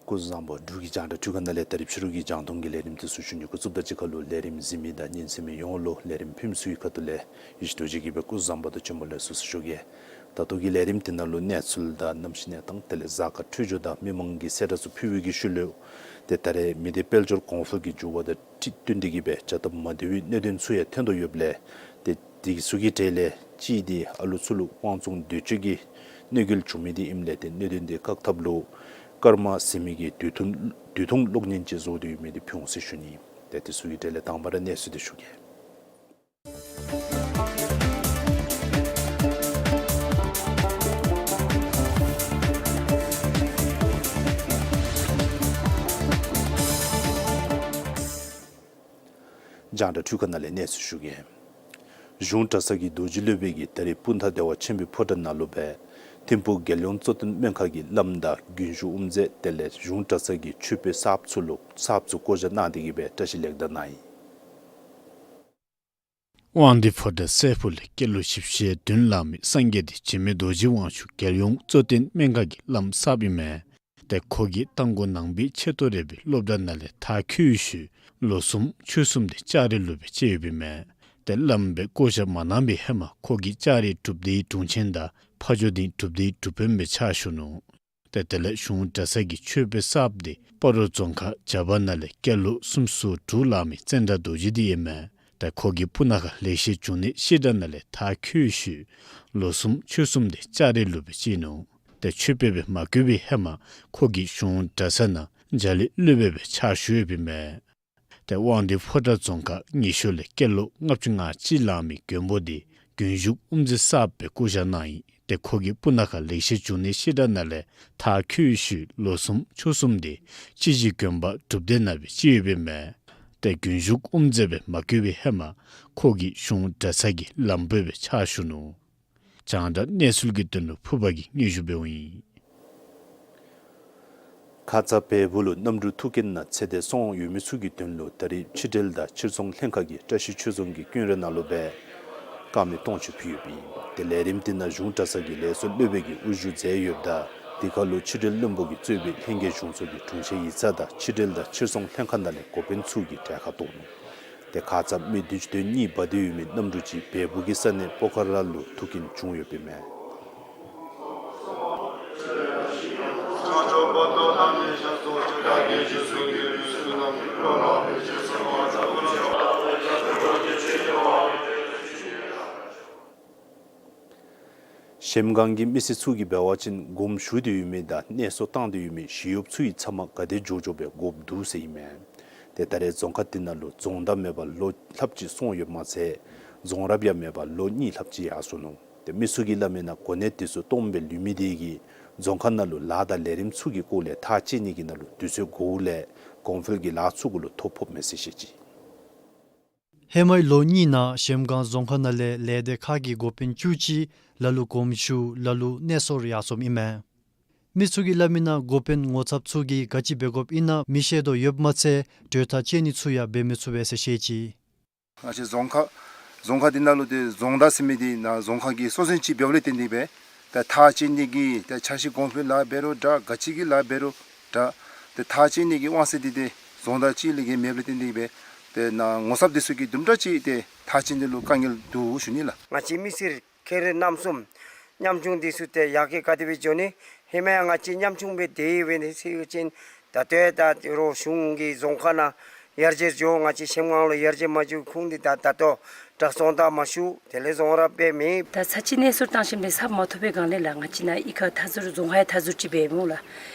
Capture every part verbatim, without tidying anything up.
སྐུ་གཟུགས་བཟང་པོ། འབྲུག་གི་རྒྱང་བསྒྲགས་འཕྲུལ་ཁང་ནང་ལས་ད་རིས་ཕྱི་རུ་གི་རྒྱང་མཐོང་གི་ལས་རིམ་དེ་ཚུ་ཞུ་ནི། འགོ་བཙུགས་དང་གཅིག་ཁར་ལུ་ལས་རིམ་གཟིགས་མི་དང་ཉན་གསན་མི་ཡོངས་ལུ་ལས་རིམ་ཕུལ་མི་ཚུ་གི་ཁ་ཐུག་ལས་ཡེ་ཤེས་རྡོ་རྗེ་གིས་སྦེ་སྐུ་གཟུགས་བཟང་པོ་དང་བྱོན་པ་ལེགས་སོ་ཟེར་ཞུ་གེ། ད་ལྟོ་གི་ལས་རིམ་དེ་ནང་ལུ་གནས་ཚུལ་དང་གནམ་གཤིས་གནས་སྟངས་དེ་ལས་གཟའ་སྐར་འཕྲོད་སྦྱོར་དང་མི་མང་གི་གསལ་བསྒྲགས་ཚུ་ཕུལ་བའི་གི་ཤུལ་ལུ་ཏེ་ད་རེས་མི་སྡེ་དཔལ་འབྱོར་གོང་འཕེལ་གྱི་འགྱུར་བ་དང་འཁྲིལ་བསྟུན་ཏེ་གིས་སྦེ་བྱ་སྟབས་མ་བདེ་བའི་གནད་དོན་ཚུ་ཡང་ཐོན་དོ་ཡོདཔ་ལས་ཏེ་དེ་ཚུ་གི་གྲས་ལས་གཅིག་འདི་ཨ་ལུ་ཚུ་ལུ་དབང་བཙོང་འདོད་སྤྱོད་ཀྱི་གནོད་འགེལ་བྱུང་མི་འདི་ཨིནམ་ལས་ཏེ་གནད་དོན་འདི་བཀག་ཐབས་ལུ་སྐར་མ་ཟེར་མི་གི་དུས་ཐུང་དུས་ཐུང་གློག་བརྙན་ཅིག་བཟོ་སྟེ་ཡོད་མི་འདི་ཕུལ་འོང་ཟེར་ཞུ་ནི། ཏེ་དེ་ཚུ་གི་གྲས་ལས་དང་པ་ར་གནས་ཚུལ་འདི་ཞུ་གེ། རྒྱང་བསྒྲགས་འཕྲུལ་ཁང་ནང་ལས་གནས་ཚུལ་ཞུ་གེ། གཞུང་གྲྭ་ཚང་གི་རྡོ་རྗེ་སློབ་དཔོན་གྱིས་ད་རེས་སྤུངས་ཐང་བདེ་བ་ཆེན་པོའི་ཕོ་བྲང་ནང་ལུ་སྦེ་ཐིམ་ཕུག་རྒྱལ་ཡོངས་གཙོ་བསྟེན་སྨན་ཁང་གི་བླམ་དང་རྒྱུན་བཞུགས་དབུ་མཛད་དེ་ལས་གཞུང་གྲྭ་ཚང་གི་ཆོས་དཔོན་གསརཔ་ཚུ་ལུ་གསརཔ་ཚུ་བསྐོ་བཞག་གནང་སྟེ་གིས་སྦེ་བཀྲིས་ལེགས་དར་གནང་ཡི། དབང་འདུས་ཕོ་བྲང་སྲས་ཕུག་ལས་སྐྱེས་ལོ་བཞི་བཅུ་ཞེ་བདུན་ལང་མི་སངས་རྒྱས་འདི་འཇིགས་མེད་རྡོ་རྗེ་དབང་ཕྱུག་རྒྱལ་ཡོངས་གཙོ་བསྟེན་སྨན་ཁང་གི་བླམ་གསརཔ་ཨིན་མས། ཏེ་ཁོ་གིས་རྟ་མགོ་ནང་པའི་ཆེ་མཐོ་རིག་པའི་སློབ་གྲྭ་ནང་ལས་མཐར་འཁྱོལ་བའི་ཤུལ་ལོ་གསུམ་ཕྱོགས་གསུམ་དེ་ལྕགས་རི་ལུ་སྦེ་བཅད་ཡོདཔ་ཨིན་མས། ཏེ་བླམ་སྦེ་བསྐོ་བཞག་མ་གནང་བའི་ཧེ་མ་ཁོ་གིས་ལྕགས་རི་གྲུབ་སྡེའི་དྲུང་ཆེན་དང་ཕ་ཇོ་སྡིངས་གྲུབ་སྡེའི་གྲུབ་དཔོན་སྦེ་ཕྱག་ཞུ་ནུག། ཏེ་དེ་ལས་གཞུང་གྲྭ་ཚང་གི་ཆོས་དཔོན་གསརཔ་འདི་སྤ་རོ་རྫོང་ཁག་བྱ་པ་ནང་ལས་སྐྱེས་ལོ་སུམ་ཅུ་སོ་དྲུག་ལང་མི་ཙནྡྲ་རྡོ་རྗེ་འདི་ཨིན་མས། ཏེ་ཁོ་གིས་སྤུ་ན་ཁ་ལེགས་བཤད་འབྱུང་གནས་བཤད་གྲྭ་ནང་ལས་མཐར་འཁྱོལ་བའི་ཤུལ་ལོ་གསུམ་ཕྱོགས་གསུམ་དེ་ལྕགས་རི་ལུ་སྦེ་བཅད་ནུག། ཏེ་ཆོས་དཔོན་སྦེ་མ་བསྐོས་པའི་ཧེ་མ་ཁོ་གིས་གཞུང་གྲྭ་ཚང་ནང་རྒྱ་གླིང་སློབ་དཔོན་སྦེ་ཕྱག་ཞུ་ཡོདཔ་ཨིན་མས། ཏེ་དབང་འདུས་ཕོ་བྲང་རྫོང་ཁག་ཉི་ཤོ་ལས་སྐྱེས་ལོ་ལྔ་བཅུ་ང་གཅིག་ལང་མི་མགོན་པོ་འདི་རྒྱུན་བཞུགས་དབུ་མཛད་གསརཔ་སྦེ་བསྐོ་བཞག་གནང་ཡི། ཏེ་ཁོ་གིས་སྤུ་ན་ཁ་ལེགས་བཤད་འབྱུང་གནས་བཤད་གྲྭ་ནང་ལས་མཐར་འཁྱོལ་བའི་ཤུལ་ལོ་གསུམ་ཕྱོགས་གསུམ་དེ་སྤྱི་གཞི་དགོན་པ་གྲུབ་སྡེ་ནང་སྦེ་བཅད་ཡོདཔ་ཨིན་མས། ཏེ་རྒྱུན་བཞུགས་དབུ་མཛད་སྦེ་མ་བསྐོས་པའི་ཧེ་མ་ཁོ་གིས་གཞུང་གྲྭ་ཚང་གི་བླམ་དཔོན་སྦེ་ཕྱག་ཞུ་ནུག། རྒྱང་བསྒྲགས་གནས་ཚུལ་གྱི་དོན་ལུ་ཕུར་པ་གིས་སྙན་ཞུ་འབདཝ་ཨིན། ཁ་ཙ་བལ་པོ་ལུ་གནམ་གྲུ་ཐུག་རྐྱེན་ནང་ཚེ་འདས་སོང་ཡོད་མི་ཚུ་གི་དོན་ལུ་ད་རེས་ཕྱི་འབྲེལ་དང་ཕྱིར་ཚོང་ལྷན་ཁག་གིས་བཀྲིས་ཆོས་རྫོང་གི་ཀུན་ར་ནང་ལུ་སྦེ་དཀར་མེ་སྟོང་མཆོད་ཕུལ་ཡོདཔ་ཨིན། ཏེ་ལས་རིམ་དེ་ནང་གཞུང་གྲྭ་ཚང་གི་ལས་ཚོགས་སློབ་དཔོན་གྱིས་དབུ་བཞུགས་མཛད་ཡོདཔ་ད་དེ་ཁར་ལུ་ཕྱི་འབྲེལ་བློན་པོ་གིས་གཙོས་པའི་ལྷན་རྒྱས་གཞུང་ཚོགས་ཀྱི་དྲུང་ཆེན་ཡིག་ཚང་དང་ཕྱི་འབྲེལ་དང་ཕྱིར་ཚོང་ལྷན་ཁག་ནང་ལས་འགོ་དཔོན་ཚུ་གིས་གྲལ་ཁར་གཏོགས་ནུག། ཏེ་ཁ་ཙ་མི་བདུན་ཅུ་དོན་གཉིས་འབག་སྟེ་ཡོད་མི་གནམ་གྲུ་ཅིག་བལ་པོ་གི་ས་གནས་པོ་ཁ་ར་ལུ་ཐུག་རྐྱེན་བྱུང་ཡོདཔ་ཨིན་མས། གཞལམ་སྒང་གི་མི་སེར་ཚུ་གིས་འབད་བ་ཅིན་དགོངསམ་ཞུ་སྟེ་ཡོད་མི་དང་གནས་གསོལ་བཏབ་སྟེ་ཡོད་མི་ཞི་གཡོགཔ་ཚུ་ཡང་ཚང་མ་ག་དེ་མགྱོགས་མགྱོགས་སྦེ་དགོཔ་འདུག་ཟེར་ཨིན་མས། ཏེ་ད་རེས་རྫོང་ཁག་དེ་ནང་ལུ་རྫོང་བདག་མེད་པར་ལོ་ལྷགཔ་ཅིག་སོང་ཡོདཔ་མ་ཚད་རྫོང་རབ་ཡང་མེད་པར་ལོ་གཉིས་ལྷགཔ་ཅིག་ཡར་སོ་ནུག། ཏེ་མི་ཚུ་གིས་སླབ་མིའི་ནང་གོ་གནས་དེ་ཚུ་སྟོངམ་སྦེ་ལུས་མི་དེ་གིས་རྫོང་ཁག་ནང་ལུ་ལཱ་དང་ལས་རིམ་ཚུ་གི་སྐོར་ལས་ཐག་བཅད་ནི་གི་ནང་ལུ་དུས་ཚོད་འགོརཝ་ལས་གོང་འཕེལ་གྱི་ལཱ་ཚུ་གུ་ལུ་ཐོ་ཕོགཔ་མས་ཟེར་བཤད་ཅི། ཧེ་མའི་ལོ་གཉིས་ནང་གཞལམ་སྒང་རྫོང་ཁག་ནང་ལས་ལས་སྡེ་ཁག་གི་འགོ་དཔོན་བཅུ་གཅིག་ལ་ལུ་དགོངསམ་ཞུ་ལ་ལུ་གནས་གསོལ་ཡར་སོངམ་ཨིན་མས། མི་ཚུ་གིས་སླབ་མིའི་ནང་འགོ་དཔོན་ངོ་ཚབ་ཚུ་གིས་ག་ཅི་འབད་དགོཔ་ཨིན་ན་མི་ཤེས་དོ་ཡོདཔ་མ་ཚད་གྲོས་ཐག་བཅད་ནི་ཚུ་ཡང་འབད་མི་ཚུགས་པས་ཟེར་བཤད་ཅི། ང་བཅས་རྫོང་ཁག་རྫོང་ཁག་འདི་ནང་ལུ་ཏེ་རྫོང་བདག་ཟེར་མི་འདི་ནཱ་རྫོང་ཁག་གི་སྲོག་ཤིང་ཅིག་འབདཝ་ལས་བརྟེན་ཏེ་སྦེ་ཏེ་ཐག་བཅད་ནི་གི་ཏེ་ཆ་ཤས་གོང་འཕེལ་ལཱ་འབད་རུང་འདྲ་ག་ཅི་གི་ལཱ་འབད་རུང་འདྲ་ཏེ་ཐག་བཅད་ནི་གི་དབང་ཚད་འདི་ཏེ་རྫོང་བདག་གཅིག་ལས་བརྒལ་མེདཔ་ལས་བརྟེན་ཏེ་སྦེ་ཏེ་ནཱ་ངོ་ཚབ་འདི་ཚུ་གིས་དུམ་གྲ་ཅིག་ཏེ་ཐག་བཅད་ནི་ལུ་དཀའ་ངལ་འདུག་ཞུ་ནི་ལགས། ང་བཅས་མི་སེར་ཁེ་རེ་རྣམ་གསུམ་ཉམ་ཆུང་འདི་ཚུ་ཏེ་ཡར་རྒྱས་ག་དེ་སྦེ་འགྱོ་ནི་ ཧེ་མ་ཡང་ང་བཅས་ཉམ་ཆུང་སྦེ་སྡོད་ཡོད་པའི་ནི་ཟེར་བ་ཅིན་ད་ལྟོ་ཡང་ད་རོགས་གཞུང་གིས་རྫོང་ཁག་ནང་ཡར་རྒྱས་འགྱོ། ང་བཅས་གཞལམ་སྒང་ལུ་ཡར་རྒྱས་མ་འགྱོ། ཁོང་འདི་ད་ད་ལྟོ་དྲག་རྫོང་བདའ་མ་ཤུལ་དེ་ལས་རྫོང་ར་འབད་མེད། ད་ཚར་གཅིག་གནས་སོར་བཏང་ཞིནམ་ལས་ཚར་མ་ཐོབ་པའི་སྒང་ལས་ལགས་ང་བཅས་ནཱ་གཡུས་ཁར་མཐའ་ཟུར་རྫོང་ཁག་ཡང་མཐའ་ཟུར་ཅིག་འབད་འོང་ལགས།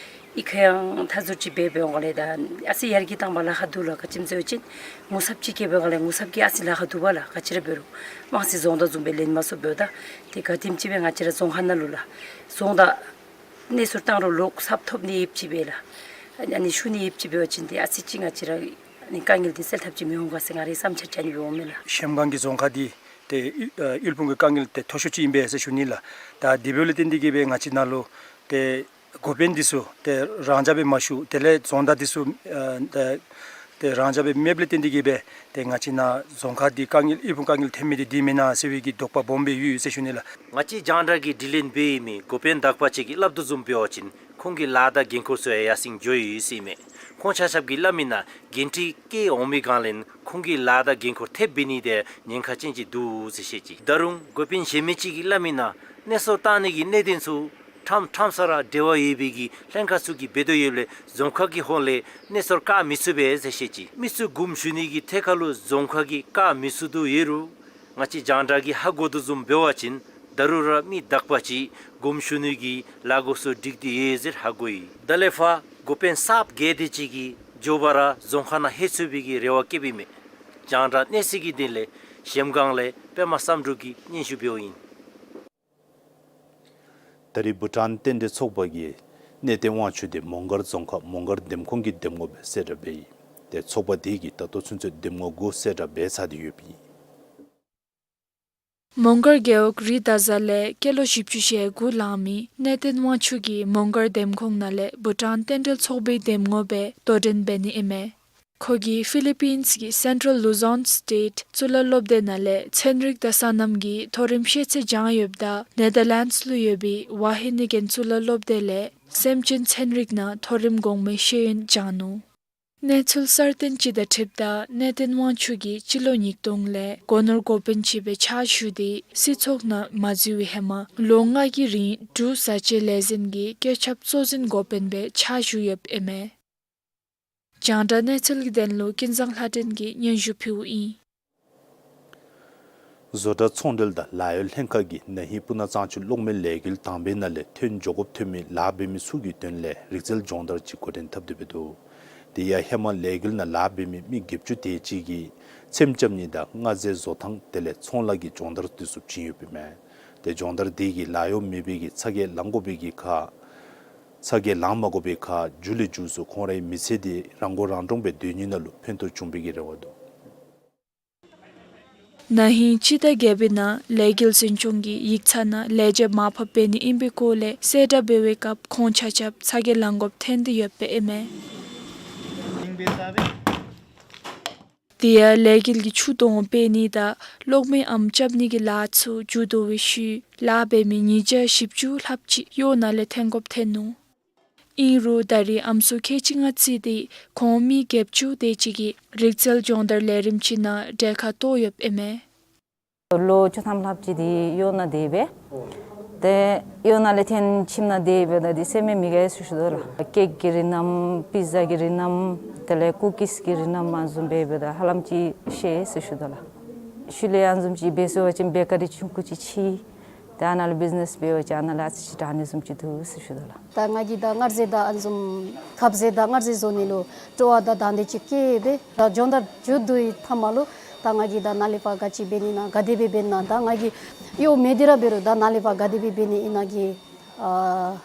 གཡུས་ཁ་ཡང་མཐའ་ཟུར་ཅིག་འབད་འབདཝ་སྒང་ལས་ད་ཨ་ཙི་ཡར་རྒྱས་བཏང་པ་ལཱ་ཁག་འདུག་ལགས། ག་ཅི་སྨོ་ཟེར་བ་ཅིན་མུ་སབ་ཅིག་བཀལ་བའི་སྒང་ལས་མུ་སབ་ཀྱིས་ཨ་ཙི་ལཱ་ཁག་འདུག་པ་ལགས། ག་ཅི་ར་འབད་རུང་དམངས་སྲིད་རྫོང་བདག་བཟུམ་སྦེ་ལེན་མ་ཚུགསཔ་འབདཝ་ད་ཏེ་ག་དེམ་ཅིག་སྦེ་ང་བཅས་ར་རྫོང་ཁག་ནང་ལུ་ལགས་རྫོང་བདག་གནས་སོར་བཏང་རུང་ལོག་ཚབ་ཐོབ་ནི་ཡོདཔ་ཅིག་སྦེ་ལགས། ཨ་ནི་ཞུ་ནི་ཡོདཔ་ཅིག་འབད་བ་ཅིན་ཏེ་ཨ་ཙི་ཅིག་ང་བཅས་ར་ཨ་ནི་དཀའ་ངལ་འདི་སེལ་ཐབས་ཅིག་མི་འོང་ག་ཟེར་ང་རའི་བསམ་འཆར་ཅིག་ཨ་ནི་སྦེ་འོང་མས་ལགས། གཞལམ་སྒང་གི་རྫོང་ཁག་འདི་ཏེ་ཨ་དབུལ་ཕོངས་ཀྱི་དཀའ་ངལ་ཏེ་མཐོ་ཤོས་ཅིག་ཨིན་པས་ཟེར་ཞུ་ནི་ལགས། ད་དེ་འབདཝ་ལས་བརྟེན་ཏེ་གིས་སྦེ་ང་བཅས་ནཱ་ལུ་ཏེ་འགོ་དཔོན་འདི་ཚུ་ཏེ་རང་འཇགས་སྦེ་མ་བཞུགས། དེ་ལས་རྫོང་བདག་འདི་ཚུ་ཨ་ཏེ་ཏེ་རང་འཇགས་སྦེ་མེདཔ་ལས་བརྟེན་ཏེ་གིས་སྦེ་ཏེ་ང་བཅས་ནཱ་རྫོང་ཁག་འདི་དཀའ་ངལ་དབུལ་ཕོངས་དཀའ་ངལ་ཐོན་མི་འདི་འདི་མེན་ན་ཟེར་བའི་གི་དོགས་པ་སྦོམ་སྦེ་ཡོད་ཡོད་ཟེར་ཞུ་ནི་ལགས། ང་བཅས་རྒྱང་བསྒྲགས་ཀྱི་དྲི་ལན་འབད་མི་འགོ་དཔོན་དག་པ་ཅིག་གིས་སླབ་དོ་བཟུམ་འབད་བ་ཅིན་ཁོང་གི་ལཱ་དང་འགན་ཁུར་ཚུ་ཡར་སེང་འགྱོ་ཡི་ཟེར་མས། ཁོང་ཆ་ཁྱབ་ཀྱིས་སླབ་མི་ནང་འགན་འཁྲི་བཀལ་འོང་པའི་སྒང་ལས་ཁོང་གི་ལཱ་དང་འགན་ཁུར་ཐེབས་འབད་ནི་དེ་ཉེན་ཁ་ཅན་ཅིག་འདུག་ཟེར་བཤད་ཅི། ད་རུང་འགོ་དཔོན་གཞན་མི་ཅིག་གིས་སླབ་མི་ནང་གནས་སོར་བཏང་ནི་གི་གནད་དོན་ཚུ་ཁྲམ་ཁྲམ་ས་ར་འབྲེལ་བ་ཡོད་པའི་གི་ལྷན་ཁག་ཚུ་གིས་འབད་དོ་ཡོདཔ་ལས་རྫོང་ཁག་གི་ཧོངས་ལས་གནས་སོར་བཀག་མི་ཚུགས་པས་ཟེར་བཤད་ཅི། མི་ཚུ་དགོངསམ་ཞུ་ནི་གི་ཐད་ཁར་ལུ་རྫོང་ཁག་གིས་བཀག་མི་ཚུགས་དོ་ཡོད་རུང་ང་བཅས་རྒྱང་བསྒྲགས་ཀྱིས་ཧ་གོ་དོ་བཟུམ་འབད་བ་ཅིན་ད་རུང་ར་མི་དག་པ་ཅིག་དགོངསམ་ཞུ་ནི་གི་ལཱ་འགོ་ཚུ་སྒྲིག་སྟེ་ཡོད་ཟེར་ཧ་གོ་ཡི། ད་ལས་ཕར་འགོ་དཔོན་གསརཔ་གལ་ཏེ་ཅིག་གིས་མགྱོགས་པ་ར་རྫོང་ཁག་ནང་ལྷོད་ཚུགས་པའི་གི་རེ་བ་བསྐྱེདཔ་ཨིན་མས། རྒྱང་བསྒྲགས་གནས་ཚུལ་གྱི་དོན་ལས་གཞལམ་སྒང་ལས་པདྨ་བསམ་འགྲུབ་ཀྱིས་སྙན་ཞུ་འབདཝ་ཨིན། ད་རེས་བྷུ་ཊཱན་རྟེན་འབྲེལ་ཚོགས་པ་གིས་གནས་བརྟན་དབང་ཕྱུག་འདི་མོང་སྒར་རྫོང་ཁག་མོང་སྒར་འདེམས་ཁོངས་ཀྱི་འདེམས་ངོ་སྦེ་གསལ་བསྒྲགས་འབད་ཡི། ཏེ་ཚོགས་པ་དེ་གིས་ད་ལྟོ་ཚུན་ཚོད་འདེམས་ངོ་དགུ་གསལ་བསྒྲགས་འབད་ཚར་ཏེ་ཡོདཔ་ཨིན། མོང་སྒར་རྒེད་འོག་རི་དྭགས་གཟར་ལས་སྐྱེས་ལོ་བཞི་བཅུ་ཞེ་དགུ་ལང་མི་གནས་བརྟན་དབང་ཕྱུག་གིས་མོང་སྒར་འདེམས་ཁོངས་ནང་ལས་བྷུ་ཊཱན་རྟེན་འབྲེལ་ཚོགས་པའི་འདེམས་ངོ་སྦེ་དོ་འགྲན་འབད་ནི་ཨིན་མས། ཁོ་གིས་ཕི་ལི་པིནསི་གི་སེན་ཊྲལ་ལུ་ཛོན་སི་ཊེཊ་གཙུག་ལག་སློབ་སྡེ་ནང་ལས་ཚན་རིག་དང་སོ་ནམ་གྱི་མཐོ་རིམ་ཤེས་ཚད་སྦྱངས་ཡོདཔ་ད་ནེ་དར་ལེནཌསི་ལུ་ཡོད་པའི་ཝ་ཧེ་ནི་གྷེན་གཙུག་ལག་སློབ་སྡེ་ལས་སེམས་ཅན་ཚན་རིག་ནང་མཐོ་རིམ་གོང་མའི་ཤེས་ཡོན་སྦྱངས་ནུག། གནས་ཚུལ་གསར་བཏོན་ཅིག་དང་འཁྲིལཝ་ད་གནས་བརྟན་དབང་ཕྱུག་གིས་སྤྱི་ལོ་ཉིས་སྟོང་ལས་སྒོ་ནོར་འགོ་དཔོན་ཅིག་སྦེ་ཕྱག་ཞུ་སྟེ་སྲིད་ཚོགས་ནང་མ་འཛུལ་བའི་ཧེ་མ་ལོ་ལྔ་གི་རིང་འབྲུག་བཟའ་བཅའ་ལས་འཛིན་གྱི་བཀོད་ཁྱབ་གཙོ་འཛིན་འགོ་དཔོན་སྦེ་ཕྱག་ཞུ་ཡོདཔ་ཨིན་མས། རྒྱང་བསྒྲགས་གནས་ཚུལ་གྱི་དོན་ལུ་ཀུན་བཟང་ལྷ་སྒྲོན་གྱིས་སྙན་ཞུ་ཕུལཝ་ཨིན། བཟོ་གྲྭ་ཚོང་འབྲེལ་དང་ལཱ་གཡོག་ལྷན་ཁག་གིས་ན་ཧིང་སྤུ་ན་གཙང་ཆུ་གློག་མེ་ལས་འགུལ་དང་པའི་ནང་ལས་ཐོན་འགྱོ་དགོཔ་ཐོན་མི་ལཱ་འབད་མི་ཚུ་གི་དོན་ལས་རིག་རྩལ་སྦྱོང་བརྡར་ཅིག་འགོ་འདྲེན་འཐབ་སྟེ་འབད་དོ། དེ་ཡང་ཧེ་མ་ལས་འགུལ་ནང་ལཱ་འབད་མི་མི་བརྒྱད་ཅུ་དེ་ཅིག་གིས་ཚེམ་རྐྱབ་ནི་དང་མངར་ཟས་བཟོ་ཐངས་དེ་ལས་ཚོང་ལཱ་གི་སྦྱོང་བརྡར་དེ་ཚུ་བྱིན་ཡོདཔ་ཨིན་མས། ཏེ་སྦྱོང་བརྡར་དེ་གིས་ལཱ་གཡོག་མེད་པའི་གི་ཚ་གྱང་ལང་དགོ་པའི་གི་ཁར་ཚ་གྱང་ལང་མ་དགོ་པའི་ཁར་མཇུག་ལས་མཇུག་སུ་ཁོང་རའི་མི་ཚེ་དེ་རང་མགོ་རང་འདྲོངས་སྦེ་སྡོད་ནི་ནང་ལུ་ཕན་ཐོགས་བྱུང་པའི་གི་རེ་བ་འདུག། ན་ཧིང་སྤྱི་ཟླ་བརྒྱད་པའི་ནང་ལས་འགུལ་འཛིན་སྐྱོང་གིས་ཡིག་ཚང་ནང་ལས་བྱེད་མར་ཕབ་འབད་ནི་ཨིན་པའི་སྐོར་ལས་གསལ་བསྒྲགས་འབད་བའི་སྐབས་ཁོང་ཆ་ཁྱབ་ཚ་གྱང་ལང་དགོཔ་ཐོན་ཏེ་ཡོདཔ་ཨིན་མས། དེ་ཡང་ལས་འགུལ་གྱིས་ཆུ་དོང་སྤེལ་ནི་དང་གློག་མེའི་ཨམ་རྐྱབ་ནི་གི་ལཱ་ཚུ་མཇུག་བསྡུ་བའི་ཤུལ་ལཱ་འབད་མི་ཉིས་བརྒྱ་བཞི་བཅུ་ལྷགཔ་ཅིག་གཡོག་ནང་ལས་ཐོན་དགོཔ་ཐོན་ནུག། ཨིན་རུང་ད་རེས་ཨམ་སྲུ་ཁལ་གཅིག་ལྔ་བརྩིས་ཏེ་ཁོང་མི་བརྒྱད་ཅུ་དེ་ཅིག་གིས་རིག་རྩལ་སྦྱོང་བརྡར་ལས་རིམ་ཅིག་ནང་གྲལ་ཁར་གཏོགས་ཡོདཔ་ཨིན་མས། ལོ་བཅུ་ཐམ་ལྷགཔ་ཅིག་དེ་གཡོག་ནང་སྡོད་སྦེ། ཏེ་གཡོག་ནང་ལས་ཐོན་ཁྱིམ་ནང་སྡོད་སྦེ་ད་དེ་སེམས་མི་དགའ་ཟེར་ཞུ་དོ་ལགས། ཀེཀ་གི་རིགས་རྣམས་པི་ཛ་གི་རིགས་རྣམས་དེ་ལས་ཀུ་ཀིས་གི་རིགས་རྣམས་ཨ་བཟུམ་འབད་སྦེ་ད་ཧ་ལམ་ཅིག་ཤེས་ཟེར་ཞུ་དོ་ལགས། ཤུལ་ལས་ཨ་བཟུམ་ཅིག་འབད་ཚུགས་པ་ཅིན་བེ་ཀ་རི་ཆུང་ཀུ་ཅིག་ཕྱེ། ཏེ་ཨ་ནཱ་ལུ་བིཛ་ནེས་འབད་བ་ཅིན་ཨ་ནཱ་ལུ་ཨ་ཙི་ཅིག་དྲག་ནི་བཟུམ་ཅིག་འདུག་ཟེར་ཞུ་དོ་ལགས། ད་ང་གིས་ད་མངར་ཟས་དང་ཨ་བཟུམ་ཁབ་ཟས་དང་མངར་ཟས་བཟོ་ནི་ལུ་སྤྲོ་བ་དང་དང་འདོད་ཅིག་བསྐྱེད་སྦེ་ད་སྦྱོང་བརྡར་མཇུག་བསྡུ་བའི་མཐའ་མ་ལུ་ད་ང་གིས་ད་ནཱ་ལས་ཕར་ག་ཅི་འབད་ནི་ཨིན་ན་ག་དེ་སྦེ་འབད་ནི་ཨིན་ན་ད་ང་གིས་གཡོག་མེད་དེ་ར་འབད་རུང་ད་ནཱ་ལས་ཕར་ག་དེ་སྦེ་འབད་ནི་ཨིན་ན་གི་ཨ་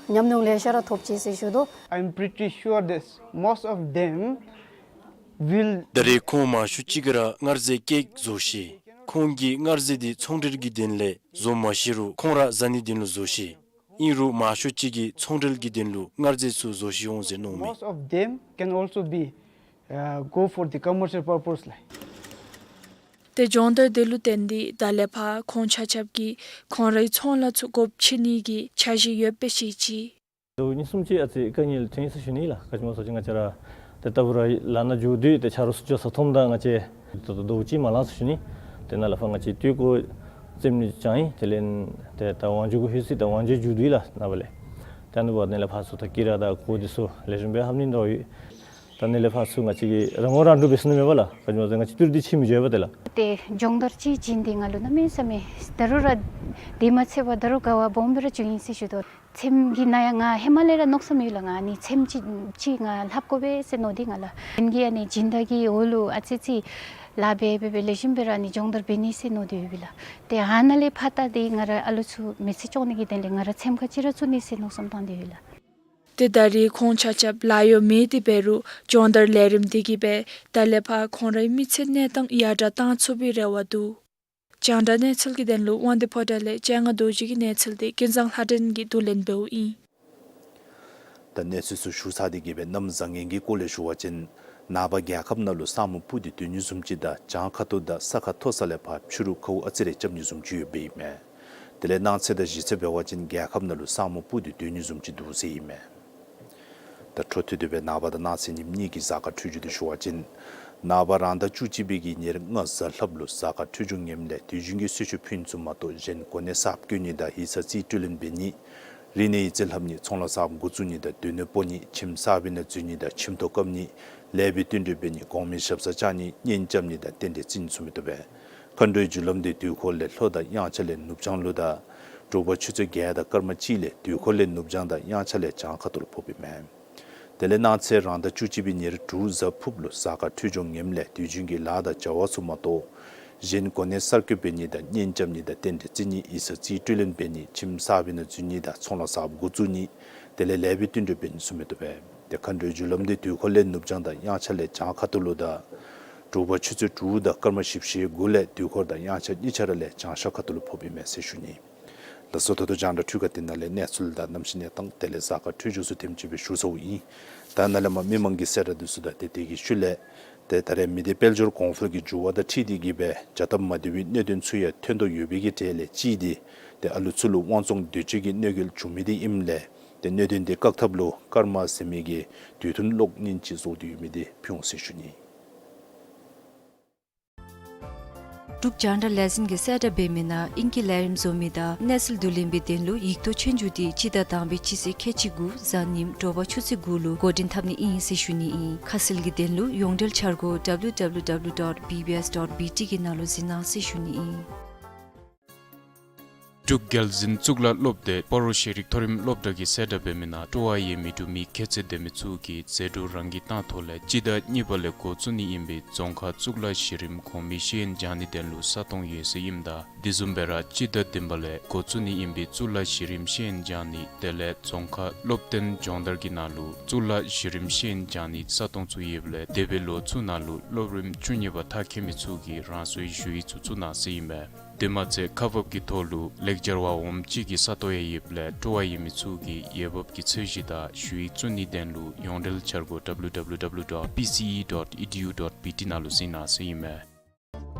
ཉམས་མྱོང་ལེ་ཤ་ར་ཐོབ་ཅི་ཟེར་ཞུ་དོ། I'm pretty sure that most of them will. ད་རེས་ཁོང་མང་ཤོས་ཅིག་གིས་ར་མངར་ཟས་ཀེཀ་བཟོ་ཤེས། ཁོང་གིས་མངར་ཟས་དེ་ཚོང་འབྲེལ་གྱི་དོན་ལས་བཟོ་མ་ཤེས་རུང་ཁོང་ར་བཟའ་ནི་དོན་ལུ་བཟོ་ཤེས། ཨིན་རུང་མང་ཤོས་ཅིག་གིས་ཚོང་འབྲེལ་གྱི་དོན་ལུ་མངར་ཟས་ཚུ་བཟོ་ཤེས་འོང་ཟེར་མནོཝ་མས། Most of them can also be, uh, go for the commercial purpose ལགས། ཏེ་སྦྱོང་བརྡར་དེ་ལུ་བརྟེན་ཏེ་ད་ལས་ཕར་ཁོང་ཆ་ཁྱབ་ཀྱིས་ཁོང་རའི་ཚོང་ལཱ་ཚུ་སྒོ་ཕྱེ་ནི་གི་འཆར་གཞི་ཡོདཔ་སྦེ་བཤད་ཅི། ཟླཝ་གཉིས་གསུམ་ཅིག་ཨ་ཙི་དཀའ་ངལ་ཐོན་ཡི་ཟེར་ཞུ་ནི་ལགས། ག་ཅི་སྨོ་ཟེར་བ་ཅིན་ང་བཅས་ར་ཏེ་ལྟ་བུ་ར་ལཱ་ནང་འགྱོ་དོ་ཏེ་ཆ་རོགས་ཚུ་འགྱོ་ས་མཐོངམ་ད་ང་བཅས་ད་ལྟོ་ཟླཝ་གཅིག་མ་ལང་ཟེར་ཞུ་ནི། ཏེ་ནཱ་ལས་ཕར་ང་བཅས་ཏེ་ཀོ་རྩེདམོ་ནི་བྱང་ཡི། དེ་ལས་ཏེ་ད་དབང་འབྱོར་གུ་ལྷོད་ཅི། ད་དབང་འབྱོར་མཇུག་བསྡུ་ཡི་ལགས་ནངས་པ་ལས། ད་ནི་འབདན་ལས་ཕར་ཚུར་ད་དཀྱི་ར་དང་གོ་འདི་ཚུ་ལེགས་ཤོམ་སྦེ་ལྷབ་ནི་འདྲཝ་ཡོད། ད་ནི་ལས་ཕར་ཚུར་ང་བཅས་ཀྱིས་རང་ངོ་རང་སྒྲུབ་འབད་ས་ནི་མེད་པས་ལགས། ག་ཅི་སྨོ་ཟེར་ང་བཅས་ཏི་རུ་འདི་ཕྱེ་མི་འགྱོ་བས་ཏེ་ལགས། ཏེ་སྦྱོང་བརྡར་ཅིག་བྱིན་ཏེ་ང་ལུ་གནམ་མེད་ས་མེད་ད་རུང་ར་དེ་མ་ཚད་པར་ད་རུང་དགའ་བ་སྦོམ་སྦེ་ར་བྱུང་ཡི་ཟེར་ཞུ་དོ། ཚེམ་གྱི་ནང་ཡང་ང་ཧེ་མ་ལས་ར་མནོ་བསམ་ཡོད་ལགས། ང་ནི་ཚེམ་ཅིག་ཅིག་ང་ལྷབ་དགོ་པས་ཟེར་མནོ་སྟེ་ང་ལགས། ཨིན་གྱི་ཨ་ནི་སྦྱིན་བདག་གི་འོག་ལུ་ཨ་ཙི་ཅིག་ལཱ་འབད་འབད་འབད་ལེགས་ཤོམ་སྦེ་ར་ནི་སྦྱོང་བརྡར་འབད་ནི་ཟེར་མནོ་སྟེ་ཡོད་པས་ལགས། ཏེ་ཨ་ནཱ་ལས་ཕར་ད་ཏེ་ང་ར་ཨ་ལུ་ཚུ་མི་ཚེ་སྐྱོང་ནི་གི་དོན་ལས་ང་ར་ཚེམ་ཁ་ཅིག་ར་བཙུགས་ནི་ཟེར་མནོ་བསམ་བཏང་སྟེ་ཡོད་ལགས། ཏེ་ད་རེས་ཁོང་ཆ་ཁྱབ་ལཱ་གཡོག་མེད་དེ་འབད་རུང་སྦྱོང་བརྡར་ལས་རིམ་འདི་གིས་སྦེ་ད་ལས་ཕར་ཁོང་རའི་མི་ཚེ་གནས་སྟངས་ཡར་དྲག་བཏང་ཚུགས་པའི་རེ་བ་འདུག། རྒྱང་བསྒྲགས་གནས་ཚུལ་གྱི་དོན་ལུ་དབང་འདུས་ཕོ་བྲང་ལས་སྤྱན་སྔ་རྡོ་རྗེ་གི་གནས་ཚུལ་འདི་ཀུན་བཟང་ལྷ་སྒྲོན་གྱིས་བསྡུ་ལེན་འབདཝ་ཨིན། ད་གནས་ཚུལ་ཚུ་ཞུ་ཚར་ཏེ་གི་སྦེ་གནམ་བཟང་ངན་གྱི་སྐོར་ལས་ཞུ་བ་ཅིན་ནངས་པ་རྒྱལ་ཁབ་ནང་ལུ་ས་སྨུག་སྤུབས་ཏེ་སྡོད་ནི་བཟུམ་ཅིག་དང་གྱང་ཁ་ཐུག་དང་ས་ཁ་མཐོ་ས་ལས་ཕར་ཕྱི་རུ་ཁཝ་ཨ་ཙི་རེ་རྐྱབ་ནི་བཟུམ་ཅིག་ཡོདཔ་ཨིན་མས། དེ་ལས་གནངས་ཚེ་དང་གཞེས་ཚེ་འབད་བ་ཅིན་རྒྱལ་ཁབ་ནང་ལུ་ས་སྨུག་སྤུབས་ཏེ་སྡོད་ནི་བཟུམ་ཅིག་འདུག་ཟེར་ཨིན་མས། ད་འཕྲོ་མཐུད་དེ་སྦེ་ནངས་པ་དང་གནངས་ཚེ་ཉིནམ་གཉིས་ཀྱི་གཟའ་སྐར་འཕྲོད་སྦྱོར་འདི་ཞུ་བ་ཅིན་ནངས་པ་རང་ཟླ་བཅུ་གཅིག་པའི་གི་ཉེར་ལྔ་གཟའ་ལྷགཔ་ལུ་གཟའ་སྐར་འཕྲོད་སྦྱོར་ངནམ་ལས་དུས་རྒྱུན་གྱི་གསོལ་མཆོད་ཕུལ་ནི་ཚུ་མ་གཏོགས་གཞན་གོ་གནས་གསརཔ་བསྐོ་ནི་དང་ཡིག་ཚང་རྩིས་སྤྲོད་ལེན་འབད་ནི། རིག་གནས་ཡིག་རྩིས་ལྷབ་ནི། ཚོང་ལཱ་གསརཔ་འགོ་བཙུགས་ནི་དང་སྡོད་གནས་སྤོ་ནི། ཁྱིམ་གསར་པའི་ནང་འཛུལ་ནི་དང་ཁྱིམ་ཐོག་བཀབ་ནི། ལེགས་པའི་བསྟུན་གྲོས་འབད་ནི། གོང་མའི་ཞབས་སར་བཅར་ནི། གཉེན་རྐྱབ་ནི་དང་རྟེན་འབྲེལ་བརྩི་ནི་ཚུ་མི་བཏུབ་པས། མཁའ་འགྲོའི་རྒྱུ་ལམ་འདི་དུས་འཁོར་ལས་ལྷོ་དང་དབྱངས་འཆར་ལས་ནུབ་བྱང་ལུ་དང་དྲོ་པ་ཆུ་ཚོད་བརྒྱད་དང་སྐར་མ་གཅིག་ལས་དུས་འཁོར་ལས་ནུབ་བྱང་དང་དབྱངས་འཆར་ལས་བྱང་ཁ་ཐུག་ལུ་ཕོགཔ་ཨིན་མས། དེ་ལས་གནངས་ཚེ་རང་ཟླ་བཅུ་གཅིག་པའི་ཉེར་དྲུག་གཟའ་ཕུརཔ་ལུ་གཟའ་སྐར་འཕྲོད་སྦྱོར་ངནམ་ལས་དུས་རྒྱུན་གྱི་ལཱ་དང་བྱ་བ་ཚུ་མ་གཏོགས་གཞན་གོ་གནས་གསར་བསྐོ་འབད་ནི་དང་གཉེན་རྐྱབ་ནི་དང་རྟེན་འབྲེལ་བརྩི་ནི། ཡིག་ཚང་རྩིས་སྤྲོད་ལེན་འབད་ནི། ཁྱིམ་གསར་པའི་ནང་འཛུལ་ནི་དང་ཚོང་ལཱ་གསརཔ་འགོ་བཙུགས་ནི། དེ་ལས་ལེགས་པའི་བསྟུན་གྲོས་འབད་ནི་ཚུ་མི་བཏུབ་པས། ཏེ་མཁའ་འགྲོའི་རྒྱུ་ལམ་འདི་དུས་འཁོར་ལས་ནུབ་བྱང་དང་དབྱངས་འཆར་ལས་བྱང་ཁ་ཐུག་ལུ་དང་དྲོ་པ་ཆུ་ཚོད་དྲུག་དང་སྐར་མ་བཞི་བཅུ་ཞེ་དགུ་ལས་དུས་འཁོར་དང་དབྱངས་འཆར་གཉིས་ཆ་ར་ལས་བྱང་ཤར་ཁ་ཐུག་ལུ་ཕོགཔ་ཨིན་མས་ཟེར་ཞུ་ནི། ལགས་སོ། ད་ལྟོ་རྒྱང་བསྒྲགས་འཕྲུལ་ཁང་འདི་ནང་ལས་གནས་ཚུལ་དང་གནམ་གཤིས་གནས་སྟངས་དེ་ལས་གཟའ་སྐར་འཕྲོད་སྦྱོར་ཚུ་དེམ་ཅིག་སྦེ་ཞུ་ཚརཝ་ཨིན། ད་ནཱ་ལས་མར་མི་མང་གི་གསལ་བསྒྲགས་འདི་ཚུ་དང་དེ་དེ་གི་ཤུལ་ལས་ཏེ་ད་རེས་མི་སྡེ་དཔལ་འབྱོར་གོང་འཕེལ་གྱི་འགྱུར་བ་དང་འཁྲིལ་ཏེ་གི་སྦེ་བྱ་སྟབས་མ་བདེ་བའི་གནད་དོན་ཚུ་ཡང་ཐོན་དོ་ཡོད་པའི་གི་གྲས་ལས་གཅིག་འདི་ཏེ་ཨ་ལུ་ཚུ་ལུ་དབང་བཙོང་འདོད་སྤྱོད་ཀྱི་གནོད་འགེལ་བྱུང་མི་འདི་ཨིནམ་ལས་ཏེ་གནད་དོན་འདི་བཀག་ཐབས་ལུ་ཀརྨ་ཟེར་མི་གིས་དུས་ཐུང་གློག་བརྙན་ཅིག་བཟོ་སྟེ་ཡོད་མི་འདི་ཕུལ་འོང་ཟེར་ཞུ་ནི། འབྲུག་རྒྱང་བསྒྲགས་ལས་འཛིན་གྱིས་གསལ་བསྒྲགས་འབད་མི་ནང་ཨིང་སྐད་ལས་རིམ་བཟོ་མི་དང་གནས་ཚུལ་བསྡུ་ལེན་པའི་དོན་ལུ་ཡིག་ཐོག་ཆོས་རྒྱུགས་འདི་སྤྱི་ཟླ་དང་པའི་སྤྱི་ཚེས་ཁལ་གཅིག་དགུ་གཟའ་ཉིམ་དྲོ་པ་ཆུ་ཚོད་དགུ་ལུ་འགོ་འདྲེན་འཐབ་ནི་ཨིན་ཟེར་ཞུ་ནི་ཨིན། ཁ་གསལ་གྱི་དོན་ལུ་ཡོངས་འབྲེལ་འཆར་སྒོ་W W W dot B B S dot B T གི་ནང་ལུ་གཟིགས་གནང་ཟེར་ཞུ་ནི་ཨིན། འབྲུག་རྒྱལ་འཛིན་གཙུག་ལག་སློབ་སྡེ་སྤ་རོ་ཤེས་རིག་མཐོ་རིམ་སློབ་གྲྭ་གིས་གསལ་བསྒྲགས་འབད་མི་ནང་སྤྲོ་བ་ཡོད་མི་འབྲུག་མི་ཁྱད་ཚད་ལྡན་མི་ཚུ་གིས་ཟད་འགྲོ་རང་གིས་བཏང་ཐོག་ལས་སྤྱི་ཟླ་གཉིས་པ་ལས་འགོ་བཙུགས་ནི་ཨིན་པའི་རྫོང་ཁ་གཙུག་ལག་གཞི་རིམ་གོང་མའི་ཤེས་ཡོན་སྦྱང་ནིའི་དོན་ལུ་ས་སྟོང་ཡོད་ཟེར་ཨིནམ་ད་དེ་བཟུམ་སྦེ་ར་སྤྱི་ཟླ་བདུན་པ་ལས་འགོ་བཙུགས་ནི་ཨིན་པའི་གཙུག་ལག་གཞི་རིམ་ཤེས་ཡོན་སྦྱང་ནི་དེ་ལས་རྫོང་ཁ་སློབ་སྟོན་སྦྱོང་བརྡར་གྱི་ནང་ལུ་གཙུག་ལག་གཞི་རིམ་ཤེས་ཡོན་སྦྱང་ནི་ས་སྟོང་ཚུ་ཡོདཔ་ལས་འདས་པའི་ལོ་ཚུ་ནང་ལུ་སློབ་རིམ་བཅུ་གཉིས་པ་མཐར་འཁྱོལ་མི་ཚུ་གིས་རང་སོའི་ཞུ་ཡིག་ཚུ་བཙུགས་གནང་ཟེར་ཨིན་པས། དེ་མ་ཚད་ཁག་འབག་གི་ཐོག་ལུ་ལེགས་སྦྱར་བ་འོགམ་གཅིག་གི་ས་སྟོང་ཡང་ཡོདཔ་ལས་སྤྲོ་བ་ཡོད་མི་ཚུ་གིས་འོས་འབབ་ཀྱི་ཚད་གཞི་དང་ཞུ་ཡིག་བཙུགས་ནིའི་དོན་ལུ་ཡོངས་འབྲེལ་འཆར་སྒོ་W W W dot P C E dot E D U dot B T ནང་ལུ་གཟིགས་གནང་ཟེར་ཨིན་མས།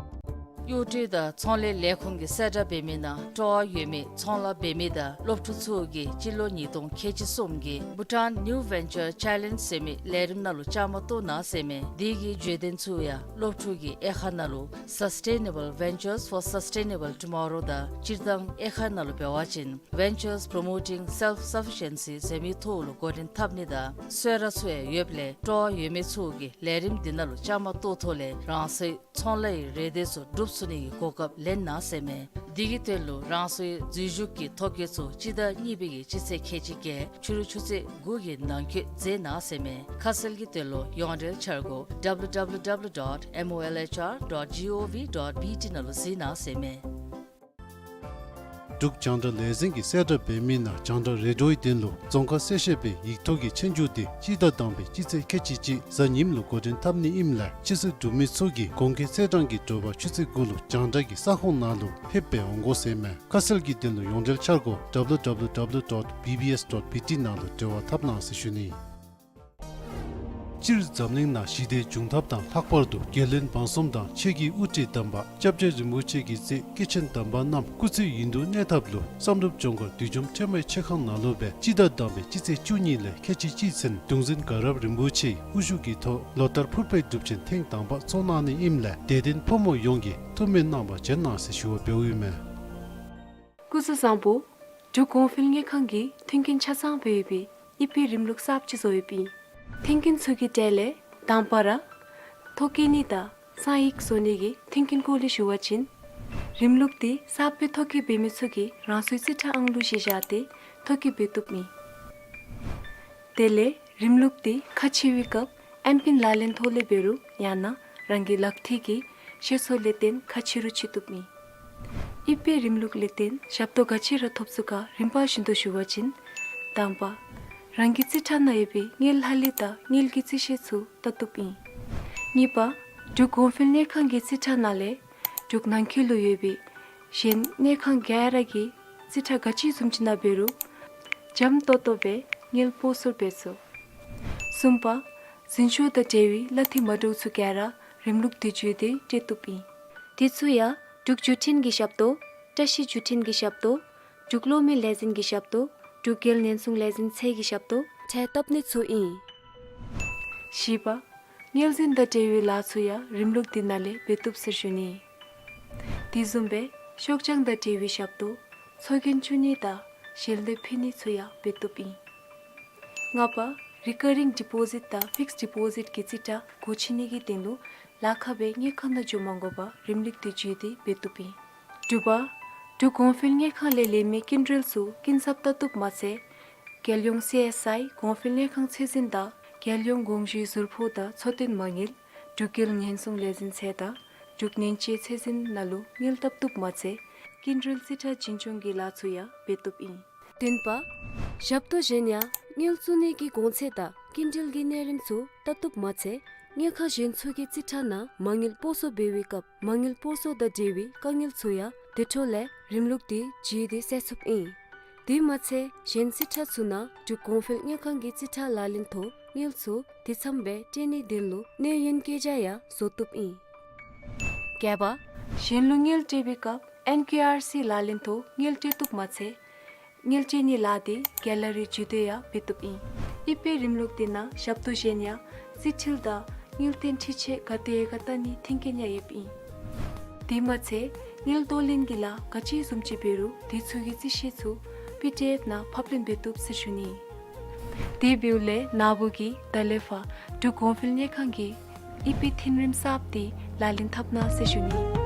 གཡོག་སྒྲུབ་དང་ཚོང་ལས་ལས་ཁུངས་ཀྱིས་གསལ་བསྒྲགས་འབད་མི་ནང་སྤྲོ་བ་ཡོད་མི་ཚོང་ལཱ་འབད་མི་དང་སློབ་ཕྲུག་ཚུ་གིས་སྤྱི་ལོ་ཉིས་སྟོང་ཁལ་གཅིག་གསུམ་གྱི་Bhutan New Venture Challenge ཟེར་མི་ལས་རིམ་ནང་ལུ་བཅའ་མར་གཏོགས་གནང་ཟེར་མས། དེ་གི་བརྗོད་དོན་ཚུ་ཡང་སློབ་ཕྲུག་གིས་དབྱེ་ཁག་ནང་ལུ་Sustainable Ventures for Sustainable Tomorrow དང་སྤྱིར་བཏང་དབྱེ་ཁག་ནང་ལུ་འབད་བ་ཅིན་Ventures Promoting Self-Sufficiency ཟེར་མི་ཐོག་ལུ་འགོ་འདྲེན་འཐབ་ནི་དང་གསོལ་རས་ཚུ་ཡང་ཡོདཔ་ལས་སྤྲོ་བ་ཡོད་མི་ཚུ་གིས་ལས་རིམ་འདི་ནང་ལུ་བཅའ་མར་གཏོགས་ཐོག་ལས་རང་སོའི་ཚོང་ལཱའི་རེ་འདོད་ཚུ་སྒྲུབ་ཚུགས་ནི་གི་གོ་སྐབས་ལེན་གནང་ཟེར་མས། དེ་གི་དོན་ལུ་རང་སོའི་འཛུལ་ཞུགས་ཀྱི་ཐོ་བཀོད་ཚུ་སྤྱི་ཟླ་གཉིས་པའི་གི་སྤྱི་ཚེས་ཁལ་གཅིག་བརྒྱད་ཕྱི་རུ་ཆུ་ཚོད་དགུ་གི་ནང་འཁོད་མཛད་གནང་ཟེར་མས། ཁ་གསལ་གྱི་དོན་ལུ་ཡོངས་འབྲེལ་འཆར་སྒོ་W W W dot M O L H R dot G O V dot B T ནང་ལུ་གཟིགས་གནང་ཟེར་མས། འབྲུག་རྒྱང་བསྒྲགས་ལས་འཛིན་གྱིས་གསལ་བསྒྲགས་འབད་མི་ནང་རྒྱང་བསྒྲགས་རེ་ཌིའོའི་དོན་ལུ་རྫོང་ཁ་གསལ་བཤད་པའི་ཡིག་ཐོག་གི་ཆོས་རྒྱུགས་འདི་སྤྱི་ཟླ་དང་པའི་སྤྱི་ཚེས་ཁལ་གཅིག་གཅིག་གཟའ་ཉིམ་ལུ་འགོ་འདྲེན་འཐབ་ནི་ཨིནམ་ལས་ཆོས་སྲིད་སྒྲུབ་མི་ཚུ་གིས་གོང་འཁོད་ཚེས་གྲངས་ཀྱི་དྲོ་པ་ཆུ་ཚོད་དགུ་ལུ་རྒྱང་བསྒྲགས་ཀྱི་ས་ཁོངས་ནང་ལུ་ཕེབས་སྦེ་འོང་དགོ་ཟེར་མས། ཁ་གསལ་གྱི་དོན་ལུ་ཡོངས་འབྲེལ་འཆར་སྒོ W W W dot B B S dot B T ནང་ལུ་འབྲེལ་བ་འཐབ་གནང་ཟེར་ཞུ་ནི། སྤྱིར་འཛམ་གླིང་ནང་ཞི་བདེའི་འབྱུང་ཐབས་དང་ལྷག་པར་དུ་རྒྱལ་བློན་འབངས་གསུམ་དང་ཆོས་ཀྱི་དབུ་ཁྲིད་དམ་པ་སྐྱབས་རྗེ་རིན་པོ་ཆེ་གི་སྲས་སྐྱེས་ཆེན་དམ་པ་རྣམས་སྐུ་ཚེ་ཡུན་དུ་གནས་ཐབས་ལུ་བསམ་གྲུབ་ལྗོངས་མཁར་བདུད་འཇོམས་ཁྲོས་མའི་མཆོད་ཁང་ནང་ལུ་སྦེ་སྤྱི་ཟླ་དང་པའི་སྤྱི་ཚེས་བཅུ་གཉིས་ལས་ཁལ་གཅིག་གཅིག་ཚུན་གདུང་འཛིན་དགའ་རབ་རིན་པོ་ཆེའི་དབུ་བཞུགས་ཀྱི་ཐོག་ལོ་ལྟར་ཕུར་པའི་སྒྲུབ་ཆེན་ཐེངས་དང་པ་ཚོགས་གནང་ནི་ཨིནམ་ལས་དད་ལྡན་ཕོ་མོ་ཡོངས་ཀྱིས་ཐུགས་སྨོན་གནང་བར་བྱོན་གནང་ཟེར་ཞུ་བ་འབདཝ་ཨིན་མས། སྐུ་གཟུགས་བཟང་པོ། འབྲུག་གོང་འཕེལ་དངུལ་ཁང་གིས་མཐུན་རྐྱེན་ཆ་ཚང་སྦེ་ཡོད་པའི་དབྱིབས་པའི་རིམ་ལུགས་གསརཔ་ཅིག་བཟོ་ཡོདཔ་ཨིན། མཐུན་རྐྱེན་ཚུ་གི་གྲས་ལས་དང་པ་ར་ཐོ་བཀོད་ནི་དང་གསང་ཡིག་བཟོ་ནི་གི་མཐུན་རྐྱེན་སྐོར་ལས་ཞུ་བ་ཅིན། རིམ་ལུགས་འདི་གསརཔ་སྦེ་ཐོ་བཀོད་འབད་མི་ཚུ་གིས་རང་སོའི་རྩིས་ཁྲ་ཨང་ལུ་གཞི་བཞག་སྟེ་ཐོ་བཀོད་འབད་བཏུབ་ཨིན། དེ་ལས་རིམ་ལུགས་འདི་ཁ་ཕྱེ་བའི་སྐབས་ཨེམ་པིན་ལག་ལེན་ཐོག་ལས་འབད་རུང་ཡང་ན་རང་གི་ལག་མཐིལ་གྱི་ཤེད་སོར་ལས་བརྟེན་ཁ་ཕྱེ་རུང་ཕྱེ་བཏུབ་ཨིན། དབྱིབས་པའི་རིམ་ལུགས་ལས་བརྟེན་ཞབས་ཏོག་ག་ཅི་ར་ཐོབ་ཚུགས་ག་རིམ་པ་བཞིན་དུ་ཞུ་བ་ཅིན། དང་པ། རང་གི་རྩིས་ཁྲ་ནང་ཡོད་པའི་དངུལ་ལྷག་ལུས་དང་དངུལ་གྱི་རྩིས་ཤེལ་ཚུ་བལྟ་བཏུབ་ཨིན། གཉིས་པ། འབྲུག་གོང་འཕེལ་དངུལ་ཁང་གི་རྩིས་ཁྲ་ནང་ལས་འབྲུག་ནང་འཁོད་ལུ་ཡོད་པའི་གཞན་དངུལ་ཁང་ག་ར་གི་རྩིས་ཁྲ་ག་ཅི་བཟུམ་ཅིག་ནང་འབད་རུང་འཇམ་ཏོག་ཏོ་སྦེ་དངུལ་སྤོ་སོར་འབད་ཚུགས། གསུམ་པ། འཛིན་སྐྱོང་དང་འབྲེལ་བའི་གླ་འཐུས་མ་འདྲཝ་ཚུ་ག་ར་རིམ་ལུགས་འདི་བརྒྱུད་དེ་སྤྲོད་བཏུབ་ཨིན། དེ་ཚུ་ཡང་འབྲུག་བརྒྱུད་འཕྲིན་གྱི་ཞབས་ཏོག། བཀྲ་ཤིས་བརྒྱུད་འཕྲིན་གྱི་ཞབས་ཏོག། འབྲུག་གློག་མེ་ལས་འཛིན་གྱི་ཞབས་ཏོག། འབྲུག་རྒྱལ་ཉེན་སྲུང་ལས་འཛིན་ཚད་ཀྱི་ཞབས་ཏོག་འཕྲལ་བཏབ་ནི་ཚུ་ཨིན། བཞི་པ། དངུལ་འཛིན་དང་འབྲེལ་བའི་ལཱ་ཚུ་ཡང་རིམ་ལུགས་འདི་ནང་ལས་འབད་བཏུབ་ཟེར་ཞུ་ནི། དེ་བཟུམ་སྦེ་ཤོག་བྱང་དང་འབྲེལ་བའི་ཞབས་ཏོག། ཚོགས་རྒྱན་བཙུགས་ནི་དང་ཞལ་འདེབས་ཕུལ་ནི་ཚུ་ཡང་འབད་བཏུབ་ཨིན། ལྔ་པ། རི་ཀ་རིང་ཌི་པོ་ཟིཊ་དང་ཕིགསཌ་ཌི་པོ་ཟིཊ་གི་རྩིས་ཁྲ་སྒོ་ཕྱེ་ནི་གི་དོན་ལུ་ལཱ་ཁག་སྦེ་དངུལ་ཁང་ནང་འགྱོ་མ་དགོ་པར་རིམ་ལུགས་འདི་བརྒྱུད་དེ་འབད་བཏུབ་ཨིན། དྲུག་པ། འབྲུག་གོང་འཕེལ་དངུལ་ཁང་ལས་ལེན་མི་སྐྱིན་འགྲུལ་ཚུ་སྐྱིན་ཚབ་བལྟ་བཏུབ་མ་ཚད། རྒྱལ་ཡོངས་སི་ཨེསི་ཨའི་གོང་འཕེལ་དངུལ་ཁང་ཚད་འཛིན་དང་རྒྱལ་ཡོངས་དགོངས་ཞུའི་ཟུར་ཕོགས་དང་འཚོ་རྟེན་མ་དངུལ། འབྲུག་རྒྱལ་ཉེན་སྲུང་ལས་འཛིན་ཚད་དང་འབྲུག་ཉེན་བཅོལ་ཚད་འཛིན་ནང་ལུ་དངུལ་བཏབ་བཏུབ་མ་ཚད། སྐྱིན་འགྲུལ་རྩིས་ཁྲ་འཛིན་སྐྱོང་གི་ལཱ་ཚུ་ཡང་འབད་བཏུབ་ཨིན། བདུན་པ། ཞབས་ཏོག་གཞན་ཡང་དངུལ་བཙུགས་ནི་གི་གོང་ཚད་དང་སྐྱིན་འགྲུལ་གྱི་གནས་རིམ་ཚུ་བལྟ་བཏུབ་མ་ཚད། དངུལ་ཁང་གཞན་ཚུ་གི་རྩིས་ཁྲ་ནང་མ་དངུལ་སྤོ་སོར་འབད་བའི་སྐབས་མ་དངུལ་སྤོ་སོར་དང་འབྲེལ་བའི་དཀའ་ངལ་ཚུ་ཡང་དེ་འཕྲོ་ལས་རིམ་ལུགས་འདི་བརྒྱུད་དེ་སེལ་ཚུགསཔ་ཨིན། དེ་མ་ཚད་གཞན་རྩིས་ཁྲ་ཚུ་ནང་འབྲུག་གོང་འཕེལ་དངུལ་ཁང་གི་རྩིས་ཁྲ་ལག་ལེན་ཐོག་དངུལ་ཚུ་དེ་ཙམ་སྦེ་སྤྲོད་ནིའི་དོན་ལུ་གནས་ཡུན་བཀོད་རྒྱ་ཡང་བཟོ་བཏུབ་ཨིན། བརྒྱད་པ། གཞན་ལུ་དངུལ་སྤྲོད་པའི་སྐབས་ཨེན་ཀེ་ཨར་སི་ལག་ལེན་ཐོག་དངུལ་སྤྲོད་བཏུབ་མ་ཚད། དངུལ་སྤྲོད་ནིའི་ལཱ་འདི་ག་ལ་རི་བརྒྱུད་དེ་ཡང་འབད་བཏུབ་ཨིན། དབྱིབས་པའི་རིམ་ལུགས་འདི་ནང་ཞབས་ཏོག་གཞན་ཡང་རྩིས་འཁྲུལ་དང་དངུལ་བཏོན་འཕྲི་ཆད་ག་དེ་ཡོད་ག་བལྟ་ནིའི་མཐུན་རྐྱེན་ཡང་ཡོདཔ་ཨིན། དེ་མ་ཚད་དངུལ་གཏོར་ལེན་གྱི་ལཱ་ག་ཅི་བཟུམ་ཅིག་འབད་རུང་དེ་ཚུ་གི་རྩིས་ཤེལ་ཚུ་པི་ཌི་ཨེཕ་ནང་ཕབ་ལེན་འབད་བཏུབ་ཟེར་ཞུ་ནི། དེ་འབདཝ་ལས་ན་བུ་གིས་ད་ལས་ཕར་འབྲུག་གོང་འཕེལ་དངུལ་ཁང་གི་དབྱིབས་པའི་མཐུན་རིམ་གསརཔ་འདི་ལག་ལེན་འཐབ་གནང་ཟེར་ཞུ་ནི།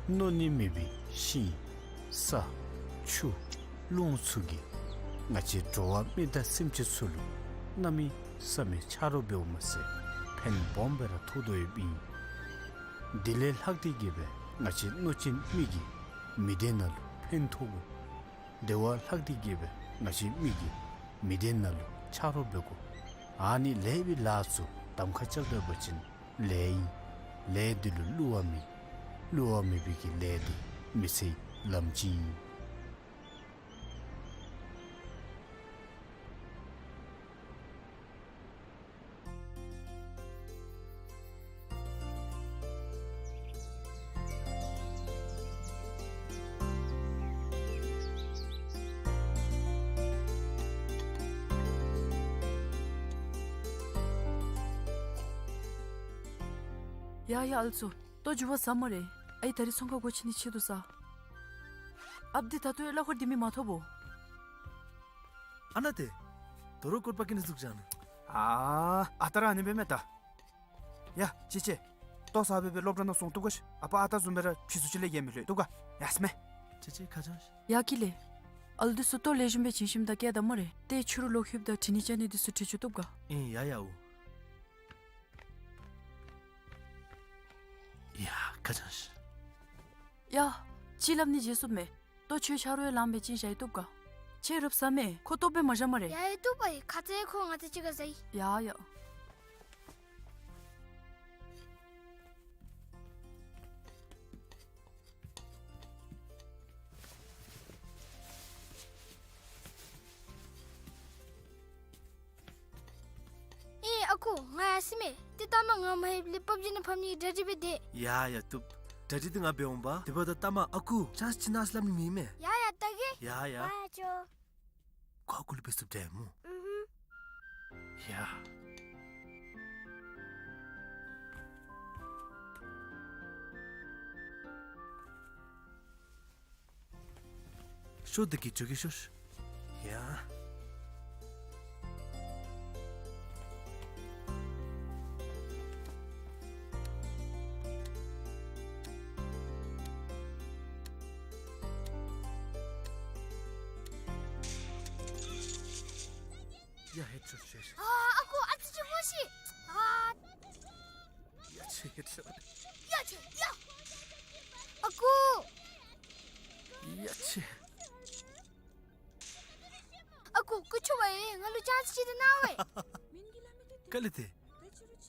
མནོ་ནི་མེད་པའི་ཤིང་ས་ཆུ་རླུང་ཚུ་གིས་ང་བཅས་འགྲོ་བ་མི་དང་སེམས་ཅན་ཚུ་ལུ་གནམ་མེད་ས་མེད་ཆ་རོགས་འབདཝ་མ་ཚད་ཕན་སྦོམ་སྦེ་ར་ཐོགས་དོ་ཡོདཔ་ཨིན། དེ་ལས་ལྷག་སྟེ་གིས་སྦེ་ང་བཅས་གནོད་སྦྱིན་མི་གིས་མི་སྡེ་ནང་ལུ་ཕན་ཐོགས་དགོ། དེ་བ་ལྷག་སྟེ་གིས་སྦེ་ང་བཅས་མི་གིས་མི་སྡེ་ནང་ལུ་ཆ་རོགས་འབད་དགོ། ཨ་ནི་ལེགས་པའི་ལཱ་ཚུ་གདམ་ཁ་རྐྱབ་ད་པ་ཅིན་ལེགས་ཨིན། ལས་འདི་ལུ་བསླུ་བ་མེད། བསླུ་བ་མེད་པའི་གི་ལས་འདི་མི་ཚེའི་ལམ་སྤྱི་ཨིན། ཡ་ཡ་ཨ་ལུ་ཚུ། ལྟོ་རྒྱུ་བ་ཟ་སྨ་རེ། ཨའི་ད་རིས་ཚོང་ཁང་སྒོ་ཕྱེ་ནི་ཆེད་དུ་ས། ཨཔ་འདི་ད་ལྟོ་ཡང་གླ་འཁོར་འདི་མི་མ་ཐོབ་བོ། ཨ་ན་ཏེ། དོ་རུང་སྐོར་པ་ཀི་ནི་ཟུག་བཞག་ནི། ཨ་ཨ་རྟག་ར་ཨ་ནི་སྦེ་མས་ད། ཡ་ཅི་ཅི། ལྟོ་ཟ་སྦེ་སྦེ་སློབ་གྲྭ་ནང་སོང་བཏུབ་ག་ཤིག། ཨ་པ་ཨ་རྟག་བཟུམ་སྦེ་ར་ཕྱི་སུ་ཅིག་ལས་ཡལ་མི་ལྷོད་བཏུབ་ག། ཡ་སྨས། ཅི་ཅི་ཁ་བྱང་ཤིག། ཡ་ཀི་ལེ། ཨ་ལུ་འདི་ཚུ་ལྟོ་ལེགས་ཤོམ་སྦེ་བྱིན་ཞིནམ་ད་བསྐྱལ་ད་སྨ་རེ། ཏེ་ཕྱི་རུ་ལོག་ལྷོདཔ་ད་དྲི་ནི་བཅར་ནི་འདི་ཚུ་དྲི་བཅུག་བཏུབ་ག། ཨིན་ཡ་ཡ་འོ། ཁ་བྱང་ཤིག། ཡ། ཅིག་སླབ་ནི་བརྗེད་སོངམ་མས། ལྟོ་ཁྱོད་ཆ་རོགས་ཡང་ལངམ་སྦེ་ཅིག་བཞག་ཡི་བཏུབ་ག། ཁྱོད་རུབ་ཟ་མས། ཁོ་ལྟོཝ་སྦེ་མ་བཞག་སྨ་རེ། ཡ་ཡ་བཏུབ་པས། ཁ་ཙ་ཁོ་ང་བཅས་གཅིག་ཁར་བཟའ་ཡི། ཡ་ཡ། ཨེ་ཨ་ཁུ་ང་ཡར་སོ་མས། ཏེ་ལྟ་མ་ང་མ་ལྷོདཔ་ལས་པབ་ཇི་ནང་ཕབ་ནིའི་གྲ་སྒྲིག་འབད་དེ། ཡ་ཡ་བཏུབ། གྲ་སྒྲིག་འདི་ང་འབད་འོང་པ། དེ་འབདཝ་ད་ལྟ་མ་ཨ་ཁུ་ཅན་སི་ཅིག་གནང་ཟེར་སླབ་ནི་མེད་མས། ཡ་ཡ་ལྟ་གེ། ཡ་ཡ། ཡ་ཡ་ཅོ། ཁོ་ཨ་ཁུ་ལུ་འབད་ཚུགསཔ་འདྲས་སྨོ། ཨུ་ཧུམ། ཡ། ཤོག་འདི་གིས་འགྱོ་གེ་ཤོག། ཡ། ཡ་ཧེ་ཚུ་ཤེས། ཨ་ཨ་ཁུ་ཨ་ཙི་ཅིག་སྨོ་ཤིག། ཨ། ཡ་ཆེ་ཧེ་ཚུ། ཡ་ཆེ་ཡ། ཨ་ཁུ། ཡ་ཆེ། ཨ་ཁུ་སྐུ་མཁྱེན་པ་ཡིས་ང་ལུ་ཅན་སི་ཅིག་འདི་གནང་བས། ག་ལས་ཏེ།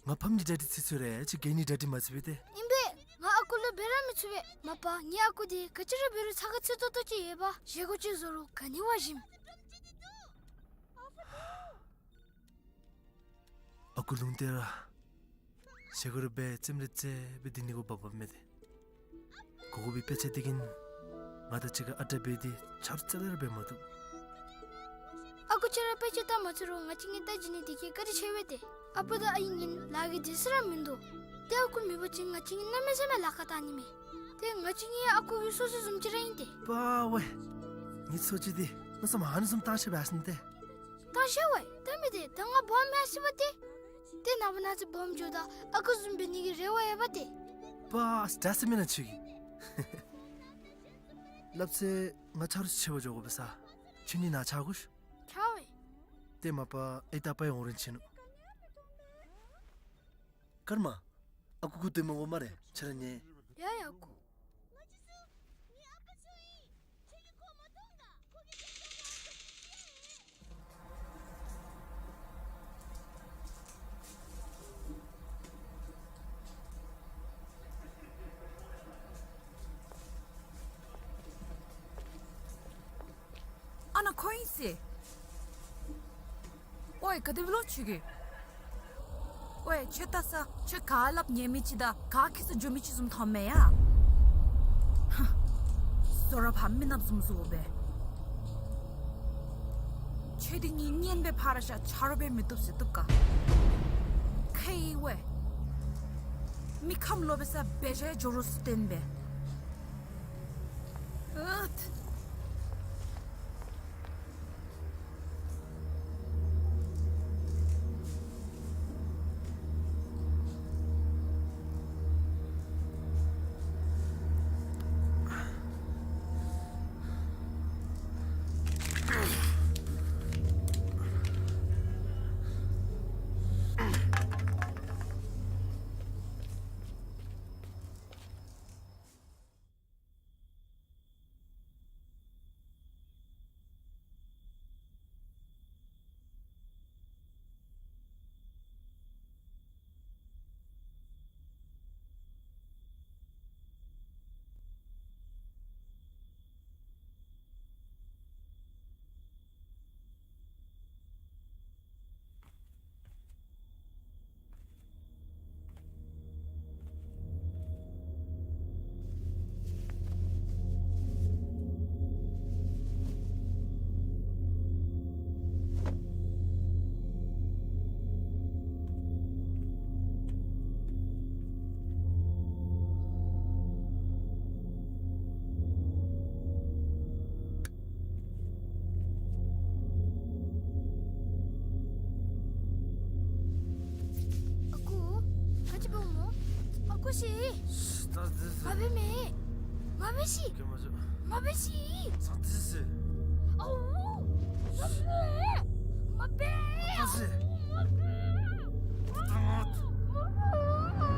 ང་ཕམ་གྱི་གྲ་སྒྲིག་ཚུ་ཚུ་རེ་ཅིག་གི་ནི་གྲ་སྒྲིག་མ་ཚུགས་པས་ཏེ། ཨིན་པས། ང་ཨ་ཁུ་ལུ་འབད་ར་མི་ཚུགས་པས། མ་པ་ངེའི་ཨ་ཁུ་འདི་ག་ཅི་ར་འབད་རུང་ཚ་ཁ་ཚིག་ཏོག་ཏོ་ཅིག་ཡོད་པ། བཞེས་སྒོ་ཅིག་བཟོ་རུང་ག་ནི་བ་ཞིམ། ཨ་ཁུ་ལུང་བསྟན་ར་བཞེས་སྒོ་རེ་འབད་རྩེདམོ་རེ་རྩེ་སྦེ་སྡོད་ནི་གུ་བབ་བབ་མས་ཏེ། གོ་གོ་བའི་དཔེ་ཆ་འདི་གིས་ང་དང་གཅིག་ཁར་ཨ་རྟག་འབད་དེ་ཆ་རོགས་རྩ་ལས་ར་འབད་མ་བཏུབ། ཨ་ཁུ་ཁྱོད་ར་དཔེ་ཆ་ལྟ་མ་ཚུགས་རུང་ང་བཅས་གཉིས་ལྟ་བྱིན་ནི་འདི་གིས་བཀའ་དྲིན་ཆེ་བས་ཏེ། ཨ་པ་དང་ཨའི་གཉིས་ལཱ་གི་སྡོད་ས་ར་མིན་འདུག། ཏེ་ཨ་ཁུ་མེད་པ་ཅིན་ང་བཅས་གཉིས་གནམ་མེད་ས་མེད་ལཱ་ཁག་བཏང་ནི་མས། ཏེ་ང་བཅས་གཉིས་ཨ་ཁུ་གི་སོ་སོ་བཟུམ་ཅིག་ར་ཨིན་ཏེ། པ་ཝེ། ངེའི་སོ་ཅིག་འདི་མནོ་བསམ་ཨ་ནི་བཟུམ་བཏང་ཤེས་པས་ཟེར་ནི་ཏེ། བཏང་ཤེས་པས། ད་མི་དེ་ད་ང་སྦོམ་མས་ཟེར་བ་ཏེ། ཏེ་ནངས་པ་གནངས་ཚེ་སྦོམ་འགྱོཝ་ད་ཨ་ཁུ་བཟུམ་འབད་ནི་གི་རེ་བ་ཡོད་པ་ཏེ། པ་ཨ་ཙི་ད་ཟེར་མི་ནང་ཆུ་གི། སླབ་ཚེ་ང་ཆ་རོགས་ཆེ་བ་འགྱོ་དགོ་པས་ས། ཁྱོད་ནི་ནཱ་ཆ་དགོ་ཤིག། ཆ་བས། ཏེ་མ་པ་ཨའི་རྟག་པར་འོང་རན་ཆི་ནུག། ཀརྨ། ཨ་ཁུ་ཁུ་སྡོད་མི་དགོ་སྨ་རེ། ཁྱོད་ར་ཉལ། ཡ་ཡ་ཨ་ཁུ། ཨ་ནཱ་ཁོ་ཨིན་ཟེར། ཝའེ་ག་དེ་སྦེ་ལོག་ཆི་གི། ཝའེ་ཁྱོད་ལྟ་ས་ཁྱོད་ག་སླབ་ཉན་མི་ཅིག་དང་ག་ཁྱད་ས་འགྱོ་མི་ཅིག་བཟུམ་མཐོངམ་མས་ཡ། ཧ། བཟོ་ར་ཕར་མི་ནགཔ་བཟུམ་བཟོ་སྦེ། ཁྱོད་འདི་གཉིས་གཉེན་སྦེ་ཕར་བཞག་ཆ་རོགས་འབད་མི་བཏུབ་ཟེར་བཏུབ་ག། ཁེ་ཝའེ། མི་ཁམས་ལོག་པའི་ས་འབད་བཞག་འགྱོ་རུང་བསྟན་པས། ཨ་ཐུ། ཨ་ཁུ། ག་ཅི་འབདཝ་སྨོ། ཨ་ཁུ་ཤི། ད་འདི་ཟེར། མ་འབད་མས། མ་འབད་ཤིག། ཀྱེ་མ་ཅོ། མ་འབད་ཤིག། ད་འདི་ཟེར། ཨའུ། མ་འབད། མ་འབད། ད་འདི་ཟེར། མ་འབད། ད་ད་ད། མ་འབད།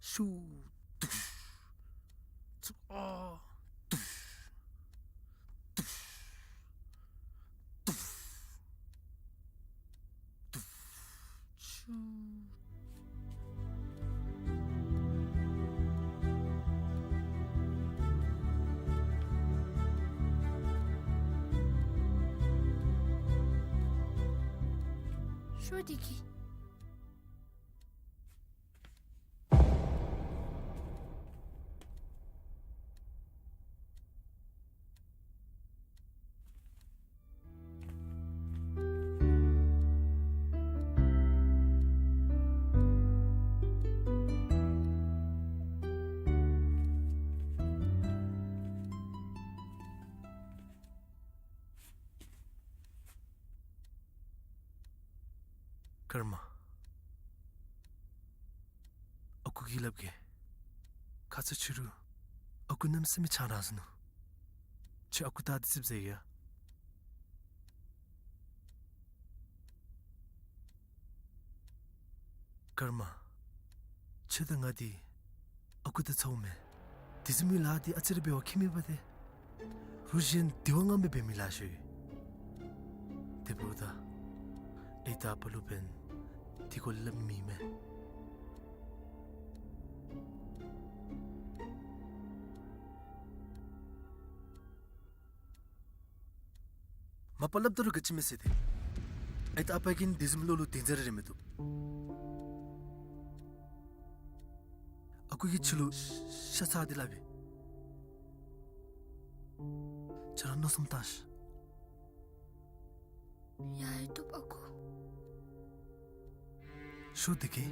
ཤུ། དུཤ། ཚུ། ཨ། དུཤ། དུཤ། དུཤ། དུཤ། ཤུ། ཤོ་དེ་གི། ཀརྨ། ཨ་ཁུ་གིས་སླབ་གེ། ཁ་ཙ་ཕྱི་རུ་ཨ་ཁུ་གནམ་མེད་ས་མེད་ཆང་འཐུང་ཟེར་ནུག། ཁྱོད་ཨ་ཁུ་དང་འདི་ཙིགཔ་ཟ་ཡ། ཀརྨ། ཁྱོད་དང་ང་འདི་ཨ་ཁུ་དང་ཚ་བོ་མེན། དེ་བཟུམ་མའི་ལཱ་འདི་ཨ་ཙི་རེ་འབད་བ་ཁྱད་མེད་པ་ཏེ། རུ་གཞན་འདི་བ་ང་མི་འབད་མི་ལཱ་ཤོ་ཡོད། དེ་འབདཝ་ད་ཨའི་དང་ཨ་པ་ལུ་འབདན་འདི་སྐོར་སླབ་མི་མེད། མ་པ་སླབ་ད་རུང་ག་ཅི་མེད་ཟེར་ཏེ། ཨའི་དང་ཨ་པ་གིས་དེ་བཟུམ་བློ་ལུ་དེ་ཟེར་ར་རེ་མི་བཏུབ། ཨ་ཁུ་གིས་ཁྱོད་ལུ་ཤ་ཚ་འདི་སླབ་ཨིན། ཁྱོད་ར་མནོ་བསམ་བཏང་ཤིག། ཡ་ཡ་བཏུབ་ཨ་ཁུ། ཤོ་དེ་གི།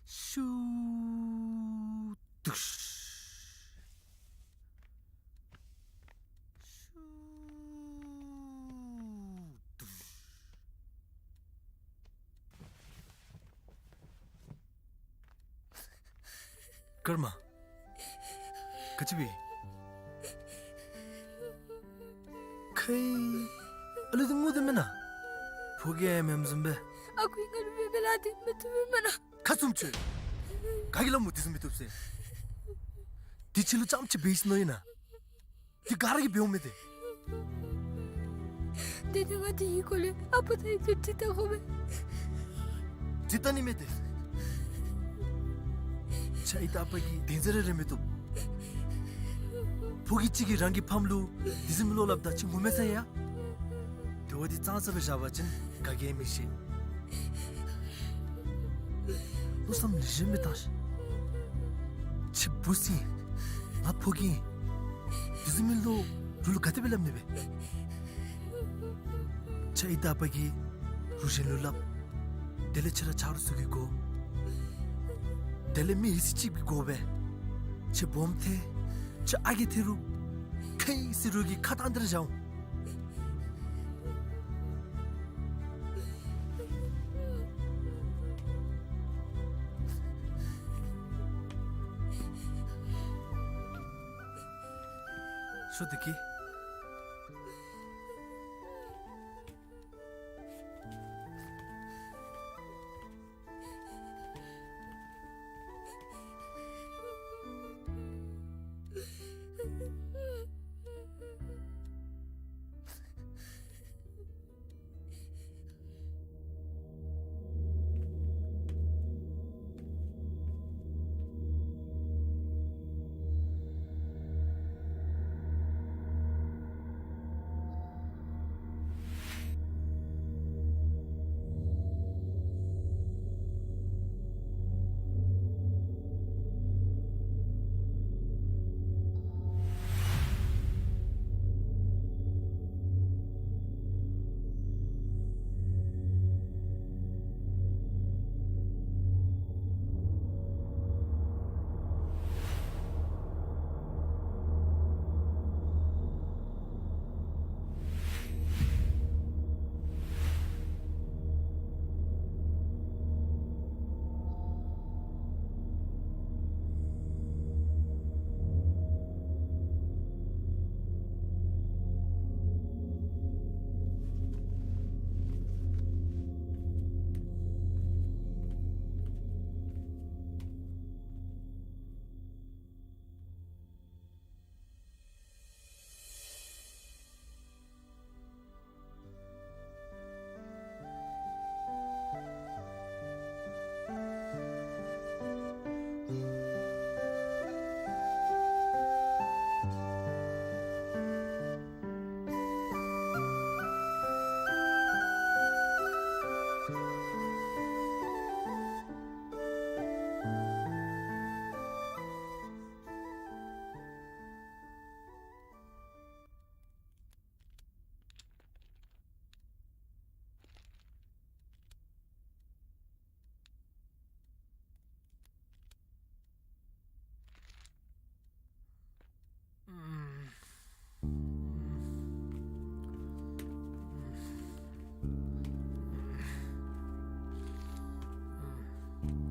ཤུ། དུཤ། ཤུ། དུཤ། ཀརྨ། ག་ཅི་འབད། ཁའི་ཨ་ལུ་འདི་ངུ་དོ་མེན་ན། ཕོ་རྒྱས་མེནམ་བཟུམ་སྦེ། ཨ་ཁུ་ང་ལུ་འབད་མི་ལཱ་འདི་མི་བཏུབ་མེན་ན། ཁ་བཙུམ་ཁྱོད། ག་གིས་སླབ་སྨོ་དེ་བཟུམ་མི་བཏུབ་ཟེར། འདི་ཁྱོད་ལུ་རྐྱངམ་ཅིག་འབད་ཡི་ཟེར་མནོ་ཡི་ན། འདི་ག་ར་གིས་འབདཝ་མས་ཏེ། དེ་ནི་ང་འདི་གི་སྐོར་ལས་ཨ་པ་དང་ཨའི་ཚུ་དྲི་བལྟ་དགོ་པས། དྲི་བལྟ་ནི་མེད་དེ། ཁྱོད་ཨའི་དང་ཨ་པ་གིས་དེ་ཟེར་ར་རེ་མི་བཏུབ། ཕོ་རྒྱས་ཅིག་གིས་རང་གི་ཕམ་ལུ་དེ་བཟུམ་བློ་སླབ་ད་ཁྱོད་ངུ་མས་ཟེར་ཡ། དེ་བ་འདི་ཙང་ཙ་སྦེ་བཞག་པ་ཅིན་ག་གིས་མི་ཤེས། མནོ་བསམ་ལེགས་ཤོམ་སྦེ་བཏང་ཤིག། ཁྱོད་བུ་ཟེར་ང་ཕོ་རྒྱས་ཨིན། དེ་བཟུམ་མའི་བློ་རུ་ལུ་ག་དེ་སྦེ་སླབ་ནི་སྦེ། ཁྱོད་ཨའི་དང་ཨ་པ་གིས་རུ་གཞན་ལུ་སླབ། དེ་ལས་ཁྱོད་ར་ཆ་རོགས་ཚུ་གིས་གོ། དེ་ལས་མི་ཡི་སྲིད་ཅིག་གིས་གོ་སྦེ། ཁྱོད་སྦོམ་ཐལ། ཁྱོད་ཨ་རྒས་ཐལ་རུང་ཁའི་སི་རུ་གི་ཁ་བཏང་སྟེ་ར་བཞག་འོང་། ཤོ་དེ་གི།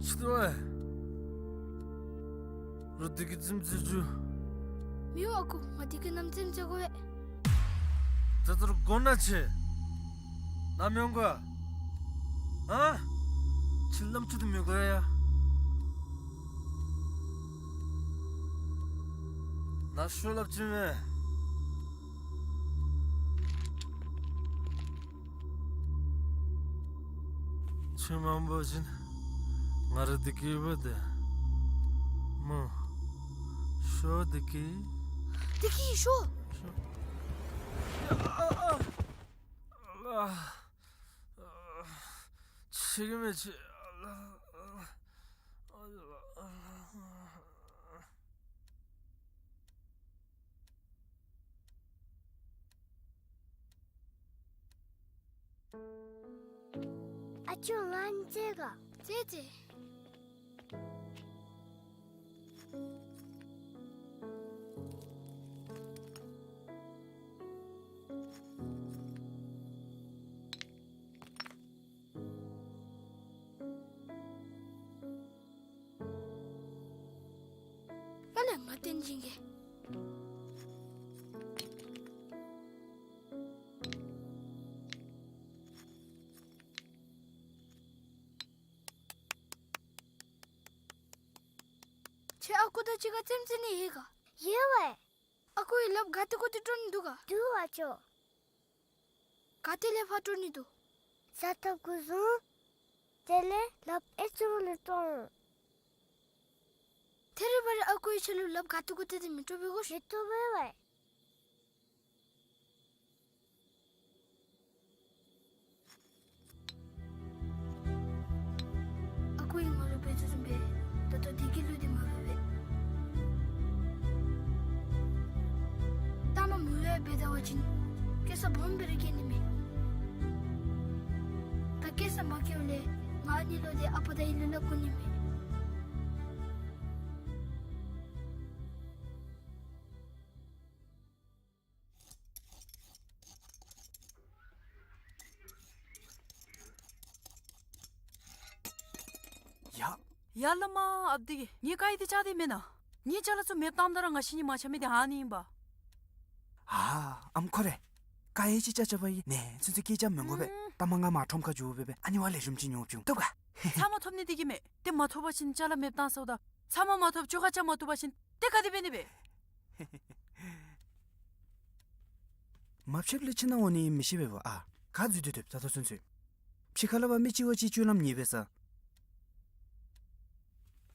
ཅི་ཏོ་ཨེ། རོགས་བདེ་སྐྱིད་རྩེདམོ་རྩེ་བཅུག། མི་འོང་ཨ་ཁུ། ང་བདེ་སྐྱིད་གནམ་རྩེདམོ་རྩེ་དགོ་པས། ད་ལྟོ་ར་དགོ་ན་ཆེ། ནཱ་མི་འོང་ག། ཨ། ཁྱོད་ལམ་ཁྱོད་དུ་མི་དགོ་ཡ། ནཱ་ཤོག་སླབ་ཅི་མས། ཁྱོད་མ་འོང་པ་ཅིན་ང་ར་བདེ་སྐྱིད་ཡོདཔ་འདྲས་སྨོ། ཤོག་བདེ་སྐྱིད། བདེ་སྐྱིད་ཤོག། ཤོག། ཨ་ཨ་ཨ། ཤེས་ཀྱི་མེད་ཆི། ཨ་ཅོ་ང་རྩེད་ག། རྩེད་རྩེད། ཨ་ལས་ང་བསྟན་སྦྱིན་གྱིས། ཁྱོད་ཨ་ཁུ་དང་གཅིག་ཁར་རྩེདམོ་རྩེ་ནི་ཡོད་ག། ཡོད་པས། ཨ་ཁུ་གིས་ལགཔ་ག་ཏེ་གོ་ཏེ་དཀྲོལ་ནི་འདུག་ག། འདུག་ཨ་ཅོ། ག་ཏེ་ལས་ཕར་དཀྲོལ་ནི་འདུག། ས་ཐོབ་གུ་བཟུང་། དེ་ལས་ལགཔ་ཨེ་ཙི་ལུ་དཀྲོལ། ཐད་རི་བ་རི་ཨ་ཁུ་གིས་ཁྱོད་ལུ་ལགཔ་ག་ཏེ་གོ་ཏེ་དེ་མི་དཀྲོལ་བའི་གོ་ཤིག། མི་དཀྲོལ་བའི་བས། ཨ་ཁུ་གིས་ང་ལུ་འབད་དོ་བཟུམ་སྦེ་ད་ལྟོ་བདེ་སྐྱིད་ལུ་འདི་མ་འབད་བས། ལྟ་མ་མུ་ལེ་འབད་ད་བ་ཅིན་སྐྱེ་ས་སྦོམ་སྦེ་ར་སྐྱེ་ནི་མས། ད་སྐྱེ་ས་མ་སྐྱེཝ་ལས་ང་ཨ་ནི་ལུ་དེ་ཨ་པ་དང་ཨའི་ལུ་སླབ་དགོ་ནི་མས། ཡ། ཡ་བླ་མ་ཨཔ་དེ་གིས་ངེའི་ཀ་ཡི་དེ་བཅག་སྟེ་མེན་ན། ངེའི་ཅ་ལ་ཚུ་མེདཔ་བཏངམ་ད་ར་ང་བཞི་གཉིས་མ་ཆ་མི་དེ་ཨ་ནི་ཨིན་པ། ཨ་ཨམ་ཁོ་རེ། ཀ་ཡི་ཅིག་བཅག་བཅགཔ་ཨིན་ནས་ཚུན་ཚོད་སྐད་ཆ་མི་གོ་བས། ཨུམ། ལྟ་མ་ང་མ་ཁྲོམ་ཁར་འགྱོ་སྦེ་སྦེ་ཨ་ནི་བ་ལེགས་ཤོམ་ཅིག་ཉོ་བཅུག་ཐུབ་ག། ཚབ་མ་ཐོབ་ནི་དེ་གིས་མེད། དེ་མ་ཐོབ་པ་ཅིན་ཅ་ལ་མེདཔ་བཏང་སོ་ད། ཚབ་མ་མ་ཐོབ་ཅོག་ཁ་བཅག་མ་བཏུབ་པ་ཅིན་དེ་ག་དེ་འབད་ནི་སྦེ། མ་ཕྱདཔ་ལས་ཕྱི་ནང་འོང་ནི་མི་ཤེས་པས་བ་ཨ། ག་འཛུལ་ཏེ་སྡོདཔ་ད་ལྟོ་ཚུན་ཚོད། ཕྱི་ཁ་ལས་ཕར་མི་གཅིག་བ་གཅིག་སྤྱོད་ལམ་ཉེས་པས་ས།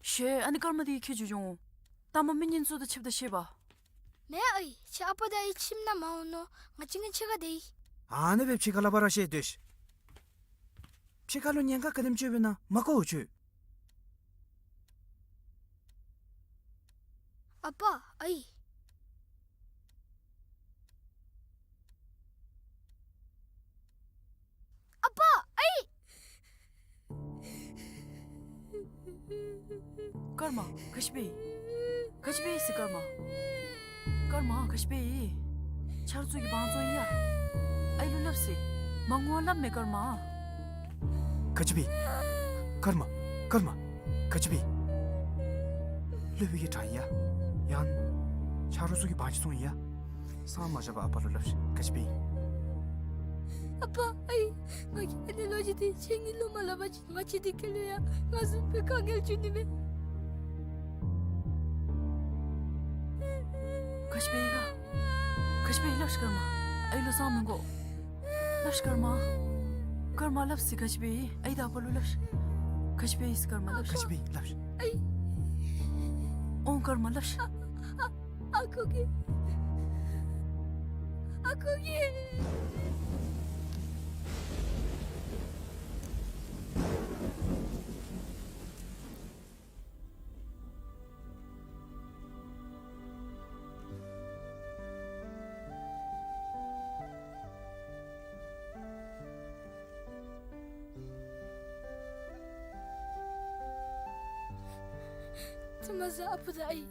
ཤེས། ཨ་ནི་སྐར་མ་དེ་ཁྱོད་ཅིག་འོང་། ལྟ་མ་མི་ངན་ཚུ་དང་ཕྱདཔ་ད་ཤེས་པ། མེན་ཨའི། ཁྱོད་ཨ་པ་དང་ཨའི་ཁྱིམ་ནང་མ་འོང་ནོ། ང་བཅས་ཀྱིས་ཕྱི་ཁར་སྡོད་ཡི། ཨ་ནི་སྦེ་ཕྱི་ཁ་ལས་ཕར་ར་བཤད་སྡོད་ཤིག། ཕྱི་ཁ་ལུ་ཉེན་ཁ་ག་དེམ་ཅིག་ཡོདཔ་ཨིན་ན་མ་གོ་འོང་ཁྱོད། ཨ་པ་ཨའི། ཨ་པ་ཨའི། སྐར་མ་ག་ཅི་འབད་ཡི། ག་ཅི་འབད་ཡི་ཟེར་སྐར་མ། སྐར་མ་ག་ཅི་འབད་ཡི། ཆ་རོགས་ཚུ་གིས་བང་བཙོང་ཡི་ཡ། ཨའི་ལུ་སླབ་ཟེར། མ་ངུ་བར་སླབ་མས་སྐར་མ། ག་ཅི་འབད་ཡི། སྐར་མ། སྐར་མ། ག་ཅི་འབད་ཡི། སློབ་དཔོན་གྱིས་དྲང་ཡི་ཡ། ཡང་ཆ་རོགས་ཚུ་གིས་བང་ཅིག་བཙོང་ཡི་ཡ། སངས་མ་རྒྱས་པར་ཨ་པ་ལུ་སླབ་ཤིག། ག་ཅི་འབད་ཡི། ཨ་པ་ཨའི། ང་གིས་ཨ་ནི་ལོ་རྒྱུས་དེ་ཁྱེད་གཉིས་ལུ་མ་སླབ་པ་ཅིན་ང་བཅས་འདི་ཁ་ལུ་ཡང་ང་བཟུམ་སྦེ་དཀའ་ངལ་འབྱུང་ནི་མས། ག་ཅི་འབད་ཡི་ག། ག་ཅི་འབད་ཡི་སླབ་ཤིག་སྐར་མ། ཨའི་ལུ་སངས་མི་དགོ། སླབ་ཤིག་སྐར་མ། སྐར་མ་སླབ་ཟེར་ག་ཅི་འབད་ཡི། ཨའི་དང་ཨ་པ་ལུ་སླབ་ཤིག། ག་ཅི་འབད་ཡི་ཟེར་སྐར་མ་སླབ་ཤིག། ག་ཅི་འབད་ཡི་སླབ་ཤིག། ཨའི། འོང་སྐར་མ་སླབ་ཤིག། ཨ་ཨ་ཁུ་གིས། ཨ་ཁུ་གིས། ཚ་མ་ཟ་ཨ་པ་དང་ཨའི།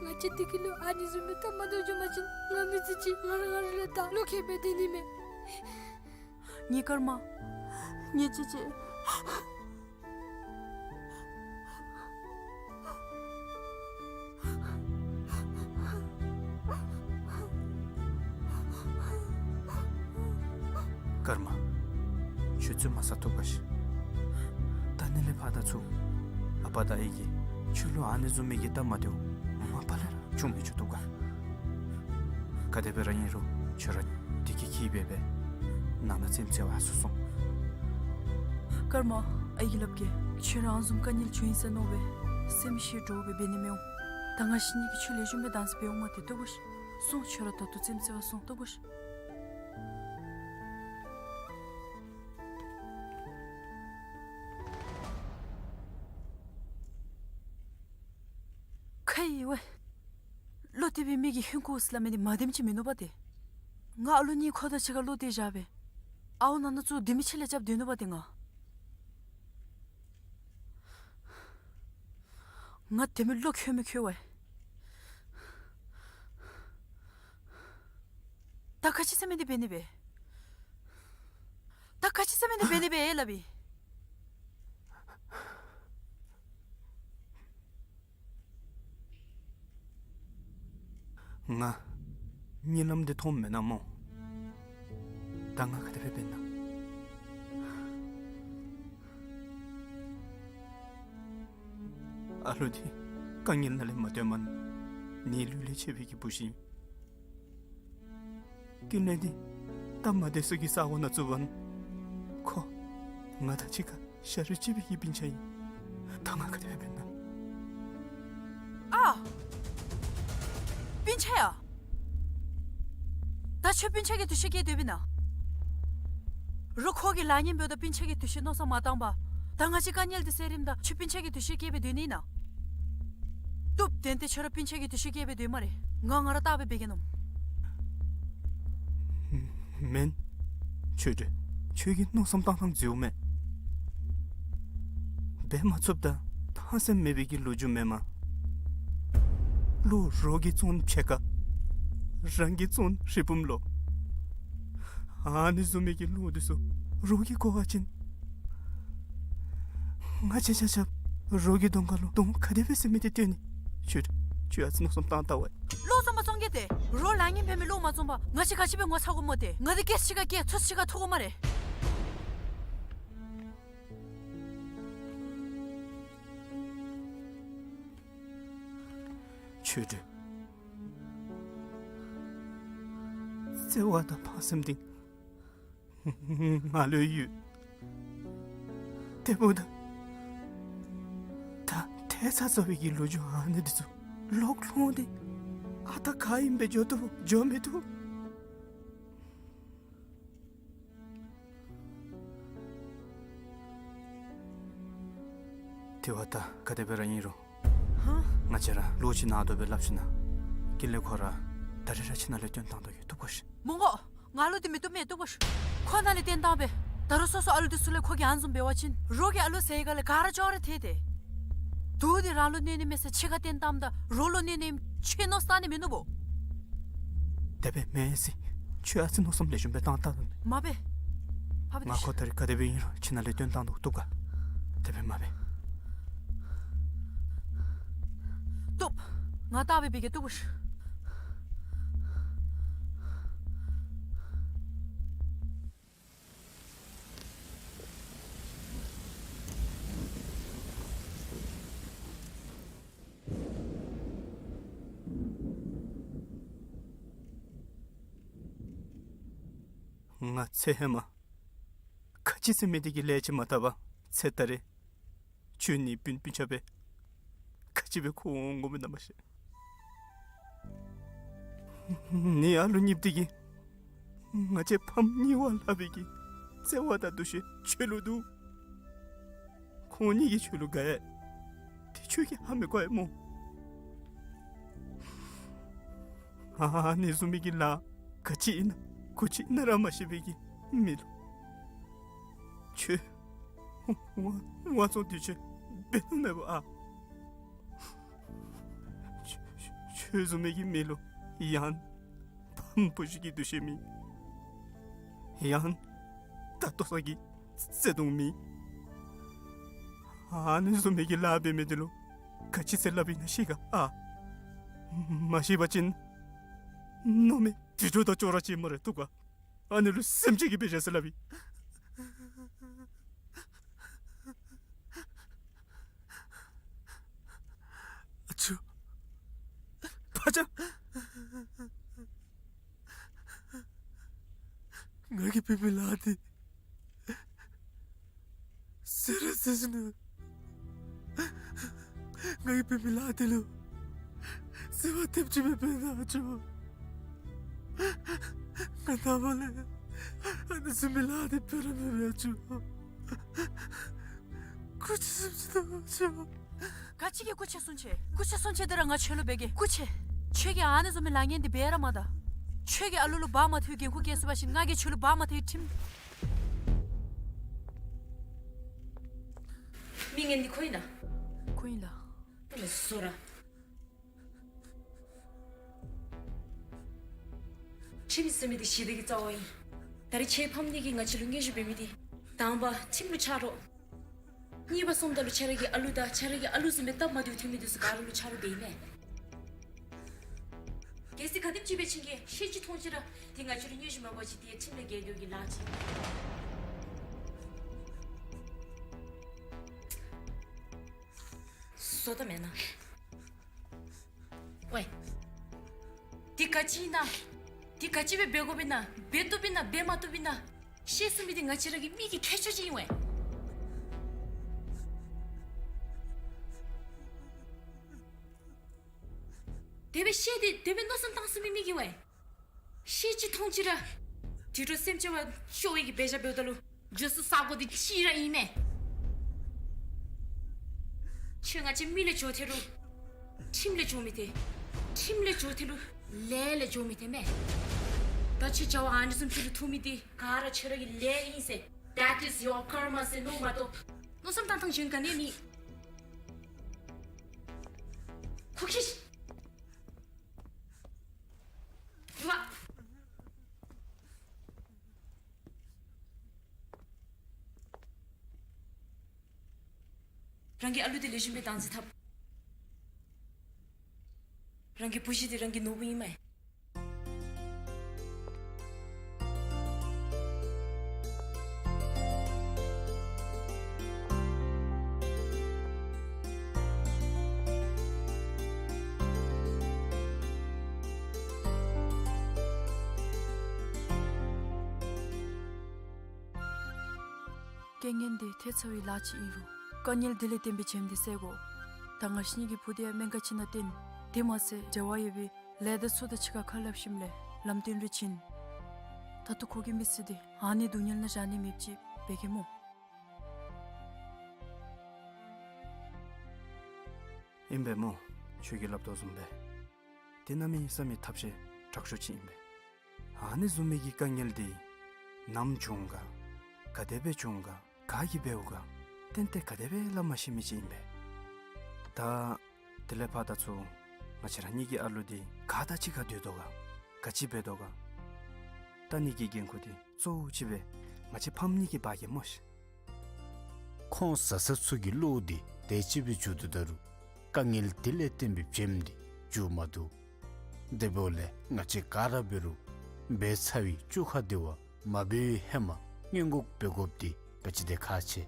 ང་བཅས་འདི་ཁ་ལུ་ཨ་ནི་བཟུམ་སྦེ་སྟབས་མ་བདེཝ་བྱུང་པ་ཅིན་ང་མི་ཚེ་གཅིག་ང་ར་ང་ར་ལུ་ད་བློ་ཁེལ་སྦེ་སྡོད་ནི་མས། ངེའི་སྐར་མ། ངེའི་ཅེ་ཅེ། ཀརྨ། ཁྱོད་བཙུན་མ་ས་ཐུབ་ག་ཤི། ད་ནི་ལས་ཕར་ད་ཚུར་ཨ་པ་དང་ཨའི་གིས་ཁྱོད་ལུ་ཨ་ནི་བཟུམ་མའི་གི་སྟབས་མ་བདེཝ་མ་པ་ལས་ར་བྱུང་མི་ཆོག་འདུག་ག། ག་དེ་སྦེ་ར་ཨིན་རུང་ཁྱོད་ར་བདེ་སྐྱིད་ཁྱད་འབད་སྦེ་ནང་ན་རྩེདམོ་རྩེ་བར་ཚུར་སོང་། ཀརྨ། ཨའི་གིས་སླབ་གེ། ཁྱོད་ར་ཨ་ནི་བཟུམ་དཀའ་ངལ་བྱུང་ཡི་ཟེར་མནོ་སྦེ་སེམས་ཤི་འདྲོག་སྦེ་འབད་ནི་མི་འོང་། ད་ང་བཅས་གཉིས་ཀྱིས་ཁྱོད་ལེགས་ཤོམ་སྦེ་བདག་འཛིན་འབད་འོང་མ་སྟེར་འདུག་ག་ཤི། སོང་། ཁྱོད་ར་ད་ལྟོ་རྩེདམོ་རྩེ་བར་སོང་། འདུག་ག་ཤི། ཁ་ཡི་ཝའི། བློ་གཏད་པའི་མི་གིས་ཧིང་ཁུ་སླབ་མི་འདི་མ་བདེནམ་ཅིག་མིན་ནུག་པ་ཏེ། ང་ཨ་ལུ་གཉིས་ཁོ་དང་གཅིག་ཁར་བློ་གཏད་བཞག་སྦེ་ཨའུ་ནང་ན་ཚུར་ལྡེ་མིག་ཕྱི་ལས་རྐྱབ་སྡོད་ནུག་པ་ཏེ་ང་། ང་དེ་མི་བློ་འཁྱོལ་མི་འཁྱོལ་ཝའི། ད་ག་ཅི་ཟེར་མི་འདི་འབད་ནི་སྦེ། ད་ག་ཅི་ཟེར་མི་འདི་འབད་ནི་སྦེ་ཨེ་སླབ་ཨིན། ང་གཉིད་ལམ་འདི་མཐོངམ་མེན་ན་སྨོ། ད་ང་ག་དེ་སྦེ་འབད་ན། ཨ་ལུ་འདི་དཀའ་ངལ་ནང་ལས་མ་བཏོན་མ་ནི་ལུས་ལས་ཆད་པའི་གི་བུ་གཞི་ཨིན། ཀུན་ལེགས་འདི་སྟབས་མ་བདེ་སའི་གི་ས་གོ་ནང་བཙུགས་པ་ནི་ཁོ་ང་དང་གཅིག་ཁར་ཤ་རུས་གཅིག་པའི་གི་སྤུན་ཆ་ཨིན། ད་ང་ག་དེ་སྦེ་འབད་ན། ཨ། སྤུན་ཆ་ཡ། ད་ཁྱོད་སྤུན་ཆ་གི་འདུ་ཤེས་བསྐྱེད་སྡོདཔ་ཨིན་ན། རོགས་ཁོ་གི་ལཱ་གཉེན་འབདཝ་ད་སྤུན་ཆ་གི་འདུ་ཤེས་མནོ་བསམ་མ་བཏང་པར་ད་ང་བཅས་དཀའ་ངལ་འདི་སེལ་རནམ་ད་ཁྱོད་སྤུན་ཆ་གི་འདུ་ཤེས་བསྐྱེད་སྦེ་སྡོད་ནི་ཨིན་ན། བཏུབ། ཏན་ཏན་ཁྱོད་ར་སྤུན་ཆ་གི་འདུ་ཤེས་བསྐྱེད་སྦེ་སྡོདཔ་སྨ་རེ། ང་ང་ར་བལྟ་སྦེ་འབད་གེ་མནོཝ་མས། ཆོས་སྒྲོན། ཁྱོད་ཀྱི་མནོ་བསམ་བཏང་ཐངས་འཛོལཝ་མས། འབད་མ་ཚུགསཔ་ད་ཕངས་སེམས་མེད་པའི་གི་ལོ་རྒྱུས་མེན་མས། བློ་རོགས་ཀྱིས་བཙོང་ཕྱེད་ཀ། རང་གིས་བཙོང་རི་བུམ་ལོ། ཨ་ནི་བཟུམ་མའི་གི་བློ་འདི་ཚུ་རོགས་ཀྱིས་གོ་བ་ཅིན། ང་བཅས་ཆ་ཁྱབ་རོགས་ཀྱི་གདོང་ཁ་ལུ་གདོང་ག་དེ་སྦེ་ཟེར་མི་འདི་སྟོན་ནི། ཁྱོད་ཁྱོད་ཨ་ཙི་མནོ་བསམ་བཏང་ད་ཝའི། བློ་བཟང་པོ་བཙོང་གེ་ཏེ། རོགས་ལཱ་གཉེན་འབད་མི་བློ་མ་བཟང་པར་ང་བཅས་ག་ཅི་སྦེ་ངོ་ཚ་དགོཔ་སྨོ་ཏེ། ང་འདི་སྐད་ཆ་གཅིག་ཁར་སྐད་ཐུགས་གཅིག་ཁར་ཐུགས་དགོ་སྨ་རེ། ཆོས་སྒྲོན། བརྩེ་བ་དང་ཕངས་སེམས་འདི་ང་ལུ་ཡོད། དེ་འབདཝ་ད་ད་ཐལ་ཚ་ཚ་བའི་གི་ལོ་རྒྱུས་ཨ་ནི་འདི་ཚུ་ལོག་ལྷོང་སྟེ་ཨ་རྟག་ག་ཨིནམ་སྦེ་འགྱོ་བཏུབ་འགྱོ་མི་བཏུབ། དེ་བ་ད་ག་དེ་སྦེ་ར་ཨིན་རུང་། ཧ། ང་བཅས་ར་ལོག་ཅིག་ནང་དོག་སྦེ་སླབ་ཞིན་ན་ཀུན་ལེགས་ཁོ་ར་ད་རིས་ར་ཁྱིམ་ནང་ལས་བཏོན་བཏང་དོ་གི། བཏུབ་ག་ཤི། མོང་གོ། ང་ལུ་འདི་མི་བཏུབ་མས། བཏུབ་ག་ཤི། ཁོ་ནང་ལས་བཏོན་བཏང་སྦེ། ད་རུང་སོ་སོ་ཨ་ལུ་འདི་ཚུ་ལས་ཁོ་གིས་ཨ་ནི་བཟུམ་འབད་བ་ཅིན་རོགས་ཀྱི་ཨ་ལུ་ཟེར་ག་ལས་ག་ར་ཅོག་ར་ཐལ་ཏེ། དུག་འདི་རང་ལུ་གནོད་ནི་མས་ཟེར་ཕྱི་ཁར་བཏོན་བཏངམ་ད་རོགས་ལུ་གནོད་ནི་ཨིནམ་ཁྱོད་མནོ་བསམ་བཏང་ནི་མིན་ནུག་པོ། དེ་སྦེ་མེན་ཟེར། ཁྱོད་ཨ་ཙི་མནོ་བསམ་ལེགས་ཤོམ་སྦེ་བཏང་བཏངམ་མས། མ་འབད། ཕ་བི་ང་ཁོ་ད་རིས་ག་དེ་སྦེ་ཨིན་རུང་ཁྱིམ་ནང་ལས་བཏོན་བཏང་དོ། བཏུབ་ག། དེ་སྦེ་མ་འབད། བཏུབ། ང་བལྟ་སྦེ་འབད་གེ། བཏུབ་ག་ཤི། ང་ཚེ་ཧེ་མ་ག་ཅི་ཟེར་མི་འདི་གི་ལས་ཅིག་མ་བཏབ་པར་ཚེ་ད་རེས་ཁྱོད་ནི་སྤུན་སྤུན་ཆ་སྦེ་ག་ཅི་སྦེ་འཁོར་འོང་འོང་མི་ན་མ་ཤེས། ནི་ཨ་ལུ་གཉིསཔོ་འདི་གིས་ང་བཅས་ཕམ་གཉིས་པོ་ལྷག་པའི་གི་བརྩེ་བ་དང་འདུ་ཤེས་ཁྱོད་ལུ་འདུག། ཁོང་གཉིས་ཀྱིས་ཁྱོད་ལུ་དགའ་ཡི། དེ་ཁྱོད་ཀྱིས་ཧ་མི་གོ་ཡི་སྨོ། ཨ་ནི་བཟུམ་མའི་གི་ལཱ་ག་ཅི་ཨིན་ན་གུ་ཅི་ཨིན་ན་ར་མ་ཤེས་པའི་གི་མི་ལུ་ཁྱོད་དབང་དབང་བཙོང་འདི་ཚུ་འབད་ནི་མེད་པ་ཨ། ཁྱོད་ཁྱོད་བཟུམ་མའི་གི་མི་ལུ་ཡང་ཕམ་བུ་གཞི་གི་འདུ་ཤེས་མེད། ཡང་ད་ལྟོ་ཚང་གི་བརྩེ་གདུང་མེད། ཨ་ནི་བཟུམ་མའི་གི་ལཱ་འབད་མི་འདི་ལུ་ག་ཅི་ཟེར་སླབ་ཨིན་ན་ཤེས་ག་ཨ། མ་ཤེས་པ་ཅིན་མནོ་མེད་དུད་འགྲོ་དང་ཅོག་ར་ཅིག་སྨ་རེ། བཏུབ་ག། ཨ་ནི་ལུ་སེམས་ཅན་གྱི་དཔེ་བཞག་ཟེར་སླབ་ཨིན། ཨ་ཅོ། ཕ་ཅག། ང་གིས་འབད་མི་ལཱ་འདི་ཟེར་ར་ཟེར་ཞིན་ན། ང་གིས་འབད་མི་ལཱ་འདི་ལུ་ཟེར་བ་ཐེབས་ཅིག་མེད་པས་ན་ཨ་ཅོ། ང་ནངས་པ་ལས་ཨ་ནི་བཟུམ་མའི་ལཱ་འདི་འབད་ར་མི་འབད་ཨ་ཅོ། སྐུ་མཁྱེན་གསུང་ཅི་དང་ཨ་ཅོ། ག་ཅི་གི་སྐུ་མཁྱེན་གསུང་ཅི། སྐུ་མཁྱེན་གསུང་ཅི་འདི་ར་ང་ཁྱོད་ལུ་འབད་གེ། སྐུ་མཁྱེན། ཁྱོད་ཀྱིས་ཨ་ནི་བཟུམ་མའི་ལཱ་ངན་འདི་འབད་ར་མ་ད། ཁྱོད་ཀྱིས་ཨ་ལུ་ལུ་འབག་མ་ཐུབ་པའི་འགན་ཁུར་བཀལ་ཚུགས་པ་ཅིན་ང་གིས་ཁྱོད་ལུ་འབག་མ་ཐུབ་པའི་ཁྲིམས། མི་ངན་འདི་ཁོ་ཨིན་ན། ཁོ་ཨིན་ལགས། ཨ་ནི་བཟོ་ར། ཁྲིམས་ཟེར་མི་འདི་ཞི་བདེ་གི་རྩ་བ་ཨིན། ད་རེས་ཁྱོད་ཕམ་ནི་གིས་ང་ཁྱོད་ལུ་སྙན་ཞུ་འབད་མི་འདི། དང་པ་ཁྲིམས་ལུ་ཆ་རོགས། གཉིས་པ་སོངམ་ད་ལུ་ཁྱོད་ར་གི་ཨ་ལུ་དང་ཁྱོད་ར་གི་ཨ་ལུ་བཟུམ་སྦེ་སྟབས་མ་བདེཝ་ཐོན་མི་འདི་ཚུ་ག་ར་ལུ་ཆ་རོགས་འབད་ཨིན་མས། གལ་སྲིད་ག་དེམ་ཅིག་འབད་བ་ཅིན་གྱི་ཤེས་ཅི་མཐོང་ཅི་ར་འདི་ང་ཁྱོད་ལུ་སྙན་ཞུ་མ་འབད་བ་ཅིན་འདི་ཁྲིམས་ལས་འགལ་འགྱོ་གི་ལཱ་ཅིག། བཟོ་ལྟ་མེན་ན། ཝའི། འདི་ག་ཅི་ཨིན་ན། འདི་ག་ཅི་སྦེ་འབད་དགོཔ་ཨིན་ན། འབད་བཏུབ་ཨིན་ན་འབད་མ་བཏུབ་ཨིན་ན། ཤེས་ཚུགས་མི་འདི་ང་ཁྱོད་ར་གི་མི་གི་ཁྱད་ཆོས་ཅིག་ཨིན་ཝའི། དེ་སྦེ་ཤེས་ཏེ་དེ་སྦེ་མནོ་བསམ་བཏང་ཚུགས་མི་མི་གི་ཝའི། ཤེས་ཅི་མཐོང་ཅི་ར་དུད་འགྲོ་སེམས་ཅན་བ་ཤོར་བའི་གི་འབད་བཞག་འབདཝ་ད་ལུ་འགྱོ་ས་ས་གོ་འདི་གཅིག་ར་ཨིན་མས། ཁྱོད་ང་བཅས་མི་ལས་འགྱོ་ཐལ་རུང་ཁྲིམས་ལས་འགྱོ་མི་ཐལ། ཁྲིམས་ལས་འགྱོ་ཐལ་རུང་ལས་ལས་འགྱོ་མི་ཐལ་མས། ད་ཁྱོད་བྱ་བ་ཨ་ནི་བཟུམ་ཅིག་ལུ་ཐུག་མི་འདི་ག་ར་ཁྱོད་ར་གི་ལས་ཨིན་ཟེར། That is your karma ཟེར་མནོ་མ་གཏོགས། མནོ་བསམ་བཏང་ཐངས་གཞན་ག་ནི་ཡང་མེད། ཁོ་ཁྱོད། རང་གི་ཨ་ལུ་འདི་ལེགས་ཤོམ་སྦེ་བདག་འཛིན་འཐབ། རང་གི་བུ་གཞི་འདི་རང་གི་ནོར་བུ་ཨིན་མས། རྐྱེན་ངན་འདི་ཐལ་ཚར་བའི་ལཱ་ཅིག་ཨིན་རུང་དཀའ་ངལ་འདི་ལས་བརྟེན་པའི་བྱེམ་འདི་སེལ་དགོ། ད་ང་བཅས་གཉིས་ཀྱི་བུ་འདི་ཡང་སྨན་ཁང་ཅིག་ནང་བསྟེན། དེ་མ་ཚད་འབྲེལ་བ་ཡོད་པའི་ལས་སྡེ་ཚུ་དང་གཅིག་ཁར་ཁ་སླབ་ཞིནམ་ལས་ལམ་སྟོན་རེ་བྱིན། ད་ལྟོ་ཁོ་གི་མི་ཚེ་འདི་ཨ་ནི་སྡུག་བསྔལ་ནང་བཞག་ནི་མེདཔ་ཅིག་འབད་གེ་སྨོ། ཨིན་པས་སྨོ། ཁྱོད་ཀྱིས་སླབ་དོ་བཟུམ་སྦེ་འདི་གནམ་མེད་ས་མེད་ཐབས་ཤེས་དྲག་ཤོས་ཅིག་ཨིན་པས། ཨ་ནི་བཟུམ་མའི་གི་དཀའ་ངལ་འདི་ནམ་བྱུང་ག། ག་དེ་སྦེ་བྱུང་ག། ག་གིས་འབདཝ་ག། ཏན་ཏན་ག་དེ་སྦེ་སླབ་མ་ཤེས་མི་ཅིག་ཨིན་པས། ད་དེ་ལས་ཕར་ད་ཚུར་ང་བཅས་ར་གཉིས་ཀྱི་ཨ་ལུ་འདི་ག་དང་གཅིག་ཁར་སྡོད་དོ་ག། ག་ཅི་འབད་དོ་ག། ད་ནི་གི་འགན་ཁུར་འདི་གཙོ་བོ་ཅིག་སྦེ་ང་བཅས་ཕམ་གཉིས་ཀྱིས་འབག་གེ་སྨོ་ཤིག། ཁོང་བཟའ་ཚང་ཚུ་གི་བློ་འདི་དེ་ཅིག་སྦེ་འགྱོ་དོ་ད་རུང་དཀའ་ངལ་འདི་ལས་བརྟེན་པའི་བྱེམ་འདི་མཇུག་མ་བསྡུ། དེ་འབདཝ་ལས་ང་བཅས་ག་ར་འབད་རུང་འབད་ཚར་བའི་བཅོ་ཁ་འདི་བ་མ་འབད་བའི་ཧེ་མ་སྔོན་འགོག་འབད་དགོཔ་འདི་ག་ཅི་དེ་ཁག་ཆེ།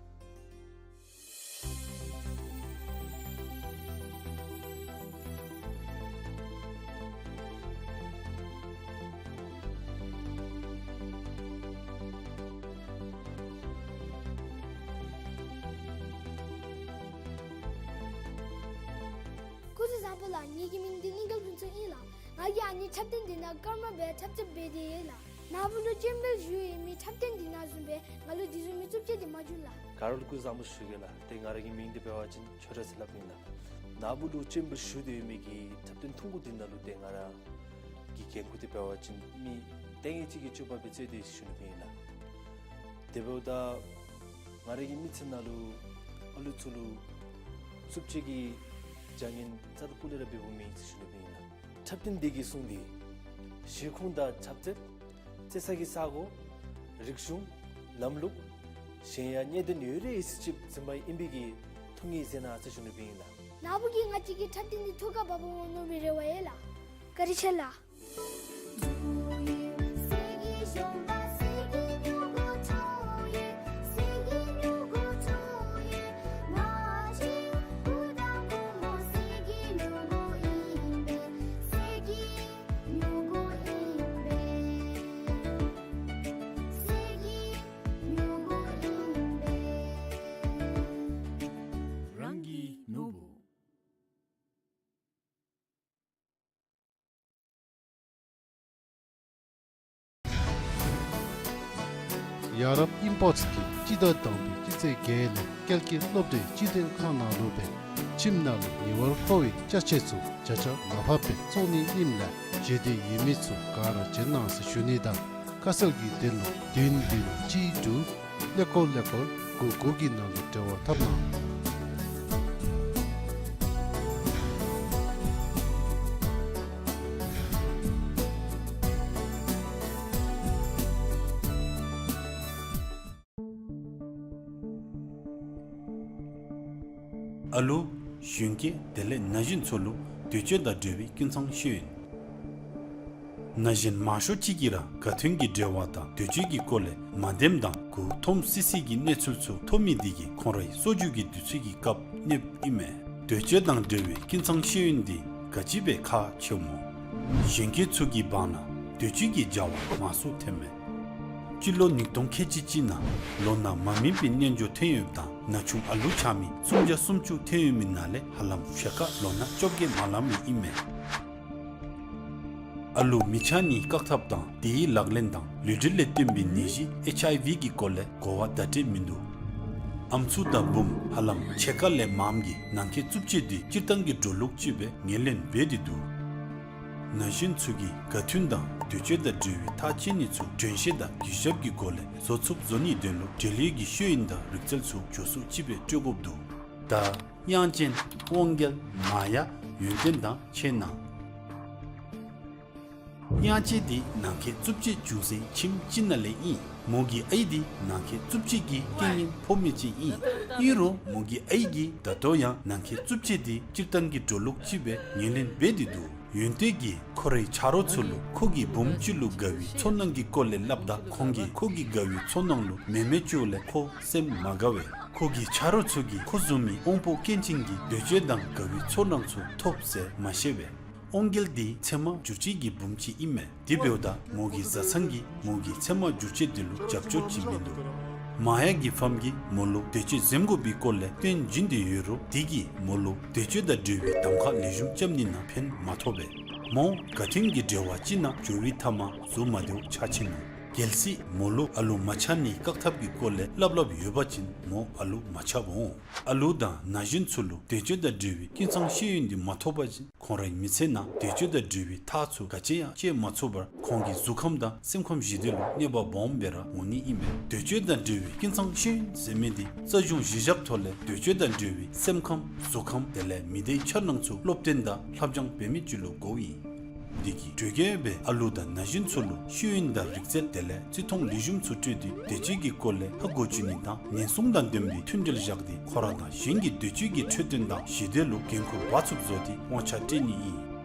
སྐུ་གཟུགས་བཟང་པོ་ལགས། ངེ་གི་མིང་འདི་གླིང་དཀར་ཕུན་ཚོགས་ཨིན་ལགས། ང་གིས་ཨ་ནི་འཁྲབ་སྟོན་འདི་ནང་ཀརྨ་སྦེ་འཁྲབ་རྩེད་འབད་དེ་ཡོད་ལགས། ནཱ་བུ་ལུ་སྤྱན་འབུལ་ཞུ་ཡོད་མི་འཁྲབ་སྟོན་འདི་ནང་བཟུམ་སྦེ་ང་ལུ་འདི་བཟུམ་མའི་རྩུབ་སྤྱོད་འདི་མ་བྱུང་ལགས། ག་ར་ལུ་སྐུ་གཟུགས་བཟང་པོ་ཞུ་གེ་ལགས། ཏེ་ང་ར་གི་མིང་འདི་འབད་བ་ཅིན་ཆོས་གྲགས་ཟེར་སླབ་ཨིན་ལགས། ནཱ་བུ་ལུ་སྤྱན་འབུལ་ཞུ་སྟེ་ཡོད་མི་གི་འཁྲབ་སྟོན་ཐུང་ཀུ་འདི་ནང་ལུ་ཏེ་ང་ར་གི་འགན་ཁུར་འདི་འབད་བ་ཅིན་མི་ལྟས་ངན་ཅིག་གི་སྤྱོད་པ་སྦེ་རྩོད་དེ་ཞུ་ནི་སྦེ་ཨིན་ལགས། དེ་འབདཝ་ད་ང་ར་གི་མི་ཚེ་ནང་ལུ་ཨ་ལུ་ཚུ་ལུ་རྩུབ་སྤྱོད་ཀྱི་བྱ་ངན་རྩ་དང་སྤུ་ལས་ར་འབདཝ་མེད་ཟེར་ཞུ་ནི་སྦེ་ཨིན་ལགས། འཁྲབ་སྟོན་འདི་གིས་གསུངས་ཏེ་གཞིས་ཁོངས་དང་འཁྲབ་རྩེད་རྩེད་ས་གི་ས་གོ་རིག་གཞུང་ལམ་ལུགས་གཞན་ཡང་གནད་དོན་ཡོད་རིགས་ཅིག་འཛིན་པ་ཨིན་པའི་གི་ཐུགས་ངེས་མཛད་གནང་ཟེར་ཞུ་ནི་སྦེ་ཨིན་ལགས། ནཱ་བུ་གིས་ང་བཅས་ཀྱི་འཁྲབ་སྟོན་འདི་ཐུགས་ཁར་བབ་འོང་མནོ་བའི་རེ་བ་ཡོད་ལགས། བཀའ་དྲིན་ཆེ་ལགས། ཡ་རབས་ཨིམ་པོརཊ་གི་སྤྱི་ཟླ་དང་པའི་སྤྱི་ཚེས་བརྒྱད་ལས་ཀལ་གྱི་སློབ་གྲྭའི་སྤྱི་མཐུན་ཁང་ནང་ལུ་སྦེ་ཁྱིམ་ནང་ལུ་ཉེ་བར་མཁོ་བའི་ཅ་ཆས་ཚུ་བརྒྱ་ཆ་ང་བརྒྱ་སྦེ་བཙོང་ནི་ཨིནམ་ལས་ཞི་བདེ་ཡོད་མི་ཚུ་ག་ར་བྱོན་གནང་ཟེར་ཞུ་ནི་དང་། ཁ་གསལ་གྱི་དོན་ལུ་བདུན་བདུན་གཅིག་དྲུག་ཀླད་ཀོར་ཀླད་ཀོར་དགུ་དགུ་གི་ནང་ལུ་འབྲེལ་བ་འཐབ་གནང་། ཨ་ལུ་གཞོན་སྐྱེས་དེ་ལས་ན་གཞོན་ཚུ་ལུ་དུས་ཆེན་དང་འབྲེལ་བའི་ཀུན་བཟང་ཤེས་ཡོན། ན་གཞོན་མང་ཤོས་ཅིག་གིས་ར་དགའ་སྟོན་གྱི་འབྲེལ་བ་དང་དུས་ཆེན་གྱི་སྐོར་ལས་མ་བདེནམ་དང་མགུ་འཐོམ་སི་སི་གི་གནས་ཚུལ་ཚུ་ཐོབ་མི་འདི་གིས་ཁོང་རའི་སོ་རྒྱུས་ཀྱི་དུས་ཚོད་ཀྱི་སྐབས་གནསཔ་ཨིན་མས། དུས་ཆེན་དང་འབྲེལ་བའི་ཀུན་བཟང་ཤེས་ཡོན་འདི་ག་ཅི་སྦེ་ཁག་ཆེཝ་སྨོ། གཞོན་སྐྱེས་ཚུ་གི་བར་ན་དུས་ཆེན་གྱི་བྱ་བ་མང་སུ་ཐོནམ་མས། སྤྱི་ལོ་ཉིས་སྟོང་ཁལ་གཅིག་གཅིག་ནང་ལོ་ན་མ་སྨིན་པའི་རྣལ་འབྱོར་ཐོན་ཡོདཔ་དང་ན་ཆུང་ཨ་ལུ་ཆགས་མི་སུམ་བརྒྱ་སུམ་ཅུ་ཐོན་ཡོད་མི་ནང་ལས་ཧ་ལམ་ཕྱེད་ཀ་ལོ་ན་བཅོ་བརྒྱད་མ་ལང་མི་ཨིན་མས། ཨ་ལུ་མི་ཆགས་ནིའི་བཀག་ཐབས་དང་དེའི་ལག་ལེན་དང་ལུས་འབྲེལ་ལས་བརྟེན་པའི་ནད་གཞི་ཨེཆ་ཨའི་ཝི་གི་སྐོར་ལས་གོ་བ་བརྡ་སྤྲོད་མིན་འདུག། ཨམ་སྲུ་དང་བུམོ་ཧ་ལམ་ཕྱེད་ཀ་ལས་མངམ་གིས་ནང་འཁོད་རྩུབ་སྤྱོད་འདི་སྤྱིར་བཏང་གི་འགྲོ་ལུགས་ཅིག་སྦེ་ངོས་ལེན་འབད་དེ་འདུག། ན་གཞོན་ཚུ་གིས་དགའ་སྟོན་དང་དུས་ཆེན་དང་འབྲེལ་བའི་ཐག་བཅད་ནི་ཚུ་དྲན་ཤེས་དང་གུས་ཞབས་ཀྱི་སྒོ་ལས་བཟོ་ཚུགསཔ་བཟོ་ནིའི་དོན་ལུ་འབྲེལ་ཡོད་ཀྱི་ཤེས་ཡོན་དང་རིག་རྩལ་ཚུ་མགྱོགས་སུ་ཅིག་སྦེ་སྤྲོད་དགོཔ་འདུག། ད་དབྱངས་ཅན་དབང་རྒྱལ་མ་ཡ་ཡོན་ཏན་དང་ཆེ་ན། དབྱངས་ཅན་འདི་ནང་འཁོད་རྩུབ་སྤྱོད་བྱུང་སའི་ཁྱིམ་ཅིག་ནང་ལས་ཨིན། མོ་གི་ཨའི་འདི་ནང་འཁོད་རྩུབ་སྤྱོད་ཀྱི་རྐྱེན་ངན་ཕོག་མི་ཅིག་ཨིན། ཨིན་རུང་མོ་གི་ཨའི་གིས་ད་ལྟོ་ཡང་ནང་འཁོད་རྩུབ་སྤྱོད་འདི་སྤྱིར་བཏང་གི་འགྲོ་ལུགས་ཅིག་སྦེ་ངོས་ལེན་འབད་དེ་འདུག། ཡོན་ཏན་གྱིས་ཁོ་རའི་ཆ་རོགས་ཚུ་ལུ་ཁོ་གི་བུམོ་ཅིག་ལུ་དགའ་བའི་ཚོར་སྣང་གི་སྐོར་ལས་སླབ་ད་ཁོང་གིས་ཁོ་གི་དགའ་བའི་ཚོར་སྣང་ལུ་མེ་མེ་བཅོ་ལས་ཁོ་སེམས་མ་དགའ་བས། ཁོ་གི་ཆ་རོགས་ཚུ་གིས་ཁོ་བཟུམ་མའི་དབང་པོ་སྐྱོན་ཅན་གྱི་འདོད་སྤྱོད་དང་དགའ་བའི་ཚོར་སྣང་ཚུ་ཐོབ་ཟེར་མ་ཤེས་པས། དབང་རྒྱལ་འདི་ཚེར་མ་འགྱུར་བཅོས་ཀྱི་བུམོ་ཅིག་ཨིན་མས། དེ་འབདཝ་ད་མོ་གི་བཟའ་ཚང་གིས་མོ་གི་ཚེར་མ་འགྱུར་བཅོས་འདི་ལུ་རྒྱབ་སྐྱོར་ཅིག་མིན་འདུག། མ་ཡ་གི་ཕམ་གིས་མོ་ལུ་འདོད་སྤྱོད་འཛེམ་དགོ་པའི་སྐོར་ལས་སྟོན་བྱིན་ཏེ་ཡོད་རུང་དེ་གིས་མོ་ལུ་འདོད་སྤྱོད་དང་འབྲེལ་བའི་གདམ་ཁ་ལེགས་ཤོམ་རྐྱབ་ནི་ནང་ཕན་མ་ཐོགས་པས། མོ་དགའ་སྟོན་གྱི་འབྲེལ་བ་ཅིག་ནང་འགྱོ་བའི་མཐའ་མར་གཟུགས་མ་བདེཝ་ཆགས་ཆི་ནུག། གལ་སྲིད་མོ་ལུ་ཨ་ལུ་མ་ཆགས་ནིའི་བཀག་ཐབས་ཀྱི་སྐོར་ལས་སླབ་སླབ་ཡོད་པ་ཅིན་མོ་ཨ་ལུ་མ་ཆགསཔ་འོང་། ཨ་ལུ་དང་ན་གཞོན་ཚུ་ལུ་འདོད་སྤྱོད་དང་འབྲེལ་བའི་ཀུན་བཟང་ཤེས་ཡོན་འདི་མ་ཐོབ་པ་ཅིན་ཁོང་རའི་མི་ཚེ་ནང་འདོད་སྤྱོད་དང་འབྲེལ་བའི་ཐག་ཚུ་ག་ཅི་ཡང་བཅད་མ་ཚུགས་པར་ཁོང་གི་གཟུགས་ཁམས་དང་སེམས་ཁམས་ཞི་བདེ་ལུ་གནོད་པ་སྦོམ་སྦེ་ར་འོང་ནི་ཨིན་པས། འདོད་སྤྱོད་དང་འབྲེལ་བའི་ཀུན་བཟང་ཤེས་ཡོན་ཟེར་མི་འདི་རྩ་གཞུང་གཞི་བཞག་ཐོག་ལས་འདོད་སྤྱོད་དང་འབྲེལ་བའི་སེམས་ཁམས་གཟུགས་ཁམས་དེ་ལས་མི་སྡེའི་འཆར་སྣང་ཚུ་སློབ་སྟོན་དང་ལྷབ་སྦྱང་འབད་མི་ཅིག་ལུ་གོཝ་ཨིན། འདི་གིས་གྲོས་འགོ་སྦེ་ཨ་ལུ་དང་ན་གཞོན་ཚུ་ལུ་ཤེས་ཡོན་དང་རིག་རྩལ་དེ་ལས་བརྩི་མཐོང་ལེགས་ཤོམ་ཚུ་སྤྲོད་དེ་འདོད་སྤྱོད་ཀྱི་སྐོར་ལས་ཧ་གོ་བཅུག་ནི་དང་ཉེན་སྲུང་དང་ལྡན་པའི་མཐུན་འབྲེལ་བཞག་སྟེ་ཁོ་ར་དང་གཞན་གྱི་འདོད་སྤྱོད་ཀྱི་འཕྲོད་བསྟེན་དང་ཞི་བདེ་ལུ་འགན་ཁུར་འབག་ཚུགསཔ་བཟོ་སྟེ་དབང་ཆ་སྤྲོད་ནི་ཨིན།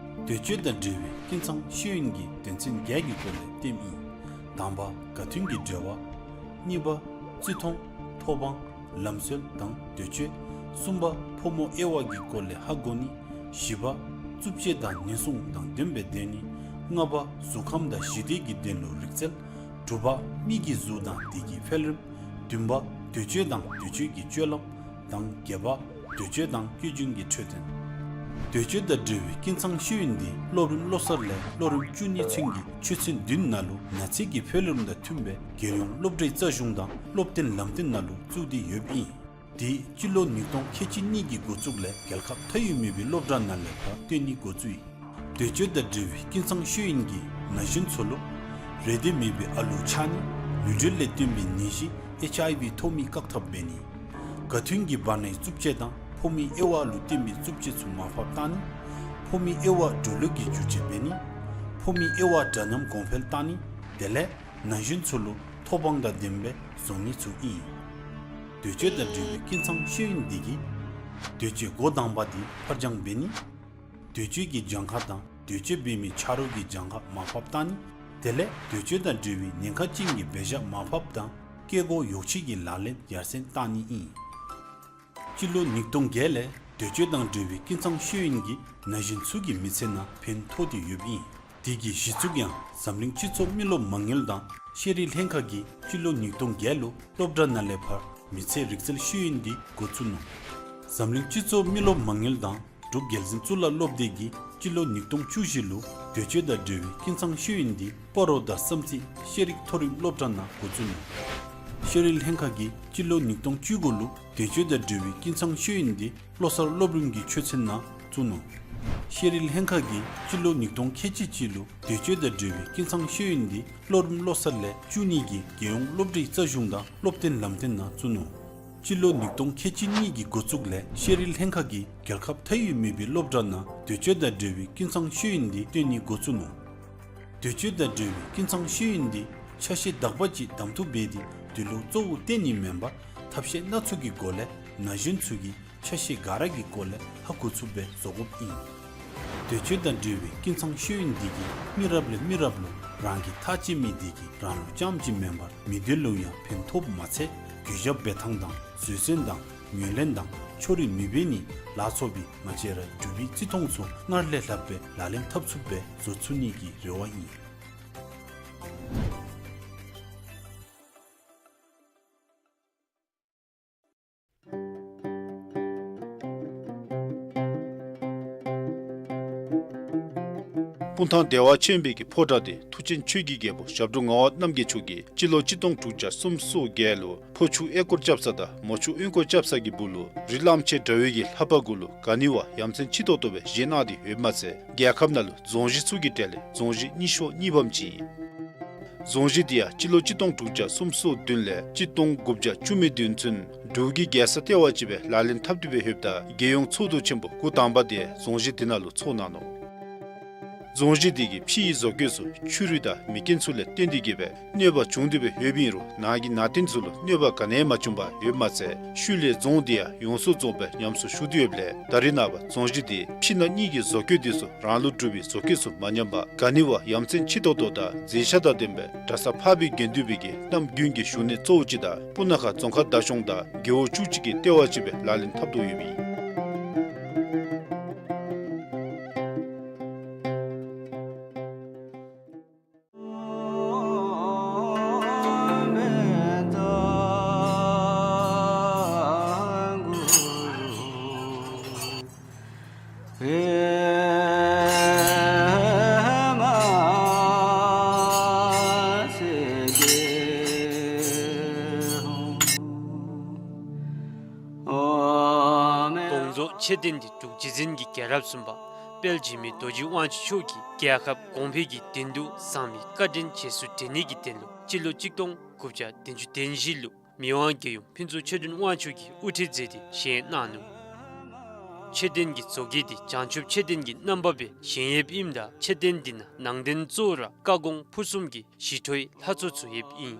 འདོད་སྤྱོད་དང་འབྲེལ་བའི་ཀུན་བཟང་ཤེས་ཡོན་གྱི་དོན་ཚན་བརྒྱད་ཀྱི་སྐོར་ལས་སྟོནམ་ཨིན། དང་པ་དགའ་སྟོན་གྱི་འབྲེལ་བ། གཉིས་པ་བརྩི་མཐོང་། ཐོབ་དབང་། ལམ་སྲོལ་དང་འདོད་སྤྱོད། གསུམ་པ་ཕོ་མོ་དབྱེ་བ་གི་སྐོར་ལས་ཧ་གོ་ནི། བཞི་པ་རྩུབ་སྤྱོད་དང་ཉེན་སྲུང་དང་ལྡན་པའི་སྡོད་ནི། ལྔ་པ་གཟུགས་ཁམས་དང་ཞི་བདེ་གི་དོན་ལུ་རིག་རྩལ། དྲུག་པ་མི་གི་གཟུགས་དང་དེ་གི་འཕེལ་རིམ། བདུན་པ་འདོད་སྤྱོད་དང་འདོད་སྤྱོད་ཀྱི་སྤྱོད་ལམ། དང་བརྒྱད་པ་འདོད་སྤྱོད་དང་སྐྱོན་བརྗོད་ཀྱི་འཕྲོད་བསྟེན། འདོད་སྤྱོད་དང་འབྲེལ་བའི་ཀུན་བཟང་ཤེས་ཡོན་འདི་སློབ་རིམ་སློབ་གསར་ལས་སློབ་རིམ་བཅུ་གཉིས་ཚུན་གྱི་ཆོས་ཚན་བདུན་ནང་ལུ་ན་ཚོད་ཀྱི་འཕེལ་རིམ་དང་མཐུན་པའི་རྒྱལ་ཡོངས་སློབ་གྲྭའི་རྩ་གཞུང་དང་སློབ་སྟོན་ལམ་སྟོན་ནང་ལུ་བཙུགས་ཏེ་ཡོདཔ་ཨིན། དེ་སྤྱི་ལོ་ཉིས་སྟོང་ཁལ་གཅིག་གཉིས་ཀྱི་འགོ་བཙུགས་ལས་རྒྱལ་ཁབ་མཐའ་དབུས་མེད་པའི་སློབ་གྲྭ་ནང་ལས་ཕར་སྟོན་ནི་འགོ་བཙུགས་ཡི། འདོད་སྤྱོད་དང་འབྲེལ་བའི་ཀུན་བཟང་ཤེས་ཡོན་གྱིས་ན་གཞོན་ཚུ་ལུ་རེ་འདོད་མེད་པའི་ཨ་ལུ་ཆགས་ནི། ལུས་འབྲེལ་ལས་བརྟེན་པའི་ནད་གཞི་ཨེཆ་ཨའི་ཝི་ཐོབ་མི་བཀག་ཐབས་འབད་ནི། དགའ་སྟོན་གྱི་བར་ནའི་རྩུབ་སྤྱོད་དང་ཕོ་མོའི་དབྱེ་བ་ལུ་བརྟེན་པའི་རྩུབ་སྤྱོད་ཚུ་མར་ཕབ་བཏང་ནི། ཕོ་མོའི་དབྱེ་བ་འགྲོ་ལུགས་ཀྱི་འགྱུར་བཅོས་འབད་ནི། ཕོ་མོའི་དབྱེ་བ་འདྲ་མཉམ་གོང་འཕེལ་བཏང་ནི། དེ་ལས་ན་གཞོན་ཚུ་ལུ་ཐོབ་དབང་དང་ལྡན་པའི་བཟོ་ནི་ཚུ་ཨིན། འདོད་སྤྱོད་དང་འབྲེལ་བའི་ཀུན་བཟང་ཤེས་ཡོན་འདི་གིས་འདོད་སྤྱོད་འགོ་དང་པ་འདི་ཕར་འགྱངས་འབད་ནི། འདོད་སྤྱོད་ཀྱི་གྱངས་ཁ་དང་འདོད་སྤྱོད་འབད་མི་ཆ་རོགས་ཀྱི་གྱངས་ཁ་མར་ཕབ་བཏང་ནི། དེ་ལས་འདོད་སྤྱོད་དང་འབྲེལ་བའི་ཉེན་ཁ་ཅན་གྱི་འབད་བཞག་མར་ཕབ་དང་སྐྱེ་སྒོ་ཡོ་བྱད་ཀྱི་ལག་ལེན་ཡར་སེང་བཏང་ནི་ཨིན། སྤྱི་ལོ་ཉིས་སྟོང་བརྒྱད་ལས་འདོད་སྤྱོད་དང་འབྲེལ་བའི་ཀུན་བཟང་ཤེས་ཡོན་གྱིས་ན་གཞོན་ཚུ་གི་མི་ཚེ་ནང་ཕན་ཐོགས་ཏེ་ཡོདཔ་ཨིན། དེ་གི་གཞི་བཙུགས་ཡང་འཛམ་གླིང་སྤྱི་ཚོགས་མི་རློབས་མ་དངུལ་དང་ཤེས་རིག་ལྷན་ཁག་གིས་སྤྱི་ལོ་ཉིས་སྟོང་བརྒྱད་ལུ་སློབ་གྲྭ་ནང་ལས་ཕར་མི་ཚེ་རིག་རྩལ་ཤེས་ཡོན་འདི་འགོ་བཙུགས་ནུག། འཛམ་གླིང་སྤྱི་ཚོགས་མི་རློབས་མ་དངུལ་དང་འབྲུག་རྒྱལ་འཛིན་གཙུག་ལག་སློབ་སྡེ་གིས་སྤྱི་ལོ་ཉིས་སྟོང་བཅུ་བཞི་ལུ་འདོད་སྤྱོད་དང་འབྲེལ་བའི་ཀུན་བཟང་ཤེས་ཡོན་འདི་སྤ་རོ་དང་བསམ་རྩེ་ཤེས་རིག་མཐོ་རིམ་སློབ་གྲྭ་ནང་འགོ་བཙུགས་ནུག། ཤེས་རིག་ལྷན་ཁག་གིས་སྤྱི་ལོ་ཉིས་སྟོང་བཅུ་དགུ་ལུ་དུས་ཆེན་དང་འབྲེལ་བའི་ཀུན་ཚང་ཤེས་ཡོན་འདི་བློ་གསར་སློབ་རིམ་གྱི་ཆོས་ཚན་ནང་བཙུགས་ནུག། ཤེས་རིག་ལྷན་ཁག་གིས་སྤྱི་ལོ་ཉིས་སྟོང་ཁལ་གཅིག་གཅིག་ལུ་དུས་ཆེན་དང་འབྲེལ་བའི་ཀུན་ཚང་ཤེས་ཡོན་འདི་སློབ་རིམ་བློ་གསར་ལས་བཅུ་གཉིས་ཀྱི་རྒྱལ་ཡོངས་སློབ་གྲྭའི་རྩ་གཞུང་དང་སློབ་སྟོན་ལམ་སྟོན་ནང་བཙུགས་ནུག། སྤྱི་ལོ་ཉིས་སྟོང་ཁལ་གཅིག་གཉིས་ཀྱི་འགོ་བཙུགས་ལས་ཤེས་རིག་ལྷན་ཁག་གིས་རྒྱལ་ཁབ་མཐའ་དབུས་མེད་པའི་སློབ་གྲྭ་ནང་དུས་ཆེན་དང་འབྲེལ་བའི་ཀུན་ཚང་ཤེས་ཡོན་འདི་སྟོན་ནི་འགོ་བཙུགས་ནུག། དུས་ཆེན་དང་འབྲེལ་བའི་ཀུན་ཚང་ཤེས་ཡོན་འདི་ཆ་ཤས་དག་པ་ཅིག་གདམ་འཐུ་འབད་དེ་དེ་ལུ་གཙོ་བོ་བསྟེན་ནི་མེན་པར་ཐབས་ཤེས་སྣ་ཚོགས་ཀྱི་སྒོ་ལས་ན་གཞོན་ཚུ་གིས་ཆ་ཤས་ག་ར་གི་སྐོར་ལས་ཧ་གོ་ཚུགསཔ་སྦེ་བཟོ་དགོཔ་ཨིན། དུས་ཆེན་དང་འབྲེལ་བའི་ཀུན་ཚང་ཤེས་ཡོན་འདི་གིས་མི་རབས་ལས་མི་རབས་ལུ་རང་གི་ཐག་བཅད་མི་འདི་གིས་རང་ལུ་རྐྱངམ་གཅིག་མེན་པར་མི་སྡེ་ལུ་ཡང་ཕན་ཐོགསཔ་མ་ཚད་གུས་ཞབས་འབད་ཐངས་དང་བཟོད་བསྲན་དང་ངོས་ལེན་དང་ཕྱོགས་རིས་མི་འབད་ནི་ལ་སོགས་པའི་ང་བཅས་ར་འབྲུག་པའི་བརྩི་མཐོང་ཚུ་སྔར་ལས་ལྷགཔ་སྦེ་ལག་ལེན་འཐབ་ཚུགསཔ་སྦེ་བཟོ་ཚུགས་ནི་གི་རེ་བ་ཨིན། སྤུངས་ཐང་བདེ་བ་ཆེན་པོའི་གི་ཕོ་བྲང་དེ་མཐུ་ཆེན་ཆོས་ཀྱི་རྒྱལ་པོ་ཞབས་དྲུང་ངག་དབང་རྣམ་རྒྱལ་མཆོག་གིས་སྤྱི་ལོ་གཅིག་སྟོང་དྲུག་བརྒྱ་སུམ་ཅུ་སོ་བརྒྱད་ལུ་ཕོ་ཆུ་གཡས་སྐོར་རྐྱབ་ས་དང་མོ་ཆུ་གཡོན་སྐོར་རྐྱབ་ས་གི་སྦུག་ལུ་རི་གླང་ཆེན་འདྲ་བའི་གི་ལྷ་པ་གུ་ལུ་ག་ནི་བ་ཡ་མཚན་ཆེ་ཏོག་ཏོ་སྦེ་བཞེངས་གནང་སྟེ་ཡོདཔ་མ་ཚད་རྒྱལ་ཁབ་ནང་ལུ་རྫོང་གཞི་ཚུ་གི་གྲས་ལས་རྫོང་གཞི་རྙིང་ཤོས་གཉིས་པམ་ཅིག་ཨིན། རྫོང་གཞི་དེ་ཡང་སྤྱི་ལོ་གཅིག་སྟོང་དྲུག་བརྒྱ་སུམ་ཅུ་སོ་བདུན་ལས་གཅིག་སྟོང་དགུ་བརྒྱ་བཅུ་མེད་བདུན་ཚུན་འབྲུག་གི་རྒྱལ་ས་ལྟེ་བ་ཅིག་སྦེ་ལག་ལེན་འཐབ་སྟེ་སྦེ་ཡོདཔ་ད་རྒྱལ་ཡོངས་ཚོགས་འདུ་ཆེན་པོ་འགོ་དང་པ་དེ་རྫོང་གཞི་དེ་ནང་ལུ་ཚོགས་གནང་ནུག། རྫོང་གཞི་དེ་གི་ཕྱི་ཡི་བཟོ་བཀོད་ཚུ་ཆུ་རུད་དང་མེ་རྐྱེན་ཚུ་ལས་བརྟེན་ཏེ་གི་སྦེ་གནོད་པ་བྱུང་སྟེ་སྦེ་ཡོདཔ་ཨིན་རུང་ནང་གི་ནང་རྟེན་ཚུ་ལུ་གནོད་པ་ག་ནི་ཡང་མ་བྱུང་པར་ཡོདཔ་མ་ཚད་ཤུལ་ལས་རྫོང་དེ་ཡང་ཡོངས་སུ་རྫོགསཔ་སྦེ་ཉམས་གསོ་ཞུ་སྟེ་ཡོདཔ་ལས་ད་རེས་ནངས་པ་རྫོང་གཞི་དེ་ཕྱི་ནང་གཉིས་ཀྱི་བཟོ་བཀོད་དེ་ཚུ་རང་ལུགས་འབྲུག་པའི་བཟོ་བཀོད་ཚུ་མ་ཉམས་པར་ག་ནི་བ་ཡ་མཚན་ཆེ་ཏོག་ཏོ་དང་མཛེས་ཆ་དང་ལྡན་པའི་གྲྭ་ས་འཕགས་པའི་དགེ་འདུན་པའི་གི་རྣམ་རྒྱུན་གྱི་བཞུགས་གནས་གཙོ་བོ་ཅིག་དང་སྤུ་ན་ཁ་རྫོང་ཁག་བདག་སྐྱོང་དང་རྒེད་འོག་བཅུ་གཅིག་གི་ལྟེ་བ་ཅིག་སྦེ་ལག་ལེན་འཐབ་དོ་ཡོདཔ་ཨིན། གདོང་རྫོགས་མཆོད་རྟེན་འདི་འབྲུག་རྗེ་བཙུན་གྱི་རྒྱལ་རབས་གསུམ་པ་དཔལ་འཇིགས་མེད་རྡོ་རྗེ་དབང་ཕྱུག་མཆོག་གིས་རྒྱལ་ཁབ་གོང་འཕེལ་གྱི་དོན་དུ་བཟང་མི་བཀའ་དྲིན་རྗེས་སུ་དྲན་ནི་གི་དོན་ལུ་སྤྱི་ལོ་གཅིག་སྟོང་དགུ་བརྒྱ་བདུན་ཅུ་དོན་བཞི་ལུ་མི་དབང་རྒྱལ་ཡུམ་ཕུན་ཚོགས་ཆོས་སྒྲོན་དབང་ཕྱུག་གིས་དབུ་ཁྲིད་མཛད་དེ་བཞེངས་གནང་ནུག། མཆོད་རྟེན་གྱི་བཟོ་བཀོད་འདི་བྱང་ཆུབ་མཆོད་རྟེན་གྱི་རྣམ་པ་སྦེ་བཞེངས་ཡོདཔ་ཨིནམ་ད་མཆོད་རྟེན་འདི་ནང་ནང་རྟེན་གཙོ་བོ་ར་བཀའ་དགོངས་ཕུར་གསུམ་གྱི་ཞི་ཁྲོའི་ལྷ་ཚོགས་ཚུ་ཡོདཔ་ཨིན།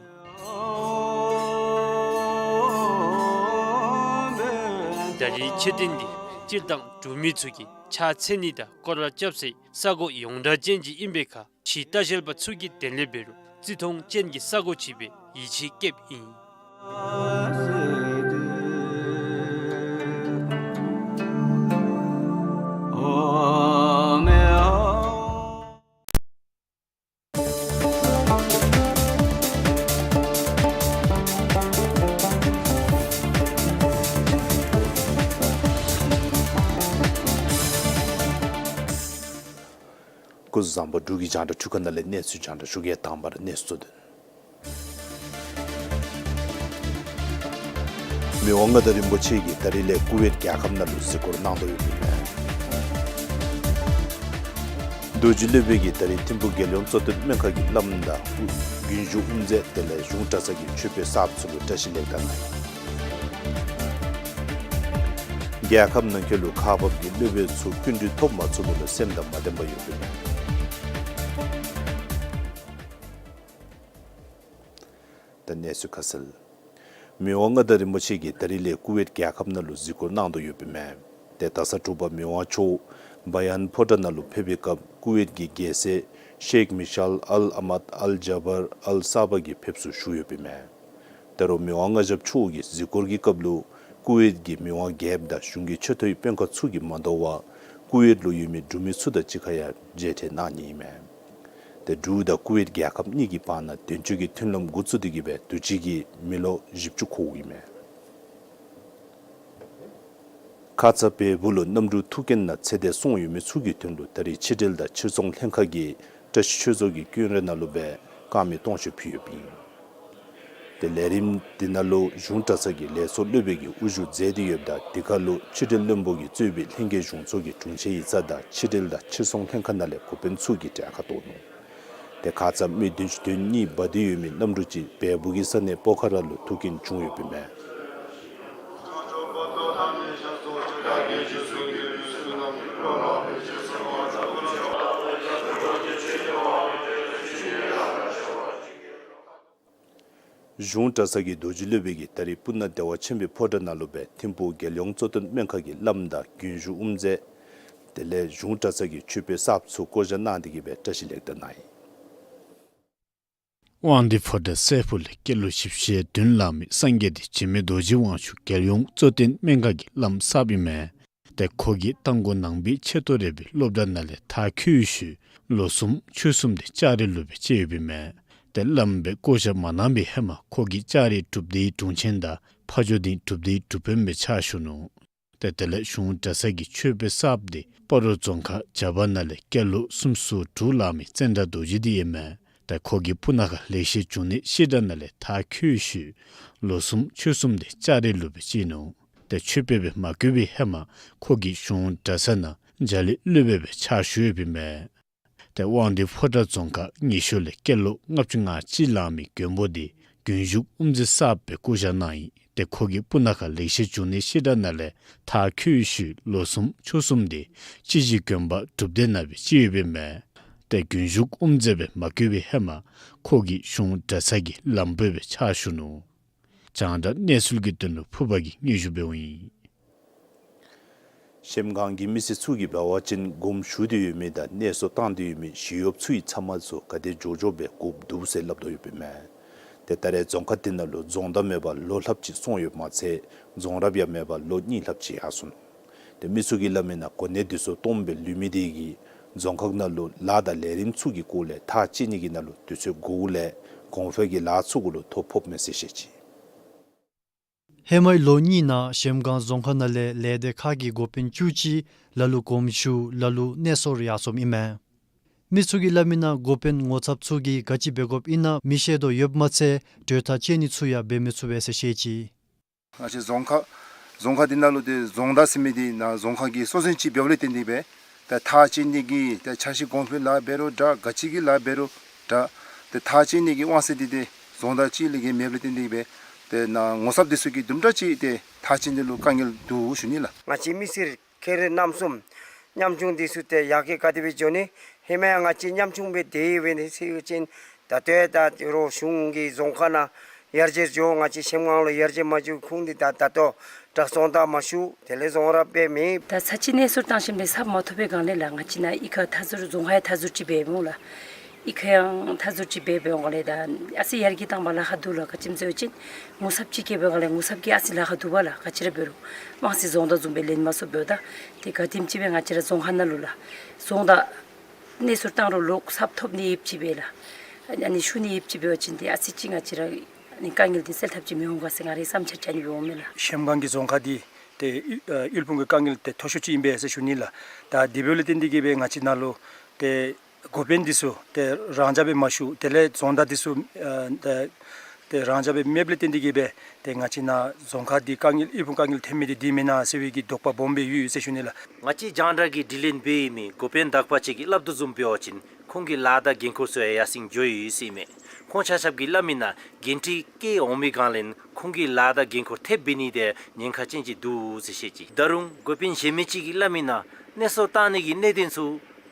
ད་རེས་མཆོད་རྟེན་འདི་སྤྱིར་བཏང་འབྲུག་མི་ཚུ་གིས་ཕྱག་འཚལ་ནི་དང་སྐོར་ར་རྐྱབ་སའི་ས་གོ་ཡོངས་གྲགས་ཅན་ཅིག་ཨིན་པའི་ཁར་ཕྱིའི་ལྟ་བཤལ་པ་ཚུ་གིས་དེ་ལས་འབད་རུང་བརྩི་མཐོང་ཅན་གྱི་ས་གོ་ཅིག་སྦེ་ཡིད་ཆེས་བསྐྱེདཔ་ཨིན། སྐུ་གཟུགས་བཟང་པོ། འབྲུག་གི་རྒྱང་བསྒྲགས་ཁྲུས་ཁང་ནང་ལས་གནས་ཚུལ་རྒྱང་བསྒྲགས་ཞུ་གེ། དང་པ་ར་གནས་ཚུལ་གཙོ་དོན། མི་དབང་མངའ་བདག་རིན་པོ་ཆེ་གིས་ད་རིས་ལས་ཀུ་ཝེཊ་རྒྱལ་ཁབ་ནང་ལུ་གཟིགས་སྐོར་གནང་དོ་ཡོདཔ་ཨིན་མས། རྡོ་རྗེ་སློབ་དཔོན་གྱིས་ད་རིས་ཐིམ་ཕུག་རྒྱལ་ཡོངས་གཙོ་བསྟེན་སྨན་ཁང་གི་བླམ་དང་དབུ་རྒྱུན་བཞུགས་དབུ་མཛད་དེ་ལས་གཞུང་གྲྭ་ཚང་གི་ཆོས་དཔོན་གསརཔ་ཚུ་ལུ་བཀྲ་ཤིས་ལེགས་དང་གནང་ཡི། རྒྱལ་ཁབ་ནང་འཁོད་ལུ་ཁག་འབག་གི་སློབ་དཔོན་ཚུ་སྐྱིན་འགྲུལ་ཐོབ་མ་ཚུགས་མི་ལུ་སེམས་དང་མ་ལྡན་པར་ཡོདཔ་ཨིན་མས། ད་གནས་ཚུལ་ཁ་གསལ། མི་དབང་མངའ་བདག་རིན་པོ་ཆེ་གིས་ད་རིས་ལས་ཀུ་ཝེཊ་རྒྱལ་ཁབ་ནང་ལུ་གཟིགས་སྐོར་གནང་དོ་ཡོདཔ་ཨིན་མས། ཏེ་ད་ས་དྲུག་པ་མི་དབང་མཆོག་བ་ཡཱན་ཕོ་བྲང་ནང་ལུ་ཕེབས་པའི་སྐབས་ཀུ་ཝེཊ་ཀྱི་རྒྱལ་སྲས་ཤེག་མི་ཤཱལ་ཨལ་ཨ་མཱད་ཨལ་ཇ་བར་ཨལ་ས་བ་གིས་ཕེབས་བསུ་ཞུ་ཡོདཔ་ཨིན་མས། ད་རུང་མི་དབང་མངའ་ཞབས་མཆོག་གིས་གཟིགས་སྐོར་གྱི་སྐབས་ལུ་ཀུ་ཝེཊ་ཀྱི་མི་དབང་རྒྱལཔོ་དང་གཞུང་གི་ཆེ་མཐོའི་དཔོན་ཁག་ཚུ་གིས་མ་དོ་བར་ཀུ་ཝེཊ་ལུ་ཡོད་མི་འབྲུག་མི་ཚུ་དང་གཅིག་ཁར་ཡང་མཇལ་འཕྲད་གནང་ནི་ཨིན་མས། ཏེ་འབྲུག་དང་ཀུ་ཝེཊ་རྒྱལ་ཁབ་གཉིས་ཀྱི་བར་ན་དོན་གཅོད་ཀྱི་མཐུན་ལམ་འགོ་བཙུགས་ཏེ་གི་སྦེ་དུས་ཅི་གི་མི་ལོ་བཞི་བཅུ་འཁོརཝ་ཨིན་མས། ཁ་ཙ་བལ་པོ་ལུ་གནམ་གྲུ་ཐུག་རྐྱེན་ནང་ཚེ་འདས་སོང་ཡོད་མི་ཚུ་གི་དོན་ལུ་ད་རིས་ཕྱི་འབྲེལ་དང་ཕྱིར་ཚོང་ལྷན་ཁག་གིས་བཀྲ་ཤིས་ཆོས་རྫོང་གི་ཀུན་ར་ནང་ལུ་སྦེ་དཀར་མེ་སྟོང་མཆོད་ཕུལ་ཡོདཔ་ཨིན། ཏེ་ལས་རིམ་འདི་ནང་ལུ་གཞུང་གྲྭ་ཚང་གི་ལས་ཚོགས་སློབ་དཔོན་གྱིས་དབུ་བཞུགས་མཛད་དེ་ཡོདཔ་ད་འདི་ཁར་ལུ་ཕྱི་འབྲེལ་བློན་པོ་གིས་གཙོས་པའི་ལྷན་རྒྱས་གཞུང་ཚོགས་ཀྱི་དྲུང་ཆེན་ཡིག་ཚང་དང་ཕྱི་འབྲེལ་དང་ཕྱིར་ཚོང་ལྷན་ཁག་ནང་ལས་འགོ་དཔོན་ཚུ་གིས་གྲལ་ཁར་གཏོགས་ནུག། ཏེ་ཁ་ཙ་མི་བདུན་ཅུ་དོན་གཉིས་འབད་དེ་ཡོད་མི་གནམ་གྲུ་ཅིག་བལ་པོ་གི་ས་གནས་པོ་ཁ་ར་ལུ་ཐུག་རྐྱེན་བྱུང་ཡོདཔ་ཨིན་མས། གཞུང་གྲྭ་ཚང་གི་རྡོ་རྗེ་སློབ་དཔོན་གྱིས་ད་རིས་སྤུ་ན་བདེ་བ་ཆེན་པོའི་ཕོ་བྲང་ནང་ལུ་སྦེ་ཐིམ་ཕུག་རྒྱལ་ཡོངས་གཙོ་བསྟེན་སྨན་ཁང་གི་བླམ་དང་རྒྱུན་བཞུགས་དབུ་མཛད་དེ་ལས་གཞུང་གྲྭ་ཚང་གི་མཆོད་པའི་གསརཔ་ཚུ་བསྐོ་བཞག་གནང་སྟེ་གི་སྦེ་བཀྲ་ཤིས་ལེགས་དར་གནང་ཡི། དབང་འདུས་ཕོ་བྲང་སྲས་ཕུག་ལས་སྐྱེས་ལོ་བཞི་བཅུ་ཞེ་བདུན་ལང་མི་སངས་རྒྱས་འདི་འཇིགས་མེད་རྡོ་རྗེ་དབང་ཕྱུག་རྒྱལ་ཡོངས་གཙོ་བསྟེན་སྨན་ཁང་གི་བླམ་གསརཔ་ཨིན་མས། ཏེ་ཁོ་གིས་རྟ་མགོ་ནང་པའི་ཆེ་མཐོ་རིག་པའི་སློབ་གྲྭ་ནང་ལས་མཐར་འཁྱོལ་ཞིནམ་ལོ་གསུམ་ཕྱོགས་གསུམ་དེ་ལྕགས་རི་ལུ་སྦེ་བཅད་ཡོདཔ་ཨིན་མས། ཏེ་བླམ་སྦེ་བསྐོ་བཞག་མ་གནང་པའི་ཧེ་མ་ཁོ་གིས་ལྕགས་རི་གྲུབ་སྡེའི་དྲུང་ཆེན་དང་ཕ་ཇོ་སྡིངས་གྲུབ་སྡེའི་གྲུབ་དཔོན་སྦེ་ཕྱག་ཞུ་ནུག། ཏེ་དེ་ལས་གཞུང་གྲྭ་ཚང་གི་མཆོད་པའི་གསརཔ་དེ་སྤ་རོ་རྫོང་ཁག་བྱ་པ་ནང་ལས་སྐྱེས་ལོ་སུམ་ཅུ་སོ་དྲུག་ལང་མི་ཙནྡྲ་རྡོ་རྗེ་འདི་ཨིན་མས། ཏེ་ཁོ་གིས་སྤུ་ན་ཁ་ལེགས་བཤད་འབྱུང་གནས་བཤད་གྲྭ་ནང་ལས་མཐར་འཁྱོལ་ཞིནམ་ལོ་གསུམ་ཕྱོགས་གསུམ་དེ་ལྕགས་རི་ལུ་སྦེ་བཅད་ནུག། ཏེ་མཆོད་པ་སྦེ་མ་བསྐོས་པའི་ཧེ་མ་ཁོ་གིས་གཞུང་གྲྭ་ཚང་ནང་རྒྱ་གླིང་སློབ་དཔོན་སྦེ་ཕྱག་ཞུ་ཡོདཔ་ཨིན་མས། ཏེ་དབང་འདུས་ཕོ་བྲང་རྫོང་ཁག་ཉི་ཤུ་ལས་སྐྱེས་ལོ་ལྔ་བཅུ་ང་གཅིག་ལང་མི་མགོན་པོ་འདི་རྒྱུན་བཞུགས་དབུ་མཛད་གསརཔ་སྦེ་བསྐོ་བཞག་གནང་ཡི། ཏེ་ཁོ་གིས་སྤུ་ན་ཁ་ལེགས་བཤད་འབྱུང་གནས་བཤད་གྲྭ་ནང་ལས་མཐར་འཁྱོལ་ཞིནམ་ལོ་གསུམ་ཕྱོགས་གསུམ་དེ་སྤྱི་གཞི་དགོན་པ་གྲུབ་སྡེ་ནང་སྦེ་བཅད་ཡོདཔ་ཨིན་མས། ཏེ་རྒྱུན་བཞུགས་དབུ་མཛད་སྦེ་མ་བསྐོས་པའི་ཧེ་མ་ཁོ་གིས་གཞུང་གྲྭ་ཚང་གི་བླམ་པོ་སྦེ་ཕྱག་ཞུ་ནུག། རྒྱང་བསྒྲགས་གནས་ཚུལ་གྱི་དོན་ལུ་ཕུར་པ་གིས་སྙན་ཞུ་འབདཝ་ཨིན། གཞལམ་སྒང་གི་མི་སེར་ཚུ་གིས་འབད་བ་ཅིན་དགོངསམ་ཞུ་སྟེ་ཡོད་མི་དང་གནས་སོ་བཏང་སྟེ་ཡོད་མི་ཞི་གཡོགཔ་ཚུ་ཡི་ཚབ་མ་ཚུ་ག་དེ་མགྱོགས་མགྱོགས་སྦེ་བསྒུག་འདུག་ཟེར་སླབ་དོ་ཡོདཔ་ཨིན་མས། ཏེ་ད་རེས་རྫོང་ཁག་འདི་ནང་ལུ་རྫོང་བདག་མེད་པར་ལོ་ལྷགཔ་ཅིག་སོང་ཡོདཔ་མ་ཚད་རྫོང་རབ་ཡང་མེད་པར་ལོ་གཉིས་ལྷགཔ་ཅིག་ཡར་སོང་ནུག། ཏེ་མི་ཚུ་གིས་སླབ་མི་ནང་གོ་གནས་འདི་ཚུ་སྟོངམ་སྦེ་ལུས་མི་འདི་གིས་རྫོང་ཁག་ནང་ལུ་ལཱ་དང་ལས་རིམ་ཚུ་གི་སྐོར་ལས་ཐག་བཅད་ནི་གི་ནང་ལུ་དུས་ཚོད་འགོརཝ་ལས་གོང་འཕེལ་གྱི་ལཱ་ཚུ་གུ་ལུ་ཐོ་ཕོགཔ་མས་ཟེར་བཤད་ཅི། ཧེ་མའི་ལོ་གཉིས་ནང་གཞལམ་སྒང་རྫོང་ཁག་ནང་ལས་ལས་སྡེ་ཁག་གི་འགོ་དཔོན་བཅུ་གཅིག་ལ་ལུ་དགོངསམ་ཞུ་ལ་ལུ་གནས་སོར་ཡར་སོངམ་ཨིན་མས། མི་ཚུ་གིས་སླབ་མི་ནང་འགོ་དཔོན་ངོ་ཚབ་ཚུ་གིས་ག་ཅི་འབད་དགོཔ་ཨིན་ན་མི་ཤེས་དོ་ཡོདཔ་མ་ཚད་གྲོས་ཐག་བཅད་ནི་ཚུ་ཡང་འབད་མི་ཚུགས་པས་ཟེར་བཤད་ཅི། ང་བཅས་རྫོང་ཁག་རྫོང་ཁག་འདི་ནང་ལུ་ཏེ་རྫོང་བདག་ཟེར་མི་འདི་ནཱ་རྫོང་ཁག་གི་སྲོག་ཟིང་ཅིག་འབདཝ་ལས་བརྟེན་ཏེ་སྦེ་ད་ཐག་བཅད་ནི་གི་ད་འཆར་གཞི་གོང་འཕེལ་ལཱ་འབད་རུང་འདྲ་ག་ཅི་གི་ལཱ་འབད་རུང་འདྲ་ཏེ་ཐག་བཅད་ནི་གི་དབང་ཚད་འདི་ཏེ་རྫོང་བདག་གཅིག་ལས་བརྒལ་མེདཔ་ལས་བརྟེན་ཏེ་སྦེ་ཏེ་ནཱ་ངོ་ཚབ་འདི་ཚུ་གིས་དུམ་གྲ་ཅིག་ཏེ་ཐག་བཅད་ནི་ལུ་དཀའ་ངལ་འདུག་ཞུ་ནི་ལགས། ང་བཅས་མི་སེར་ཁེ་རེ་རྣམ་གསུམ་ཉམ་ཆུང་འདི་ཚུ་ཏེ་ཡར་རྒྱས་ག་དེ་སྦེ་འགྱོ་ནི། ཧེ་མ་ཡང་ང་བཅས་ཉམ་ཆུང་སྦེ་སྡོད་ཡོད་པའི་ནི་ཟེར་བ་ཅིན་ད་ལྟོ་ཡང་ད་རོགས་གཞུང་གི་རྫོང་ཁག་ནང་ཡར་རྒྱས་འགྱོ། ང་བཅས་གཞལམ་སྒང་ལུ་ཡར་རྒྱས་མ་འགྱོ། ཁུངས་འདི་ད་ད་ལྟོ་དྲག་རྫོང་བདག་མ་ཞུ། དེ་ལས་རྫོང་རབ་སྦེ་མེད། ད་ས་ཅིག་གནས་སོར་བཏང་ཞིནམ་ལས་ཚབ་མ་ཐོབ་པའི་སྒང་ལས་ལགས་ང་བཅས་ནཱ་གཡུས་ཁར་མཐའ་ཟུར་རྫོང་ཁག་ཡང་མཐའ་ཟུར་ཅིག་འབད་འོང་ལགས། གཡུས་ཁར་ཡང་མཐའ་ཟུར་ཅིག་འབད་འབདཝ་ལས་ད་ཨ་ཙི་ཡར་རྒྱས་བཏང་པ་ལཱ་ཁག་འདུག་ལགས། ག་ཅི་སྨོ་ཟེར་བ་ཅིན་ངོ་ཚབ་ཅིག་བསྐྱེད་པའི་སྒང་ལས་ངོ་ཚབ་ཀྱིས་ཨ་ཙི་ལཱ་ཁག་འདུག་པ་ལགས། ག་ཅི་ར་འབད་རུང་དམངས་སྲིད་རྫོང་བདག་བཟུམ་སྦེ་ལེན་མ་ཚུགསཔ་འབདཝ་ད་ཏེ་ག་དེམ་ཅིག་སྦེ་ང་བཅས་ར་རྫོང་ཁག་ནང་ལུ་ལགས་རྫོང་བདག་གནས་སོར་བཏང་རུང་ལོག་ཚབ་ཐོབ་ནི་ཡོདཔ་ཅིག་སྦེ་ལགས་ཨ་ནི་ཞུ་ནི་ཡོདཔ་ཅིག་འབད་བ་ཅིན་ཏེ་ཨ་ཙི་ཅིག་ང་བཅས་ར་ཨ་ནི་དཀའ་ངལ་འདི་སེལ་ཐབས་ཅིག་མི་འོང་ག་ཟེར་ང་རའི་བསམ་འཆར་ཅིག་ཨ་ནི་སྦེ་འོང་མས་ལགས། གཞལམ་སྒང་གི་རྫོང་ཁག་འདི་ཏེ་ཨ་དབུལ་ཕོངས་ཀྱི་དཀའ་ངལ་ཏེ་མཐོ་ཤོས་ཅིག་ཨིན་པས་ཟེར་ཞུ་ནི་ལགས། ད་དེ་འབདཝ་ལས་བརྟེན་ཏེ་གིས་སྦེ་ང་བཅས་ནཱ་ལུ་ཏེ་འགོ་དཔོན་འདི་ཚུ་ཏེ་རང་འཇགས་སྦེ་མ་བཞུགས། དེ་ལས་རྫོང་བདག་འདི་ཚུ་ཨ་ཏེ་ཏེ་རང་འཇགས་སྦེ་མེདཔ་ལས་བརྟེན་ཏེ་གིས་སྦེ་ཏེ་ང་བཅས་ནཱ་རྫོང་ཁག་འདི་དཀའ་ངལ་དབུལ་ཕོངས་དཀའ་ངལ་ཐོན་མི་འདི་འདི་མེན་ན་ཟེར་བའི་གི་དོགས་པ་སྦོམ་སྦེ་ཡོད་ཟེར་ཞུ་ནི་ལགས། ང་བཅས་རྒྱང་བསྒྲགས་ཀྱི་དྲི་ལན་འབད་མི་འགོ་དཔོན་དག་པ་ཅིག་གིས་སླབ་དོ་བཟུམ་འབད་བ་ཅིན་ཁོང་གི་ལཱ་དང་འགན་ཁུར་ཚུ་ཡང་ཡར་སེང་འགྱོ་ཡི་ཟེར་མས། ཁོང་ཆ་ཁྱབ་ཀྱིས་སླབ་མི་ནང་འགན་འཁྲི་བཀལ་འོང་མི་སྒང་ལས་ཁོང་གི་ལཱ་དང་འགན་ཁུར་ཐེབས་འབད་ནི་དེ་ཉེན་ཁ་ཅན་ཅིག་འདུག་ཟེར་བཤད་ཅི། ད་རུང་འགོ་དཔོན་གཞན་མི་ཅིག་གིས་སླབ་མི་ནང་གནས་སོར་བཏང་ནི་གི་གནད་དོན་ཚུ་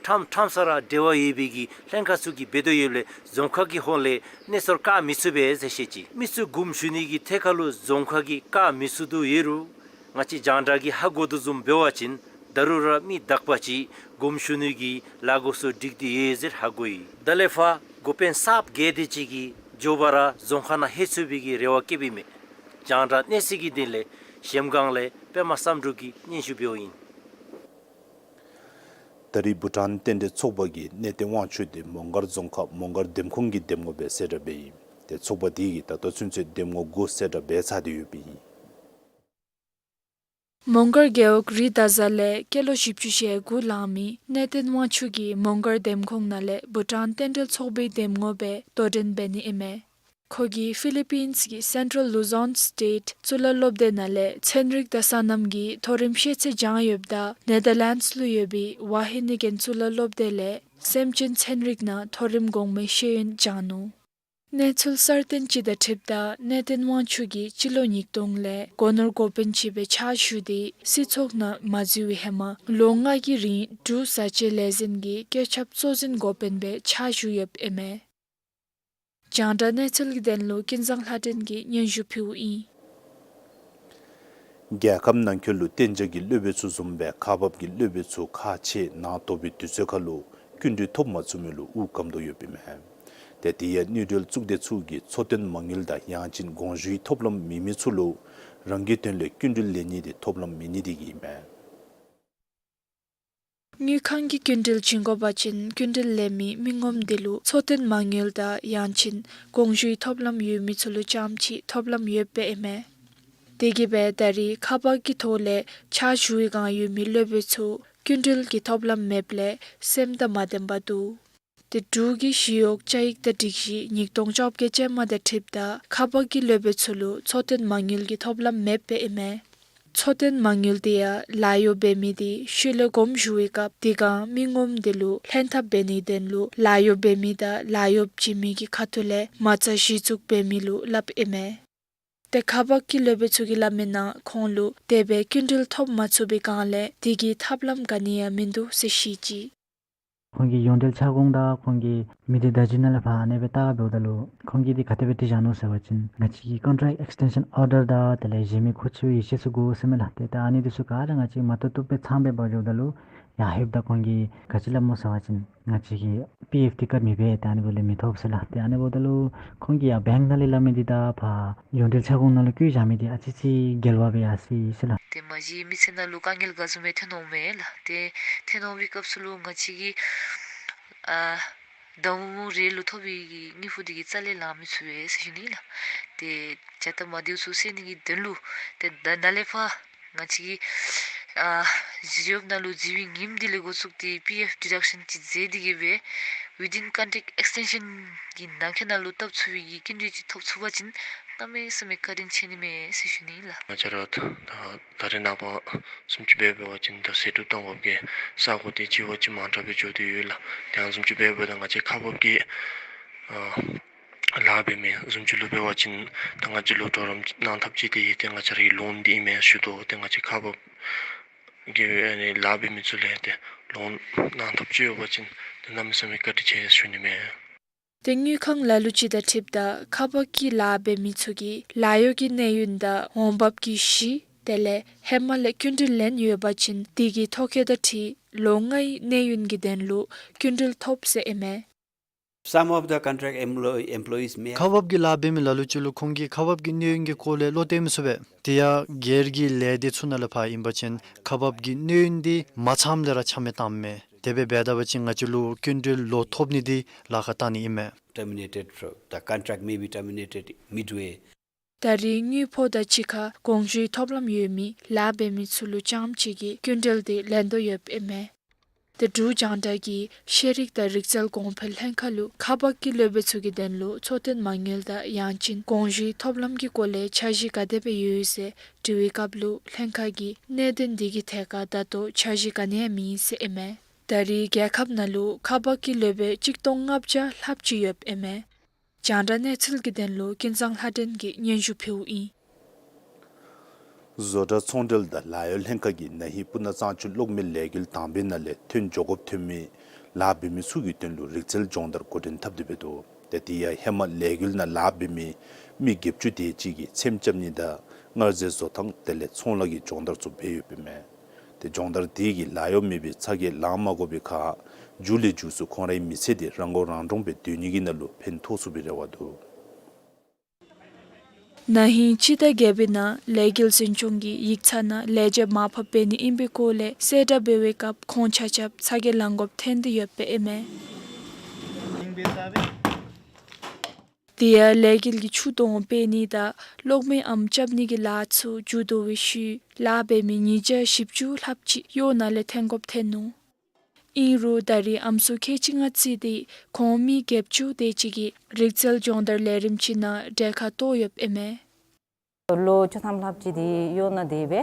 ཁྲམ་ཁྲམ་ས་ར་འབྲེལ་བ་ཡོད་པའི་གི་ལྷན་ཁག་ཚུ་གིས་འབད་དོ་ཡོདཔ་ལས་རྫོང་ཁག་གི་ཧོངས་ལས་གནས་སོར་བཀག་མི་ཚུགས་པས་ཟེར་བཤད་ཅི། མི་ཚུ་དགོངསམ་ཞུ་ནི་གི་ཐད་ཁར་ལུ་རྫོང་ཁག་གིས་བཀག་མི་ཚུགས་དོ་ཡོད་རུང་ང་བཅས་རྒྱང་བསྒྲགས་ཀྱིས་ཧ་གོ་དོ་བཟུམ་འབད་བ་ཅིན་ད་རུང་ར་མི་དག་པ་ཅིག་དགོངསམ་ཞུ་ནི་གི་ལས་འགུལ་ཚུ་སྒྲིག་སྟེ་ཡོད་ཟེར་ཧ་གོ་ཡི། ད་ལས་ཕར་འགོ་དཔོན་གསརཔ་གལ་ཏེ་ཅིག་གིས་མགྱོགས་པ་ར་རྫོང་ཁག་ནང་ལྷོད་ཚུགས་པའི་གི་རེ་བ་བསྐྱེདཔ་ཨིན་མས། རྒྱང་བསྒྲགས་གནས་ཚུལ་གྱི་དོན་ལས་གཞལམ་སྒང་ལས་པདྨ་བསམ་གྲུབ་ཀྱིས་སྙན་ཞུ་འབདཝ་ཨིན། ད་རེས་བྷུ་ཊཱན་རྟེན་འབྲེལ་ཚོགས་པ་གིས་གནས་བརྟན་དབང་ཕྱུག་དེ་མོང་སྒར་རྫོང་ཁག་མོང་སྒར་འདེམས་ཁོངས་ཀྱི་འདེམས་ངོ་སྦེ་གསལ་བསྒྲགས་འབད་ཡི། ཏེ་ཚོགས་པ་དེ་གིས་ད་ལྟོ་ཚུན་ཚོད་འདེམས་ངོ་དགུ་གསལ་བསྒྲགས་འབད་ཚར་ཏེ་ཡོདཔ་ཨིན། མོང་སྒར་རྒེད་འོག་རི་དྭགས་གཟར་ལས་སྐྱེས་ལོ་བཞི་བཅུ་ཞེ་དགུ་ལང་མི་གནས་བརྟན་དབང་ཕྱུག་གིས་མོང་སྒར་འདེམས་ཁོངས་ནང་ལས་བྷུ་ཊཱན་རྟེན་འབྲེལ་ཚོགས་པའི་འདེམས་ངོ་སྦེ་དོ་འགྲན་འབད་ནི་ཨིན་མས། ཁོ་གིས་ཕི་ལི་པིནསི་གི་སེན་ཊྲལ་ལུ་ཛོན་སི་ཊེཊ་གཙུག་ལག་སློབ་སྡེ་ནང་ལས་ཚན་རིག་དང་སོ་ནམ་གྱི་མཐོ་རིམ་ཤེས་ཚད་སྦྱངས་ཡོདཔ་ད་ནེ་དར་ལེནཌསི་ལུ་ཡོད་པའི་ཝ་ཧེ་ནི་གྷེན་གཙུག་ལག་སློབ་སྡེ་ལས་སེམས་ཅན་ཚན་རིག་ནང་མཐོ་རིམ་གོང་མའི་ཤེས་ཡོན་སྦྱངས་ནུག། གནས་ཚུལ་གསར་བཏོན་ཅིག་དང་འཁྲིལཝ་ད་གནས་བརྟན་དབང་ཕྱུག་གིས་སྤྱི་ལོ་ཉིས་སྟོང་ལས་སྒོ་ནོར་འགོ་དཔོན་ཅིག་སྦེ་ཕྱག་ཞུ་སྟེ་སྲིད་ཚོགས་ནང་མ་འཛུལ་བའི་ཧེ་མ་ལོ་ལྔ་གི་རིང་འབྲུག་བཟའ་བཅའི་ལས་འཛིན་གྱི་བཀོད་ཁྱབ་གཙོ་འཛིན་འགོ་དཔོན་སྦེ་ཕྱག་ཞུ་ཡོདཔ་ཨིན་མས། རྒྱང་བསྒྲགས་གནས་ཚུལ་གྱི་དོན་ལུ་ཀུན་བཟང་ལྷ་སྒྲོན་གྱིས་སྙན་ཞུ་ཕུལཝ་ཨིན། རྒྱལ་ཁབ་ནང་འཁོད་ལུ་གཏན་འཇགས་ཀྱི་སློབ་དཔོན་ཚུ་བཟུམ་སྦེ་ཁག་འབག་གི་སློབ་དཔོན་ཚུ་ཁག་ཆེ་ནང་དོག་པའི་དུས་ཚོད་ཁར་ལུ་སྐྱིན་འགྲུལ་ཐོབ་མ་ཚུགས་མི་ལུ་འུ་སྐམ་དོ་ཡོདཔ་ཨིན་མས། ཏེ་དེ་ཡང་དངུལ་འབྲེལ་གཙུག་སྡེ་ཚུ་གིས་འཚོ་རྟེན་མ་དངུལ་དང་ཡང་ཅིན་དགོངས་ཞུའི་ཐོབ་ལམ་མེད་མི་ཚུ་ལུ་རང་གི་དོན་ལས་སྐྱིན་འགྲུལ་ལེན་ནི་དེ་ཐོབ་ལམ་མེད་ནི་དེ་གིས་ཨིན་མས། དངུལ་ཁང་གིས་སྐྱིན་འགྲུལ་བྱིན་དགོ་པ་ཅིན་སྐྱིན་འགྲུལ་ལེན་མི་མི་ངོམ་དེ་ལུ་འཚོ་རྟེན་མ་དངུལ་དང་ཡང་ཅིན་དགོངས་ཞུའི་ཐོབ་ལམ་ཡོད་མི་ཚུ་ལུ་རྐྱངམ་ཅིག་ཐོབ་ལམ་ཡོདཔ་ཨིན་མས། དེ་གིས་སྦེ་ད་རེས་ཁག་འབག་གི་ཐོག་ལས་ཕྱག་ཞུ་བའི་བསྒང་ཡོད་མི་སློབ་དཔོན་ཚུ་སྐྱིན་འགྲུལ་གྱི་ཐོབ་ལམ་མེདཔ་ལས་སེམས་དང་མ་ལྡནམ་འདུག། ཏེ་འབྲུག་གི་ཞི་གཡོག་བཅའ་ཡིག་དང་སྒྲིག་གཞི་ཉིས་སྟོང་བཅོ་བརྒྱད་ཅན་མ་དང་འཁྲིལཝ་ད་ཁག་འབག་གི་སློབ་དཔོན་ཚུ་ལུ་འཚོ་རྟེན་མ་དངུལ་གྱི་ཐོབ་ལམ་མེདཔ་ཨིན་མས། འཚོ་རྟེན་མ་དངུལ་དེ་ཡང་ལཱ་གཡོག་འབད་མི་དེ་ཤུལ་ལས་དགོངས་ཞུ་བའི་སྐབས་དེ་བསྒང་མི་ངོམ་དེ་ལུ་ལྷན་ཐབས་འབད་ནིའི་དོན་ལུ་ལཱ་གཡོག་འབད་མི་དང་ལཱ་གཡོག་བྱིན་མི་གི་ཁ་ཐུག་ལས་མ་རྩ་གཞི་བཙུགས་འབད་མི་ལུ་སླབ་ཨིན་མས། ཏེ་ཁག་འབག་གི་སློབ་དཔོན་ཚུ་གིས་སླབ་མིའི་ནང་ཁོང་ལུ་དེ་སྦེ་སྐྱིན་འགྲུལ་ཐོབ་མ་ཚུགས་པའི་བསྒང་ལས་དེ་གི་ཐབས་ལམ་ག་ནི་ཡང་མིན་འདུག་ཟེར་བཤད་ཅི། ཁོང་གི་ཡོངས་འབྲེལ་ཁྱབ་ཁོངས་དང་ཁོང་གི་མི་སྡེ་བརྡ་བརྒྱུད་ནང་ལས་ཕར་ཨ་ནི་སྦེ་བལྟ་འབདཝ་ད་ལུ་ཁོང་གིས་འདི་ག་དེ་སྦེ་བྲིས་བཞག་ནུག་ཟེར་བ་ཅིན་ང་བཅས་ཀྱི་ཀོན་ཊེཀཊ་ཨེགསི་ཊེན་ཤཱན་ཨོར་ཌར་དང་དེ་ལས་གཞན་མི་མཁོ་ཆེ་བའི་ཡིག་ཆ་ཚུ་དགོ་ཟེར་མས་ལགས། ཏེ་ཨ་ནི་འདི་ཚུ་ག་ར་ང་བཅས་མ་བཏུབ་བཏུབ་སྦེ་ཚངམ་སྦེ་འབག་འགྱོཝ་ད་ལུ་ཡར་ལྷོདཔ་ད་ཁོང་གིས་ག་ཅི་སླབ་སྨོ་ཟེར་བ་ཅིན་ང་བཅས་ཀྱི་པི་ཨེཕ་འདི་ཀརཌ་མེད་པས། ཏེ་ཨ་ནི་འབདཝ་ལས་མི་ཐོབ་ཟེར་ལགས། ཏེ་ཨ་ནི་འབདཝ་ད་ལུ་ཁོང་གིས་ཡར་བེངཀ་ནང་ལས་སླབ་མི་འདི་དང་ཕར་ཡོངས་འབྲེལ་ཁྱབ་ཁོངས་ནང་ལུ་བཀོད་བཞག་མི་འདི་ཨ་ཙི་ཅིག་འགལ་བ་སྦེ་ཡར་སོ་ཡི་ཟེར་ལགས། ཏེ་མ་གཞི་མི་ཚེ་ནང་ལུ་དཀའ་ངལ་ག་བཟུམ་སྦེ་ཐོན་འོང་མས་ལགས། ཏེ་ཐོན་འོང་བའི་སྐབས་སུ་ལུ་ང་བཅས་ཀྱིས་ཨ་ཟླཝ་མོ་རེ་ལུ་ཐོབ་པའི་གི་དངུལ་ཕོགས་འདི་གིས་རྩ་ལས་ལང་མི་ཚུགས་པས་ཟེར་ཞུ་ནི་ལགས། ཏེ་བྱ་སྟབས་མ་བདེཝ་ཚུ་སེལ་ནི་གི་དོན་ལུ་ཏེ་ད་ནཱ་ལས་ཕར་ང་བཅས་ཀྱིས་ཨ་གཞི་གཡོགཔ་ནང་ལུ་འཛུལ་བའི་ཉིནམ་འདི་ལས་འགོ་བཙུགས་ཏེ་པི་ཨེཕ་ཌི་ཌག་ཤཱན་ཅིག་མཛད་དེ་གི་སྦེ་ཝི་དིན་ཀོན་ཊེཀཊ་ཨེགསི་ཊེན་ཤཱན་གྱི་ནང་འཁོད་ནང་ལུ་བཏབ་ཚུགས་པའི་གི་སྐྱིན་འགྲུལ་ཅིག་ཐོབ་ཚུགས་པ་ཅིན་གནམ་མེད་ས་མེད་བཀའ་དྲིན་ཆེ་ནི་མས་ཟེར་ཞུ་ནི་ལགས། ང་བཅས་ར་ད་ད་རེས་ནངས་པ་བཟུམ་ཅིག་འབད་འབད་བ་ཅིན་ད་ཟད་འགྲོ་གཏང་དགོཔ་གི་ས་གོ་འདི་ཅིག་བ་ཅིན་མང་དྲགས་སྦེ་འགྱོ་སྟེ་ཡོད་ལགས། ཏེ་ཨ་ནི་བཟུམ་ཅིག་འབད་འབདཝ་ད་ང་བཅས་ཁག་འབག་གི་ཨ་ལཱ་འབད་མི་བཟུམ་ཅིག་ལུ་འབད་བ་ཅིན་ད་ང་བཅས་ལུ་གྲོགས་རམ་གནང་ཐབས་ཅིག་འདི་ཏེ་ང་བཅས་རའི་ལོན་འདི་ཨིན་མས་ཞུ་དོ། ཏེ་ང་བཅས་ཁག་འབག་གི་ཨ་ནི་ལཱ་འབད་མི་ཚུ་ལས་ཏེ་ལོན་གནང་ཐབས་ཅིག་ཡོད་པ་ཅིན་ཏེ་གནམ་མེད་ས་མེད་བཀའ་དྲིན་ཆེ་ཞུ་ནི་མས། ཏེ་དངུལ་ཁང་ལ་ལུ་ཅིག་དང་འཁྲིལཝ་ད་ཁག་འབག་གི་ལཱ་འབད་མི་ཚུ་གིས་ལཱ་གཡོག་གི་གནས་ཡུན་དང་འོང་འབབ་ཀྱི་གཞི་དེ་ལས་ཧེ་མ་ལས་སྐྱིན་འགྲུལ་ལེན་ཡོད་པ་ཅིན་དེ་གི་ཐོ་བཀོད་དང་འཁྲིལ་ལོ་ལྔའི་གནས་ཡུན་གྱི་དོན་ལུ་སྐྱིན་འགྲུལ་ཐོབ་ཟེར་ཨིན་མས། Some of the contract employ- employees may have ཁག་འབག་གི་ལཱ་འབད་མི་ལ་ལུ་ཅིག་ལུ་ཁོང་གིས་ཁག་འབག་གི་གནས་ཡུན་གྱི་སྐོར་ལས་བློ་གཏད་མི་ཚུགས་པས། དེ་ཡང་སྒེར་གྱི་ལས་སྡེ་ཚུ་ནང་ལས་ཕར་ཨིན་པ་ཅིན་ཁག་འབག་གི་གནས་ཡུན་འདི་མ་ཚངམ་ལས་ར་ཆ་མེད་བཏངམ་མས། དེ་སྦེ་འབད་ད་པ་ཅིན་ང་བཅས་ལུ་སྐྱིན་འགྲུལ་ལོག་ཐོབ་ནི་འདི་ལཱ་ཁག་བཏང་ནི་ཨིན་མས། Terminated, the contract may be terminated midway. ད་རེས་དངུལ་ཕོགས་དང་གཅིག་ཁར་དགོངས་ཞུའི་ཐོབ་ལམ་ཡོད་མི་ལཱ་འབད་མི་ཚུ་ལུ་རྐྱངམ་ཅིག་གིས་སྐྱིན་འགྲུལ་དེ་ལེན་དོ་ཡོདཔ་ཨིན་མས། ཏེ་འབྲུག་རྒྱང་བསྒྲགས་ཀྱིས་ཤེས་རིག་དང་རིག་རྩལ་གོང་འཕེལ་ལྷན་ཁག་ལུ་ཁག་འབག་གི་སློབ་དཔོན་ཚུ་གི་དོན་ལུ་འཚོ་རྟེན་མ་དངུལ་དང་ཡང་ཅིན་དགོངས་ཞུའི་ཐོབ་ལམ་གྱི་སྐོར་ལས་འཆར་གཞི་ག་དེ་སྦེ་ཡོད་ཟེར་དྲི་བའི་སྐབས་ལུ་ལྷན་ཁག་གིས་གནད་དོན་འདི་གི་ཐད་ཁར་ད་ལྟོ་འཆར་གཞི་ག་ནི་ཡང་མེད་ཟེར་ཨིན་མས། ད་རེས་རྒྱལ་ཁབ་ནང་ལུ་ཁག་འབག་གི་སློབ་དཔོན་གཅིག་སྟོང་ལྔ་བརྒྱ་ལྷགཔ་ཅིག་ཡོདཔ་ཨིན་མས། རྒྱང་བསྒྲགས་གནས་ཚུལ་གྱི་དོན་ལུ་ཀུན་བཟང་ལྷ་སྒྲོན་གྱིས་སྙན་ཞུ་ཕུལཝ་ཨིན། བཟོ་གྲྭ་ཚོང་འབྲེལ་དང་ལཱ་གཡོག་ལྷན་ཁག་གིས་ན་ཧིང་སྤུ་ན་གཙང་ཆུ་གློག་མེ་ལས་འགུལ་དང་པའི་ནང་ལས་ཐོན་འགྱོ་དགོཔ་ཐོན་མི་ལཱ་འབད་མི་ཚུ་གི་དོན་ལུ་རིག་རྩལ་སྦྱོང་བརྡར་འགོ་འདྲེན་འཐབ་སྟེ་འབད་དོ། ཏེ་དེ་ཡང་ཧེ་མ་ལས་འགུལ་ནང་ལཱ་འབད་མི་མི་བརྒྱད་ཅུ་དེ་ཅིག་གིས་ཚེམ་རྐྱབ་ནི་དང་མངར་ཟས་བཟོ་ཐངས་དེ་ལས་ཚོང་ལཱ་གི་སྦྱོང་བརྡར་ཚུ་འབད་ཡོདཔ་ཨིན་མས། ཏེ་སྦྱོང་བརྡར་དེ་གིས་ལཱ་གཡོག་མེད་པའི་ཚ་གྱང་ལང་མ་དགོ་པའི་ཁར་མཇུག་ལས་མཇུག་སུ་ཁོང་རའི་མི་ཚེ་དེ་རང་མགོ་རང་འདྲོངས་སྦེ་སྡོད་ནི་གི་ནང་ལུ་ཕན་ཐོགས་ཚུགས་པའི་རེ་བ་འདུག། ན་ཧིང་སྤྱི་ཟླ་བརྒྱད་པའི་ནང་ལས་འགུལ་འཛིན་སྐྱོང་གིས་ཡིག་ཚང་ནང་ལས་བྱེད་མར་ཕབ་འབད་ནི་ཨིན་པའི་སྐོར་ལས་གསལ་བསྒྲགས་འབད་བའི་སྐབས་ཁོང་ཆ་ཁྱབ་ཚ་གྱང་ལང་དགོཔ་ཐོན་ཏེ་ཡོདཔ་ཨིན་མས། དེ་ཡང་ལས་འགུལ་གྱི་ཆུ་དོང་སྤེལ་ནི་དང་གློག་མེའི་ཨམ་རྐྱབ་ནི་གི་ལཱ་ཚུ་མཇུག་བསྡུ་བའི་ཤུལ་ལཱ་འབད་མི་ཉིས་བརྒྱ་བཞི་བཅུ་ལྷགཔ་ཅིག་གཡོག་ནང་ལས་འཐེན་དགོཔ་ཐོན་ནུག། ཨིན་རུང་ད་རིས་ཨམ་སྲུ་ཁལ་གཅིག་ལྔ་བརྩིས་ཏེ་ཁོང་མི་བརྒྱད་ཅུ་དེ་ཅིག་གིས་རིག་རྩལ་སྦྱོང་བརྡར་ལས་རིམ་ཅིག་ནང་གྲལ་ཁར་གཏོགས་ཡོདཔ་ཨིན་མས། ལོ་བཅུ་ཐམ་ལྷགཔ་ཅིག་འདི་གཡོག་ནང་སྡོད་སྦེ།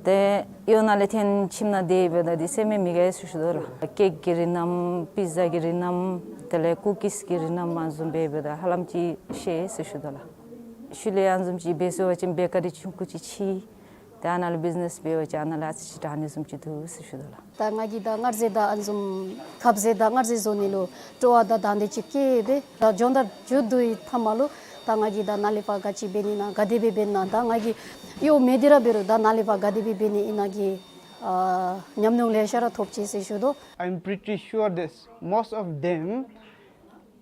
ཏེ་གཡོག་ནང་ལས་ཐོན་ཁྱིམ་ནང་སྡོད་སྦེ་ད་འདི་སེམས་མི་དགའ་ཟེར་ཞུ་དོ་ལགས། ཀེཀ་གི་རིགས་རྣམས་པི་ཛ་གི་རིགས་རྣམས་དེ་ལས་ཀུ་ཀིས་གི་རིགས་རྣམས་ཨ་ནི་བཟུམ་སྦེ་འབདཝ་ད་ཧ་ལམ་ཅིག་ཤེས་ཟེར་ཞུ་དོ་ལགས། ཤུལ་ལས་ཨ་ནི་བཟུམ་ཅིག་འབད་ཚུགས་པ་ཅིན་བེ་ཀ་རི་ཆུང་ཀུ་ཅིག་ཕྱེ། ཏེ་ཨ་ནཱ་ལུ་བིཛ་ནེས་འབད་བ་ཅིན་ཨ་ནཱ་ལས་ཨ་ཙི་ཅིག་དྲག་ནི་བཟུམ་ཅིག་འདུག་ཟེར་ཞུ་དོ་ལགས། ད་ང་གིས་ད་མངར་ཟས་དང་ཨ་ནི་བཟུམ་ཁབ་ཟས་དང་མངར་ཟས་བཟོ་ནི་ལུ་སྤྲོ་བ་དང་དང་འདོད་ཅིག་བསྐྱེད་སྦེ་ད་སྦྱོང་བརྡར་མཇུག་བསྡུ་བའི་མཐའ་མ་ལུ་ད་ང་གིས་ད་ནཱ་ལས་ཕར་ག་ཅི་འབད་ནི་ན་ག་དེ་སྦེ་འབད་ན་ད་ང་གིས་གཡོག་མེད་དེ་ར་འབད་རུང་ད་ནཱ་ལས་ཕར་ག་དེ་སྦེ་འབད་ནི་ཨིན་ན་གི་ཨ་ཉམས་མྱོང་ལེ་ཤ་ར་ཐོབ་ཅི་ཟེར་ཞུ་དོ། I'm pretty sure this, most of them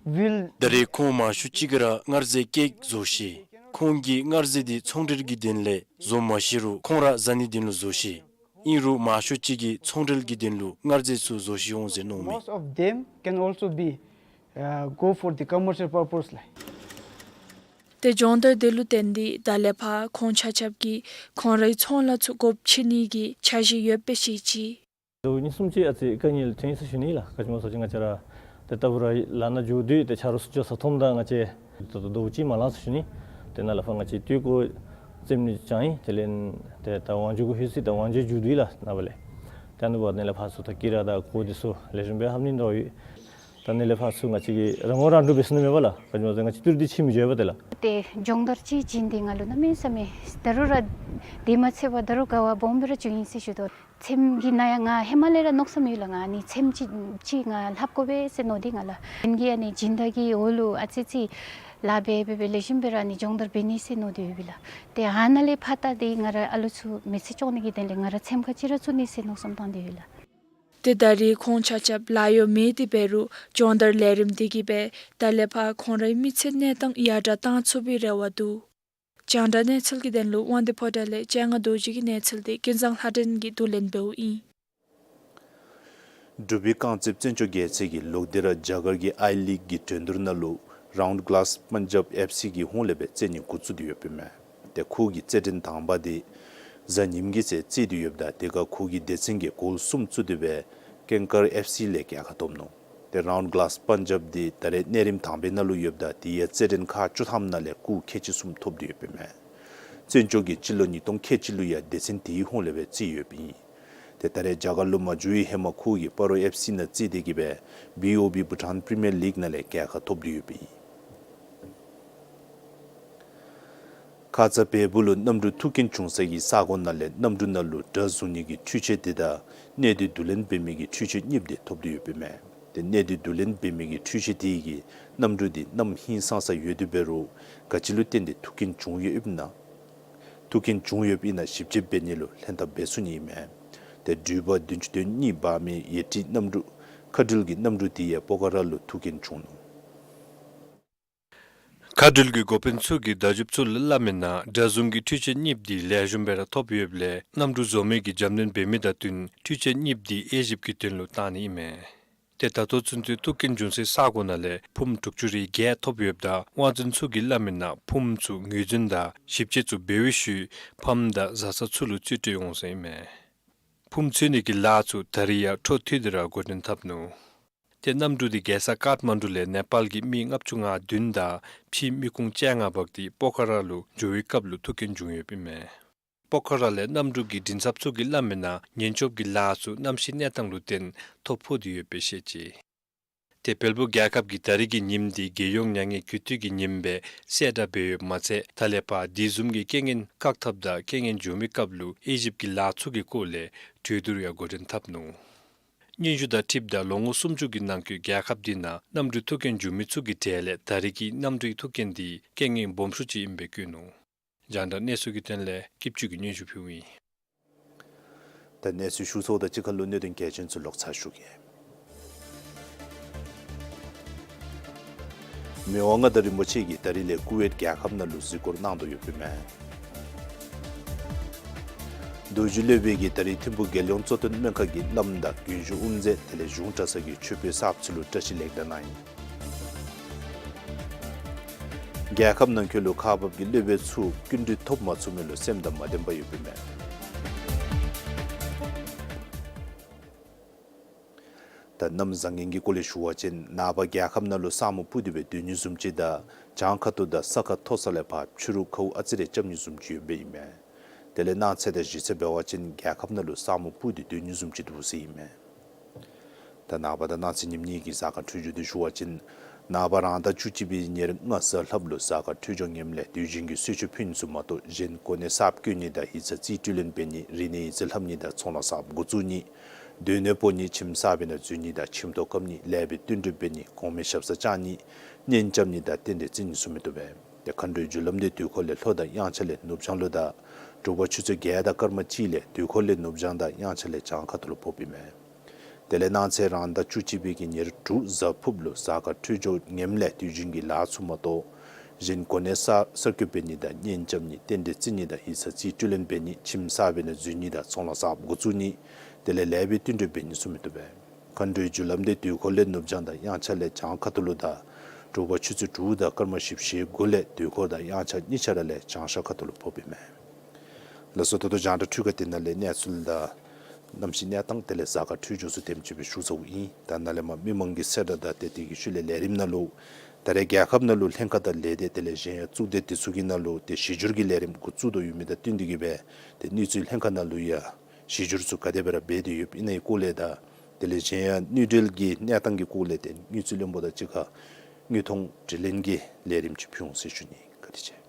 will ད་རེས་ཁོང་མང་ཤོས་ཅིག་གིས་ར་མངར་ཟས་ཀེཀ་བཟོ་ཤེས། ཁོང་གིས་མངར་ཟས་འདི་ཚོང་འབྲེལ་གྱི་དོན་ལས་བཟོ་མ་ཤེས་རུང་ཁོང་ར་བཟའ་ནི་དོན་ལུ་བཟོ་ཤེས། ཨིན་རུང་མང་ཤོས་ཅིག་གིས་ཚོང་འབྲེལ་གྱི་དོན་ལུ་མངར་ཟས་ཚུ་བཟོ་ཤེས་འོང་ཟེར་མནོཝ་མས། Most of them can also be, uh, go for the commercial purpose ལགས། ཏེ་སྦྱོང་བརྡར་འདི་ལུ་བརྟེན་ཏེ་ད་ལས་ཕར་ཁོང་ཆ་ཁྱབ་ཀྱིས་ཁོང་རའི་ཚོང་ལཱ་ཚུ་སྒོ་ཕྱེ་ནི་གི་འཆར་གཞི་ཡོདཔ་སྦེ་བཤད་ཅི། ཟླཝ་གཉིས་གསུམ་ཅིག་ཨ་ཙི་དཀའ་ངལ་ཐོན་ཡི་ཟེར་ཞུ་ནི་ལགས། ག་ཅི་སྨོ་ཟེར་བ་ཅིན་ང་བཅས་ར་ཏེ་ལྟ་བུ་ར་ལཱ་ནང་འགྱོ་དོ་ཡོད། ཏེ་ཆ་རོགས་ཚུ་འགྱོ་ས་མཐོངམ་ད་ང་བཅས་ད་ལྟོ་ཟླཝ་གཅིག་མ་ལང་ཟེར་ཞུ་ནི། ཏེ་ནཱ་ལས་ཕར་ང་བཅས་སྟོད་ཀོ་རྩེདམོ་ནི་བྱང་ཡི། དེ་ལས་ཏེ་ད་ཝང་ཇོ་གུ་ལྷོད་ཅི། ད་ཝང་ཇོ་མཇུག་བསྡུ་ཡི་ལགས་ནངས་པ་ལས། ཏེ་ཨ་ནི་འབདཝ་ད་ནཱ་ལས་ཕར་ཚུར་ད་དཀྱི་ར་དང་གོ་འདི་ཚུ་ལེགས་ཤོམ་སྦེ་ལྷབ་ནི་འདྲཝ་ཡོད། ད་ནཱ་ལས་ཕར་ཚུར་ང་བཅས་ཀྱིས་རང་ངོ་རང་འདྲོངས་འབད་ཚུགས་ནི་མེད་པས་ལགས། ག་ཅི་སྨོ་ཟེར་ང་བཅས་ཏི་རུ་འདི་ཕྱེ་མི་འགྱོ་བས་ཏེ་ལགས། ཏེ་སྦྱོང་བརྡར་ཅིག་བྱིན་ཏེ་ང་ལུ་གནམ་མེད་ས་མེད་ད་རུང་ར་དེ་མ་ཚད་པར་ད་རུང་དགའ་བ་སྦོམ་སྦེ་ར་བྱུང་ཡི་ཟེར་ཞུ་དོ། ཚེམ་གྱི་ནང་ཡང་ང་ཧེ་མ་ལས་ར་མནོ་བསམ་ཡོད་ལགས། ང་ཨ་ནི་ཚེམ་ཅིག་ཅིག་ང་ལྷབ་དགོ་པས་ཟེར་མནོ་སྟེ་ང་ལགས། དེ་གིས་ཨ་ནི་སྦྱིན་བདག་གི་འོག་ལུ་ཨ་ཙི་ཅིག་ལཱ་འབད་འབད་འབད་ལེགས་ཤོམ་སྦེ་ར་ཨ་ནི་སྦྱོང་བརྡར་འབད་ནི་ཟེར་མནོ་སྟེ་ཡོད་པས་ལགས། ཏེ་ཨ་ནཱ་ལས་ཕར་ད་ཏེ་ང་ར་ཨ་ལུ་ཚུ་མི་ཚེ་སྐྱོང་ནི་གི་དོན་ལས་ང་ར་ཚེམ་ཁ་ཅིག་ར་བཙུགས་ནི་ཟེར་མནོ་བསམ་བཏང་སྟེ་ཡོད་ལགས། ཏེ་ད་རེས་ཁོང་ཆ་ཁྱབ་ལཱ་གཡོག་མེད་དེ་འབད་རུང་སྦྱོང་བརྡར་ལས་རིམ་འདི་གིས་སྦེ་ད་ལས་ཕར་ཁོང་རའི་མི་ཚེ་གནས་སྟངས་ཡར་དྲག་བཏང་ཚུགས་པའི་རེ་བ་འདུག། རྒྱང་བསྒྲགས་གནས་ཚུལ་གྱི་དོན་ལུ་དབང་འདུས་ཕོ་བྲང་ལས་སྤྱན་སྔ་རྡོ་རྗེ་གི་གནས་ཚུལ་འདི་ཀུན་བཟང་ལྷ་སྒྲོན་གྱིས་བསྡུ་ལེན་འབདཝ་ཨིན། འབྲུག་པའི་རྐང་རྩེདཔ་བཙན་སྐྱོགས་རྒྱལ་མཚན་གྱིས་ལོག་སྟེ་ར་རྒྱ་གར་གྱི་ཨའི་ལིག་གི་འགྲན་བསྡུར་ནང་ལུ་རའུནཌ་གི་ལཱསི་པཱན་ཇབ་ཨེཕ་སི་གི་ཧོངས་ལས་སྦེ་རྩེད་ནི་འགོ་བཙུགས་ཏེ་ཡོདཔ་ཨིན་མས། ཏེ་ཁོ་གིས་རྩེད་འགྲན་དང་པ་འདི་གཟའ་ཉིམ་གི་ཚེ་རྩེད་དེ་ཡོདཔ་ད་དེ་ཁར་ཁོ་གིས་སྡེ་ཚན་གྱི་གོལ་གསུམ་བཙུགས་ཏེ་སྦེ་ཀེང་ཀར་ཨེཕ་སི་ལས་རྒྱལ་ཁ་ཐོབ་ནུག། ཏེ་རའུནཌ་གི་ལཱསི་པཱན་ཇབ་འདི་ད་རེས་གནས་རིམ་དང་པའི་ནང་ལུ་ཡོདཔ་ད་དེ་ཡང་རྩེད་འགྲན་ཁག་བཅུ་ཐམ་ནང་ལས་སྐུགས་ཁལ་གཅིག་གསུམ་ཐོབ་སྟེ་ཡོདཔ་ཨིན་མས། བཙན་སྐྱོགས་ཀྱིས་སྤྱི་ལོ་ཉིས་སྟོང་ཁལ་གཅིག་ལུ་ཡང་སྡེ་ཚན་དེའི་ཧོངས་ལས་སྦེ་རྩེད་ཡོདཔ་ཨིན། ཏེ་ད་རེས་རྒྱ་གར་ལུ་མ་འགྱོ་བའི་ཧེ་མ་ཁོ་གིས་སྤ་རོ་ཨེཕ་སི་ནང་རྩེད་དེ་གིས་སྦེ་བི་ཨོ་བི་བྷུ་ཊཱན་པི་རི་མི་ཡར་ལིག་ནང་ལས་རྒྱལ་ཁ་ཐོབ་སྟེ་ཡོདཔ་ཨིན། ཁ་ཙ་བལ་པོ་ལུ་གནམ་གྲུ་ཐུག་རྐྱེན་བྱུང་ས་གི་ས་གོ་ནང་ལས་གནམ་གྲུ་ནང་ལུ་དྲ་བཟུང་ནི་གི་འཕྲུལ་ཆས་དེ་དང་གནས་སྡུད་བསྡུ་ལེན་འབད་མི་གི་འཕྲུལ་ཆས་གཉིསཔོ་དེ་ཐོབ་སྟེ་ཡོདཔ་ཨིན་མས། ཏེ་གནས་སྡུད་བསྡུ་ལེན་འབད་མི་གི་འཕྲུལ་ཆས་དེ་གིས་གནམ་གྲུ་དེ་གནམ་ཧིང་སངས་ས་ཡོད་དེ་འབད་རུང་ག་ཅི་ལུ་བརྟེན་ཏེ་ཐུག་རྐྱེན་བྱུང་ཡོདཔ་ཨིན་ན། ཐུག་རྐྱེན་བྱུང་ཡོདཔ་ཨིན་ན་ཞིབ་དཔྱད་འབད་ནི་ལུ་ལྷན་ཐབས་འབད་ཚུགས་ནི་ཨིན་མས། ཏེ་འགྲུལ་པ་བདུན་ཅུ་དོན་གཉིས་འབག་མི་ཡེ་ཊི་གནམ་གྲུ་ཁ་འགྲུལ་གྱི་གནམ་གྲུ་དེ་ཡང་སྤོ་ཁ་ར་ལུ་ཐུག་རྐྱེན་བྱུང་ནུག། ཁ་འགྲུལ་གྱི་འགོ་དཔོན་ཚུ་གིས་བརྡ་བརྒྱུདཔ་ཚུ་ལུ་སླབ་མིའི་ནང་དྲ་བཟུང་གི་འཕྲུལ་ཆས་གཉིསཔོ་དེ་ལེགས་ཤོམ་སྦེ་ར་ཐོབ་ཡོདཔ་ལས་གནམ་གྲུ་བཟོ་མི་གིས་རྒྱབ་སྣོན་འབད་མི་དང་བསྟུན་འཕྲུལ་ཆས་གཉིསཔོ་དེ་དབྱེ་ཞིབ་ཀྱི་དོན་ལུ་བཏང་ནི་ཨིན་མས། ཏེ་ད་ལྟོ་ཚུན་ཚོད་ཐུག་རྐྱེན་བྱུང་སའི་ས་གོ་ནང་ལས་ཕུངམ་དྲུག་ཅུ་རེ་བརྒྱད་ཐོབ་ཡོདཔ་ད་དབང་འཛིན་ཚུ་གིས་སླབ་མིའི་ནང་ཕུངམ་ཚུ་ངོས་འཛིན་དང་ཞིབ་དཔྱད་ཚུ་འབད་བའི་ཤུལ་ཕམ་དང་བཟའ་ཚང་ཚུ་ལུ་རྩིས་སྤྲོད་འོང་ས་ཨིན་མས། ཕུངམ་འཚོལ་ནི་གི་ལཱ་ཚུ་ད་རིས་ཡང་འཕྲོ་མཐུད་དེ་ར་འགོ་འདྲེན་འཐབ་ནུག། ཏེ་གནམ་གྲུ་དེ་རྒྱལ་ས་ཀཱཐ་མན་གྲུ་ལས་ནེ་པཱལ་གྱི་མི་ལྔ་བཅུ་ང་བདུན་དང་ཕྱིའི་མི་ཁུངས་བཅོ་ལྔ་འབག་སྟེ་སྤོ་ཁ་ར་ལུ་འགྱོ་བའི་སྐབས་ལུ་ཐུག་རྐྱེན་བྱུང་ཡོདཔ་ཨིན་མས། སྤོ་ཁ་ར་ལས་གནམ་གྲུ་གི་མགྲིན་ཚབ་ཚུ་གིས་སླབ་མིའི་ནང་ཉེན་སྐྱོབ་ཀྱི་ལཱ་ཚུ་གནམ་གཤིས་གནས་སྟངས་ལུ་བརྟེན་ཐོ་ཕོག་སྟེ་ཡོདཔ་སྦེ་བཤད་ཅི། ཏེ་བལ་པོ་རྒྱལ་ཁབ་ཀྱིས་ད་རིས་ཀྱི་ཉིནམ་དེ་རྒྱལ་ཡོངས་མྱ་ངན་གུས་བཏུད་ཀྱི་ཉིནམ་སྦེ་གསལ་བསྒྲགས་འབད་ཡོདཔ་མ་ཚད་ད་ལས་ཕར་དེ་བཟུམ་གྱི་རྐྱེན་ངན་བཀག་ཐབས་དང་རྐྱེན་ངན་བྱུང་མིའི་སྐབས་ལུ་དབྱེ་ཞིབ་ཀྱི་ལཱ་ཚུ་གི་སྐོར་ལས་གྲོས་བསྡུར་ཡང་འགོ་འདྲེན་འཐབ་ནུག། སྙན་ཞུ་དང་འཁྲིལཝ་ད་ལོ་ངོ་སུམ་ཅུ་གི་ནང་འཁོད་རྒྱལ་ཁབ་དེ་ནང་གནམ་གྲུ་ཐུག་རྐྱེན་བྱུང་མི་ཚུ་གི་གྲས་ལས་ད་རིས་ཀྱི་གནམ་གྲུའི་ཐུག་རྐྱེན་དེ་རྐྱེན་ངན་སྦོམ་ཤོས་ཅིག་ཨིནམ་སྦེ་བཀོད་ནུག། རྒྱང་བསྒྲགས་གནས་ཚུལ་གྱི་དོན་ལས་སྐྱིད་ཆུ་གིས་སྙན་ཞུ་ཕུལཝ་ཨིན། ད་གནས་ཚུལ་ཞུ་ཚརཝ་དང་གཅིག་ཁར་ལུ་གནད་དོན་གལ་ཆེན་ཚུ་ལོག་ཚར་ཞུ་གེ། མི་དབང་མངའ་བདག་རིན་པོ་ཆེ་གིས་ད་རིས་ལས་ཀུ་ཝེཊ་རྒྱལ་ཁབ་ནང་ལུ་གཟིགས་སྐོར་གནང་དོ་ཡོདཔ་ཨིན་མས། རྡོ་རྗེ་སློབ་དཔོན་གྱིས་ད་རིས་ཐིམ་ཕུག་རྒྱལ་ཡོངས་གཙོ་བསྟེན་སྨན་ཁང་གི་བླམ་དང་རྒྱུན་ཞུགས་དབུ་མཛད་དེ་ལས་གཞུང་གྲྭ་ཚང་གི་ཆོས་དཔོན་གསརཔ་ཚུ་ལུ་བཀྲ་ཤིས་ལེགས་དར་གནང་ཡི། རྒྱལ་ཁབ་ནང་འཁོད་ལུ་ཁག་འབག་གི་སློབ་དཔོན་ཚུ་སྐྱིན་འགྲུལ་ཐོབ་མ་ཚུགས་མི་ལུ་སེམས་དང་མ་ལྡན་པར་ཡོདཔ་ཨིན་མས། ད་གནམ་བཟང་ངན་གྱི་སྐོར་ལས་ཞུ་བ་ཅིན་ནངས་པ་རྒྱལ་ཁབ་ནང་ལུ་ས་སྨུག་སྤུབས་ཏེ་སྦེ་སྡོད་ནི་བཟུམ་ཅིག་དང་གྱང་ཁ་ཐུག་དང་ས་ཁ་མཐོ་ས་ལས་ཕར་ཕྱི་རུ་ཁཝ་ཨ་ཙི་རེ་རྐྱབ་ནི་བཟུམ་ཅིག་ཡོདཔ་ཨིན་མས། དེ་ལས་གནངས་ཚེ་དང་གཞེས་ཚེ་འབད་བ་ཅིན་རྒྱལ་ཁབ་ནང་ལུ་ས་སྨུག་སྤུབས་ཏེ་སྡོད་ནི་བཟུམ་ཅིག་འདུག་ཟེར་ཨིན་མས། ད་ནངས་པ་དང་གནངས་ཚེ་ཉིནམ་གཉིས་ཀྱི་གཟའ་སྐར་འཕྲོད་སྦྱོར་འདི་ཞུ་བ་ཅིན་ནངས་པ་རང་ཟླ་བཅུ་གཅིག་པའི་ཉེར་ལྔ་གཟའ་ལྷགཔ་ལུ་གཟའ་སྐར་འཕྲོད་སྦྱོར་ངནམ་ལས་དུས་ཆེན་གྱི་གསོལ་མཆོད་ཕུལ་ནི་ཚུ་མ་གཏོགས་གཞན་གོ་གནས་གསརཔ་བསྐོ་ནི་དང་ཡིག་ཚང་རྩིས་སྤྲོད་ལེན་འབད་ནི་རིག་གནས་ཡིག་རྩིས་ལྷབ་ནི་དང་ཚོང་ལཱ་གསརཔ་འགོ་བཙུགས་ནི་སྡོད་གནས་སྤོ་ནི་ཁྱིམ་གསར་པའི་ནང་འཛུལ་ནི་དང་ཁྱིམ་ཐོག་བཀབ་ནི་ལེགས་པའི་བསྟུན་གྲོས་འབད་ནི་གོང་མའི་ཞབས་སར་བཅར་ནི་གཉེན་རྐྱབ་ནི་དང་རྟེན་འབྲེལ་བརྩི་ནི་ཚུ་མི་བཏུབ་པས། ཏེ་མཁའ་འགྲོའི་རྒྱུ་ལམ་འདི་དུས་འཁོར་ལས་ལྷོ་དང་དབྱངས་འཆར་ལས་ནུབ་བྱང་ལུ་དང་དྲོ་པ་ཆུ་ཚོད་བརྒྱད་དང་སྐར་མ་གཅིག་ལས་དུས་འཁོར་ལས་ནུབ་བྱང་དང་དབྱངས་འཆར་ལས་བྱང་ཁ་ཐུག་ལུ་ཕོགཔ་ཨིན་མས། དེ་ལས་གནངས་ཚེ་རང་ཟླ་བཅུ་གཅིག་པའི་གི་ཉེར་དྲུག་གཟའ་ཕུརཔ་ལུ་གཟའ་སྐར་འཕྲོད་སྦྱོར་ངནམ་ལས་དུས་ཆེན་གྱི་ལཱ་ཚུ་མ་གཏོགས་གཞན་གོ་གནས་གསར་གསར་བསྐོ་འབད་ནི་དང་གཉེན་རྐྱབ་ནི་རྟེན་འབྲེལ་བརྩི་ནི་དང་ཡིག་ཚང་རྩིས་སྤྲོད་ལེན་འབད་ནི་ཁྱིམ་གསར་པའི་ནང་འཛུལ་ནི་དང་ཚོང་ལཱ་གསརཔ་འགོ་བཙུགས་ནི་དེ་ལས་ལེགས་པའི་བསྟུན་གྲོས་འབད་ནི་ཚུ་མི་བཏུབ་པས། མཁའ་འགྲོའི་རྒྱུ་ལམ་འདི་དུས་འཁོར་ལས་ནུབ་བྱང་དང་དབྱངས་འཆར་ལས་བྱང་ཁ་ཐུག་ལུ་དང་དྲོ་པ་ཆུ་ཚོད་དྲུག་དང་སྐར་མ་བཞི་བཅུ་ཞེ་དགུ་ལས་དུས་འཁོར་དང་དབྱངས་འཆར་གཉིས་ཆ་ར་ལས་བྱང་ཤར་ཁ་ཐུག་ལུ་ཕོགཔ་ཨིན་མས། ལགས་སོ། ད་ལྟོ་རྒྱང་བསྒྲགས་འཕྲུལ་ཁང་འདི་ནང་ལས་གནས་ཚུལ་དང་གནམ་གཤིས་གནས་སྟངས་དེ་ལས་གཟའ་སྐར་འཕྲོད་སྦྱོར་ཚུ་དེམ་ཅིག་སྦེ་ཞུ་ཚརཝ་ཨིན། ད་ནཱ་ལས་མར་མི་མང་གི་གསལ་བསྒྲགས་དང་ཏེ་དེ་གི་ཤུལ་ལས་ལས་རིམ་ནང་ལུ་ད་རེས་རྒྱལ་ཁབ་ནང་ལུ་ལྷན་ཁག་དང་ལས་སྡེ་དེ་ལས་གཞན་ཡང་གཙུག་སྡེ་དེ་ཚུ་གི་ནང་ལུ་ཏེ་གཞི་འགྱུར་གྱི་ལས་རིམ་འགོ་བཙུགས་དོ་ཡོད་མི་དང་བསྟུན་ཏེ་གིས་སྦེ་ཏེ་དངུལ་རྩིས་ལྷན་ཁག་ནང་ལུ་ཡང་གཞི་འགྱུར་ཚུ་ག་དེ་སྦེ་ར་འབད་དེ་ཡོདཔ་ཨིན་ན་གི་སྐོར་ལས་དང་དེ་ལས་གཞན་ཡང་དངུལ་འབྲེལ་གྱི་གནས་སྟངས་ཀྱི་སྐོར་ལས་ཏེ་དངུལ་རྩིས་བློན་པོ་དང་གཅིག་ཁར་དངོས་མཐོང་དྲི་ལན་གྱི་ལས་རིམ་ཅིག་ཕུལ་འོང་ཟེར་ཞུ་ནི། བཀའ་དྲིན་ཆེ།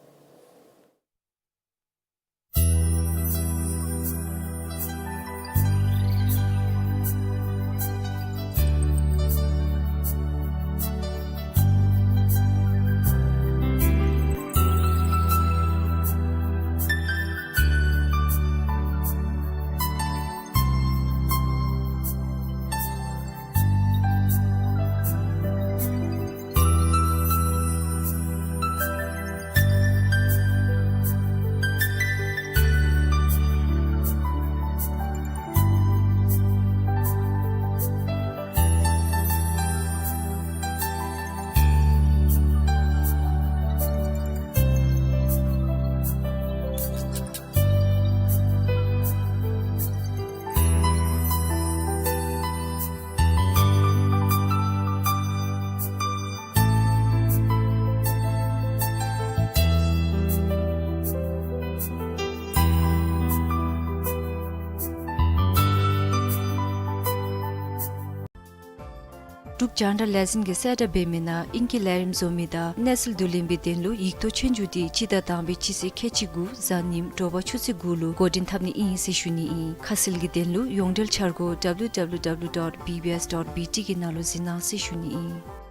འབྲུག་རྒྱང་བསྒྲགས་ལས་འཛིན་གྱིས་གསལ་བསྒྲགས་འབད་མི་ནང་ཨིང་སྐད་ལས་རིམ་བཟོ་མི་དང་གནས་ཚུལ་བསྡུ་ལེན་པའི་དོན་ལུ་ཡིག་ཐོག་ཆོས་རྒྱུགས་འདི་སྤྱི་ཟླ་དང་པའི་སྤྱི་ཚེས་ཁལ་གཅིག་དགུ་གཟའ་ཉིམ་དྲོ་པ་ཆུ་ཚོད་དགུ་ལུ་འགོ་འདྲེན་འཐབ་ནི་ཨིན་ཟེར་ཞུ་ནི་ཨིན། ཁ་གསལ་གྱི་དོན་ལུ་ཡོངས་འབྲེལ་འཆར་སྒོ་W W W dot B B S dot B T གི་ནང་ལུ་གཟིགས་གནང་ཟེར་ཞུ་ནི་ཨིན།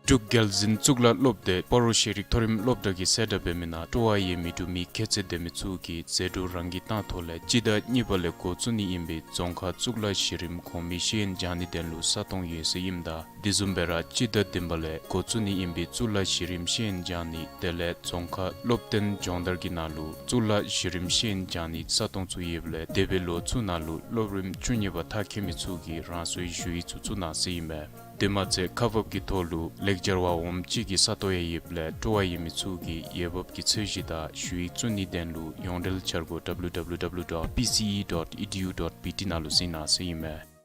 འབྲུག་རྒྱལ་འཛིན་གཙུག་ལག་སློབ་སྡེ་སྤ་རོ་ཤེས་རིག་མཐོ་རིམ་སློབ་གྲྭ་གིས་གསལ་བསྒྲགས་འབད་མི་ནང་སྤྲོ་བ་ཡོད་མི་འབྲུག་མི་ཁྱད་ཚད་ལྡན་མི་ཚུ་གིས་ཟད་འགྲོ་རང་གིས་བཏང་ཐོག་ལས་སྤྱི་ཟླ་གཉིས་པ་ལས་འགོ་བཙུགས་ནི་ཨིན་པའི་རྫོང་ཁ་གཙུག་ལག་གཞི་རིམ་གོང་མའི་ཤེས་ཡོན་སྦྱང་ནི་དོན་ལུ་ས་སྟོང་ཡོད་ཟེར་ཨིནམ་ད་དེ་བཟུམ་སྦེ་ར་སྤྱི་ཟླ་བདུན་པ་ལས་འགོ་བཙུགས་ནི་ཨིན་པའི་གཙུག་ལག་གཞི་རིམ་ཤེས་ཡོན་སྦྱང་ནི་དེ་ལས་རྫོང་ཁ་སློབ་སྟོན་སྦྱོང་བརྡར་གྱི་ནང་ལུ་གཙུག་ལག་གཞི་རིམ་ཤེས་ཡོན་སྦྱང་ནི་ས་སྟོང་ཚུ་ཡོདཔ་ལས་འདས་པའི་ལོ་ཚུ་ནང་ལུ་སློབ་རིམ་བཅུ་གཉིས་པ་མཐར་འཁྱོལ་མི་ཚུ་གིས་རང་སོའི་ཞུ་ཡིག་ཚུ་བཙུགས་གནང་ཟེར་ཨིན་མས། དེ་མ་ཚད་ཁག་འབག་གི་ཐོག་ལུ་ལེགས་སྦྱར་བ་འོགམ་གཅིག་གི་ས་སྟོང་ཡང་ཡོདཔ་ལས་སྤྲོ་བ་ཡོད་མི་ཚུ་གིས་འོས་འབབ་ཀྱི་ཚད་གཞི་དང་ཞུ་ཡིག་བཙུགས་ནིའི་དོན་ལུ་ཡོངས་འབྲེལ་འཆར་སྒོ་W W W dot P C E dot E D U dot B T ནང་ལུ་གཟིགས་གནང་ཟེར་ཨིན་མས།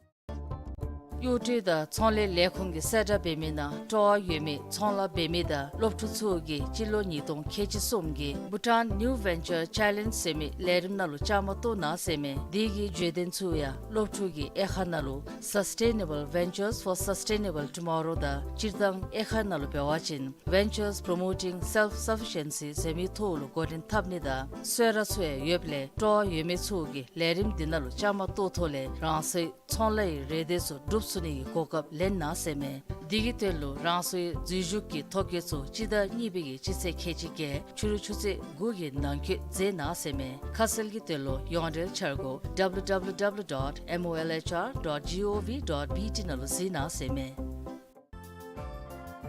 གཡོག་སྒྲུབ་དང་ཚོང་ལས་ལས་ཁུངས་ཀྱིས་གསལ་བསྒྲགས་འབད་མི་ནང་སྤྲོ་བ་ཡོད་མི་ཚོང་ལཱ་འབད་མི་དང་སློབ་ཕྲུག་ཚུ་གིས་སྤྱི་ལོ་ཉིས་སྟོང་ཁལ་གཅིག་གསུམ་གྱི་Bhutan New Venture Challenge ཟེར་མི་ལས་རིམ་ནང་ལུ་བཅའ་མར་གཏོགས་གནང་ཟེར་མས། དེ་གི་བརྗོད་དོན་ཚུ་ཡང་སློབ་ཕྲུག་གི་དབྱེ་ཁག་ནང་ལུ་Sustainable Ventures for Sustainable Tomorrow དང་སྤྱིར་བཏང་དབྱེ་ཁག་ནང་ལུ་འབད་བ་ཅིན་Ventures Promoting Self-Sufficiency ཟེར་མི་ཐོག་ལུ་འགོ་འདྲེན་འཐབ་ནི་དང་གསོལ་རས་ཚུ་ཡང་ཡོདཔ་ལས་སྤྲོ་བ་ཡོད་མི་ཚུ་གིས་ལས་རིམ་འདི་ནང་ལུ་བཅའ་མར་གཏོགས་ཐོག་ལས་རང་སོའི་ཚོང་ལཱའི་རེ་འདོད་ཚུ་འགྲུབ་ཚུགས་ནི་གི་གོ་སྐབས་ལེན་གནང་ཟེར་མས། དེ་གི་དོན་ལུ་རང་སོའི་འཛུལ་ཞུགས་ཀྱི་ཐོ་བཀོད་ཚུ་སྤྱི་ཟླ་གཉིས་པའི་གི་སྤྱི་ཚེས་ཁལ་གཅིག་བརྒྱད་ཕྱི་རུ་ཆུ་ཚོད་དགུ་གི་ནང་འཁོད་མཛད་གནང་ཟེར་མས། ཁ་གསལ་གྱི་དོན་ལུ་ཡོངས་འབྲེལ་འཆར་སྒོ་W W W dot M O L H R dot G O V dot B T ནང་ལུ་གཟིགས་གནང་ཟེར་མས།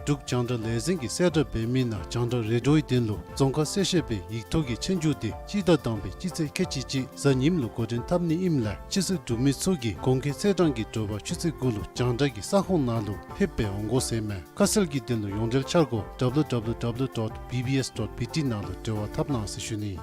འབྲུག་རྒྱང་བསྒྲགས་ལས་འཛིན་གྱིས་གསལ་བསྒྲགས་འབད་མི་ནང་རྒྱང་བསྒྲགས་རེ་ཌིའོའི་དོན་ལུ་རྫོང་ཁ་གསལ་བཤད་པའི་ཡིག་ཐོག་གི་ཆོས་རྒྱུགས་འདི་སྤྱི་ཟླ་དང་པའི་སྤྱི་ཚེས་ཁལ་གཅིག་གཅིག་གཟའ་ཉིམ་ལུ་འགོ་འདྲེན་འཐབ་ནི་ཨིནམ་ལས་སྤྱི་ཚེས་དྲུག་མི་ཚུ་གིས་གོང་འཁོད་ཚེས་གྲངས་ཀྱི་དྲོ་པ་ཆུ་ཚོད་དགུ་ལུ་རྒྱང་བསྒྲགས་ཀྱི་ས་ཁོངས་ནང་ལུ་ཕེབས་སྦེ་འོང་དགོ་ཟེར་མས། ཁ་གསལ་གྱི་དོན་ལུ་ཡོངས་འབྲེལ་འཆར་སྒོ་W W W dot B B S dot B T ནང་ལུ་འབྲེལ་བ་འཐབ་གནང་ཟེར་ཞུ་ནི།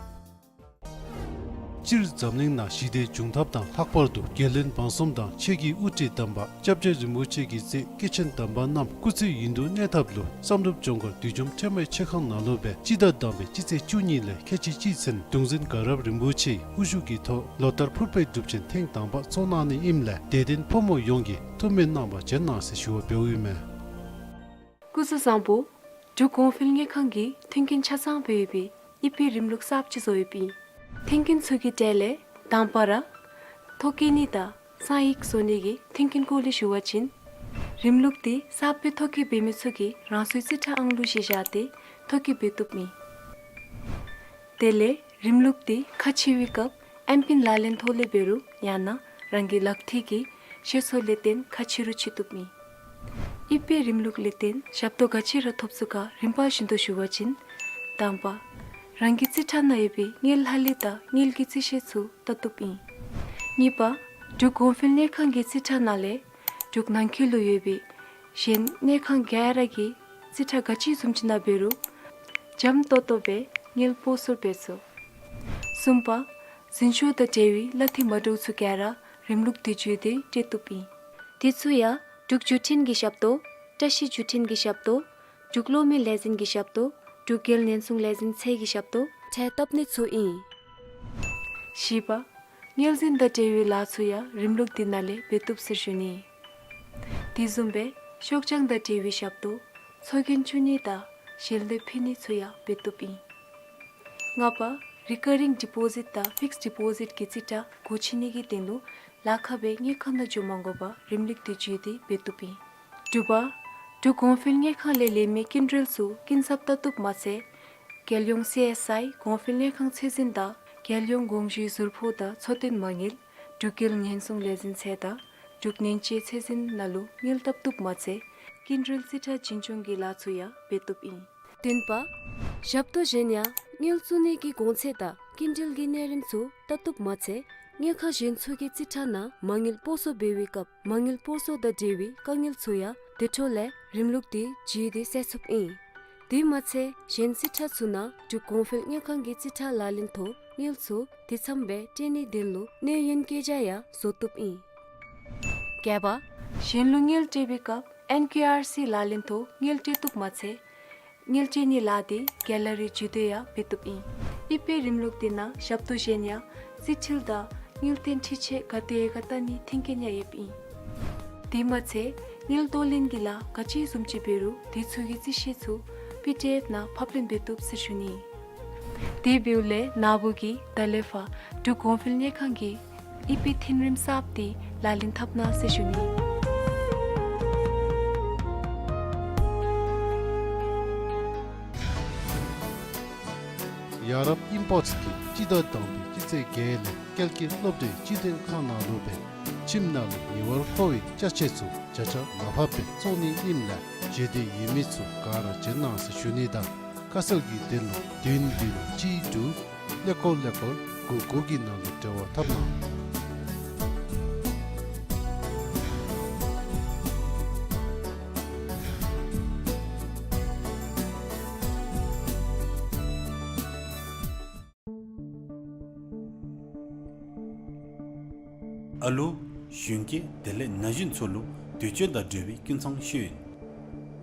སྤྱིར་འཛམ་གླིང་ནང་ཞི་བདེ་འབྱུང་ཐབས་དང་ལྷག་པར་དུ་རྒྱལ་བློན་འབངས་གསུམ་དང་ཆོས་ཀྱི་དབུ་ཁྲིད་དམ་པ་སྐྱབས་རྗེ་རིན་པོ་ཆེ་གི་ཚེ་སྐྱེས་ཆེན་དམ་པ་རྣམས་སྐུ་ཚེ་ཡུན་དུ་གནས་ཐབས་ལུ་བསམ་གྲུབ་ལྗོངས་མཁར་བདུད་འཇོམས་ཁྲོས་མའི་མཆོད་ཁང་ནང་ལུ་སྦེ་སྤྱི་ཟླ་དང་པའི་སྤྱི་ཚེས་བཅུ་གཉིས་ལས་ཁལ་གཅིག་གཅིག་ཚུན་གདུང་འཛིན་དགའ་རབ་རིན་པོ་ཆེའི་དབུ་བཞུགས་ཀྱི་ཐོག་ལོ་ལྟར་ཕུར་པའི་སྒྲུབ་ཆེན་ཐེངས་དང་པ་ཚོགས་གནང་ནི་ཨིནམ་ལས་དད་ལྡན་ཕོ་མོ་ཡོངས་ཀྱིས་ཐུགས་སྨོན་གནང་བར་བྱོན་གནང་ཟེར་ཞུ་བ་འབདཝ་ཨིན་མས། སྐུ་གཟུགས་བཟང་པོ། འབྲུག་གོང་འཕེལ་དངུལ་ཁང་གིས་མཐུན་རྐྱེན་ཆ་ཚང་སྦེ་ཡོད་པའི་དབྱིན་པའི་རིམ་ལུགས་གསརཔ་ཅིག་བཟོ་ཡོདཔ་ཨིན། མཐུན་རྐྱེན་ཚུ་གི་གྲས་ལས་དང་པ་ར་ཐོ་བཀོད་ནི་དང་གསང་ཡིག་བཟོ་ནི་གི་མཐུན་རྐྱེན་སྐོར་ལས་ཞུ་བ་ཅིན། རིམ་ལུགས་འདི་གསརཔ་སྦེ་ཐོ་བཀོད་འབད་མི་ཚུ་གིས་རང་སོའི་རྩིས་ཁྲ་ཨང་ལུ་གཞི་བཞག་སྟེ་ཐོ་བཀོད་འབད་བཏུབ་ཨིན། དེ་ལས་རིམ་ལུགས་འདི་ཁ་ཕྱེ་བའི་སྐབས་ཨེམ་པིན་ལག་ལེན་ཐོག་ལས་འབད་རུང་ཡང་ན་རང་གི་ལག་མཐིལ་གྱི་ཤེས་ཚད་ལས་བརྟེན་ཁ་ཕྱེ་རུང་ཕྱེ་བཏུབ་ཨིན། དབྱིན་པའི་རིམ་ལུགས་ལས་བརྟེན་ཞབས་ཏོག་ག་ཅི་ར་ཐོབ་ཚུགས་ག་རིམ་པ་བཞིན་དུ་ཞུ་བ་ཅིན། དང་པ། རང་གི་རྩིས་ཁྲ་ནང་ཡོད་པའི་དངུལ་ལྷག་ལུས་དང་དངུལ་གྱི་རྩིས་ཤེས་ཚུ་བལྟ་བཏུབ་ཨིན། གཉིས་པ། འབྲུག་གོང་འཕེལ་དངུལ་ཁང་གི་རྩིས་ཁྲ་ནང་ལས་འབྲུག་ནང་འཁོད་ལུ་ཡོད་པའི་གཞན་དངུལ་ཁང་ག་ར་གི་རྩིས་ཁྲ་ག་ཅི་བཟུམ་ཅིག་ནང་འབད་རུང་འཇམ་ཏོང་ཏོ་སྦེ་དངུལ་སྤོ་སོར་འབད་ཚུགས། གསུམ་པ། འཛིན་སྐྱོང་དང་འབྲེལ་བའི་གླ་འཐུས་མ་འདྲཝ་ཚུ་ག་ར་རིམ་ལུགས་འདི་བརྒྱུད་དེ་སྤྲོད་བཏུབ་ཨིན། དེ་ཚུ་ཡང་འབྲུག་བརྒྱུད་འཕྲིན་གྱི་ཞབས་ཏོག། བཀྲ་ཤིས་བརྒྱུད་འཕྲིན་གྱི་ཞབས་ཏོག། འབྲུག་གློག་མེ་ལས་འཛིན་གྱི་ཞབས་ཏོག། འབྲུག་རྒྱལ་ཉེན་སྲུང་ལས་འཛིན་ཚད་ཀྱི་ཞབས་ཏོག་ཁྲལ་བཏབ་ནི་ཚུ་ཨིན། བཞི་པ། དངུལ་འཛིན་དང་འབྲེལ་བའི་ལཱ་ཚུ་ཡང་རིམ་ལུགས་འདི་ནང་ལས་འབད་བཏུབ་ཟེར་ཞུ་ནི། དེ་བཟུམ་སྦེ་ཤོག་བྱང་དང་འབྲེལ་བའི་ཞབས་ཏོག། ཚོགས་རྒྱན་བཙུགས་ནི་དང་ཞལ་འདེབས་ཕུལ་ནི་ཚུ་ཡང་འབད་བཏུབ་ཨིན། ལྔ་པ། རི་ཀ་རིང་ཌི་པོ་ཟིཊ་དང་ཕིགསཌ་ཌི་པོ་ཟིཊ་གི་རྩིས་ཁྲ་སྒོ་ཕྱེ་ནི་གི་དོན་ལུ་ལཱ་ཁག་སྦེ་དངུལ་ཁང་ནང་འགྱོ་མ་དགོ་པར་རིམ་ལུགས་འདི་བརྒྱུད་དེ་འབད་བཏུབ་ཨིན། དྲུག་པ། འབྲུག་གོང་འཕེལ་དངུལ་ཁང་ལས་ལེན་མི་སྐྱིན་འགྲུལ་ཚུ་སྐྱིན་ཚབ་བལྟ་བཏུབ་མ་ཚད། རྒྱལ་ཡོངས་སི་ཨེསི་ཨའི་གོང་འཕེལ་དངུལ་ཁང་ཚད་འཛིན་དང་རྒྱལ་ཡོངས་དགོངས་ཞུའི་ཟུར་ཕོགས་དང་འཚོ་རྟེན་མ་དངུལ། འབྲུག་རྒྱལ་ཉེན་སྲུང་ལས་འཛིན་ཚད་དང་འབྲུག་ནན་ཅེ་ཚད་འཛིན་ནང་ལུ་དངུལ་བཏབ་བཏུབ་མ་ཚད། སྐྱིན་འགྲུལ་རྩིས་ཁྲ་འཛིན་སྐྱོང་གི་ལཱ་ཚུ་ཡང་འབད་བཏུབ་ཨིན། བདུན་པ། ཞབས་ཏོག་གཞན་ཡང་དངུལ་བཙུགས་ནི་གི་གོང་ཚད་དང་སྐྱིན་འགྲུལ་གྱི་གནས་རིམ་ཚུ་བལྟ་བཏུབ་མ་ཚད། དངུལ་ཁང་གཞན་ཚུ་གི་རྩིས་ཁྲ་ནང་མ་དངུལ་སྤོ་སོར་འབད་བའི་སྐབས་མ་དངུལ་སྤོ་སོར་དང་འབྲེལ་བའི་དཀའ་ངལ་ཚུ་ཡང་དེ་འཕྲོ་ལས་རིམ་ལུགས་འདི་བརྒྱུད་དེ་སེལ་ཚུགསཔ་ཨིན། དེ་མ་ཚད་གཞན་རྩིས་ཁྲ་ཚུ་ནང་འབྲུག་གོང་འཕེལ་དངུལ་ཁང་གི་རྩིས་ཁྲ་ལག་ལེན་ཐོག་དངུལ་ཚུ་དེ་ཙམ་སྦེ་སྤྲོད་ནིའི་དོན་ལུ་གནས་ཡུན་བཀོད་རྒྱ་ཡང་བཟོ་བཏུབ་ཨིན། བརྒྱད་པ། གཞན་ལུ་དངུལ་སྤྲོད་པའི་སྐབས་ཨེན་ཀེ་ཨར་སི་ལག་ལེན་ཐོག་དངུལ་སྤྲོད་བཏུབ་མ་ཚད། དངུལ་སྤྲོད་ནིའི་ལཱ་འདི་གེ་ལ་རི་བརྒྱུད་དེ་ཡང་འབད་བཏུབ་ཨིན། དབྱིན་པའི་རིམ་ལུགས་འདི་ནང་ཞབས་ཏོག་གཞན་ཡང་རྩིས་འཕྲུལ་དང་དངུལ་རྟེན་འཕྲུལ་ཆས་ག་དེ་ག་བལྟ་ནིའི་མཐུན་རྐྱེན་ཡང་ཡོདཔ་ཨིན། དེ་མ་ཚད་དངུལ་གཏོར་ལེན་གྱི་ལཱ་ག་ཅི་བཟུམ་ཅིག་འབད་རུང་དེ་ཚུ་གི་རྩིས་ཤེས་ཚུ་པི་ཌི་ཨེཕ་ནང་ཕབ་ལེན་འབད་བཏུབ་ཟེར་ཞུ་ནི། དེ་འབདཝ་ལས་ན་བུ་གིས་ད་ལས་ཕར་འབྲུག་གོང་འཕེལ་དངུལ་ཁང་གི་དབྱིན་པའི་མཐུན་རིམ་གསརཔ་འདི་ལག་ལེན་འཐབ་གནང་ཟེར་ཞུ་ནི། ཡ་རབ་ཨིམ་པོརཊསི་གིས་སྤྱི་ཟླ་དང་པའི་སྤྱི་ཚེས་བརྒྱད་ལས་ཀལ་ཀིར་སློབ་གྲྭའི་སྤྱི་མཐུན་ཁང་ནང་ལུ་སྦེ་ཁྱིམ་ནང་ལུ་ཉེ་བར་མཁོ་བའི་ཅ་ཆས་ཚུ་བརྒྱ་ཆ་ལྔ་བརྒྱ་སྦེ་བཙོང་ནི་ཨིནམ་ལས་བྱེད་འདོད་ཡོད་མི་ཚུ་ག་ར་བྱོན་གནང་ཟེར་ཞུ་ནི་དང་། ཁ་གསལ་གྱི་དོན་ལུ་བདུན་བདུན་གཅིག་དྲུག་ཀླད་ཀོར་ཀླད་ཀོར་དགུ་དགུ་གི་ནང་ལུ་འབྲེལ་བ་འཐབ་གནང་། ཨ་ལུ། གཞོན་སྐྱེས་དེ་ལས་ན་གཞོན་ཚུ་ལུ་དུས་ཚོད་དང་འབྲེལ་བའི་ཀུན་ཚང་ཤེས་ཡོན།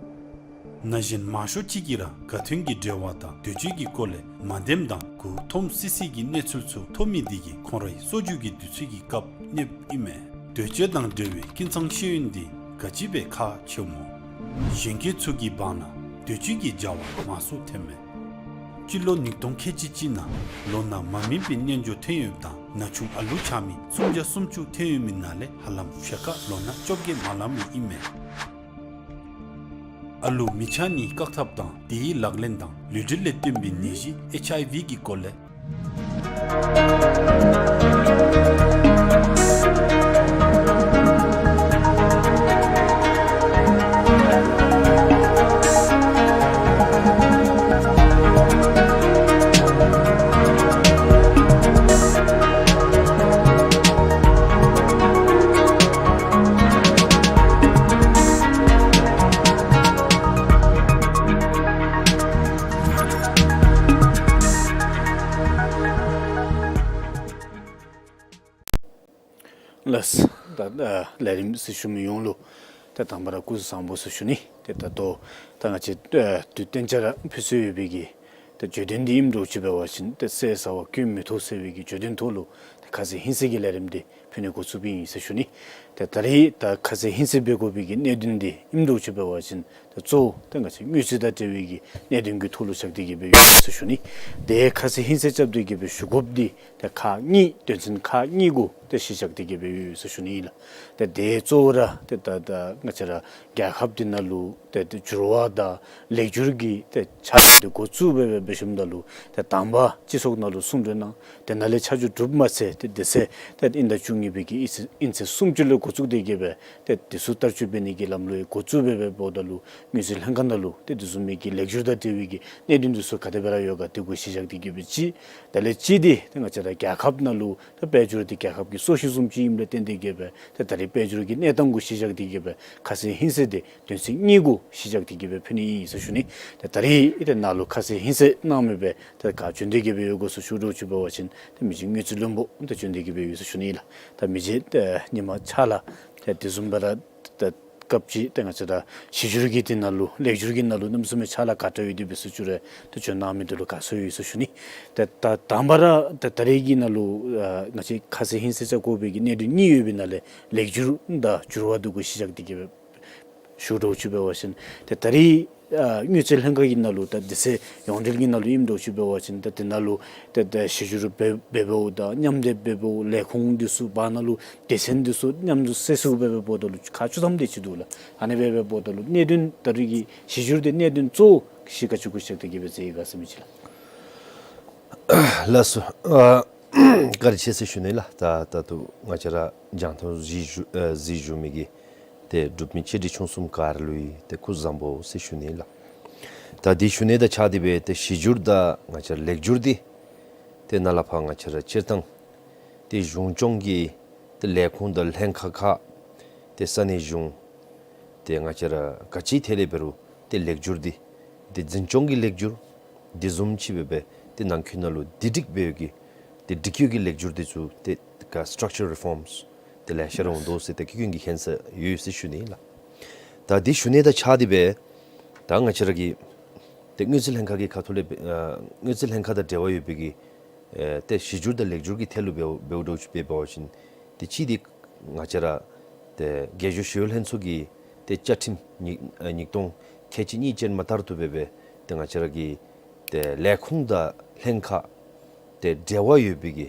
ན་གཞོན་མང་ཤོས་ཅིག་གིས་ར་ག་དོན་གྱི་འབྲེལ་བ་དང་དུས་ཚོད་ཀྱི་སྐོར་ལས་མ་བདེནམ་དང་མགུ་འཐོམ་སི་སི་གི་གནས་ཚུལ་ཚུ་ཐོབ་མི་དེ་གིས་ཁོང་རའི་གསོ་བཅོས་ཀྱི་དུས་ཚོད་ཀྱི་སྐབས་གནོདཔ་ཨིན་མས། དུས་ཚོད་དང་འབྲེལ་བའི་ཀུན་ཚང་ཤེས་ཡོན་འདི་ག་ཅི་སྦེ་ཁག་ཆེཝ་སྨོ། གཞོན་སྐྱེས་ཚུ་གི་བར་ན་དུས་ཚོད་ཀྱི་བྱ་བ་མང་སུ་ཐོན་མས། སྤྱི་ལོ་ཉིས་སྟོང་ཁལ་གཅིག་གཅིག་ནང་ལོ་ན་མ་སྨིན་པའི་རྣལ་འབྱོར་ཐོན་ཡོདཔ་དང་ན་ཆུང་ཨ་ལུ་ཆགས་མི་སུམ་བརྒྱ་སུམ་ཅུ་ཐོན་ཡོད་མི་ནང་ལས་ཧ་ལམ་ཕྱེད་ཀ་ལོ་ན་བཅོ་བརྒྱད་མ་ལང་མི་ཨིན་མས། ཨ་ལུ་མི་ཆགས་ནིའི་བཀག་ཐབས་དང་དེའི་ལག་ལེན་དང་ལུས་འབྲེལ་ལས་བརྟེན་པའི་ནད་གཞི་ཨེཆ་ཨའི་ཝི་གི་སྐོར་ལས། ལགས། ད་ཨ་ལས་རིམ་གཟིགས་ཞུ་མི་ཡོངས་ལུ་ཏེ་དང་པ་ར་སྐུ་གཟུགས་བཟང་པོ་ཟེར་ཞུ་ནི། ཏེ་ད་ལྟོ་ད་ང་བཅས་ཨ་དུས་སྟོན་ཆ་ར་ཕུལ་སྲོལ་ཡོད་པའི་གི་ཏེ་བརྗོད་དོན་འདི་ཨིནམ་འདྲཝ་ཅིག་འབད་བ་ཅིན་ཏེ་ཟས་ཟ་བ་སྐྱོན་མི་ཐོགས་ཟེར་བའི་གི་བརྗོད་དོན་ཐོག་ལུ་ཏེ་ཁ་ཟས་ཧིང་ཚད་ཀྱི་ལས་རིམ་འདི་ཕུལ་ནི་འགོ་བཙུགསཔ་ཨིན་ཟེར་ཞུ་ནི། ཏེ་ད་རེས་ད་ཁ་ཟས་ཧིང་ཚད་འབད་དགོ་པའི་གི་གནད་དོན་འདི་ཨིནམ་འདྲཝ་ཅིག་འབད་བ་ཅིན་ཏེ་གཙོ་བོ་ཏེ་ང་བཅས་དངུལ་རྩིས་དང་འབྲེལ་བའི་གི་གནད་དོན་གྱི་ཐོག་ལུ་བཞག་སྟེ་གི་སྦེ་ཡོད་ཟེར་ཞུ་ནི། ཏེ་ཁ་ཟས་ཧིང་ཚད་རྐྱབ་སྟེ་གི་སྦེ་ཞུ་དགོཔ་འདི་ཏེ་ཁག་གཉིས་དོན་ཚན་ཁག་གཉིས་གུ་ཏེ་གཞི་བཞག་སྟེ་གི་སྦེ་ཡོད་ཟེར་ཞུ་ནི་ཨིན་ལགས། ཏེ་དེ་གཙོ་བོ་ར་ཏེ་ད་ད་ང་བཅས་ར་རྒྱལ་ཁབ་འདི་ནང་ལུ་ཏེ་ཏེ་འགྱུར་བ་དང་ལེགས་འགྱུར་གྱི་ཏེ་ཕྱག་ལཱ་འདི་འགོ་བཙུགས་སྦེ་སྦེ་འབད་ཞིནམ་ད་ལུ་ཏེ་དང་པ་སྤྱི་ཚོགས་ནང་ལུ་གསུང་གྲོས་གནང་། དེ་ནང་ལས་ཆ་འཇོག་གྲུབ་མ་ཚད་ཏེ་དེ་ཚེ་ཏེ་དབྱིན་ཟླ་བཅུ་གཉིས་པའི་གི་དབྱིན་ཚེས་དབྱིན་ཚེས་སུམ་ཅུ་ལས་འགོ་བཙུགས་ཏེ་གི་སྦེ་ཏེ་དེ་ཚུ་བསྟར་སྤྱོད་འབད་ནི་གི་ལམ་ལུགས་འགོ་བཙུགས་སྦེ་སྦེ་འབདཝ་ད་ལུ་དངུལ་རྩིས་ལྷན་ཁག་ནང་ལུ་ཏེ་དེ་བཟུམ་མའི་གི་ལེགས་འགྱུར་དང་འབྲེལ་བའི་གི་གནད་དོན་འདི་ཚུ་ག་དེ་སྦེ་ར་ཡོད་ག་དེ་གུ་གཞི་བཞག་སྟེ་གི་སྦེ་གཅིག། དེ་ལས་གཅིག་འདི་ཏེ་ང་བཅས་ར་རྒྱལ་ཁབ་ནང་ལུ་ཏེ་དཔལ་འབྱོར་འདི་རྒྱལ་ཁབ་ཀྱི་སྲོག་ཤིང་བཟུམ་ཅིག་ཨིནམ་ལས་བརྟེན་ཏེ་གི་སྦེ་ཏེ་ད་རེས་དཔལ་འབྱོར་གྱི་གནས་སྟངས་གུ་གཞི་བཞག་སྟེ་གི་སྦེ་ཁ་ཟས་ཧིང་ཚད་འདི་དོན་ཚན་གཉིས་གུ་གཞི་བཞག་སྟེ་གི་སྦེ་ཕུལ་ནི་ཨིན་ཟེར་ཞུ་ནི། ཏེ་ད་རེས་ཏེ་ནཱ་ལུ་ཁ་ཟས་ཧིང་ཚད་གནང་མི་སྦེ་ཏེ་ག་བྱོན་ཏེ་གི་སྦེ་ཡོད་ག་ཟེར་ཞུ་འདྲཝ་ཅིག་འབད་བ་ཅིན་ཏེ་མི་རྗེ་དངུལ་རྩིས་བློན་པོ་ཏེ་བྱོན་ཏེ་གི་སྦེ་ཡོད་ཟེར་ཞུ་ནི་ལགས། ད་མི་རྗེ་ཏེ་ཉིན་མ་ཕྱག་ལཱ་ཏེ་དེ་བཟུམ་སྦེ་ར་ཏེ་སྐབས་ཅིག་ཏེ་ང་བཅས་ར་གཞི་འགྱུར་གྱི་དེ་ནང་ལུ་ལེགས་འགྱུར་གྱི་ནང་ལུ་གནམ་མེད་ས་མེད་ཕྱག་ལཱ་ག་དྲག་ཡོད་དེ་འབད་ཟེར་ཞུ་རུང་ཏེ་བྱོན་གནང་མི་འདི་ལུ་དགའ་ཚོར་ཡོད་ཟེར་ཞུ་ནི། ཏེ་ད་དང་པ་ར་ཏེ་ད་རེས་ཀྱི་ནང་ལུ་ཨ་ང་བཅས་ཁ་ཟས་ཧིང་ཚད་རྐྱབ་དགོ་པའི་གི་གནད་དོན་གཉིས་ཡོད་པའི་ནང་ལས་ལེགས་འགྱུར་དང་འགྱུར་བ་འདི་གུ་གཞི་བཞག་སྟེ་གི་སྦེ་ཞུ་འདྲཝ་ཅིག་འབད་བ་ཅིན་ཏེ་ད་རེས་ཨ་དངུལ་རྩིས་ལྷན་ཁག་གི་ནང་ལུ་ད་དེ་ཚེ་ཡོངས་འབྲེལ་གྱི་ནང་ལུ་ཨིནམ་འདྲཝ་ཅིག་འབད་བ་ཅིན་ད་དེ་ནང་ལུ་ཏེ་ད་གཞི་འགྱུར་འབད་འབདཝ་དང་མཉམ་འདེགས་འབདཝ་ལས་ཁུངས་འདི་ཚུ་བར་ན་ལུ་སྡེ་ཚན་འདི་ཚུ་མཉམ་དུ་བསྲེ་ཚུགས་སྦེ་སྦེ་འབདཝ་ད་ལུ་ཁག་བཅུ་ཐམ་དེ་ཅིག་འདུག་ལགས། ཨ་ནི་སྦེ་སྦེ་འབདཝ་ད་ལུ་གནད་དོན་ད་རེས་ཀྱི་གཞི་འགྱུར་འདི་གནད་དོན་གཙོ་བོ་གཞི་ག་ཅི་གུ་བཞག་སྟེ་གི་སྦེ་མཛད་ཡི་ག་ཟེར་མི་ཅིག་ལགས། ལགས་སོ། ཨ་བཀའ་དྲིན་ཆེ་ཟེར་ཞུ་ནི་ལགས། ད་ད་ལྟོ་ང་བཅས་ར་རྒྱང་མཐོང་གཟིགས་ཞུ་ཨ་གཟིགས་ཞུ་མི་གི་ཏེ་འབྲུག་མི་ཆེ་འབྲིང་ཆུང་གསུམ་ག་ར་ལུ་ཡང་ཏེ་སྐུ་གཟུགས་བཟང་པོ་ཟེར་ཞུ་ནི་ལགས། ད་འདི་ཞུ་ནི་དང་ཆ་སྟེ་སྦེ་ཏེ་གཞི་འགྱུར་དང་ང་བཅས་ར་ལེགས་འགྱུར་འདི་ཏེ་ནཱ་ལས་ཕར་ང་བཅས་ར་སྤྱིར་བཏང་ཏེ་གཞུང་སྐྱོང་གི་ཏེ་ལས་ཁུངས་དང་ལྷན་ཁག་ཁག་ཏེ་ས་གནས་གཞུང་ཏེ་ང་བཅས་ར་ག་ཅི་ཐད་ལས་འབད་རུང་ཏེ་ལེགས་འགྱུར་འདི་ཏེ་འཛིན་སྐྱོང་གི་ལེགས་འགྱུར་འདི་བཟུམ་ཅིག་སྦེ་སྦེ་ཏེ་ནང་འཁོད་ནང་ལུ་དེ་སྒྲིག་འབད་བའི་གི་ཏེ་སྒྲིག་བཀོད་ཀྱི་ལེགས་འགྱུར་འདི་ཚུ་ཏེ་ག་structural reforms ཏེ་ལེ་ཤ་ར་འོང་དོ་ཟེར་ཏེ་ཀུན་གྱིས་མཁྱེན་གསལ་ཡོད་ཟེར་ཞུ་ནི་ལགས། ད་འདི་ཞུ་ནི་དང་ཆ་སྟེ་སྦེ་ད་ང་བཅས་ར་གི་ཏེ་དངུལ་རྩིས་ལྷན་ཁག་གི་ཁ་ཐུག་ལས་ཨ་དངུལ་རྩིས་ལྷན་ཁག་དང་འབྲེལ་བ་ཡོད་པའི་གི་ཨེ་ཏེ་གཞི་འགྱུར་དང་ལེགས་འགྱུར་གྱི་ཐད་ལུ་འབདཝ་འབདཝ་འདྲཝ་ཅིག་སྦེ་འབད་བ་ཅིན་ཏེ་གཅིག་འདི་ང་བཅས་ར་ཏེ་རྒྱལ་གཞུང་ཞི་གཡོག་ལྷན་ཚོགས་ཀྱི་ཏེ་བཅའ་ཁྲིམས་ཉིས་ཨེ་ཉིས་སྟོང་ཁལ་གཅིག་གཉིས་ཅན་མ་ལྟར་དུ་སྦེ་སྦེ་ཏེ་ང་བཅས་ར་གི་ཏེ་ལས་ཁུངས་དང་ལྷན་ཁག་ཏེ་འབྲེལ་བ་ཡོད་པའི་གི་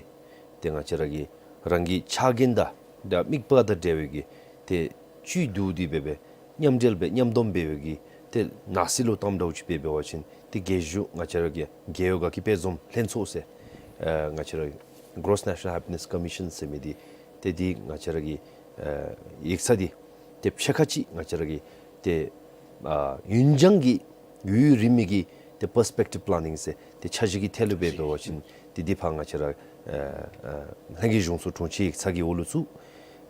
ཏེ་ང་བཅས་ར་གི་རང་གི་ཕྱག་འགན་དང་ཏེ་དམིགས་པ་དང་འབྲེལ་བའི་གི་ཏེ་བཅུད་བསྡུ་སྟེ་སྦེ་སྦེ་མཉམ་འབྲེལ་སྦེ་མཉམ་སྡོམ་འབད་བའི་གི་ཏེ་ནང་སྲིད་ལུ་བཏངམ་འདྲཝ་ཅིག་སྦེ་འབད་བ་ཅིན་ཏེ་རྒྱལ་གཞུང་ང་བཅས་ར་གི་རྒྱལ་ཡོངས་དགའ་སྐྱིད་དཔལ་འཛོམས་ལྷན་ཚོགས་ཟེར་ཨེ་ང་བཅས་ར་Gross National Happiness Commission ཟེར་མི་འདི་ཏེ་འདི་ང་བཅས་ར་གི་ཨེ་ཡིག་ཚང་འདི་ཏེ་ཕྱེད་ཀ་ཅིག་ང་བཅས་ར་གི་ཏེ་ཨ་ཡུན་འགྱངས་ཀྱི་ཡུན་རིང་མི་གི་ཏེ་prospective planning ཟེར་ཏེ་འཆར་གཞི་གི་ཐད་ལུ་སྦེ་འབད་བ་ཅིན་ཏེ་འདི་ཕར་ང་བཅས་ར་ཨ་ཨ་ལྷན་རྒྱས་གཞུང་ཚོགས་དྲུང་ཆེན་ཡིག་ཚང་གི་འོག་ལུ་བཙུགས།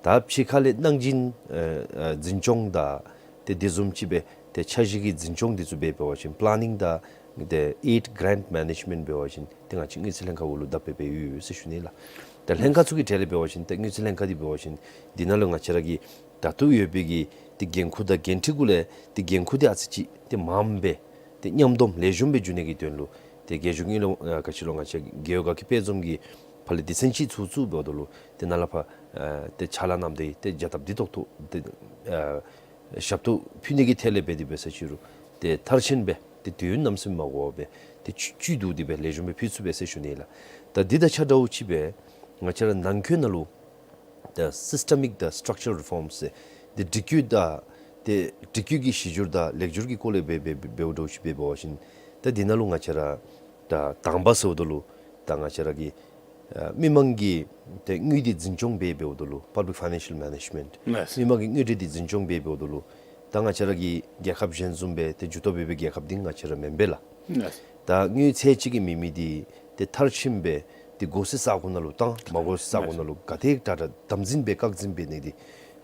ད་ཕྱི་ཁ་ལས་གནང་སྦྱིན་ཨ་ཨ་འཛིན་སྐྱོང་དང་ཏེ་དེ་བཟུམ་ཅིག་སྦེ་ཏེ་འཆར་གཞི་གི་འཛིན་སྐྱོང་འདི་ཚུ་སྦེ་འབད་བ་ཅིན་planning དང་ཏེ་aid grant management འབད་བ་ཅིན་ཏེ་ང་བཅས་དངུལ་རྩིས་ལྷན་ཁག་འོག་ལུ་བརྡབ་སྦེ་སྦེ་ཡོད་ཡོད་ཟེར་ཞུ་ནི་ལགས། ད་ལྷན་ཁག་ཚུ་གི་གྲས་ལས་འབད་བ་ཅིན་ཏེ་དངུལ་རྩིས་ལྷན་ཁག་འདི་འབད་བ་ཅིན་འདི་ནང་ལུ་ང་བཅས་ར་གི་ད་ལྟོ་ཡོད་པའི་གི་ཏེ་འགན་ཁུར་དང་འགན་འཁྲི་གུ་ལས་ཏེ་འགན་ཁུར་འདི་ཨ་ཙི་ཅིག་ཏེ་མངམ་སྦེ་ཏེ་མཉམ་སྡོམ་ལེགས་ཤོམ་སྦེ་འགྱོ་ནི་གི་དོན་ལུ་ཏེ་རྒྱལ་གཞུང་དངུལ་ལས་ཨ་ག་ཅི་ལོ་ང་བཅས་རྒྱལ་ཡོངས་དགའ་སྐྱིད་དཔལ་འཛོམས་ཀྱི་ཕར་ལས་སྡེ་ཚན་ཅིག་ཚུ་བཙུགས་འབདཝ་ད་ལུ་ཏེ་ནཱ་ལས་ཕར་ཨ་ཏེ་ཕྱག་ལཱ་གནངམ་ད་ཏེ་བྱ་སྟབས་བདེ་ཏོག་ཏོ་ཏེ་ཨ་ཞབས་ཏོག་ཕུལ་ནི་གི་ཐད་ལས་འབད་དེ་འབད་ས་ཅིག་རུང་ཏེ་མཐར་ཕྱིན་སྦེ་ཏེ་དུས་ཡུན་ནམ་ཟེར་མ་འགོར་བར་སྦེ་ཏེ་བཅུད་བཅུད་བསྡུ་སྟེ་སྦེ་ལེགས་ཤོམ་སྦེ་ཕུལ་ཚུགས་པས་ཟེར་ཞུ་ནི་ལགས། ད་འདི་དང་ཆ་འདྲཝ་ཅིག་སྦེ་ང་བཅས་ར་ནང་འཁོད་ནང་ལུ་ད་systemic དང་structural reforms ཟེར་ཏེ་སྒྲིག་བཀོད་དང་ཏེ་སྒྲིག་བཀོད་ཀྱི་གཞི་འགྱུར་དང་ལེགས་འགྱུར་གྱི་སྐོར་ལས་འབད་འབད་འབདཝ་འདྲཝ་ཅིག་སྦེ་འབད་བ་ཅིན་ད་འདི་ནང་ལུ་ང་བཅས་ར་ད་དང་པ་ཟེརཝ་ད་ལུ་ད་ང་བཅས་ར་གི་ཨ་མི་མང་གི་ཏེ་དངུལ་འདི་འཛིན་སྐྱོང་འབད་འབདཝ་ད་ལུ་public financial management ལགས། མི་མང་གི་དངུལ་འབྲེལ་འདི་འཛིན་སྐྱོང་འབད་འབདཝ་ད་ལུ་ད་ང་བཅས་ར་གི་རྒྱལ་ཁབ་གཞན་བཟུམ་སྦེ་ཏེ་འགྱུར་ལྡོག་འབད་བའི་རྒྱལ་ཁབ་འདི་ང་བཅས་ར་མེན་པས་ལགས། ལགས། ད་དངུལ་ཚད་ཅིག་གིས་མེད་མི་འདི་ཏེ་མཐར་ཕྱིན་སྦེ་ཏེ་དགོ་སའི་ས་གོ་ནང་ལུ་བཏང་མ་དགོ་སའི་ས་གོ་ནང་ལུ་ག་དེ་དྲག་དྲག་དམ་འཛིན་འབད་བཀག་འཛིན་འབད་ནི་འདི་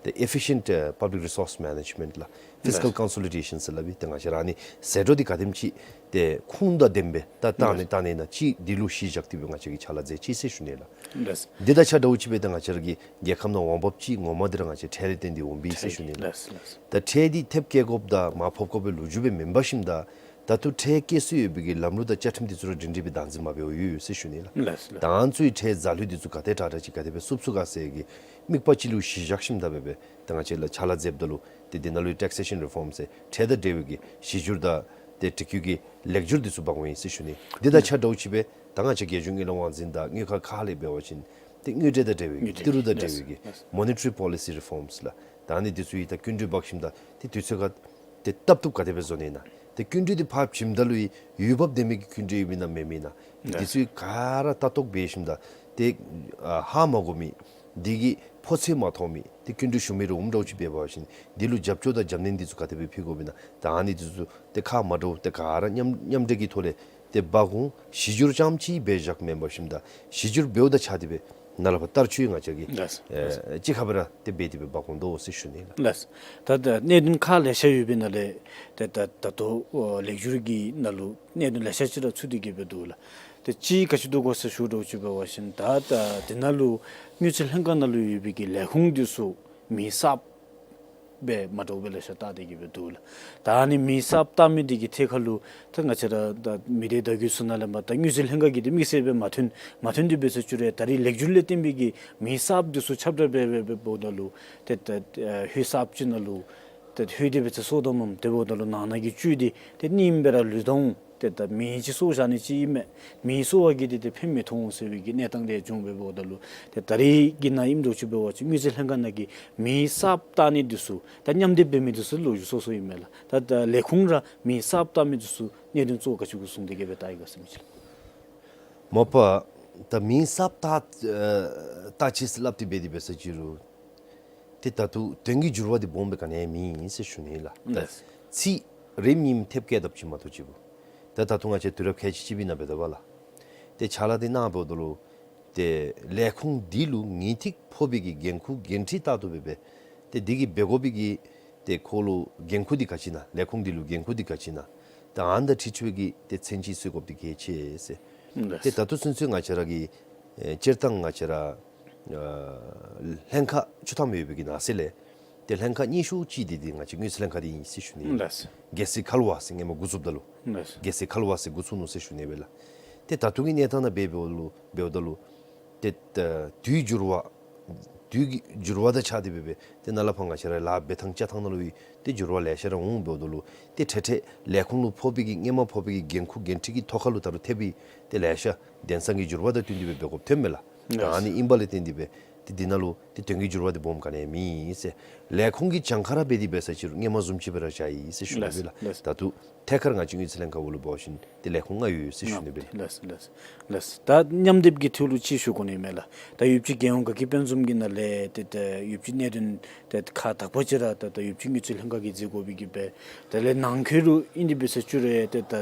ཏེ་ཨེ་ཕི་ཤེནཊ་ཨ་པབ་ལིཀ་རི་སོརསི་མེ་ནེཇ་མེནཊ་ལགས་ཕིསི་ཀལ་ཀོན་སོ་ལི་ཌེ་ཤཱན་ཟེར་སླབ་ཨིན། ཏེ་ང་བཅས་ར་ཨ་ནི་ཟད་འགྲོ་འདི་ག་དེམ་ཅིག་ཏེ་ཁུངས་དང་ལྡནམ་སྦེ་ད་བཏང་ནི་བཏང་ནི་ཨིན་ན་ཅིག་འདི་ལུ་གཞི་བཞག་སྟེ་སྦེ་ང་བཅས་ཀྱིས་ཕྱག་ལཱ་མཛད་ཅི་ཟེར་ཞུ་ནི་ལགས། ལགས། འདི་དང་ཆ་འདྲཝ་ཅིག་སྦེ་ད་ང་བཅས་ར་གི་རྒྱལ་ཁབ་ནང་འོང་འབབ་ཅིག་ངོ་མ་འདི་ར་ང་བཅས་ཁྲལ་ལས་བརྟེན་ཏེ་འོང་པས་ཟེར་ཞུ་ནི་ལགས། ལགས་ལགས། ད་ཁྲལ་འདི་ཐེབས་བཀལ་དགོཔ་དང་མར་ཕབ་དགོཔ་སྦེ་ལོ་རྒྱུས་སྦེ་མེན་པར་ཞིནམ་ད་ད་ལྟོ་ཁྲལ་བཀལ་སྲོལ་ཡོད་པའི་གི་ལམ་ལུགས་དང་བཅའ་ཁྲིམས་འདི་ཚུ་ར་སྒྲིང་སྒྲི་སྦེ་བདག་འཛིན་མ་འབདཝ་ཡོད་ཟེར་ཞུ་ནི་ལགས། ལགས་ལགས། ད་ཨ་ནི་ཚུ་གི་ཁྲལ་འཛག་ལུགས་འདི་ཚུ་ག་དེ་དྲག་དྲག་ཅིག་ག་དེ་སྦེ་བསུབ་ཚུགས་ག་ཟེར་གྱི་དམིགས་པ་ཅིག་ལུ་གཞི་བཞག་ཞིནམ་ད་སྦེ་སྦེ་ད་ང་བཅས་ལགས་ཕྱག་ལཱ་མཛདཔ་ད་ལུ་ཏེ་འདི་ནང་ལུ་ཊེག་སེ་ཤཱན་རི་ཕོརམ་ཟེར་ཁྲལ་དང་འབྲེལ་བའི་གི་གཞི་འགྱུར་དང་ཏེ་དྲི་བཀོད་ཀྱི་ལེགས་སྒྱུར་འདི་ཚུ་འབག་འོང་ཡི་ཟེར་ཞུ་ནི། འདི་དང་ཆ་འདྲཝ་ཅིག་སྦེ་ད་ང་བཅས་རྒྱལ་གཞུང་དངུལ་ལས་དབང་འཛིན་དང་དངུལ་ཁང་ཁག་ལས་འབད་བ་ཅིན་ཏེ་དངུལ་འབྲེལ་དང་འབྲེལ་བའི་གི་དངུལ་འབྲེལ་ཏི་རུ་དང་འབྲེལ་བའི་གི་ལགས་ལགས། མོ་ནི་ཊ་རི་པོ་ལི་སི་རི་ཕོརམ་ལགས། ད་ཨ་ནི་འདི་ཚུ་ཡང་ད་སྐྱིན་འགྲུལ་འབག་ཞིནམ་ད་ཏེ་དུས་ཚོད་ཁར་ཏེ་བཏབ་བཏུབ་ག་དེ་སྦེ་བཟོ་ནི་ཨིན་ན། ཏེ་སྐྱིན་འགྲུལ་འདི་ཕར་བྱིནམ་ད་ལུ་ཡང་ཡོད་བབ་ལྡན་མི་གི་སྐྱིན་འགྲུལ་ཡོདཔ་ཨིན་ན་མེདཔ་ཨིན་ན། ལགས། འདི་ཚུ་ག་ར་ལྟ་རྟོག་འབད་ཞིནམ་ད་ཏེ་ཨ་ཧ་མ་གོ་མི་འདི་གི་ཕོ་ཚོད་མ་མཐོང་མི་ཏེ་སྐྱིན་འགྲུལ་ཞུ་མི་ར་འོངམ་འདྲཝ་ཅིག་འབད་བ་ཅིན་འདི་ལུ་རྒྱབ་སྐྱོར་དང་རྒྱབ་སྣོན་འདི་ཚུ་ག་དེ་སྦེ་ཕུལ་དགོཔ་ཨིན་ན། ད་ཨ་ནི་འདི་ཚུ་ཏེ་ཁག་མ་འདྲཝ་ཏེ་ག་ར་མཉམ་མཉམ་འབྲེལ་གྱི་ཐོག་ལས་ཏེ་འབག་འོང་གཞི་འགྱུར་རྐྱངམ་ཅིག་སྦེ་བཞག་མེན་པར་ཞིནམ་ད་གཞི་འགྱུར་འབདཝ་དང་ཆ་སྟེ་སྦེ་ནཱ་ལས་ཕར་བསྟར་སྤྱོད་ང་བཅས་ཀྱིས་ལགས་ལགས། ཨེ་གཅིག་ཁར་སྦེ་ར་ཏེ་འབད་དེ་སྦེ་འབག་འོང་དོ་ཟེར་ཞུ་ནི་ལགས། ལགས། ད་ད་གནད་དོན་ཁག་ལེ་ཤ་ཡོད་པའི་ནང་ལས་ཏེ་ད་ད་ལྟོ་ཨོ་ལེགས་སྒྱུར་གྱི་ནང་ལུ་གནད་དོན་ལེ་ཤ་ཅིག་ར་ཚུད་དེ་གི་སྦེ་འདུག་ལགས། ཏེ་གཅིག་ག་ཅི་འདུག་གོ་ཟེར་ཞུ་དོ་ཅིག་འབད་བ་ཅིན་ད་ད་དེ་ནང་ལུ་དངུལ་རྩིས་ལྷན་ཁག་ནང་ལུ་ཡོད་པའི་གི་ལས་ཁུངས་འདི་ཚུ་མི་གསརཔ་སྦེ་མ་འདྲཝ་སྦེ་ལེ་ཤ་བཏགས་ཏེ་གི་སྦེ་འདུག་ལགས། ད་ཨ་ནི་མི་གསརཔ་བཏགས་མི་འདི་གི་ཐད་ཁར་ལུ་ད་ང་བཅས་ར་ད་མི་སྡེ་བརྡ་བརྒྱུད་ཚུ་ནང་ལས་མར་ད་དངུལ་རྩིས་ལྷན་ཁག་གི་འདི་དམིགས་བསལ་སྦེ་མ་ཐོན་མ་ཐོན་ཏེ་འབད་ཟེར་ཅི་རུང་ད་རིས་ལེགས་སྒྱུར་ལས་བརྟེན་པའི་གི་མི་གསརཔ་འདི་ཚུ་ཁྱབ་བསྒྲགས་འབད་འབད་འབདཝ་ད་ལུ་ཏེ་ད་ཨེ་ཧོད་གསརཔ་ཅིག་ནང་ལུ་ཏེ་ཧོད་འདི་འབད་ཟེར་སོར་བཏངམ་དེ་འབདཝ་ད་ལུ་ནང་ན་གི་བཅུད་འདི་ཏེ་རྙིངམ་སྦེ་ར་ལུས་ད་འོང་། ཏེ་ད་མེ་ཅིག་གསོ་བཞག་ནི་ཅིག་ཨིན་མས། མེ་གསོ་བ་གིས་འདི་ཏེ་ཕན་མི་ཐོགས་འོང་ཟེར་བའི་གི་གནས་སྟངས་འདི་བྱུང་འབདཝ་ད་ལུ་ཏེ་ད་རིས་ཀྱི་ནང་ཨིནམ་འདྲཝ་ཅིག་འབད་བ་ཅིན་དངུལ་རྩིས་ལྷན་ཁག་ནང་གི་མི་གསརཔ་བཏགས་ནི་འདི་ཚུ་ད་མཉམ་སྡེབ་འབད་མི་འདི་ཚུ་ལོ་རྒྱུས་སོ་སོ་ཨིན་མས་ལགས། ད་ད་ལས་ཁུངས་ར་མི་གསརཔ་བཏགས་མི་འདི་ཚུ་གནད་དོན་གཙོ་བོ་ག་ཅི་གུ་བཟུང་སྟེ་གི་སྦེ་བཏགས་ཡི་ག་ཟེར་མི་ཅིག་ལགས། མ་པ་ད་མི་གསརཔ་བཏགས་ཨེ་བཏགས་ཅི་ཟེར་སླབ་སྟེ་འབད་དེ་འབད་ཟེར་ཅི་རུང་ཏེ་ད་ལྟོ་དོན་གྱི་འགྱུར་བ་འདི་སྦོམ་སྦེ་ག་ནི་ཡང་མེད་ཟེར་ཞུ་ནི་ལགས། ད་ལགས། ཚིག་རེ་གཉིས་ཐེབས་བཀལ་དཔ་ཅིག་མ་གཏོགས་ཅིག་པོ། ད་ད་ལྟོ་ང་བཅས་དུས་རབས་ཁལ་གཅིག་གཅིག་པའི་ནང་འབད་དོ་བ་ལགས། ཏེ་ཕྱག་ལཱ་འདི་གནང་འབདཝ་ད་ལུ་ཏེ་ལས་ཁུངས་འདི་ལུ་ངེས་ཏིག་ཕོག་པའི་གི་འགན་ཁུར་འགན་འཁྲི་ལྟར་དུ་འབད་སྦེ་ཏེ་འདི་གིས་འབད་དགོ་པའི་གི་ཏེ་ཁོ་ལུ་འགན་ཁུར་འདི་ག་ཅི་ཨིན་ན་ལས་ཁུངས་འདི་ལུ་འགན་ཁུར་འདི་ག་ཅི་ཨིན་ན་ད་ཨ་ནི་དང་འཁྲིལ་ཚུ་གི་ཏེ་མཚན་ཅིག་གསོལ་དགོཔ་འདི་གལ་ཆེ་ཟེར། ལགས། ཏེ་ད་ལྟོ་ཚུན་ཚོད་ང་བཅས་ར་གི་ཨེ་སྤྱིར་བཏང་ང་བཅས་ར་ཨ་ལྷན་ཁག་བཅུ་ཐམ་ཡོད་པའི་གི་ནང་གསེས་ལས་ཏེ་ལྷན་ཁག་རྙིང་ཤོས་ཅིག་འདི་འདི་ང་བཅས་དངུལ་རྩིས་ལྷན་ཁག་འདི་ཨིན་ཟེར་ཞུ་ནི། ལགས། རྒྱལ་སྲིད་ཁ་ལུ་བ་ཟེར་སྔོན་མ་འགོ་བཙུགསཔ་ད་ལུ་ལགས། རྒྱལ་སྲིད་ཁ་ལུ་བ་ཟེར་འགོ་བཙུགས་ནུག་ཟེར་ཞུ་ནི་སྦེ་ལགས། ཏེ་ད་ལྟོ་གི་གནས་སྟངས་ནང་འབད་འབདཝ་ལུ་འབདཝ་ད་ལུ་ཏེ་ད་དུས་འགྱུར་བ་དུས་ཀྱི་འགྱུར་བ་དང་ཆ་སྟེ་འབད་སྦེ་ཏེ་ནཱ་ལས་ཕར་ང་བཅས་ར་ལཱ་འབད་ཐངས་རྐྱབ་ཐངས་ནང་ལུ་ཡང་ཏེ་འགྱུར་བ་ལེ་ཤ་ར་འོང་འབདཝ་ད་ལུ་ཏེ་ཁྲལ་ཁྲལ་ལས་ཁུངས་ལུ་ཕོག་པའི་གི་སྔོན་མ་ཕོག་པའི་གི་འགན་ཁུར་འགན་འཁྲི་གི་ཐོག་ཁ་ལུ་ད་རུང་ཐེབས་པའི་ཏེ་ལེ་ཤ་དེང་སང་གི་འགྱུར་བ་དང་བསྟུན་ཏེ་སྦེ་འབད་དགོཔ་ཐོནམ་མས་ལགས། ལགས། ཨ་ནི་ཨིན་པ་ལས་བརྟེན་ཏེ་སྦེ་ཏེ་འདི་ནང་ལུ་ཏེ་དོན་གྱི་འགྱུར་བ་འདི་སྦོམ་ག་ནི་ཡང་མེད་ཟེར། ལས་ཁུངས་ཀྱི་གྱངས་ཁ་ར་འབད་དེ་འབད་ཟེར་ཅི་རུང་སྔོན་མ་བཟུམ་ཅིག་སྦེ་ར་བཞག་ཡི་ཟེར་ཞུ་ནི་སྦེ་ལགས། ལགས། ད་ལྟོ་ཐད་ཀར་ང་བཅས་དངུལ་རྩིས་ལྷན་ཁག་འོག་ལུ་འབད་བ་ཅིན་ཏེ་ལས་ཁུངས་ལྔ་ཡོད་ཟེར་ཞུ་ནི་སྦེ་ལགས། ལགས་ལགས་ལགས། ད་མཉམ་སྡེབ་ཀྱི་ཐོག་ལུ་ཅིག་ཞུ་དགོ་ནི་མས་ལགས། ད་ཡོདཔ་ཅིག་རྒྱལ་ཡོངས་དགའ་སྐྱིད་དཔལ་འཛོམས་ཀྱི་ནང་ལས་ཏེ་ད་ཡོདཔ་ཅིག་གནད་དོན་ཏེ་ཁག་དག་པ་ཅིག་ར་ད་ད་ཡོདཔ་ཅིག་དངུལ་རྩིས་ལྷན་ཁག་གིས་མཛད་དགོ་པའི་གི་སྦེ། དེ་ལས་ནང་འཁོད་ལུ་ཨིན་ཏེ་འབད་ཟེར་ཅི་རུང་ཏེ་ད་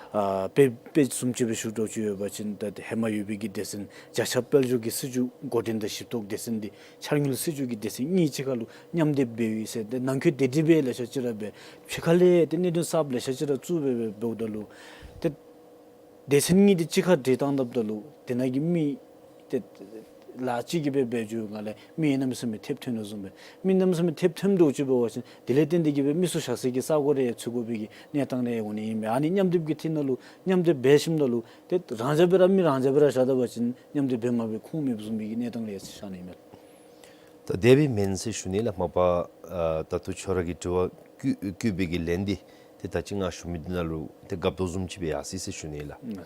ཨ་དཔེ་དཔེ་བཟུམ་ཅིག་སྦེ་ཞུ་དོ་ཅིག་འབད་བ་ཅིན་ད་ཧེ་མ་ཡོད་པའི་གི་སྡེ་ཚན་བརྒྱ་ཆ་དཔལ་འབྱོར་གྱི་སྲིད་བྱུས་འགོ་འདྲེན་དང་ཞིབ་རྟོག་སྡེ་ཚན་འདི་འཆར་དངུལ་སྲིད་བྱུས་ཀྱི་སྡེ་ཚན་གཉིས་གཅིག་ཁར་ལུ་མཉམ་སྡེབ་འབད་ཡི་ཟེར། ཏེ་ནང་འཁོད་དེ་འདྲ་སྦེ་ལེ་ཤ་ཅིག་ར་འབད་ཕྱི་ཁ་ལས་ཏེ་གནད་དོན་གསརཔ་ལེ་ཤ་ཅིག་ར་བཙུགས་སྦེ་འབད་འབདཝ་ད་ལུ་ཏེ་སྡེ་ཚན་གཉིས་འདི་གཅིག་ཁར་སྒྲིལ་བཏང་བཏངམ་ད་ལུ་དེ་ནང་གི་མི་ཏེ་ལཱ་གཅིག་གི་སྦེ་འབད་འགྱོ་སྒང་ལས་མི་གནམ་མེད་ས་མེད་ཐེབས་ཐོན་དོ་བཟུམ་སྦེ་མི་གནམ་མེད་ས་མེད་ཐེབས་ཐོན་དོ་ཅིག་འབད་བ་ཅིན་དེ་ལས་བརྟེན་ཏེ་གི་སྦེ་མི་ཚུ་བཞག་སའི་གི་ས་གོ་རེ་འཚོལ་དགོ་པའི་གི་གནས་སྟངས་རེ་འོང་ནི་ཨིན་པས། ཨ་ནི་མཉམ་སྡེབ་ཀྱི་ཐད་ནང་ལུ་མཉམ་སྡེབ་འབད་ཞིནམ་ད་ལུ་ཏེ་རང་འཇགས་སྦེ་ར་མི་རང་འཇགས་སྦེ་ར་བཞག་ད་བ་ཅིན་མཉམ་སྡེབ་འབད་མ་འབད་ཁུངས་མེདཔ་བཟུམ་མའི་གི་གནས་སྟངས་རེ་ཤར་ནི་ཨིན་མས། ད་དེ་སྦེ་མེན་ཟེར་ཞུ་ནི་ལགས། མ་པ་ཨ་ད་ལྟོ་ཁྱོད་ར་གིས་དྲི་བ་བཀོད་བཀོད་པའི་གི་ལན་འདི་ཏེ་ད་ཅི་ང་ཞུ་མི་འདི་ནང་ལུ་ཏེ་རྒཔོ་དོ་བཟུམ་ཅིག་སྦེ་ཡར་སོ་ཡི་ཟེར་ཞུ་ནི་ལགས། ཨ་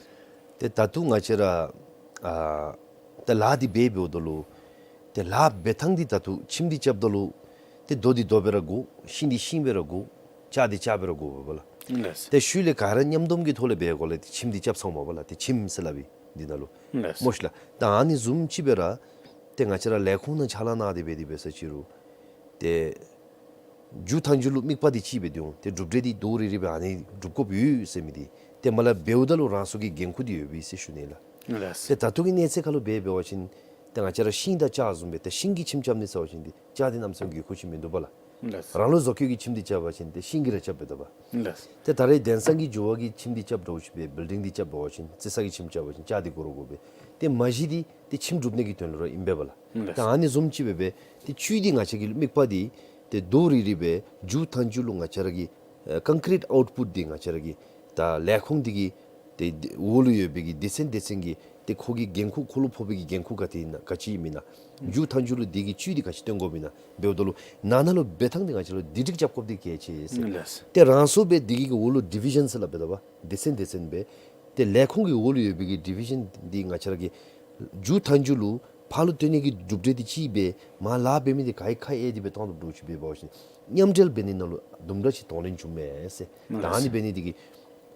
ཏེ་ད་ལྟོ་ང་བཅས་ར་ཨ་ད་ལཱ་འདི་འབད་འབདཝ་ད་ལུ་ཏེ་ལཱ་འབད་ཐངས་འདི་ད་ལྟོ་ཁྱིམ་འདི་རྐྱབ་ད་ལུ་ཏེ་རྡོ་འདི་རྡོ་སྦེ་ར་དགོ། ཤིང་འདི་ཤིང་སྦེ་ར་དགོ། ལྕགས་འདི་ལྕགས་སྦེ་ར་དགོ་པས་ལགས། ལགས། ཏེ་ཤུལ་ལས་ག་ར་མཉམ་སྡོམ་གྱི་ཐོག་ལས་འབད་དགོཔ་ལས་ཏེ་ཁྱིམ་འདི་རྐྱབ་སོང་པས་ལགས། ཏེ་ཁྱིམ་ཟེར་སླབ་ཨིན་འདི་ནང་ལུ། ལགས། མོ་ཤིག་ལགས། ད་ཨ་ནི་བཟུམ་ཅིག་སྦེ་ར་ཏེ་ང་བཅས་ར་ལས་ཁུངས་ནང་ཕྱག་ལཱ་གནང་སྟེ་འབད་དེ་འབད་ཟེར་ཅི་རུང་ཏེ་མཇུག་མཐའ་མཇུག་ལུ་དམིགས་པ་འདི་གཅིག་སྦེ་སྡོད་འོང་། ཏེ་གྲུབ་འབྲས་འདི་དོ་རི་རི་སྦེ་ཨ་ནི་སྒྲུབ་དགོཔ་ཡོད་ཟེར་མི་འདི་ཏེ་མ་ལཱ་འབདཝ་ད་ལུ་རང་སོ་གི་འགན་ཁུར་འདི་ཡོད་པས་ཟེར་ཞུ་ནི་ལགས། ལགས། ཏེ་ད་ལྟོ་གི་གནས་ཚད་ཁར་ལུ་འབད་འབད་བ་ཅིན་ ཏེ་ང་བཅས་ར་ཤིང་དང་ལྕགས་བཟུམ་སྦེ་ཏེ་ཤིང་གི་ཁྱིམ་རྐྱབ་ནི་ཟེར་བ་ཅིན་ཏེ་ལྕགས་འདི་གནམ་མེད་ས་མེད་དགོས་མཁོ་ཅིག་མིན་འདུག་པ་ལགས། ལགས། རང་ལུ་བཟོ་བཀོད་ཀྱི་ཁྱིམ་འདི་རྐྱབ་པ་ཅིན་ཏེ་ཤིང་གིས་ར་རྐྱབ་སྦེ་འདུག་པ། ལགས། ཏེ་ད་རེས་དེང་སང་གི་འགྱུར་བ་གི་ཁྱིམ་འདི་རྐྱབ་འདྲཝ་ཅིག་སྦེ་བིལ་ཌིང་འདི་རྐྱབ་འབད་བ་ཅིན་རྩི་ས་གི་ཁྱིམ་རྐྱབ་པ་ཅིན་ལྕགས་འདི་དགོ་རུང་དགོ་པས། ཏེ་མ་གཞི་འདི་ཏེ་ཁྱིམ་སྒྲུབ་ནི་གི་དོན་ལུ་ར་ཨིན་པས་པ་ལགས། ལགས། ཏེ་ཨ་ནི་བཟུམ་ཅིག་སྦེ་སྦེ་ཏེ་བཅུད་འདི་ང་བཅས་ཀྱི་དམིགས་པ་འདི་ཏེ་རྡོ་རིལ་རི་སྦེ་མཇུག་མཐའ་མཇུག་ལུ་ང་བཅས་ར་གི་ཨེ་ཀོང་ཀྲིཊ་ཨའུཊ་པུཊ་འདི་ང་བཅས་ར་གི་ད་ལས་ཁུངས་འདི་གི་ཏེ་འོག་ལུ་ཡོད་པའི་གི་སྡེ་ཚན་སྡེ་ཚན་གྱི་ཏེ་ཁོ་གི་འགན་ཁུར་ཁོ་ལུ་ཕོག་པའི་གི་འགན་ཁུར་ག་ཏེ་ཨིན་ན་ག་ཅི་ཨིན་ན། མཇུག་མཐའ་མཇུག་ལུ་འདི་གི་བཅུད་འདི་ག་ཅི་བཏོན་དགོཔ་ཨིན་ན་འབདཝ་ད་ལུ་ནང་ན་ལུ་འབད་ཐངས་འདི་ང་བཅས་ལུ་སྒྲིག་སྒྲི་རྐྱབ་དགོཔ་འདི་གལ་ཆེ་ཟེར། ལགས། ཏེ་རང་སོ་སྦེ་འདི་གི་འོག་ལུ་ཌི་བི་ཤཱན་ཟེར་སླབ་འབད་དོ་བ། སྡེ་ཚན་སྡེ་ཚན་སྦེ་ཏེ་ལས་ཁུངས་ཀྱི་འོག་ལུ་ཡོད་པའི་གི་ཌི་བི་ཤཱན་འདི་ང་བཅས་ར་གི་མཇུག་མཐའ་མཇུག་ལུ་ཕར་ལུ་བཏོན་ནི་གི་གྲུབ་འབྲས་འདི་གཅིག་སྦེ་མར་ལཱ་འབད་མི་འདི་ག་གིས་ཁ་གཡེང་སྟེ་སྦེ་བཏང་དོ་འདྲཝ་ཅིག་འབད་བ་ཅིན་མཉམ་འབྲེལ་འབད་ནི་ནང་ལུ་དུམ་གྲ་ཅིག་གདོང་ལེན་འབྱུངམ་མས་ཟེར། ད་ཨ་ནི་འབད་ནི་འདི་གིས་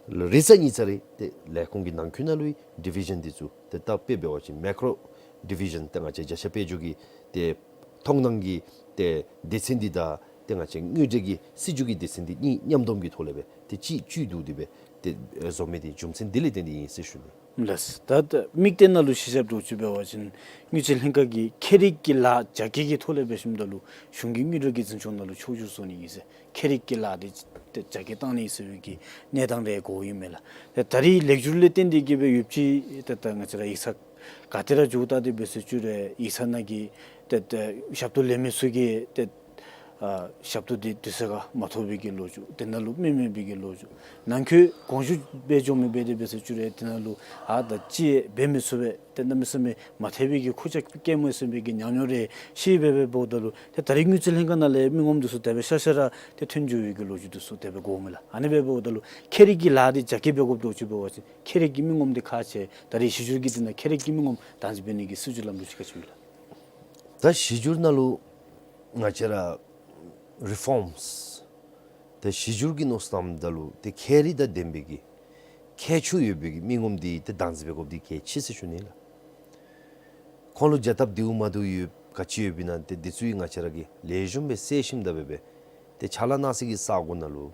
རེ་ས་གཉིས་ས་རེ་ཏེ་ལས་ཁུངས་ཀྱི་ནང་འཁོད་ནང་ལུ་ཌི་བི་ཤཱན་འདི་ཚུ་ཏེ་ད་དཔེ་འབད་བ་ཅིན་མེ་ཀྲོ་ཌི་བི་ཤཱན་ཏེ་ང་བཅས་བརྒྱ་ཆ་དཔལ་འབྱོར་གྱི་ཏེ་མཐོང་སྣང་གི་ཏེ་སྡེ་ཚན་འདི་དང་ཏེ་ང་བཅས་དངུལ་འབྲེལ་གྱི་སྲིད་བྱུས་ཀྱི་སྡེ་ཚན་འདི་གཉིས་མཉམ་སྡོམ་གྱི་ཐོག་ལས་སྦེ་ཏེ་གཅིག་བཅུད་བསྡུ་སྟེ་སྦེ་ཏེ་བཟོ་མི་འདི་རྒྱུ་མཚན་འདི་ལས་བརྟེན་ཏེ་ཨིན་ཟེར་ཞུ་ནི། ལགས། ད་ད་དམིགས་གཏད་ནང་ལུ་གཞི་བཞག་འདྲཝ་ཅིག་འབད་བ་ཅིན་དངུལ་རྩིས་ལྷན་ཁག་གིས་ཁྱད་རིག་གི་ལཱ་རྒྱ་སྐྱེད་ཀྱི་ཐོག་ལས་འབད་ཞིནམ་ད་ལུ་གཞུང་གི་དངུལ་འབྲེལ་གྱི་འཛིན་སྐྱོང་ནང་ལུ་ཕྱོགས་བསྒྱུར་བཟོ་ནི་ཨིན་ཟེར། ཁྱད་རིག་གི་ལཱ་འདི་ཏེ་རྒྱ་སྐྱེད་བཏང་ནི་ཨིན་ཟེར་བའི་གི་གནས་སྟངས་རེ་གོཝ་ཨིན་མས་ལགས། ཏེ་ད་རེས་ལེགས་སྒྱུར་ལས་བརྟེན་ཏེ་གིས་སྦེ་ཡོདཔ་ཅིག་ཏེ་ད་ང་བཅས་ར་ཡིག་ཚང་ག་ཏེ་ར་འགྱོཝ་ད་དེ་འབད་ཟེར་བཅུག་རུང་ཡིག་ཚང་ནང་གི་ཏེ་ཏེ་ཞབས་ཏོག་ལེན་མི་ཚུ་གིས་ཏེ་ཨ་ཞབས་ཏོག་འདི་དུས་ཚོད་ཁར་མ་ཐོབ་པའི་གི་ལོ་རྒྱུས། དེ་ནང་ལུ་མི་མེད་པའི་གི་ལོ་རྒྱུས། ནང་འཁོད་དགོངས་ཞུ་འབད་འགྱོ་མི་འབད་དེ་འབད་ཟེར་བཅུག་རུང་དེ་ནང་ལུ་ཨ་ད་ཅི་འབད་མི་ཚུགས་པས། ཏེ་གནམ་མེད་ས་མེད་མ་འཐད་པའི་གི་ཁུར་ཆ་བཀལ་མས་ཟེར་བའི་གི་ཉམས་མྱོང་རེ་ཤེས་སྦེ་འབདཝ་ད་ལུ་ཏེ་ད་རེས་དངུལ་རྩིས་ལྷན་ཁག་ནང་ལས་མི་ངོམ་འདི་ཚུ་དེ་སྦེ་ཤ་ཤ་ར་ཏེ་ཐོན་འགྱོ་བའི་གི་ལོ་རྒྱུས་འདི་ཚུ་དེ་སྦེ་གོཝ་མས་ལགས། ཨ་ནི་སྦེ་འབདཝ་ད་ལུ་ཁྱད་རིག་གི་ལཱ་འདི་རྒྱ་སྐྱེད་འབད་དགོཔ་འདྲཝ་ཅིག་འབད་བ་ཅིན་ཁྱད་རིག་གི་མི་ངོམ་འདི་ཁག་ཆེ། ད་རེས་གཞི་བསྒྱུར་གྱི་དེ་ནང་ཁྱད་རིག་གི་མི་ངོམ་བདག་འཛིན་འབད་ནི་གི་སྲིད་བྱུས་ལམ་ལུགས་ཅིག་ག་ཅི་ཨིན་ལགས། ད་གཞི་བསྒྱུར་ནང་ལུ་ང་བཅས་ར་རི་ཕོརམས་ཏེ་གཞི་བསྒྱུར་གྱི་མནོ་བསམ་ད་ལུ་ཏེ་ཁྱད་རིག་དང་ལྡན་པའི་གི་ཁྱད་ཆོས་ཡོད་པའི་གི་མི་ངོམ་འདི་ཏེ་བདག་འཛིན་འབད་དགོཔ་འདི་གལ་ཆེ་ཟེར་ཞུ་ནི་ལགས། ཁོང་ལུ་བྱ་ཐབས་བདེཝ་མ་བདེཝ་ཡོད་ག་ཅི་ཡོདཔ་ཨིན་ན་ཏེ་འདི་ཚུ་ཡང་ང་བཅས་ར་གིས་ལེགས་ཤོམ་སྦེ་བསལ་ཞིནམ་ད་འབད་སྦེ་ཏེ་ཕྱག་ལཱ་གནང་སའི་གི་ས་གོ་ནང་ལུ་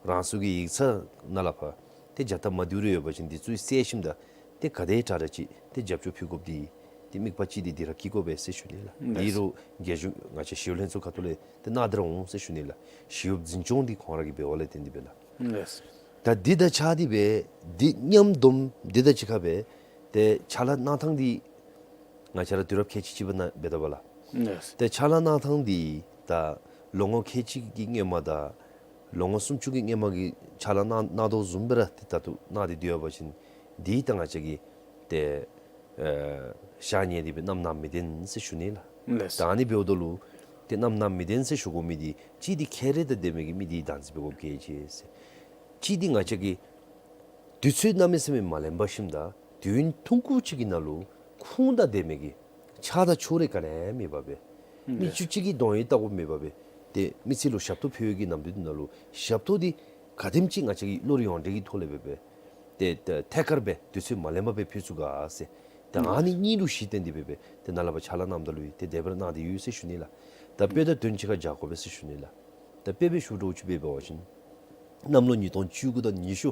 རང་སོའི་གི་ཡིག་ཚང་ནང་ལས་ཕར་ཏེ་བྱ་ཐབས་མ་བདེཝ་རེ་ཡོད་པ་ཅིན་འདི་ཚུ་བསལ་ཞིནམ་ད་ཏེ་ག་དེ་དྲག་དྲག་ཅིག་ཏེ་རྒྱབ་སྐྱོར་ཕུལ་དགོཔ་འདི་ཏེ་དམིགས་པ་ཅིག་འདི་འདི་ར་བསྐྱེད་དགོ་པས་ཟེར་ཞུ་ནི་ལགས། ལགས། འདི་རུང་རྒྱལ་གཞུང་ང་བཅས་ཞི་གཡོག་ལྷན་ཚོགས་ཁ་ཐུག་ལས་ཏེ་གནང་སྟེ་ར་འོང་ཟེར་ཞུ་ནི་ལགས། ཞི་གཡོག་འཛིན་སྐྱོང་འདི་ཁོང་ར་གིས་འབདཝ་ལས་བརྟེན་ཏེ་འབད་ལགས། ལགས། ད་འདི་དང་ཆ་འདི་སྦེ་འདི་མཉམ་སྡོམ་འདི་དང་གཅིག་ཁར་སྦེ་ཏེ་ཕྱག་ལཱ་གནང་ཐངས་འདི་ང་བཅས་ར་དུས་རབས་ཁལ་གཅིག་གཅིག་པ་ནང་འབད་དོ་བ་ལགས། ལགས། ཏེ་ཕྱག་ལཱ་གནང་ཐངས་འདི་ད་ལོ་ངོ་ཁལ་གཅིག་གི་སྔོན་མ་དང་ལོ་ངོ་སུམ་ཅུ་གི་སྔོན་མ་གི་ཕྱག་ལཱ་གནང་གནང་དོ་བཟུམ་སྦེ་ར་ཏེ་ད་ལྟོ་གནང་སྟེ་འདུག་པ་ཅིན་འདི་ད་ང་བཅས་ཀྱིས་ཏེ་ཨེ་བཞག་ནི་འདི་སྦེ་རྣམ་གནང་མི་བདེན་ཟེར་ཞུ་ནི་ལགས། ལགས། ད་ཨ་ནི་འབདཝ་ད་ལུ་ཏེ་རྣམ་གནང་མི་བདེན་ཟེར་ཞུ་དགོ་མི་འདི་གཅིག་འདི་ཁྱད་རིག་དང་ལྡན་མི་གི་མི་འདི་བདག་འཛིན་འབད་དགོཔ་གལ་ཆེ་ཟེར། གཅིག་འདི་ང་བཅས་ཀྱིས་དུས་ཚོད་གནམ་མེད་ས་མེད་མ་ལེན་པར་ཞིནམ་ད་དུས་ཡུན་ཐུང་ཀུ་ཅིག་གི་ནང་ལུ་ཁུངས་དང་ལྡན་མི་གི་ཆགས་སྡང་ཕྱོགས་རིས་ག་ནི་ཡང་མེད་པར་སྦེ་མི་ལགས། ཅིག་གཅིག་གི་གདོང་ཡང་བལྟ་དགོཔ་མེད་པར་སྦེ་ཏེ་མི་ཚེ་ལུ་ཞབས་ཏོག་ཕུལ་བའི་གི་ནམ་དུས་འདི་ནང་ལུ་ཞབས་ཏོག་འདི་ག་དེམ་ཅིག་ང་བཅས་ཀྱིས་བློ་རིག་ཡོངས་འབྲེལ་གྱི་ཐོག་ལས་འབད་སྦེ་ཏེ་ཏེ་ཐད་ཀར་སྦེ་དུས་ཚོད་མ་ལེན་པར་སྦེ་ཕུལ་ཚུགས་ག་ཟེར། ཏེ་ཨ་ནི་གཉིས་ལུ་གཞི་བརྟེན་ཏེ་འབད་སྦེ་ཏེ་ནཱ་ལས་ཕར་ཕྱག་ལཱ་གནངམ་ད་ལུ་ཡང་ཏེ་དེ་སྦེ་ར་གནང་སྟེ་ཡོད་ཟེར་ཞུ་ནི་ལགས། ད་དཔེ་དང་དོན་གཅིག་ཁར་སྦྱར་དགོ་པས་ཟེར་ཞུ་ནི་ལགས། ད་དཔེ་སྦེ་ཞུ་འདྲཝ་ཅིག་འབད་བ་ཅིན་གནམ་ལོ་ཉིས་སྟོང་བཅུ་དགུ་དང་ཉི་ཤུ་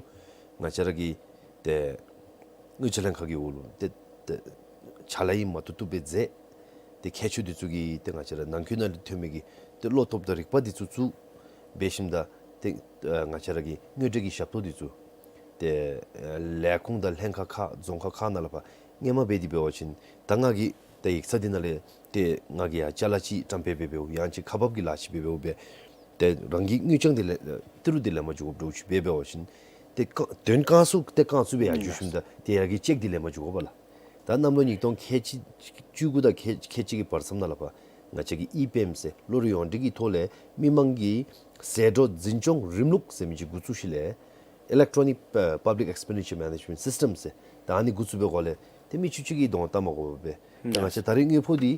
ང་བཅས་ར་གི་ཏེ་དངུལ་རྩིས་ལྷན་ཁག་གི་འོག་ལུ་ཏེ་ཏེ་ཕྱག་ལཱ་ཡང་མ་བཏུབ་བཏུབ་སྦེ་མཛད། ཏེ་ཁྱད་ཆོས་འདི་ཚུ་གི་ཏེ་ང་བཅས་ར་ནང་འཁོད་ནང་ལུ་ཐོན་མི་གི་ཏེ་བློ་སྟོབས་དང་རིག་པ་འདི་ཚུ་བཙུགས་འབད་ཞིནམ་ད་ཏེ་ཨ་ང་བཅས་ར་གི་དངུལ་འབྲེལ་གྱི་ཞབས་ཏོག་འདི་ཚུ་ཏེ་ཨ་ལས་ཁུངས་དང་ལྷན་ཁག་ཁག་རྫོང་ཁག་ཁག་ནང་ལས་ཕར་སྔོན་མ་འབད་དེ་འབད་བ་ཅིན་ད་ང་གིས་ད་ཡིག་ཚང་འདི་ནང་ལས་ཏེ་ང་གིས་ཡར་ཅ་ལ་ཅིག་བཀྲམ་སྤེལ་འབད་འབདཝ་ཡང་ཅིན་ཁག་འབག་གི་ལཱ་ཅིག་འབད་འབདཝ་སྦེ་ཏེ་རང་གི་དངུལ་རྐྱང་འདི་ལས་ཏི་རུ་འདི་ལེན་པར་འགྱོ་དགོཔ་འདྲཝ་ཅིག་འབད་འབད་བ་ཅིན་ཏེ་བཀའ་དོན་བཀག་ཚུགས་ཏེ་བཀག་ཚུགས་སྦེ་ཡར་འགྱོ་ཞིནམ་ད་ཏེ་ཡར་གྱི་ཅེཀ་འདི་ལེན་པར་འགྱོ་དགོ་པས་ལགས། ད་གནམ་ལོ་ཉིས་སྟོང་ཁལ་གཅིག་བཅུ་དགུ་དང་ཁལ་ཁལ་གཅིག་གི་བར་མཚམས་ནང་ལས་ཕར་ང་བཅས་ཀྱིས་ཨི་པེམ་ཟེར་བློ་རིག་ཡོངས་འབྲེལ་གྱི་ཐོག་ལས་མི་མང་གི་ཟད་འགྲོ་འཛིན་སྐྱོང་རིམ་ལུགས་ཟེར་མི་ཅིག་འགོ་བཙུགས་ཞིནམ་ལས་Electronic ཨ་Public Expenditure Management System ཟེར་ད་ཨ་ནི་འགོ་བཙུགས་པའི་སྒང་ལས་ཏེ་མི་ཅིག་གཅིག་གི་གདོང་བལྟ་མ་དགོ་པར་སྦེ་ད་ང་བཅས་ད་རེས་དངུལ་ཕོགས་འདི་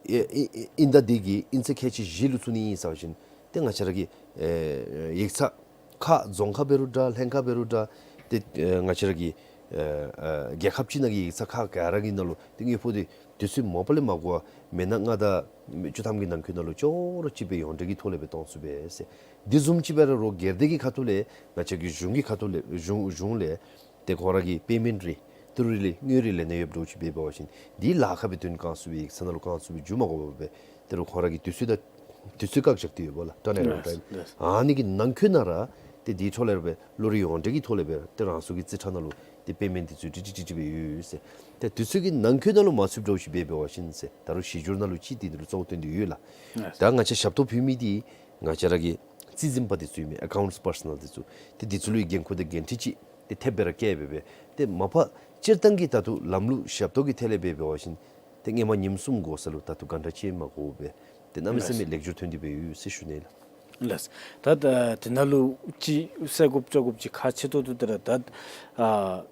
ཨེ་ཨེ་ཨེ་ཨིན་ད་འདི་གིས་ཨིན་ཚེས་ཁལ་གཅིག་བཞི་ལུ་བཙུགས་ནི་ཨིན་ཟེར་བ་ཅིན་ཏེ་ང་བཅས་ར་གི་ཨེ་ཡིག་ཚང་ཁག་རྫོང་ཁག་འབད་རུང་འདྲ་ལྷན་ཁག་འབད་རུང་འདྲ་ཏེ་ཨེ་ང་བཅས་ར་གི་ཨེ་ཨེ་རྒྱལ་ཁབ་ཅིག་ནང་གི་ཡིག་ཚང་ཁག་ག་ར་གི་ནང་ལུ་ཏེ་དངུལ་ཕོགས་འདི་དུས་ཚོད་མ་པ་ལས་མ་འགོར་བར་མི་ནག་ལྔ་དང་བཅུ་ཐམ་གྱི་ནང་འཁོད་ནང་ལུ་ཅོག་ར་གཅིག་སྦེ་ཡོངས་འབྲེལ་གྱི་ཐོག་ལས་སྦེ་གཏང་ཚུགས་པས་ཟེར། འདི་བཟུམ་ཅིག་སྦེ་ར་རོགས་སྒེར་སྡེ་གི་ཁ་ཐུག་ལས་ང་བཅས་ཀྱི་གཞུང་གི་ཁ་ཐུག་ལས་གཞུང་གཞུང་ལས་ཏེ་ཁོང་ར་གི་པེ་མེནཊ་རེ་ ཏི་རུ་རི་ལི་དངུལ་རི་ལེན་ནི་ཡོདཔ་འདྲཝ་ཅིག་འབད་བ་ཅིན་དེ་ལཱ་ཁག་སྦེ་དོན་བཀང་ཚུགས་པའི་ཡིག་ཚང་ནང་ལུ་བཀང་ཚུགས་པའི་འགྱོ་མ་དགོ་པར་སྦེ་ཏི་རུ་ཁོང་ར་གི་དུས་ཚོད་དང་དུས་ཚོད་བཀག་བཞག་སྟེ་ཡོདཔ་ལགས། ཊར་ཨེ་རའུནཌ་ཊའིམ། ཨ་ནི་གི་ནང་འཁོད་ནང་ར་ཏེ་དེའི་ཐོག་ལས་སྦེ་ལོ་རེ་ཡོངས་འབྲེལ་གྱི་ཐོག་ལས་སྦེ་ཏེ་རང་སོའི་གི་རྩིས་ཁྲ་ནང་ལུ་ཏེ་པེ་མེནཊ་འདི་ཚུ་ཏིག་ཏིག་ཏིག་ཏིག་སྦེ་ཡོད་ཟེར། ཏེ་དུས་ཚོད་ཀྱི་ནང་འཁོད་ནང་ལུ་མ་ཚུདཔ་འདྲཝ་ཅིག་འབད་བ་ཅིན་ཟེར་ད་རུང་གཞི་འགྱུར་ནང་ལུ་ཅིག་དེ་འདི་ལུ་གཙོ་བོ་བཏོན་ཏེ་ཡོད་ལགས། ད་ང་བཅས་ཞབས་ཏོག་ཕུལ་མི་འདི་ང་བཅས་ར་གི་རྩིས་འཛིན་པ་འདི་ཚུ་ཨིན་མས། ཨེ་ཀའུནཊསི་པར་སོ་ནཱལ་འདི་ཚུ། ཏེ་འདི་ཚུ་ལུ་འགན་ཁུར་དང་འགན་འཁྲི་ཅིག་ཏེ་ཐེབས་སྦེ་ར་བཀལ་སྦེ་སྦེ་ཏེ་མ་པ་སྤྱིར་བཏང་གི་ད་ལྟོ་ལམ་ལུགས་ཞབས་ཏོག་གི་ཐད་ལས་འབད་བ་ཅིན་ཏེ་སྔོན་མ་ཉིནམ་གསུམ་འགོར་ས་ལུ་ད་ལྟོ་གྷན་ཊ་གཅིག་མ་འགོར་བར་སྦེ་ཏེ་གནམ་མེད་ས་མེད་ལེགས་སྒྱུར་ཐོན་ཏེ་སྦེ་ཡོད་ཟེར་ཞུ་ནི་ལགས། ལགས། ད་ད་དེ་ནང་ལུ་ཅིག་གསལ་དགོཔ་བཅད་དགོཔ་ཅིག་ཁག་ཆེ་ཏོག་ཏོ་དེ་ར་ད་ཨ་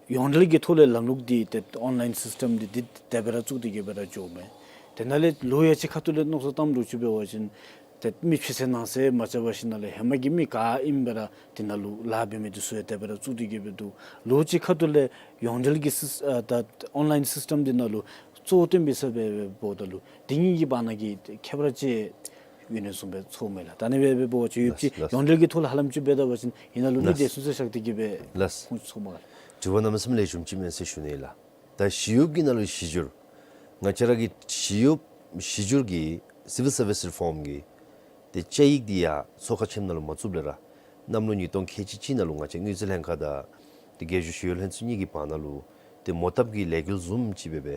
ཡོངས་འབྲེལ་གྱི་ཐོག་ལས་ལམ་ལུགས་འདི་ཏེ་ཨོན་ལའིན་སིསི་ཊམ་འདི་འདི་དེ་སྦེ་ར་བཙུགས་ཏེ་གི་སྦེ་ར་འགྱོཝ་མས། དེ་ནང་ལས་ལོ་ཡ་གཅིག་ཁ་ཐུག་ལས་མནོ་བསམ་བཏངམ་འདྲཝ་ཅིག་འབད་བ་ཅིན་ཏེ་མི་ཕྱི་སེལ་ནང་སེལ་མ་རྐྱབ་པར་ཞིནམ་ལས་ཧེ་མ་གི་མི་ག་ཨིནམ་སྦེ་ར་དེ་ནང་ལུ་ལཱ་འབད་མི་འདི་ཚུ་ཡང་དེ་སྦེ་ར་བཙུགས་ཏེ་གི་སྦེ་འདུག། ལོ་གཅིག་ཁ་ཐུག་ལས་ཡོངས་འབྲེལ་གྱི་སིསི་ཨ་ད་ཨོན་ལའིན་སིསི་ཊམ་འདི་ནང་ལུ་གཙོ་བོ་བཏོན་པའི་ས་སྦེ་འབདཝ་ད་ལུ་དེ་གཉིས་ཀྱི་བར་ན་གི་ཁྱད་པར་ཅིག་ཡོད་ནི་བཟུམ་སྦེ་ཚོརཝ་མས་ལགས། ད་ཨ་ནི་སྦེ་འབད་བ་ཅིན་ཡོདཔ་ཅིག་ལགས། ཡོངས་འབྲེལ་གྱི་ཐོག་ལས་ཧ་ལམ་ཅིག་འབད་ད་པ་ཅིན་ཨིན་ན་ལུ་ནི་ལགས། དེ་ཚུན་ཚོད་བཞག་སྟེ་གི་སྦེ་ལགས། ཁུངས་ཚོརཝ་མས་ལགས། དྲི་བ་གནམ་མེད་ས་མེད་ལེགས་ཤོམ་ཅིག་མས་ཟེར་ཞུ་ནི་ལགས། ད་ཞི་གཡོགཔ་གི་ནང་ལུ་གཞི་འགྱུར། ང་བཅས་ར་གི་ཞི་གཡོགཔ་གཞི་འགྱུར་གྱི་སི་ཝིལ་སར་བིསི་རི་ཕོརམ་གྱི་ཏེ་བཅའ་ཡིག་འདི་ཡང་ཚོགས་ཁང་ཆེན་མོ་ནང་ལུ་མ་བཙུགསཔ་ལས་ར་གནམ་ལོ་ཉིས་སྟོང་ཁལ་གཅིག་གཅིག་ནང་ལུ་ང་བཅས་དངུལ་རྩིས་ལྷན་ཁག་དང་ཏེ་རྒྱལ་སྒྱུར་ཞི་གཡོག་ལྷན་ཚོགས་གཉིས་ཀྱི་བར་ན་ལུ་ཏེ་མོ་བཏབ་ཀྱི་ལས་འགུལ་བཟུམ་ཅིག་སྦེ་སྦེ་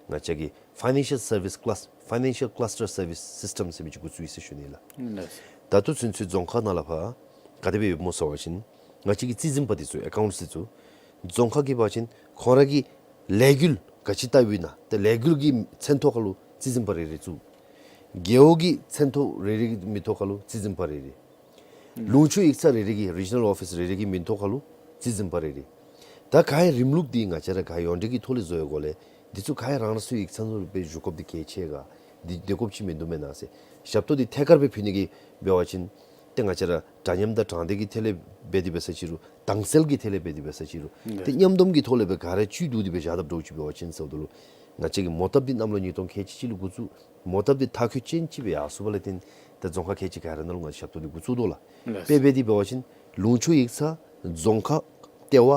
ང་བཅས་ཀྱི་ཕའི་ནན་ཤལ་སར་བིསི་ཀ་ལཱསི་ཕའི་ནན་ཤལ་ཀ་ལཱསི་ཊར་སར་བིསི་སིསི་ཊམ་ཟེར་མི་ཅིག་འགོ་བཙུགས་ཡི་ཟེར་ཞུ་ནི་ལགས། ལགས། ད་ལྟོ་ཚུན་ཚོད་རྫོང་ཁག་ནང་ལས་ཕར་ག་དེ་སྦེ་ཡོདཔ་སྨོ་ཟེར་བ་ཅིན་ང་བཅས་ཀྱི་རྩིས་འཛིན་པ་འདི་ཚུ་ཨེ་ཀའུནཊསི་འདི་ཚུ་རྫོང་ཁག་གི་འབད་བ་ཅིན་ཁོང་ར་གི་ལས་འགུལ་ག་ཅི་བལྟཝ་ཨིན་ན་ཏེ་ལས་འགུལ་གྱི་མཚན་ཐོག་ཁར་ལུ་རྩིས་འཛིན་པ་རེ་རེ་བཙུགས། རྒེད་འོག་གི་མཚན་ཐོག་རེ་རེ་གི་མིང་ཐོག་ཁར་ལུ་རྩིས་འཛིན་པ་རེ་རེ། ལུང་ཕྱོགས་ཡིག་ཚང་རེ་རེ་གི་རི་ཇི་ནཱལ་ཨོ་ཕིསི་རེ་རེ་གི་མིང་ཐོག་ཁར་ལུ་རྩིས་འཛིན་པ་རེ་རེ། ད་ག་ར་རིམ་ལུགས་འདི་ང་བཅས་ར་ག་ར་ཡོངས་འབྲེལ་གྱི་ཐོག་ལས་བཟོ་བའི་སྒོ་ལས་འདི་ཚུ་ག་ར་རང་རང་སོའི་ཡིག་ཚང་ནང་ལུ་སྦེ་བཞུགས་དགོཔ་འདི་གལ་ཆེ་ག། འདི་སྡོད་དགོཔ་ཅིག་མིན་འདུག་མེན་ན་ཟེར། ཞབས་ཏོག་འདི་ཐད་ཀར་སྦེ་ཕུལ་ནི་གི་འབད་བ་ཅིན་ཏེ་ང་བཅས་ར་འདྲ་མཉམ་དང་དྲང་བདེན་གྱི་ཐད་ལས་འབད་དེ་འབད་ས་ཅིག་རུང་དྭངས་གསལ་གྱི་ཐད་ལས་འབད་དེ་འབད་ས་ཅིག་རུང་ཏེ་མཉམ་སྡོམ་གྱི་ཐོག་ལས་སྦེ་ག་ར་བཅུད་བསྡུ་སྟེ་སྦེ་བཞག་དཔ་འདྲཝ་ཅིག་འབད་བ་ཅིན་ཟེརཝ་ད་ལུ་ང་བཅས་ཀྱི་མོ་བཏབ་འདི་གནམ་ལོ་ཉིས་སྟོང་ཁལ་གཅིག་གཅིག་ལུ་འགོ་བཙུགས། མོ་བཏབ་འདི་མཐར་འཁྱོལ་ཅན་ཅིག་སྦེ་ཡར་སོང་བ་ལས་བརྟེན་ཏེ་རྫོང་ཁག་ཁལ་གཅིག་ག་ར་ནང་ལུ་ང་བཅས་ཞབས་ཏོག་འདི་འགོ་བཙུགས་དོ་ལགས། ལགས། དཔེ་འབད་དེ་འབད་བ་ཅིན་ལུང་ཕྱོགས་ཡིག་ཚང་རྫོང་ཁག་ལྟེ་བ་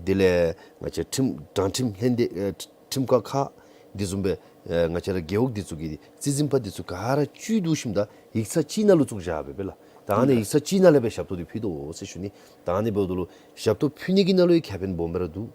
དེ་ལས་ང་བཅས་ཁྲིམས་དྲང་ཁྲིམས་ལྷན་སྡེ་ཨེ་ཁྲིམས་ཁང་ཁག་འདི་བཟུམ་སྦེ་ཨེ་ང་བཅས་ར་རྒེད་འོག་འདི་ཚུ་གི་རྩིས་འཛིན་པ་འདི་ཚུ་ག་ར་བཅུད་བསྡུ་ཞིནམ་ད་ཡིག་ཚང་གཅིག་ནང་ལུ་བཙུགས་བཞག་སྦེ་སྦེ་ལགས། ད་ཨ་ནི་ཡིག་ཚང་གཅིག་ནང་ལས་སྦེ་ཞབས་ཏོག་འདི་ཕུལ་དོ་ཟེར་ཞུ་ནི། ད་ཨ་ནི་འབདཝ་ད་ལུ་ཞབས་ཏོག་ཕུལ་ནི་གི་ནང་ལུ་ཡང་ཁེ་ཕན་སྦོམ་སྦེ་ར་འདུག།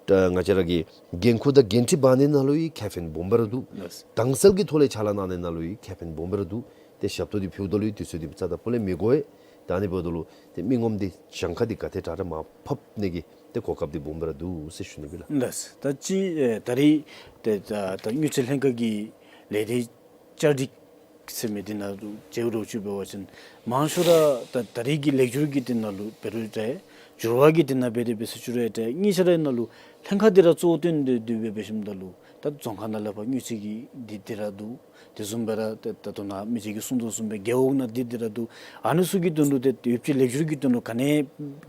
ད་ང་བཅས་ར་གི་འགན་ཁུར་དང་འགན་འཁྲི་འབག་ནི་ནང་ལུ་ཡང་ཁེ་ཕན་སྦོམ་སྦེ་ར་འདུག། ལགས། དྭངས་གསལ་གྱི་ཐོག་ལས་ཕྱག་ལཱ་གནང་ནི་ནང་ལུ་ཡང་ཁེ་ཕན་སྦོམ་སྦེ་ར་འདུག། ཏེ་ཞབས་ཏོག་འདི་ཕུལཝ་ད་ལུ་ཡང་དུས་ཚོད་འདི་རྩ་དང་སྤུ་ལས་མི་འགོར་བས། ད་ཨ་ནི་འབདཝ་ད་ལུ་ཏེ་མི་ངོམ་འདི་གྱངས་ཁ་འདི་ག་ཏེ་དྲག་དྲག་མར་ཕབ་ནི་གི་ཏེ་གོ་སྐབས་འདི་སྦོམ་སྦེ་ར་འདུག་ཟེར་ཞུ་ནི་ཨིན་ལགས། ལགས། ད་ཅི་ཨེ་ད་རེས་ཏེ་ད་ད་དངུལ་རྩིས་ལྷན་ཁག་གི་ལས་སྡེ་བཅའ་སྒྲིག་ཟེར་མི་འདི་ནང་ལུ་མཇལཝ་འདྲཝ་ཅིག་འབད་བ་ཅིན་མང་ཤོས་ར་ད་ད་རེས་ཀྱི་ལེགས་སྒྱུར་གྱི་འདི་ནང་ལུ་འབད་རུང་འདྲ་འགྱུར་བ་གི་འདི་ནང་འབད་དེ་འབད་ས་ཅིག་རུང་འདྲ་གཉིས་ཆ་ར་ནང་ལུ་ལྷན་ཁག་འདི་ར་གཙོ་བོ་བཏོན་ཏེ་འདི་སྦེ་འབད་ཞིནམ་ད་ལུ་ད་རྫོང་ཁག་ནང་ལས་ཕར་དངུལ་རྩིས་ཀྱི་འདི་འདི་ར་འདུག། དེ་བཟུམ་སྦེ་ར་ད་ད་ལྟོ་ནཱ་མི་རྗེ་གིས་གསུངས་དོ་བཟུམ་སྦེ་རྒེད་འོག་ནང་འདི་འདི་ར་འདུག། ཨ་ནི་ཚུ་གི་དོན་ལུ་ཏེ་ཡོདཔ་ཅིག་ལེགས་སྒྱུར་གྱི་དོན་ལུ་ག་ནི་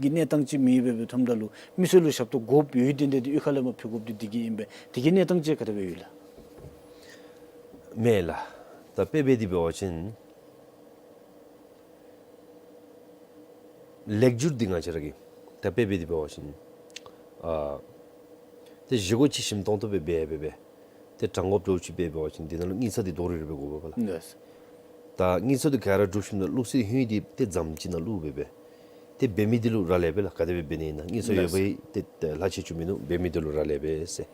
གི་གནས་སྟངས་ཅིག་མེད་པར་འབདཝ་ད་ལུ་མི་སེར་ལུ་ཞབས་ཏོག་དགོཔ་ཡོད་དེ་འདི་ཏེ་གཡུས་ཁ་ལས་མར་ཕུལ་དགོཔ་འདི་འདི་གིས་ཨིན་པས། དེ་གི་གནས་སྟངས་ཅིག་ག་དེ་སྦེ་ཡོད་ལགས། མེན་ལགས། ད་དཔེ་འབད་དེ་འབད་བ་ཅིན་ལེགས་སྒྱུར་འདི་ང་བཅས་ར་གིས་ད་དཔེ་འབད་དེ་འབད་བ་ཅིན་ཨ་ཏེ་བཞེས་སྒོ་ཅིག་ཞིམ་ཏོང་ཏོ་སྦེ་འབད་འབད་འབད་ཏེ་དྲང་དགོཔ་འདྲཝ་ཅིག་འབད་འབད་བ་ཅིན་འདི་ནང་ལུ་དངུལ་རྩིས་འདི་དོ་རུང་རུང་སྦེ་དགོ་པས་ལགས། ལགས། ད་དངུལ་རྩིས་འདི་ག་ར་གྲུབ་ཞིནམ་ལས་བླུག་ས་ཧིང་འདི་ཏེ་རྫམ་ཅིག་ནང་བླུག་འབད་འབད་ཏེ་འབད་མི་འདི་ལུ་རག་ལས་པས་ལགས། ག་དེ་སྦེ་འབད་ནི་ཨིན་ན། དངུལ་རྩིས་ཡོད་པའི་ཏེ་ལྷག་ཆད་ཅིག་མིན་ནུག། འབད་མི་འདི་ལུ་རག་ལས་པས་ཟེར།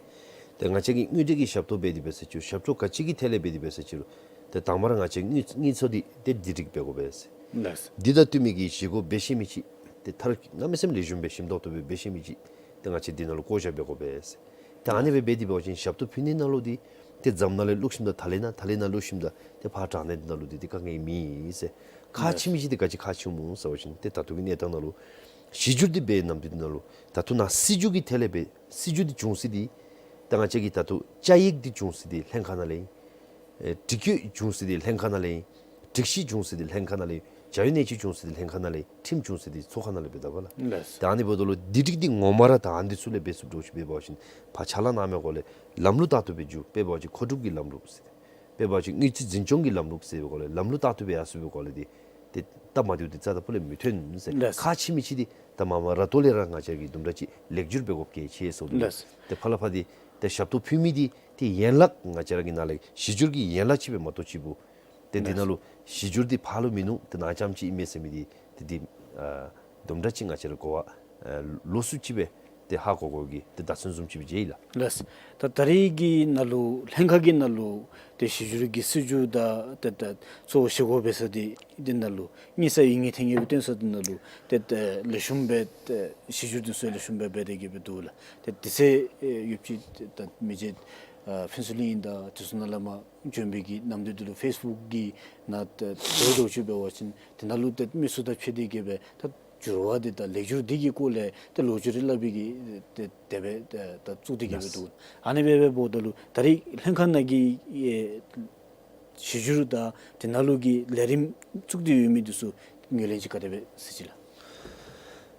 ཏེ་ང་བཅས་ཀྱིས་དངུལ་འབྲེལ་གྱི་ཞབས་ཏོག་འབད་དེ་འབད་ས་ཅིག་རུང་ཞབས་ཏོག་ག་ཅི་གི་ཐད་ལས་འབད་དེ་འབད་ས་ཅིག་རུང་ཏེ་དང་པ་ར་ང་བཅས་དངུལ་དངུལ་རྩིས་འདི་ཏེ་བསྡུ་སྒྲིག་འབད་དགོ་པས་ཟེར། ལགས། འདི་དང་བསྟུན་མི་གི་བཞེས་སྒོ་འབད་ཤེས་མི་ཅིག་ཏེ་མཐར་གནམ་མེད་ས་མེད་ལེགས་ཤོམ་སྦེ་ཞིམ་ཏོང་ཏོ་སྦེ་འབད་ཤེས་མི་ཅིག་ཏེ་ང་བཅས་འདི་ནང་ལུ་བསྐོ་བཞག་འབད་དགོ་པས་ཟེར། ཏེ་ཨ་ནི་སྦེ་འབད་དེ་འབད་བ་ཅིན་ཞབས་ཏོག་ཕུལ་ནི་ནང་ལུ་འདི་ཏེ་རྫམ་ནང་ལས་བླུག་ཞིནམ་ད་ད་ལས་ནང་ད་ལས་ནང་བླུག་ཞིནམ་ད་ཏེ་ཕར་དྲང་ནི་འདི་ནང་ལུ་འདི་ཏེ་དཀའ་ངལ་མེད་ཟེར། ཁག་ཆེ་མི་ཅིག་འདི་ག་ཅི་ཁག་ཆེཝ་སྨོ་ཟེར་བ་ཅིན་ཏེ་ད་ལྟོ་གི་གནས་སྟངས་ནང་ལུ་གཞི་འགྱུར་འདི་འབད་ནམ་འདི་ནང་ལུ་ད་ལྟོ་ནཱ་སྲིད་བྱུས་ཀྱི་ཐད་ལས་འབད་སྲིད་བྱུས་འདི་བྱུང་ས་འདི་ད་ང་བཅས་ཀྱི་ད་ལྟོ་བཅའ་ཡིག་འདི་བྱུང་ས་འདི་ལྷན་ཁག་ནང་ལས་ཨིན། ཨེ་སྒྲིག་གཡོག་བྱུང་ས་འདི་ལྷན་ཁག་ནང་ལས་ཨིན། སྒྲིག་གཞི་བྱུང་ས་འདི་ལྷན་ཁག་ནང་ལས་ཨིན། བྱ་བའི་གནས་ཚུལ་བྱུང་ས་འདི་ལྷན་ཁག་ནང་ལས་ཨིན། ཁྲིམས་བྱུང་ས་འདི་ཚོགས་ཁང་ནང་ལས་འབད་དོ་བ་ལགས། ལགས། ད་ཨ་ནི་འབདཝ་ད་ལུ་འདི་སྒྲིག་འདི་ངོ་མ་ར་ད་ཨ་ནི་འདི་ཚུ་ལས་འབད་ཚུགསཔ་འདྲཝ་ཅིག་འབད་བ་ཅིན་ཕར་ཕྱག་ལཱ་གནང་མི་སྒོ་ལས་ལམ་ལུགས་ལྟར་དུ་སྦེ་འགྱོ། དཔེ་འབད་བ་ཅིན་མཁོ་སྒྲུབ་ཀྱི་ལམ་ལུགས་ཟེར། དཔེ་འབད་བ་ཅིན་དངུལ་རྩིས་འཛིན་སྐྱོང་གི་ལམ་ལུགས་ཟེར་བའི་སྒོ་ལས་ལམ་ལུགས་ལྟར་དུ་སྦེ་ཡར་སོང་བའི་སྒོ་ལས་འདི་ཏེ་ སྟབས་མ་བདེཝ་འདི་རྩ་དང་པོ་ལས་མི་ཐོན་ཟེར། ལགས། ཁག་ཆེ་མི་ཅིག་འདི་ད་མ་མ་ར་ཏོ་ལས་ར་ང་བཅས་ཀྱིས་དུམ་གྲ་ཅིག་ལེགས་བསྒྱུར་འབད་དགོཔ་གལ་ཆེ་ཟེརཝ་ད་ལུ། ལགས། ཏེ་ཕར་ལས་ཕར་འདི་ཏེ་ཞབས་ཏོག་ཕུལ་མི་འདི་ཏེ་ཡན་ལག་ང་བཅས་ར་གི་ནང་ལས་གཞི་འགྱུར་གྱི་ཡན་ལག་ཅིག་སྦེ་མ་གཏོགས་ཅིག་པོ་ཏེ་འདི་ནང་ལུ་གཞི་འགྱུར་འདི་ཕར་ལུ་མིན་ནུག། ཏེ་ནཱ་རྐྱངམ་ཅིག་ཨིན་མས་ཟེར་མི་འདི་ཏེ་འདི་ཨ་དུམ་གྲ་ཅིག་ང་བཅས་ར་གོ་བ་ཨ་ལོགས་སུ་ཅིག་སྦེ་ཏེ་ཧ་གོ་དགོ་གི་ཏེ་བརྡ་མཚོན་བཟུམ་ཅིག་སྦེ་མཇལ་ཡི་ལགས། ལགས། ད་ད་རེས་ཀྱི་ནང་ལུ་ལྷན་ཁག་གི་ནང་ལུ་ཏེ་གཞི་འགྱུར་གྱི་སྲིད་བྱུས་དང་ཏེ་ད་གཙོ་བོ་བཞེས་སྒོ་འབད་ས་འདི་འདི་ནང་ལུ་དངུལ་རྩིས་ཡིག་ངོས་ཐོན་ཡོདཔ་སྦེ་སྟོན་ས་འདི་ནང་ལུ་ཏེ་ད་ལེགས་ཤོམ་སྦེ་ཏེ་གཞི་འགྱུར་འདི་ཚུ་ལེགས་ཤོམ་སྦེ་འབད་དེ་གི་སྦེ་འདུག་ལགས། ཏེ་དེ་ཚེ་ཨེ་ཡོདཔ་ཅིག་ད་མི་རྗེ་ཨ་ཕུན་ཚོགས་གླིང་དང་དེ་ཚུ་ནང་ལས་མར་བྱོན་པའི་གི་ནམ་དུས་འདི་ལུ་ཕེསི་བུཀ་གི་ནང་ཏེ་འགྱོ་འགྱོ་ཅིག་འབད་བ་ཅིན་དེ་ནང་ལུ་ཏེ་མི་ཚུ་དང་ཕྱད་དེ་གི་སྦེ་ད་འགྱུར་བ་འདི་དང་ལེགས་བསྒྱུར་འདི་གི་སྐོར་ལས་ཏེ་ལོ་རྒྱུས་རེ་སླབ་པའི་གི་ཏེ་དེ་སྦེ་ཏེ་ད་བཙུགས་ཏེ་གི་སྦེ་འདུག། ཨ་ནི་སྦེ་འབདཝ་ད་ལུ་ད་རེས་ལྷན་ཁག་ནང་གི་ཨེ་གཞི་འགྱུར་དང་དེ་ནང་ལུ་གི་ལས་རིམ་བཙུགས་ཏེ་ཡོད་མི་འདི་ཚུ་ངོས་ལེན་ཅིག་ག་དེ་སྦེ་མཛད་ཅི་ལགས།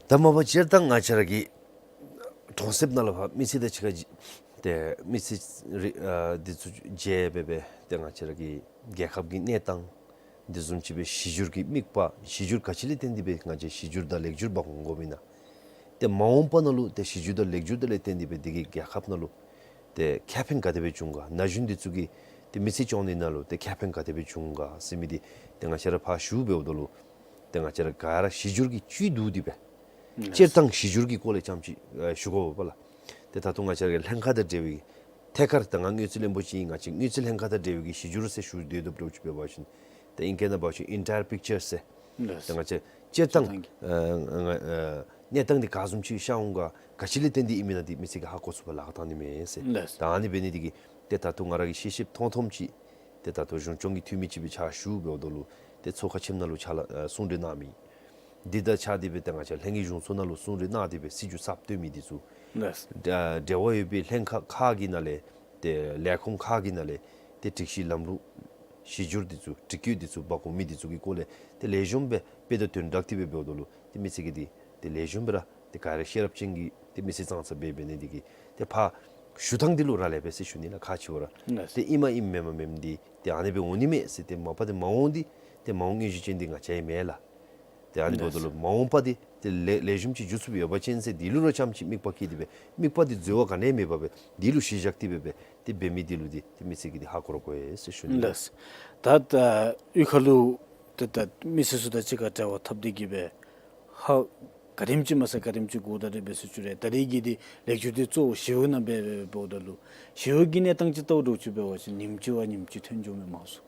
ད་མ་པ་སྤྱིར་བཏང་ང་བཅས་ར་གི་གྲོང་གསེབ་ནང་ལུ་ཕར་མི་སེར་དང་གཅིག་ཁར་ཏེ་མི་སེར་རེ་ཨ་འདི་ཚུ་མཇལ་སྦེ་སྦེ་ཏེ་ང་བཅས་ར་གི་རྒྱལ་ཁབ་ཀྱི་གནས་སྟངས་འདི་བཟུམ་ཅིག་སྦེ་གཞི་འགྱུར་གྱི་དམིགས་པ་གཞི་འགྱུར་ག་ཅི་ལས་བརྟེན་ཏེ་སྦེ་ང་བཅས་གཞི་འགྱུར་དང་ལེགས་བསྒྱུར་འབག་འོང་དགོཔ་ཨིན་ན། ཏེ་མ་འོངས་པ་ནང་ལུ་ཏེ་གཞི་འགྱུར་དང་ལེགས་བསྒྱུར་དེ་ལས་བརྟེན་ཏེ་སྦེ་འདི་གིས་རྒྱལ་ཁབ་ནང་ལུ་ཏེ་ཁེ་ཕན་ག་དེ་སྦེ་འབྱུང་ག། ན་གཞོན་འདི་ཚུ་གིས་ཏེ་མི་ཚེ་སྐྱོང་ནི་ནང་ལུ་ཏེ་ཁེ་ཕན་ག་དེ་སྦེ་འབྱུང་ག་ཟེར་མི་འདི་ཏེ་ང་བཅས་ར་ཕར་ཞུ་འབདཝ་ད་ལུ་ཏེ་ང་བཅས་ར་ག་ར་གཞི་འགྱུར་གྱི་བཅུད་བསྡུ་སྟེ་སྦེ་སྤྱིར་བཏང་གཞི་འགྱུར་གྱི་སྐོར་ལས་རྐྱངམ་ཅིག་ཨ་ཞུ་དགོ་པས་ལགས། ཏེ་ད་ལྟོ་ང་བཅས་ར་གི་ལྷན་ཁག་དང་འབྲེལ་བའི་ཐད་ཀར་ད་ང་དངུལ་རྩིས་བློན་པོ་ཅིག་ཨིན། ང་བཅས་དངུལ་རྩིས་ལྷན་ཁག་དང་འབྲེལ་བའི་གི་གཞི་འགྱུར་ཟེར་ཞུ་སྡོད་དོ་འདྲཝ་ཅིག་འབད་བ་ཅིན་ཏེ་ཨིང་སྐད་ནང་འབད་བ་ཅིན་ཨིན་ཊ་ཡར་པིཀ་ཅར་ཟེར། ལགས། ཏེ་ང་བཅས་སྤྱིར་བཏང་སྤྱིར་བཏང་གི་ཨ་ཨ་ཨ་གནས་སྟངས་འདི་ག་བཟུམ་ཅིག་ཤར་འོང་ག་ག་ཅི་ལས་བརྟེན་ཏེ་ཨིན་མི་ན་འདི་མི་སེར་གྱིས་ཧ་གོ་ཚུགས་པར་ལཱ་ཁག་བཏང་ནི་མས་ཟེར། ལགས། ད་ཨ་ནི་འབད་ནི་འདི་གིས་ཏེ་ད་ལྟོ་ང་ར་གིས་ཤེས་ཤེསཔ་མཐོང་མཐོངམ་ཅིག་ཏེ་ད་ལྟོ་གཞུང་སྐྱོང་གི་འཐུས་མི་ཅིག་སྦེ་ཕྱག་ཞུ་འབདཝ་ད་ལུ་ཏེ་ཚོགས་ཁང་ཁྱིམ་ནང་ལུ་ཕྱག་ལཱ་ཨ་གསུང་གྲོས་གནང་མི་འདི་དང་གཅིག་ཁར་སྦེ་ཏེ་ང་བཅས་ལྷན་རྒྱས་གཞུང་ཚོགས་ནང་ལུ་གསུང་གྲོས་གནང་སྟེ་སྦེ་སྲིད་བྱུས་གསརཔ་བཏོན་མི་འདི་ཚུ། ལགས། ཨ་འབྲེལ་བ་ཡོད་པའི་ལྷན་ཁག་ཁག་གི་ནང་ལས་ཏེ་ལས་ཁུངས་ཁག་གི་ནང་ལས་ཏེ་སྒྲིག་གཞི་ལམ་ལུགས་གཞི་འགྱུར་འདི་ཚུ་སྒྲིག་བཀོད་འདི་ཚུ་འབག་འོང་མི་འདི་ཚུ་གི་སྐོར་ལས་ཏེ་ལེགས་ཤོམ་སྦེ་དཔེ་དང་དོན་སྦྲགས་ཏེ་སྦེ་འབདཝ་ད་ལུ་ཏེ་མི་སེར་གྱིས་འདི་ཏེ་ལེགས་ཤོམ་སྦེ་ར་ཏེ་ག་ར་ཤེས་རབ་ཅན་གྱི་ཏེ་མི་སེར་ཙང་ཙ་སྦེ་འབད་ནི་འདི་གིས་ཏེ་ཕར་ཞུ་ཐངས་འདི་ལུ་རག་ལས་པས་ཟེར་ཞུ་ནི་ལགས། ཁག་ཆེ་བ་ར། ལགས། ཏེ་ཨིནམ་ཨིནམ་མེནམ་མེནམ་འདི་ཏེ་ཨ་ནི་སྦེ་འོང་ནི་མས་ཟེར། ཏེ་མ་པ་ཏེ་མ་འོངས་འདི་ཏེ་མ་འོངས་དངོས་གཞི་ཅན་འདི་ང་བཅས་ཨིན་མས་ལགས། ཏེ་ཨ་ནི་འབདཝ་ད་ལུ་མ་འོངས་པ་འདི་ཏེ་ལེགས་ལེགས་ཤོམ་ཅིག་འགྱོ་ཚུགསཔ་ཡོད་པ་ཅིན་ཟེར་འདི་ལུ་ར་རྐྱངམ་ཅིག་དམིགས་པ་བསྐྱེད་དེ་སྦེ་དམིགས་པ་འདི་འཛོལ་བ་ག་ནི་ཡང་མེད་པར་སྦེ་འདི་ལུ་གཞི་བཞག་སྟེ་སྦེ་སྦེ་ཏེ་འབད་མི་འདི་ལུ་འདི་ཏེ་མི་སེར་གྱིས་འདི་ཧ་གོ་ར་གོ་ཡི་ཟེར་ཞུ་ནི། ལགས། ད་ད་གཡུས་ཁ་ལུ་ཏེ་ད་མི་སེར་ཚུ་དང་གཅིག་ཁར་འབྲེལ་བ་འཐབ་སྟེ་གི་སྦེ་ཧ་ག་དེམ་ཅིག་མ་ཚད་ག་དེམ་ཅིག་གོ་བརྡ་རེ་འབད་ཚུགས་ཅི་རུང་ད་རེས་ཀྱི་འདི་ལེགས་བསྒྱུར་འདི་གཙོ་བོ་ཞི་གཡོག་ནང་འབད་འབད་འབདཝ་ད་ལུ་ཞི་གཡོག་གི་གནས་སྟངས་ཅིག་བལྟཝ་འདྲཝ་ཅིག་འབད་བ་ཅིན་ཉིནམ་གཅིག་བ་ཉིནམ་གཅིག་ཐོན་འགྱོ་མི་མང་སུ།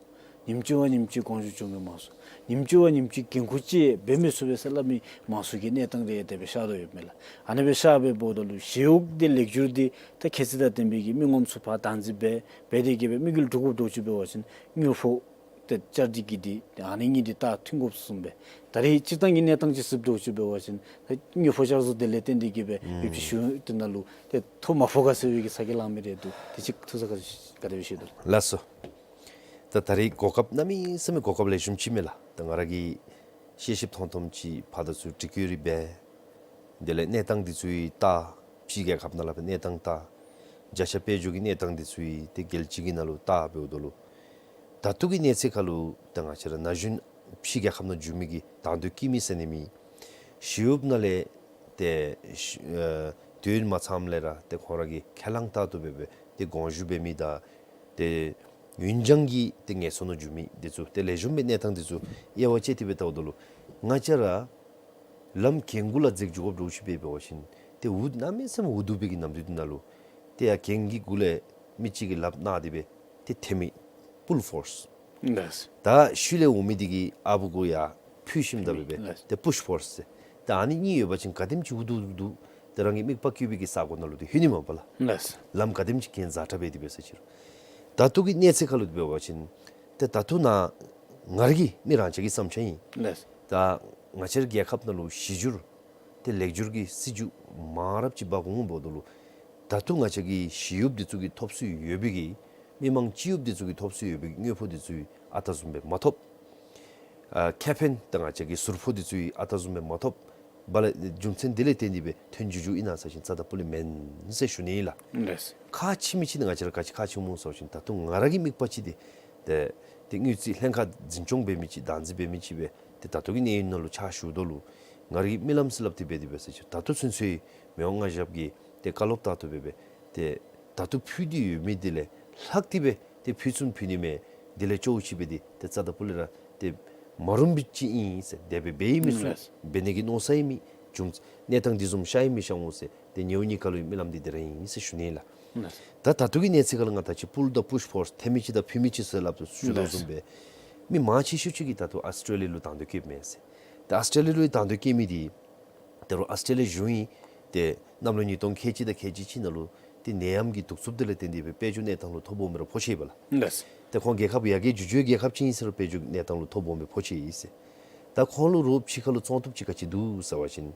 ཉིནམ་གཅིག་བ་ཉིནམ་གཅིག་གོང་འགྱོ་འགྱོ་མི་མང་སུ། ཉིནམ་གཅིག་བ་ཉིནམ་གཅིག་འགན་ཁུར་ཅིག་འབད་མི་ཚུགས་པས་ཟེར་སླབ་མི་མང་སུ་གི་གནས་སྟངས་རེ་དེ་སྦེ་ཤར་དོ་ཡོདཔ་མས་ལགས། ཨ་ནི་སྦེ་ཤར་སྦེ་འབདཝ་ད་ལུ་ཞི་གཡོག་འདི་ལེགས་བསྒྱུར་འདི་ད་ཁྱད་ཚད་དང་ལྡན་པའི་གི་མི་ངོམ་ཚུ་ཕར་བདག་འཛིན་འབད་འབད་དེ་གི་སྦེ་དམིགས་ཡུལ་གྲུབ་དགོཔ་འདྲཝ་ཅིག་འབད་བ་ཅིན་དངུལ་ཕོགས་ཏེ་བཅའ་སྒྲིག་གི་འདི་ཨ་ནི་གཉིས་འདི་ད་མཐུན་དགོཔ་བཟུམ་སྦེ་ད་རེས་སྤྱིར་བཏང་གི་གནས་སྟངས་ཅིག་གཟིགསཔ་འདྲཝ་ཅིག་འབད་བ་ཅིན་ད་དངུལ་ཕོགས་བཅའ་བཟོ་དེ་ལས་བརྟེན་ཏེ་གི་སྦེ་ཡོདཔ་ཅིག་ཞུ་དེ་ནང་ལུ་ཏེ་ཐོ་མ་ཕོག་ག་ཟེར་བའི་གི་ཚ་གྱང་ལང་མི་རེ་འདུག། དེ་ཅིག་ཐུགས་ས་ག་ག་དེ་སྦེ་ཤེས་དོ། ལགས་སོ། ད་ད་རེས་གོ་སྐབས་གནམ་མེད་ས་མེད་གོ་སྐབས་ལེགས་ཤོམ་ཅིག་མས་ལགས། ད་ང་ར་གིས་ཤེས་ཤེསཔ་མཐོང་མཐོངམ་ཅིག་ཕར་དང་ཚུར་དྲི་བཀོད་རེ་འབད། དེ་ལས་གནས་སྟངས་འདི་ཚུ་ཡང་བལྟ། ཕྱི་རྒྱལ་ཁབ་ནང་ལུ་གནས་སྟངས་བལྟ། བརྒྱ་ཆ་དཔལ་འབྱོར་གྱི་གནས་སྟངས་འདི་ཚུ་ཡང་ཏེ་རྒྱལ་སྤྱི་གི་ནང་ལུ་བལྟ་འབདཝ་ད་ལུ་ད་ལྟོ་གི་གནས་ཚད་ཁར་ལུ་ད་ང་བཅས་ར་ན་གཞོན་ཕྱི་རྒྱལ་ཁབ་ནང་འགྱོ་མི་གི་དང་འདོད་བསྐྱེད་མི་ཟེར་ནི་མེད། ཞི་གཡོག་ནང་ལས་ཏེ་ཞི་ཨ་དུས་ཡུན་མ་ཚངམ་ལས་ར་ཏེ་ཁོང་ར་གིས་ཁས་བླངས་ལྟར་དུ་འབད་འབད་ཏེ་དགོངས་ཞུ་འབད་མི་དང་ཏེ་ཡུན་འགྱངས་ཀྱི་ཏེ་ངལ་གསོ་ནང་འགྱོ་མི་འདི་ཚུ་ཏེ་ལེགས་ཤོམ་སྦེ་གནས་སྟངས་འདི་ཚུ་དབྱེ་བ་དཔྱད་དེ་སྦེ་བལྟཝ་ད་ལུ་ང་བཅས་ར་ལམ་གྱེན་གུ་ལས་འཛེགས་འགྱོ་དགོཔ་འདྲཝ་ཅིག་སྦེ་འབད་བ་ཅིན་ཏེ་འུ་གནམ་མེད་ས་མེད་འུ་སྡུག་པའི་གི་ནམ་དུས་འདི་ནང་ལུ་ཏེ་ཡར་གྱེན་གྱི་གུ་ལས་མི་གཅིག་གིས་ལགཔ་གནང་སྟེ་སྦེ་ཏེ་འཐེན་མི་པུལ་ཕོརསི། ལགས། ད་ཤུལ་ལས་འོང་མི་འདི་གིས་ཨ་བུ་གུ་ཡར་འཕུལ་ཞིནམ་ད་འབད་འབད་ལགས། ཏེ་པུཤ་ཕོརསི་ཟེར། ད་ཨ་ནི་གཉིས་ཡོད་པ་ཅིན་ག་དེམ་ཅིག་འུ་སྡུག་འུ་སྡུག་ཏེ་རང་གི་དམིགས་པ་བསྐྱེད་པའི་གི་ས་གོ་ནང་ལུ་ཏེ་ལྷོད་ནི་མས་པ་ལགས། ལགས། ལམ་ག་དེམ་ཅིག་གྱེན་འཛེགས་དྲགས་འབད་དེ་འབད་ས་ཅི་རུང་། ད་ལྟོ་གི་གནས་ཚད་ཁར་ལུ་འབད་བ་ཅིན་ཏེ་ད་ལྟོ་ནཱ་ང་ར་གི་མི་རང་ཅག་གི་བསམ་འཆར་ཨིན། ལགས། ད་ང་བཅས་ར་རྒྱལ་ཁབ་ནང་ལུ་གཞི་འགྱུར་ཏེ་ལེགས་བསྒྱུར་གྱི་སྲིད་བྱུས་མང་རབས་ཅིག་འབག་འོང་འབདཝ་ད་ལུ་ད་ལྟོ་ང་བཅས་ཀྱི་ཞི་གཡོགཔ་འདི་ཚུ་གིས་ཐོབ་སྲོལ་ཡོད་པའི་གི་མི་མང་སྤྱི་གཡོགཔ་འདི་ཚུ་གིས་ཐོབ་སྲོལ་ཡོད་པའི་གི་དངུལ་ཕོགས་འདི་ཚུ་ཨ་རྟག་བཟུམ་སྦེ་མ་ཐོབ། ཨ་ཁེ་ཕན་ད་ང་བཅས་ཀྱི་ཟུར་ཕོགས་འདི་ཚུ་ཨ་རྟག་བཟུམ་སྦེ་མ་ཐོབ། བ་ལ་རྒྱུ་མཚན་འདི་ལས་བརྟེན་ཏེ་སྦེ་ཐོན་འགྱོ་འགྱོཝ་ཨིན་ན་ཟེར་བ་ཅིན་རྩ་དང་པོ་ལས་མེན་ཟེར་ཞུ་ནི་ཨིན་ལགས། ལགས། ཁག་ཆེ་མི་ཅིག་ནི་ང་བཅས་ར་ག་ཅི་ཁག་ཆེཝ་སྨོ་ཟེར་བ་ཅིན་ད་ལྟོ་ང་ར་གི་དམིགས་པ་ཅིག་འདི་ཏེ་ཏེ་དངུལ་རྩིས་ལྷན་ཁག་འཛིན་སྐྱོང་འབད་མི་ཅིག་བདག་འཛིན་འབད་མི་ཅིག་སྦེ་ ཏེ་ད་ལྟོ་གི་གནས་ཡུན་ནང་ལུ་ཕྱག་ཞུཝ་ད་ལུ་ང་རའི་གི་རྨི་ལམ་ཟེར་སླབ་སྟེ་འབད་དེ་འབད་ས་ཅིག་ད་ལྟོ་ཚུན་ཚོད་མི་དབང་མངའ་ཞབས་ཀྱིས་ཏེ་བཀའ་སློབ་ལྟར་དུ་འབད་སྦེ་ཏེ་ད་ལྟོ་ཕུལ་ཏེ་ཡོད་མི་དེ་ལས་ལྷག་སྟེ་སྦེ་ཏེ་ཕུལ་ཚུགསཔ་ཕུལ་ནི་མས། དེ་ལས་སྐྱོ་བ་ཅིག་འབད་དེ་ཏེ་རྩ་དང་སྤུ་ལས་ར་ཏེ་མ་རུངམ་སྦེ་ཅིག་ཨིན་ཟེར། དེ་སྦེ་འབད་ཡི་མི་ཚུགས། ལགས། འབད་ནི་གི་མནོ་བསམ་ཡང་མི་འབྱུང་། གནས་སྟངས་འདི་བཟུམ་ཤར་ཡང་མི་ཤར་འོང་ཟེར། ཏེ་ཉེ་བ་གཉིས་ཀ་ལུ་རྨི་ལམ་འདི་དེ་ར་ཨིན་ཟེར་ཞུ་ནི་ལགས། ལགས། ད་ད་ལྟོ་གི་གནས་ཚུལ་ཁ་ལུ་ང་ད་ཅི་pull the push force ཐོན་མི་ཅིག་དང་ཕུལ་མི་ཅིག་ཟེར་སླབ་ཞུ་དོ་བཟུམ་སྦེ་མི་མང་ཆེ་ཤོས་ཅིག་གིས་ད་ལྟོ་ཨཱོས་ཊྲེ་ལི་ལུ་དང་འདོད་བསྐྱེདཔ་མས་ཟེར། ད་ཨཱོས་ཊྲེ་ལི་ལུ་དང་འདོད་བསྐྱེད་མི་འདི་ད་རུང་ཨཱོས་ཊྲེ་ལི་གཞུང་ཡང་ཏེ་གནམ་ལོ་ཉིས་སྟོང་ཁལ་གཅིག་དང་ཁལ་གཅིག་གཅིག་ནང་ལུ་ཏེ་ནད་ཡམས་ཀྱི་གདུག་རྩུབ་དེ་ལས་བརྟེན་ཏེ་སྦེ་དཔལ་འབྱོར་གནས་སྟངས་ལུ་ཐོ་ཕོགཔ་མས་ར་ཕོག་ཅི་བས་ལགས། ལགས། ཏེ་ཁོང་རྒྱལ་ཁབ་ཡར་རྒྱས་འགྱོ་འགྱོ་བའི་རྒྱལ་ཁབ་ཅིག་ཨིན་ཟེར་རུང་དཔལ་འབྱོར་གནས་སྟངས་ལུ་ཐོ་ཕོགཔ་མས་ཕོག་ཅི་ཟེར། ད་ཁོང་ལུ་རོགས་ཕྱི་ཁ་ལུ་བཙོང་བཏུབ་ཅིག་ག་ཅི་འདུག་ཟེར་བ་ཅིན་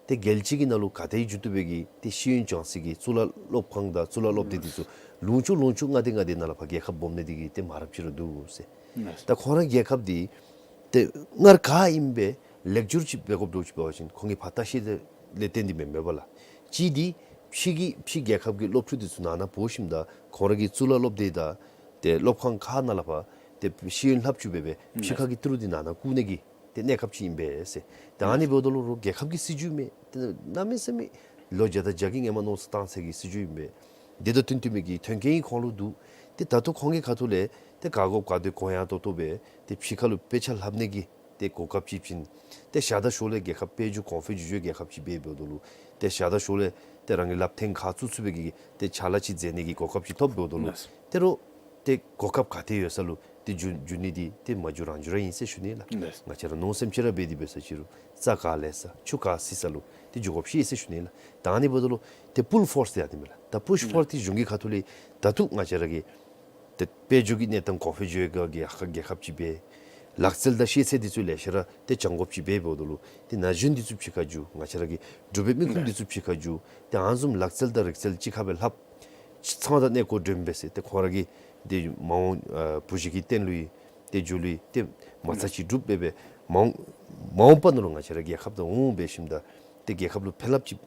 ཏེ་རྒྱལ་སྤྱི་གི་ནང་ལུ་ག་དེ་ཡོད་དོ་བཟུམ་སྦེ་གི་ཏེ་ཤེས་ཡོན་སྦྱང་སའི་གི་གཙུག་ལག་སློབ་ཁང་དང་གཙུག་ལག་སློབ་སྡེ་འདི་ཚུ་ལུང་ཕྱོགས་ལུང་ཕྱོགས་མངའ་སྡེ་མངའ་སྡེ་ནང་ལས་ཕར་རྒྱལ་ཁབ་སྦོམ་ནི་འདི་གིས་ཏེ་མ་རབས་ཅིག་ར་འདུག་ཟེར། ད་ཁོང་རའི་རྒྱལ་ཁབ་འདི་ཏེ་སྔར་ག་ཨིནམ་སྦེ་ལེགས་བསྒྱུར་ཅིག་འབད་དགོཔ་འདྲཝ་ཅིག་འབད་བ་ཅིན་ཁོང་གི་ཕར་ལྟ་བཤལ་དེ་ལས་བརྟེན་ཏེ་མེན་མས་པ་ལགས། གཅིག་འདི་ཕྱི་གི་ཕྱི་རྒྱལ་ཁབ་ཀྱི་སློབ་ཕྲུག་འདི་ཚུ་ནང་ན་འབོ་ཞིནམ་ད་ཁོང་རའི་གི་གཙུག་ལག་སློབ་སྡེ་དང་ཏེ་སློབ་ཁང་ཁག་ནང་ལས་ཕར་ཏེ་ཤེས་ཡོན་ལྷབ་བཅུག་སྦེ་སྦེ་ཕྱི་ཁ་གི་ཏི་རུ་འདི་ནང་ན་བཀུག་ནི་གི་ཏེ་གནས་སྐབས་ཅིག་ཨིན་པས་ཟེར། ད་ཨ་ནི་འབདཝ་ད་ལུ་རོགས་རྒྱལ་ཁབ་ཀྱི་སྲིད་བྱུས་མས། ཏེ་གནམ་མེད་ས་མེད་ལོ་བརྒྱ་དང་བརྒྱ་གི་ཧེ་མ་མནོ་བསམ་བཏང་ས་གི་སྲིད་བྱུས་ཨིན་པས། དེ་དང་བསྟུན་བསྟུན་མི་གི་ཐོན་སྐྱེད་ཁོང་ལུ་འདུག། ཏེ་ད་ལྟོ་ཁོང་གི་ཁ་ཐུག་ལས་ཏེ་ག་དགོཔ་ག་དེ་དགོ་ཡང་ཏོག་ཏོ་སྦེ་ཏེ་ཕྱི་ཁ་ལུ་དཔེ་ཆ་ལྷབ་ནི་གི་ཏེ་གོ་སྐབས་ཅིག་བྱིན། ཏེ་ཞག་དང་ཞོར་ལས་རྒྱལ་ཁབ་དཔལ་འབྱོར་གོང་འཕེལ་འགྱོ་འགྱོ་རྒྱལ་ཁབ་ཅིག་འབད་འབདཝ་ད་ལུ་ཏེ་ཞག་དང་ཞོར་ལས་ཏེ་རང་གི་ལགཔ་ཐོན་ཁ་བཙུགས་ཚུགས་པའི་གི་ཏེ་ཕྱག་ལཱ་ཅིག་མཛད་ནི་གི་གོ་སྐབས་ཅིག་ཐོབ་འབདཝ་ད་ལུ་ཏེ་རོགས་ཏེ་གོ་སྐབས་ག་ཏེ་ཡོད་ས་ལུ་ཏེ་འགྱོ་འགྱོ་ནི་འདི་ཏེ་མ་འགྱོ་རང་འགྱོ་ར་ཨིན་ཟེར་ཞུ་ནི་ལགས། ང་བཅས་ར་མནོ་བསམ་ཅིག་ར་འབད་དེ་འབད་ས་ཅིག་རུང་རྩྭ་ག་ལེགས་ས་ཆུ་ག་བསིལ་ས་ལུ་ཏེ་འགྱོ་དགོཔ་ཅིག་ཨིན་ཟེར་ཞུ་ནི་ལགས། ད་ཨ་ནི་འབདཝ་ད་ལུ་ཏེ་pull force ཟེར་ཡ་འདི་མས་ལགས། ད་push force འདི་གཞུང་གི་ཁ་ཐུག་ལས་ད་ལྟོ་ང་བཅས་ར་གི་ཏེ་དཔལ་འབྱོར་གྱི་གནས་སྟངས་གོང་འཕེལ་འགྱོ་བའི་གི་རྒྱལ་ཁབ་ཅིག་འབད། ལག་རྩལ་དང་ཤེས་ཚད་འདི་ཚུ་ལེ་ཤ་ར་ཏེ་སྦྱང་དགོཔ་ཅིག་འབད་འབདཝ་ད་ལུ་ཏེ་ན་གཞོན་འདི་ཚུ་ཕྱི་ཁར་འགྱོ། ང་བཅས་ར་གི་འབྲུག་པའི་མི་ཁུངས་འདི་ཚུ་ཕྱི་ཁར་འགྱོ། ཏེ་ཨ་ནི་བཟུམ་ལག་རྩལ་དང་རིག་རྩལ་གཅིག་ཁར་སྦེ་ལྷབ། ཚང་དང་གནས་སྐོར་འགྲེམས་སྦེ་ཟེར་ཏེ་ཁོང་ར་གི་ཏེ་མ་འོངས་ཨ་བུ་གཞི་གི་བརྟན་ལུས་ཏེ་འགྱོ་ལུས་ཏེ་མ་རྩ་ཅིག་སྒྲུབ་སྦེ་སྦེ་མ་འོངས་མ་འོངས་པ་ནང་ལུ་ང་བཅས་ར་རྒྱལ་ཁབ་དང་འོང་འབད་ཞིནམ་ད་ཏེ་རྒྱལ་ཁབ་ལུ་ཕན་རླབས་ཅིག་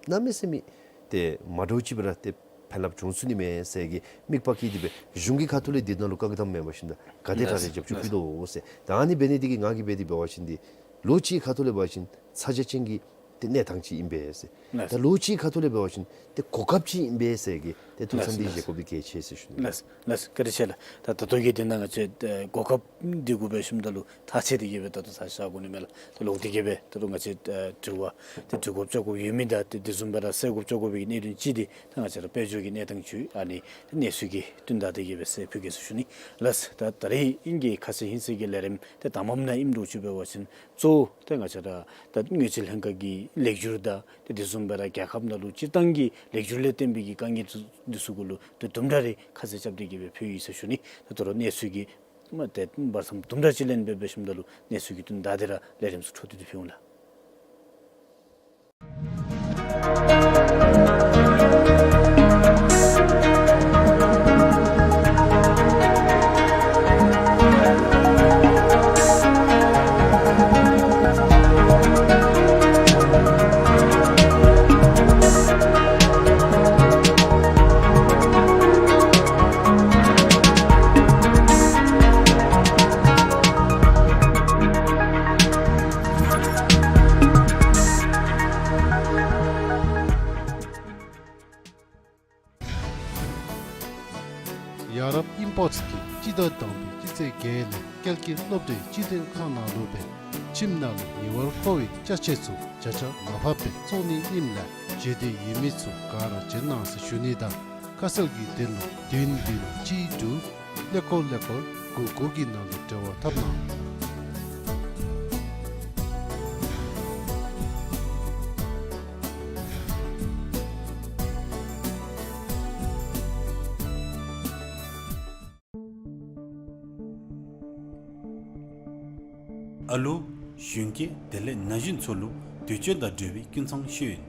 གནམ་མེད་ས་མེད་ཏེ་མ་འདྲཝ་ཅིག་སྦེ་ར་ཏེ་ཕན་རླབས་བྱུང་ཚུགས་ནི་མས་ཟེར་གྱི་དམིགས་པ་བསྐྱེད་དེ་སྦེ་གཞུང་གི་ཁ་ཐུག་ལས་འདི་ནང་ལུ་བཀག་དམ་མེད་པར་ཞིནམ་ད་ག་དེ་དྲག་རེ་རྒྱབ་སྐྱོར་ཕུལ་དོ་ཟེར། ད་ཨ་ནི་འབད་ནི་འདི་གིས་ང་གིས་འབད་དེ་འབད་བ་ཅིན་འདི་ལོ་གཅིག་ཁ་ཐུག་ལས་འབད་བ་ཅིན་ཚ་གྱང་ཅན་གྱི་ཏེ་གནས་སྟངས་ཅིག་ཨིན་པས་ཟེར། ལགས། ད་ལོ་གཅིག་ཁ་ཐུག་ལས་འབད་བ་ཅིན་ཏེ་གོ་སྐབས་ཅིག་ཨིན་པས་ཟེར་གྱི་ཏེ་ཐུགས་བསམ་འདི་ལགས། བཞེས་དགོ་པའི་གལ་ཆེ་ཟེར་ཞུ་ནི། ལགས། ལགས། བཀའ་དྲིན་ཆེ་ལགས། ད་ད་ལྟོ་གི་འདི་ནང་ང་བཅས་ཨེ་གོ་སྐབས་འདི་གུ་འབད་ཞིནམ་ད་ལུ་ཐག་བཅད་དེ་གི་སྦེ་ད་ལྟོ་ཚར་བཞག་དགོ་ནི་མས་ལགས། ད་ལོག་སྟེ་གི་སྦེ་ད་ལྟོ་ང་བཅས་ཨེ་དྲི་བ་ཏེ་དྲི་དགོཔ་བཅར་དགོཔ་ཡོད་མི་དང་ཏེ་དེ་བཟུམ་སྦེ་ར་བསལ་དགོཔ་བཅར་དགོ་པའི་གི་གནད་དོན་ཅིག་འདི་ད་ང་བཅས་ར་དཔལ་འབྱོར་གྱི་གནས་སྟངས་ཅིག་ཨ་ནི་གནས་ཚུལ་གྱི་དོན་དག་དེ་གི་སྦེ་ཟེར་ཕུལ་གེ་ཟེར་ཞུ་ནི། ལགས། ད་ད་རེས་ཨིན་གྱི་ཁ་ཙ་ཧིང་སངས་ཀྱི་ལས་རིམ་ཏེ་དང་པམ་ནང་ཨིནམ་འདྲཝ་ཅིག་འབད་བ་ཅིན་གཙོ་བོ་ཏེ་ང་བཅས་ར་ད་དངུལ་རྩིས་ལྷན་ཁག་གི་ལེགས་བསྒྱུར་དང་ཏེ་དེ་བཟུམ་སྦེ་ར་རྒྱལ་ཁབ་ནང་ལུ་སྤྱིར་བཏང་གི་ལེགས་བསྒྱུར་ལས་བརྟེན་པའི་གི་དཀའ་ངལ་འདི་ཚུ་གུ་ལུ་ཏེ་དུམ་གྲ་རེ་ཁ་གསལ་རྐྱབ་སྟེ་གི་སྦེ་ཕུལ་ཡི་ཟེར་ཞུ་ནི། ད་ད་རུང་གནས་ཚུལ་གྱི་མ་ཏེ་བར་མཚམས་དུམ་གྲ་ཅིག་ལེན་སྦེ་འབད་ཞིནམ་ད་ལུ་གནས་ཚུལ་གྱི་དོན་དག་འདི་ར་ལས་རིམ་ཚུ་འཕྲོ་མཐུད་དེ་ཕུལ་འོང་ལགས། ཡ་རབས་ཨིམ་པོརཊསི་གིས་སྤྱི་ཟླ་དང་པའི་སྤྱི་ཚེས་བརྒྱད་ལས་ཀལ་གྱི་སློབ་གྲྭའི་སྤྱི་མཐུན་ཁང་ནང་ལུ་སྦེ་ཁྱིམ་ནང་ལུ་ཉེ་བར་མཁོ་བའི་ཅ་ཆས་ཚུ་བརྒྱ་ཆ་ལྔ་བརྒྱ་སྦེ་བཙོང་ནི་ཨིནམ་ལས་བརྗེད་དེ་ཡོད་མི་ཚུ་ག་ར་བྱོན་གནང་ཟེར་ཞུ་ནི་དང་ཁ་གསལ་གྱི་དོན་ལུ་བདུན་བདུན་གཅིག་དྲུག་ཀླད་ཀོར་ཀླད་ཀོར་དགུ་དགུ་གི་ནང་ལུ་འབྲེལ་བ་འཐབ་གནང་། ཨ་ལུ་གཞོན་སྐྱེས་དེ་ལས་ན་གཞོན་ཚུ་ལུ་དུས་ཚོད་དང་འབྲེལ་བའི་ཀུན་ཚང་ཤེས་ཡོན།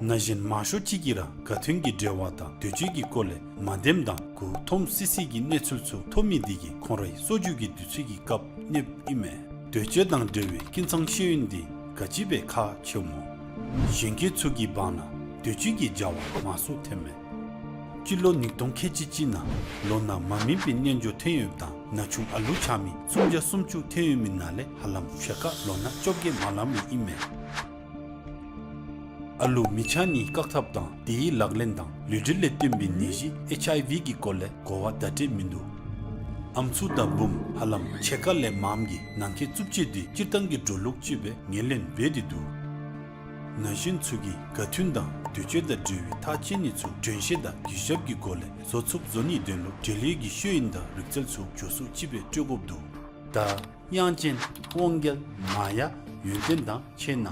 ན་གཞོན་མང་ཤོས་ཅིག་གིས་ར་ག་དོན་གྱི་འབྲེལ་བ་དང་དུས་ཚོད་ཀྱི་སྐོར་ལས་མ་འདེམས་དང་མགུ་འཐོམ་སི་སི་གི་གནས་ཚུལ་ཚུ་ཐོབ་མི་འདི་གིས་ཁོང་རའི་གསོ་བཅོས་ཀྱི་དུས་ཚོད་ཀྱི་སྐབས་གནོདཔ་ཨིན་མས། དུས་ཚོད་དང་འབྲེལ་བའི་ཀུན་ཚང་ཤེས་ཡོན་འདི་ག་ཅི་སྦེ་ཁག་ཆེཝ་སྨོ། གཞོན་སྐྱེས་ཚུ་གི་བར་ན་དུས་ཚོད་ཀྱི་བྱ་བ་མང་སུ་ཐོནམ་མས། སྤྱི་ལོ་ཉིས་སྟོང་ཁལ་གཅིག་གཅིག་ནང་ལོ་ན་མ་སྨིན་པའི་རྣལ་འབྱོར་ཐོན་ཡོདཔ་དང་ན་ཆུང་ཨ་ལུ་ཆགས་མི་སུམ་བརྒྱ་སུམ་ཅུ་ཐོན་ཡོད་མི་ནང་ལས་ཧ་ལམ་ཕྱེད་ཀ་ལོ་ན་བཅོ་བརྒྱད་མ་ལང་མི་ཨིན་མས། ཨ་ལུ་མི་ཆགས་ནིའི་བཀག་ཐབས་དང་དེའི་ལག་ལེན་དང་ལུས་འབྲེལ་ལས་བརྟེན་པའི་ནད་གཞི་ཨེཆ་ཨའི་ཝི་གི་སྐོར་ལས་གོ་བ་བརྡ་སྤྲོད་མིན་འདུག། ཨམ་སྲུ་དང་བུམོ་ཧ་ལམ་ཕྱེད་ཀ་ལས་མངམ་གིས་ནང་འཁོད་རྩུབ་སྤྱོད་དེ་སྤྱིར་བཏང་གི་འགྲོ་ལུགས་ཅིག་སྦེ་ངོས་ལེན་འབད་དེ་འདུག། ན་གཞོན་ཚུ་གིས་དགའ་སྟོན་དང་དུས་མཆོད་དང་འབྲེལ་བའི་ཐག་བཅད་ནི་ཚུ་དྲན་ཤེས་དང་གུས་ཞབས་ཀྱི་སྒོ་ལས་བཟོ་ཚུགསཔ་བཟོ་ནིའི་དོན་ལུ་འབྲེལ་ཡོད་ཀྱི་ཤེས་ཡོན་དང་རིག་རྩལ་ཚུ་མགྱོགས་སུ་ཅིག་སྦེ་སྤྲོད་དགོཔ་འདུག། ད་དབྱངས་ཅན་དབང་རྒྱལ་མ་ཡ་ཡོན་ཏན་དང་ཆེ་ན།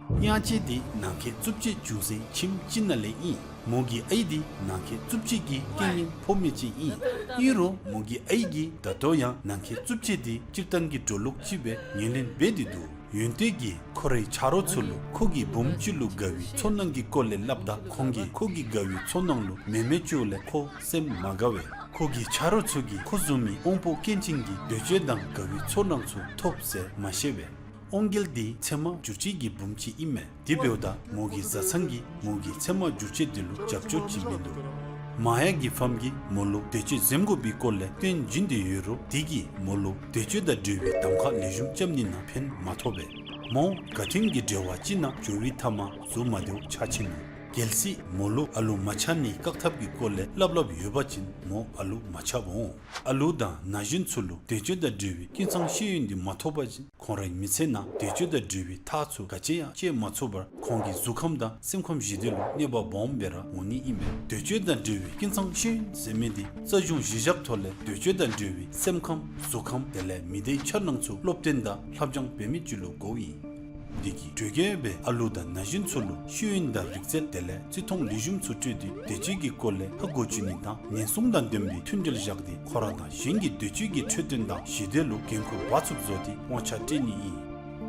དབྱངས་ཅན་འདི་ནང་འཁོད་རྩུབ་སྤྱོད་བྱུང་སའི་ཁྱིམ་ཅིག་ནང་ལས་ཨིན། མོ་གི་ཨའི་འདི་ནང་འཁོད་རྩུབ་སྤྱོད་ཀྱི་རྐྱེན་ངན་ཕོག་མི་ཅིག་ཨིན། ཨིན་རུང་མོ་གི་ཨའི་གིས་ད་ལྟོ་ཡང་ནང་འཁོད་རྩུབ་སྤྱོད་འདི་སྤྱིར་བཏང་གི་འགྲོ་ལུགས་ཅིག་སྦེ་ངོས་ལེན་འབད་དེ་འདུག། ཡོན་ཏན་གྱིས་ཁོ་རའི་ཆ་རོགས་ཚུ་ལུ་ཁོ་གི་བུམོ་ཅིག་ལུ་དགའ་བའི་ཚོར་སྣང་གི་སྐོར་ལས་སླབ་ད་ཁོང་གིས་ཁོ་གི་དགའ་བའི་ཚོར་སྣང་ལུ་མེ་མེ་བཅོ་ལས་ཁོ་སེམས་མ་དགའ་བས། ཁོ་གི་ཆ་རོགས་ཚུ་གིས་ཁོ་བཟུམ་མའི་དབང་པོ་སྐྱོན་ཅན་གྱི་འདོད་སྤྱོད་དང་དགའ་བའི་ཚོར་སྣང་ཚུ་ཐོབ་ཟེར་མ་ཤེས་པས། དབང་རྒྱལ་འདི་ཚད་མ་བསྒྱུར་བཅོས་ཀྱི་བུམོ་ཅིག་ཨིན་མས། དེ་འབདཝ་ད་མོ་གི་བཟའ་ཚང་གིས་མོ་གི་ཚད་མ་བསྒྱུར་བཅོས་འདི་ལུ་རྒྱབ་སྐྱོར་ཅིག་མིན་འདུག། མ་ཡ་གི་ཕམ་གིས་མོ་ལུ་འདོད་སྤྱོད་འཛེམ་དགོ་པའི་སྐོར་ལས་སྟོན་བྱིན་ཏེ་ཡོད་རུང་དེ་གིས་མོ་ལུ་འདོད་སྤྱོད་དང་འབྲེལ་བའི་གདམ་ཁ་ལེགས་ཤོམ་རྐྱབ་ནི་ནང་ཕན་མ་ཐོགས་པས། མོ་དགའ་སྟོན་གྱི་འབྲེལ་བ་ཅིག་ནང་འགྱོ་བའི་མཐའ་མ་གཟུགས་མ་བདེཝ་ཆགས་ཆི་ནུག། གལ་སྲིད་མོ་ལུ་ཨ་ལུ་མ་ཆགས་ནིའི་བཀག་ཐབས་ཀྱི་སྐོར་ལས་སླབ་སླབཔ་ཡོད་པ་ཅིན་མོ་ཨ་ལུ་མ་ཆགསཔ་འོང་། ཨ་ལུ་དང་ན་གཞོན་ཚུ་ལུ་འདོད་སྤྱོད་དང་འབྲེལ་བའི་ཀུན་ཚང་ཤེས་ཡོན་འདི་མ་ཐོབ་པ་ཅིན་ཁོང་རའི་མི་ཚེ་ནང་འདོད་སྤྱོད་དང་འབྲེལ་བའི་ཐག་ཚུ་ག་ཅི་ཡང་བཅད་མ་ཚུགས་པར་ཁོང་གི་གཟུགས་ཁམས་དང་སེམས་ཁམས་ཞི་བདེ་ལུ་གནོད་པ་སྦོམ་སྦེ་ར་འོང་ནི་ཨིན་པས། འདོད་སྤྱོད་དང་འབྲེལ་བའི་ཀུན་ཚང་ཤེས་ཡོན་ཟེར་མི་འདི་རྩ་གཞུང་གཞི་བཞག་ཐོག་ལས་འདོད་སྤྱོད་དང་འབྲེལ་བའི་སེམས་ཁམས་གཟུགས་ཁམས་དེ་ལས་མི་སྡེའི་འཆར་སྣང་ཚུ་སློབ་སྟོན་དང་ལྷབ་སྦྱང་འབད་མི་ཅིག་ལུ་གོཝ་ཨིན། འདི་གིས་གྲོས་གལ་སྦེ་ཨ་ལུ་དང་ན་གཞོན་ཚུ་ལུ་ཤེས་ཡོན་དང་རིག་རྩལ་དེ་ལས་བརྩི་མཐོང་ལེགས་ཤོམ་ཚུ་སྤྲོད་དེ་འདོད་སྤྱོད་ཀྱི་སྐོར་ལས་ཧ་གོ་བཅུག་ནི་དང་ཉེན་སྲུང་དང་ལྡན་པའི་མཐུན་འབྲེལ་བཞག་སྟེ་ཁོ་ར་དང་གཞན་གྱི་འདོད་སྤྱོད་ཀྱི་འཕྲོད་བསྟེན་དང་ཞི་བདེ་ལུ་འགན་ཁུར་འབག་ཚུགསཔ་བཟོ་སྟེ་དབང་ཆ་སྤྲོད་ནི་ཨིན།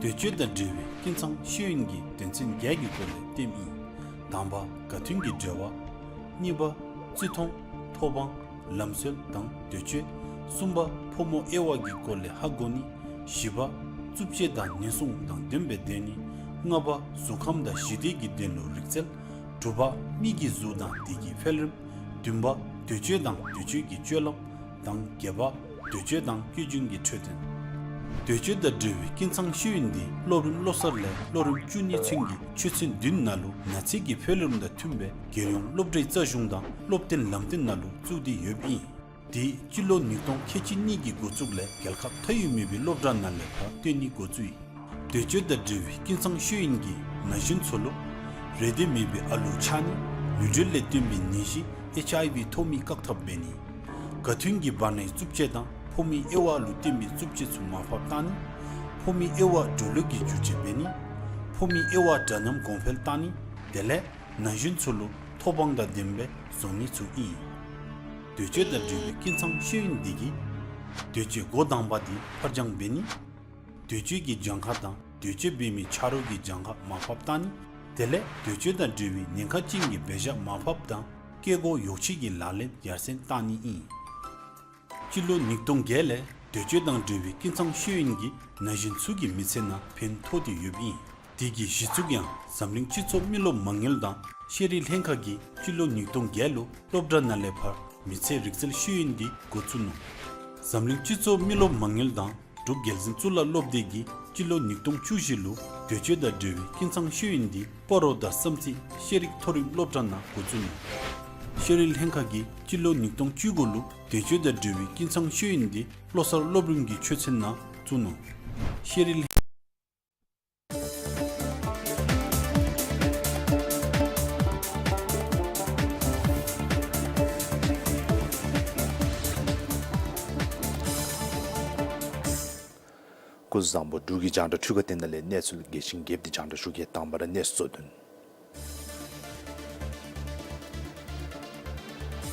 འདོད་སྤྱོད་དང་འབྲེལ་བའི་ཀུན་ཚང་ཤེས་ཡོན་གྱི་དོན་ཚན་བརྒྱད་ཀྱི་སྐོར་ལས་སྟོནམ་ཨིན། དང་པ་དགའ་སྟོན་གྱི་འབྲེལ་བ། གཉིས་པ་བརྩི་མཐོང་། ཐོབ་དབང་། ལམ་སྲོལ་དང་འདོད་སྤྱོད། གསུམ་པ་ཕོ་མོ་དབྱེ་བ་གི་སྐོར་ལས་ཧ་གོ་ནི། བཞི་པ་རྩུབ་སྤྱོད་དང་ཉེན་སྲུང་དང་ལྡན་པའི་སྡོད་ནི། ལྔ་པ་གཟུགས་ཁམས་དང་ཞི་བདེ་གི་དོན་ལུ་རིག་རྩལ། དྲུག་པ་མི་གི་གཟུགས་དང་དེ་གི་འཕེལ་རིམ། བདུན་པ་འདོད་སྤྱོད་དང་འདོད་སྤྱོད་ཀྱི་སྤྱོད་ལམ། དང་བརྒྱད་པ་འདོད་སྤྱོད་དང་བཀོལ་སྦྱོང་གི་འཕྲོད་བསྟེན། འདོད་སྤྱོད་དང་འབྲེལ་བའི་ཀུན་ཚང་ཤེས་ཡོན་འདི་སློབ་རིམ་སློབ་གསར་ལས་སློབ་རིམ་བཅུ་གཉིས་ཚུན་གྱི་ཆོས་ཚན་བདུན་ནང་ལུ་ན་ཚོད་ཀྱི་འཕེལ་རིམ་དང་མཐུན་པའི་རྒྱལ་ཡོངས་སློབ་གྲྭའི་རྩ་གཞུང་དང་སློབ་སྟོན་ལམ་སྟོན་ནང་ལུ་བཙུགས་ཏེ་ཡོདཔ་ཨིན། དེ་སྤྱི་ལོ་ཉིས་སྟོང་ཁལ་གཅིག་གཉིས་ཀྱི་འགོ་བཙུགས་ལས་རྒྱལ་ཁབ་མཐའ་དབུས་མེད་པའི་སློབ་གྲྭ་ནང་ལས་ཕར་སྟོན་ནི་འགོ་བཙུགས་ཡི། འདོད་སྤྱོད་དང་འབྲེལ་བའི་ཀུན་ཚང་ཤེས་ཡོན་གྱིས་ན་གཞོན་ཚུ་ལུ་རེ་འདོད་མེད་པའི་ཨ་ལུ་ཆགས་ནི། ལུས་འབྲེལ་ལས་བརྟེན་པའི་ནད་གཞི་ཨེཆ་ཨའི་ཝི་ཐོབ་མི་བཀག་ཐབས་འབད་ནི། དགའ་སྟོན་གྱི་བར་ནའི་རྩུབ་སྤྱོད་དང་ཕོ་མོའི་དབྱེ་བ་ལུ་བརྟེན་པའི་རྩུབ་སྤྱོད་ཚུ་མར་ཕབ་བཏང་ནི། ཕོ་མོའི་དབྱེ་བ་འགྲོ་ལུགས་ཀྱི་བསྒྱུར་བཅོས་འབད་ནི། ཕོ་མོའི་དབྱེ་བ་འདྲ་མཉམ་གོང་འཕེལ་བཏང་ནི། དེ་ལས་ན་གཞོན་ཚུ་ལུ་ཐོབ་དབང་དང་ལྡན་པའི་བཟོ་ནི་ཚུ་ཨིན། འདོད་སྤྱོད་དང་འབྲེལ་བའི་ཀུན་ཚང་ཤེས་ཡོན་འདི་གིས་འདོད་སྤྱོད་འགོ་དང་པ་འདི་ཕར་འགྱངས་འབད་ནི། འདོད་སྤྱོད་ཀྱི་གྱངས་ཁ་དང་འདོད་སྤྱོད་འབད་མི་ཆ་རོགས་ཀྱི་གྱངས་ཁ་མར་ཕབ་བཏང་ནི། དེ་ལས་འདོད་སྤྱོད་དང་འབྲེལ་བའི་ཉེན་ཁ་ཅན་གྱི་འབད་བཞག་མར་ཕབ་དང་སྐྱེ་སྒོ་ཡོ་བྱད་ཀྱི་ལག་ལེན་ཡར་སེང་བཏང་ནི་ཨིན། སྤྱི་ལོ་ཉིས་སྟོང་བརྒྱད་ལས་འདོད་སྤྱོད་དང་འབྲེལ་བའི་ཀུན་ཚང་ཤེས་ཡོན་གྱིས་ན་གཞོན་ཚུ་གི་མི་ཚེ་ནང་ཕན་ཐོགས་ཏེ་ཡོདཔ་ཨིན། དེ་གི་གཞི་བཙུགས་ཡང་འཛམ་གླིང་སྤྱི་ཚོགས་མི་རློབས་མ་དངུལ་དང་ཤེས་རིག་ལྷན་ཁག་གིས་སྤྱི་ལོ་ཉིས་སྟོང་བརྒྱད་ལུ་སློབ་གྲྭ་ནང་ལས་ཕར་མི་ཚེའི་རིག་རྩལ་ཤེས་ཡོན་འདི་འགོ་བཙུགས་ནུག། འཛམ་གླིང་སྤྱི་ཚོགས་མི་རློབས་མ་དངུལ་དང་འབྲུག་རྒྱལ་འཛིན་གཙུག་ལག་སློབ་སྡེ་གིས་སྤྱི་ལོ་ཉིས་སྟོང་བཅུ་བཞི་ལུ་འདོད་སྤྱོད་དང་འབྲེལ་བའི་ཀུན་ཚང་ཤེས་ཡོན་འདི་སྤ་རོ་དང་བསམ་རྩེ་ཤེས་རིག་མཐོ་རིམ་སློབ་གྲྭ་ནང་འགོ་བཙུགས་ནུག། ཤེས་རིག་ལྷན་ཁག་གིས་སྤྱི་ལོ་ཉིས་སྟོང་བཅུ་དགུ་ལུ་འདོད་སྤྱོད་དང་འབྲེལ་བའི་ཀུན་ཚང་ཤེས་ཡོན་འདི་བློ་གསར་སློབ་རིམ་གྱི་ཆོས་ཚན་ནང་བཙུགས་ནུག། ཤེས་རིག་ལྷན་སྐུ་གཟུགས་བཟང་པོ། འབྲུག་གི་རྒྱང་བསྒྲགས་འཕྲུལ་ཁང་སྟེང་ནང་ལས་གནས་ཚུལ་གལ་ཆེན་བརྒྱད་འདི་རྒྱང་བསྒྲགས་ཞུ་གེ། དང་པ་ར་གནས་ཚུལ་གཙོ་དོན།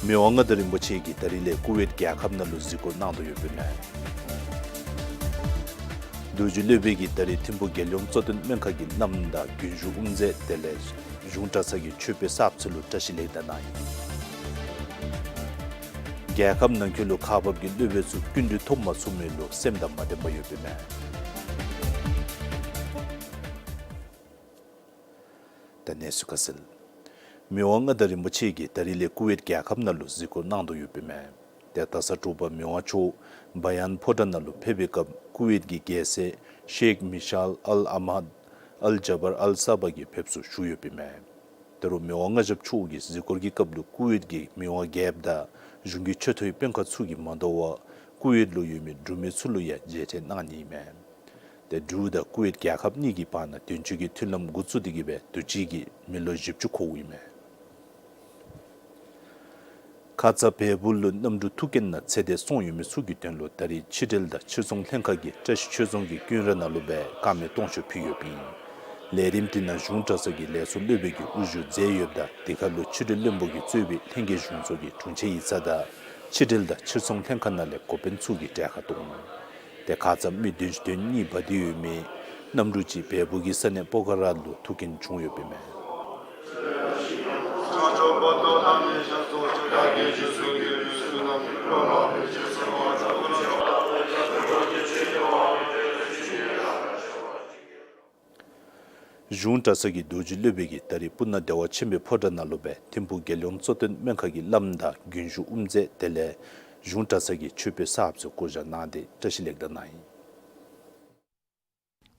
མི་དབང་མངའ་བདག་རིན་པོ་ཆེ་གིས་ད་རིས་ལས་ཀུ་ཝེཊ་རྒྱལ་ཁབ་ནང་ལུ་གཟིགས་སྐོར་གནང་དོ་ཡོདཔ་ཨིན་མས། རྡོ་རྗེ་སློབ་དཔོན་གྱིས་ད་རིས་ཐིམ་ཕུག་རྒྱལ་ཡོངས་གཙོ་བསྟེན་སྨན་ཁང་གི་བསྣམས་དང་རྒྱུན་ཞུགས་དབུ་མཛད་དེ་ལས་གཞུང་གྲྭ་ཚང་གི་ཆོས་དཔོན་གསརཔ་ཚུ་ལུ་བཀྲ་ཤིས་ལེགས་དར་གནང་ཡི། རྒྱལ་ཁབ་ནང་འཁོད་ལུ་ཁག་འབག་གི་སློབ་དཔོན་ཚུ་སྐྱིན་འགྲུལ་ཐོབ་མ་ཚུགས་མི་ལུ་སེམས་དང་མ་ལྡན་པ་ཡོདཔ་ཨིན་མས། ད་གནས་ཚུལ་ཁ་གསལ། མི་དབང་མངའ་བདག་རིན་པོ་ཆེ་གིས་ད་རིས་ལས་ཀུ་ཝེཊ་རྒྱལ་ཁབ་ནང་ལུ་གཟིགས་སྐོར་གནང་དོ་ཡོདཔ་ཨིན་མས། ཏེ་ད་ས་དྲོ་པ་མི་དབང་མཆོག་བ་ཡཱན་ཕོ་བྲང་ནང་ལུ་ཕེབས་པའི་སྐབས་ཀུ་ཝེཊ་ཀྱི་རྒྱལ་སྲས་ཤེག་མི་ཤཱལ་ཨལ་ཨ་མཱད་ཨལ་ཇ་བར་ཨལ་ས་བ་གིས་ཕེབས་བསུ་ཞུ་ཡོདཔ་ཨིན་མས། ད་རུང་མི་དབང་མངའ་ཞབས་མཆོག་གིས་གཟིགས་སྐོར་གྱི་སྐབས་ལུ་ཀུ་ཝེཊ་ཀྱི་མི་དབང་རྒྱལཔོ་དང་གཞུང་གི་ཆེ་མཐོའི་དཔོན་ཁག་ཚུ་གིས་མ་དོ་བར་ཀུ་ཝེཊ་ལུ་ཡོད་མི་འབྲུག་མི་ཚུ་ལུ་ཡང་མཇལ་འཕྲད་གནང་ནི་ཨིན་མས། ཏེ་འབྲུག་དང་ཀུ་ཝེཊ་རྒྱལ་ཁབ་གཉིས་ཀྱི་བར་ན་དོན་གཅོད་ཀྱི་མཐུན་ལམ་འགོ་བཙུགས་ཏེ་གི་སྦེ་དུས་ཅི་གི་མི་ལོ་བཞི་བཅུ་འཁོརཝ་ཨིན་མས། ཁ་ཙ་བལ་པོ་ལུ་གནམ་གྲུ་ཐུག་རྐྱེན་ནང་ཚེ་འདས་སོང་ཡོད་མི་ཚུ་གི་དོན་ལུ་ད་རིས་ཕྱི་འབྲེལ་དང་ཕྱིར་ཚོང་ལྷན་ཁག་གིས་བཀྲ་ཤིས་ཆོས་རྫོང་གི་ཀུན་ར་ནང་ལུ་སྦེ་དཀར་མེ་སྟོང་མཆོད་ཕུལ་ཡོདཔ་ཨིན། ལས་རིམ་དེ་ནང་གཞུང་གྲྭ་ཚང་གི་ལས་ཚོགས་སློབ་དཔོན་གྱིས་དབུ་བཞུགས་མཛད་ཡོདཔ་ད་དེ་ཁར་ལུ་ཕྱི་འབྲེལ་བློན་པོ་གིས་གཙོས་པའི་ལྷན་རྒྱས་གཞུང་ཚོགས་ཀྱི་དྲུང་ཆེན་ཡིག་ཚང་དང་ཕྱི་འབྲེལ་དང་ཕྱིར་ཚོང་ལྷན་ཁག་ནང་ལས་འགོ་དཔོན་ཚུ་གིས་གྲལ་ཁར་གཏོགས་ནུག། ཏེ་ཁ་ཙ་མི་བདུན་ཅུ་དོན་གཉིས་འབད་དེ་ཡོད་མི་གནམ་གྲུ་ཅིག་བལ་པོ་གི་ས་གནས་པོ་ཁ་ར་ལུ་ཐུག་རྐྱེན་བྱུང་ཡོདཔ་ཨིན་མས། གཞུང་གྲྭ་ཚང་གི་རྡོ་རྗེ་སློབ་དཔོན་གྱིས་ད་རིས་སྤུ་ན་བདེ་བ་ཆེན་པོའི་ཕོ་བྲང་ནང་ལུ་སྦེ་ཐིམ་ཕུག་རྒྱལ་ཡོངས་གཙོ་བསྟེན་སྨན་ཁང་གི་བླམ་དང་རྒྱུན་བཞུགས་དབུ་མཛད་དེ་ལས་གཞུང་གྲྭ་ཚང་གི་ཆོས་དཔོན་གསརཔ་ཚུ་བསྐོ་བཞག་གནང་སྟེ་བཀྲ་ཤིས་ལེགས་དར་གནང་ཡི།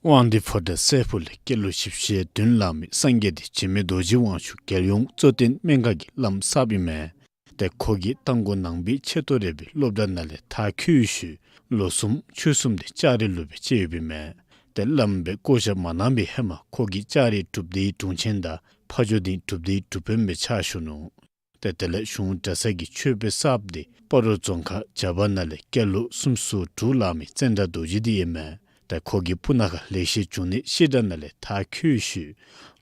དབང་འདུས་ཕོ་བྲང་སྲས་ཕུག་ལས་སྐྱེས་ལོ་བཞི་བཅུ་ཞེ་བདུན་ལང་མི་སངས་རྒྱས་ཏེ་འཇིགས་མེད་རྡོ་རྗེ་དབང་ཕྱུག་རྒྱལ་ཡོངས་གཙོ་བསྟེན་སྨན་ཁང་གི་བླམ་གསརཔ་ཨིན་མས། ཏེ་ཁོ་གིས་རྟ་མགོ་ནང་པའི་ཆེ་མཐོ་རིག་པའི་སློབ་གྲྭ་ནང་ལས་མཐར་འཁྱོལ་ཤུལ་ལོ་གསུམ་ཕྱོགས་གསུམ་དེ་ལྕགས་རི་ལུ་སྦེ་བཅད་ཡོདཔ་ཨིན་མས། ཏེ་བླམ་སྦེ་བསྐོ་བཞག་མ་གནང་པའི་ཧེ་མ་ཁོ་གིས་ལྕགས་རི་གྲུབ་སྡེའི་དྲུང་ཆེན་དང་ཕ་ཇོ་སྡིངས་གྲུབ་སྡེའི་གྲུབ་དཔོན་སྦེ་ཕྱག་ཞུ་ནུག། ཏེ་དེ་ལས་གཞུང་གྲྭ་ཚང་གི་ཆོས་དཔོན་གསརཔ་དེ་སྤ་རོ་རྫོང་ཁག་བྱ་བ་ནང་ལས་སྐྱེས་ལོ་སུམ་ཅུ་སོ་དྲུག་ལང་མི་ཙནྡྲ་རྡོ་རྗེ་དེ་ཨིན་མས། ཏེ་ཁོ་གིས་སྤུ་ན་ཁ་ལེགས་བཤད་འབྱུང་གནས་བཤད་གྲྭ་ནང་ལས་མཐར་འཁྱོལ་ཤུལ་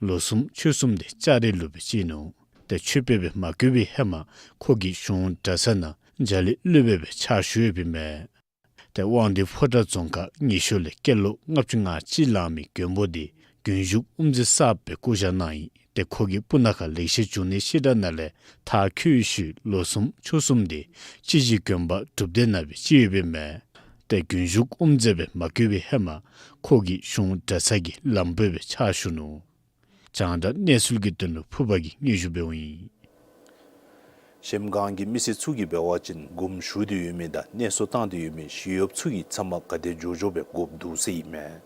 ལོ་གསུམ་ཕྱོགས་གསུམ་དེ་ལྕགས་རི་ལུ་སྦེ་བཅད་ནུག། ཏེ་ཆོས་དཔོན་སྦེ་མ་བསྐོས་པའི་ཧེ་མ་ཁོ་གིས་གཞུང་གྲྭ་ཚང་ནང་རྒྱ་གླིང་སློབ་དཔོན་སྦེ་ཕྱག་ཞུ་ཡོདཔ་ཨིན་མས། ཏེ་དབང་འདུས་ཕོ་བྲང་རྫོང་ཁག་ཉི་ཤུ་ལས་སྐྱེས་ལོ་ལྔ་བཅུ་ང་གཅིག་ལང་མི་མགོན་པོ་དེ་རྒྱུན་བཞུགས་དབུ་མཛད་གསརཔ་སྦེ་བསྐོ་བཞག་གནང་ཡི། ཏེ་ཁོ་གིས་སྤུ་ན་ཁ་ལེགས་བཤད་འབྱུང་གནས་བཤད་གྲྭ་ནང་ལས་མཐར་འཁྱོལ་ཤུལ་ལོ་གསུམ་ཕྱོགས་གསུམ་དེ་སྤྱི་གཞི་དགོན་པ་གྲུབ་སྡེ་ནང་སྦེ་བཅད་ཡོདཔ་ཨིན་མས། ཏེ་རྒྱུན་བཞུགས་དབུ་མཛད་སྦེ་མ་བསྐོས་པའི་ཧེ་མ་ཁོ་གིས་གཞུང་གྲྭ་ཚང་གི་བླམ་པོ་སྦེ་ཕྱག་ཞུ་ནུག། རྒྱང་བསྒྲགས་གནས་ཚུལ་གྱི་དོན་ལུ་ཕུར་པ་གིས་སྙན་ཞུ་འབདཝ་ཨིན། གཞལམ་སྒང་གི་མི་སེར་ཚུ་གིས་འབད་བ་ཅིན་དགོངསམ་ཞུ་སྟེ་ཡོད་མི་དང་གནས་སོར་བཏང་སྟེ་ཡོད་མི་ཞི་གཡོགཔ་ཚུ་གིས་ཚབ་མ་ག་དེ་མགྱོགས་མགྱོགས་སྦེ་དགོཔ་འདུག་ཟེར་ཨིན་མས།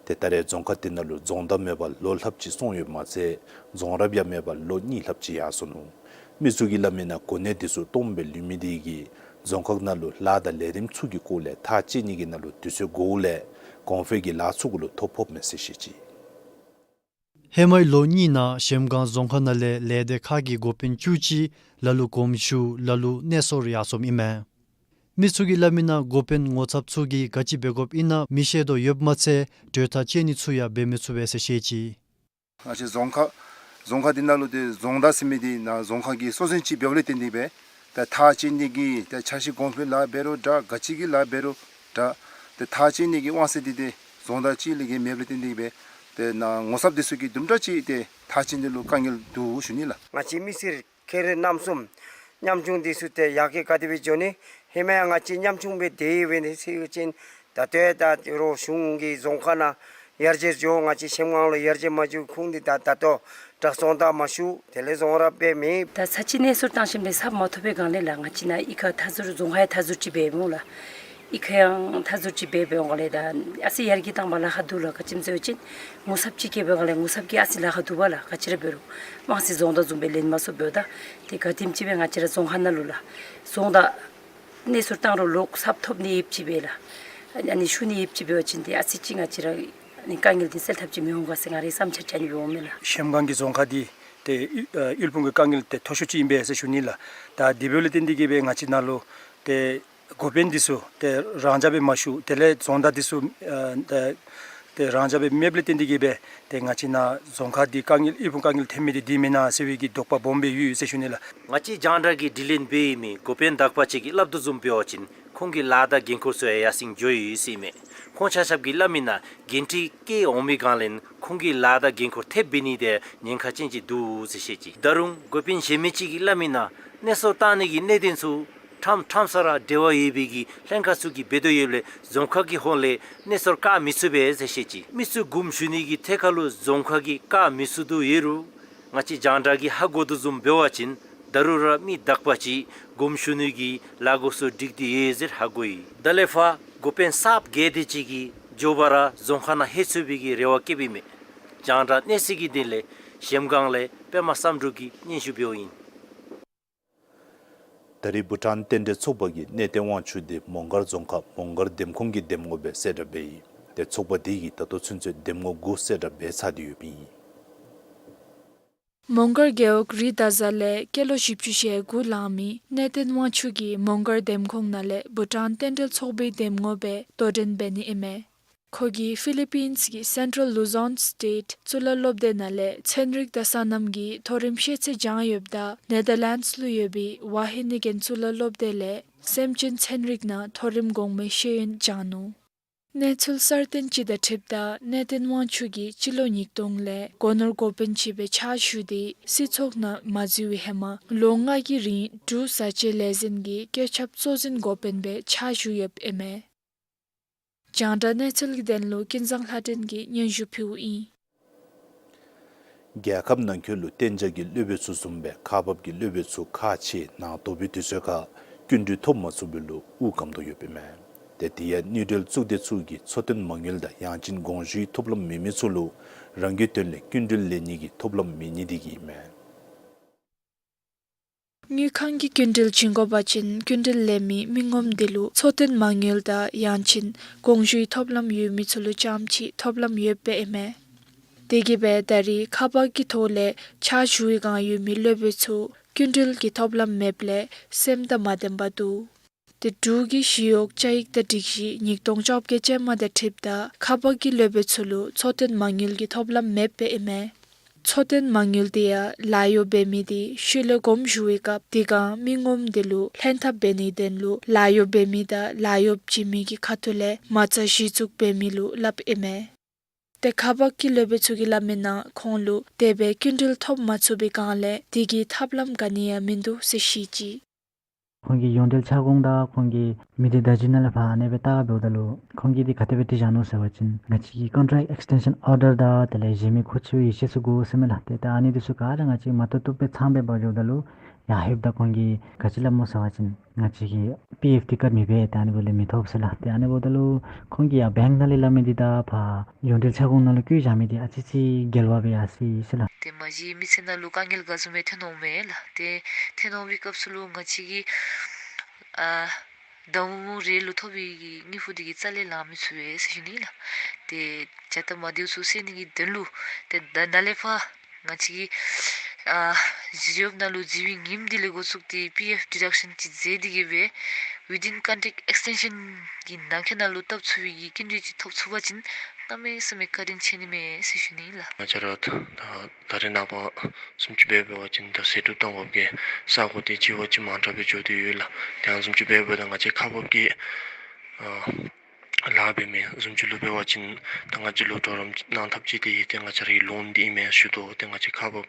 ཏེ་ད་རེས་རྫོང་ཁག་དེ་ནང་ལུ་རྫོང་བདག་མེད་པར་ལོ་ལྷགཔ་ཅིག་སོང་ཡོདཔ་མ་ཚད་རྫོང་རབ་ཡང་མེད་པར་ལོ་གཉིས་ལྷགཔ་ཅིག་ཡར་སོ་ནུག། མི་ཚུ་གིས་སླབ་མི་ནང་གོ་གནས་དེ་ཚུ་སྟོངམ་སྦེ་ལུས་མི་དེ་གིས་རྫོང་ཁག་ནང་ལུ་ལཱ་དང་ལས་རིམ་ཚུ་གི་སྐོར་ལས་ཐག་བཅད་ནི་གི་ནང་ལུ་དུས་ཚོད་འགོརཝ་ལས་གོང་འཕེལ་གྱི་ལཱ་ཚུ་གུ་ལུ་ཐོ་ཕོགཔ་མས་ཟེར་བཤད་ཅི། ཧེ་མའི་ལོ་གཉིས་ནང་གཞལམ་སྒང་རྫོང་ཁག་ནང་ལས་ལས་སྡེ་ཁག་གི་འགོ་དཔོན་བཅུ་གཅིག་ལ་ལུ་དགོངསམ་ཞུ་ལ་ལུ་གནས་སོར་ཡར་སོངམ་ཨིན་མས། མི་ཚུ་གིས་སླབ་མི་ནང་འགོ་དཔོན་ངོ་ཚབ་ཚུ་གིས་ག་ཅི་འབད་དགོཔ་ཨིན་ན་མི་ཤེས་དོ་ཡོདཔ་མ་ཚད་གྲོས་ཐག་བཅད་ནི་ཚུ་ཡང་འབད་མི་ཚུགས་པས་ཟེར་བཤད་ཅི། ང་བཅས་རྫོང་ཁག་རྫོང་ཁག་འདི་ནང་ལུ་ཏེ་རྫོང་བདག་ཟེར་མི་འདི་ནཱ་རྫོང་ཁག་གི་སྲོག་འཛིན་ཅིག་འབདཝ་ལས་བརྟེན་ཏེ་སྦེ་ད་ཐག་བཅད་ནི་གི་ད་འཆར་གཞི་གོང་འཕེལ་ལཱ་འབད་རུང་འདྲ་ག་ཅི་གི་ལཱ་འབད་རུང་འདྲ་ཏེ་ཐག་བཅད་ནི་གི་དབང་ཚད་འདི་ཏེ་རྫོང་བདག་གཅིག་ལས་བརྒལ་མེདཔ་ལས་བརྟེན་ཏེ་སྦེ་ཏེ་ནཱ་ངོ་ཚབ་འདི་ཚུ་གིས་དུམ་གྲ་ཅིག་ཏེ་ཐག་བཅད་ནི་ལུ་དཀའ་ངལ་འདུག་ཞུ་ནི་ལགས། ང་བཅས་མི་སེར་ཁེ་རེ་རྣམ་གསུམ་ཉམ་ཆུང་འདི་ཚུ་ཏེ་ཡར་རྒྱས་ག་དེ་སྦེ་འགྱོ་ནི། ཧེ་མ་ཡང་ང་བཅས་ཉམ་ཆུང་སྦེ་སྡོད་ཡོད་པའི་ནི་ཟེར་བ་ཅིན་ད་ལྟོ་ཡང་ད་རོགས་གཞུང་གི་རྫོང་ཁག་ནང་ཡར་རྒྱས་འགྱོ། ང་བཅས་གཞལམ་སྒང་ལུ་ཡར་རྒྱས་མ་འགྱོ། ཁུངས་འདི་ད་ད་ལྟོ་དྲག་རྫོང་བདག་མ་ཞུ། དེ་ལས་རྫོང་རབ་སྦེ་མེད། ད་ས་ཅིག་གནས་སོར་བཏང་ཞིནམ་ལས་ཚབ་མ་ཐོབ་པའི་སྒང་ལས་ལགས་ང་བཅས་ནཱ་གཡུས་ཁར་མཐའ་ཟུར་རྫོང་ཁག་ཡང་མཐའ་ཟུར་ཅིག་འབད་འོང་ལགས། གཡུས་ཁར་ཡང་མཐའ་ཟུར་ཅིག་འབད་འབད་འོང་ལས་ད་ཨ་ཙི་ཡར་རྒྱས་བཏང་པ་ལཱ་ཁག་འདུག་ལགས། ག་ཅི་སྨོ་ཟེར་བ་ཅིན་ངོ་ཚབ་ཅིག་བཀལ་བའི་སྒང་ལས་ངོ་ཚབ་ཀྱིས་ཨ་ཙི་ལཱ་ཁག་འདུག་པ་ལགས། ག་ཅི་ར་འབད་རུང་དབང་ཚད་རྫོང་བདག་བཟུམ་སྦེ་ལེན་མ་ཚུགསཔ་འབདཝ་ད་ཏེ་ག་དེམ་ཅིག་སྦེ་ང་བཅས་ར་རྫོང་ཁག་ནང་ལུ་ལགས་རྫོང་བདག་གནས་སོར་བཏང་རུང་ལོག་ཚབ་ཐོབ་ནི་ཡོདཔ་ཅིག་སྦེ་ལགས། ཨ་ནི་ཞུ་ནི་ཡོདཔ་ཅིག་འབད་བ་ཅིན་ཏེ་ཨ་ཙི་ཅིག་ང་བཅས་ར་ཨ་ནི་དཀའ་ངལ་འདི་སེལ་ཐབས་ཅིག་མི་འོང་ག་ཟེར་ང་རའི་བསམ་འཆར་ཅིག་ཨ་ནི་སྦེ་འོང་མས་ལགས། གཞལམ་སྒང་གི་རྫོང་ཁག་འདི་ཏེ་ཨ་དབུལ་ཕོངས་ཀྱི་དཀའ་ངལ་ཏེ་མཐོ་ཤོས་ཅིག་ཨིན་པས་ཟེར་ཞུ་ནི་ལགས། ད་དེ་འབདཝ་ལས་བརྟེན་ཏེ་གིས་སྦེ་ང་བཅས་ནཱ་ལུ་ཏེ་འགོ་དཔོན་འདི་ཚུ་ཏེ་རང་འཇགས་སྦེ་མ་བཞུགས། དེ་ལས་རྫོང་བདག་འདི་ཚུ་ཨ་ཏེ་ཏེ་རང་འཇགས་སྦེ་མེདཔ་ལས་བརྟེན་ཏེ་གིས་སྦེ་ཏེ་ང་བཅས་ནཱ་རྫོང་ཁག་འདི་དཀའ་ངལ་དབུལ་ཕོངས་དཀའ་ངལ་ཐོན་མི་འདི་འདི་མེན་ན་ཟེར་བའི་གི་དོགས་པ་སྦོམ་སྦེ་ཡོད་ཟེར་ཞུ་ནི་ལགས། ང་བཅས་རྒྱང་བསྒྲགས་ཀྱི་དྲི་ལན་འབད་མི་འགོ་དཔོན་དག་པ་ཅིག་གིས་སླབ་དོ་བཟུམ་འབད་བ་ཅིན་ཁོང་གི་ལཱ་དང་འགན་ཁུར་ཚུ་ཡང་ཡར་སེང་འགྱོ་ཡི་ཟེར་ཨིན་མས། ཁོང་ཆ་ཁྱབ་ཀྱིས་སླབ་མི་ནང་འགན་འཁྲི་བཀལ་འོང་མི་སྒང་ལས་ཁོང་གི་ལཱ་དང་འགན་ཁུར་ཐེབས་འབད་ནི་དེ་ཉེན་ཁ་ཅན་ཅིག་འདུག་ཟེར་བཤད་ཅི། ད་རུང་འགོ་དཔོན་གཞན་མི་ཅིག་གིས་སླབ་མི་ནང་གནས་སོར་བཏང་ནི་གི་གནད་དོན་ཚུ་ཁྲམ་ཁྲམ་ས་ར་འབྲེལ་བ་ཡོད་པའི་གི་ལྷན་ཁག་ཚུ་གིས་འབད་དོ་ཡོདཔ་ལས་རྫོང་ཁག་གི་ཧོངས་ལས་གནས་སོར་བཀག་མི་ཚུགས་པས་ཟེར་བཤད་ཅི། མི་ཚུ་དགོངསམ་ཞུ་ནི་གི་ཐད་ཁར་ལུ་རྫོང་ཁག་གིས་བཀག་མི་ཚུགས་དོ་ཡོད་རུང་ ང་བཅས་རྒྱང་བསྒྲགས་ཀྱིས་ཧ་གོ་དོ་བཟུམ་འབད་བ་ཅིན་ད་རུང་ར་མི་དག་པ་ཅིག་དགོངསམ་ཞུ་ནི་གི་ལཱ་འགོ་སོང་སྒྲིག་སྟེ་ཡོད་ཟེར་ཧ་གོ་ཡི། ད་ལས་ཕར་འགོ་དཔོན་གསརཔ་གལ་ཏེ་ཅིག་གིས་མགྱོགས་པ་ར་རྫོང་ཁག་ནང་ལྷོད་ཚུགས་པའི་གི་རེ་བ་བསྐྱེདཔ་ཨིན་མས། རྒྱང་བསྒྲགས་གནས་ཚུལ་གྱི་དོན་ལས་གཞལམ་སྒང་ལས་པདྨ་བསམ་གྲུབ་ཀྱིས་སྙན་ཞུ་འབདཝ་ཨིན། ད་རེས་བྷུ་ཊཱན་རྟེན་འབྲེལ་ཚོགས་པ་གིས་གནས་བརྟན་དབང་ཕྱུག་དེ་མོང་སྒར་རྫོང་ཁག་མོང་སྒར་འདེམས་ཁོངས་ཀྱི་འདེམས་ངོ་སྦེ་གསལ་བསྒྲགས་འབད་ཡི། ཏེ་ཚོགས་པ་དེ་གིས་ད་ལྟོ་ཚུན་ཚོད་འདེམས་ངོ་དགུ་གསལ་བསྒྲགས་འབད་ཚར་ཏེ་ཡོདཔ་ཨིན། མོང་སྒར་རྒེད་འོག་རི་དྭགས་གཟར་ལས་སྐྱེས་ལོ་བཞི་བཅུ་ཞེ་དགུ་ལང་མི་གནས་བརྟན་དབང་ཕྱུག་གིས་མོང་སྒར་འདེམས་ཁོངས་ནང་ལས་བྷུ་ཊཱན་རྟེན་འབྲེལ་ཚོགས་པའི་འདེམས་ངོ་སྦེ་དོ་འགྲན་འབད་ནི་ཨིན་མས། ཁོ་གིས་ཕི་ལི་པིནསི་གི་སེན་ཊྲལ་ལུ་ཛོན་སི་ཊེཊ་གཙུག་ལག་སློབ་སྡེ་ནང་ལས་ཚན་རིག་དང་སོ་ནམ་གྱི་མཐོ་རིམ་ཤེས་ཚད་སྦྱངས་ཡོདཔ་ད་ནེ་དར་ལེནཌསི་ལུ་ཡོད་པའི་ཝ་ཧེ་ནི་གྷེན་གཙུག་ལག་སློབ་སྡེ་ལས་སེམས་ཅན་ཚན་རིག་ནང་མཐོ་རིམ་གོང་མའི་ཤེས་ཡོན་སྦྱངས་ནུག། གནས་ཚུལ་གསར་བཏོན་ཅིག་དང་འཁྲིལཝ་ད་གནས་བརྟན་དབང་ཕྱུག་གིས་སྤྱི་ལོ་ཉིས་སྟོང་ལས་སྒོ་ནོར་འགོ་དཔོན་ཅིག་སྦེ་ཕྱག་ཞུ་སྟེ་སྲིད་ཚོགས་ནང་མ་འཛུལ་བའི་ཧེ་མ་ལོ་ལྔ་གི་རིང་འབྲུག་བཟའ་བཅའ་ལས་འཛིན་གྱི་བཀོད་ཁྱབ་གཙོ་འཛིན་འགོ་དཔོན་སྦེ་ཕྱག་ཞུ་ཡོདཔ་ཨིན་མས། རྒྱང་བསྒྲགས་གནས་ཚུལ་གྱི་དོན་ལུ་ཀུན་བཟང་ལྷ་སྒྲོན་གྱིས་སྙན་ཞུ་ཕུལཝ་ཨིན། རྒྱལ་ཁབ་ནང་འཁོད་ལུ་གཏན་འཇགས་ཀྱི་སློབ་དཔོན་ཚུ་བཟུམ་སྦེ་ཁག་འབག་གི་སློབ་དཔོན་ཚུ་ཁག་ཆེ་ནང་དོག་པའི་དུས་ཚོད་ཁར་སྐྱིན་འགྲུལ་ཐོབ་མ་ཚུགས་པའི་ལུ་དབུགས་སྐམ་དོ་ཡོདཔ་ཨིན་མས། ཏེ་དེ་ཡང་དངུལ་འབྲེལ་གཙུག་སྡེ་ཚུ་གིས་འཚོ་རྟེན་མ་དངུལ་དང་ཡང་ཅིན་དགོངས་ཞུའི་ཐོབ་ལམ་མེད་མི་ཚུ་ལུ་རང་གི་དོན་ལས་སྐྱིན་འགྲུལ་ལེན་ནི་གི་ཐོབ་ལམ་མེད་ནི་དེ་གིས་ཨིན་མས། དངུལ་ཁང་གིས་སྐྱིན་འགྲུལ་བྱིན་དགོ་པ་ཅིན་སྐྱིན་འགྲུལ་ལེན་མི་མི་ངོམ་དེ་ལུ་འཚོ་རྟེན་མ་དངུལ་དང་ཡང་ཅིན་དགོངས་ཞུའི་ཐོབ་ལམ་ཡོད་མི་ཚུ་ལུ་རྐྱངམ་ཅིག་ཐོབ་ལམ་ཡོདཔ་ཨིན་མས། དེ་གིས་སྦེ་ད་རེས་ཁག་འབག་གི་ཐོག་ལས་ཕྱག་ཞུ་བའི་བསྒང་ཡོད་མི་སློབ་དཔོན་ཚུ་སྐྱིན་འགྲུལ་གྱི་ཐོབ་ལམ་མེདཔ་ལས་སེམས་དང་མ་ལྡནམ་འདུག། ཏེ་འབྲུག་གི་ཞི་གཡོག་བཅའ་ཡིག་དང་སྒྲིག་གཞི་ཉིས་སྟོང་བཅོ་བརྒྱད་ཅན་མ་དང་འཁྲིལཝ་ད་ཁག་འབག་གི་སློབ་དཔོན་ཚུ་ལུ་འཚོ་རྟེན་མ་དངུལ་གྱི་ཐོབ་ལམ་མེདཔ་ཨིན་མས། འཚོ་རྟེན་མ་དངུལ་དེ་ཡང་ལཱ་གཡོག་འབད་མི་དེ་ཤུལ་ལས་དགོངས་ཞུ་བའི་སྐབས་དེ་སྒང་མི་ངོམ་དེ་ལུ་ལྷན་ཐབས་འབད་ནིའི་དོན་ལུ་ལཱ་གཡོག་འབད་མི་དང་ལཱ་གཡོག་བྱིན་མི་གི་ཁ་ཐུག་ལས་མ་རྩ་གཞི་བཙུགས་འབད་མི་ལུ་སླབ་ཨིན་མས། ཏེ་ཁག་འབག་གི་སློབ་དཔོན་ཚུ་གིས་སླབ་མིའི་ནང་ཁོང་ལུ་དེ་སྦེ་སྐྱིན་འགྲུལ་ཐོབ་མ་ཚུགས་པའི་སྒང་ལས་དེ་གི་ཐབས་ལམ་ག་ནི་ཡང་མིན་འདུག་ཟེར་བཤད་ཅི། ཁོང་གི་ཡོངས་འབྲེལ་ཁྱབ་ཁོངས་དང་ཁོང་གི་མི་སྡེ་བརྡ་བརྒྱུད་ནང་ལས་ཕར་ཨ་ནི་སྦེ་བལྟ་བ་འབདཝ་ད་ལུ་ཁོང་གིས་འདི་ག་དེ་སྦེ་དྲི་བཞག་ནུག་ཟེར་བ་ཅིན་ང་བཅས་ཀྱི་ཀོན་ཊེཀཊ་ཨེགསི་ཊེན་ཤཱན་ཨོར་ཌར་དང་དེ་ལས་གཞན་མི་མཁོ་ཆེ་བའི་ཡིག་ཆ་ཚུ་དགོ་ཟེར་མས་ལགས། ཏེ་ད་ཨ་ནི་འདི་ཚུ་ག་ར་ང་བཅས་མ་བཏུབ་བཏུབ་སྦེ་ཚངམ་སྦེ་འབག་འགྱོཝ་ད་ལུ་ཡར་ལྷོདཔ་ད་ཁོང་གིས་ག་ཅི་སླབ་སྨོ་ཟེར་བ་ཅིན་ང་བཅས་ཀྱིས་པི་ཨེཕ་འདི་བཀག་མི་འབད། ཏེ་ཨ་ནི་འབདཝ་ལས་མི་ཐོབ་ཟེར་ལགས། ཏེ་ཨ་ནི་འབདཝ་ད་ལུ་ཁོང་གིས་ཡར་བེངཀ་ནང་ལས་སླབ་མི་འདི་དང་ཕར་ཡོངས་འབྲེལ་ཁྱབ་ཁོངས་ནང་ལུ་བཀོད་བཞག་མི་འདི་ཨ་ཙི་ཅིག་འགལ་བ་སྦེ་ཡར་སོ་ཡི་ཟེར་ལགས། ཏེ་མ་གཞི་མི་ཚེ་ནང་ལུ་དཀའ་ངལ་ག་བཟུམ་སྦེ་ཐོན་འོང་མས་ལགས། ཏེ་ཐོན་འོང་བའི་སྐབས་སུ་ལུ་ང་བཅས་ཀྱིས་ཨ་ཟླཝ་མུ་མུ་རེ་ལུ་ཐོབ་པའི་གི་དངུལ་ཕོགས་འདི་གིས་རྩ་ལས་ལང་མི་ཚུགས་པས་ཟེར་ཞུ་ནི་ལགས། ཏེ་བྱ་སྟབས་མ་བདེཝ་ཚུ་སེལ་ནི་གི་དོན་ལུ་ཏེ་ད་ནཱ་ལས་ཕར་ང་བཅས་ཀྱིས་ཨ་ཞི་གཡོགཔ་ནང་ལུ་འཛུལ་བའི་ཉིནམ་འདི་ལས་འགོ་བཙུགས་ཏེ་པི་ཨེཕ་ཌི་ཌག་ཤཱན་ཅིག་མཛད་དེ་གི་སྦེ་ཝི་དིན་ཀོན་ཊེཀཊ་ཨེགསི་ཊེན་ཤཱན་གྱི་ནང་འཁོད་ནང་ལུ་བཏབ་ཚུགས་པའི་གི་སྐྱིན་འགྲུལ་ཅིག་ཐོབ་ཚུགས་པ་ཅིན་གནམ་མེད་ས་མེད་བཀའ་དྲིན་ཆེ་ནི་མས་ཟེར་ཞུ་ནི་ལགས། ང་བཅས་ར་ད་ད་རེས་ནངས་པ་བཟུམ་ཅིག་འབད་འབད་བ་ཅིན་ད་ཟད་འགྲོ་གཏང་དགོཔ་གི་ས་གོ་འདི་ལྗིད་པ་ཅིག་མང་དྲགས་སྦེ་འགྱོ་སྟེ་ཡོད་ལགས། དེ་ཡང་བཟུམ་ཅིག་འབད་འབདཝ་ད་ང་བཅས་ཁག་འབག་གི་ཨ་ལཱ་འབད་མི་བཟུམ་ཅིག་ལུ་འབད་བ་ཅིན་ད་ང་བཅས་ལུ་གྲོགས་རམ་གནང་ཐབས་ཅིག་འདི་ཏེ་ང་བཅས་རའི་ལོན་འདི་ཨིན་མས་ཞུ་དོ། ཏེ་ང་བཅས་ཁག་འབག་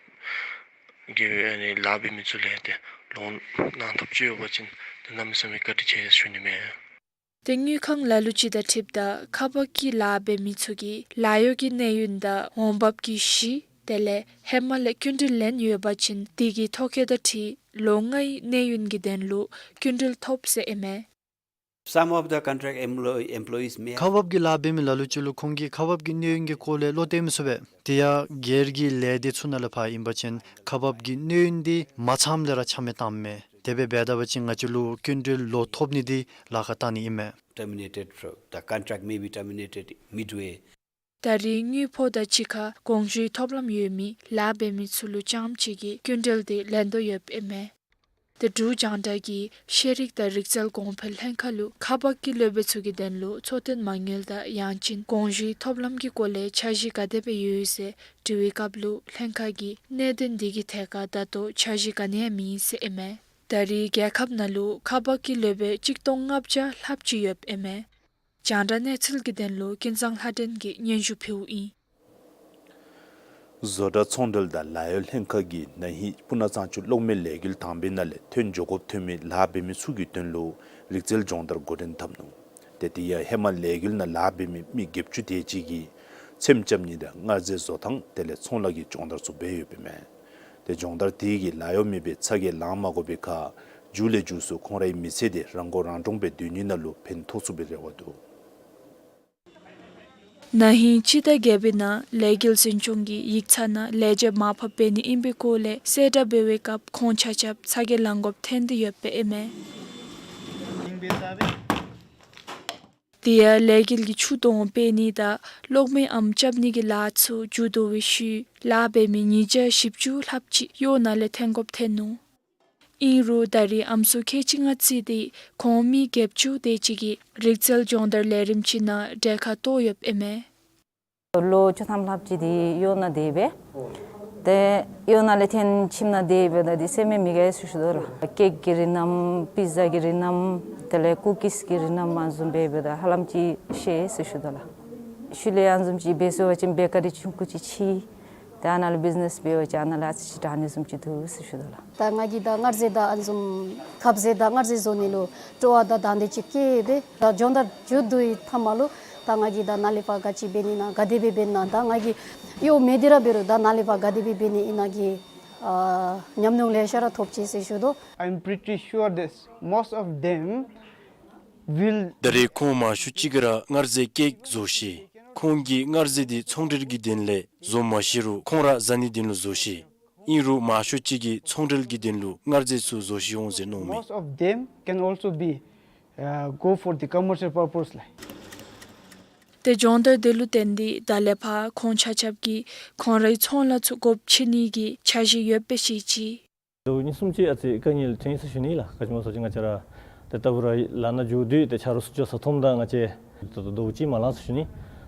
གི་ཨ་ནི་ལཱ་འབད་མི་ཚུ་ལས་ཏེ་ལོན་གནང་ཐབས་ཅིག་ཡོད་པ་ཅིན་ཏེ་གནམ་མེད་ས་མེད་བཀའ་དྲིན་ཆེ་ཞུ་ནི་མས། ཏེ་དངུལ་ཁང་ལ་ལུ་ཅིག་དང་འཁྲིལཝ་ད་ཁག་འབག་གི་ལཱ་འབད་མི་ཚུ་གིས་ལཱ་གཡོག་གི་གནས་ཡུན་དང་འོང་འབབ་ཀྱི་གཞི་དེ་ལས་ཧེ་མ་ལས་སྐྱིན་འགྲུལ་ལེན་ཡོད་པ་ཅིན་དེ་གི་ཐོ་བཀོད་དང་འཁྲིལ་ལོ་ལྔའི་གནས་ཡུན་གྱི་དོན་ལུ་སྐྱིན་འགྲུལ་ཐོབ་ཟེར་ཨིན་མས། Some of the contract employ- employees may ཁག་འབག་གི་ལཱ་འབད་མི་ལ་ལུ་ཅིག་ལུ་ཁོང་གིས་ཁག་འབག་གི་གནས་ཡུན་གྱི་སྐོར་ལས་བློ་གཏད་མི་ཚུགས་པས། དེ་ཡང་སྒེར་གྱི་ལས་སྡེ་ཚུ་ནང་ལས་ཕར་ཨིན་པ་ཅིན་ཁག་འབག་གི་གནས་ཡུན་འདི་མ་ཚངམ་ལས་ར་ཆ་མེད་བཏངམ་མས། དེ་སྦེ་འབད་ད་པ་ཅིན་ང་བཅས་ལུ་སྐྱིན་འགྲུལ་ལོག་ཐོབ་ནི་འདི་ལཱ་ཁག་བཏང་ནི་ཨིན་མས། Terminated from- the contract may be terminated midway. ད་རེས་དངུལ་ཕོགས་དང་གཅིག་ཁར་དགོངས་ཞུའི་ཐོབ་ལམ་ཡོད་མི་ལཱ་འབད་མི་ཚུ་ལུ་རྐྱངམ་ཅིག་གིས་སྐྱིན་འགྲུལ་འདི་ལེན་དོ་ཡོདཔ་ཨིན་མས། ཏེ་འབྲུག་རྒྱང་བསྒྲགས་ཀྱིས་ཤེས་རིག་དང་རིག་རྩལ་གོང་འཕེལ་ལྷན་ཁག་ལུ་ཁག་འབག་གི་སློབ་དཔོན་ཚུ་གི་དོན་ལུ་འཚོ་རྟེན་མ་དངུལ་དང་ཡང་ཅིན་དགོངས་ཞུའི་ཐོབ་ལམ་གྱི་སྐོར་ལས་འཆར་གཞི་ག་དེ་སྦེ་ཡོད་ཡོད་ཟེར་དྲི་བའི་སྐབས་ལུ་ལྷན་ཁག་གིས་གནད་དོན་འདི་གི་ཐད་ཁར་ད་ལྟོ་འཆར་གཞི་ག་ནི་ཡང་མེད་ཟེར་ཨིན་མས། ད་རེས་རྒྱལ་ཁབ་ནང་ལུ་ཁག་འབག་གི་སློབ་དཔོན་གཅིག་སྟོང་ལྔ་བརྒྱ་ལྷགཔ་ཅིག་ཡོདཔ་ཨིན་མས། རྒྱང་བསྒྲགས་གནས་ཚུལ་གྱི་དོན་ལུ་ཀུན་བཟང་ལྷ་སྒྲོན་གྱིས་སྙན་ཞུ་ཕུལཝ་ཨིན། བཟོ་གྲྭ་ཚོང་འབྲེལ་དང་ལཱ་གཡོག་ལྷན་ཁག་གིས་ན་ཧིང་སྤུ་ན་གཙང་ཆུ་གློག་མེ་ལས་འགུལ་དང་པའི་ནང་ལས་ཐོན་འགྱོ་དགོཔ་ཐོན་མི་ལཱ་འབད་མི་ཚུ་གི་དོན་ལུ་རིག་རྩལ་སྦྱོང་བརྡར་འགོ་འདྲེན་འཐབ་ནུག། ཏེ་དེ་ཡང་ཧེ་མ་ལས་འགུལ་ནང་ལཱ་འབད་མི་མི་བརྒྱད་ཅུ་དེ་ཅིག་གིས་ཚེམ་རྐྱབ་ནི་དང་མངར་ཟས་བཟོ་ཐངས་དེ་ལས་ཚོང་ལཱ་གི་སྦྱོང་བརྡར་ཚུ་འབད་ཡོདཔ་ཨིན་མས། ཏེ་སྦྱོང་བརྡར་དེ་གིས་ལཱ་གཡོག་མེད་པའི་ཚ་གྱང་ལང་མ་དགོ་པའི་ཁར་མཇུག་ལས་མཇུག་སུ་ཁོང་རའི་མི་ཚེ་དེ་རང་མགོ་རང་འདྲོངས་པའི་སྡོད་ནི་ནང་ལུ་ཕན་ཐོགས་ཚུགས་པའི་རེ་བ་འདུག། ན་ཧིང་སྤྱི་ཟླ་བརྒྱད་པའི་ནང་ལས་འགུལ་འཛིན་སྐྱོང་གིས་ཡིག་ཚང་ནང་ལས་བྱེདཔ་མར་ཕབ་འབད་ནི་ཨིན་པའི་སྐོར་ལས་གསལ་བསྒྲགས་འབད་བའི་སྐབས་ཁོང་ཆ་ཁྱབ་ཚ་གྱང་ལང་དགོཔ་ཐོན་ཏེ་ཡོདཔ་ཨིན་མས། དེ་ཡང་ལས་འགུལ་གྱི་ཆུ་དོང་སྤེལ་ནི་དང་གློག་མེའི་ཨམ་རྐྱབ་ནི་གི་ལཱ་ཚུ་མཇུག་བསྡུ་བའི་ཤུལ་ལཱ་འབད་མི་ཉིས་བརྒྱ་བཞི་བཅུ་ལྷགཔ་ཅིག་གཡོག་ནང་ལས་ཐོན་དགོཔ་ཐོན་ནུག། ཨིན་རུང་ད་རེས་ཨམ་སྲུ་ཁལ་གཅིག་ལྔ་བརྩིས་ཏེ་ཁོང་མི་བརྒྱད་ཅུ་དེ་ཅིག་གིས་རིག་རྩལ་སྦྱོང་བརྡར་ལས་རིམ་ཅིག་ནང་གྲལ་ཁར་གཏོགས་ཡོདཔ་ཨིན་མས། ལོ་བཅུ་ཐམ་ལྷགཔ་ཅིག་དེ་གཡོག་ནང་སྡོད་སྦེ། ཏེ་གཡོག་ནང་ལས་ཐོན་ཁྱིམ་ནང་སྡོད་སྦེ་ད་དེ་སེམས་མི་དགའ་ཟེར་ཞུ་དོ་ལགས། ཀེཀ་གི་རིགས་རྣམས་པི་ཛ་གི་རིགས་རྣམས་དེ་ལས་ཀུ་ཀིས་གི་རིགས་རྣམས་ཨ་ནི་བཟུམ་སྦེ་འབདཝ་ད་ཧ་ལམ་ཅིག་ཤེས་ཟེར་ཞུ་དོ་ལགས། ཤུལ་ལས་ཨ་ནི་བཟུམ་ཅིག་འབད་ཚུགས་པ་ཅིན་བེ་ཀ་རི་ཆུང་ཀུ་ཅིག་ཕྱེ། ཏེ་ཨ་ནཱ་ལུ་བིཛ་ནེས་འབད་བ་ཅིན་ཨ་ནཱ་ལུ་ཨ་ཙི་ཅིག་དྲག་ནི་བཟུམ་ཅིག་འདུག་ཟེར་ཞུ་དོ་ལགས། ད་ང་གིས་ད་མངར་ཟས་དང་ཨ་ནི་བཟུམ་ཁབ་ཟས་དང་མངར་ཟས་བཟོ་ནི་ལུ་སྤྲོ་བ་དང་དང་འདོད་ཅིག་སྐྱེས་སྦེ་ད་སྦྱོང་བརྡར་མཇུག་བསྡུ་བའི་མཐའ་མ་ལུ་ད་ང་གིས་ད་ནཱ་ལས་ཕར་ག་ཅི་འབད་ནི་ཨིན་ན་ག་དེ་སྦེ་འབད་ནི་ཨིན་ན་ད་ང་གིས་གཡོག་མེད་དེ་ར་འབད་རུང་ད་ནཱ་ལས་ཕར་ག་དེ་སྦེ་འབད་ནི་ཨིན་ན་གི་ཨ་ཉམས་མྱོང་ལེ་ཤ་ར་ཐོབ་ཅི་ཟེར་ཞུ་དོ། I'm pretty sure that most of them will ད་རེས་ཁོང་མང་ཤོས་ཅིག་གིས་ར་མངར་ཟས་ཀེཀ་བཟོ་ཤེས། ཁོང་གིས་མངར་ཟས་འདི་ཚོང་འབྲེལ་གྱི་དོན་ལས་བཟོ་མ་ཤེས་རུང་ཁོང་ར་བཟའ་ནི་དོན་ལུ་བཟོ་ཤེས། ཨིན་རུང་མང་ཤོས་ཅིག་གིས་ཚོང་འབྲེལ་གྱི་དོན་ལུ་མངར་ཟས་ཚུ་བཟོ་ཤེས་འོང་ཟེར་མནོཝ་མས། Most of them can also be, uh, go for the commercial purpose ལགས། ཏེ་སྦྱོང་བརྡར་དེ་ལུ་བརྟེན་ཏེ་ད་ལས་ཕར་ཁོང་ཆ་ཁྱབ་ཀྱིས་ཁོང་རའི་ཚོང་ལཱ་ཚུ་སྒོ་ཕྱེ་ནི་གི་འཆར་གཞི་ཡོདཔ་སྦེ་བཤད་ཅི། ཟླཝ་གཉིས་གསུམ་ཅིག་ཨ་ཙི་དཀའ་ངལ་ཐོན་ཡི་ཟེར་ཞུ་ནི་ལགས། ག་ཅི་སྨོ་ཟེར་བ་ཅིན་ང་བཅས་ར་ཏེ་ལྟ་བུ་ར་ལཱ་ནང་འགྱོ་དོ་ཡོད། ཏེ་ཆ་རོགས་ཚུ་འགྱོ་ས་མཐོངམ་ད་ང་བཅས་ད་ལྟོ་ཟླཝ་གཅིག་མ་ལང་ཟེར་ཞུ་ནི།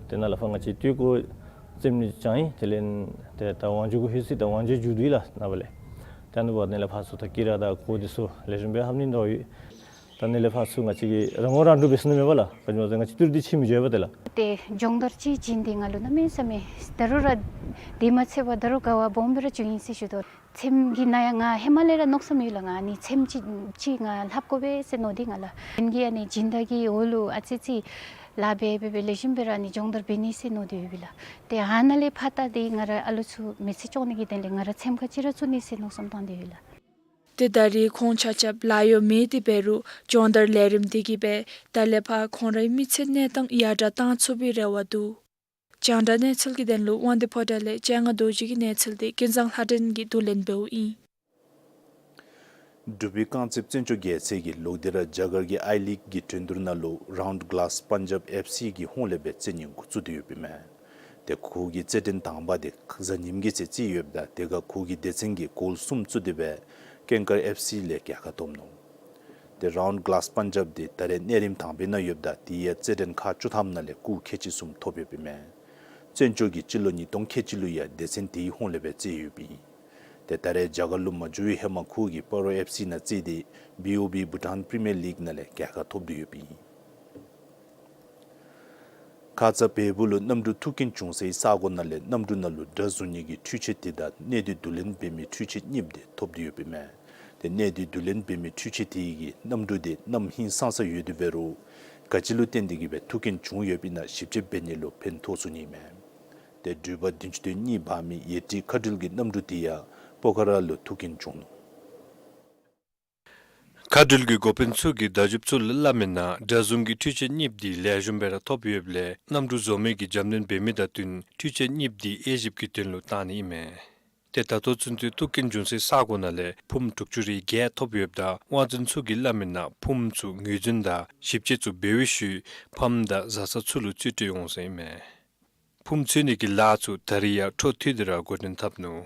ཏེ་ནཱ་ལས་ཕར་ང་བཅས་སྟོད་ཀོ་རྩེདམོ་རྐྱབ་ཡི། དེ་ལས་ཏེ་ད་ཝང་ཇོ་གུ་ལྷོད་ཅི། ད་ཝང་ཇོ་མཇུག་བསྡུ་ཡི་ལགས་ནངས་པ་ལས། ཏེ་ཨ་ནི་འབདཝ་ད་ནཱ་ལས་ཕར་ཚུར་ད་ཀི་ར་དང་གོ་དེ་ཚུ་ལེགས་ཤོམ་སྦེ་ལྷབ་ནི་འདྲཝ་ཡོད། ད་ནཱ་ལས་ཕར་ཚུར་ང་བཅས་ཀྱིས་རང་ངོ་རང་འདྲོངས་འབད་ཚུགས་ནི་མེད་པས་ལགས། ག་ཅི་སྨོ་ཟེར་བ་ཅིན་ང་བཅས་ཏི་རུ་འདི་ཕྱེ་མི་འགྱོ་བས་ཏེ་ལགས། ཏེ་སྦྱོང་བརྡར་ཅིག་བྱིན་ཏེ་ང་ལུ་གནམ་མེད་ས་མེད་ད་རུང་ར་དེ་མ་ཚད་པར་ད་རུང་དགའ་བ་སྦོམ་སྦེ་ར་བྱུང་ཡི་ཟེར་ཞུ་དོ། ཚེམ་གྱི་ནང་ཡང་ང་ཧེ་མ་ལས་ར་མནོ་བསམ་ཡོད་ལགས། ང་ཨ་ནི་ཚེམ་ཅིག་ཅིག་ང་ལྷབ་དགོ་པས་ཟེར་མནོ་སྟེ་ང་ལགས། དེ་གིས་ཨ་ནི་སྦྱིན་བདག་གི་འོག་ལུ་ཨ་ཙི་ཅིག་ལཱ་འབད་འབད་འབད་ལེགས་ཤོམ་སྦེ་ར་ཨ་ནི་སྦྱོང་བརྡར་འབད་ནི་ཟེར་མནོ་སྟེ་ཡོད་པས་ལགས། ཏེ་ཨ་ནཱ་ལས་ཕར་ད་ཏེ་ང་ར་ཨ་ལུ་ཚུ་མི་ཚེ་སྐྱོང་ནི་གི་དོན་ལས་ང་ར་ཚེམ་ཁ་ཅིག་ར་བཙུགས་ནི་ཟེར་མནོ་བསམ་བཏང་སྟེ་ཡོད་ལགས། ཏེ་ད་རེས་ཁོང་ཆ་ཁྱབ་ལཱ་གཡོག་མེད་དེ་འབད་རུང་སྦྱོང་བརྡར་ལས་རིམ་དེ་གིས་སྦེ་ད་ལས་ཕར་ཁོང་རའི་མི་ཚེ་གནས་སྟངས་ཡར་དྲག་བཏང་ཚུགས་པའི་རེ་བ་འདུག། རྒྱང་བསྒྲགས་གནས་ཚུལ་གྱི་དོན་ལུ་དབང་འདུས་ཕོ་བྲང་ལས་སྤྱན་སྔ་རྡོ་རྗེ་གི་གནས་ཚུལ་དེ་ཀུན་བཟང་ལྷ་སྒྲོན་གྱིས་བསྡུ་ལེན་འབདཝ་ཨིན། འབྲུག་པའི་རྐང་རྩེདཔ་བཙན་སྐྱོགས་རྒྱལ་མཚན་གྱིས་ལོག་སྟེ་ར་རྒྱ་གར་གྱི་ཨའི་ལིག་གི་འགྲན་བསྡུར་ནང་ལུ་རའུནཌ་ག་ལཱས་པཱན་ཇབ་ཨེཕ་སི་གི་ཧོངས་ལས་སྦེ་རྩེད་ཉེས་འགོ་བཙུགས་ཏེ་ཡོདཔ་ཨིན་མས། ཏེ་ཁོ་གི་རྩེད་འགྲན་དང་པ་དེ་གཟའ་ཉིམ་གི་ཚེ་རྩེ་ཡོདཔ་ད་དེ་ཁར་ཁོ་གི་སྡེ་ཚན་གྱིས་གོལ་གསུམ་བཙུགས་ཏེ་སྦེ་ཀེང་ཀར་ཨེཕ་སི་ལས་རྒྱལ་ཁ་ཐོབ་ནུག། ཏེ་རའུནཌ་ག་ལཱས་པཱན་ཇབ་དེ་ད་རེས་གནས་རིམ་དང་པའི་ནང་ཡོདཔ་ད་དེ་ཡང་རྩེད་འགྲན་ཁག་བཅུ་ཐམ་ནང་ལས་སྐུགས་ཁལ་གཅིག་གསུམ་ཐོབ་ཡོདཔ་ཨིན་མས། བཙན་སྐྱོགས་ཀྱིས་སྤྱི་ལོ་ཉིས་སྟོང་ཁལ་གཅིག་ལུ་ཡང་སྡེ་ཚན་དེའི་ཧོངས་ལས་སྦེ་རྩེ་ཡོདཔ་ཨིན། ཏེ་ད་རེས་རྒྱ་གར་ལུ་མ་འགྱོ་བའི་ཧེ་མ་ཁོ་གིས་པ་རོ་ཨེཕ་སི་ནང་རྩེ་སྟེ་བི་ཨོ་བི་བྷུ་ཊཱན་པི་རི་མི་ཡར་ལིག་ནང་ལས་རྒྱལ་ཁ་ཐོབ་སྟེ་ཡོདཔ་ཨིན། ཁ་ཙ་བལ་པོ་ལུ་གནམ་གྲུ་ཐུག་རྐྱེན་བྱུང་སའི་ས་གོ་ནང་ལས་གནམ་གྲུ་ནང་ལུ་དྲ་བཟུང་ནི་གི་འཕྲུལ་ཆས་དེ་དང་གནས་སྡུད་བསྡུ་ལེན་འབད་མི་འཕྲུལ་ཆས་གཉིསཔ་དེ་ཐོབ་སྟེ་ཡོདཔ་ཨིན་མས། ཏེ་གནས་སྡུད་བསྡུ་ལེན་འབད་མི་འཕྲུལ་ཆས་དེ་གིས་གནམ་གྲུ་དེ་གནམ་ཧིང་སང་ས་ཡོད་དེ་འབད་རུང་ག་ཅི་ལུ་བརྟེན་ཏེ་གིས་སྦེ་ཐུག་རྐྱེན་བྱུང་ཡོདཔ་ཨིན་ན་ཞིབ་དཔྱད་འབད་ནི་ལུ་ཕན་ཐོགས་ཚུགས་ནི་ཨིན་མས། ཏེ་འགྲུལ་པ་བདུན་ཅུ་དོན་གཉིས་འབག་མི་ཡེ་ཊི་མཁའ་འགྲུལ་གྱི་གནམ་གྲུ་དེ་ཡང་པོ་ཁ་ར་ལུ་ཐུག་རྐྱེན་བྱུང་ནུག། མཁའ་འགྲུལ་གྱི་འགོ་དཔོན་ཚུ་གིས་བརྡ་བརྒྱུདཔ་ཚུ་ལུ་སླབ་མིའི་ནང་དྲ་བཟུང་གི་འཕྲུལ་ཆས་གཉིསཔ་དེ་ལེགས་ཤོམ་སྦེ་ར་ཐོབ་ཡོདཔ་ལས་གནམ་གྲུ་བཟོ་མི་གིས་རྒྱབ་སྣོན་འབད་མི་དང་བསྟུན་འཕྲུལ་ཆས་གཉིསཔ་དེ་དབྱེ་ཞིབ་ཀྱི་དོན་ལུ་བཏང་ནི་ཨིན་མས། ཏེ་ད་ལྟོ་ཚུན་ཚོད་ཐུག་རྐྱེན་བྱུང་སའི་ས་གོ་ནང་ལས་ཕུངམ་དྲུག་ཅུ་རེ་བརྒྱད་ཐོབ་ཡོདཔ་ད་དབང་འཛིན་ཚུ་གིས་སླབ་མིའི་ནང་ཕུངམ་ཚུ་ངོས་འཛིན་དང་ཞིབ་དཔྱད་ཚུ་འབད་བའི་ཤུལ་ཕམ་དང་བཟའ་ཚང་ཚུ་ལུ་རྩིས་སྤྲོད་འོང་ཟེར་ཨིན་མས། ཕུངམ་འཚོལ་ནི་གི་ལཱ་ཚུ་ད་རིས་ཡང་འཕྲོ་མཐུད་དེ་ར་འགོ་འདྲེན་འཐབ་ནུག།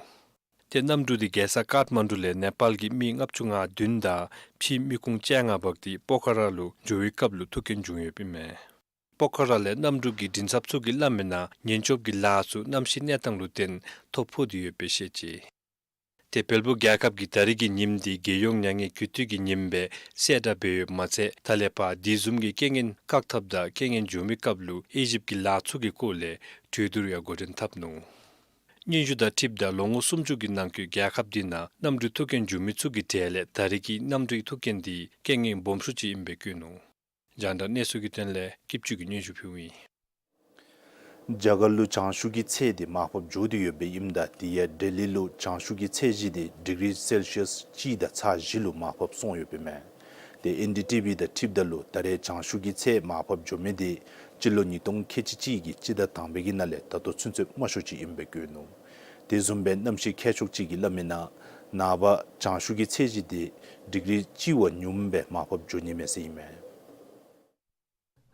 ཏེ་གནམ་གྲུ་དེ་རྒྱལ་ས་ཀཱཐ་མན་ཌུ་ལས་ནེ་པཱལ་གྱི་མི་ལྔ་བཅུ་ང་བདུན་དང་ཕྱི་མི་ཁུངས་བཅོ་ལྔ་འབག་སྟེ་པོ་ཁ་ར་ལུ་འགྱོ་བའི་སྐབས་ལུ་ཐུག་རྐྱེན་བྱུང་ཡོདཔ་ཨིན་མས། པོ་ཁ་ར་ལས་གནམ་གྲུ་གི་མགྲིན་ཚབ་ཚུ་གིས་སླབ་མིའི་ནང་ཉེན་སྐྱོབ་ཀྱི་ལཱ་ཚུ་གནམ་གཤིས་གནས་སྟངས་ལུ་བརྟེན་ཐོ་ཕོག་སྟེ་ཡོདཔ་སྦེ་བཤད་ཅི། ཏེ་བལ་པོ་རྒྱལ་ཁབ་ཀྱིས་ད་རིས་ཀྱི་ཉིནམ་དེ་རྒྱལ་ཡོངས་མྱ་ངན་གུས་བཏུད་ཀྱི་ཉིནམ་སྦེ་གསལ་བསྒྲགས་འབད་ཡོདཔ་མ་ཚད་ད་ལས་ཕར་དེ་བཟུམ་གྱི་རྐྱེན་ངན་བཀག་ཐབས་དང་རྐྱེན་ངན་བྱུང་མིའི་སྐབས་ལུ་དབྱེ་ཞིབ་ཀྱི་ལཱ་ཚུ་གི་སྐོར་ལས་གྲོས་བསྡུར་ཡང་འགོ་འདྲེན་འཐབ་ནུག། སྙན་ཞུ་དང་འཁྲིལཝ་ད་ལོ་ངོ་སུམ་ཅུ་གི་ནང་འཁོད་རྒྱལ་ཁབ་དེ་ནང་གནམ་གྲུའི་ཐུག་རྐྱེན་བྱུང་མི་ཚུ་གི་གྲས་ལས་ད་རིས་ཀྱི་གནམ་གྲུའི་ཐུག་རྐྱེན་དེ་རྐྱེན་ངན་སྦོམ་ཤོས་ཅིག་ཨིནམ་སྦེ་བཀོད་ནུག། རྒྱང་བསྒྲགས་གནས་ཚུལ་གྱི་དོན་ལས་སྐྱིད་ཆུ་གིས་སྙན་ཞུ་ཕུལཝ་ཨིན། རྒྱ་གར་ལུ་བྱང་ཆུབ་ཀྱི་ཚད་འདི་མར་ཕབ་འགྱོ་སྟེ་ཡོདཔ་ཨིནམ་ད་དེ་ཡང་ལྡི་ལི་ལུ་བྱང་ཆུབ་ཀྱི་ཚད་གཞི་འདི་ཌིག་རི་སེལ་སི་ཡས་གཅིག་དང་ཚག་བཞི་ལུ་མར་ཕབ་སོང་ཡོདཔ་ཨིན་མས། ཏེ་ཨེན་ཌི་ཊི་བི་དང་འཁྲིལཝ་ད་ལུ་ད་རེས་བྱང་ཆུབ་ཀྱི་ཚད་མར་ཕབ་འགྱོ་མི་འདི་སྤྱི་ལོ་ཉིས་སྟོང་ཁལ་གཅིག་གཅིག་གི་སྤྱི་ཟླ་དང་པའི་གི་ནང་ལས་ད་ལྟོ་ཚུན་ཚོད་མང་ཤོས་ཅིག་ཨིནམ་སྦེ་བཀོད་ནུག། དེ་བཟུམ་སྦེ་གནམ་གཤིས་མཁས་མཆོག་ཅིག་གིས་སླབ་མིའི་ནང་ནངས་པ་བྱང་ཆུབ་ཀྱི་ཚད་གཞི་འདི་ཌིག་རི་གཅིག་བ་ཉུངམ་སྦེ་མར་ཕབ་འགྱོ་ནི་མས་ཟེར་ཨིན་མས།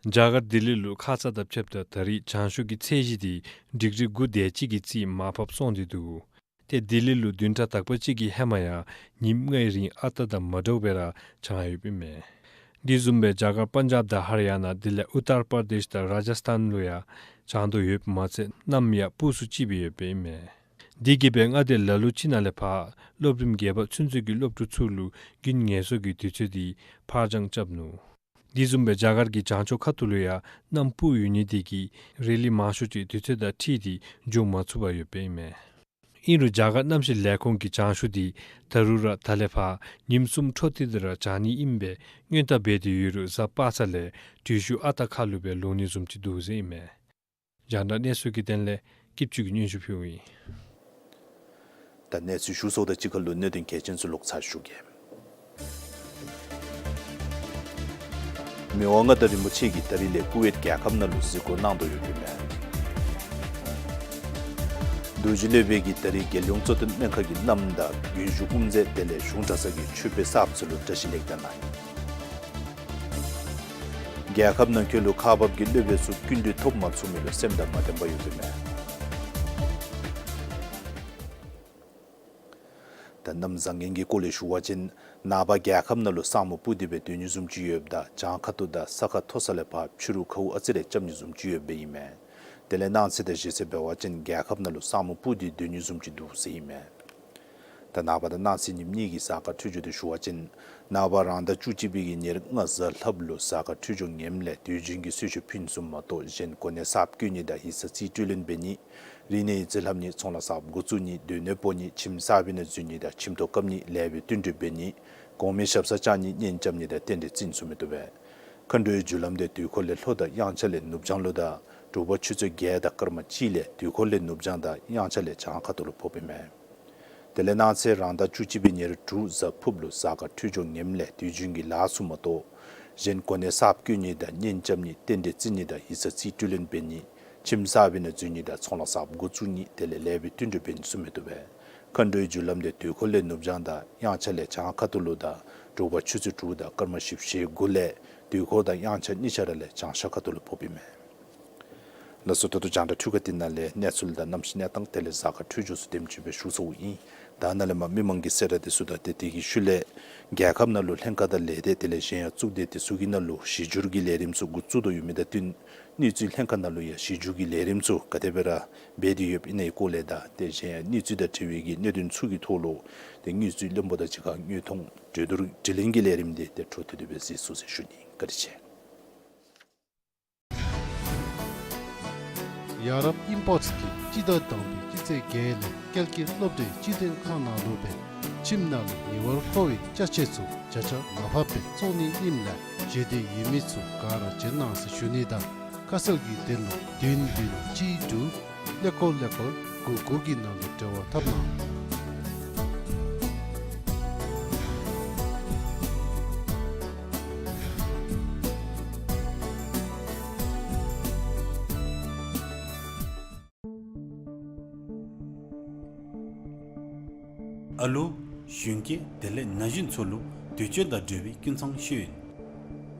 རྒྱ་གར་ལྡི་ལི་ལུ་ཁ་ཙ་དང་ཕྱདཔ་ད་ད་རེས་བྱང་ཆུབ་ཀྱི་ཚད་གཞི་འདི་ཌིག་རི་དགུ་དེ་ཅིག་གི་རྩིས་མར་ཕབ་སོང་སྟེ་འདུག། ཏེ་ལྡི་ལི་ལུ་བདུན་ཕྲག་དག་པ་ཅིག་གི་ཧེ་མ་ཡང་ཉིནམ་ལྔའི་རིང་ཨ་རྟག་དང་མ་འདྲཝ་སྦེ་ར་གྱང་ཡོདཔ་ཨིན་མས། དེ་བཟུམ་སྦེ་རྒྱ་གར་པན་ཇབ་དང་ཧར་ཡ་ན་དེ་ལས་ཨུ་ཏར་པར་དེཤ་དང་ར་ཇ་སྟཱན་ལུ་ཡང་གྱང་དོ་ཡོདཔ་མ་ཚད་གནམ་ཡང་སྤུ་སུ་ཅིག་སྦེ་ཡོདཔ་ཨིན་མས། དེ་གིས་སྦེ་མངའ་སྡེ་ལ་ལུ་ཅིག་ནང་ལས་ཕར་སློབ་རིམ་བརྒྱད་པ་ཚུན་ཚོད་ཀྱི་སློབ་ཕྲུག་ཚུ་ལུ་རྒྱུན་ངལ་གསོ་གི་དུས་ཚོད་འདི་ཕར་འགྱངས་རྐྱབ་ནུག། དེ་བཟུམ་སྦེ་རྒྱ་གར་གྱི་བྱང་ཕྱོགས་ཁ་ཐུག་ལུ་ཡང་གནམ་སྤུ་ཡོད་ནི་དེ་གིས་རི་ལི་མང་ཤོས་ཅིག་དུས་ཚོད་དང་འཁྲིལ་ཏེ་འགྱོ་མ་ཚུགས་པར་ཡོདཔ་ཨིན་མས། ཨིན་རུང་རྒྱ་གར་གནམ་གཤིས་ལས་ཁུངས་ཀྱིས་གྱང་ཤུགས་འདི་ད་རུང་ར་ད་ལས་ཕར་ཉིནམ་གསུམ་འཕྲོ་མཐུད་དེ་ར་གྱང་ནི་ཨིནམ་སྦེ་སྔོན་བརྡ་འབད་དེ་ཡོད་རུང་གཟའ་པ་སངས་ལས་དྲོད་ཤུགས་ཨ་རྟག་ཁ་ལུ་སྦེ་ལོང་ནི་བཟུམ་ཅིག་འདུག་ཟེར་ཨིན་མས། རྒྱང་བསྒྲགས་གནས་ཚུལ་གྱི་དོན་ལས་སྐྱིདཔ་ཆུ་གིས་སྙན་ཞུ་ཕུལཝ་ཨིན། ད་གནས་ཚུལ་ཞུ་ཚརཝ་དང་གཅིག་ཁར་ལུ་གནད་དོན་གལ་ཆེན་ཚུ་ལོག་ཚར་ཞུ་གེ། མི་དབང་མངའ་བདག་རིན་པོ་ཆེ་གིས་ད་རིས་ལས་ཀུ་ཝེཊ་རྒྱལ་ཁབ་ནང་ལུ་གཟིགས་སྐོར་གནང་དོ་ཡོདཔ་ཨིན་མས། རྡོ་རྗེ་སློབ་དཔོན་གྱིས་ད་རིས་རྒྱལ་ཡོངས་གཙོ་བསྟེན་སྨན་ཁང་གི་རྣམ་དང་རྒྱུན་བཞུགས་དབུ་མཛད་དེ་ལས་གཞུང་གྲྭ་ཚང་གི་ཆོས་དཔོན་གསརཔ་ཚུ་ལུ་བཀྲིས་ལེགས་དར་གནང་ཡི། རྒྱལ་ཁབ་ནང་འཁོད་ལུ་ཁག་འབག་གི་སློབ་དཔོན་ཚུ་སྐྱིན་འགྲུལ་ཐོབ་མ་ཚུགས་མི་ལུ་སེམས་དང་མ་ལྡན་པར་ཡོདཔ་ཨིན་མས། ད་གནམ་བཟང་ངན་གྱི་སྐོར་ལས་ཞུ་བ་ཅིན་ནངས་པ་རྒྱལ་ཁབ་ནང་ལུ་ས་སྨུག་སྤུབས་ཏེ་སྦེ་སྡོད་ནི་བཟུམ་ཅིག་ཡོདཔ་ད་གྱང་ཁ་ཐུག་དང་ས་ཁ་མཐོ་ས་ལས་ཕར་ཕྱི་རུ་ཁཝ་ཨ་ཙི་རེ་རྐྱབ་ནི་བཟུམ་ཅིག་ཡོདཔ་ཨིན་མས། དེ་ལས་གནངས་ཚེ་དང་གཞེས་ཚེ་འབད་བ་ཅིན་རྒྱལ་ཁབ་ནང་ལུ་ས་སྨུག་སྤུབས་ཏེ་སྡོད་ནི་བཟུམ་ཅིག་འདུག་ཟེར་ཨིན་མས། ད་ནངས་པ་དང་གནངས་ཚེ་ཉིནམ་གཉིས་ཀྱི་གཟའ་སྐར་འཕྲོད་སྦྱོར་འདི་ཞུ་བ་ཅིན་ནངས་པ་རང་ཟླ་བཅུ་གཅིག་པའི་གི་ཉེར་ལྔ་གཟའ་ལྷགཔ་ལུ་གཟའ་སྐར་འཕྲོད་སྦྱོར་ངནམ་ལས་དུས་རྒྱུན་གྱི་གསོལ་མཆོད་ཕུལ་ནི་ཚུ་མ་གཏོགས་གཞན་གོ་གནས་གསརཔ་བསྐོ་ནི་དང་ཡིག་ཚང་རྩིས་སྤྲོད་ལེན་འབད་ནི། རིག་གནས་ཡིག་རྩིས་ལྷབ་ནི། ཚོང་ལཱ་གསརཔ་འགོ་བཙུགས་ནི། སྡོད་གནས་སྤོ་ནི། ཁྱིམ་གསར་པའི་ནང་འཛུལ་ནི་དང་ཁྱིམ་ཐོག་བཀབ་ནི། ལས་པའི་བསྟུན་གྲོས་འབད་ནི། གོང་མའི་ཞབས་སར་བཅར་ནི། གཉེན་རྐྱབ་ནི་དང་རྟེན་འབྲེལ་བརྩི་ནི་ཚུ་མི་བཏུབ་པས། མཁའ་འགྲོའི་རྒྱུ་ལམ་འདི་དུས་འཁོར་ལས་ལྷོ་དང་དབྱངས་འཆར་ལས་ནུབ་བྱང་ལུ་དང་དྲོ་པ་ཆུ་ཚོད་བརྒྱད་དང་སྐར་མ་གཅིག་ལས་དུས་འཁོར་ལས་ནུབ་བྱང་དང་དབྱངས་འཆར་ལས་བྱང་ཁ་ཐུག་ལུ་ཕོགཔ་ཨིན་མས། དེ་ལས་གནངས་ཚེ་རང་ཟླ་བཅུ་གཅིག་པའི་ཉེར་དྲུག་གཟའ་ཕུརཔ་ལུ་གཟའ་སྐར་འཕྲོད་སྦྱོར་ངནམ་ལས་དུས་རྒྱུན་གྱི་ལཱ་ཚུ་མ་གཏོགས་གཞན་གོ་གནས་གསརཔ་བསྐོ་ནི་དང་གཉེན་རྐྱབ་ནི། རྟེན་འབྲེལ་བརྩི་ནི་དང་ཡིག་ཚང་རྩིས་སྤྲོད་ལེན་འབད་ནི། ཁྱིམ་གསར་པའི་ནང་འཛུལ་ནི་དང་ཚོང་ལཱ་གསརཔ་འགོ་བཙུགས་ནི། དེ་ལས་ལས་པའི་བསྟུན་གྲོས་འབད་ནི་ཚུ་མི་བཏུབ་པས། མཁའ་འགྲོའི་རྒྱུ་ལམ་འདི་དུས་འཁོར་ལས་ནུབ་བྱང་དང་དབྱངས་འཆར་ལས་བྱང་ཁ་ཐུག་ལུ་དང་དྲོ་པ་ཆུ་ཚོད་དྲུག་དང་སྐར་མ་བཞི་བཅུ་ཞེ་དགུ་ལས་དུས་འཁོར་དང་དབྱངས་འཆར་གཉིས་ཆ་ར་ལས་བྱང་ཤར་ཁ་ཐུག་ལུ་ཕོགཔ་ཨིན་མས། ལགས་སོ། ད་ལྟོ་རྒྱང་བསྒྲགས་འཕྲུལ་ཁང་འདི་ནང་ལས་གནས་ཚུལ་དང་གནམ་གཤིས་གནས་སྟངས་དེ་ལས་གཟའ་སྐར་འཕྲོད་སྦྱོར་ཚུ་དེམ་ཅིག་སྦེ་ཞུ་ཚརཝ་ཨིན། ད་ནཱ་ལས་མར་མི་མང་གི་གསལ་བསྒྲགས་འདི་ཚུ་དང་ཏེ་དེ་གི་ཤུལ་ལས་རྒྱལ་ཁབ་ནང་ལུ་ལྷན་ཁག་དང་ལས་སྡེ་དེ་ལས་གཞན་ཡང་གཙུག་སྡེ་དེ་ཚུ་གི་ནང་ལུ་གཞི་སྒྱུར་གྱི་ལས་རིམ་ཚུ་འགོ་བཙུགས་དོ་ཡོད་མི་དང་བསྟུན་དངུལ་རྩིས་ལྷན་ཁག་ནང་ལུ་ཡང་གཞི་སྒྱུར་གྱི་ལས་རིམ་ཚུ་ག་དེ་སྦེ་ར་འབད་དེ་ཡོདཔ་ཨིན་ན་ཡི་སྐོར་ལས་དང་ཏེ་གཞན་ཡང་དངུལ་རྩིས་དང་འབྲེལ་བའི་གི་གནད་དོན་ཚུ་གི་ཐོག་ལུ་ཏེ་དངུལ་རྩིས་བློན་པོ་དང་གཅིག་ཁར་དངུལ་མཐོང་གྲོས་བསྡུར་དྲི་ལན་གྱི་ལས་རིམ་འདི་ཏེ་འཕྲོ་མཐུད་དེ་སྦེ་གཟིགས་ཚུགས་ཟེར་ཞུ་ནི། བཀའ་དྲིན་ཆེ། ཡ་རབས་ཨིམ་པོརཊསི་གིས་སྤྱི་ཟླ་དང་པའི་སྤྱི་ཚེས་བརྒྱད་ལས་ཀལ་ཀིར་སློབ་གྲྭའི་སྤྱི་མཐུན་ཁང་ནང་ལུ་སྦེ་ཁྱིམ་ནང་ལུ་ཉེ་བར་མཁོ་བའི་ཅ་ཆས་ཚུ་བརྒྱ་ཆ་ལྔ་བརྒྱ་སྦེ་བཙོང་ནི་ཨིནམ་ལས་ཞལ་འདེབས་ཡོད་མི་ཚུ་ག་ར་བྱོན་གནང་ཟེར་ཞུ་ནི་དང་ཁ་གསལ་གྱི་དོན་ལུ་བདུན་བདུན་གཅིག་དྲུག་ཀླད་ཀོར་ཀླད་ཀོར་དགུ་དགུ་གི་ནང་ལུ་འབྲེལ་བ་འཐབ་གནང་། ཨ་ལུ་གཞོན་སྐྱེས་དེ་ལས་ན་གཞོན་ཚུ་ལུ་དུས་ཚོད་དང་འབྲེལ་བའི་ཀུན་ཚང་ཤེས་ཡོན།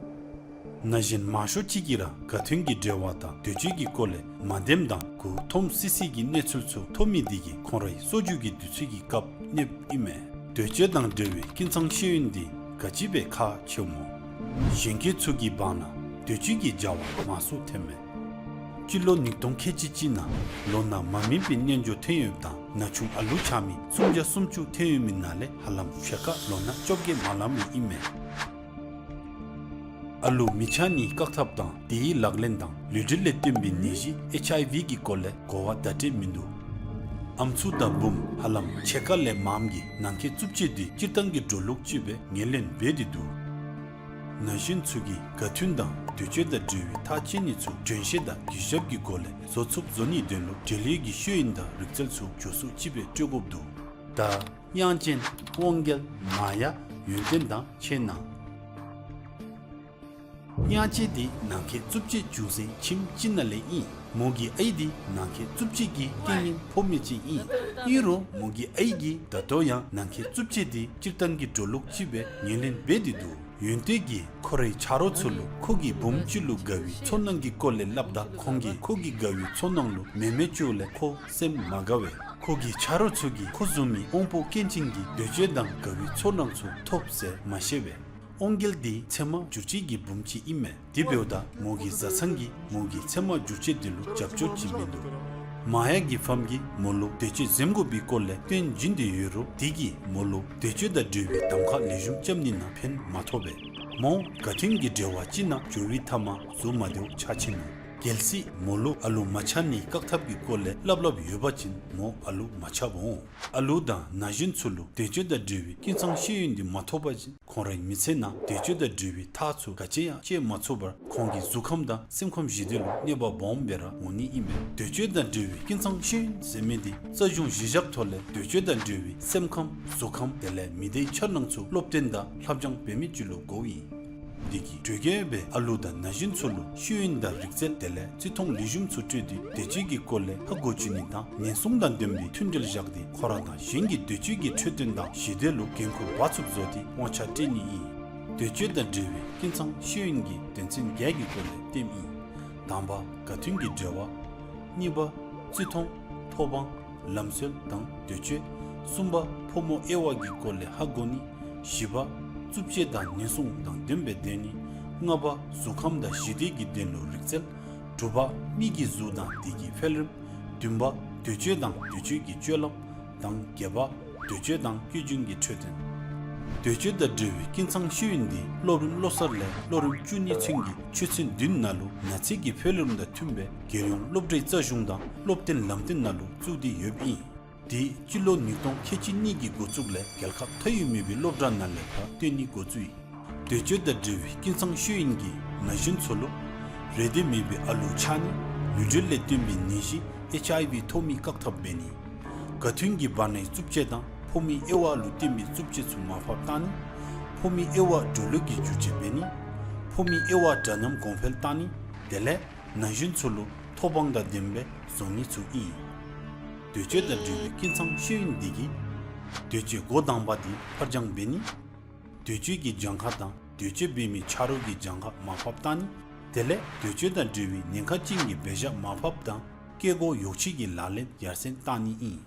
ན་གཞོན་མང་ཤོས་ཅིག་གིས་ར་ག་དོན་གྱི་འབྲེལ་བ་དང་དུས་ཚོད་ཀྱི་སྐོར་ལས་མ་བདེནམ་དང་མགུ་འཐོམ་སི་སི་གི་གནས་ཚུལ་ཚུ་ཐོབ་མི་འདི་གིས་ཁོང་རའི་སྲོལ་རྒྱུན་གྱི་དུས་ཚོད་ཀྱི་སྐབས་གནསཔ་ཨིན་མས། དུས་ཚོད་དང་འབྲེལ་བའི་ཀུན་ཚང་ཤེས་ཡོན་འདི་ག་ཅི་སྦེ་ཁག་ཆེཝ་སྨོ། གཞོན་སྐྱེས་ཚུ་གི་བར་ན་དུས་ཚོད་ཀྱི་བྱ་བ་མང་སུ་ཐོནམ་མས། སྤྱི་ལོ་ཉིས་སྟོང་ཁལ་གཅིག་གཅིག་ནང་ལོ་ན་མ་སྨིན་པའི་རྣལ་འབྱོར་ཐོན་ཡོདཔ་དང་ན་ཆུང་ཨ་ལུ་ཆ་མེད་སུམ་བརྒྱ་སུམ་ཅུ་ཐོན་ཡོད་མི་ནང་ལས་ཧ་ལམ་ཕྱེད་ཀ་ལོ་ན་བཅོ་བརྒྱད་མ་ལང་མི་ཨིན་མས། ཨ་ལུ་མི་ཆ་གཉིས་བཀག་ཐབས་དང་དེའི་ལག་ལེན་དང་ལུས་འབྲེལ་ལས་བརྟེན་པའི་ནད་གཞི་ཨེཆ་ཨའི་ཝི་གི་སྐོར་ལས་གོ་བ་བརྡ་སྤྲོད་མིན་འདུག། ཨམ་སྲུ་དང་བུམོ་ཧ་ལམ་ཕྱེད་ཀ་ལས་མངམ་གིས་ནང་འཁོད་རྩུབ་སྤྱོད་འདི་སྤྱིར་བཏང་གི་འགྲོ་ལུགས་ཅིག་སྦེ་ངོས་ལེན་འབད་དེ་འདུག། ན་གཞོན་ཚུ་གིས་དགའ་མཐུན་དང་འདོད་སྤྱོད་དང་འབྲེལ་བའི་ཐག་བཅད་ནི་ཚུ་དྲན་ཤེས་དང་གུས་ཞབས་ཀྱི་སྒོ་ལས་བཟོ་ཚུགསཔ་བཟོ་ནིའི་དོན་ལུ་འབྲེལ་ཡོད་ཀྱི་ཤེས་ཡོན་དང་རིག་རྩལ་ཚུ་མགྱོགས་སུ་ཅིག་སྦེ་སྤྲོད་དགོཔ་འདུག། ད་དབྱངས་ཅན་དབང་རྒྱལ་མ་ཡ་ཡོན་ཏན་དང་ཆེ་ན། དབྱངས་ཅན་འདི་ནང་འཁོད་རྩུབ་སྤྱོད་བྱུང་སའི་ཁྱིམ་ཅིག་ནང་ལས་ཨིན། མོ་གི་ཨའི་འདི་ནང་འཁོད་རྩུབ་སྤྱོད་ཀྱི་རྐྱེན་ངན་ཕོག་མི་ཅིག་ཨིན། ཨིན་རུང་མོ་གི་ཨའི་གིས་ད་ལྟོ་ཡང་ནང་འཁོད་རྩུབ་སྤྱོད་འདི་སྤྱིར་བཏང་གི་འགྲོ་ལུགས་ཅིག་སྦེ་ངོས་ལེན་འབད་དེ་འདུག། ཡོན་ཏན་གྱིས་ཁོ་རའི་ཆ་རོགས་ཚུ་ལུ་ཁོ་གི་བུམོ་ཅིག་ལུ་དགའ་བའི་ཚོར་སྣང་གི་སྐོར་ལས་སླབ་ད་ཁོང་གིས་ཁོ་གི་དགའ་བའི་ཚོར་སྣང་ལུ་མེད་མེད་བཅོ་ལས་ཁོ་སེམས་མ་དགའ་བས། ཁོ་གི་ཆ་རོགས་ཚུ་གིས་ཁོ་བཟུམ་མའི་དབང་པོ་སྐྱོན་ཅན་གྱི་འདོད་སྤྱོད་དང་དགའ་བའི་ཚོར་སྣང་ཚུ་ཐོབ་ཟེར་མ་ཤེས་པས། དབང་རྒྱལ་འདི་ཚེར་མ་འགྱུར་བཅོས་ཀྱི་བུམོ་ཅིག་ཨིན་མས། དེ་འབདཝ་ད་མོ་གི་བཟའ་ཚང་གིས་མོ་གི་ཚེར་མ་འགྱུར་བཅོས་འདི་ལུ་རྒྱབ་སྐྱོར་ཅིག་མིན་འདུག། མ་ཡ་གི་ཕམ་གྱིས་མོ་ལུ་འདོད་སྤྱོད་འཛེམ་དགོ་པའི་སྐོར་ལས་སྟོན་བྱིན་ཏེ་ཡོད་རུང་དེ་གིས་མོ་ལུ་འདོད་སྤྱོད་དང་འབྲེལ་བའི་གདམ་ཁ་ལེགས་ཤོམ་རྐྱབ་ནི་ནང་ཕན་མ་ཐོགས་པས། མོ་དགའ་མཐུན་གྱི་འབྲེལ་བ་ཅིག་ནང་འགྱོ་བའི་མཐའ་མ་བཟོ་མ་བདེཝ་ཆགས་ཆི་ནུག། གལ་སྲིད་མོ་ལུ་ཨ་ལུ་མ་ཆགས་ནིའི་བཀག་ཐབས་ཀྱི་སྐོར་ལས་སླབ་སླབ་ཡོད་པ་ཅིན་མོ་ཨ་ལུ་མ་ཆགསཔ་འོང་། ཨ་ལུ་དང་ན་གཞོན་ཚུ་ལུ་འདོད་སྤྱོད་དང་འབྲེལ་བའི་ཀུན་ཚང་ཤེས་ཡོན་འདི་མ་ཐོབ་པ་ཅིན་ཁོང་རའི་མི་ཚེ་ནང་འདོད་སྤྱོད་དང་འབྲེལ་བའི་ཐག་ཚུ་ག་ཅི་ཡང་བཅད་མ་ཚུགས་པར་ཁོང་གི་གཟུགས་ཁམས་དང་སེམས་ཁམས་ཞི་བདེ་ལུ་གནོད་པ་སྦོམ་སྦེ་ར་འོང་ནི་ཨིན་མས། འདོད་སྤྱོད་དང་འབྲེལ་བའི་ཀུན་ཚང་ཤེས་ཡོན་ཟེར་མི་འདི་རྩ་གཞུང་གཞི་བཞག་ཐོག་ལས་འདོད་སྤྱོད་དང་འབྲེལ་བའི་སེམས་ཁམས་གཟུགས་ཁམས་དེ་ལས་མི་སྡེའི་འཆར་སྣང་ཚུ་སློབ་སྟོན་དང་ལྷབ་སྦྱང་འབད་མི་ཅིག་ལུ་དགོཔ་ཨིན། དེ་གིས་གྲོས་ཀྱི་སྦེ་ཨ་ལུ་དང་ན་གཞོན་ཚུ་ལུ་ཤེས་ཡོན་དང་རིག་རྩལ་དེ་ལས་བརྩི་མཐོང་ལེགས་ཤོམ་ཚུ་སྤྲོད་དེ་འདོད་སྤྱོད་ཀྱི་སྐོར་ལས་ཧ་གོ་བཅུག་ནི་དང་ཉེན་སྲུང་དང་ལྡན་པའི་མཐུན་འབྲེལ་བཞག་སྟེ་ཁོ་ར་དང་གཞན་གྱི་འདོད་སྤྱོད་ཀྱི་འཕྲོད་བསྟེན་དང་ཞི་བདེ་ལུ་འགན་ཁུར་འབག་ཚུགསཔ་བཟོ་སྟེ་དབང་ཆ་སྤྲོད་ནི་ཨིན། འདོད་སྤྱོད་དང་འབྲེལ་བའི་ཀུན་ཚང་ཤེས་ཡོན་གྱི་དོན་ཚན་བརྒྱད་ཀྱི་སྐོར་ལས་སྟོནམ་ཨིན། དང་པ་དགའ་མཐུན་གྱི་འབྲེལ་བ། གཉིས་པ་བརྩི་མཐོང་། ཐོབ་དབང་། ལམ་སྲོལ་དང་འདོད་སྤྱོད། གསུམ་པ་ཕོ་མོ་དབྱེ་བ་གི་སྐོར་ལས་ཧ་གོ་ནི། བཞི་པ་རྩུབ་སྤྱོད་དང་ཉེན་སྲུང་དང་ལྡནམ་སྦེ་སྡོད་ནི། ལྔ་པ་གཟུགས་ཁམས་དང་ཞི་བདེ་གི་དོན་ལུ་རིག་རྩལ། དྲུག་པ་མི་གི་གཟུགས་དང་དེ་གི་འཕེལ་རིམ། བདུན་པ་འདོད་སྤྱོད་དང་འདོད་སྤྱོད་ཀྱི་སྤྱོད་ལམ། དང་བརྒྱད་པ་འདོད་སྤྱོད་དང་སྐྱོན་བརྗོད་ཀྱི་འཕྲོད་བསྟེན། འདོད་སྤྱོད་དང་འབྲེལ་བའི་ཀུན་ཚང་ཤེས་ཡོན་འདི་སློབ་རིམ་བློ་གསར་ལས་སློབ་རིམ་བཅུ་གཉིས་ཚུན་གྱི་ཆོས་ཚན་བདུན་ནང་ལུ་ན་ཚོད་ཀྱི་འཕེལ་རིམ་དང་མཐུནམ་སྦེ་རྒྱལ་ཡོངས་སློབ་གྲྭའི་རྩ་གཞུང་དང་སློབ་སྟོན་ལམ་སྟོན་ནང་ལུ་བཙུགས་ཏེ་ཡོདཔ་ཨིན། དེ་སྤྱི་ལོ་ཉིས་སྟོང་ཁལ་གཅིག་གཉིས་ཀྱི་འགོ་བཙུགས་ལས་རྒྱལ་ཁབ་མཐའ་དབུས་མེད་པའི་སློབ་གྲྭ་ནང་ལས་ཕར་སྟོན་ནི་འགོ་བཙུགས་ཡི། འདོད་སྤྱོད་དང་འབྲེལ་བའི་ཀུན་ཚང་ཤེས་ཡོན་གྱིས་ན་གཞོན་ཚུ་ལུ་རེ་འདོད་མེད་པའི་ཨ་ལུ་ཆགས་ནི། ནུ་འབྲུག་ལས་བཏོན་པའི་ནད་གཞི་ཨེཆ་ཨའི་ཝི་ཐོབ་མི་བཀག་ཐབས་འབད་ནི། དགའ་མཐུན་གྱི་བར་ནའི་རྩུབ་སྤྱོད་དང་ཕོ་མོའི་དབྱེ་བ་ལུ་བརྟེན་པའི་རྩུབ་སྤྱོད་ཚུ་མར་ཕབ་བཏང་ནི། ཕོ་མོའི་དབྱེ་བ་འགྲོ་ལུགས་ཀྱི་འགྱུར་བཅོས་འབད་ནི། ཕོ་མོའི་དབྱེ་བ་འདྲ་མཉམ་གོང་འཕེལ་བཏང་ནི། དེ་ལས་ན་གཞོན་ཚུ་ལུ་ཐོབ་དབང་དང་ལྡནམ་སྦེ་བཟོ་ནི་ཚུ་ཨིན། འདོད་སྤྱོད་དང་འབྲེལ་བའི་ཀུན་ཚང་ཤེས་ཡོན་འདི་གིས་འདོད་སྤྱོད་འགོ་དང་པ་འདི་ཕར་འགྱངས་འབད་ནི། འདོད་སྤྱོད་ཀྱི་གྱངས་ཁ་དང་འདོད་སྤྱོད་འབད་མི་ཆ་རོགས་ཀྱི་གྱངས་ཁ་མར་ཕབ་བཏང་ནི། དེ་ལས་འདོད་སྤྱོད་དང་འབྲེལ་བའི་ཉེན་ཁ་ཅན་གྱི་འབད་བཞག་མར་ཕབ་དང་སྐྱེ་སྒོ་ཡོ་བྱད་ཀྱི་ལག་ལེན་ཡར་སེང་བཏང་ནི་ཨིན།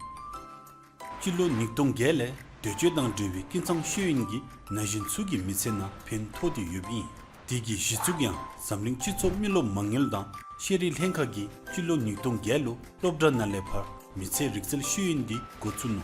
སྤྱི་ལོ་ཉིས་སྟོང་བརྒྱད་ལས་འདོད་སྤྱོད་དང་འབྲེལ་བའི་ཀུན་ཚང་ཤེས་ཡོན་གྱིས་ན་གཞོན་ཚུ་གི་མི་ཚེ་ནང་ཕན་ཐོགས་ཏེ་ཡོདཔ་ཨིན། དེ་གི་གཞི་བཙུགས་ཡང་འཛམ་གླིང་སྤྱི་ཚོགས་མི་རློབས་མ་དངུལ་དང་ཤེས་རིག་ལྷན་ཁག་གིས་སྤྱི་ལོ་ཉིས་སྟོང་བརྒྱད་ལུ་སློབ་གྲྭ་ནང་ལས་ཕར་མི་ཚེ་རིག་རྩལ་ཤེས་ཡོན་འདི་འགོ་བཙུགས་ནུག།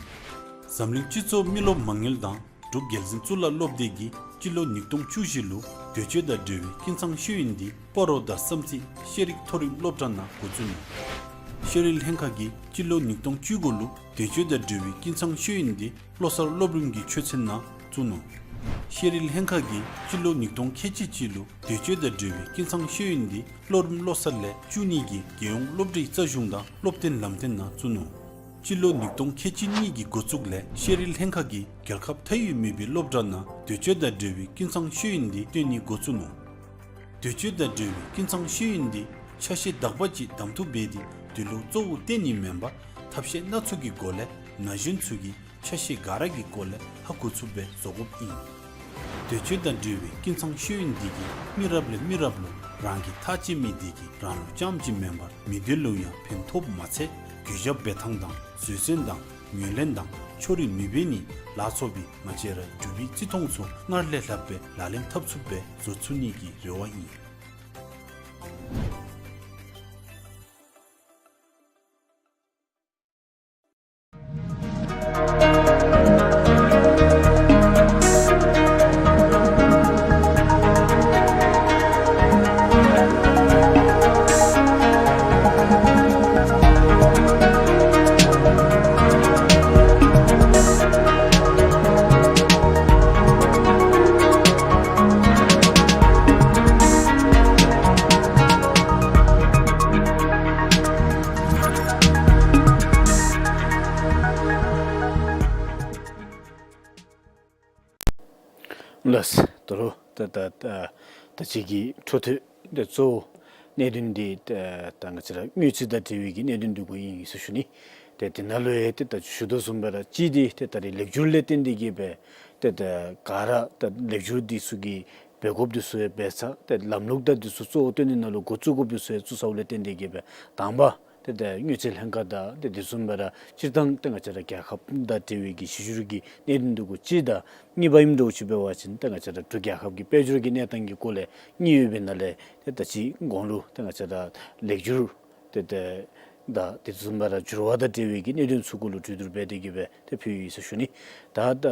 འཛམ་གླིང་སྤྱི་ཚོགས་མི་རློབས་མ་དངུལ་དང་འབྲུག་རྒྱལ་འཛིན་གཙུག་ལག་སློབ་སྡེ་གིས་སྤྱི་ལོ་ཉིས་སྟོང་བཅུ་བཞི་ལུ་འདོད་སྤྱོད་དང་འབྲེལ་བའི་ཀུན་ཚང་ཤེས་ཡོན་འདི་སྤ་རོ་དང་བསམ་རྩེ་ཤེས་རིག་མཐོ་རིམ་སློབ་གྲྭ་ནང་འགོ་བཙུགས་ནུག། ཤེས་རིག་ལྷན་ཁག་གིས་སྤྱི་ལོ་ཉིས་སྟོང་བཅུ་དགུ་ལུ་འདོད་སྤྱོད་དང་འབྲེལ་བའི་ཀུན་ཚང་ཤེས་ཡོན་འདི་བློ་གསར་སློབ་རིམ་གྱི་ཆོས་ཚན་ནང་བཙུགས་ནུག། ཤེས་རིག་ལྷན་ཁག་གིས་སྤྱི་ལོ་ཉིས་སྟོང་ཁལ་གཅིག་གཅིག་ལུ་འདོད་སྤྱོད་དང་འབྲེལ་བའི་ཀུན་ཚང་ཤེས་ཡོན་འདི་སློབ་རིམ་བློ་གསར་ལས་བཅུ་གཉིས་ཀྱི་རྒྱལ་ཡོངས་སློབ་གྲྭའི་རྩ་གཞུང་དང་སློབ་སྟོན་ལམ་སྟོན་ནང་བཙུགས་ནུག། སྤྱི་ལོ་ཉིས་སྟོང་ཁལ་གཅིག་གཉིས་ཀྱི་འགོ་བཙུགས་ལས་ཤེས་རིག་ལྷན་ཁག་གིས་རྒྱལ་ཁབ་མཐའ་དབུས་མེད་པའི་སློབ་གྲྭ་ནང་འདོད་སྤྱོད་དང་འབྲེལ་བའི་ཀུན་ཚང་ཤེས་ཡོན་འདི་སྟོན་ནི་འགོ་བཙུགས་ནུག། འདོད་སྤྱོད་དང་འབྲེལ་བའི་ཀུན་ཚང་ཤེས་ཡོན་འདི་ཆ་ཤས་དག་པ་ཅིག་གདམ་འཐུ་འབད་དེ་དེ་ལུ་གཙོ་བོ་བསྟེན་ནི་མེན་པར་ཐབས་ཤེས་སྣ་ཚོགས་ཀྱི་སྒོ་ལས་ན་གཞོན་ཚུ་གིས་ཆ་ཤས་ག་ར་གི་སྐོར་ལས་ཧ་གོ་ཚུགསཔ་སྦེ་བཟོ་དགོཔ་ཨིན། འདོད་སྤྱོད་དང་འབྲེལ་བའི་ཀུན་ཚང་ཤེས་ཡོན་འདི་གིས་མི་རབས་ལས་མི་རབས་ལུ་རང་གི་ཐག་བཅད་མི་འདི་གིས་རང་ལུ་རྐྱངམ་གཅིག་མེན་པར་མི་སྡེ་ལུ་ཡང་ཕན་ཐོགསཔ་མ་ཚད་གུས་ཞབས་འབད་ཐངས་དང་བཟོད་བསྲན་དང་ངོས་ལེན་དང་ཕྱོགས་རིས་མི་འབད་ནི་ལ་སོགས་པའི་མ་བྱས་ར་འབྲུག་པའི་བརྩི་མཐོང་ཚུ་སྔར་ལས་ལྷགཔ་སྦེ་ལག་ལེན་འཐབ་ཚུགསཔ་སྦེ་བཟོ་ཚུགས་ནི་གི་རེ་བ་ཨིན། ལགས། ད་རུང་ད་ད་ད་ད་ཅི་གི་འཕྲོ་མཐུད་ཏེ་གཙོ་བོ་གནད་དོན་འདི་ད་ད་ང་བཅས་ར་དངུལ་རྩིས་དང་འབྲེལ་བའི་གི་གནད་དོན་འདི་གུ་ཨིན་ཟེར་ཞུ་ནི། ཏེ་དེ་ནང་ལུ་ཡང་ཏེ་ད་ཞུ་དོ་བཟུམ་སྦེ་ར་གཅིག་འདི་ཏེ་ད་རེས་ལེགས་བསྒྱུར་ལས་བརྟེན་ཏེ་གི་སྦེ་ཏེ་ད་ག་ར་ད་ལེགས་བསྒྱུར་འདི་ཚུ་གི་འབད་དགོཔ་འདི་ཚུ་ཡང་འབད་ཚར། ཏེ་ལམ་ལུགས་དང་འདི་ཚུ་གཙོ་བོ་བཏོན་ནི་ནང་ལུ་འགོ་བཙུགས་དགོཔ་འདི་ཚུ་ཡང་བཙུགས་ཚརཝ་ལས་བརྟེན་ཏེ་གི་སྦེ་དང་པ་ཏེ་ད་དངུལ་རྩིས་ལྷན་ཁག་དང་ཏེ་དེ་བཟུམ་སྦེ་ར་སྤྱིར་བཏང་ཏེ་ང་བཅས་ར་རྒྱལ་ཁབ་དང་འབྲེལ་བའི་གི་གཞི་བསྒྱུར་གྱི་གནད་དོན་འདི་གུ་གཅིག་དང་གཉིས་པ་ཨིནམ་འདྲཝ་ཅིག་འབད་བ་ཅིན་ཏེ་ང་བཅས་ར་འབྲུག་རྒྱལ་ཁབ་ཀྱི་དཔལ་འབྱོར་གྱི་གནས་སྟངས་ཀྱི་སྐོར་ལས་གཉིས་ཡོད་པའི་ནང་ལས་ཏེ་ད་ཅི་གོང་ལུ་ཏེ་ང་བཅས་ར་ལེགས་བསྒྱུར་ཏེ་ཏེ་ད་དེ་བཟུམ་སྦེ་ར་འགྱུར་བ་དང་འབྲེལ་བའི་གི་གནད་དོན་ཚུ་གུ་ལུ་གྲོས་བསྡུར་འབད་དེ་གི་སྦེ་ཏེ་ཕུལ་ཡི་ཟེར་ཞུ་ནི། ད་ད་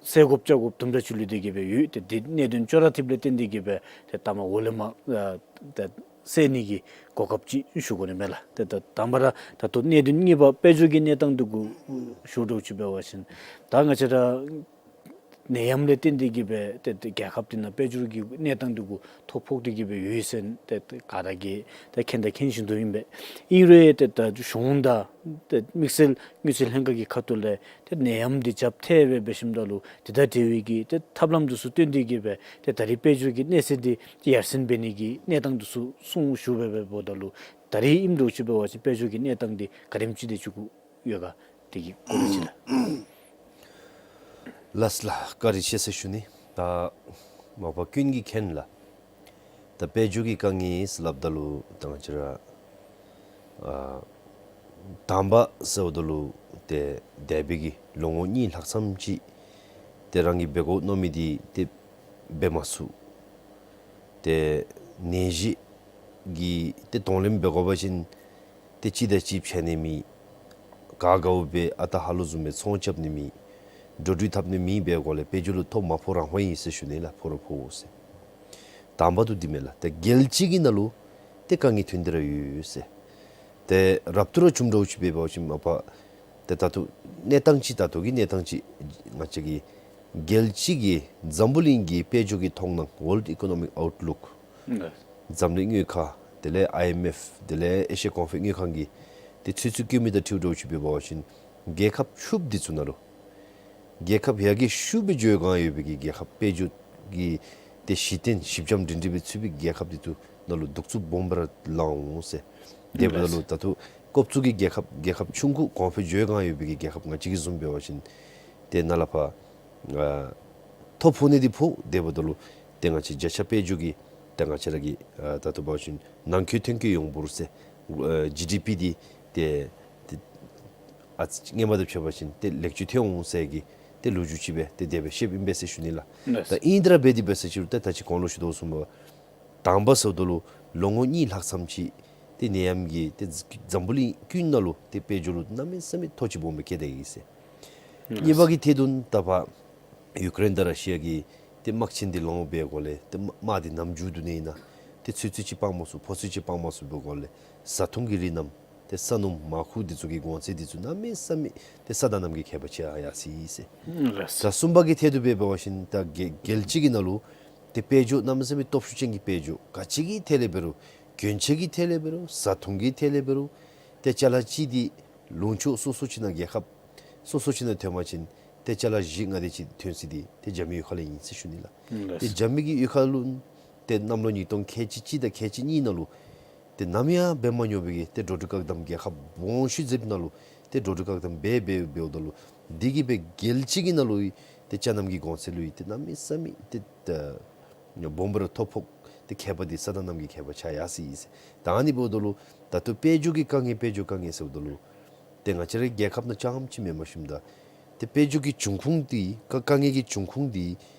སེལ་དགོཔ་བཅོ་དགོཔ་དུམ་གྲ་ཅིག་ལུས་ཏེ་གི་སྦེ་ཡོད། ཏེ་དེ་གནད་དོན་ཅོག་ར་འཐདཔ་ལས་བརྟེན་ཏེ་གི་སྦེ་ཏེ་ལྟ་མ་འོག་ལས་མར་ཨ་ད་སེལ་ནི་གི་གོ་སྐབས་ཅིག་ཞུ་དགོ་ནི་མས་ལགས། ཏེ་ད་དང་པ་ར་ད་ལྟོ་གནད་དོན་གཉིས་པ་དཔལ་འབྱོར་གྱི་གནས་སྟངས་འདི་གུ་ཞུ་འདྲཝ་ཅིག་འབད་བ་ཅིན་ད་ང་བཅས་ར་ནད་ཡམས་ལས་བརྟེན་ཏེ་གི་སྦེ་ཏེ་ཏེ་རྒྱལ་ཁབ་འདི་ནང་དཔལ་འབྱོར་གྱི་གནས་སྟངས་འདི་གུ་ཐོ་ཕོག་སྟེ་གི་སྦེ་ཡོད་ཟེར་ཏེ་ཏེ་ག་ར་གིས་ཏེ་མཁྱེན་དང་མཁྱེན་བཞིན་དུ་ཨིན་པས། ཨིན་རུང་ཏེ་ད་གཞུང་དང་ཏེ་དམིགས་བསལ་དངུལ་རྩིས་ལྷན་ཁག་གི་ཁ་ཐུག་ལས་ཏེ་ནད་ཡམས་འདི་རྒྱབ་ཐལ་སྦེ་འབད་ཞིནམ་ད་ལུ་ཏེ་ད་དེ་བའི་གི་ཏེ་ཐབས་ལམ་འདི་ཚུ་བཏོན་ཏེ་གི་སྦེ་ཏེ་ད་རེས་དཔལ་འབྱོར་གྱི་གནས་ཚད་འདི་ཡར་སེང་འབད་ནི་གི་གནས་སྟངས་འདི་ཚུ་གསུངས་བཞུགས་པས་སྦེ་འབདཝ་ད་ལུ་ད་རེས་ཨིནམ་འདྲཝ་ཅིག་འབད་བ་ཅིན་དཔལ་འབྱོར་གྱི་གནས་སྟངས་འདི་ག་དེམ་ཅིག་དེ་ཅིག་གུ་ཡོད་ག་དེ་གི་སྐོར་ལས་ཅིག་ལགས། ལགས་ལགས། བཀའ་དྲིན་ཆེ་ཟེར་ཞུ་ནི། ད་མ་པ་ཀུན་གྱིས་མཁྱེན་ལགས། ད་དཔལ་འབྱོར་གྱི་དཀའ་ངལ་ཟེར་སླབ་ད་ལུ་ད་ང་བཅས་ར་ཨ་དང་པ་ཟེརཝ་ད་ལུ་ཏེ་འདས་པའི་གི་ལོ་ངོ་གཉིས་ལྷག་ཙམ་ཅིག་ཏེ་རང་གིས་འབད་དགོ་མནོ་མི་འདི་ཏེ་འབད་མ་ཚུགས། ཏེ་ནད་གཞི་གི་ཏེ་གདོང་ལེན་འབད་དགོ་པ་ཅིན་ཏེ་གཅིག་དང་གཅིག་ཕྱད་ནི་མེད། ག་དགའཝ་སྦེ་ཨ་རྟག་ཧ་ལུགས་བཟུམ་སྦེ་ཚོང་རྐྱབ་ནི་མེད། འགྲོ་འགྲུལ་འཐབ་ནི་མེད། འབད་དགོ་ལས་དཔལ་འབྱོར་ལུ་ཐོ་མ་ཕོག་རང་ཧོ་ཨིན་ཟེར་ཞུ་ནི་ལགས། ཕོག་ར་ཕོག་འོང་ཟེར། དང་པ་དུ་འདི་མས་ལགས། ཏེ་རྒྱལ་སྤྱི་གི་ནང་ལུ་ཏེ་དཀའ་ངལ་ཐོན་ཏེ་ར་ཡོད་ཟེར། ཏེ་རབ་ཏུ་ར་བྱུང་འདྲཝ་ཅིག་འབད་བ་ཅིན་མ་པ་ཏེ་ད་ལྟོ་གནས་སྟངས་ཅིག་ད་ལྟོ་གི་གནས་སྟངས་ཅིག་ང་བཅས་ཀྱི་རྒྱལ་སྤྱི་གི་འཛམ་བུ་གླིང་གི་དཔལ་འབྱོར་གྱི་མཐོང་སྣང་World Economic Outlook ལགས། འཛམ་གླིང་དངུལ་ཁང་དེ་ལས་ཨའི་ཨེམ་ཨེཕ་དེ་ལས་ཨེ་ཤི་ཡ་གོང་འཕེལ་དངུལ་ཁང་གི་ཏེ་ཚོད་བསྲེ་བཀོད་མི་དང་འཁྲིལཝ་འདྲཝ་ཅིག་འབད་བ་ཅིན་རྒྱལ་ཁབ་བཅུ་འདི་ཚུ་ནང་ལུ་རྒྱལ་ཁབ་ཡར་རྒྱས་ཤུགས་སྦེ་འགྱོ་སྒང་ཡོད་པའི་གི་རྒྱལ་ཁབ་དཔལ་འབྱོར་གྱི་ཏེ་གཞི་རྟེན་གཞི་འགྱམ་སྒྲིང་སྒྲི་སྦེ་ཚུད་པའི་རྒྱལ་ཁབ་འདི་ཚུ་ནང་ལུ་གདུག་རྩུབ་སྦོམ་སྦེ་ར་ལང་འོང་ཟེར། དེ་འབདཝ་ད་ལུ་ད་ལྟོ་ཀོབ་ཚུ་གི་རྒྱལ་ཁབ་རྒྱལ་ཁབ་ཆུང་ཀུ་གོང་འཕེལ་འགྱོ་སྒང་ཡོད་པའི་གི་རྒྱལ་ཁབ་ང་བཅས་ཀྱི་བཟུམ་འབད་བ་ཅིན་ཏེ་ནཱ་ལས་ཕར་ཨ་ཐོ་ཕོག་ནི་འདི་ཕོག། དེ་འབདཝ་ད་ལུ་ཏེ་ང་བཅས་བརྒྱ་ཆ་དཔལ་འབྱོར་གྱི་ཏེ་ང་བཅས་ར་གི་ཨ་ད་ལྟོ་འབད་བ་ཅིན་ནང་འཁོད་ཐོན་སྐྱེད་ཡོངས་འབོར་ཟེར་ཨ་ཇི་ཌི་པི་འདི་ཏེ་ཏེ་ཨ་ཙི་སྔོན་མ་དང་ཕྱད་པ་ཅིན་ཏེ་ལེགས་བཅོས་ཐོན་འོང་ཟེར་གྱི་ཏེ་ལོ་རྒྱུས་ཅིག་སྦེ་ཏེ་དེ་སྦེ་བཤདཔ་ཨིན་པས་ཟེར་ཞུ་ནི་ལགས། ལགས། ད་ཨིན་དེ་ར་འབད་དེ་འབད་ཟེར་ཅི་རུང་ཏེ་ད་ཅི་གོང་ལུ་ཞུ་དོ་བཟུམ་སྦེ་དང་པ་ཟེརཝ་ད་ལུ་ལོ་ངོ་གཉིས་ལྷག་ཙམ་ཅིག་ཏེ་ནད་ཡམས་ཀྱིས་ཏེ་འཛམ་བུ་གླིང་ཀུན་ནང་ལུ་ཏེ་དཔལ་འབྱོར་ལུ་གནམ་མེད་ས་མེད་ཐོ་ཅིག་སྦོམ་སྦེ་བཀལ་ཏེ་ཡོད་ཟེར། གཉིས་པ་གི་ཐད་དུ་ད་ཕར་ཡུ་ཀེ་རེན་དང་ར་ཤི་ཡ་གི་ཏེ་དམག་ཆེན་འདི་ལོང་འབད་དགོ་ལས་ཏེ་དམག་འདི་ནམ་མཇུག་བསྡུ་ནི་ཨིན་ན། ཏེ་ཚོད་བསྲེ་ཅིག་སྤང་མ་ཚུགས། ཕོ་ཚོད་ཅིག་སྤང་མ་ཚུགས་འབད་དགོ་ལས་བཟའ་འཐུང་གི་རིགས་རྣམས་ཏེ་ས་སྣུམ་མར་ཁུ་འདི་ཚུ་གི་གོང་ཚད་འདི་ཚུ་གནམ་མེད་ས་མེད་ཏེ་ས་དང་གནམ་གྱི་ཁྱད་པར་ཆེ་ཡར་སོ་ཡི་ཟེར། ད་གསུམ་པ་གི་ཐད་དུ་འབད་བ་ཅིན་ད་རྒྱལ་རྒྱལ་སྤྱི་གི་ནང་ལུ་ཏེ་དཔལ་འབྱོར་གནམ་མེད་ས་མེད་སྟོབས་ཤུགས་ཅན་གྱི་དཔལ་འབྱོར་ག་ཅི་གི་ཐད་ལས་འབད་རུང་གྱོན་ཆས་ཀྱི་ཐད་ལས་འབད་རུང་བཟའ་འཐུང་གི་ཐད་ལས་འབད་རུང་ཏེ་ཅ་ལ་ཅིག་འདི་ལུང་ཕྱོགས་སོ་སོ་ཅིག་ནང་རྒྱལ་ཁབ་སོ་སོ་ཅིག་ནང་ཐོན་པ་ཅིན་ཏེ་ཅ་ལ་བཞི་ལྔ་དེ་ཅིག་ཐོན་ས་འདི་ཏེ་རྒྱ་མི་གཡུས་ཁ་ལས་ཨིན་ཟེར་ཞུ་ནི་ལགས། ཏེ་རྒྱ་མི་གི་གཡུས་ཁ་ལུ་ཏེ་གནམ་ལོ་ཉིས་སྟོང་ཁལ་གཅིག་གཅིག་དང་ཁལ་གཅིག་གཉིས་ནང་ལུ་ཏེ་ནམ་ཡང་འབད་མ་མྱོང་བའི་གི་ཏེ་འགྲོ་འགྲུལ་བཀག་དམ་རྒྱལ་ཁབ་སྦོམ་ཤོས་ཅིག་ནང་ལུ་ཏེ་འགྲོ་འགྲུལ་བཀག་དམ་འབད་འབད་འབདཝ་ད་ལུ་འདི་གིས་སྦེ་རྒྱལ་སྤྱི་གི་ནང་ལུ་ཏེ་ཅ་ལ་གི་གོང་ཚད་ལུ་ཏེ་གནམ་མེད་ས་མེད་ཏེ་ད་སྦོམ་སྦེ་ར་ཐོ་ཕོག། ཏེ་ཁྱད་པར་འདི་ས་དང་གནམ་གྱི་ཁྱད་པར་ཆེ་ཡར་སོ་ཡི་ཟེར། ད་ཨ་ནི་འབདཝ་ད་ལུ་ད་ལྟོ་དཔལ་འབྱོར་གྱི་དཀའ་ངལ་དཔལ་འབྱོར་དཀའ་ངལ་ཟེརཝ་ད་ལུ་ཏེ་ང་བཅས་རའི་རྒྱལ་ཁབ་ནང་རྐྱངམ་ཅིག་མེན་པར་ཞིནམ་ད་ཏེ་དཔལ་འབྱོར་གྱི་འབྱུང་ཁུངས་འདི་དཀའ་དཀའ་ངལ་གྱི་འབྱུང་ཁུངས་འདི་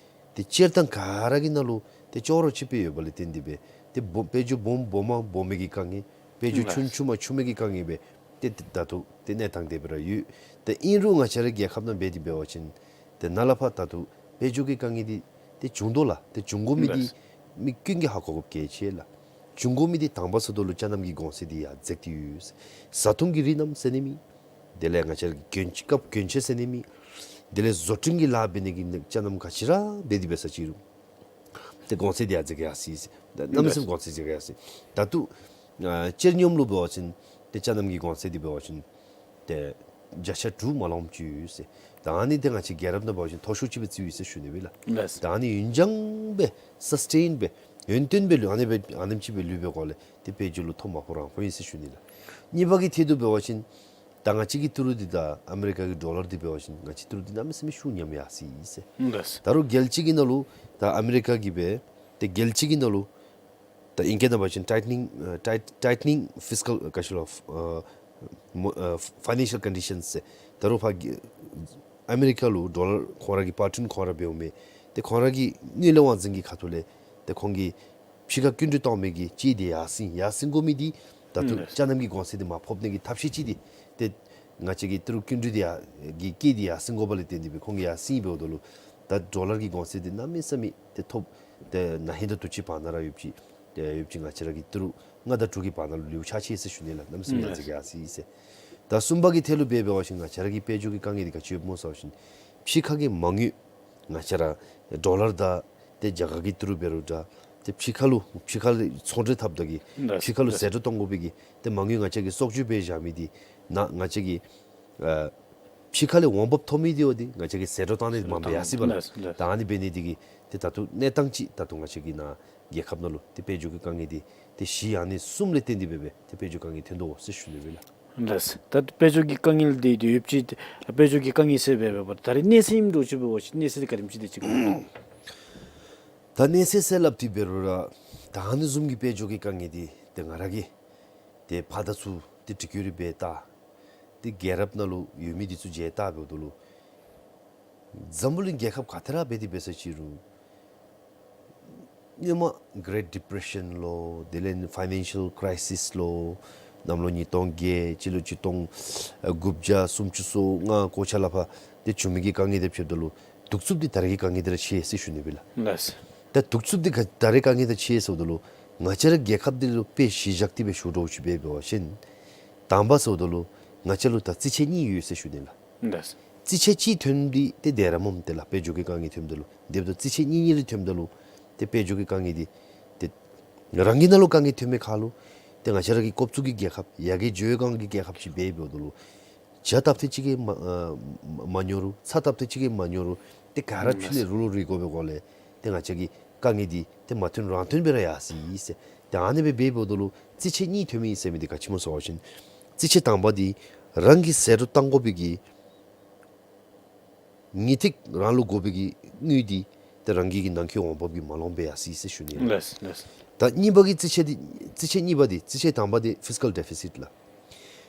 ཏེ་སྤྱིར་བཏང་ག་ར་གི་ནང་ལུ་ཏེ་ཅོག་ར་ཅིག་སྦེ་ཡོད་པ་ལས་བརྟེན་ཏེ་སྦེ་ཏེ་སྦོམ་དཔལ་འབྱོར་སྦོམ་སྦོམ་མ་སྦོམ་མི་གི་དཀའ་ངལ་དཔལ་འབྱོར་ཆུང་ཆུང་མ་ཆུང་མི་གི་དཀའ་ངལ་སྦེ་ཏེ་ཏེ་ད་ལྟོ་ཏེ་གནས་སྟངས་དེ་སྦེ་ར་ཡོད། ཏེ་ཨིན་རུང་ང་བཅས་རའི་རྒྱལ་ཁབ་ནང་འབད་དེ་འབད་བ་ཅིན་ཏེ་ནཱ་ལས་ཕར་ད་ལྟོ་དཔལ་འབྱོར་གྱི་དཀའ་ངལ་འདི་ཏེ་བྱུང་དོ་ལགས། ཏེ་བྱུང་དགོ་མི་འདི་མི་ཀུན་གྱིས་ཧ་གོ་དགོཔ་གལ་ཆེ་ལགས། བྱུང་དགོ་མི་འདི་དང་པ་ཟེརཝ་ད་ལུ་ཅ་ལ་གི་གོང་ཚད་འདི་ཡར་འཛེགས་ཏེ་ཡོད། བཟའ་འཐུང་གི་རིགས་རྣམས་ཟེར་ནི་མེད། དེ་ལས་ང་བཅས་ར་གྱོན་ཆས་སྐབས་གྱོན་ཆས་ཟེར་ནི་མེད། དེ་ལས་བཟོ་སྐྲུན་གྱི་ལཱ་འབད་ནི་གི་ཅ་ལ་ག་ཅི་ར་འབད་དེ་འབད་ས་ཅི་རུང་ཏེ་གོང་ཚད་འདི་ཡར་འཛེགས་ཡར་སོ་ཡི་ཟེར། ད་གནམ་མེད་ས་མེད་གོང་ཚད་འཛེགས་ཡར་སོ་ཡི། ད་ལྟོ་ཨ་སྤྱིར་སྙོམས་ལུ་འབད་བ་ཅིན་ཏེ་ཅ་ལ་གི་གོང་ཚད་འདི་འབད་བ་ཅིན་ཏེ་ བརྒྱ་ཆ་དྲུག་མ་ལོངམ་ཅིག་ཡོད་ཟེར། ད་ཨ་ནི་འདི་ང་བཅས་རྒྱལ་རབས་ནང་འབད་བ་ཅིན་མཐོ་ཤོས་ཅིག་སྦེ་བརྩིཝ་ཨིན་ཟེར་ཞུ་ནི་ཨིན་ལགས། ལགས། ད་ཨ་ནི་ཡུན་འགྱངས་སྦེ་སཱསི་ཊེན་སྦེ་ཡུན་བརྟན་སྦེ་ལུས་ཨ་ནི་སྦེ་ཨ་ནེམ་ཅིག་སྦེ་ལུས་པའི་སྒོ་ལས་ཏེ་དཔལ་འབྱོར་ལུ་ཐོ་མ་ཕོག་རང་ཕོགཔ་ཨིན་ཟེར་ཞུ་ནི་ལགས། གཉིས་པ་གི་ཐད་དུ་འབད་བ་ཅིན་ད་ང་བཅས་ཀྱི་ཏི་རུ་འདི་དང་ཨ་མི་རི་ཀ་གི་ཌོ་ལར་འདི་འབད་བ་ཅིན་ང་བཅས་ཏི་རུ་འདི་གནམ་མེད་ས་མེད་ཤུགས་ཉམས་ཡར་སོ་ཡི་ཟེར། ལགས། ད་རུང་རྒྱལ་སྤྱི་གི་ནང་ལུ་ད་ཨ་མི་རི་ཀ་གིས་སྦེ་ཏེ་རྒྱལ་སྤྱི་གི་ནང་ལུ་ད་ཨིང་སྐད་ནང་འབད་བ་ཅིན་ཊའི་ཊེ་ནིང་ཨ་ཊའི་ཊའི་ཊེ་ནིང་ཕིསི་ཀཱལ་ག་ཅི་ལོ་ཨ་མོ་ཨ་ཕའི་ནེན་ཤཱལ་ཀོན་ཌི་ཤཱནསི་ཟེར། ད་རུང་ཕར་གི་ཨ་མི་རི་ཀ་ལུ་ཌོ་ལར་ཁོང་ར་གིས་པར་སྐྲུན་ཁོང་ར་འབདཝ་མས། ཏེ་ཁོང་ར་གི་དངུལ་ལས་དབང་འཛིན་གྱི་ཁ་ཐུག་ལས་ཏེ་ཁོང་གིས་ཕྱི་ཁར་སྐྱིན་འགྲུལ་གཏང་མི་གི་ཅིག་འདི་ཡར་སེང་ཡར་སེང་དགོ་མི་འདི་ད་ལྟོ་ཨུམ་ཅ་ནམ་གྱི་གོང་ཚད་འདི་མ་ཕོག་ནི་གི་ཐབས་ཤེས་ཅིག་འདི་ཏེ་ང་བཅས་ཀྱི་ཏི་རུ་སྐྱིན་འགྲུལ་འདི་ཡར་གྱི་ཅིག་འདི་ཡར་སེང་དགོཔ་ལས་བརྟེན་ཏེ་སྦེ་ཁོང་གིས་ཡར་སེང་འབདཝ་ད་ལུ་ད་ཌོ་ལར་གྱི་གོང་ཚད་འདི་གནམ་མེད་ས་མེད་ཏེ་ཐོབ། ཏེ་ན་ཧིང་དང་དུས་ཅི་བར་ན་ར་ཡོདཔ་ཅིག་ཏེ་ཡོདཔ་ཅིག་ང་བཅས་ར་གི་ཏི་རུ་ལྔ་དང་དྲུག་གི་བར་ན་ལུ་ལེའུ་ཆགས་ཅི་ཟེར་ཞུ་ནི་ལགས། གནམ་མེད་ས་མེད་ཡར་འཛེགས་ཡར་སོ་ཡི་ཟེར། ད་གསུམ་པ་གི་ཐད་ལུ་འབད་འབད་བ་ཅིན་ང་བཅས་ར་གི་དཔལ་འབྱོར་གྱི་དཀའ་ངལ་འདི་ག་ཅི་ཡོདཔ་སྨོ་ཟེར་བ་ཅིན་ཕྱི་ཁ་གི་མ་དངུལ་ང་བཅས་ར་ཌོ་ལར་དང་ཏེ་རྒྱ་གར་གྱི་ཏི་རུ་འབད་རུང་འདྲ་ཏེ་ཕྱི་ཁ་ལུ་ཕྱི་ཁ་ལས་ཚོང་འབྲེལ་འཐབ་ད་གི་ལགས། ཕྱི་ཁ་ལུ་ལགས། ཟད་འགྲོ་གཏང་དགོ་པའི་གི་ཏེ་མ་དངུལ་ང་བཅས་ཀྱིས་གསོག་འཇོག་འབད་བཞག་མི་འདི་ནང་ང་བཅས་ཀྱི་ཨ་ཕྱི་ཁ་ལས་འོང་འབབ་ཐོབ་མི་འདི་འོ་འདི་ང་བཅས་ཀྱིས་ཟད་འགྲོ་གཏང་ནི་འདི་མ་འབད་ཡར་སོ་ཡི་པ་ལགས། ལགས། ད་ཨ་ནི་འབད་ནི་འདི་གིས་ཏེ་ད་ལྟོ་གནས་སྟངས་ཅིག་ད་ལྟོ་ང་བཅས་ཀྱི་ནཱ་རྒྱལ་ཁབ་ནང་ལུ་ཏེ་དཔལ་འབྱོར་གྱི་དཀའ་ངལ་འདི་ཏེ་གཞི་ཨ་ནི་གསུམ་ལས་བརྟེན་ཏེ་སྦེ་སྦེ་ཏེ་དཔལ་འབྱོར་དཀའ་ངལ་ཐོན་དོ་ཟེར་ཞུ་ནི་ཨིན་ལགས། ལགས། ད་དཔལ་འབྱོར་གྱི་དཀའ་ངལ་འདི་ཏེ་ཡོདཔ་ཅིག་དཔལ་འབྱོར་གྱི་དཀའ་ངལ་ཟེར་སྦེ་འབདཝ་ད་ད་རེས་གནས་ཚད་ཨིནམ་འདྲཝ་ཅིག་འབད་བ་ཅིན་གནས་ཚད་འདི་ག་དེམ་ཅིག་དེ་ཅིག་ད་གནས་ཚད་ཟེར་སླབ་སྟེ་འབད་རུང་ར་ད་ཨ་ནི་བཟུམ་གྱི་དཔལ་འབྱོར་གྱི་དཀའ་ངལ་འདི་ཏེ་ང་ར་གིས་ཏེ་ཕར་དང་ཚུར་ཏེ་དྲི་བཀོད་རེ་འབད་ད་ཏེ་རྒྱལ་རབས་ནང་ལུ་ཡོད་མི་འདི་ཚུ་མཇལ་ད་འབདཝ་ད་ལུ་འཛམ་བུ་གླིང་རྒྱལ་ཁབ་ག་ཏེ་ར་འབད་དེ་འབད་ས་ཅིག་རུང་སྔོན་མ་གེ་རེཊ་ཌི་པི་རེ་ཤཱན་ལོ་དེ་ལས་ཕའི་ནེན་ཤཱལ་ཀྲའི་སིས་ལོ་གནམ་ལོ་ཉིས་སྟོང་བརྒྱད་སྤྱི་ལོ་ཆིག་སྟོང་དགུ་བརྒྱ་སུམ་ཅུ་སོ་ལྔ་གོ་ཆ་ལ་ཕར་ཏེ་བྱུང་མི་གི་དཀའ་ངལ་དང་ཕྱདཔ་ད་ལུ་གདུག་རྩུབ་འདི་ད་རེས་ཀྱི་དཀའ་ངལ་དང་ར་ཕྱད་ཟེར་ཞུ་ནི་ཨིན་ལགས། ལགས། ད་གདུག་རྩུབ་འདི་ག་ད་རེས་དཀའ་ངལ་དང་ཕྱད་ཟེརཝ་ད་ལུ་ང་བཅས་ར་རྒྱལ་ཁབ་འདི་ལུ་དཔེ་གཞི་བཞག་སྟེ་སྦེ་ཞུ་འདྲཝ་ཅིག་འབད་འབད་བ་ཅིན་དང་པ་ཟེརཝ་ད་ལུ་ང་བཅས་ལུ་ད་རྩིས་ཆད་གཉིས་ཡོད་ཟེར་ཞུ་ནི་ལགས། ལགས། རྩིས་ཆད་གཅིག་ཐོནམ་འདི་ཏེ་དེ་ར་མོམ་ཏེ་ལགས་དཔལ་འབྱོར་གྱི་དཀའ་ངལ་ཐོནམ་ད་ལུ་དེ་འབདཝ་ད་རྩིས་ཆད་གཉིས་གཉིས་རེ་ཐོནམ་ད་ལུ་ཏེ་དཔལ་འབྱོར་གྱི་དཀའ་ངལ་འདི་ཏེ་རང་གི་ནང་ལུ་དཀའ་ངལ་ཐོན་མི་ཁར་ལུ་ཏེ་ང་བཅས་ར་གི་ཀོབ་ཚུ་གི་རྒྱལ་ཁབ་ཡ་གི་ལྗོངས་སྒང་གི་རྒྱལ་ཁབ་ཅིག་འབད་འབདཝ་ད་ལུ་ཇ་བཏབ་ཐེངས་གཅིག་གིས་མ་ཨ་མ་ཉོ་རུང་ཚྭ་བཏབ་ཐེངས་གཅིག་གིས་མ་ཉོ་རུང་ཏེ་ག་ར་ཕྱི་ལས་རུག་རུག་རེ་དགོ་པའི་སྒོ་ལས་ཏེ་ང་བཅས་ཀྱི་དཀའ་ངལ་འདི་ཏེ་མ་ཐོན་རང་ཐོན་སྦེ་ར་ཡར་སོ་ཡི་ཟེར། ཏེ་ཨ་ནི་སྦེ་འབད་འབདཝ་ད་ལུ་རྩིས་ཆད་གཉིས་ཐོན་མི་ཨིན་ཟེར་མི་འདི་ག་ཅི་སྨོ་ཟེར་བ་ཅིན་རྩིས་ཆད་དང་པ་འདི་རང་གིས་ཟད་འགྲོ་གཏང་དགོ་པའི་གི་ངེས་ཏིག་རང་ལུ་དགོ་པའི་གི་དངུལ་འདི་ཏེ་རང་གི་གི་ནང་འཁོད་འོང་འབབ་ཀྱིས་མ་ལོངམ་སྦེ་ཡར་སོ་ཡི་ཟེར་ཞུ་ནི་ཨིན་ལགས། ལགས། ལགས། ད་གཉིས་པ་གི་རྩིས་ཆད་འདི་རྩིས་ཆད་གཉིས་པ་འདི་རྩིས་ཆད་དང་པ་འདི་ཕིསི་ཀཱལ་ཌེ་ཕི་སིཊ་ལགས།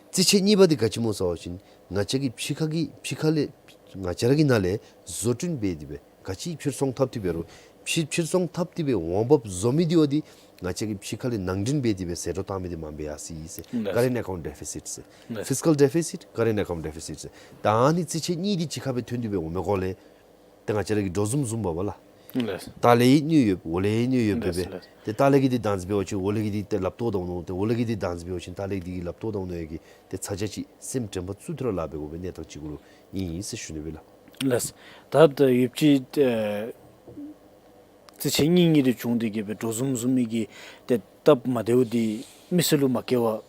རྩིས་ཆད་གཉིས་པ་འདི་ག་ཅི་སྨོ་ཟེར་བ་ཅིན་ང་བཅས་ཀྱི་ཕྱི་ཁ་གི་ཕྱི་ཁ་ལས་ང་བཅས་ར་གི་ནང་ལས་བཟོ་སྐྲུན་འབད་དེ་སྦེ་ག་ཅི་ཕྱིར་ཚོང་འཐབ་སྟེ་འབད་རུང་ཕྱི་ཕྱིར་ཚོང་འཐབ་སྟེ་སྦེ་འོང་འབབ་བཟོ་མི་འདི་བ་འདི་ང་བཅས་ཀྱི་ཕྱི་ཁ་ལས་ནང་འདྲེན་འབད་དེ་སྦེ་ཟད་འགྲོ་གཏང་མི་འདི་མངམ་སྦེ་ཡར་སོ་ཡི་ཟེར། ལགས། ཀ་རེནཊ་ཨེ་ཀའུནཊ་ཌེ་ཕི་སིཊ་ཟེར། ལགས། ཕིསི་ཀཱལ་ཌེ་ཕི་སིཊ་ཀ་རེནཊ་ཨེ་ཀའུནཊ་ཌེ་ཕི་སིཊ་ཟེར། ད་ཨ་ནི་རྩིས་ཆད་གཉིས་འདི་གཅིག་ཁར་སྦེ་ཐོན་ཏེ་སྦེ་འོང་མི་སྒོ་ལས་ཏེ་ང་བཅས་ར་གི་འགྲོ་བཟུམ་བཟུམ་འབདཝ་ལགས། ལགས། ལྟག་ལས་ཡང་གནོད་ཡོདཔ་འོག་ལས་ཡང་གནོད་ཡོདཔ་སྦེ་ལགས། སྦེ། ལགས། ཏེ་ལྟག་ལས་ཀྱི་འདི་བདག་འཛིན་འབད་བ་ཅིན་འོག་ལས་ཀྱི་འདི་ཏེ་ལགཔ་བཏོག་བཏང་ནུག། ཏེ་འོག་ལས་ཀྱི་འདི་བདག་འཛིན་འབད་བ་ཅིན་ལྟག་ལས་ཀྱི་འདི་ལགཔ་བཏོག་བཏང་ནུག་ཡོད་གི་ཏེ་ཚ་གྱང་ཅིག་སེམས་དྲན་པ་ཚུ་ཐུ་ར་ལཱ་འབད་དགོ་པའི་གནས་སྟངས་ཅིག་གུ་ལུ་ཨིན་ཨིན་ཟེར་ཞུ་ནི་ཨིན་ལགས། ལགས། ད་ད་ཡོདཔ་ཅིག་ཨེ་རྩིས་ཆད་གཉིས་གཉིས་རེ་བྱུང་སྟེ་གི་སྦེ་འགྲོ་བཟུམ་བཟུམ་མའི་གི་ཏེ་སྟབས་མ་བདེ་བ་འདི་མི་སེར་ལུ་མ་བཀལ་བར་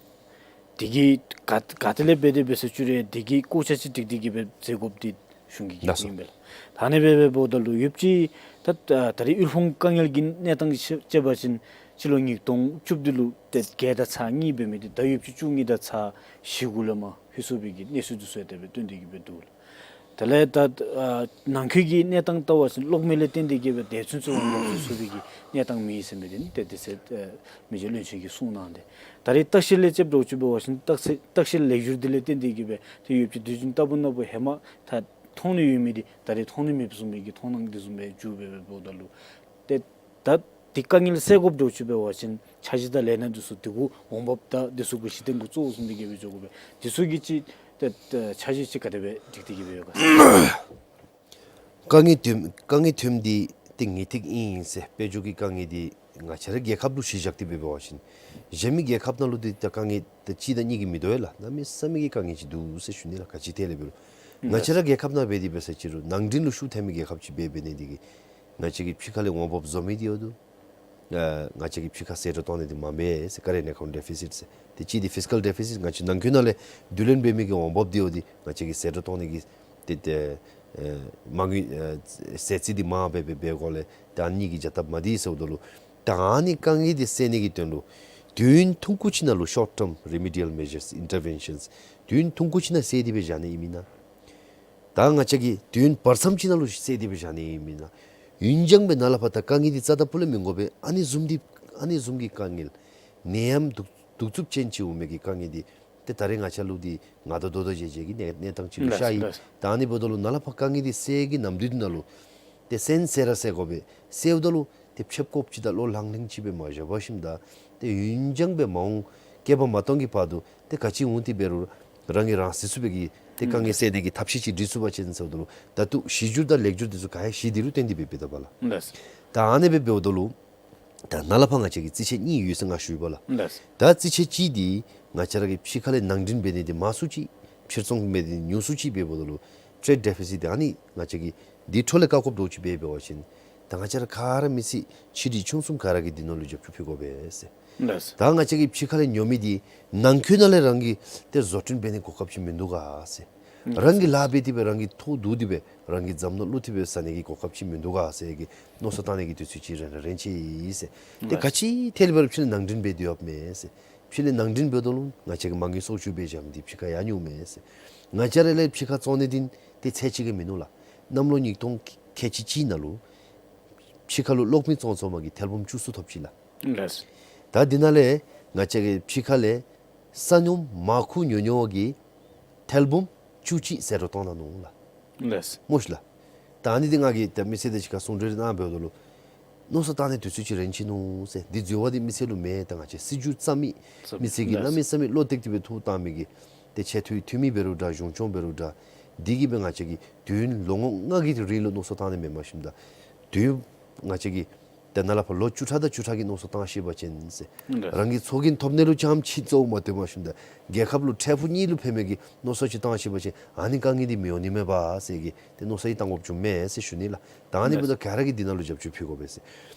དེ་གི་ག་ག་ཏེ་ལས་འབད་དེ་འབད་ས་ཅིག་རུང་དེ་གི་བཀོད་ཆ་ཅིག་སྒྲིག་སྟེ་གི་སྦེ་མཛད་དགོཔ་འདི་གཞུང་གི་ལགས་སོ། དགོངས་པ་ཨིན་པས་ལགས། ད་ཨ་ནི་སྦེ་འབདཝ་ད་ལུ་ཡོདཔ་ཅིག་ད་ད་རེས་དབུལ་ཕོངས་དཀའ་ངལ་གྱི་གནས་སྟངས་ཅིག་དཔྱད་པ་ཅིན་སྤྱི་ལོ་ཉིས་སྟོང་བཅུ་བདུན་ལུ་ཏེ་བརྒྱད་དང་ཚག་གཉིས་འབད་མི་འདི་ད་ཡོདཔ་ཅིག་བཅུ་གཉིས་དང་ཚག་བཞི་གུ་ལས་མར་ལྷོད་སོང་བའི་གི་གནས་ཚུལ་འདི་ཚུ་ཡང་དེ་སྦེ་སྟོན་ཏེ་གི་སྦེ་འདུག་ལགས། དེ་ལས་ད་ཨ་ནང་འཁོད་ཀྱི་གནས་སྟངས་ལྟ་བ་ཅིན་གློག་མེ་ལས་བརྟེན་ཏེ་གི་སྦེ་དེ་ཚུན་ཚོད་འོང་འབབ་ཚུ་ཚུགས་པའི་གི་གནས་སྟངས་མེད་ཟེར་མི་འདི་ནི་ཏེ་དེ་ཚེ་ཨ་མི་རྗེ་བློན་ཆེན་གྱིས་གསུངས་གནང་སྟེ། ད་རེས་ལྟ་བཤལ་ལས་དཔྱདཔ་འདྲཝ་ཅིག་འབད་བ་ཅིན་ལྟ་བཤལ་ལྟ་བཤལ་ལེགས་བསྒྱུར་འདི་ལས་བརྟེན་ཏེ་གི་སྦེ་ཏེ་ཡོདཔ་ཅིག་དུས་རྒྱུན་ལྟ་བུ་ན་བུ་ཧེ་མ་ད་མཐོང་ནི་ཡོད་མི་འདི་ད་རེས་མཐོང་ནི་མེདཔ་བཟུམ་སྦེ་གི་མཐོང་སྣང་འདི་བཟུམ་སྦེ་འགྱུར་སྦེ་འབདཝ་ད་ལུ་ཏེ་ད་འདི་དཀའ་ངལ་སེལ་དགོཔ་འདྲཝ་ཅིག་འབད་བ་ཅིན་འཆར་གཞི་དང་ལས་སྣ་འདི་ཚུ་འདི་གུ་འོང་འབབ་དང་འདི་ཚུ་གུ་གཞི་རྟེན་གུ་གཙོ་བོ་བཟུང་སྟེ་གི་སྦེ་འགྱོ་དགོ་པས། འདི་ཚུ་གི་ཅིག་ཏེ་ཏེ་འཆར་གཞི་ཅིག་ག་དེ་སྦེ་སྒྲིག་སྟེ་གི་སྦེ་ཡོད་ག། དཀའ་ངལ་ཐོན་དཀའ་ངལ་ཐོནམ་འདི་ཏེ་ངེས་ཏིག་ཨིན་ཨིན་ཟེར། དཔལ་འབྱོར་གྱི་དཀའ་ངལ་འདི་ང་བཅས་ར་རྒྱལ་ཁབ་ལུ་གཞི་བཞག་སྟེ་སྦེ་འབད་བ་ཅིན་གཞན་མི་རྒྱལ་ཁབ་ནང་ལུ་འདི་ད་དཀའ་ངལ་ད་གཅིག་དང་གཉིས་ཀྱིས་མི་དོ་བས་ལགས། གནམ་མེད་ས་མེད་ཀྱི་དཀའ་ངལ་ཅིག་འདུག་ཟེར་ཞུ་ནི་ལགས། ག་ཅི་ཐད་ལས་འབད་རུང་ང་བཅས་ར་རྒྱལ་ཁབ་ནང་འབད་དེ་འབད་ས་ཅིག་རུང་ནང་འདྲེན་ལུ་ཤུགས་ཐལ་མི་རྒྱལ་ཁབ་ཅིག་འབད་འབད་ནི་འདི་གིས་ང་བཅས་ཀྱི་ཕྱི་ཁ་ལས་འོང་འབབ་བཟོ་མི་འདི་ཡོད་དོ། ཨ་ང་བཅས་ཀྱིས་ཕྱི་ཁར་ཟད་འགྲོ་གཏོང་ནི་འདི་མ་འབད་ཟེར། ཀ་རེནཊ་ཨེ་ཀའུནཊ་ཌེ་ཕི་སིཊ་ཟེར། ཏེ་གཅིག་འདི་ཕིསི་ཀཱལ་ཌེ་ཕི་སིཊ། ང་བཅས་ནང་འཁོད་ནང་ལས་བསྡུ་ལེན་འབད་མི་གི་འོང་འབབ་འདི་འོ་འདི་ང་བཅས་ཀྱིས་ཟད་འགྲོ་གཏོང་ནི་གི་ཏེ་ཏེ་ཨེ་མ་དངུལ་ཨེ་ཟད་རྩིས་འདི་མར་འབད་འབད་འབད་དགོ་ལས་ད་ཨ་ནི་གི་བྱ་ཐབས་མ་འདི་ཟེརཝ་ད་ལུ་ད་ཨ་ནི་དཀའ་ངལ་འདི་སེལ་ནི་གི་དོན་ལུ་དུས་ཡུན་ཐུང་ཀུ་ཅིག་ནང་ལུ་ཤོརཊ་ཊརམ་རི་མི་ཌི་ཡཱལ་མེ་ཇརསི་ཨིན་ཊར་བེན་ཤཱནསི་དུས་ཡུན་ཐུང་ཀུ་ཅིག་ནང་སེལ་ཏེ་སྦེ་བཞག་ནི་ཨིན་མེན་ན། ད་ང་བཅས་ཀྱིས་དུས་ཡུན་བར་མཚམས་ཅིག་ནང་ལུ་སེལ་ཏེ་སྦེ་བཞག་ནི་ཨིན་མེན་ན། ཡུན་འགྱངས་སྦེ་ནཱ་ལས་ཕར་ད་དཀའ་ངལ་འདི་རྩ་དང་སྤུ་ལས་མི་དགོ་པས། ཨ་ནི་བཟུམ་འདི་ཨ་ནི་བཟུམ་གྱི་དཀའ་ངལ་ནད་ཡམས་གདུག་གདུག་རྩུབ་ཅན་ཅིག་འོང་མི་གི་དཀའ་ངལ་འདི་ཏེ་ད་རེས་ང་བཅས་ལུ་འདི་ང་དང་དོ་དོ་བྱེད་བྱེད་ཀྱི་གནས་གནས་སྟངས་ཅིག་ལུ་ཤར་ཡི། ལགས་ལགས། ད་ཨ་ནི་འབདཝ་ད་ལུ་ནཱ་ལས་ཕར་དཀའ་ངལ་འདི་སེལ་གྱི་ནམ་དུས་འདི་ནང་ལུ་ཏེ་སེལ་སེལ་ར་སེལ་དགོ་པས། སེལཝ་ད་ལུ་ཏེ་ཕྱེད་སྐོར་ཅིག་དང་ལོ་ལྷང་ལྷིང་ཅིག་སྦེ་མ་བཞག་པར་ཞིནམ་ད་ཏེ་ཡུན་འགྱངས་སྦེ་མ་འོངས་བསྐལ་པ་མ་སྟོང་གི་བར་དུ་ཏེ་ག་ཅི་འོང་སྟེ་འབད་རུང་རང་གིས་རང་སེལ་ཚུགས་པའི་གི་ཏེ་དཀའ་ངལ་སེལ་ནི་གི་ཐབས་ཤེས་ཅིག་སྒྲིག་ཚུགས་པ་ཅིན་ཟེརཝ་ད་ལུ་ད་ལྟོ་གཞི་འགྱུར་དང་ལེགས་འགྱུར་འདི་ཚུ་ག་ཡང་གཞི་འདི་ལུ་བརྟེན་ཏེ་སྦེ་འབདཝ་ད་པ་ལགས། ལགས། ད་ཨ་ནི་སྦེ་འབདཝ་ད་ལུ་ད་ནཱ་ལས་ཕར་ང་བཅས་ཀྱི་རྩིས་ཆད་གཉིས་ཡོད་ཟེར་ང་ཞུ་ཡི་པ་ལགས། ལགས། ད་རྩིས་ཆད་གཅིག་འདི་ང་བཅས་ར་གི་ཕྱི་ཁ་ལས་ནང་འདྲེན་འབད་ནི་འདི་མང་སུ་ཅིག་ཕྱིར་ཚོང་འབད་ནི་ཉུང་སུ་ཅིག་འབདཝ་ད་ལུ་ཊེཌ་ཌེ་ཕི་སིཊ་འདི་ཨ་ནི་ང་བཅས་ཀྱིས་འདི་འཕྲོ་ལས་བཀག་འགོག་འདྲཝ་ཅིག་འབད་འབད་བ་ཅིན་ད་ང་བཅས་ར་ག་ར་མི་སེར་ཆེ་འབྲིང་ཆུང་གསུམ་ག་ར་གིས་འདི་ནང་ལུ་རྒྱབ་སྐྱོར་ཕུལ་དགོ་པས་ཟེར། ལགས། ད་ང་བཅས་ཀྱིས་ཕྱི་ཁ་ལས་ཉོ་མི་འདི་ནང་འཁོད་ནང་ལས་རང་གིས་ཏེ་བཟོ་སྐྲུན་འབད་ནི་གོ་སྐབས་ཅིག་མིན་འདུག་ག་ཟེར། ལགས། རང་གིས་ལཱ་འབད་དེ་སྦེ་རང་གི་ཐོག་བསྡུ་སྟེ་སྦེ་རང་གི་རྫམ་ནང་བླུགས་ཏེ་སྦེ་ཟ་ནི་གི་གོ་སྐབས་ཅིག་མིན་འདུག་ག་ཟེར་གྱི་མནོ་བསམ་བཏང་ནི་གི་དུས་ཚོད་ཅིག་རན་རན་ཆེ་ཡི་ཟེར། ཏེ་ལགས། ག་ཅི་ཐད་ལས་འབད་རུང་ཕྱི་ལས་ནང་འདྲེན་འབད་དེ་ཡོདཔ་མས་ཟེར། ཕྱི་ལས་ནང་འདྲེན་འབདཝ་ད་ལུ་ང་བཅས་ཀྱིས་མ་དངུལ་གསོག་བཅོས་འབད་བཞག་མི་འདི་ཕྱི་ཁར་ཡར་འགྱོཝ་མས་ཟེར། ང་བཅས་ར་ལས་ཕྱི་ཁར་བཙོང་ནི་འདི་ཏེ་ཚད་ཅིག་གིས་མིན་ནུག་ལགས། གནམ་ལོ་ཉིས་སྟོང་ཁལ་གཅིག་གཅིག་ནང་ལུ་ཕྱི་ཁ་ལུ་གློག་མེ་བཙོང་ཚུགས་མི་གི་ཐེར་འབུམ་བཅུ་གསུམ་ཐོབ་ཅི་ལགས། ལགས། ད་འདི་ནང་ལས་ང་བཅས་ཀྱིས་ཕྱི་ཁ་ལས་ས་སྣུམ་མར་ཁུ་ཉོ་ཉོ་བ་གི་ཐེར་འབུམ་བཅུ་གཅིག་ཟད་འགྲོ་བཏང་ད་ནུག་ལགས། ལགས། སྨོ་ཤིག་ལགས། ད་ཨ་ནི་འདི་ང་གིས་ད་མི་སེར་དང་གཅིག་ཁར་གསུང་གྲོས་གནང་འབདཝ་ད་ལུ་མནོ་བསམ་བཏང་ནི་དུས་ཚོད་ཅིག་རན་ཆི་ནུག་ཟེར། འདི་འཛོལ་བ་འདི་མི་སེར་ལུ་མེན། ད་ང་བཅས་སྲིད་བྱུས་རྩ་མེད་རྩ་མེད་མི་སེར་གྱིས་གནམ་མེད་ས་མེད་བློ་གཏད་དེ་སྦེ་ཐོ་བཏང་མི་གི་ཏེ་ཆེ་མཐོའི་འཐུས་མི་འབད་རུང་འདྲ་གཞུང་སྐྱོང་འབད་རུང་འདྲ་འདི་གིས་སྦེ་ང་བཅས་ཀྱི་དུས་ཡུན་ལོ་ངོ་ལྔ་གི་རིང་ལུ་མནོ་བསམ་བཏང་ནི་མེན་པར་ཞིནམ་ད་དུས་ང་བཅས་ཀྱིས་ད་ནཱ་ལས་ཕར་ལོ་བཅུ་ཕྲག་དང་བཅུ་ཕྲག་གི་མནོ་བསམ་བཏང་ཤེས་པ་ཅིན་ཟེར། ལགས། རང་གི་ཚོགས་རྒྱན་ཐོབ་ནི་ལུ་རྐྱངམ་ཅིག་གཙོ་བོ་མ་བཏོན་པར་ཞིནམ་ད་རྒྱལ་ཁབ་ལུ་འཕྲལ་ཕུགས་གཉིས་ལུ་ཕན་མི་གི་མནོ་བསམ་ཅིག་བཏང་ཤེས་པ་ཅིན་ཨ་ནི་དཀའ་ངལ་འདི་མི་འོང་ནི་མས་པ་ཟེར་གྱི་ཏེ་མནོ་བསམ་ཅིག་བཏང་དགོཔ་བྱུངམ་མས་ཟེར་ཞུ་ནི་ལགས། ད་ཨ་ནི་འབདཝ་ད་ག་ར་གིས་འདི་ནང་ལུ་རྒྱབ་སྐྱོར་ཕུལ་དགོ་པས་ཟེར།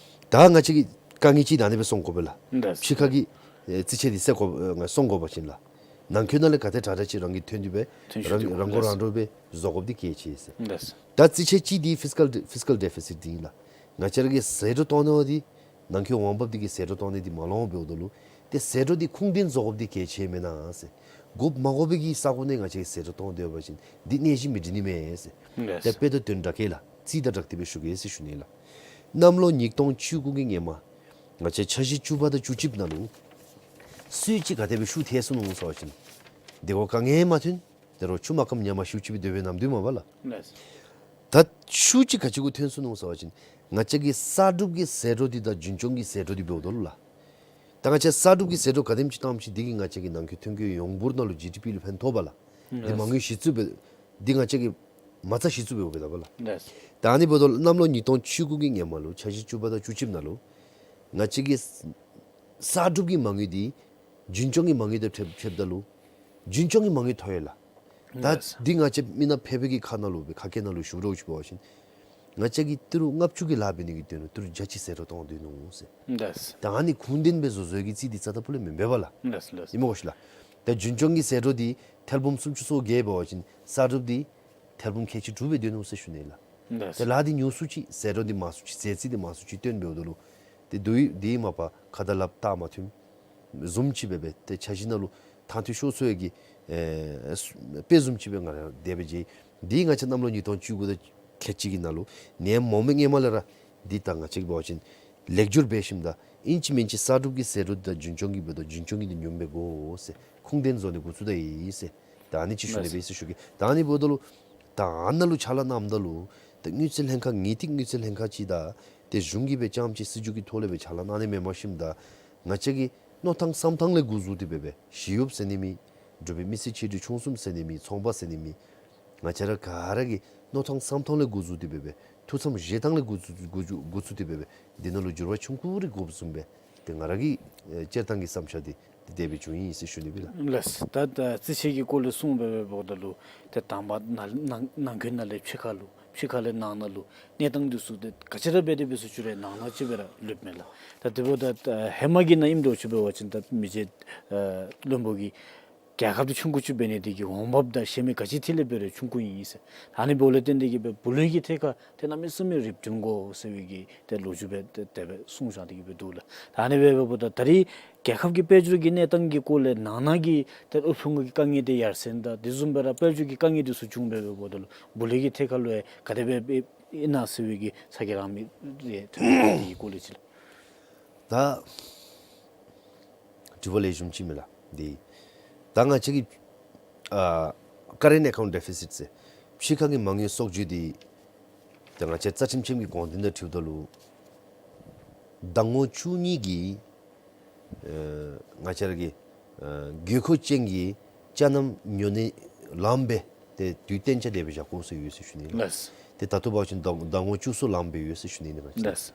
ད་ང་བཅས་ཀྱི་དཀའ་ངལ་ཅིག་ད་ཨ་ནི་སྦེ་སོང་དགོ་པས་ལགས། ལགས། ཕྱི་ཁ་གི་ཨེ་རྩིས་ཆད་འདི་སེལ་དགོ་ཨེ་སོང་དགོ་པ་ཅིན་ལགས། ནང་འཁོད་ནང་ལས་ག་དེ་དྲག་དྲག་ཅིག་རང་གིས་ཐོན་ཏེ་སྦེ་ཐོན་ཤུགས་རང་ཐོན་རང་མགོ་ལགས། རང་འདྲོངས་སྦེ་བཟོ་དགོཔ་འདི་གལ་ཆེ་ཟེར། ལགས། ད་རྩིས་ཆད་གཅིག་འདི་ཕིསི་ཀཱལ་ཕིསི་ཀཱལ་ཌེ་ཕི་སིཊ་འདི་ལགས། ང་བཅས་ར་གི་ཟད་འགྲོ་བཏང་ནི་འདི་ནང་འཁོད་འོང་འབབ་འདི་གི་ཟད་འགྲོ་བཏང་ནི་འདི་མ་ལང་འབདཝ་ད་ལུ་ཏེ་ཟད་འགྲོ་འདི་ཁུངས་ལྡན་བཟོ་དགོཔ་འདི་གལ་ཆེ་མེན་ན་ཟེར། དགོཔ་མ་དགོ་པའི་གི་ས་གོ་ནང་ང་བཅས་ཟད་འགྲོ་བཏང་སྡོད་པ་ཅིན་འདི་གནས་གཞི་མི་སྒྲིག་ནི་མས་ཟེར། ལགས། ཏེ་དཔེ་དང་དོན་དྲག་གེ་ལགས། རྩིས་དང་སྦྲགས་ཏེ་སྦེ་ཞུ་གེ་ཟེར་ཞུ་ནི་ལགས། གནམ་ལོ་ཉིས་སྟོང་བཅུ་དགུ་གི་སྔོན་མ་ང་བཅས་འཆར་གཞི་བཅུ་པ་དང་བཅུ་གཅིག་ནང་ལུ་སུ་ཅིག་ག་དེ་སྦེ་ཤུགས་ཐལ་སོང་ནུག་ཟེར་བ་ཅིན་དེ་གོ་དཀའ་ངལ་མ་ཐོན། དེ་རུང་ཆུ་མ་སྐམ་ཉ་མ་ཤིཝ་ཅིག་སྦེ་སྡོད་པའི་ནམ་དུས་མས་པ་ལགས། ལགས། ད་ཤུགས་ཅིག་ག་ཅི་གུ་ཐོན་སོང་ནུག་ཟེར་བ་ཅིན་ང་བཅས་ཀྱི་གསར་སྒྲུབ་ཀྱི་ཟད་འགྲོ་འདི་དང་རྒྱུན་སྐྱོང་གི་ཟད་འགྲོ་འདི་འབདཝ་ད་ལུ་ལགས། ད་ང་བཅས་གསར་སྒྲུབ་ཀྱི་ཟད་འགྲོ་ག་དེམ་ཅིག་བཏངམ་ཅིག་འདི་གིས་ང་བཅས་ཀྱི་ནང་འཁོད་ཐོན་སྐྱེད་ཡོངས་འབོར་ནང་ལུ་ཇི་ཌི་པི་ལུ་ཕན་ཐོགས་པ་ལགས། འདི་མ་དངུལ་གཞི་བཙུགས་འབད་འདི་ང་བཅས་ཀྱིས་མ་རྩ་གཞི་བཙུགས་འབདཝ་འབདཝ་ད་པ་ལགས། ལགས། ད་ཨ་ནི་འབདཝ་ད་ལུ་གནམ་ལོ་ཉིས་སྟོང་བཅུ་དགུ་གི་སྔོན་མ་ལུ་འཆར་གཞི་བཅུ་པ་དང་བཅུ་གཅིག་ནང་ལུ་ང་བཅས་ཀྱི་གསར་སྒྲུབ་ཀྱི་མ་དངུལ་འདི་རྒྱུན་སྐྱོང་གི་མ་དངུལ་དང་ཕྱདཔ་ཕྱདཔ་ད་ལུ་རྒྱུན་སྐྱོང་གི་མ་དངུལ་མཐོ་ཡོད་ལགས། ད་ལགས། འདི་ང་བཅས་མི་ནག་ཕལ་པའི་གི་ཁ་ནང་ལུ་སྦེ་ཁ་སྐད་ནང་ལུ་ཞུ་རོགས་ཞུ་བ་ཅིན་ང་བཅས་ཀྱིས་ཏི་རུ་ལྔ་བཅུ་གི་ལཱ་འབད་ནི་གི་དོན་ལུ་ཏི་རུ་བརྒྱ་ཅིག་ཟད་འགྲོ་གཏང་སྡོད་ནུག་ཟེར། ལགས། ད་ཨ་ནི་ཁུངས་ལྡན་སྦེ་བཟོ་བཟོ་གི་རྩིས་འདི་རྩ་དང་སྤུ་ལས་མེན་པས་པ་ལགས། ལགས་ལགས། ཨིན་མས་གོ་ཤིག་ལགས། ད་རྒྱུན་སྐྱོང་གི་ཟད་འགྲོ་འདི་ཐེར་འབུམ་སུམ་ཅུ་སོ་བརྒྱད་འབད་བ་ཅིན་གསར་སྒྲུབ་འདི་ཐེར་འབུམ་ཁལ་གཅིག་དྲུག་སྦེ་སྡོད་ནུག་ཟེར་ཞུ་ནི་ལགས། ལགས། ཏེ་ལཱ་འདི་ཉུང་སུ་ཅིག་ཟད་འགྲོ་འདི་མང་སུ་ཅིག་ཟད་རྩིས་འདི་མང་སུ་ཅིག་བཏོན་འབདཝ་ད་ལུ་ཏེ་དུས་འདི་མ་པ་ཁ་དང་ལགཔ་རྟགས་མ་མཐུན་བཟུམ་ཅིག་སྦེ་སྦེ་ཏེ་འཆར་གཞི་ནང་ལུ་ཐང་ཐུང་ཤོར་སོང་ཡོད་གི་ཨེ་དཔེ་བཟུམ་ཅིག་སྦེ་ང་ར་དེ་སྦེ་མཇལ། འདི་ང་བཅས་གནམ་ལོ་ཉིས་སྟོང་བཅུ་དགུ་དང་ཁལ་གཅིག་གི་ནང་ལུ་ནད་ཡམས་མ་འོང་པའི་སྔོན་མ་ལས་ར་འདི་ད་ང་བཅས་ཀྱིས་འབད་བ་ཅིན་ལེགས་བསྒྱུར་འབད་ཞིནམ་ད་ཨིན་ཅི་མིན་ཅི་གསར་སྒྲུབ་ཀྱི་ཟད་འགྲོ་དང་རྒྱུན་སྐྱོང་གི་འབདཝ་ད་རྒྱུན་སྐྱོང་གི་འདི་ཉུངམ་སྦེ་དགོ་ཟེར་ཁུངས་ལྡན་བཟོ་ནི་འགོ་བཙུགས་ད་ཡི་ཟེར། ད་ཨ་ནི་ཅིག་ཞུ་ནི་སྦེ་ཟེར་ཞུ་གེ། ད་ཨ་ནི་འབདཝ་ད་ལུ་ད་ཨ་ནཱ་ལུ་ཕྱག་ལཱ་གནངམ་ད་ལུ་ཏེ་དངུལ་རྩིས་ལྷན་ཁག་ངེས་ཏིག་དངུལ་རྩིས་ལྷན་ཁག་ཅིག་དང་ཏེ་གཞུང་གིས་སྦེ་རྐྱངམ་ཅིག་སྲིད་བྱུས་ཀྱི་ཐོག་ལས་སྦེ་ཕྱག་ལཱ་གནང་ནི་མེན་པར་ཞིནམ་ད་ང་བཅས་ཀྱི་མནོ་ཐངས་བསམ་ཐངས་ལས་འགོ་བཙུགས་ཏེ་སྦེ་སྦེ་ཞི་གཡོགཔ་ཟེར་ནི་མེད། འབྲུག་པའི་མི་སེར་ཆེ་འབྲིང་ཆུང་གསུམ་ཟེར་ནི་མེད། ཚོང་པ་ཟེར་ནི་མེད། ང་བཅས་ར་ག་ར་གི་མནོ་ཐངས་བསམ་ཐངས་ལས་འགོ་བཙུགས་ཏེ་སྦེ་སྦེ་ཐུགས་བསམ་བཞེས་ཐངས་ལས་འགོ་བཙུགས་འགོ་བཙུགས་འགོ་བཙུགས་ཏེ་སྦེ་སྦེ་འདི་ནང་ལུ་འགྱུར་བ་ཆུང་ཀུ་རེ་དགོཔ་བཟུམ་སྦེ་ ཏེ་ང་ར་གི་ཨེ་སྤྱིར་བཏང་གི་བསམ་འཆར་འདི་ཏེ་དེ་སྦེ་བྱུང་ཡི་ཟེར་ཞུ་ནི་ཨིན་ལགས། ལགས། ད་ད་རྩིས་དཔྱད་ཀྱི་སྐོར་ལས་གསུངས་སྦེ་འབདཝ་ད་ལུ་ཏེ་དང་པ་ནང་ནང་ནང་ཁུལ་ནང་ལས་ཕྱི་ཁ་ལུ་ཕྱི་ཁ་ལས་ནང་ན་ལུ་གནས་སྟངས་འདི་ཚུ་ཏེ་ག་ཅི་ར་འབད་དེ་འབད་ཟེར་ཞུ་རུང་ནང་ན་ཅིག་སྦེ་ར་ལུསཔ་མས་ལགས། ད་དེ་འབདཝ་ད་ཧེ་མ་གི་ནང་ཨིནམ་འདྲཝ་ཅིག་འབད་བ་ཅིན་ད་མི་རྗེ་ཨེ་བློན་པོ་གིས་རྒྱལ་ཁབ་འདི་ཆུང་ཀུ་ཅིག་འབད་ནི་འདི་གིས་འོང་འབབ་དང་གཞན་མི་ག་ཅི་ཐད་ལས་འབད་རུང་ཆུང་ཀུ་ཨིན་ཟེར། ད་ཨ་ནི་འབདཝ་ལས་བརྟེན་ཏེ་གིས་སྦེ་བུ་ལོན་གྱི་ཐད་ཁར་ཏེ་གནམ་མེད་ས་མེད་རིགཔ་སྒྲིམ་དགོ་ཟེར་བའི་གི་ཏེ་ལོ་རྒྱུས་སྦེ་ཏེ་དེ་སྦེ་གསུངས་བཞག་སྟེ་གིས་སྦེ་འདུག་ལགས། ད་ཨ་ནི་སྦེ་འབདཝ་ད་ད་རེས་རྒྱལ་ཁབ་ཀྱི་དཔལ་འབྱོར་གྱི་གནས་སྟངས་ཀྱི་སྐོར་ལས་ནང་ན་གི་ཏེ་དབུལ་ཕོངས་ཀྱི་དཀའ་ངལ་འདི་ཡར་སེང་དང་དེ་བཟུམ་སྦེ་ར་དཔལ་འབྱོར་གྱི་དཀའ་ངལ་འདི་ཚུ་བྱུང་སྦེ་འབདཝ་ད་ལུ་བུ་ལོན་གྱི་ཐད་ཁར་ལུ་ཡང་ག་དེ་སྦེ་འབད་ཨིན་ན་ཟེར་བའི་གི་ཚ་གྱང་རངས་མི་རེ་ཐོན་ཏེ་གི་སྐོར་ལས་ཅིག་ལགས། ད་དྲི་བ་ལེགས་ཤོམ་ཅིག་མས་ལགས། འདི་ད་ང་བཅས་ཀྱི་ཨ་current account deficit ཟེར་ཕྱི་ཁ་གི་མ་དངུལ་གསོག་འཇོག་འདི་ད་ང་བཅས་རྩ་ཁྲིམས་ཅན་གྱི་དགོངས་དོན་དང་འཁྲིལཝ་ད་ལུ་ཟླ་ངོ་བཅུ་གཉིས་ཀྱི་ཨེ་ང་བཅས་ར་གི་ཨེ་དགོས་མཁོ་ཅན་གྱི་ཅ་རྣམ་ཉོ་ནི་ལམ་སྦེ་ཏེ་དུས་གཏན་འཇགས་དེ་སྦེ་བཞག་དགོ་ཟེར་ཡོད་ཟེར་ཞུ་ནི་ལགས། ལགས། ཏེ་ད་ལྟོ་འབད་བ་ཅིན་ཟླ་ཟླ་ངོ་བཅུ་གསུམ་ལམ་སྦེ་ཡོད་ཟེར་ཞུ་ནི་ཨིན་ལགས། ལགས།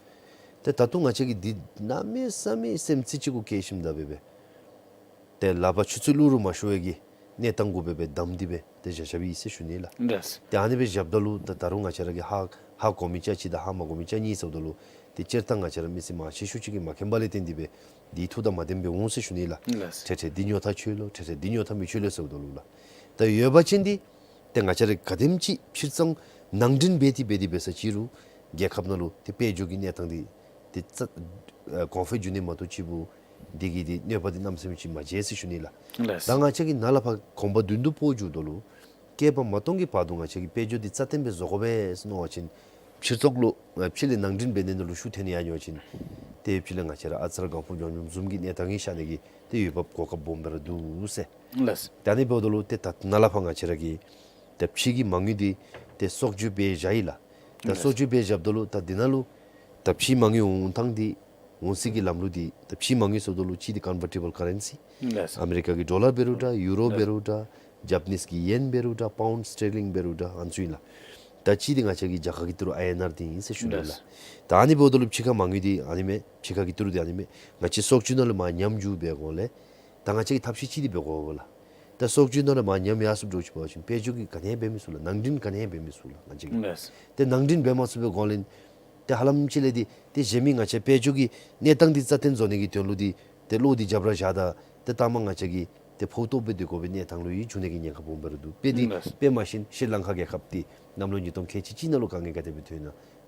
ཏེ་ད་ལྟོ་ང་བཅས་ཀྱིས་འདི་གནམ་མེད་ས་མེད་སེམས་རྩེ་གཅིག་གུ་བཀལ་ཞིནམ་ད་འབད་སྦེ་ཏེ་ལག་པར་ཆུ་ཚོད་བླུག་རུང་མ་ཤོར་བའི་གི་གནས་སྟངས་གུ་འབད་སྦེ་བསྡམས་ཏེ་སྦེ་ཏེ་བཞག་བཞགཔ་ཨིན་ཟེར་ཞུ་ནི་ལགས། ལགས། ཏེ་ཨ་ནི་སྦེ་བཞགཔ་ད་ལུ་ད་ད་རུང་ང་བཅས་ར་གིས་ཧ་ཧ་གོ་མི་ཅ་གཅིག་དང་ཧ་མ་གོ་མི་ཅ་གཉིས་ཟེརཝ་ད་ལུ་ཏེ་སྤྱིར་བཏང་ང་བཅས་ར་མི་སེར་མང་ཆེ་ཤོས་ཅིག་གིས་མ་མཁྱེན་པ་ལས་བརྟེན་ཏེ་སྦེ་འདི་ཐུགས་དང་མ་ལྡནམ་སྦེ་འོང་ཟེར་ཞུ་ནི་ལགས། ལགས། ཏེ་ཏེ་འདི་ཉོ་ཐག་ཆོད་ལོ་ཏེ་ཏེ་འདི་ཉོ་ཐག་མི་ཆོད་ལོ་ཟེརཝ་ད་ལུ་ལགས། ད་ཡོད་པ་ཅིན་འདི་ཏེ་ང་བཅས་ར་ག་དེམ་ཅིག་ཕྱིར་ཚོང་ནང་འདྲེན་འབད་དེ་འབད་དེ་འབད་ས་ཅིག་རུང་རྒྱལ་ཁབ་ནང་ལུ་ཏེ་དཔལ་འབྱོར་གྱི་གནས་སྟངས་འདི་ཏེ་རྩ་ཨ་གོང་འཕེལ་འགྱོ་ནི་མ་གཏོགས་ཅིག་འབད་འདི་གིས་འདི་གནོད་པ་འདི་གནམ་མེད་ས་མེད་ཅིག་མ་བྱུང་ཟེར་ཞུ་ནི་ལགས། ལགས། ད་ང་བཅས་ཀྱིས་ནཱ་ལས་ཕར་གོམ་པ་མདུན་དུ་སྤོ་འགྱོཝ་ད་ལུ་བསྐལ་པ་མ་སྟོང་གི་བར་དུ་ང་བཅས་ཀྱིས་དཔལ་འབྱོར་འདི་རྩ་བརྟན་སྦེ་བཟོ་དགོ་པས་ཟེར་མནོ་བ་ཅིན་ཕྱིར་ཚོང་ལུ་ཨ་ཕྱི་ལས་ནང་འདྲེན་འབད་ནི་ནང་ལུ་ཤུགས་བཏོན་ནི་ཡར་འགྱོ་བ་ཅིན་ཏེ་ཕྱི་ལས་ང་བཅས་ར་ཨ་ཙར་གང་ཕུ་འགྱོ་འགྱོཝ་བཟུམ་གྱི་གནས་སྟངས་ཤར་ནི་གི་ཏེ་འོས་འབབ་གོ་སྐབས་སྦོམ་སྦེ་ར་འདུག་ཟེར། ལགས། ད་ཨ་ནི་འབདཝ་ད་ལུ་ཏེ་ད་ནཱ་ལས་ཕར་ང་བཅས་ར་གིས་ད་ཕྱི་གི་མ་དངུལ་འདི་ཏེ་གསོག་འཇོག་འབད་བཞག་ཡི་ལགས། ད་ལགས། གསོག་འཇོག་འབད་བཞགཔ་ད་ལུ་ད་འདི་ནང་ལུ་ད་ཕྱི་མ་དངུལ་འོང་ཐངས་འདི་འོང་སའི་གི་ལམ་ལུགས་འདི་ད་ཕྱི་མ་དངུལ་ཟེརཝ་ད་ལུ་གཅིག་འདི་convertible currency། ལགས། ཨ་མི་རི་ཀ་གི་ཌོ་ལར་འབད་རུང་འདྲ་ཡུ་རོ་འབད་རུང་འདྲ་ཇ་པ་ནིས་ཀྱི་ཡེན་འབད་རུང་འདྲ་པའུནཌ་སི་ཊར་ལིང་འབད་རུང་འདྲ་ཨ་ནི་ཚུ་ཨིན་ལགས། ད་གཅིག་འདི་ང་བཅས་ཀྱི་རྒྱ་གར་གྱི་ཏི་རུ་ཨའི་ཨེན་ཨར་འདི་ཨིན་ཟེར་ཞུ་ནི་ལགས། ལགས། ད་ཨ་ནི་འབདཝ་ད་ལུ་ཕྱི་ཁ་མ་དངུལ་འདི་ཨ་ནི་མས། ཕྱི་ཁ་གི་ཏི་རུ་འདི་ཨ་ནི་མས། ང་བཅས་གསོག་འཇོག་ནང་ལུ་མར་ཉམས་འགྱོ་བའི་སྒང་ལས་ད་ང་བཅས་ཀྱིས་ཐབས་ཤེས་ཅིག་འདི་འབད་དགོ་པས་ལགས། ད་གསོག་འཇོག་ནང་ལུ་མར་ཉམས་ཡར་སོངམ་འདྲཝ་ཅིག་འབད་བ་ཅིན་དཔལ་འབྱོར་གྱི་ག་ནི་འབད་མི་ཚུགས་ལགས། ནང་འདྲེན་ག་ནི་འབད་མི་ཚུགས་ལགས་ང་བཅས་ཀྱིས། ལགས། ཏེ་ནང་འདྲེན་འབད་མ་ཚུགས་པའི་སྒང་ལས་ཏེ་ཧ་ལམ་ཅིག་ལས་འདི་ཏེ་གཞན་མི་ང་བཅས་དཔལ་འབྱོར་གྱི་གནས་སྟངས་འདི་རྩ་བརྟན་བཟོ་ནི་གི་དོན་ལུ་འདི་ཏེ་བློ་འདི་རྒྱབ་ར་བཞག་ད་ཏེ་ལྟ་མ་ང་བཅས་ཀྱིས་ཏེ་ཕོཝ་ཏོག་སྦེ་སྡོད་དགོ་པའི་གནས་སྟངས་ལུ་ཡང་འགྱོ་ནི་གི་ཉེན་ཁ་སྦོམ་སྦེ་ར་འདུག། དཔེ་འདི་ལགས། དཔེ་མ་བཞིན་ཤྲི་ལང་ཀ་རྒྱལ་ཁབ་འདི་གནམ་ལོ་ཉིས་སྟོང་ཁལ་གཅིག་གཅིག་ནང་ལུ་དཀའ་ངལ་ག་དེ་སྦེ་ཐོན་ན་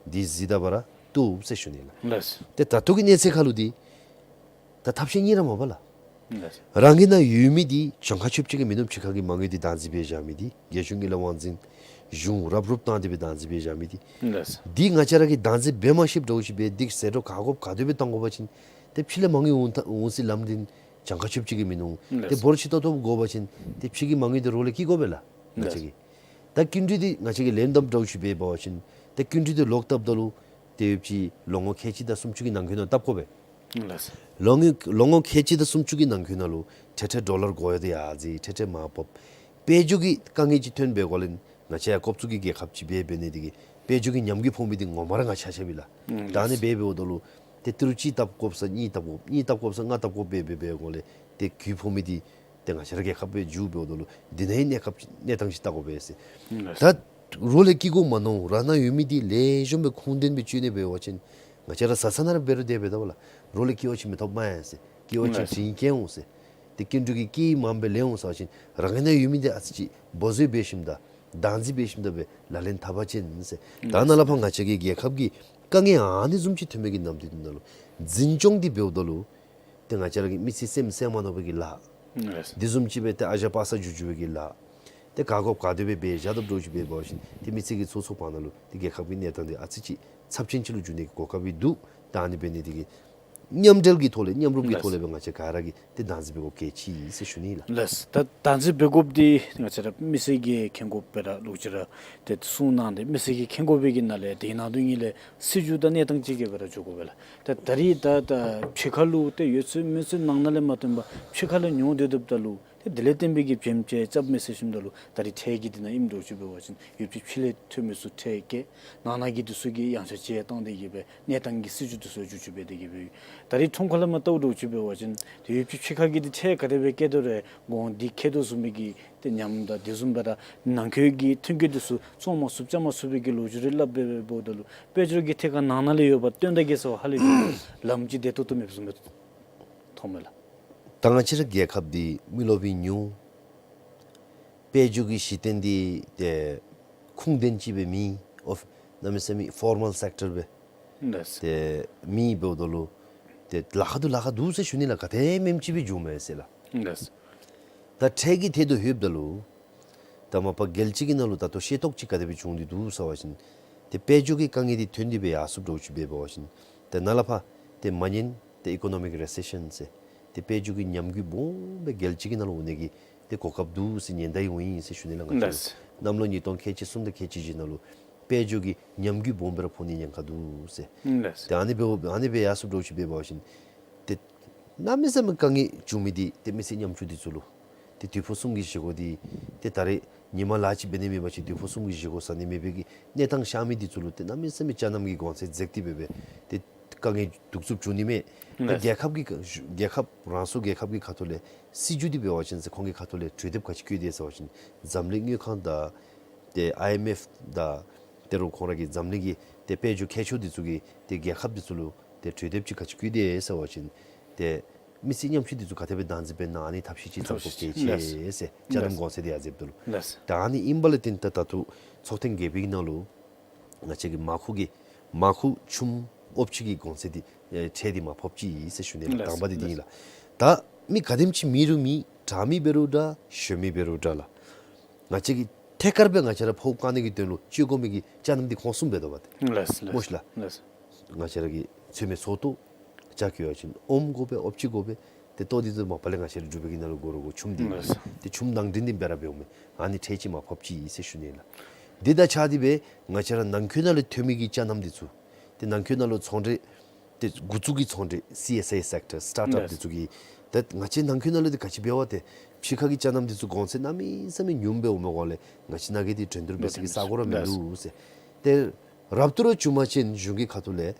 འདི་གཟིགས་ད་བར་དོ་ཟེར་ཞུ་ནི་ལགས། ལགས། ཏེ་ད་ལྟོ་གི་གནས་ཚད་ཁར་ལུ་འདི་ད་ཐབས་ཤེས་གཉིས་ར་མ་པ་ལགས། ལགས། རང་གི་ནང་ཡོད་མི་འདི་གྱངས་ཁ་ཆོདཔ་ཅིག་གི་མིན་ནུག། ཕྱི་ཁ་གི་མ་དངུལ་འདི་བདག་འཛིན་འབད་བཞག་མི་འདི་རྒྱལ་གཞུང་གི་ལས་དབང་འཛིན་གཞུང་རབ་རུབ་བཏང་སྟེ་སྦེ་བདག་འཛིན་འབད་བཞག་མི་འདི། ལགས། འདི་ང་བཅས་ར་གིས་བདག་འཛིན་འབད་མ་ཤེསཔ་འདྲཝ་ཅིག་འབད་འདི་ཟད་འགྲོ་ག་དགོཔ་ག་དེ་སྦེ་བཏང་དགོ་པ་ཅིན་ཏེ་ཕྱི་ལས་མ་དངུལ་འོང་ཐངས་འོང་སའི་ལམ་འདི་གྱངས་ཁ་ཆོདཔ་ཅིག་གི་མིན་ནུག། ལགས། ཏེ་འབོར་ཆེ་ཏོག་ཏོ་དགོ་པ་ཅིན་ཏེ་ཕྱི་གི་མ་དངུལ་འདི་རོགས་ལས་བསྐྱི་དགོ་པས་ལགས་ང་བཅས་ཀྱིས། ལགས། ད་སྐྱིན་འགྲུལ་འདི་ང་བཅས་ཀྱིས་ལེན་བཏངམ་འདྲཝ་ཅིག་འབད་བ་ཅིན་ད་སྐྱིན་འགྲུལ་འདི་ལོག་བཏབ་ད་ལུ་ཏེ་ཡོདཔ་ཅིག་ལོ་ངོ་ཁལ་གཅིག་དང་སུམ་ཅུ་གི་ནང་འཁོད་ནང་བཏབ་དགོ་པས། ལགས། ལོ་ངོ་ལོ་ངོ་ཁལ་གཅིག་དང་སུམ་ཅུ་གི་ནང་འཁོད་ནང་ལུ་ཐེངས་ཐེངས་ཌོ་ལར་གོ་ཡ་དེ་ཡར་འཛེགས་ཐེངས་ཐེངས་མར་ཕབ། དཔལ་འབྱོར་གྱི་དཀའ་ངལ་ཅིག་ཐོན་པའི་སྒང་ལས་ང་བཅས་ཡང་ཀོབ་ཚུ་གི་རྒྱལ་ཁབ་ཅིག་འབད་འབད་ནི་དེ་གིས་དཔལ་འབྱོར་གྱི་ཉམས་རྒུད་ཕོག་མི་འདི་ངོ་མ་ར་ང་བཅས་ཆ་ཁྱབ་ཨིན་ལགས། ཨུམ། ད་ཨ་ནི་ལགས། འབད་འབདཝ་ད་ལུ་ཏེ་ཏི་རུ་གཅིག་བཏབ་དགོཔ་སར་གཉིས་བཏབ་དགོཔ་གཉིས་བཏབ་དགོཔ་སར་ལྔ་བཏབ་དགོཔ་འབད་འབད་འབད་སྒང་ལས་ཏེ་རྒུད་ཕོག་མི་འདི་ཏེ་ང་བཅས་ར་རྒྱལ་ཁབ་སྦེ་འགྱོ་འབདཝ་ད་ལུ་འདི་ནང་གི་གནས་སྐབས་གནས་སྟངས་ཅིག་བལྟ་དགོ་པས་ཟེར། ཨུམ། ལགས། ད་རོགས་ལས་བསྐྱི་དགོཔ་མ་མནོ། རང་ནང་ཡོད་མི་འདི་ལེགས་ཤོམ་སྦེ་ཁུངས་ལྡན་སྦེ་སྤྱོད་ནི་འབད་བ་ཅིན་ང་བཅས་ར་བཟའ་ཚང་ནང་ར་འབད་རུང་དེ་སྦེ་ད་པ་ལགས། རོགས་ལས་བསྐྱི་བ་ཅིན་མི་ཐོབ་མས་ཟེར། བསྐྱི་བ་ཅིན། ལགས། དྲིན་སྐྱེལ་འོང་ཟེར། ཏེ་སྐྱིན་འགྲུལ་གྱི་བསྐྱི་མངམ་སྦེ་ལེན་འོང་ཟེར་བ་ཅིན་རང་གི་ནང་ཡོད་མི་འདི་ཨ་ཙི་ཅིག་འབོ་བཟོ་འབད་ཞིནམ་ད་བདག་འཛིན་འབད་ཞིནམ་ད་སྦེ་ལག་ལེན་འཐབ་པ་ཅིན་ཟེར། ད་ནཱ་ལས་ཕར་ང་བཅས་ཀྱི་རྒྱལ་ཁབ་ཀྱི་དཀའ་ངལ་ཨ་ནི་བཟུམ་ཅིག་ཐོན་མི་གི་ནམ་དུས་འདི་ནང་ལུ་འཛིན་སྐྱོང་འདི་འབདཝ་ད་ལུ་ཏེ་ང་བཅས་ར་གི་མི་ཚེ་སེམས་སེམས་མ་ནོར་བའི་གི་ལཱ། ཨུམ། དེ་བཟུམ་ཅིག་སྦེ་ཏེ་ཨ་ཞང་པ་སངས་རྒྱས་རྒྱུ་བའི་གི་ལཱ། ཏེ་ག་དགོཔ་ག་དེ་སྦེ་འབད་བཞག་དཔ་འདྲཝ་ཅིག་འབད་བ་ཅིན་ཏེ་མི་ཚེ་གི་ཚུན་ཚོད་བར་ན་ལུ་ཏེ་རྒྱལ་ཁབ་ཀྱི་གནས་སྟངས་འདི་ཨ་ཙི་ཅིག་ཚབས་ཆེན་ཅིག་ལུ་འགྱུར་ནི་གི་གོ་སྐབས་འདུག། ད་ཨ་ནི་འབད་ནི་དེ་གིས་མཉམ་འབྲེལ་གྱི་ཐོག་ལས་མཉམ་རུབ་ཀྱི། ལགས། ཐོག་ལས་སྦེ་ང་བཅས་ག་ར་གིས་ཏེ་བདག་འཛིན་འབད་དགོཔ་གལ་ཆེ་ཟེར་ཞུ་ནི་ལགས། ལགས། ད་བདག་འཛིན་འབད་དགོཔ་འདི་ང་བཅས་ར་མི་སེར་གྱིས་མཁྱེན་དགོཔ་སྦེ་ར་ལོག་ཅི་ར་ཏེ་གསུངས་གནང་སྟེ་མི་སེར་གྱིས་མཁྱེན་དགོ་པའི་གི་ནང་ལས་དེའི་ནང་དོན་ཉིད་ལས་སྲིད་བྱུས་དང་གནས་སྟངས་ཅིག་གིས་སྦེ་ར་འགྱོ་དགོ་པས་ལགས། ད་ད་རེས་ད་ད་ཕྱི་ཁ་ལུ་ཏེ་ཡོད་ཚད་མེད་ཚད་ནང་ན་ལས་མ་བཏོན་པར་ཕྱི་ཁ་ལས་ཉོ་སྡོད་སྡོདཔ་ད་ལུ་ ཏེ་དེ་ལས་བརྟེན་པའི་གི་བྱེམ་ཅིག་རྐྱབ་མས་ཟེར་ཞིནམ་ད་ལུ་ད་རིས་ཁྲལ་གྱི་འདི་ནང་ཨིནམ་འདྲཝ་ཅིག་འབད་བ་ཅིན་ཡོདཔ་ཅིག་ཕྱི་ལས་ཐོན་མི་ཚུ་ཁྲལ་བཀལ། ནང་ན་གི་འདི་ཚུ་གིས་ཡང་ཆ་ཅིག་བཏང་སྟེ་གི་སྦེ་གནས་སྟངས་ཀྱི་སྲིད་བྱུས་འདི་ཚུ་བསྒྱུར་བཅོས་འབད་དེ་གི་སྦེ་ཡོད། ད་རིས་ཁྲོམ་ཁ་ལས་མར་བལྟཝ་འདྲཝ་ཅིག་འབད་བ་ཅིན་ཏེ་ཡོདཔ་ཅིག་ཕྱི་ཁ་གི་འདི་ཁྲལ་ག་དེ་སྦེ་བཀལ་དོ་རུང་གོང་འདི་ཁེ་དོ་བཟུམ་མའི་གི་ཏེ་ཉམས་དང་དེ་བཟུམ་སྦེ་ར་ནང་འཁོད་ཀྱི་ཐོན་སྐྱེད་འདི་ཚུ་བཙོང་མ་ཚུགས་རྐྱབ་མ་ཚུགས་པའི་གི་ལོ་རྒྱུས་རེ་སླབ་སྦེ་འབདཝ་ད་ལུ་དཔལ་འབྱོར་གྱི་ཐད་ཁར་ནང་ན་ལས་ཡོདཔ་སྟོན་ད་གེ་ཟེར་བ་ཧ་ལས་ལམ་ཅིག་བདེ་ཏོག་ཏོ་མེདཔ་བཟུམ་སྦེ་མཐོངམ་མས་ལགས། ད་ང་བཅས་ར་རྒྱལ་ཁབ་འདི་མི་རློབས་ཉུང་། དཔལ་འབྱོར་གྱི་གཞི་རྟེན་འདི་ཏེ་ཁུངས་ལྡན་ཅིག་སྦེ་མེད། ཨོ་གནམ་མེད་ས་མེད་ཕོར་མལ་སེཀ་ཊར་སྦེ་ལགས། ཏེ་མེདཔ་འབདཝ་ད་ལུ་ཏེ་ལཱ་ཁག་འདི་ལཱ་ཁག་འདུག་ཟེར་ཞུ་ནི་ལགས། ག་དེམ་ཅིག་སྦེ་འབྱུངམ་མས་ཟེར་ལགས། ལགས། ད་ཁྲལ་གྱི་ཐད་དུ་ལྷོདཔ་ད་ལུ་ད་མ་པ་རྒྱལ་སྤྱི་གི་ནང་ལུ་ད་ལྟོ་ཤེས་རྟོགས་ཅིག་ག་དེ་སྦེ་བྱུང་སྟེ་འདུག་ཟེར་བ་ཅིན་ཏེ་དཔལ་འབྱོར་གྱི་དཀའ་ངལ་འདི་ཐོན་ཏེ་སྦེ་ཡར་སོངམ་འདྲཝ་ཅིག་འབད་བ་ཅིན་ཏེ་ནཱ་ལས་ཕར་ཏེ་མ་ཉན་ཏེ་ཨི་ཀོ་ནོ་མིག་རི་སེ་ཤཱན་ཟེར་ཏེ་དཔལ་འབྱོར་གྱི་ཉམས་རྒུད་སྦོམ་སྦེ་རྒྱལ་སྤྱི་གི་ནང་ལུ་འོང་ནི་གི་ཏེ་གོ་སྐབས་འདུག་ཟེར་ཉེན་བརྡ་ཡང་འོང་ཡི་ཟེར་ཞུ་ནི་ལགས། ང་བཅས་ལགས། གནམ་ལོ་ཉིས་སྟོང་ཁལ་གཅིག་གསུམ་དང་ཁལ་གཅིག་བཞི་ནང་ལུ་དཔལ་འབྱོར་གྱི་ཉམས་རྒུད་སྦོམ་སྦེ་ར་ཕོག་ནི་ཉེན་ཁ་འདུག་ཟེར། ལགས། ཏེ་ཨ་ནི་འབདཝ་ཨ་ནི་སྦེ་ཡར་སོངམ་འདྲཝ་ཅིག་འབད་བ་ཅིན་ཏེ་གནམ་མེད་ས་མེད་དཀའ་ངལ་བྱུང་མི་འདི་ཏེ་མི་སེར་ཉམ་ཆུང་འདི་ཚུ་ལུ་ཏེ་དུས་ཕུང་གསུམ་གྱི་བཞེས་སྒོ་འདི་ཏེ་ད་རེས་ཉིན་མ་ལཱ་ཅིག་འབད་ནི་མེད་པ་ཅིན་དུས་ཕུང་གསུམ་གྱི་བཞེས་སྒོ་ཟ་ནི་མེད་པའི་གི་གནས་སྟངས་ཤར་མི་འདི་ཚུ་ལུ་ཏེ་གནམ་མེད་ས་མེད་ཅ་ནམ་གྱི་གོང་ཚད་འཛེགས་ཏེ་འབད་སྦེ་ཏེ་དཀའ་ངལ་གདུག་རྩུབ་བྱུང་ནི་མས། ཏེ་ལགས། རྒྱལ་ཁབ་ཀྱི་རྒྱལ་ཁབ་རང་སོའི་རྒྱལ་ཁབ་ཀྱི་ཁ་ཐུག་ལས་སྲིད་བྱུས་འདི་འབད་བ་ཅིན་ཟེར་ཁོང་གི་ཁ་ཐུག་ལས་གྲོས་འདེབས་ག་ཅི་བཀོད་དེ་ཟེར་བ་ཅིན་འཛམ་གླིང་དངུལ་ཁང་དང་ཏེ་ཨའི་ཨེམ་ཨེཕ་དང་ཏེ་རོགས་ཁོང་ར་གི་འཛམ་གླིང་གི་ཏེ་དཔལ་འབྱོར་མཁས་མཆོག་འདི་ཚུ་གིས་ཏེ་རྒྱལ་ཁབ་འདི་ཚུ་ལུ་ཏེ་གྲོས་འདེབས་ཅིག་ག་ཅི་བཀོད་དེ་ཟེར་བ་ཅིན་ཏེ་མི་སེར་ཉམ་ཆུང་འདི་ཚུ་ག་དེ་སྦེ་བདག་འཛིན་འབད་ན་ཨ་ནི་ཐབས་ཤེས་ཅིག་བརྩམ་དགོ་གེ་ཅི་ལགས། ཟེར་ཅ་ནམ་གོང་ཚད་འདི་ཡར་འཛེགསཔ་ད་ལུ། ལགས། ད་ཨ་ནི་ཨིན་པ་ལས་བརྟེན་ཏེ་ད་ལྟོ་ཚོགས་ཐེངས་བརྒྱད་པའི་ནང་ལུ་ང་བཅས་ཀྱི་མར་ཁུ་གི་མར་ཁུ་ཆུམ་ཨོ་ཕྱེ་གི་གོང་ཚད་འདི་ཨེ་ཁྲལ་འདི་མར་ཕབ་ཅི་ཟེར་ཞུ་ནི་ལགས། ལགས། དང་པ་འདི་འདི་ཨིན་ལགས། ལགས། ད་མི་ག་དེམ་ཅིག་མེད་རུང་མེད་དྲག་མི་འབད་རུང་འདྲ་གཞོན་མི་འབད་རུང་འདྲ་ལགས། ང་བཅས་ཀྱིས་ཐད་ཀར་སྦེ་ང་བཅས་ར་ཕོགས་བཀག་ནི་གི་དོན་ལུ་སྤྱོད་དགོ་མི་གི་ཅ་ནམ་འདི་ཁོང་གསུམ་འབད་དོ་བ་ཏེ། ལགས་ལགས། མོ་ཤིག་ལགས། ལགས། ང་བཅས་ར་གི་ཚོད་མའི་ཚོགས་གཏོར་ཅ་གི་ཡོད་ཅིན་ཨོམ་དགོ་པས་ཨོ་ཕྱེ་དགོ་པས། ཏེ་ལྟོ་འདི་ཚུ་མ་པ་ལས་ང་བཅས་ར་འབྲུག་པའི་གི་ནང་ལུ་དགོ་རུང་དགོ་ཆུམ་འདི་ཨིན། ལགས། ཏེ་ཆུམ་ནང་འདྲེན་འདི་འབད་ར་འབདཝ་མས། ཨ་ནི་ཁྲལ་ཅིག་མར་ཕབ་ཅི་ཟེར་ཞུ་ནི་ལགས། འདི་དང་གཅིག་ཁར་སྦེ་ང་བཅས་ར་ནང་འཁོད་ནང་ལས་ཐོན་མི་གི་ཅ་ནམ་འདི་ཚུ་ཏེ་ནང་འཁོད་ནང་ལུ་ཚོང་འབྲེལ་ཏེ་འགོ་བཙུགས་ཀྱི་ཚོང་འབྲེལ་སི་ཨེསི་ཨའི་སེཀ་ཊར་སི་ཊཱརཊ་ཨཔ། ལགས། འདི་ཚུ་གིས་ཏེ་ང་བཅས་ནང་འཁོད་ནང་ལུ་འདི་ག་ཅི་འབད་བ་ཏེ་ཕྱི་ཁ་གི་ཅ་ནམ་འདི་ཚུ་གོང་ཚད་གནམ་མེད་ས་མེད་ཉུངམ་སྦེ་འོང་མི་གོང་ལས་ང་བཅས་ནང་གི་འདི་འགྲན་བསྡུར་འབད་སའི་གི་ས་གོ་ར་མིན་འདུག་ཟེར། ཏེ་རབ་ཏུ་ར་བྱུང་པ་ཅིན་གཞུང་གི་ཁ་ཐུག་ལས་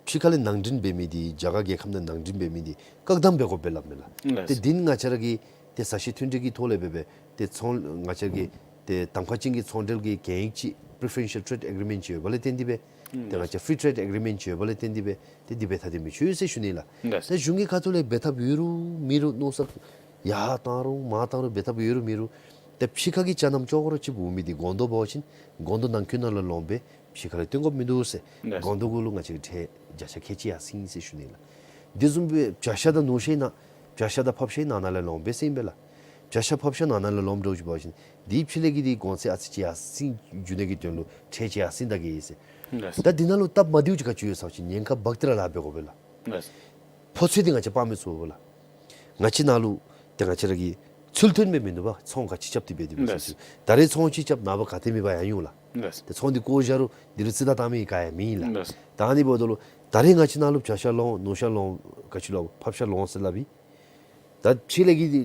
ཕྱི་ཁ་ལས་ནང་འདྲེན་འབད་མི་འདི་རྒྱ་གར་རྒྱལ་ཁབ་ནང་ནང་འདྲེན་འབད་མི་འདི་བཀག་སྡོམ་འབད་དགོ་པས་སླབ་མས་ལགས། ལགས། ཏེ་འདི་ནི་ང་བཅས་ར་གི་ཏེ་ཟ་ཆས་མཐུན་འབྲེལ་གྱི་ཐོག་ལས་འབད་སྦེ་ཏེ་ཚོང་ང་བཅས་ར་གི་ཏེ་གདམ་ཁ་ཅན་གྱི་ཚོང་འབྲེལ་གྱི་གན་ཡིག་ཅིག་པི་རི་ཕེ་རེན་ཤལ་ཊེ་རེཌ་ཨེག་རི་མེནཊ་ཅིག་ཡོདཔ་ལས་བརྟེན་ཏེ་སྦེ་ཏེ་ང་བཅས་ཕི་རི་ཊེ་རེཌ་ཨེག་རི་མེནཊ་ཅིག་ཡོདཔ་ལས་བརྟེན་ཏེ་སྦེ་ཏེ་འདི་འབད་ཐབས་འདི་མི་ཆོག་ཟེར་ཞུ་ནི་ལགས། ལགས། ཏེ་གཞུང་གི་ཁ་ཐུག་ལས་འབད་ཐབས་ཡོད་རུང་མེད་རུང་མནོ་བསམ་ཡར་བཏང་རུང་མར་བཏང་རུང་འབད་ཐབས་ཡོད་རུང་མེད་རུང་ཏེ་ཕྱི་ཁ་གི་ཅ་ནམ་ཅོག་ར་གཅིག་འོང་མི་འདི་སྒོང་རྡོག་འབད་བ་ཅིན་སྒོང་རྡོག་ནང་འཁོད་ནང་ལུ་ལོངས་སྦེ་ཕྱི་ཁ་ལས་བཏོན་དགོཔ་མིན་འདུག་ཟེར། ལགས། སྒོང་རྡོག་གུ་ལུ་ང་བཅས་ཀྱི་ཁྲལ་བརྒྱ་ཆ་ཁལ་གཅིག་ཡར་སེང་ཟེར་ཞུ་ནི་ལགས། དེ་བཟུམ་སྦེ་བྱ་ཤ་དང་ནོར་ཤ་ནང་བྱ་ཤ་དང་ཕགཔ་ཤ་ནང་ན་ལས་ལོངས་པས་ཟེར་ཨིན་པས་ལགས། བྱ་ཤ་ཕགཔ་ཤ་ནང་ན་ལས་ལོངམ་འདྲཝ་ཅིག་འབད་བ་ཅིན་དེའི་ཕྱི་ལས་ཀྱི་དེའི་གོང་ཚད་ཨ་ཙི་ཅིག་ཡར་སེང་འགྱོ་ནི་གི་དོན་ལུ་ཁྲལ་ཅིག་ཡར་སེང་ད་གེ་ཟེར། ལགས། ད་འདི་ནང་ལུ་སྟབས་མ་བདེཝ་ཅིག་ག་ཅི་ཡོད་ཟེར་བ་ཅིན་ཉེན་ཁ་འབག་སྟེ་ར་ལཱ་འབད་དགོ་པས་ལགས། ལགས། ཕོ་ཚོད་འདི་ང་བཅས་དཔག་མི་ཚུགས་པས་ལགས། ང་བཅས་ནང་ལུ་ཏེ་ང་བཅས་ར་གི་ཚུལ་མཐུན་སྦེ་མིན་འདུག་པ། ཚོང་ག་ཅི་རྐྱབ་སྟེ་འབད་དེ་འབད་ཟེར་ཞུ། ལགས། ད་རེས་ཚོང་ཅིག་རྐྱབ་ནངས་པ་ག་ཏེ་མེད་པར་ཡར་འོང་ལགས། ལགས། ཏེ་ཚོང་འདི་བཀོ་བཞག་རུང་འདི་རུ་རྩིས་བདའ་བཏང་མི་ག་ཡང་མེད་ལགས། ལགས། ད་ཨ་ནི་འབདཝ་ད་ལུ་ད་རེས་ང་བཅས་ནང་ལུ་བྱ་ཤ་ལོང་ནོར་ཤ་ལོང་ག་ཅི་ལོང་ཕགཔ་ཤ་ལོང་ཟེར་སླབ་ཨིན། ད་ཕྱི་ལས་ཀྱི་འདི་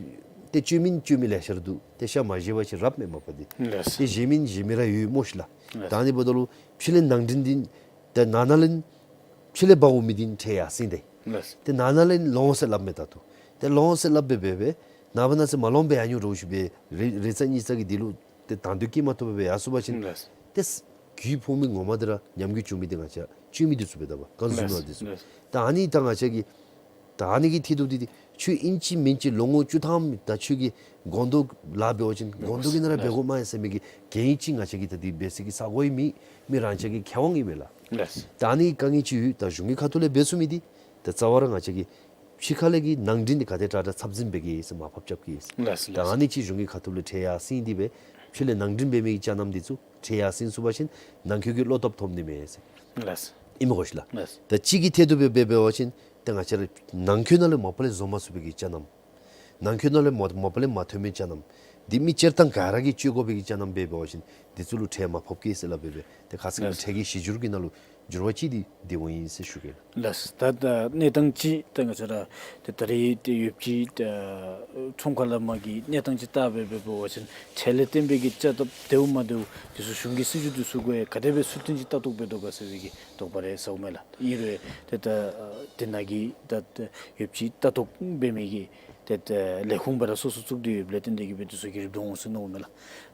ཏེ་སྤྱོད་མི་སྤྱོད་མི་ལེ་ཤ་ར་འདུག། ཏེ་ཤ་མ་བཞེས་པ་ཅིན་རབ་མས་མ་པ་འདི། ལགས། ཏེ་བཞེས་མི་བཞེས་མི་ར་ཡོད་མོ་ཤིག་ལགས། ལགས། ད་ཨ་ནི་འབདཝ་ད་ལུ་ཕྱི་ལས་ནང་འདྲེན་འདི་ཏེ་ནང་ན་ལས་ཕྱི་ལས་འབག་འོང་མི་འདི་ཁྲལ་ཡར་སེང་སྟེ། ལགས། ཏེ་ནང་ན་ལས་ལོང་ཟེར་སླབ་མས་ད་ལྟོ། ཏེ་ལོང་ཟེར་སླབ་སྦེ་འབད་སྦེ་ནངས་པ་གནངས་ཚེ་མ་ལོངམ་སྦེ་ཡར་འོང་འདྲཝ་ཅིག་སྦེ་རེ་རེ་ཚ་གཉིས་ཚ་གི་འདི་ལུ་ཏེ་དང་འདོད་སྐྱེ་མ་ཐུབ་པར་སྦེ་ཡར་སོང་པ་ཅིན། ལགས། ཏེ་རྒུད་ཕོག་མི་ངོ་མ་འདི་ར་ཉམས་རྒུད་བྱུང་མི་འདི་ང་བཅས་སྤྱོད་མི་འདི་ཚུ་འབད་དོ་བ། ཀོན་སུ་མར་འདི་ཚུ། ལགས། ད་ཨ་ནི་ད་ང་བཅས་ཀྱིས་ད་ཨ་ནི་གི་ཐད་དུ་འདི་འདི་ཁྱོད་ཨིན་ཅི་མིན་ཅི་ལོ་ངོ་བཅུ་ཐམ་ད་ཁྱོད་ཀྱིས་སྒོང་རྡོག་ལཱ་འབད་བ་ཅིན་སྒོང་རྡོག་གི་ནང་ར་འབད་དགོ་མས་ཟེར་མི་གི་གན་ཡིག་ཅིག་ང་བཅས་ཀྱིས་ད་འདི་འབད་སའི་གི་ས་གོ་ཡང་མེད། མི་རང་ཅག་གི་ཁེ་དབང་ཨིན་མས་ལགས། ལགས། ད་ཨ་ནི་དཀའ་ངལ་ཅིག་ཡོད། ད་གཞུང་གི་ཁ་ཐུག་ལས་འབད་ཚུགས་མི་འདི་ད་རྩ་བ་ར་ང་བཅས་ཀྱིས་ཕྱི་ཁ་ལས་ཀྱི་ནང་འདྲེན་འདི་ག་དེ་དྲག་དྲག་ཚབ་འཛིན་འབད་གེ་ཟེར་མར་ཕབ་རྐྱབ་གེ་ཟེར། ལགས། ད་ལགས། ཨ་ནི་ཅིག་གཞུང་གི་ཁ་ཐུག་ལས་ཁྲལ་ཡར་སེང་སྟེ་སྦེ་ཕྱི་ལས་ནང་འདྲེན་འབད་མི་གི་ཅ་ནམ་འདི་ཚུ་ཁྲལ་ཡར་སེང་ཚུགས་པ་ཅིན་ནང་འཁོད་ཀྱི་བློ་སྟོབས་ཐོབ་ནི་མས་ཟེར། ལགས། ཨིན་མས་གོ་ཤིག་ལགས། ལགས། ད་གཅིག་གི་ཐད་དུ་འབད་འབད་འབད་བ་ཅིན་ཏེ་ང་བཅས་ར་ནང་འཁོད་ནང་ལས་མ་པ་ལས་བཟོ་མ་ཚུགས་པའི་གི་ཅ་ནམ། ནང་འཁོད་ནང་ལས་མ་མ་པ་ལས་མ་ཐོན་མི་ཅ་ནམ། འདི་མི་སྤྱིར་བཏང་ག་ར་གིས་སྤྱོད་དགོ་པའི་གི་ཅ་རྣམ་འབད་འབད་བ་ཅིན་འདི་ཚུ་ལུ་ཁྲལ་མ་ཕོགཔ་གེ་ཟེར་སླབ་སྦེ་སྦེ་ཏེ་ཁ་ཙ་ཁ་ཉིནམ་ལགས། ཁྲལ་གྱི་གཞི་འགྱུར་གྱི་ནང་ལུ་འགྱུར་བ་ཅིག་འདི་འདི་འོང་ཡི་ཟེར་ཞུ་གེ་ལགས། ལགས། ད་ད་གནས་སྟངས་ཅིག་ད་ང་བཅས་ར་ཏེ་ད་རེས་ཏེ་ཡོདཔ་ཅིག་ད་ཁྲོམ་ཁ་ལས་མར་གྱི་གནས་སྟངས་ཅིག་བལྟ་སྦེ་སྦེ་འབད་བ་ཅིན་ཁྲལ་ལས་བརྟེན་པའི་གི་བཅའ་སྟོབས་བདེཝ་མ་བདེཝ་འདི་ཚུ་གཞུང་གི་སྲིད་བྱུས་འདི་ཚུ་གུ་ཡང་ག་དེ་སྦེ་ཚུལ་མཐུན་ཅིག་ལྟ་རྟོག་འབད་དོ་ག་ཟེར་བའི་གི་དོགས་པ་རེ་ཟཝ་མས་ལགས། ཨིན་རུང་ཏེ་ད་དེ་ནང་གི་ད་ད་ཡོདཔ་ཅིག་ལྟ་རྟོག་འབད་མི་གི་ཏེ་ད་ལས་ཁུངས་སྦེ་ར་སོ་སོ་བཙུགས་ཏེ་ཡོདཔ་ལས་བརྟེན་ཏེ་གི་སྦེ་འདི་ཚུ་གི་རིམ་གྲོ་འོང་ཟེར་མནོཝ་མས་ལགས།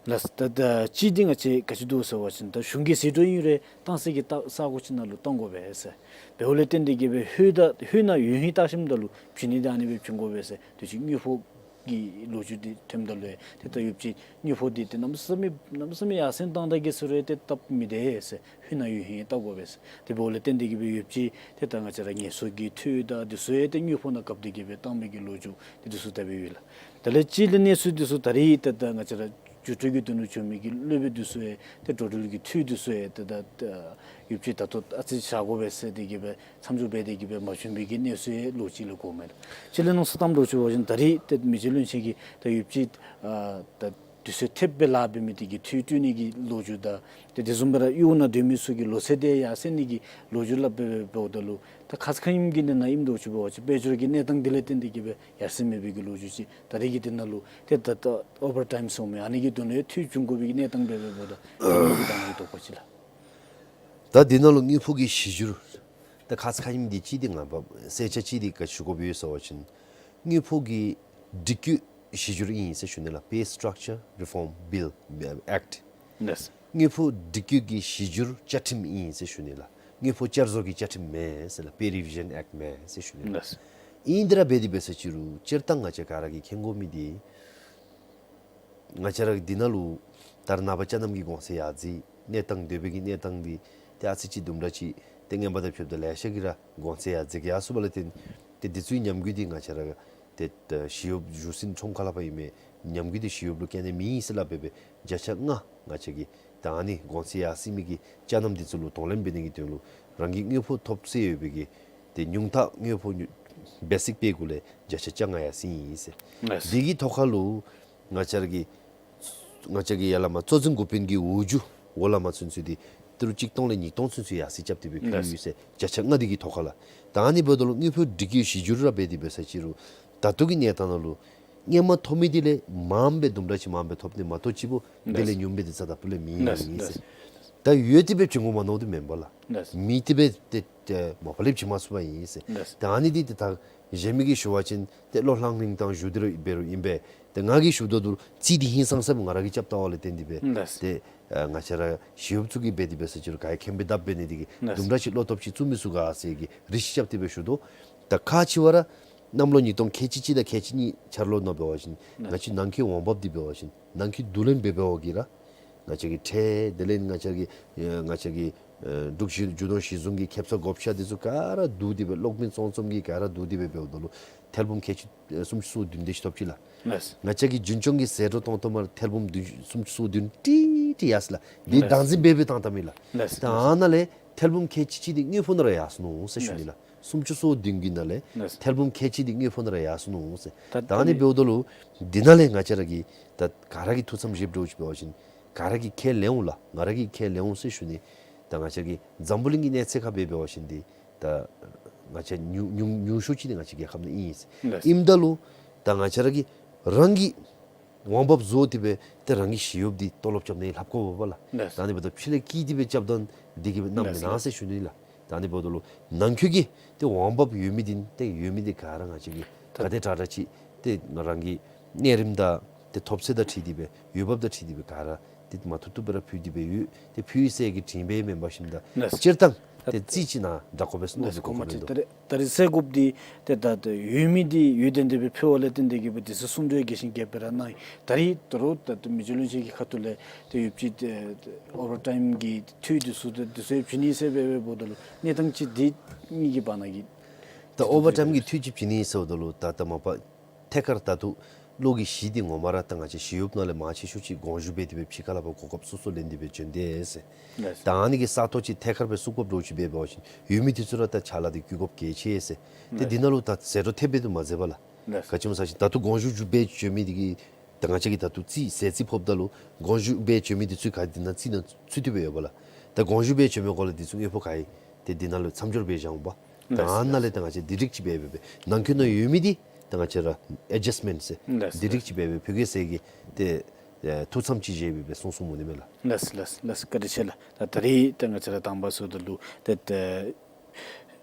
ལགས། ད་ད་ཅིག་འདི་ང་བཅས་ག་ཅི་འདུག་ཟེར་བ་ཅིན་ད་གཞུང་གི་ཟད་འགྲོ་ཨིན་རུང་བཏང་ས་གི་ད་ས་གོ་ཅིག་ནང་ལུ་བཏང་དགོ་པས་ཟེར། འབདཝ་ལས་བརྟེན་ཏེ་གི་སྦེ་ལྷོད་ད་ལྷོད་ན་ཡུན་ཧིང་བཏང་ཞིནམ་ད་ལུ་བྱིན་ནི་འདི་ཨ་ནི་སྦེ་བྱིན་དགོ་པས་ཟེར། དུས་ཅི་དངུལ་ཕོགས་ཀྱི་ལོ་རྒྱུས་འདི་ཐོནམ་ད་ལུ་ཏེ་ད་ཡོདཔ་ཅིག་དངུལ་ཕོགས་འདི་ཏེ་གནམ་མེད་ས་མེད་གནམ་མེད་ས་མེད་ཡར་སེང་བཏང་ད་གེ་ཟེར་རུང་ཏེ་སྟབས་མི་བདེ་ཟེར། ལྷོད་ན་ཡུན་ཧིང་བཏང་དགོ་པས་ཟེར། དེ་འབདཝ་ལས་བརྟེན་ཏེ་གི་སྦེ་ཡོདཔ་ཅིག་ཏེ་ད་ང་བཅས་ར་ངལ་གསོ་གི་འཐུས་དང་འདི་ཚུ་ཡང་ཏེ་དངུལ་ཕོགས་ནང་བཀབ་སྟེ་གི་སྦེ་བཏང་མི་གི་ལོ་རྒྱུས་འདི་ཚུ་ད་སྦེ་ཡོད་ལགས། དེ་ལས་ཅིག་ལས་གནས་ཚུལ་འདི་ཚུ་ད་རེས་ད་ད་ང་བཅས་ར་འགྱུར་འགྲོས་ཀྱི་དོན་ལུ་བྱོན་མི་གི་སློབ་དཔོན་འདི་ཚུ་ཡང་ཏེ་འགྲོ་འགྲུལ་གྱི་འཐུས་འདི་ཚུ་ཡང་ཏེ་ད་ད་ཡོདཔ་ཅིག་ད་ལྟོ་ཨ་ཙི་བཞག་དགོ་པས་ཟེར་ཏེ་གི་སྦེ་མཚམས་འཇོག་འབད་དེ་གི་སྦེ་མ་བྱོན་པའི་གི་གནས་ཚུལ་ཡང་ལོགས་ཅིག་ལས་གོཝ་མས་ལགས། ཅིག་ལས་མནོ་བསམ་བཏངམ་འདྲཝ་ཅིག་འབད་བ་ཅིན་ད་རེས་ཏེ་མི་རྗེ་བློན་ཆེན་གྱིས་ད་ཡོདཔ་ཅིག་ཨ་ད་དུས་ཚོད་ཐེབས་སྦེ་ལཱ་འབད་མི་འདི་གི་འཐུས་སྤྲོད་ནི་གི་ལོ་རྒྱུས་དང་ཏེ་དེ་བཟུམ་སྦེ་ར་གཡུས་ནང་སྡོད་མི་ཚུ་གི་ལོ་ཚད་དེ་ཡར་སེང་ནི་གི་ལོ་རྒྱུས་སླབ་སྦེ་འབདཝ་ད་ལུ་ད་ཁ་ཙ་ཁ་ཉིནམ་གྱི་ནང་ན་ཨིནམ་འདྲཝ་ཅིག་འབད་བ་ཅིན་དཔལ་འབྱོར་གྱི་གནས་སྟངས་འདི་ལས་བརྟེན་ཏེ་གི་སྦེ་ཡར་སེང་མེད་པའི་གི་ལོ་རྒྱུས་ཅིག་ད་རེས་ཀྱི་འདི་ནང་ལུ་ཏེ་ད་ད་ཨོ་བར་ཊའིམ་སོང་མི་ཨ་ནི་གི་དོན་ལུ་ཡང་འཐུས་བྱུང་དགོ་པའི་གི་གནས་སྟངས་འབད་འབདཝ་ད་ད་ཨ་ནི་གི་དོགས་པ་ཅིག་ལགས། ད་འདི་ནང་ལུ་དངུལ་ཕོགས་ཀྱི་གཞི་འགྱུར་ད་ཁ་ཙ་ཁ་ཉིནམ་འདི་ཅིག་འདི་ང་བ་གསལ་ཆ་ཅིག་འདི་ག་ཅི་ཞུ་དགོཔ་ཡོད་ཟེར་བ་ཅིན་དངུལ་ཕོགས་ཀྱི་སྒྲིག་བཀོད་གཞི་འགྱུར་ཨིན་ཟེར་ཞུ་ནི་ལགས། Pay Structure Reform Bill Act། ལགས། དངུལ་ཕོགས་སྒྲིག་བཀོད་ཀྱི་གཞི་འགྱུར་བཅའ་ཁྲིམས་ཨིན་ཟེར་ཞུ་ནི་ལགས། དངུལ་ཕོགས་བསྐྱར་བཟོ་གི་བཅའ་ཁྲིམས་མེན་ཟེར་ལགས། Pay Revision Act མེན་ཟེར་ཞུ་ནི་ལགས། ལགས། ཨིན་དེ་ར་འབད་དེ་འབད་ས་ཅིག་རུང་སྤྱིར་བཏང་ང་བཅས་ག་ར་གིས་མཁྱེན་དགོ་མི་འདི་ང་བཅས་ར་འདི་ནང་ལུ་ད་རེས་ནངས་པ་ཅ་རྣམ་གྱི་གོང་ཚད་ཡར་འཛེགས་གནས་སྟངས་སྡོད་པའི་གི་གནས་སྟངས་འདི་ཏེ་ཨ་ཙི་ཅིག་དུམ་གྲ་ཅིག་ཏེ་སྔོན་མ་དང་ཕྱདཔ་ད་ལེ་ཤ་གིས་ར་གོང་ཚད་ཡར་འཛེགས་ཡར་སོང་བ་ལས་བརྟེན་ཏེ་འདི་ཚུ་ཉམས་རྒུད་འདི་ང་བཅས་ར་ཏེ་ད་ཞི་གཡོགཔ་བཞུགས་ས་ཁྲོམ་ཁ་ལས་ཕར་ཨིན་མས། ཉམས་རྒུད་འདི་ཞི་གཡོགཔ་ལུ་སྐྱོན་ནི་མེད་ཟེར་སླབ་སྦེ་སྦེ་བརྒྱ་ཆ་ལྔ་ང་བཅས་ཀྱིས་ད་ཨ་ནི་གོང་ཚད་ཡར་སེང་མི་གི་ཅ་རྣམ་འདི་ཚུ་ལུ་གདོང་ལེན་འབད་ནི་གི་དོན་ལུ་རང་གི་དངུལ་ཕོགས་ཐོབ་ཚད་ཡོད་པའི་གི་ཏེ་ཉུང་མཐའ་དངུལ་ཕོགས་ཉུ་བེ་སིག་པེ་གུ་ལས་བརྒྱ་ཆ་བཅོ་ལྔ་ཡར་སེང་ཡི་ཟེར། ལགས། འདི་གི་ཐོག་ཁ་ལུ་ང་བཅས་ར་གི་ང་བཅས་ཀྱི་ཡར་ལས་མར་གཙོ་འཛིན་འགོ་དཔོན་གྱི་འོག་འཇུག་འོག་ལས་མར་ཚུན་ཚོད་འདི་ཏི་རུ་གཅིག་སྟོང་ལས་ཉིས་སྟོང་ཚུན་ཚོད་ཡར་སེང་རྐྱབ་སྟེ་སྦེ་ཕུལ་ཡི་ཟེར། བརྒྱ་ཆ་ལྔ་འདི་གི་ཐོག་ཁ་ལགས། ད་ཨ་ནི་འབདཝ་ད་ལུ་དངུལ་ཕོགས་སྒྲིག་བཀོད་གཞི་འགྱུར་ར་འབད་དེ་འབད་ས་ཅིག་རུང་ད་ལྟོ་གི་གནས་སྟངས་ནང་ལུ་སྔོན་མ་ཐོབ་མི་འདི་ལས་མངམ་སྦེ་དུམ་གྲ་ཅིག་མངམ་སྦེ་ཐོབ་ནི་མ་གཏོགས་ཅིག་པོ་དེ་ལས་ཉུངམ་སྦེ་འདི་རྩ་དང་ཕུ་ལས་མེད་ཡི་ཟེར། ད་ཡོད་དེ་སྦེ་བྱིན་དགོ་མ་མནོ་དེ་མེན་པ་ལགས། མེད་དེ་སྦེ་ཏེ་ཏེ་མ་པ་ལས་བྱིན་མ་ཚུགས་པ་ཨིན་ཟེར། ད་ཨ་ནི་འདི་ཏེ་ད་གཞན་མི་གིས་ཞུ་བ་ཅིན་ཏེ་བློ་ལྷང་ལྷིང་བཏང་ཞུ་སྟེ་ར་འབད་རུང་ཨིན་པས། ཏེ་ང་གིས་ཞུ་དོ་དུ་རྩིས་འདི་ཧིང་སངས་ས་སྦེ་ང་ར་གིས་རྐྱབ་ལྟ་བ་ལས་བརྟེན་ཏེ་སྦེ་ཏེ་ཨ་ང་བཅས་ར་ཞི་གཡོགཔ་ཚུ་གིས་འབད་དེ་འབད་ས་ཅིག་རུང་ག་ཡང་མཁྱེན་པའི་ལྟབ་འབད་ནི་འདི་གིས་དུམ་གྲ་ཅིག་བློ་སྟོབས་ཅིག་བཙུགས་མི་ཚུགས་ག་ཟེར་གྱི་རེ་ཞིག་རྐྱབ་སྟེ་སྦེ་ཞུ་དོ། ད་ཁག་ཆེ་བ་ར་གནམ་ལོ་ཉིས་སྟོང་ཁལ་གཅིག་གཅིག་དང་ཁལ་གཅིག་གཉིས་འཆར་ལོ་ནང་འབད་བ་ཅིན་ང་བཅས་ནང་འཁོད་འོང་འབབ་འདི་འབད་བ་ཅིན་ནང་འཁོད་བསྡུ་ལེན་འབད་འབདཝ་གིས་ར་ང་བཅས་ཀྱི་ཁྲལ་དེ་ལས་ང་བཅས་ཀྱི་ཨེ་ང་བཅས་ཀྱི་ཨེ་འབྲུག་གཞིས་འབྲུག་གཞུང་གཞི་བཟུང་གི་ཁེབ་ས་བགོ་བཤའ་འདི་ཚུ་ག་ར་བསྡུ་སྟེ་སྦེ་གློག་མེ་བཙོང་བཙོང་གི་ག་ར་བསྡུ་སྟེ་སྦེ་འབདཝ་ད་ལུ་ཐེར་འབུམ་ཁལ་གཅིག་ཨེ་སུམ་ཅུ་སོ་བདུན་དེ་ཅིག་ཐོབ་ཅི་ལགས། ལགས། ང་བཅས་ཀྱི་རྒྱུན་སྐྱོང་གི་ཟད་འགྲོ་གཏོང་གཏངམ་ཐེར་འབུམ་བདུན་སུམ་ཅུ་སོ་བདུན་ཏིག་ཏིག་ཡར་སོང་ལགས། འདི་ལགས། བདག་འཛིན་འབད་འབད་བཏང་བཏངམ་ཨིན་ལགས། ལགས། ད་ཨ་ནཱ་ལས་ཐེར་འབུམ་ཁལ་གཅིག་གཅིག་འདི་དངུལ་ཕོགས་ནང་ར་ཡར་སོང་ནུག་ཟེར་ཞུ་ནི་ལགས། ལགས། སུམ་ཅུ་སོ་བདུན་གྱི་ནང་ལས་ལགས། ཐེར་འབུམ་ཁལ་གཅིག་འདི་དངུལ་ཕོགས་ནང་ར་ཡར་སོང་ནུག་ཟེར། ད་ད་ཨ་ནི་འབདཝ་ད་ལུ་འདི་ནང་ལས་ང་བཅས་ར་གིས་ད་ག་ར་གིས་ཐུགས་བསམ་བཞེསཔ་འདྲཝ་ཅིག་འབད་བ་ཅིན་ག་ར་གིས་ཁས་ལེན་འོང་ལགས། ང་ར་གིས་ཁས་ལེན་འོང་ཟེར་ཞུ་ནི། ད་ང་བཅས་ཀྱི་འཛམ་བུ་གླིང་གི་གནས་ཚད་ཁར་འབད་འབད་བ་ཅིན་འདི་ད་ང་བཅས་ཉུང་ཉུང་ཉུང་ཤོས་ཅིག་འདི་ང་བཅས་རྒྱལ་ཁབ་ནང་ཨིན་ཟེར། ལགས། ཨིནམ་ད་ལུ་ད་ང་བཅས་ར་གིས་རང་གི་འོང་འབབ་བཟོ་སྟེ་སྦེ་ཏེ་རང་གི་ཞི་གཡོགཔ་འདི་ཏོ་ལོབ་རྐྱབ་ནི་ལྷབ་དགོཔ་འབདཝ་ལགས། ལགས། ད་ཨ་ནི་འབདཝ་ད་ཕྱི་ལས་སྐྱིད་དེ་སྦེ་རྐྱབ་ད་འདི་གིས་སྦེ་གནམ་མེད་ན་ཟེར་ཞུ་ནི་ལགས། ད་ཨ་ནི་འབདཝ་ད་ལུ་ནང་འཁོད་ཀྱི་ཏེ་འོང་འབབ་ཡོད་མི་འདི་ཏེ་ཡོད་མི་འདི་ག་ར་ང་བཅས་ཀྱིས་ག་དེ་དྲག་དྲག་ཅིག་ཏེ་ང་རང་གི་གནས་རིམ་དང་ཏེ་ཐོབ་ཚད་དང་འཁྲིལ་ཏེ་སྦེ་འོས་འབབ་དང་འཁྲིལ་ཏེ་སྦེ་ག་ར་ཏེ་མ་ཐུབ་ཐུབ་སྦེ་ར་ཕུལ་ཏེ་སྦེ་ཡོད། ཏེ་ཕུལ་ཡི་ཟེར་གྱི་དྲིན་འབད་མེན་པར་ཞིནམ་ད་ལགས། སྤྱིར་བཏང་ཏེ་རྩིས་ཅིག་ནང་དྲག་དགོ་པས་ཟེར་མནོ་ལགས། ཟེར་གོ་གོ་མ་མེན་ཏེ་ད་རེས་ད་རེས་ཟེར་དགོཔ་འདི་ཏེ་ད་ད་ཡོད་མི་འདི་ཡོད་དེ་དེ་སྦེ་ཕུལ་བ་ལས་བརྟེན་ཏེ་གི་སྦེ་དེ་ཚུ་གསུང་གྲོས་རྒྱས་ཤིང་རྒྱས་པ་ར་གནང་ཡི། ད་རེས་ད་རུང་ད་ད་མི་རྗེ་བློན་ཆེན་གྱི་ཁ་ཐུག་ལས་ཏེ་ཡོདཔ་ཅིག་ཏེ་ཨོ་བར་ཊའིམ་གྱི་འཐུས་འདི་ཚུ་ཏེ་འདི་ཚུ་ཡང་བྱིན་ནི་ཟེར་སྦེ་སྦེ་འབདཝ་ད་ལུ་གནས་སྟངས་ཅིག་འདི་གཉིས་ཀྱི་བར་ན་གི་ད་ཨོ་བར་ཊའིམ་གྱི་འཐུས་ཅིག་བྱིན་ནི་ཟེརཝ་ད་ལུ་ད་ད་མ་པ་ཐད་ཀར་ད་ལྟོ་གློག་གི་གཞི་འདི་ངོ་མ་ར་ད་ང་བཅས་ཞི་གཡོགཔ་ནང་ལས་མང་ཆེ་ཤོས་ཅིག་དགོངས་ཞུ་འབད་དེ་སྦེ་ཕྱི་ཁ་ལས་ཕར་གོ་སྐབས་སོ་སོ་ལེན་ཏེ་སྦེ་བྱོན་ཏེ་ཟེར། ལགས། ད་ཨ་ནི་གི་ས་སྟོང་ཅིག་ཐད་ཀར་སྦེ་བཙུགས་དགོཔ་འདྲཝ་ཅིག་འབད་འབད་བ་ཅིན་ཡོད་མི་འདི་ཚུ་ར་ད་ཕྱག་ལཱ་འདི་བཀོད་དགོཔ་གལ་ཆེ་ཟེར། ཏེ་ལགས། འདི་ནང་ལུ་ད་ཟད་འགྲོ་ཐེབས་སྦེ་དུ་མ་མཛད་པ་ལགས། ལགས། ག་ཅི་སྨོ་ཟེར་བ་ཅིན་ད་ལྟོ་དགོངས་ཞུ་ཞུ་སྦེ་བྱོན་མི་འདི་གིས་ ད་ང་བཅས་ཀྱིས་ད་ལྟོ་རྩིས་ཟད་རྩིས་ཕབ་ད་ལུ་དགོངས་ཞུ་འབད་བྱོན་མི་འདི་ཚུ་ག་ར་འདི་ནང་རྩིས་ནང་ཚུད་དེ་སྦེ་ཡོདཔ་ལགས། ད་དགོངས་ཞུ་འབད་བྱོན་མི་སྐོར་ལས་འདི་ཚུ་དངོས་པོ་ག་ར་ཏེ་འདི་ནང་ལུ་མཚམས་སྦྱོར་འབད་བཞག་འོང་པ། ད་ལགས་ཨ་ནཱ་ལས་ལགས། ད་ང་བཅས་འདི་རིགས་ཅིག་འབད་འབད་འབད་ནང་འཁོད་ནང་ཡོད་མི་འདི་ད་ང་བཅས་ར་ཨེ་ཇཱསཊ་མེནཊ་ཟེར། ལགས་ལགས། འདི་རིགས་ཅིག་འབད་འབད་ཕུལ་གེ་ཟེར་གྱི་ཏེ་ཨེ་ཐུགས་བསམ་ཅིག་བཞེས་འབད་འབད་གསུང་གསུངམ་འོང་ནི་མས་ལགས། ལགས་ལགས་ལགས། བཀའ་དྲིན་ཆེ་ལགས། ད་ད་རིས་ད་ང་བཅས་ར་དང་པ་ཟེརཝ་ད་ལུ་ཏེ་ད་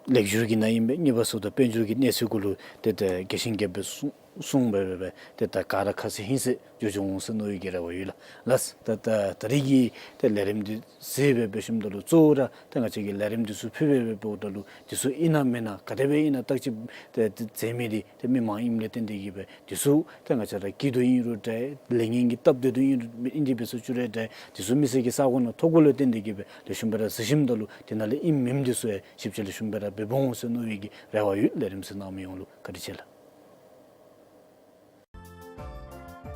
ལེགས་སྒྱུར་གྱི་ནང་ཨིན་པས། གཉིས་པ་ཟེརཝ་ད་དཔལ་འབྱོར་གྱི་གནས་ཚུལ་གུ་ལུ་ཏེ་ད་རྒྱས་ཤིང་རྒྱསཔ་སྦེ་གསུང་གསུངས་འབད་འབད་འབད་ཏེ་ད་ག་ར་ཁ་གསལ་ཧིང་སངས་འགྱོ་འགྱོ་འོང་ཟེར་མནོ་བའི་གི་རེ་བ་ཡོད་ལགས། ལགས། ད་ད་ད་རིས་ཀྱི་ད་ལས་རིམ་འདི་གཟིགས་འབད་འབད་ཞིནམ་ད་ལུ་གཙོ་བོ་ར་ད་ང་བཅས་ཀྱིས་ལས་རིམ་འདི་ཚུ་ཕུལ་འབད་འབད་འབདཝ་ད་ལུ་འདི་ཚུ་ཨིན་ན་མེན་ན་ག་དེ་སྦེ་ཨིན་ན་བརྟག་དཔྱད་ཏེ་ཏེ་མཛད་མི་འདི་ཏེ་མི་མང་ཨིནམ་ལས་བརྟེན་ཏེ་གིས་སྦེ་འདི་ཚུ་ཏེ་ང་བཅས་ར་སྐྱིད་སྡུག་ཨིན་རུང་འདྲ་ལས་ངན་གྱི་སྟབས་བདེ་སྡུག་ཨིན་རུང་ཨིན་ཏེ་འབད་སོང་ཅི་རུང་འདྲ་འདི་ཚུ་མི་སེར་གྱི་ས་གོ་ནང་ཐོབ་དགོཔ་ལས་བརྟེན་ཏེ་གིས་སྦེ་ལེགས་ཤོམ་སྦེ་ར་གཟིགས་ཞིནམ་ད་ལུ་དེ་ནང་ལས་ཨིནམ་མེནམ་འདི་ཚུ་ཡང་ཞིབ་དཔྱད་ལེགས་ཤོམ་སྦེ་ར་འབད་འོང་ཟེར་མནོ་བའི་གི་རེ་བ་ཡོད། ལས་རིམ་གཟིགས་གནང་མི་ཡོངས་ལུ་བཀའ་དྲིན་ཆེ་ལགས།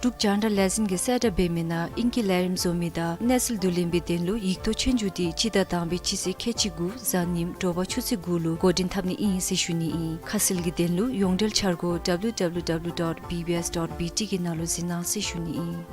འབྲུག་རྒྱང་བསྒྲགས་ལས་འཛིན་གྱིས་གསལ་བསྒྲགས་འབད་མི་ནང་ཨིང་སྐད་ལས་རིམ་བཟོ་མི་དང་གནས་ཚུལ་བསྡུ་ལེན་པའི་དོན་ལུ་ཡིག་ཐོག་ཆོས་རྒྱུགས་འདི་སྤྱི་ཟླ་དང་པའི་སྤྱི་ཚེས་ཁལ་གཅིག་དགུ་གཟའ་ཉིམ་དྲོ་པ་ཆུ་ཚོད་དགུ་ལུ་འགོ་འདྲེན་འཐབ་ནི་ཨིན་ཟེར་ཞུ་ནི་ཨིན། ཁ་གསལ་གྱི་དོན་ལུ་ཡོངས་འབྲེལ་འཆར་སྒོ་W W W dot B B S dot B T གི་ནང་ལུ་གཟིགས་གནང་ཟེར་ཞུ་ནི་ཨིན།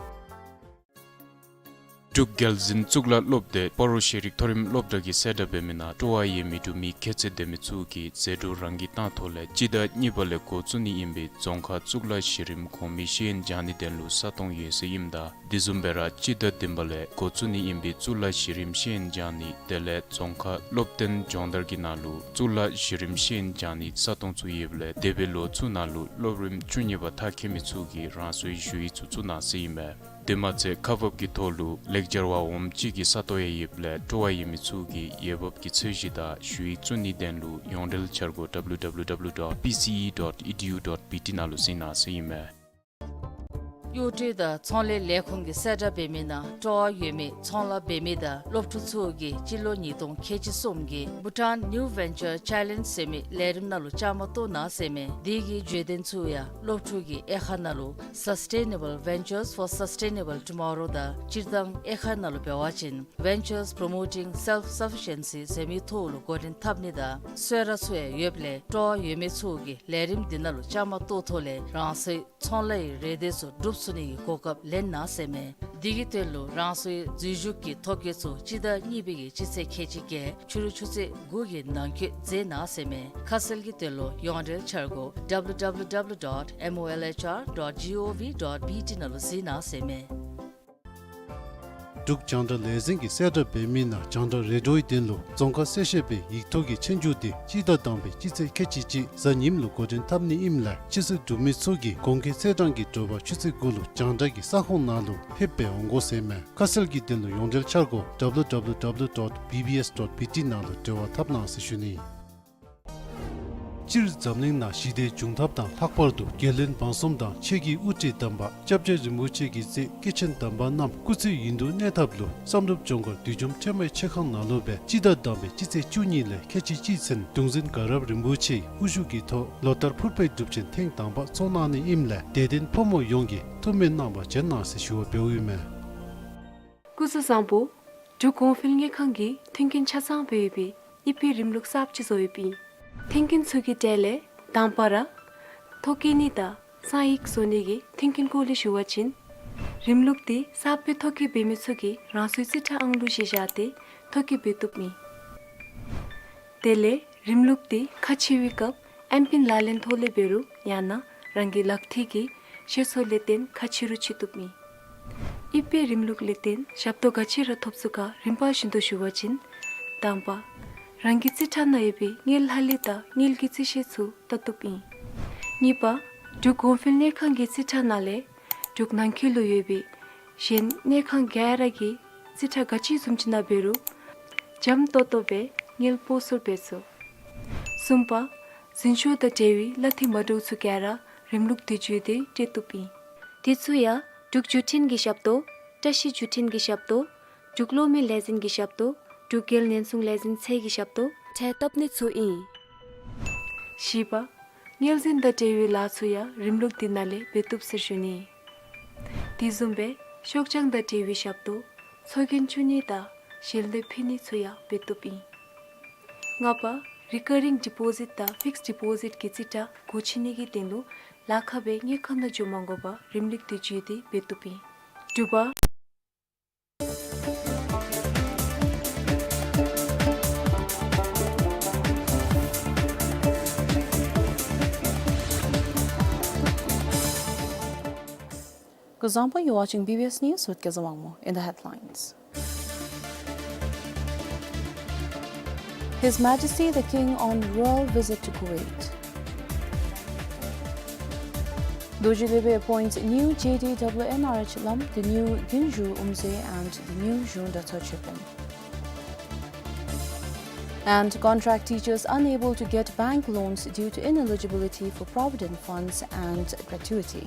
འབྲུག་རྒྱལ་འཛིན་གཙུག་ལག་སློབ་སྡེ་སྤ་རོ་ཤེས་རིག་མཐོ་རིམ་སློབ་གྲྭ་གིས་གསལ་བསྒྲགས་འབད་མི་ནང་སྤྲོ་བ་ཡོད་མི་འབྲུག་མི་ཁྱད་ཚད་ལྡན་མི་ཚུ་གིས་ཟད་འགྲོ་རང་གིས་བཏང་ཐོག་ལས་སྤྱི་ཟླ་གཉིས་པ་ལས་འགོ་བཙུགས་ནི་ཨིན་པའི་རྫོང་ཁག་གཙུག་ལག་གཞི་རིམ་གོང་མའི་ཤེས་ཡོན་སྦྱང་ནི་དོན་ལུ་ས་སྟོང་ཡོད་ཟེར་ཨིནམ་ད་དེ་བཟུམ་སྦེ་ར་སྤྱི་ཟླ་བདུན་པ་ལས་འགོ་བཙུགས་ནི་ཨིན་པའི་གཙུག་ལག་གཞི་རིམ་ཤེས་ཡོན་སྦྱང་ནི་དེ་ལས་རྫོང་ཁག་སློབ་སྟོན་སྦྱོང་བརྡར་གྱི་ནང་ལུ་གཙུག་ལག་གཞི་རིམ་ཤེས་ཡོན་སྦྱང་ནི་ས་སྟོང་ཚུ་ཡོདཔ་ལས་འདས་པའི་ལོ་ཚུ་ནང་ལུ་སློབ་རིམ་བཅུ་གཉིས་པ་མཐར་འཁྱོལ་མི་ཚུ་གིས་རང་སོའི་ཞུ་ཡིག་ཚུ་བཙུགས་གནང་ཟེར་ཨིན་མས། དེ་མ་ཚད་ཁག་འབག་གི་ཐོག་ལུ་ལེགས་སྦྱར་བ་འོགམ་གཅིག་གི་ས་སྟོང་ཡང་ཡོདཔ་ལས་སྤྲོ་བ་ཡོད་མི་ཚུ་གིས་འོས་འབབ་ཀྱི་ཚད་གཞི་དང་ཞུ་ཡིག་བཙུགས་ནིའི་དོན་ལུ་ཡོངས་འབྲེལ་འཆར་སྒོ་W W W dot P C E dot E D U dot B T ནང་ལུ་གཟིགས་གནང་ཟེར་ཨིན་མས། གཡོག་སྒྲིག་དང་ཚོང་ལས་ལས་ཁུངས་ཀྱིས་གསལ་བསྒྲགས་འབད་མི་ནང་སྤྲོ་བ་ཡོད་མི་ཚོང་ལཱ་འབད་མི་དང་སློབ་ཕྲུག་ཚུ་གིས་སྤྱི་ལོ་ཉིས་སྟོང་ཁལ་གཅིག་གསུམ་གྱི་Bhutan New Venture Challenge ཟེར་མི་ལས་རིམ་ནང་ལུ་བཅའ་མར་གཏོགས་གནང་ཟེར་མས། དེ་གི་བརྗོད་དོན་ཚུ་ཡང་སློབ་ཕྲུག་གི་དབྱེ་ཁག་ནང་ལུ་Sustainable Ventures for Sustainable Tomorrow དང་སྤྱིར་བཏང་དབྱེ་ཁག་ནང་ལུ་འབད་བ་ཅིན་Ventures Promoting Self-Sufficiency ཟེར་མི་ཐོག་ལུ་འགོ་འདྲེན་འཐབ་ནི་དང་གསོལ་རས་ཚུ་ཡང་ཡོདཔ་ལས་སྤྲོ་བ་ཡོད་མི་ཚུ་གིས་ལས་རིམ་འདི་ནང་ལུ་བཅའ་མར་གཏོགས་ཐོག་ལས་རང་སོའི་ཚོང་ལཱ་གི་རེ་འདོད་ཚུ་སྒྲུབ་ཚུགས་ནི་གི་གོ་སྐབས་ལེན་གནང་ཟེར་མས། དེ་གི་དོན་ལུ་རང་སོའི་འཛུལ་ཞུགས་ཀྱི་ཐོ་བཀོད་ཚུ་སྤྱི་ཟླ་གཉིས་པའི་གི་སྤྱི་ཚེས་ཁལ་གཅིག་བརྒྱད་ཕྱི་རུ་ཆུ་ཚོད་དགུ་གི་ནང་འཁོད་མཛད་གནང་ཟེར་མས། ཁ་གསལ་གྱི་དོན་ལུ་ཡོངས་འབྲེལ་འཆར་སྒོ་W W W dot M O L H R dot G O V dot B T ནང་ལུ་གཟིགས་གནང་ཟེར་མས། འབྲུག་རྒྱང་བསྒྲགས་ལས་འཛིན་གྱིས་གསལ་བསྒྲགས་འབད་མི་ནང་རྒྱང་བསྒྲགས་རེ་ཌིའོའི་དོན་ལུ་རྫོང་ཁ་གསལ་བཤད་པའི་ཡིག་ཐོག་གི་ཆོས་རྒྱུགས་འདི་སྤྱི་ཟླ་དང་པའི་སྤྱི་ཚེས་ཁལ་གཅིག་གཅིག་གཟའ་ཉིམ་ལུ་འགོ་འདྲེན་འཐབ་ནི་ཨིནམ་ལས་ཆོས་སྲིད་འབྲུག་མི་ཚུ་གིས་གོང་འཁོད་ཚེས་གྲངས་ཀྱི་དྲོ་པ་ཆུ་ཚོད་དགུ་ལུ་རྒྱང་བསྒྲགས་ཀྱི་ས་ཁོངས་ནང་ལུ་ཕེབས་སྦེ་འོང་དགོ་ཟེར་མས། ཁ་གསལ་གྱི་དོན་ལུ་ཡོངས་འབྲེལ་འཆར་སྒོ་W W W dot B B S dot B T ནང་ལུ་འབྲེལ་བ་འཐབ་གནང་ཟེར་ཞུ་ནི། སྤྱིར་འཛམ་གླིང་ནང་ཞི་བདེའི་འབྱུང་ཐབས་དང་ལྷག་པར་དུ་རྒྱལ་བློན་འབངས་གསུམ་དང་ཆོས་ཀྱི་དབུ་ཁྲིད་དམ་པ་སྐྱབས་རྗེ་རིན་པོ་ཆེ་གི་སྲས་སྐྱེས་ཆེན་དམ་པ་རྣམས་སྐུ་ཚེ་ཡུན་དུ་གནས་ཐབས་ལུ་བསམ་གྲུབ་ལྗོངས་མཁར་བདུད་འཇོམས་ཁྲོས་མའི་ཆོས་ཁང་ནང་ལུ་སྦེ་སྤྱི་ཟླ་དང་པའི་སྤྱི་ཚེས་བཅུ་གཉིས་ལས་ཁལ་གཅིག་གཅིག་ཚུན་གདུང་འཛིན་དགའ་རབ་རིན་པོ་ཆེའི་དབུ་བཞུགས་ཀྱི་ཐོག་ལོ་ལྟར་ཕུར་པའི་སྒྲུབ་ཆེན་ཐེངས་དང་པ་ཚོགས་གནང་ནི་ཨིནམ་ལས་དད་ལྡན་ཕོ་མོ་ཡོངས་ཀྱིས་ཐུགས་སྨོན་གནང་བར་བྱོན་གནང་ཟེར་ཞུ་བ་འབདཝ་ཨིན་མས། སྐུ་གཟུགས་བཟང་པོ། འབྲུག་གོང་འཕེལ་དངུལ་ཁང་གིས་མཐུན་རྐྱེན་ཆ་ཚང་སྦེ་ཡོད་པའི་ཨི་པེ་རིམ་ལུགས་གསརཔ་ཅིག་བཟོ་ཡོདཔ་ཨིན། མཐུན་རྐྱེན་ཚུ་གི་གྲས་ལས་དང་པ་ར་ཐོ་བཀོད་ནི་དང་གསང་ཡིག་བཟོ་ནི་གི་མཐུན་རྐྱེན་སྐོར་ལས་ཞུ་བ་ཅིན་རིམ་ལུགས་འདི་གསརཔ་སྦེ་ཐོ་བཀོད་འབད་མི་ཚུ་གིས་རང་སོའི་རྩིས་ཁྲ་ཨང་གླུ་བཞེས་བཞག་སྟེ་ཐོ་བཀོད་འབད་བཏུབ་ཨིན། དེ་ལས་རིམ་ལུགས་འདི་ཁ་ཕྱེ་བའི་སྐབས་ཨེམ་པིན་ལག་ལེན་ཐོག་ལས་འབད་རུང་ཡང་ན་རང་གི་ལག་མཐིལ་གྱི་ཤེད་སོར་ལས་བརྟེན་ཁ་ཕྱེ་རུང་ཕྱེ་བཏུབ་ཨིན། ཨི་པེ་རིམ་ལུགས་ལས་བརྟེན་ཞབས་ཏོག་ག་ཅི་ར་ཐོབ་ཚུགས་ག་རིམ་པ་བཞིན་དུ་ཞུ་བ་ཅིན་དང་པ་རང་གི་རྩིས་ཁྲ་ནང་ཡོད་པའི་དངུལ་ལྷག་ལུས་དང་དངུལ་གྱི་རྩིས་ཤེལ་ཚུ་བལྟ་བཏུབ་ཨིན། གཉིས་པ་འབྲུག་གོང་འཕེལ་དངུལ་ཁང་གི་རྩིས་ཁྲ་ནང་ལས་འབྲུག་ནང་འཁོད་ལུ་ཡོད་པའི་གཞན་དངུལ་ཁང་ག་ར་གི་རྩིས་ཁྲ་ག་ཅི་བཟུམ་ཅིག་ནང་འབད་རུང་འཇམ་ཏོང་ཏོ་སྦེ་དངུལ་སྤོ་སོར་འབད་ཚུགས། གསུམ་པ་འཛིན་ཤོག་དང་འབྲེལ་བའི་གླ་འཐུས་མ་འདྲཝ་ཚུ་ག་ར་རིམ་ལུགས་འདི་བརྒྱུད་དེ་སྤྲོད་བཏུབ་ཨིན། དེ་ཚུ་ཡང་འབྲུག་བརྒྱུད་འཕྲིན་གྱི་ཞབས་ཏོག་བཀྲ་ཤིས་བརྒྱུད་འཕྲིན་གྱི་ཞབས་ཏོག་འབྲུག་གློག་མེ་ལས་འཛིན་གྱི་ཞབས་ཏོག་འབྲུག་རྒྱལ་ཉེན་སྲུང་ལས་འཛིན་ཚད་ཀྱི་ཞབས་ཏོག་འབྲེལ་བཏབ་ནི་ཚུ་ཨིན། བཞི་པ་དངུལ་འཛིན་དང་འབྲེལ་བའི་ལཱ་ཚུ་ཡང་རིམ་ལུགས་འདི་ནང་ལས་འབད་བཏུབ་ཟེར་ཞུ་ནི། དེ་བཟུམ་སྦེ་ཤོག་བྱང་དང་འབྲེལ་བའི་ཞབས་ཏོག་ཚོགས་རྒྱན་བཙུགས་ནི་དང་ཞལ་འདེབས་ཕུལ་ནི་ཚུ་ཡང་འབད་བཏུབ་ཨིན། ལྔ་པ་རི་ཀར་རིང་ཌི་པོ་ཟིཊ་དང་ཕིགསཌ་ཌི་པོ་ཟིཊ་གི་རྩིས་ཁྲ་སྒོ་ཕྱེ་ནི་གི་དོན་ལུ་ ལཱ་ཁག་སྦེ་དངུལ་ཁང་ནང་འགྱོ་མ་དགོ་པར་རིམ་ལུགས་བསྟུན་སྤྱོད་དེ་འབད་བཏུབ་ཨིན། དྲུག་པ། Kuzuzangpo, you're watching B B S News with Kezawangmo. In the headlines, His Majesty the King on royal visit to Kuwait. Dorji Legbe appoints new J D W N R H lam, the new Gyunju Umze and the new Zhung Dratha Chepin. And contract teachers unable to get bank loans due to ineligibility for provident funds and gratuity.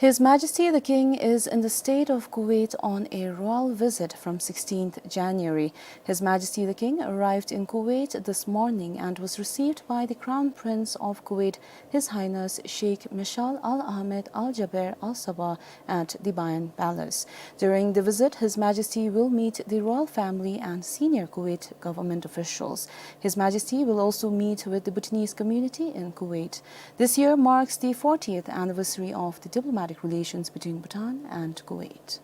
His Majesty the King is in the State of Kuwait on a royal visit from sixteenth January. His Majesty the King arrived in Kuwait this morning and was received by the Crown Prince of Kuwait, His Highness Sheikh Mashal Al Ahmed Al Jaber Al Sabah, at the Bayan Palace. During the visit, His Majesty will meet the royal family and senior Kuwait government officials. His Majesty will also meet with the Bhutanese community in Kuwait. This year marks the fortieth anniversary of the diplomatic relations between Bhutan and Kuwait.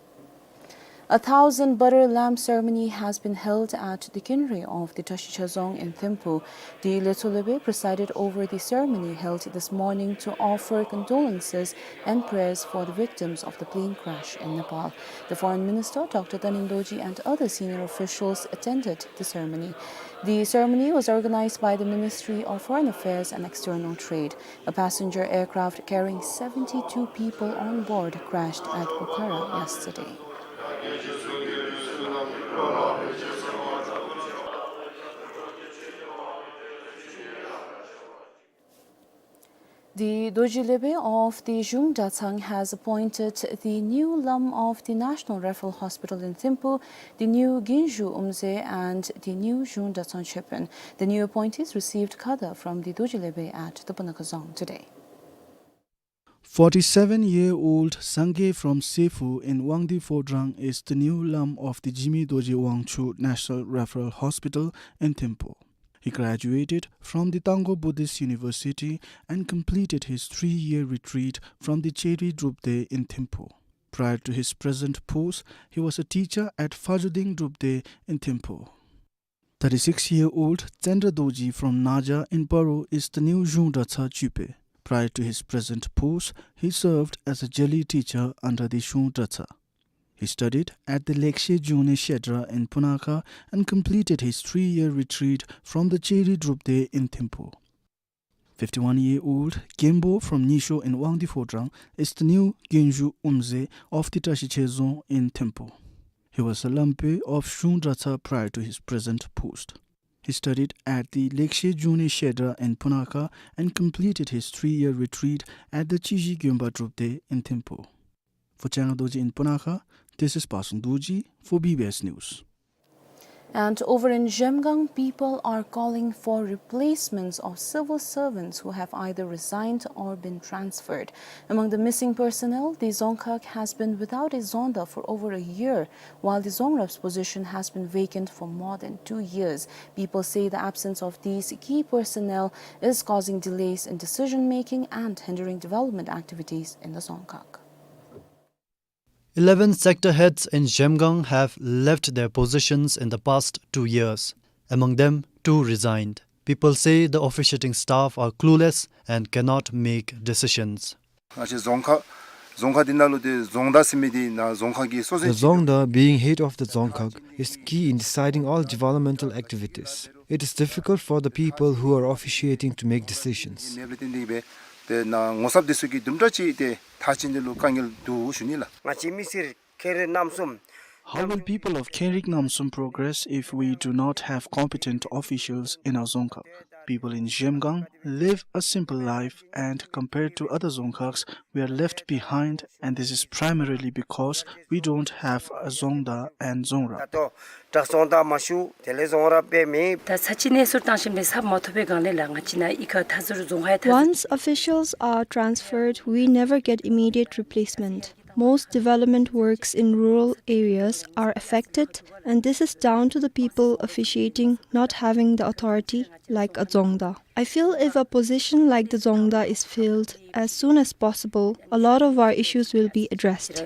A thousand butter lamp ceremony has been held at the kynre of the Trashicha Dzong in Thimphu. The Letsho Legbe presided over the ceremony held this morning to offer condolences and prayers for the victims of the plane crash in Nepal. The Foreign Minister, Doctor Taning Dorji, and other senior officials attended the ceremony. The ceremony was organized by the Ministry of Foreign Affairs and External Trade. A passenger aircraft carrying seventy-two people on board crashed at Pokhara yesterday. The Dorji Legbe of the Zhung Dratha has appointed the new Lam of the National Referral Hospital in Thimphu, the new Gyunju Umze and the new Zhung Dratha Chepin. The new appointees received khada from the Dorji Legbe at the Punakha Dzong today. Forty-seven-year-old Sangay from Sephu in Wangdue Phodrang is the new Lam of the Jigme Dorje Wangchuck National Referral Hospital in Thimphu. He graduated from the Tangkhul Buddhist University and completed his three-year retreat from the Cheri Drupdey in Thimphu. Prior to his present post, he was a teacher at Phajuding Drupdey in Thimphu. Thirty-six-year-old Chandra Dorji from Naja in Paro is the new Zhung Dratha Chepin. Prior to his present post, he served as a Jeli teacher under the Zhung Dratha. He studied at the Lekshe Junne Shedra in Punakha and completed his three-year retreat from the Cheri Drupdey in Thimphu. Fifty-one-year-old Kembo from Nyisho in Wangdue Phodrang is the new Gyunju Umze of the Trashichem Dzong in Thimphu. He was a Lampe of Zhung Dratha prior to his present post. He studied at the Lekshe Junne Shedra in Punakha and completed his three-year retreat at the Chiji Gyonpa Drupdey in Thimphu. For Changa Dorji in Punakha, this is Pasung Dorji for B B S News. And over in Zhemgang, people are calling for replacements of civil servants who have either resigned or been transferred. Among the missing personnel, the Dzongkhag has been without a Dzongda for over a year, while the Dzongrab's position has been vacant for more than two years. People say the absence of these key personnel is causing delays in decision-making and hindering development activities in the Dzongkhag. Eleven sector heads in Zhemgang have left their positions in the past two years. Among them, two resigned. People say the officiating staff are clueless and cannot make decisions. ང་བཅས་རྫོང་ཁག་རྫོང་ཁག་འདི་ནང་ལུ་ཏེ་རྫོང་བདག་ཟེར་མི་འདི་ནང་རྫོང་ཁག་གི་སྲོལ་འཛིན། The Dzongda, being head of the Dzongkhag, is key in deciding all developmental activities. It is difficult for the people who are officiating to make decisions. མེདཔ་ལས་བརྟེན་ཏེ་གིས་སྦེ་ཏེ་ནཱ་ངོ་ཚབ་འདི་ཚུ་གིས་དུམ་གྲ་ཅིག་ཏེ་མཐར་ཕྱིན་འདི་ལུ་དཀའ་ངལ་འདུག་ཞུ་ནི་ལགས། ང་བཅས་མི་སེར་ཁེ་རི་རྣམ་གསུམ། How will people of Khenrik Namsum progress if we do not have competent officials in our Dzongkhag? People in Zhemgang live a simple life, and compared to other Dzongkhags, we are left behind, and this is primarily because we don't have a Dzongda and Dzongrab. ད་ལྟོ་དྲག་རྫོང་བདག་མ་ཞུ། དེ་ལས་རྫོང་རབ་སྦེ་མེད། ད་ཚར་གཅིག་གནས་ཚུལ་བཏང་ཞིནམ་ལས་ཚབ་མ་ཐོབ་པའི་སྒང་ལས་ལགས་ང་བཅས་ནཱ་གཡུས་ཁར་མཐའ་ཟུར་རྫོང་ཁག་ཡང་མཐའ་ཟུར། Once officials are transferred, we never get immediate replacement. Most development works in rural areas are affected, and this is down to the people officiating not having the authority like a Dzongda. I feel if a position like the Dzongda is filled as soon as possible, a lot of our issues will be addressed.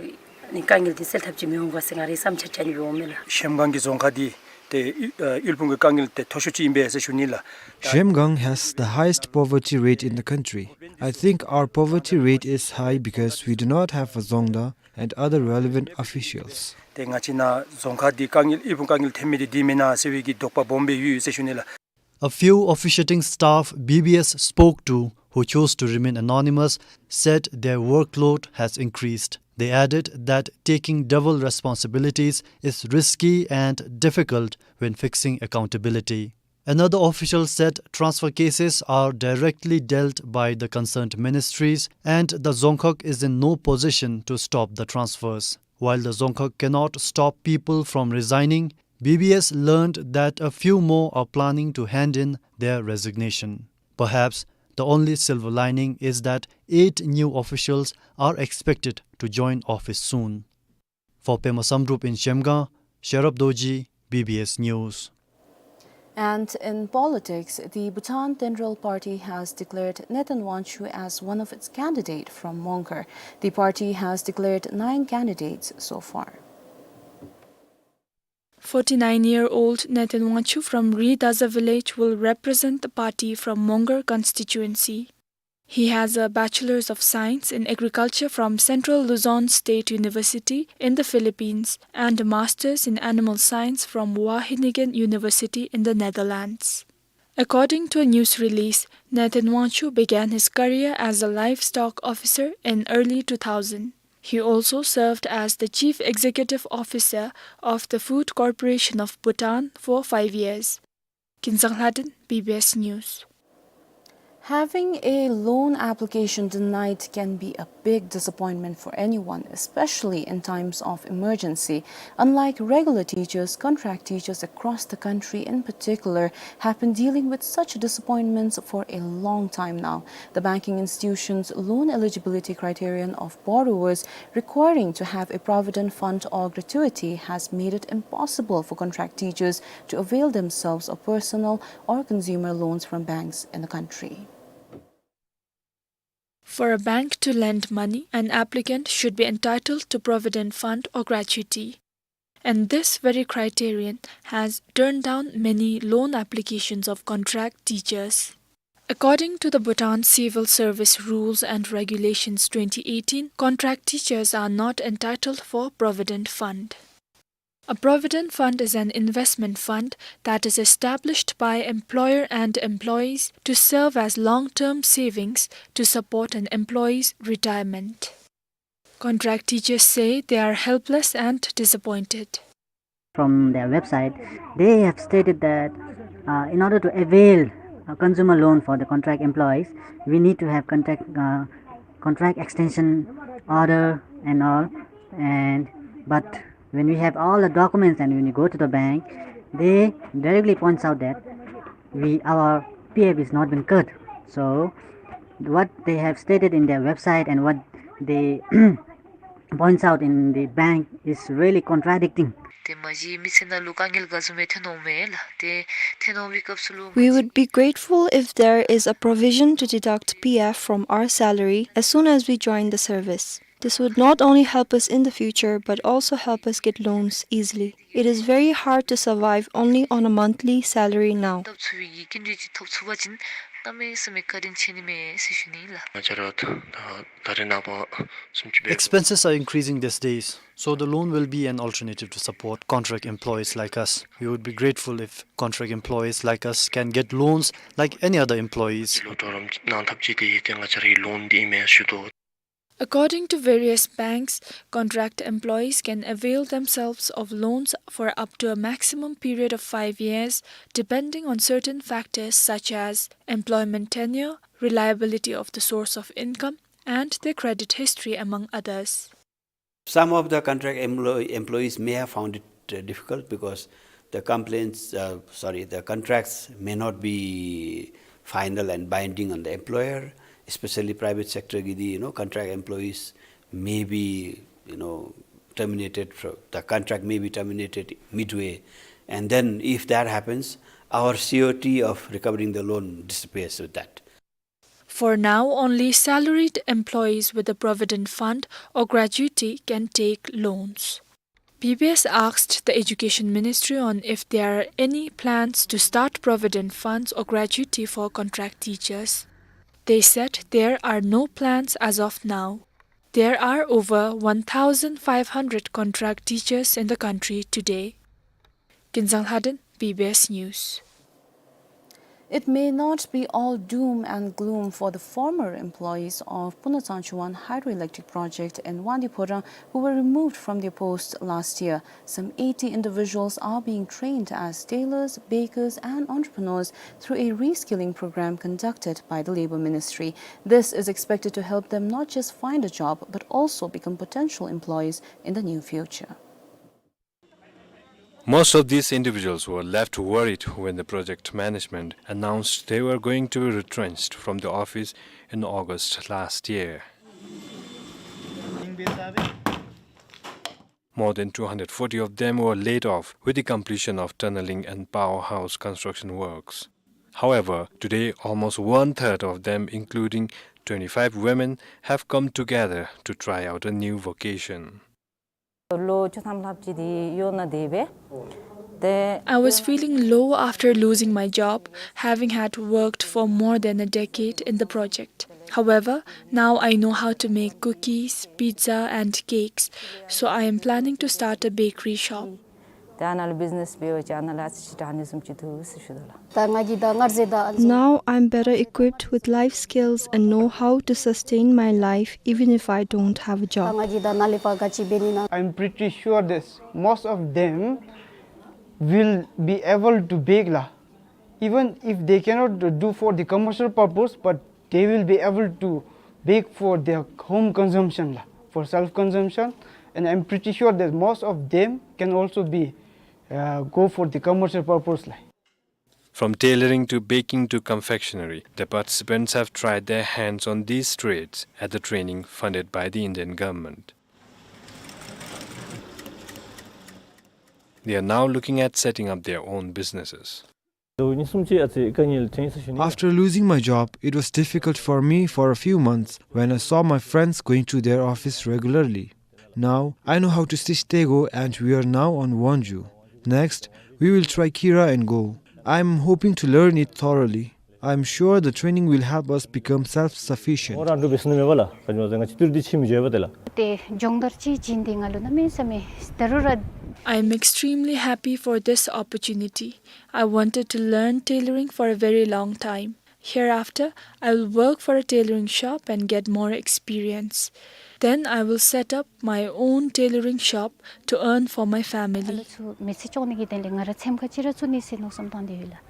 ནི་དཀའ་ངལ་འདི་སེལ་ཐབས་ཅིག་མི་འོང་ག་ཟེར་ང་རའི་བསམ་འཆར་ཅིག་ཨ་ནི་སྦེ་འོང་མས་ལགས། གཞལམ་སྒང་གི་རྫོང་ཁག་འདི་ཏེ་ཨི་ཨ་དབུལ་ཕོངས་ཀྱི་དཀའ་ངལ་ཏེ་མཐོ་ཤོས་ཅིག་ཨིན་པས་ཟེར་ཞུ་ནི་ལགས། Zhemgang has the highest poverty rate in the country. I think our poverty rate is high because we do not have a Dzongda and other relevant officials. ཏེ་ང་བཅས་ནཱ་རྫོང་ཁག་འདི་དཀའ་ངལ་དབུལ་ཕོངས་དཀའ་ངལ་ཐོན་མི་འདི་འདི་མེན་ན་ཟེར་བའི་གི་དོགས་པ་སྦོམ་སྦེ་ཡོད་ཡོད་ཟེར་ཞུ་ནི་ལགས། A few officiating staff B B S spoke to, who chose to remain anonymous, said their workload has increased. They added that taking double responsibilities is risky and difficult when fixing accountability. Another official said transfer cases are directly dealt by the concerned ministries and the Dzongkhag is in no position to stop the transfers. While the Dzongkhag cannot stop people from resigning, B B S learned that a few more are planning to hand in their resignation. Perhaps the only silver lining is that eight new officials are expected to join office soon. For Pema Samdrup in Zhemgang, Sherab Dorji, B B S News. And in politics, the Bhutan Tenrel Party has declared Ngeten Wangchuk as one of its candidates from Mongar. The party has declared nine candidates so far. Forty-nine-year-old Ngeten Wangchuk from Ri Daza village will represent the party from Mongar constituency. He has a Bachelor's of Science in Agriculture from Central Luzon State University in the Philippines and a Master's in Animal Science from Wageningen University in the Netherlands. According to a news release, Ngeten Wangchuk began his career as a livestock officer in early two thousand. He also served as the Chief Executive Officer of the Food Corporation of Bhutan for five years. Kinzang Lhaden, B B S News. Having a loan application denied can be a big disappointment for anyone, especially in times of emergency. Unlike regular teachers, contract teachers across the country in particular have been dealing with such disappointments for a long time now. The banking institution's loan eligibility criterion of borrowers requiring to have a provident fund or gratuity has made it impossible for contract teachers to avail themselves of personal or consumer loans from banks in the country. For a bank to lend money, an applicant should be entitled to provident fund or gratuity. And this very criterion has turned down many loan applications of contract teachers. According to the Bhutan Civil Service Rules and Regulations twenty eighteen, contract teachers are not entitled for provident fund. A provident fund is an investment fund that is established by employer and employees to serve as long-term savings to support an employee's retirement. Contract teachers say they are helpless and disappointed. From their website, they have stated that, uh, in order to avail a consumer loan for the contract employees, we need to have contract, uh, contract extension order and all. And but when we have all the documents and when we go to the bank, they directly points out that we, our P F is not been cut. So what they have stated in their website and what they points out in the bank is really contradicting. ཏེ་མ་གཞི་མི་སེར་ནང་ལུ་དཀའ་ངལ་ག་བཟུམ་སྦེ་ཐོན་འོང་མས་ལགས། ཏེ་ཐོན་འོང་བའི་སྐབས་སུ་ལུ་We would be grateful if there is a provision to deduct P F from our salary as soon as we join the service. This would not only help us in the future but also help us get loans easily. It is very hard to survive only on a monthly salary now. སྟབས་ཚུ་བའི་གི་སྐྱིན་འགྲུལ་ཅིག་ཐོབ་ཚུགས་པ་ཅིན་གནམ་མེད་ས་མེད་བཀའ་དྲིན་ཆེ་ནི་མས་ཟེར་ཞུ་ནི་ལགས། ང་བཅས་ར་ད་ད་རེས་ནངས་པ་སུམ་ཅུ་སྦེ། Expenses are increasing these days, so the loan will be an alternative to support contract employees like us. We would be grateful if contract employees like us can get loans like any other employees. ལོ་གྲོགས་རམ་གནང་ཐབས་ཅིག་འདི་ཏེ་ང་བཅས་རའི་ལོན་འདི་ཨིན་མས་ཞུ་དོ། According to various banks, contract employees can avail themselves of loans for up to a maximum period of five years, depending on certain factors such as employment tenure, reliability of the source of income, and their credit history, among others. Some of the contract employ-, employees may have found it, uh, difficult because the complaints, uh, sorry, the contracts may not be final and binding on the employer, especially private sector ki the, you know, contract employees may be you know, terminated, fro-, the contract may be terminated midway. And then if that happens, our C O T of recovering the loan disappears with that. For now, only salaried employees with a provident fund or gratuity can take loans. B B S asked the Education Ministry on if there are any plans to start provident funds or gratuity for contract teachers. They said there are no plans as of now. There are over one thousand five hundred contract teachers in the country today. Kinzang Lhaden, B B S News. It may not be all doom and gloom for the former employees of Puno Tsangchwang Hydroelectric Project in Wangdue Phodrang who were removed from their posts last year. Some eighty individuals are being trained as tailors, bakers, and entrepreneurs through a reskilling program conducted by the Labour Ministry. This is expected to help them not just find a job, but also become potential employees in the near future. Most of these individuals were left worried when the project management announced they were going to be retrenched from the office in August last year. More than two hundred forty of them were laid off with the completion of tunneling and powerhouse construction works. However, today almost one-third of them, including twenty-five women, have come together to try out a new vocation. ལོ་བཅུ་ཐམ་ལྷགཔ་ཅིག་འདི་གཡོག་ནང་སྡོད་སྦེ། ཏེ། I was feeling low after losing my job, having had worked for more than a decade in the project. However, now I know how to make cookies, pizza, and cakes, so I am planning to start a bakery shop. ཏེ་ཨ་ནཱ་ལུ་བིཛ་ནེས་འབད་བ་ཅིན་ཨ་ནཱ་ལུ་ཨ་ཙི་ཅིག་དྲག་ནི་བཟུམ་ཅིག་འདུག་ཟེར་ཞུ་དོ་ལགས། ད་ང་གིས་ད་སྔར་ཟེར་ད། Now I'm better equipped with life skills and know how to sustain my life even if I don't have a job. ད་ང་གིས་ད་ནཱ་ལས་ཕར་ག་ཅི་འབད་ནི་ན། I'm pretty sure that most of them will be able to bake ལགས. Even if they cannot do for the commercial purpose, but they will be able to bake for their home consumption ལགས, for self consumption, and I'm pretty sure that most of them can also be, uh, go for the commercial purpose ལགས. From tailoring to baking to confectionery, the participants have tried their hands on these trades at the training funded by the Indian government. They are now looking at setting up their own businesses. After losing my job, it was difficult for me for a few months when I saw my friends going to their office regularly. Now, I know how to stitch tego and we are now on Wonju. Next, we will try Kira and Go. I am hoping to learn it thoroughly. I am sure the training will help us become self-sufficient. ཏེ་སྦྱོང་བརྡར་ཅིག་བྱིན་ཏེ་ང་ལུ་གནམ་མེད་ས་མེད་ད་རུང་ར། I am extremely happy for this opportunity. I wanted to learn tailoring for a very long time. Hereafter, I will work for a tailoring shop and get more experience. Then I will set up my own tailoring shop to earn for my family. ཨ་ལོ་ཚུ་མེ་ཚེ་སྐྱོང་ནི་གི་དོན་ལས་ང་ར་ཚེམ་ཁ་ཅིག་ར་བཙུགས་ནི་ཟེར་མནོ་བསམ་བཏང་སྟེ་ཡོད་ལགས།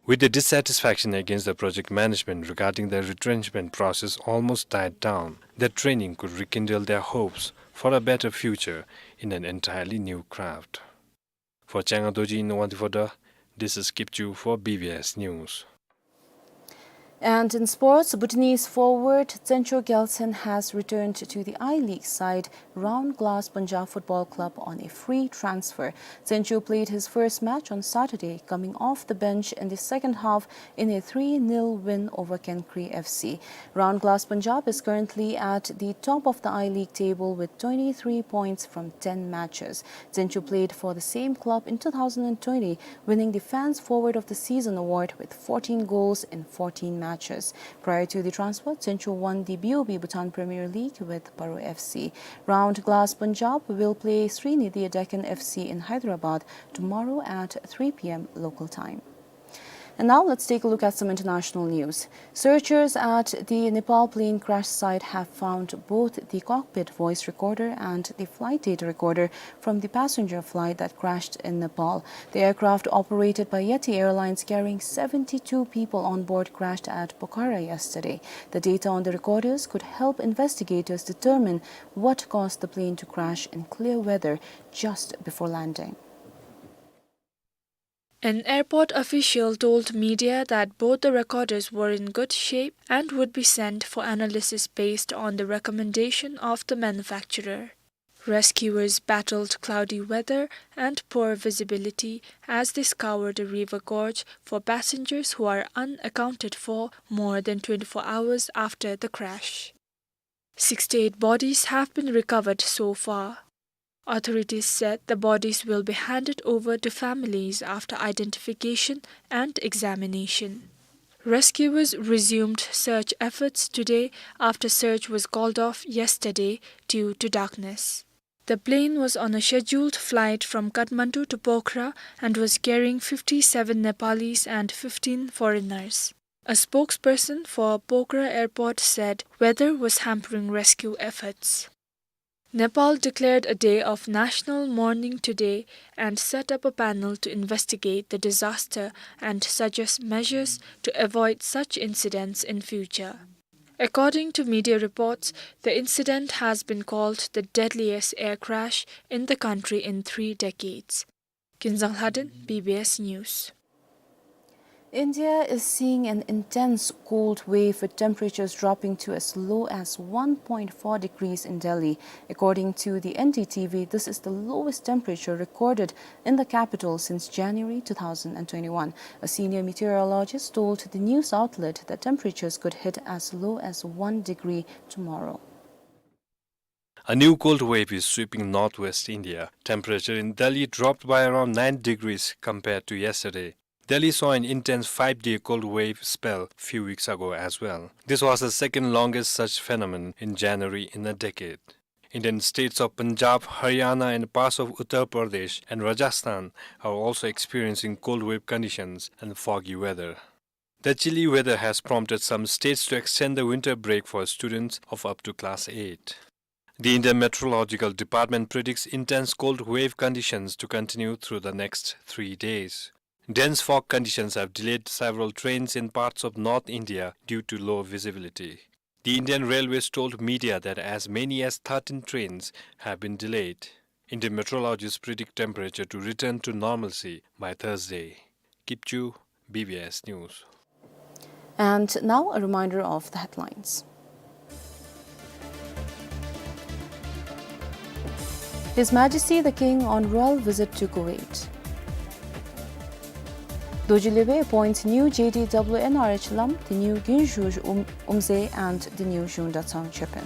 With the dissatisfaction against the project management regarding the retrenchment process almost died down, the training could rekindle their hopes for a better future in an entirely new craft. For Changa Dorji in Wangdue Phodrang, this is Kipchu for B B S News. And in sports, Bhutanese forward Tsencho Gyaltsen has returned to the I-League side Round Glass Punjab Football Club on a free transfer. Tsencho played his first match on Saturday, coming off the bench in the second half in a three nil win over Kenkre F C. Round Glass Punjab is currently at the top of the I-League table with twenty-three points from ten matches. Tsencho played for the same club in two thousand and twenty, winning the Fans Forward of the Season award with fourteen goals in fourteen matches. Prior to the transfer, Tsencho won the B O B Bhutan Premier League with Paro F C. Round Glass Punjab will play Sreenidhi Deccan F C in Hyderabad tomorrow at three P M local time. And now let's take a look at some international news. Searchers at the Nepal plane crash site have found both the cockpit voice recorder and the flight data recorder from the passenger flight that crashed in Nepal. The aircraft operated by Yeti Airlines carrying seventy-two people on board crashed at Pokhara yesterday. The data on the recorders could help investigators determine what caused the plane to crash in clear weather just before landing. An airport official told media that both the recorders were in good shape and would be sent for analysis based on the recommendation of the manufacturer. Rescuers battled cloudy weather and poor visibility as they scoured a river gorge for passengers who are unaccounted for more than twenty-four hours after the crash. Sixty-eight bodies have been recovered so far. Authorities said the bodies will be handed over to families after identification and examination. Rescuers resumed search efforts today after search was called off yesterday due to darkness. The plane was on a scheduled flight from Kathmandu to Pokhara and was carrying fifty-seven Nepalis and fifteen foreigners. A spokesperson for Pokhara Airport said weather was hampering rescue efforts. Nepal declared a day of national mourning today and set up a panel to investigate the disaster and suggest measures to avoid such incidents in future. According to media reports, the incident has been called the deadliest air crash in the country in three decades. Kinzang Lhaden, B B S News. India is seeing an intense cold wave, with temperatures dropping to as low as one point four degrees in Delhi. According to the N D T V, this is the lowest temperature recorded in the capital since January two thousand twenty-one. A senior meteorologist told the news outlet that temperatures could hit as low as one degree tomorrow. A new cold wave is sweeping northwest India. Temperature in Delhi dropped by around nine degrees compared to yesterday. Delhi saw an intense five-day cold wave spell few weeks ago as well. This was the second longest such phenomenon in January in a decade. Indian states of Punjab, Haryana, and parts of Uttar Pradesh and Rajasthan are also experiencing cold wave conditions and foggy weather. The chilly weather has prompted some states to extend the winter break for students of up to class eight. The Indian Meteorological Department predicts intense cold wave conditions to continue through the next three days. Dense fog conditions have delayed several trains in parts of North India due to low visibility. The Indian Railways told media that as many as thirteen trains have been delayed. Indian meteorologists predict temperature to return to normalcy by Thursday. Kipchu, B B S News. And now a reminder of the headlines. His Majesty the King on royal visit to Kuwait. Dorji Lebe appoints new J D W N R H lam, the new Gyunzhu Um-, Umze and the new Zhunda Tsang Chepen.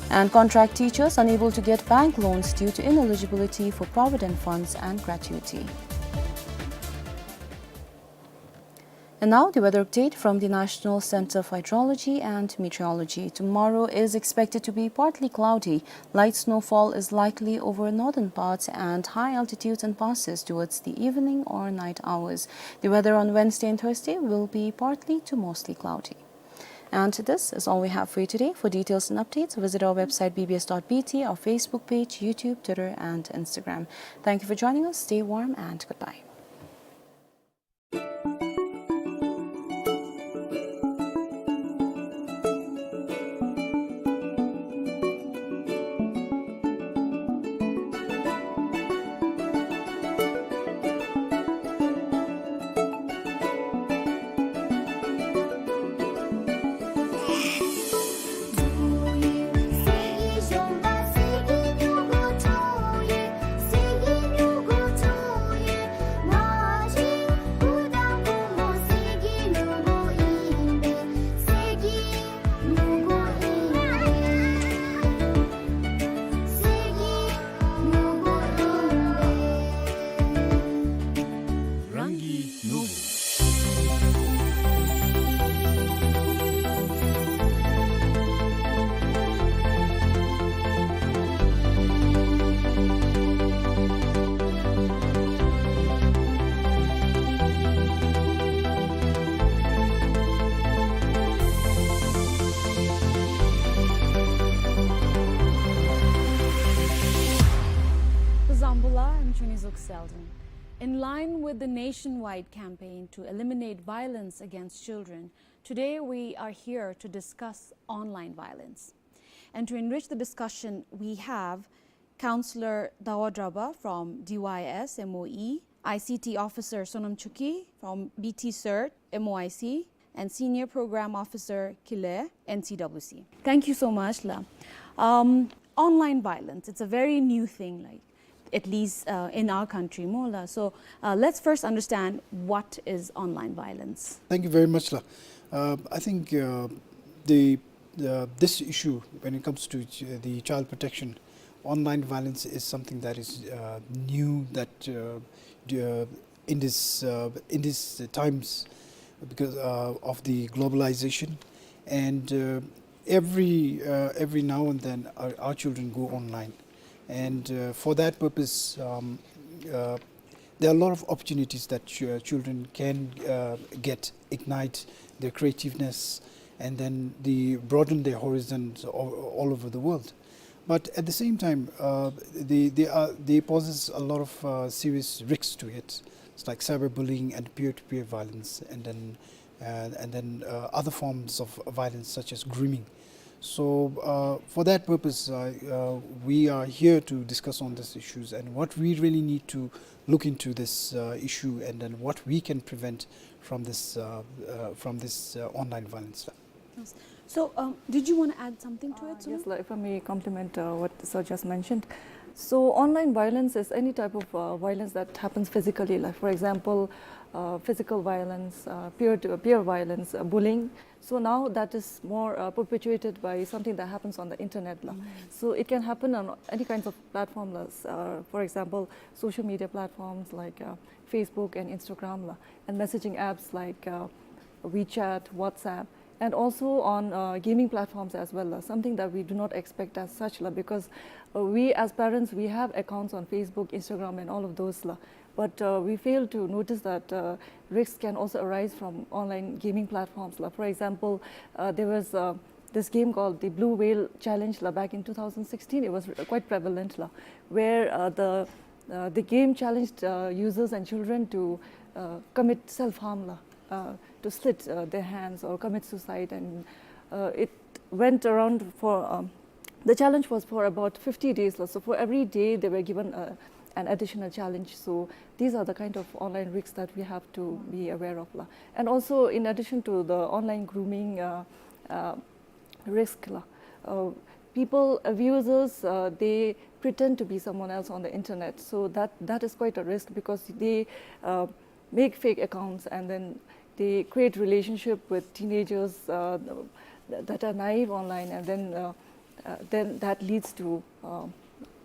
And contract teachers unable to get bank loans due to ineligibility for provident funds and gratuity. And now the weather update from the National Center for Hydrology and Meteorology. Tomorrow is expected to be partly cloudy. Light snowfall is likely over northern parts and high altitudes and passes towards the evening or night hours. The weather on Wednesday and Thursday will be partly to mostly cloudy. And this is all we have for you today. For details and updates, visit our website B B S dot B T, our Facebook page, YouTube, Twitter, and Instagram. Thank you for joining us. Stay warm and goodbye. Kuzuzangpo, I'm Chunizuk Selden. In line with the nationwide campaign to eliminate violence against children, today we are here to discuss online violence. And to enrich the discussion, we have Counselor Dawa Draba from D Y S M O E, I C T Officer Sonam Chuki from B T CERT M O I C, and Senior Program Officer Kile, N C W C. Thank you so much, la. Um, Online violence, it's a very new thing, like, at least, uh, in our country, mo la. So, uh, let's first understand what is online violence. Thank you very much, la. Uh, I think, uh, the, uh, this issue, when it comes to ch-, the child protection, online violence is something that is, uh, new, that, uh, d-, uh, in this, uh, in these times, because, uh, of the globalization, and, uh, every, uh, every now and then our, our children go online, and, uh, for that purpose, um, uh, there are a lot of opportunities that ch-, uh, children can, uh, get, ignite their creativeness, and then the broaden their horizons all, all over the world. But at the same time, uh, they, they are, they poses a lot of, uh, serious risks to it. It's like cyberbullying and peer-to-peer violence, and then, uh, and then, uh, other forms of violence such as grooming. So, uh, for that purpose, uh, uh, we are here to discuss on these issues and what we really need to look into this, uh, issue, and then what we can prevent from this, uh, uh, from this, uh, online violence. Yes. So, um, did you wanna add something to it, Sumit? Uh, yes, like, if I may compliment, uh, what sir just mentioned. So, online violence is any type of, uh, violence that happens physically, like, for example, uh, physical violence, uh, peer to, peer violence, uh, bullying. So now that is more, uh, perpetuated by something that happens on the internet, la. Mm. So it can happen on any kinds of platform, la. Uh, for example, social media platforms like, uh, Facebook and Instagram, la, and messaging apps like, uh, WeChat, WhatsApp, and also on, uh, gaming platforms as well, la, something that we do not expect as such, la, because, uh, we as parents, we have accounts on Facebook, Instagram, and all of those, la. But, uh, we fail to notice that, uh, risks can also arise from online gaming platforms, la. For example, uh, there was, uh, this game called the Blue Whale Challenge, la, back in two thousand sixteen. It was quite prevalent, la, where, uh, the, uh, the game challenged, uh, users and children to, uh, commit self-harm, la, uh, to slit, uh, their hands or commit suicide, and, uh, it went around for, um, the challenge was for about fifty days, la. So for every day they were given, uh, an additional challenge. So these are the kind of online risks that we have to be aware of, la. And also, in addition to the online grooming, uh, uh, risk, la, uh, people, abusers, uh, they pretend to be someone else on the internet. So that, that is quite a risk because they, uh, make fake accounts and then they create relationship with teenagers, uh, th-, that are naive online, and then, uh, uh, then that leads to, uh,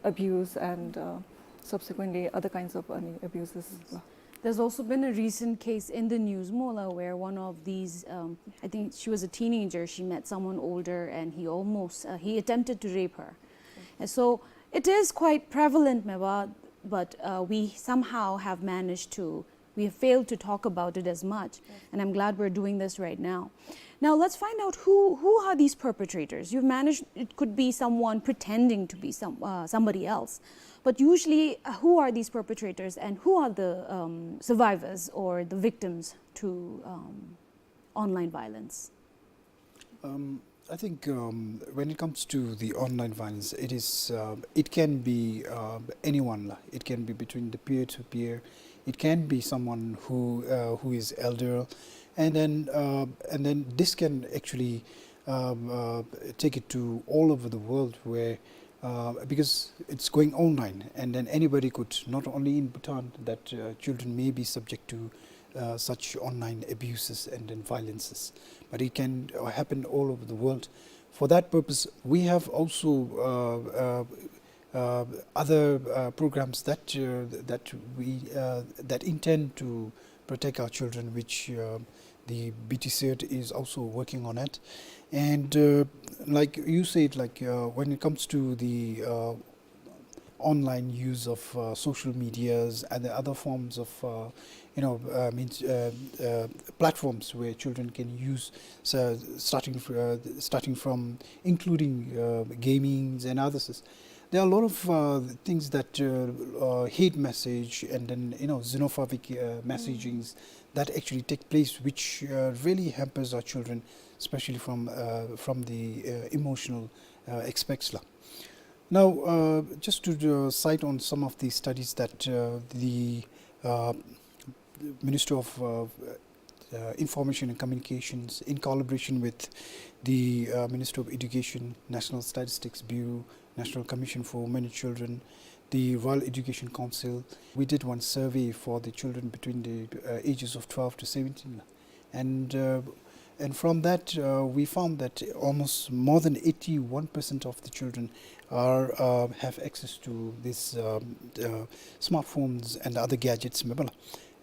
abuse and, uh, subsequently other kinds of, uh, abuses. Yes. There's also been a recent case in the news, mo la, where one of these, um, I think she was a teenager, she met someone older and he almost, uh, he attempted to rape her. Yes. And so it is quite prevalent, meva, but, uh, we somehow have managed to, we have failed to talk about it as much. Yes. And I'm glad we're doing this right now. Now, let's find out who, who are these perpetrators. You've managed, it could be someone pretending to be some, uh, somebody else. But usually, uh, who are these perpetrators and who are the, um, survivors or the victims to, um, online violence? Um, I think, um, when it comes to the online violence, it is, uh, it can be, uh, anyone, la. It can be between the peer to peer. It can be someone who, uh, who is elder, and then, uh, and then this can actually, um, uh, take it to all over the world where, uh, because it's going online, and then anybody could, not only in Bhutan, that, uh, children may be subject to, uh, such online abuses and then violences, but it can, uh, happen all over the world. For that purpose, we have also, uh, uh, uh, other, uh, programs that, uh, that we, uh, that intend to protect our children, which, uh, the B T C E R T is also working on it. And, uh, like you said, like, uh, when it comes to the, uh, online use of, uh, social medias and the other forms of, uh, you know, uh, means, uh, uh, platforms where children can use, so starting fr-, uh, starting from including, uh, gamings and others. There are a lot of, uh, things that, uh, uh, hate message and then, you know, xenophobic, uh, messagings that actually take place, which, uh, really hampers our children, especially from, uh, from the, uh, emotional, uh, aspects, la. Now, uh, just to, uh, cite on some of the studies that, uh, the, uh, Ministry of, uh, uh, Information and Communications, in collaboration with the, uh, Ministry of Education, National Statistics Bureau, National Commission for Women and Children, the Royal Education Council. We did one survey for the children between the, uh, ages of twelve to seventeen. And, uh, and from that, uh, we found that almost more than eighty-one percent of the children are, uh, have access to these, um, uh, smartphones and other gadgets, mobile.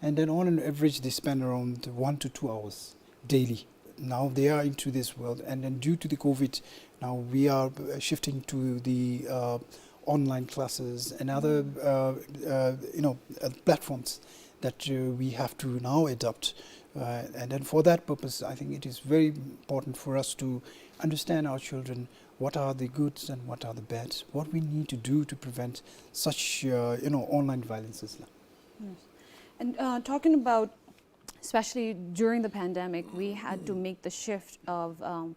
And then on an average, they spend around one to two hours daily. Now they are into this world, and then due to the COVID, now we are, uh, shifting to the, uh, online classes and other, uh, uh, you know, uh, platforms that, uh, we have to now adopt. Uh, and then for that purpose, I think it is very important for us to understand our children, what are the goods and what are the bads, what we need to do to prevent such, uh, you know, online violences. Yes. And, uh, talking about, especially during the pandemic, we had to make the shift of, um,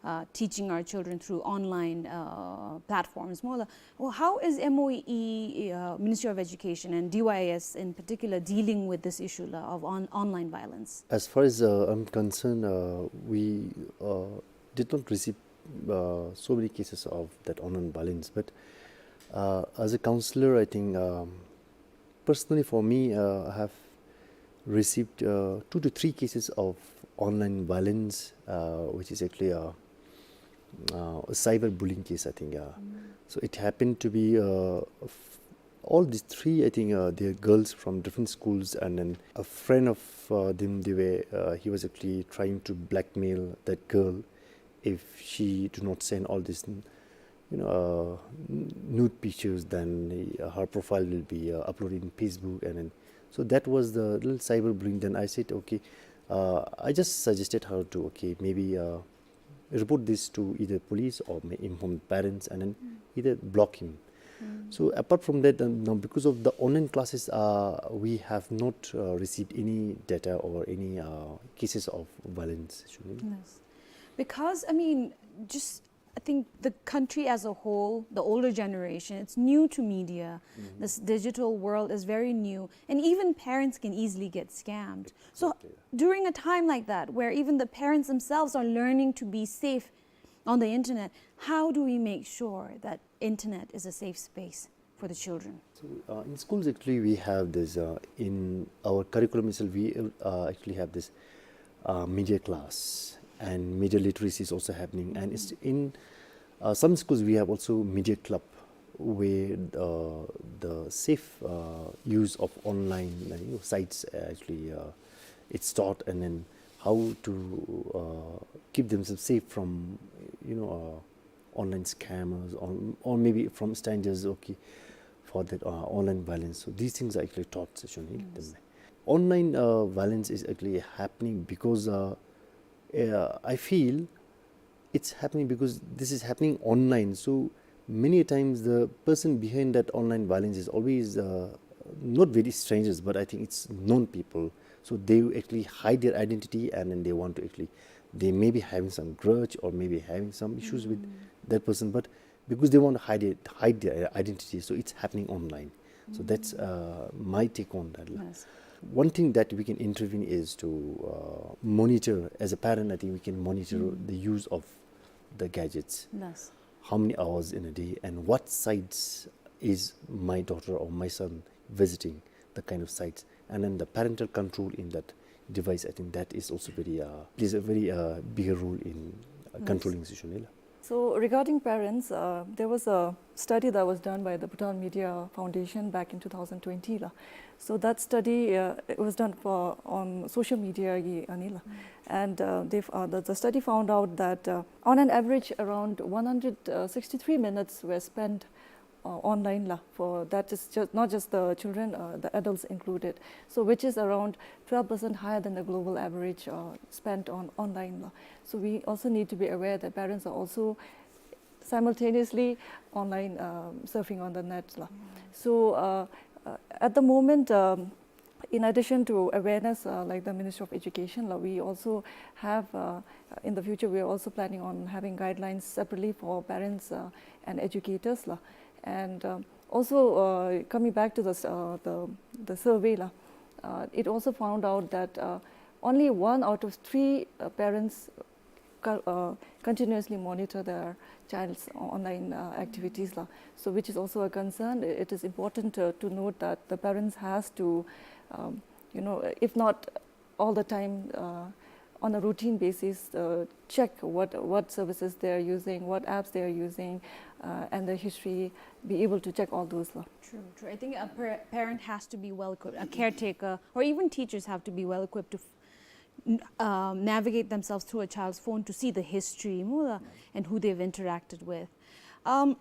uh, teaching our children through online, uh, platforms. Mo la, well, how is M O E, uh, Ministry of Education and D Y S in particular dealing with this issue la, of on-, online violence? As far as, uh, I'm concerned, uh, we, uh, did not receive, uh, so many cases of that online violence. But, uh, as a counselor, I think, um, personally for me, uh, I have received, uh, two to three cases of online violence, uh, which is actually a, uh, a cyberbullying case, I think. Uh, so it happened to be, uh, f-, all these three, I think, uh, they're girls from different schools, and then a friend of, uh, them, they were, uh, he was actually trying to blackmail that girl if she do not send all this, you know, uh, n-, nude pictures, then, uh, her profile will be, uh, uploaded in Facebook, and then, so that was the little cyberbullying. Then I said, okay, uh, I just suggested her to, okay, maybe, uh, report this to either police or may inform parents, and then either block him. So apart from that, um, now because of the online classes, uh, we have not, uh, received any data or any, uh, cases of violence, Shunil. Yes. Because, I mean, just, I think the country as a whole, the older generation, it's new to media. This digital world is very new, and even parents can easily get scammed. So during a time like that, where even the parents themselves are learning to be safe on the internet, how do we make sure that internet is a safe space for the children? So, uh, in schools, actually, we have this, uh, in our curriculum itself, we, uh, actually have this, uh, media class, and media literacy is also happening. And it's in, uh, some schools, we have also media club, where, uh, the safe, uh, use of online, uh, you know, sites, uh, actually, uh, it's taught, and then how to, uh, keep themselves safe from, you know, uh, online scammers, or, or maybe from strangers, okay, for that, uh, online violence. So these things are actually taught, Shunil. Online, uh, violence is actually happening because, uh, uh, I feel it's happening because this is happening online. So many times the person behind that online violence is always, uh, not very strangers, but I think it's known people. So they actually hide their identity, and then they want to actually, they may be having some grudge or maybe having some issues with that person, but because they want to hide it, hide their identity, so it's happening online. So that's, uh, my take on that. Yes. One thing that we can intervene is to, uh, monitor, as a parent, I think we can monitor the use of the gadgets. Yes. How many hours in a day and what sites is my daughter or my son visiting, the kind of sites, and then the parental control in that device, I think that is also very, uh, plays a very, uh, bigger role in, uh, controlling, Shunil. So regarding parents, uh, there was a study that was done by the Bhutan Media Foundation back in two thousand twenty la. So that study, uh, it was done for, on social media, ye, ani la. And, uh, they've, uh, the, the study found out that, uh, on an average, around one hundred sixty-three minutes were spent, uh, online la. For that is just, not just the children, uh, the adults included. So which is around twelve percent higher than the global average, uh, spent on online la. So we also need to be aware that parents are also simultaneously online, um, surfing on the net la. So, uh, uh, at the moment, um, in addition to awareness, uh, like the Ministry of Education la, we also have, uh, in the future, we are also planning on having guidelines separately for parents, uh, and educators la. And, um, also, uh, coming back to the s-, uh, the, the survey la, uh, it also found out that, uh, only one out of three, uh, parents co-, uh, continuously monitor their child's online uh, activities la. So which is also a concern. It is important to, to note that the parents has to, um, you know, if not all the time, uh, on a routine basis, uh, check what, what services they are using, what apps they are using, uh, and the history, be able to check all those la. True, true. I think a par- parent has to be well equipped, a caretaker, or even teachers have to be well equipped to f- n- um, navigate themselves through a child's phone to see the history, mu la, and who they've interacted with. Um,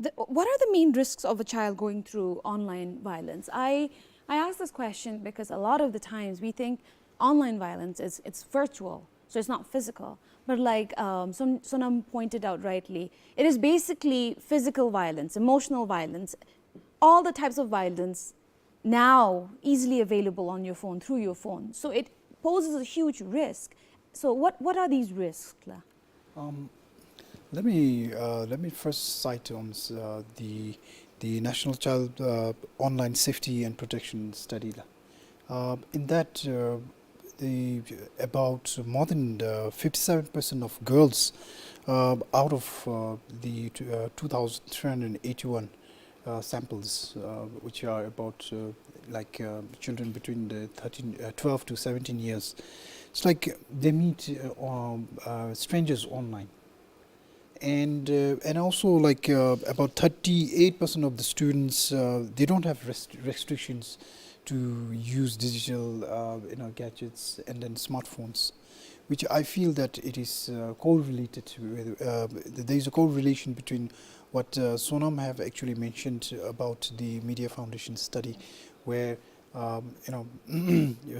the, what are the main risks of a child going through online violence? I, I ask this question because a lot of the times we think online violence is, it's virtual, so it's not physical. But like um, Son- Sonam pointed out rightly, it is basically physical violence, emotional violence, all the types of violence now easily available on your phone, through your phone. So it poses a huge risk. So what, what are these risks la? Um, let me uh, let me first cite on s- uh, the the National Child uh, Online Safety and Protection Study la. Uh, in that, uh, the about more than uh, fifty-seven percent of girls uh, out of uh, the t- uh, two thousand three hundred eighty-one uh, samples, uh, which are about uh, like uh, children between the thirteen, uh, twelve to seventeen years. It's like they meet uh, um, uh, strangers online. And uh, and also like uh, about thirty-eight percent of the students uh, they don't have rest- restrictions to use digital uh, you know gadgets and then smartphones, which I feel that it is uh, correlated with uh, there is a correlation between what uh, Sonam have actually mentioned about the Media Foundation study, where um, you know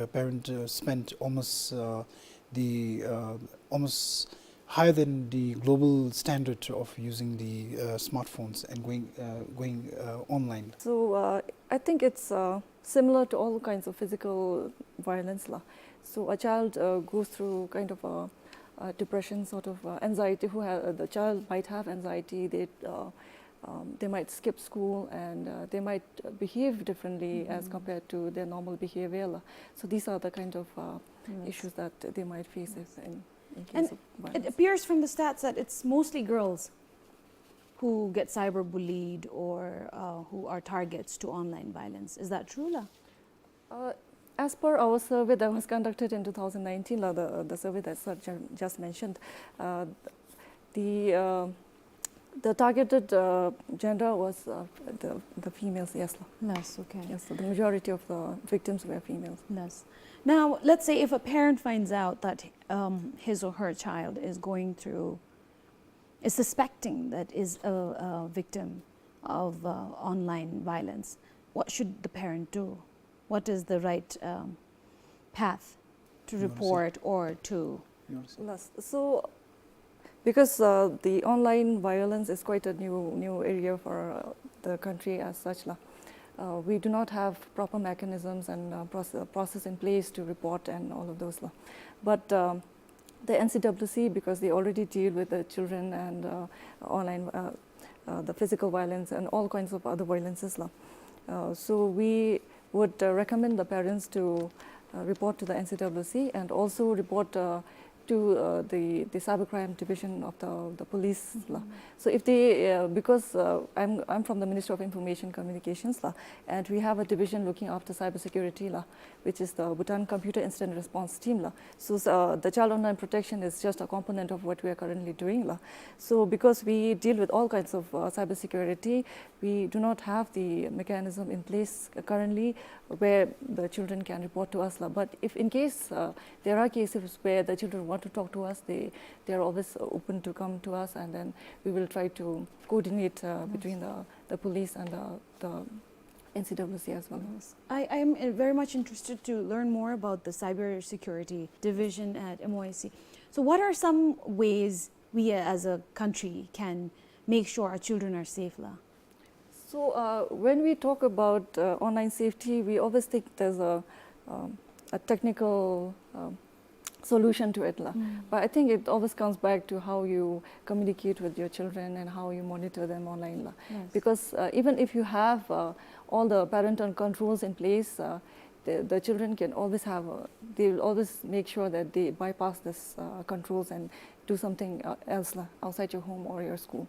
a parent uh, spent almost uh, the uh, almost higher than the global standard of using the uh, smartphones and going uh, going uh, online. So uh, I think it's uh, similar to all kinds of physical violence la. So a child uh, goes through kind of a, a depression, sort of uh, anxiety. Who ha- uh, the child might have anxiety. They uh, um, they might skip school and uh, they might behave differently as compared to their normal behavior la. So these are the kind of uh, issues that they might face if in, in case And of violence. It appears from the stats that it's mostly girls who get cyberbullied or uh, who are targets to online violence. Is that true la? Uh, as per our survey that was conducted in two thousand nineteen, la, the, the survey that sir ju- just mentioned, uh, the uh, the targeted uh, gender was uh, the, the females, yes la. Yes, okay. Yes, so the majority of the victims were females. Yes. Now, let's say if a parent finds out that um, his or her child is going through, is suspecting that is a, a victim of uh, online violence, what should the parent do? What is the right um, path to report or to? Yes. So, because uh, the online violence is quite a new new area for uh, the country as such la. Uh, we do not have proper mechanisms and uh, proce- process in place to report and all of those la. But um, the N C W C, because they already deal with the children and uh, online, uh, uh, the physical violence and all kinds of other violences la. Uh, so we would uh, recommend the parents to uh, report to the N C W C and also report uh, to uh, the, the cybercrime division of the, the police la. So if they, uh, because uh, I'm, I'm from the Ministry of Information Communications la, and we have a division looking after cybersecurity la, which is the Bhutan Computer Incident Response Team la. So uh, the child online protection is just a component of what we are currently doing la. So because we deal with all kinds of uh, cybersecurity, we do not have the mechanism in place currently where the children can report to us la. But if in case uh, there are cases where the children want to talk to us, they, they are always open to come to us, and then we will try to coordinate uh, between the, the police and the, the N C W C as well. Yes. I, I am uh, very much interested to learn more about the cybersecurity division at M O I C. So what are some ways we uh, as a country can make sure our children are safe la? So uh, when we talk about uh, online safety, we always think there's a, um, a technical um, solution to it la. But I think it always comes back to how you communicate with your children and how you monitor them online la. Yes. Because uh, even if you have uh, all the parental controls in place, uh, the, the children can always have, a, they will always make sure that they bypass this, uh, controls and do something, uh, else la, outside your home or your school.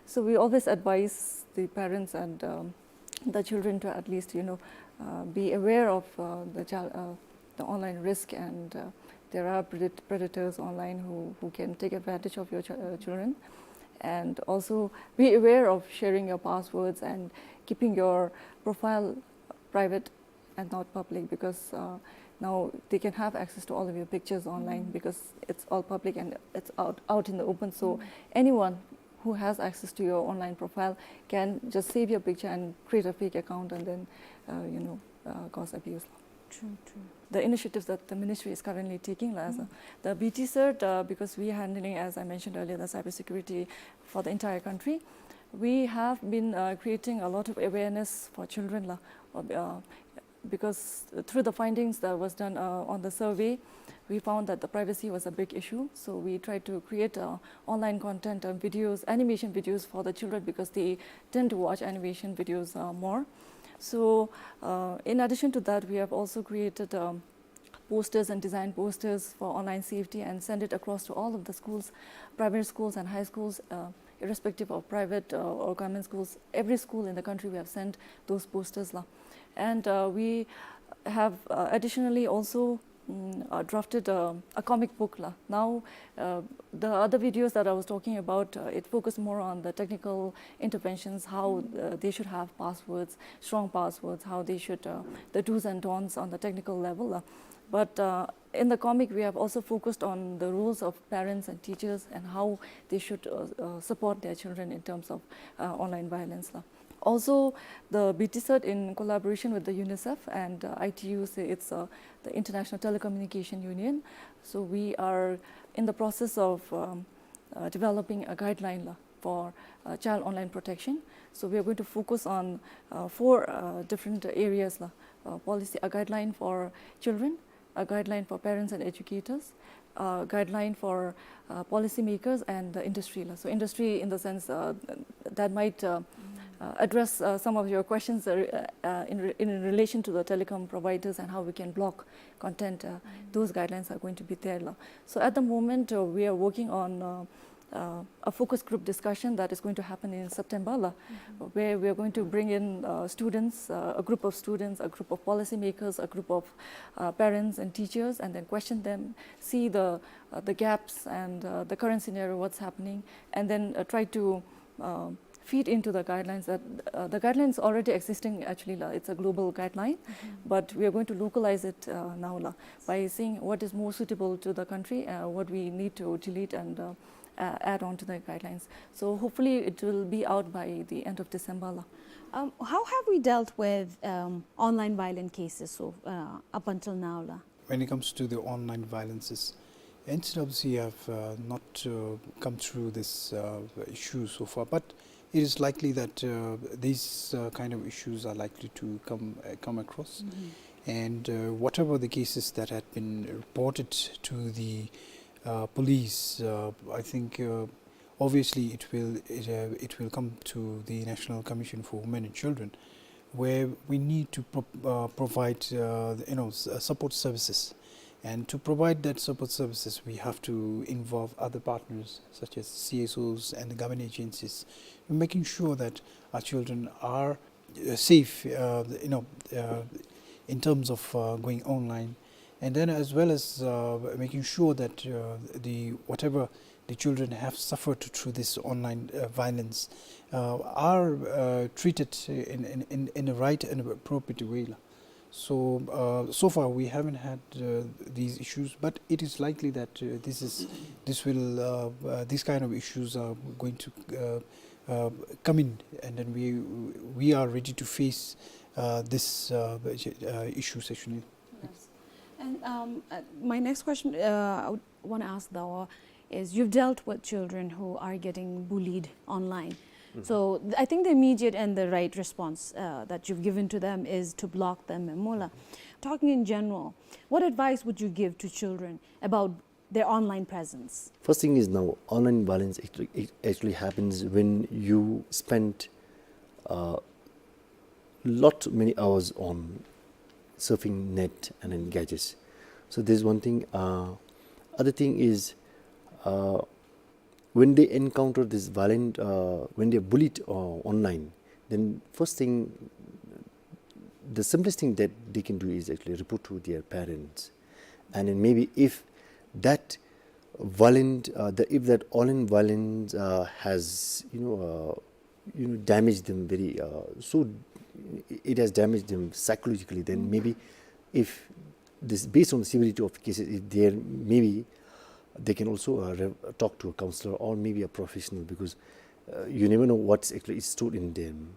So we always advise the parents and, um, the children to at least, you know, uh, be aware of, uh, the child, uh, the online risk, and, uh, there are predat-, predators online who, who can take advantage of your ch-, uh, children. And also be aware of sharing your passwords and keeping your profile private and not public, because, uh, now they can have access to all of your pictures online, mm, because it's all public and it's out, out in the open. So, mm, anyone who has access to your online profile can just save your picture and create a fake account and then, uh, you know, uh, cause abuse. True, true. The initiatives that the ministry is currently taking, la, as a, mm, the B T cert, uh, because we are handling, as I mentioned earlier, the cybersecurity for the entire country, we have been, uh, creating a lot of awareness for children, la, uh, because through the findings that was done, uh, on the survey, we found that the privacy was a big issue. So we tried to create, uh, online content and videos, animation videos for the children, because they tend to watch animation videos, uh, more. So, uh, in addition to that, we have also created, um, posters and design posters for online safety and send it across to all of the schools, primary schools and high schools, uh, irrespective of private, uh, or government schools. Every school in the country, we have sent those posters, la. And, uh, we have, uh, additionally also, mm, uh, drafted, uh, a comic book, la. Now, uh, the other videos that I was talking about, uh, it focused more on the technical interventions, how, uh, they should have passwords, strong passwords, how they should, uh, the do's and don'ts on the technical level, la. But, uh, in the comic, we have also focused on the roles of parents and teachers and how they should, uh, uh, support their children in terms of, uh, online violence, la. Also, the B T cert, in collaboration with the UNICEF and, uh, I T U, say it's, uh, the International Telecommunication Union. So we are in the process of, um, uh, developing a guideline, la, for, uh, child online protection. So we are going to focus on, uh, four, uh, different areas, la. Uh, policy, a guideline for children, a guideline for parents and educators, a guideline for, uh, policymakers and the industry, la. So industry in the sense, uh, that might, uh, uh, address, uh, some of your questions, uh, uh, in re-, in relation to the telecom providers and how we can block content. Uh, those guidelines are going to be there, la. So at the moment, uh, we are working on, uh, uh, a focus group discussion that is going to happen in September, la, where we are going to bring in, uh, students, uh, a group of students, a group of policymakers, a group of, uh, parents and teachers, and then question them, see the, uh, the gaps and, uh, the current scenario, what's happening, and then, uh, try to, uh, feed into the guidelines that, uh, the guidelines already existing, actually, la, it's a global guideline, but we are going to localize it, uh, now, la, by seeing what is more suitable to the country, uh, what we need to delete and, uh, uh, add on to the guidelines. So hopefully it will be out by the end of December, la. Um, how have we dealt with, um, online violent cases so, uh, up until now, la? When it comes to the online violences, N C W C have, uh, not, uh, come through this, uh, issue so far, but it is likely that, uh, these, uh, kind of issues are likely to come, uh, come across. And, uh, whatever the cases that had been reported to the, uh, police, uh, I think, uh, obviously it will, it, uh, it will come to the National Commission for Women and Children, where we need to pro-, uh, provide, uh, you know, s-, uh, support services. And to provide that support services, we have to involve other partners such as C S Os and the government agencies, making sure that our children are, uh, safe, uh, you know, uh, in terms of, uh, going online, and then as well as, uh, making sure that, uh, the, whatever the children have suffered through this online, uh, violence, uh, are, uh, treated in, in, in, in a right and appropriate way, la. So, uh, so far we haven't had, uh, these issues, but it is likely that, uh, this is, this will, uh, uh, these kind of issues are going to, uh, uh, come in, and then we, we are ready to face, uh, this, uh, uh, issue, Sessionil. Yes. And, um, uh, my next question, uh, I would wanna ask, though, is you've dealt with children who are getting bullied online. So th-, I think the immediate and the right response, uh, that you've given to them is to block them, memo la. Talking in general, what advice would you give to children about their online presence? First thing is, now online violence actually, it actually happens when you spend, uh, lot many hours on surfing net and then gadgets. So there's one thing. Uh, other thing is, uh, when they encounter this violent, uh, when they're bullied uh, online, then first thing, the simplest thing that they can do is actually report to their parents. And then maybe if that violent, uh, the, if that online violence uh, has, you know, uh, you know, damaged them very, uh, so it has damaged them psychologically, then maybe if this, based on the severity of cases, if there maybe they can also uh, re- talk to a counselor or maybe a professional, because uh, you never know what's actually stored in them.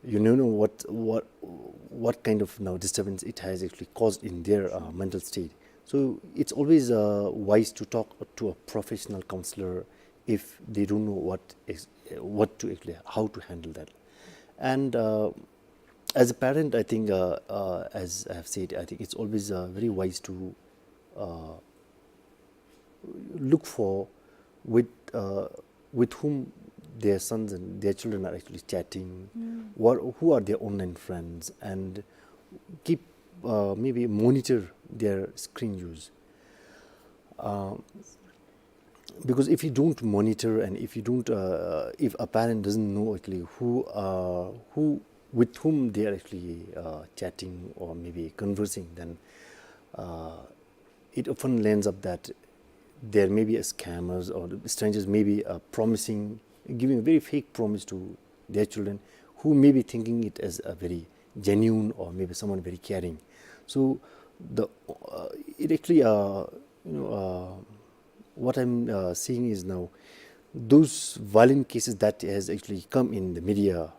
You never know what what what kind of now disturbance it has actually caused in their uh, mental state. So it's always uh, wise to talk to a professional counselor if they don't know what is, what to actually, how to handle that. And uh, as a parent, I think, uh, uh, as I have said, I think it's always uh, very wise to uh, look for with uh, with whom their sons and their children are actually chatting, what, who are their online friends, and keep uh, maybe monitor their screen use. Uh, because if you don't monitor and if you don't, uh, if a parent doesn't know actually who uh, who with whom they are actually uh, chatting or maybe conversing, then uh, it often lands up that there may be a scammers or the strangers may be uh, promising, giving a very fake promise to their children, who may be thinking it as a very genuine or maybe someone very caring. So the uh, it actually uh, you know uh, what I'm uh, seeing is now those violent cases that has actually come in the media,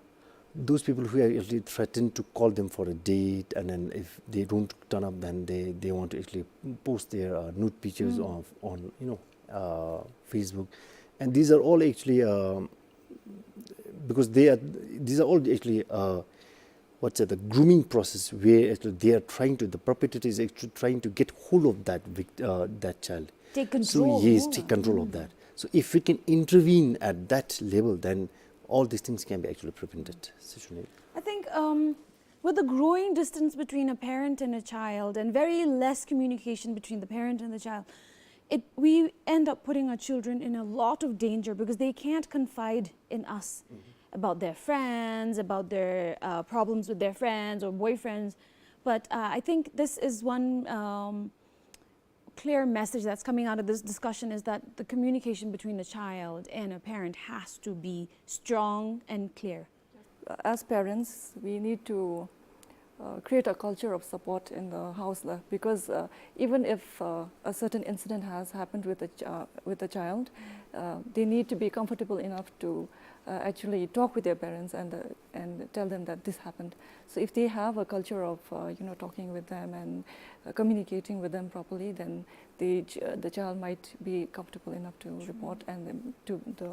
those people who are actually threatened to call them for a date, and then if they don't turn up, then they, they want to actually post their uh, nude pictures of on you know uh, Facebook. And these are all actually um, because they are these are all actually uh, what's that, the grooming process where actually they are trying to, the perpetrator is actually trying to get hold of that vict- uh, that child. Take control. So yes, take control of that. So if we can intervene at that level, then all these things can be actually prevented. Sister Nate. I think um, with the growing distance between a parent and a child and very less communication between the parent and the child, it, we end up putting our children in a lot of danger because they can't confide in us about their friends, about their uh, problems with their friends or boyfriends. But uh, I think this is one um, clear message that's coming out of this discussion is that the communication between a child and a parent has to be strong and clear. As parents, we need to uh, create a culture of support in the house, la, because uh, even if uh, a certain incident has happened with a, ch- uh, with a child, uh, they need to be comfortable enough to uh, actually talk with their parents and uh, and tell them that this happened. So if they have a culture of uh, you know, talking with them and uh, communicating with them properly, then the ch- uh, the child might be comfortable enough to report and then to the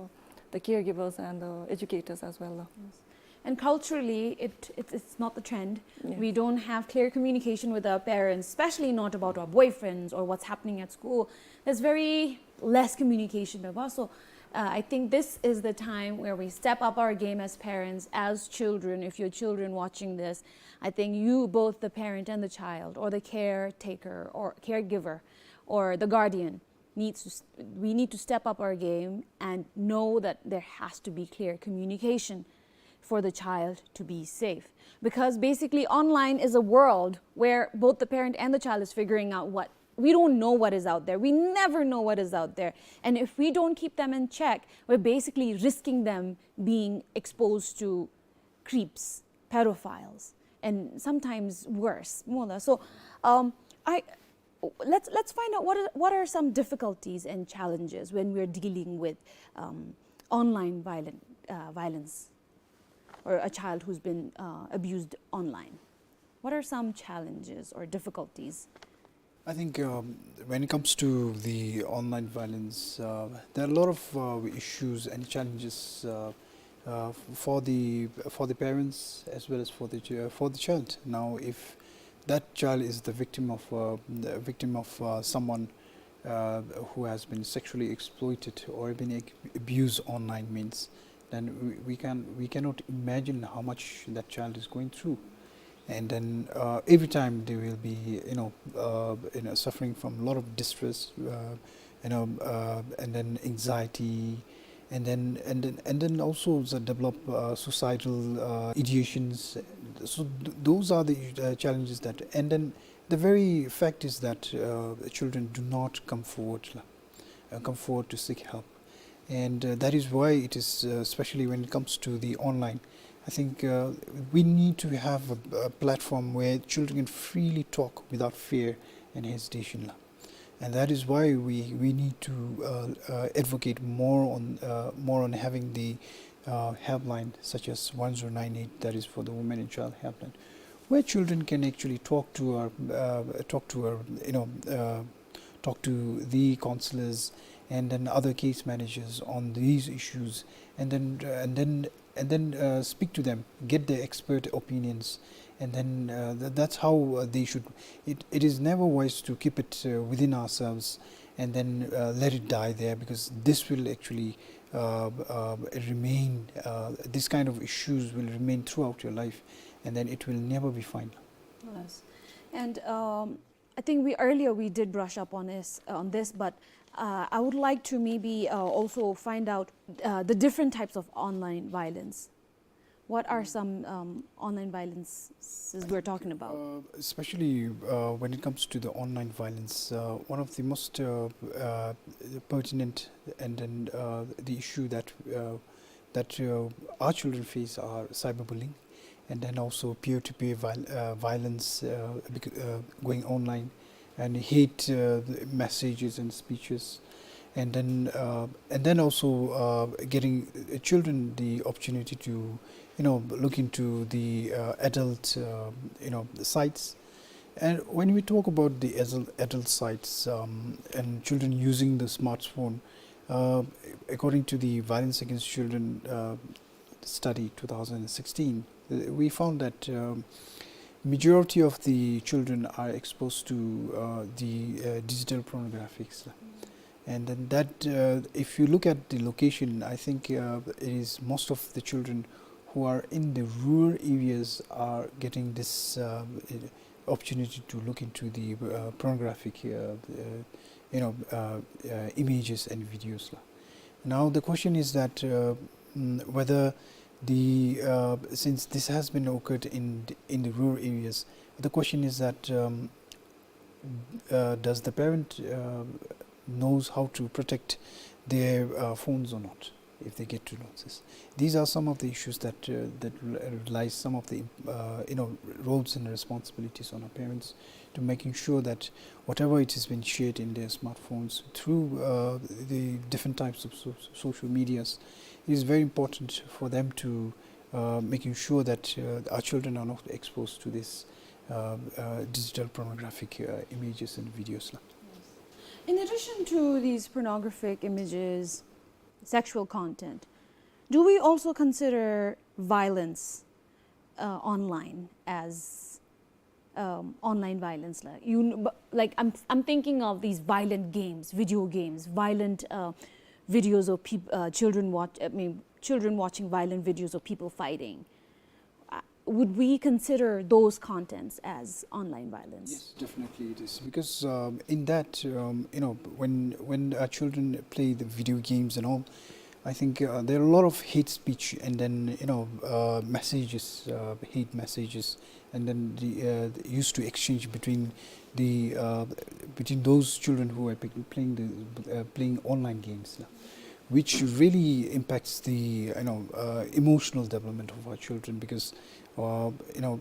the caregivers and the educators as well. Yes. And culturally, it, it it's not the trend. Yeah. We don't have clear communication with our parents, especially not about our boyfriends or what's happening at school. There's very less communication. Baba. So uh, I think this is the time where we step up our game as parents, as children. If you're children watching this, I think you, both the parent and the child, or the caretaker or caregiver, or the guardian, needs to, we need to step up our game and know that there has to be clear communication for the child to be safe. Because basically, online is a world where both the parent and the child is figuring out what, we don't know what is out there. We never know what is out there. And if we don't keep them in check, we're basically risking them being exposed to creeps, pedophiles, and sometimes worse. Mola. So, um, I let's let's find out what are, what are some difficulties and challenges when we're dealing with um, online violent, uh, violence, or a child who's been uh, abused online. What are some challenges or difficulties? I think um, when it comes to the online violence, uh, there are a lot of uh, issues and challenges uh, uh, for the for the parents as well as for the ch- for the child. Now, if that child is the victim of uh, the victim of uh, someone uh, who has been sexually exploited or been ac- abused online means, then we, we can we cannot imagine how much that child is going through. And then, uh, every time they will be, you know, uh, you know, suffering from a lot of distress, uh, you know, uh, and then anxiety, and then, and then, and then also the develop, uh, suicidal, uh, ideations. So th-, those are the, uh, challenges that, and then the very fact is that, uh, children do not come forward, uh, come forward to seek help. And, uh, that is why it is, uh, especially when it comes to the online, I think, uh, we need to have a, a platform where children can freely talk without fear and hesitation. And that is why we, we need to, uh, uh, advocate more on, uh, more on having the, uh, helpline such as one zero nine eight, that is for the women and child helpline, where children can actually talk to our, uh, talk to our, you know, uh, talk to the counselors and then other case managers on these issues, and then, uh, and then, and then, uh, speak to them, get their expert opinions, and then, uh, th-, that's how, uh, they should. It, it is never wise to keep it, uh, within ourselves and then, uh, let it die there, because this will actually, uh, uh, remain. Uh, this kind of issues will remain throughout your life, and then it will never be fine. Yes. And, um, I think we, earlier we did brush up on this, on this, but, uh, I would like to maybe, uh, also find out, uh, the different types of online violence. What are some, um, online violences we're talking about? Uh, especially, uh, when it comes to the online violence, uh, one of the most, uh, uh, pertinent and then, uh, the issue that, uh, that, uh, our children face are cyberbullying, and then also peer-to-peer viol-, uh, violence, uh, bec-, uh, going online, and hate, uh, messages and speeches, and then, uh, and then also, uh, getting, uh, children the opportunity to, you know, look into the, uh, adult, uh, you know, sites. And when we talk about the adult, adult sites, um, and children using the smartphone, uh, according to the Violence Against Children, uh, study two thousand sixteen, uh, we found that, um, majority of the children are exposed to, uh, the, uh, digital pornographics. And then that, uh, if you look at the location, I think, uh, it is most of the children who are in the rural areas are getting this, uh, opportunity to look into the, uh, pornographic, uh, uh, you know, uh, uh, images and videos. Now the question is that, uh, mm, whether the, uh, since this has been occurred in the, in the rural areas, the question is that, um, uh, does the parent, uh, knows how to protect their, uh, phones or not if they get to know this? These are some of the issues that, uh, that re-, relies some of the, uh, you know, roles and responsibilities on our parents to making sure that whatever it has been shared in their smartphones through, uh, the different types of so-, social medias, it is very important for them to, uh, making sure that, uh, our children are not exposed to this, uh, uh, digital pornographic, uh, images and videos. In addition to these pornographic images, sexual content, do we also consider violence, uh, online as, um, online violence? Like, you kn-, bu-, like, I'm, I'm thinking of these violent games, video games, violent, uh, videos of peop-, uh, children watch, I mean, children watching violent videos of people fighting. Uh, would we consider those contents as online violence? Yes, definitely it is. Because, um, in that, um, you know, when, when our children play the video games and all, I think, uh, there are a lot of hate speech and then, you know, uh, messages, uh, hate messages, and then the, uh, used to exchange between the, uh, between those children who are p-, playing the, uh, playing online games, uh, which really impacts the, you know, uh, emotional development of our children, because, uh, you know,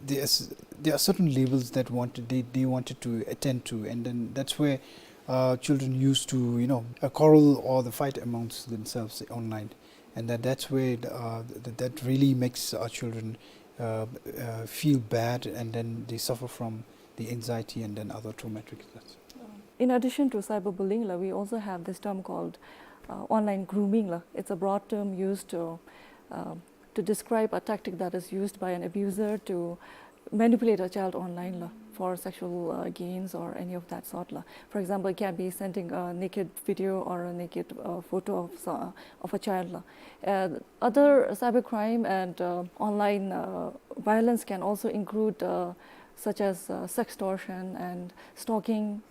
there's, there are certain levels that want, they, they wanted to attend to, and then that's where, uh, children used to, you know, uh, quarrel or the fight amongst themselves online, and that, that's where, uh, th-, that really makes our children, uh, uh, feel bad, and then they suffer from the anxiety and then other traumatic effects. In addition to cyberbullying, la, we also have this term called, uh, online grooming, la. It's a broad term used to, uh, to describe a tactic that is used by an abuser to manipulate a child online la, for sexual uh, gains or any of that sort la. For example, it can be sending a naked video or a naked uh, photo of, uh, of a child la. Uh, other cybercrime and uh, online uh, violence can also include uh, such as uh, sextortion and stalking,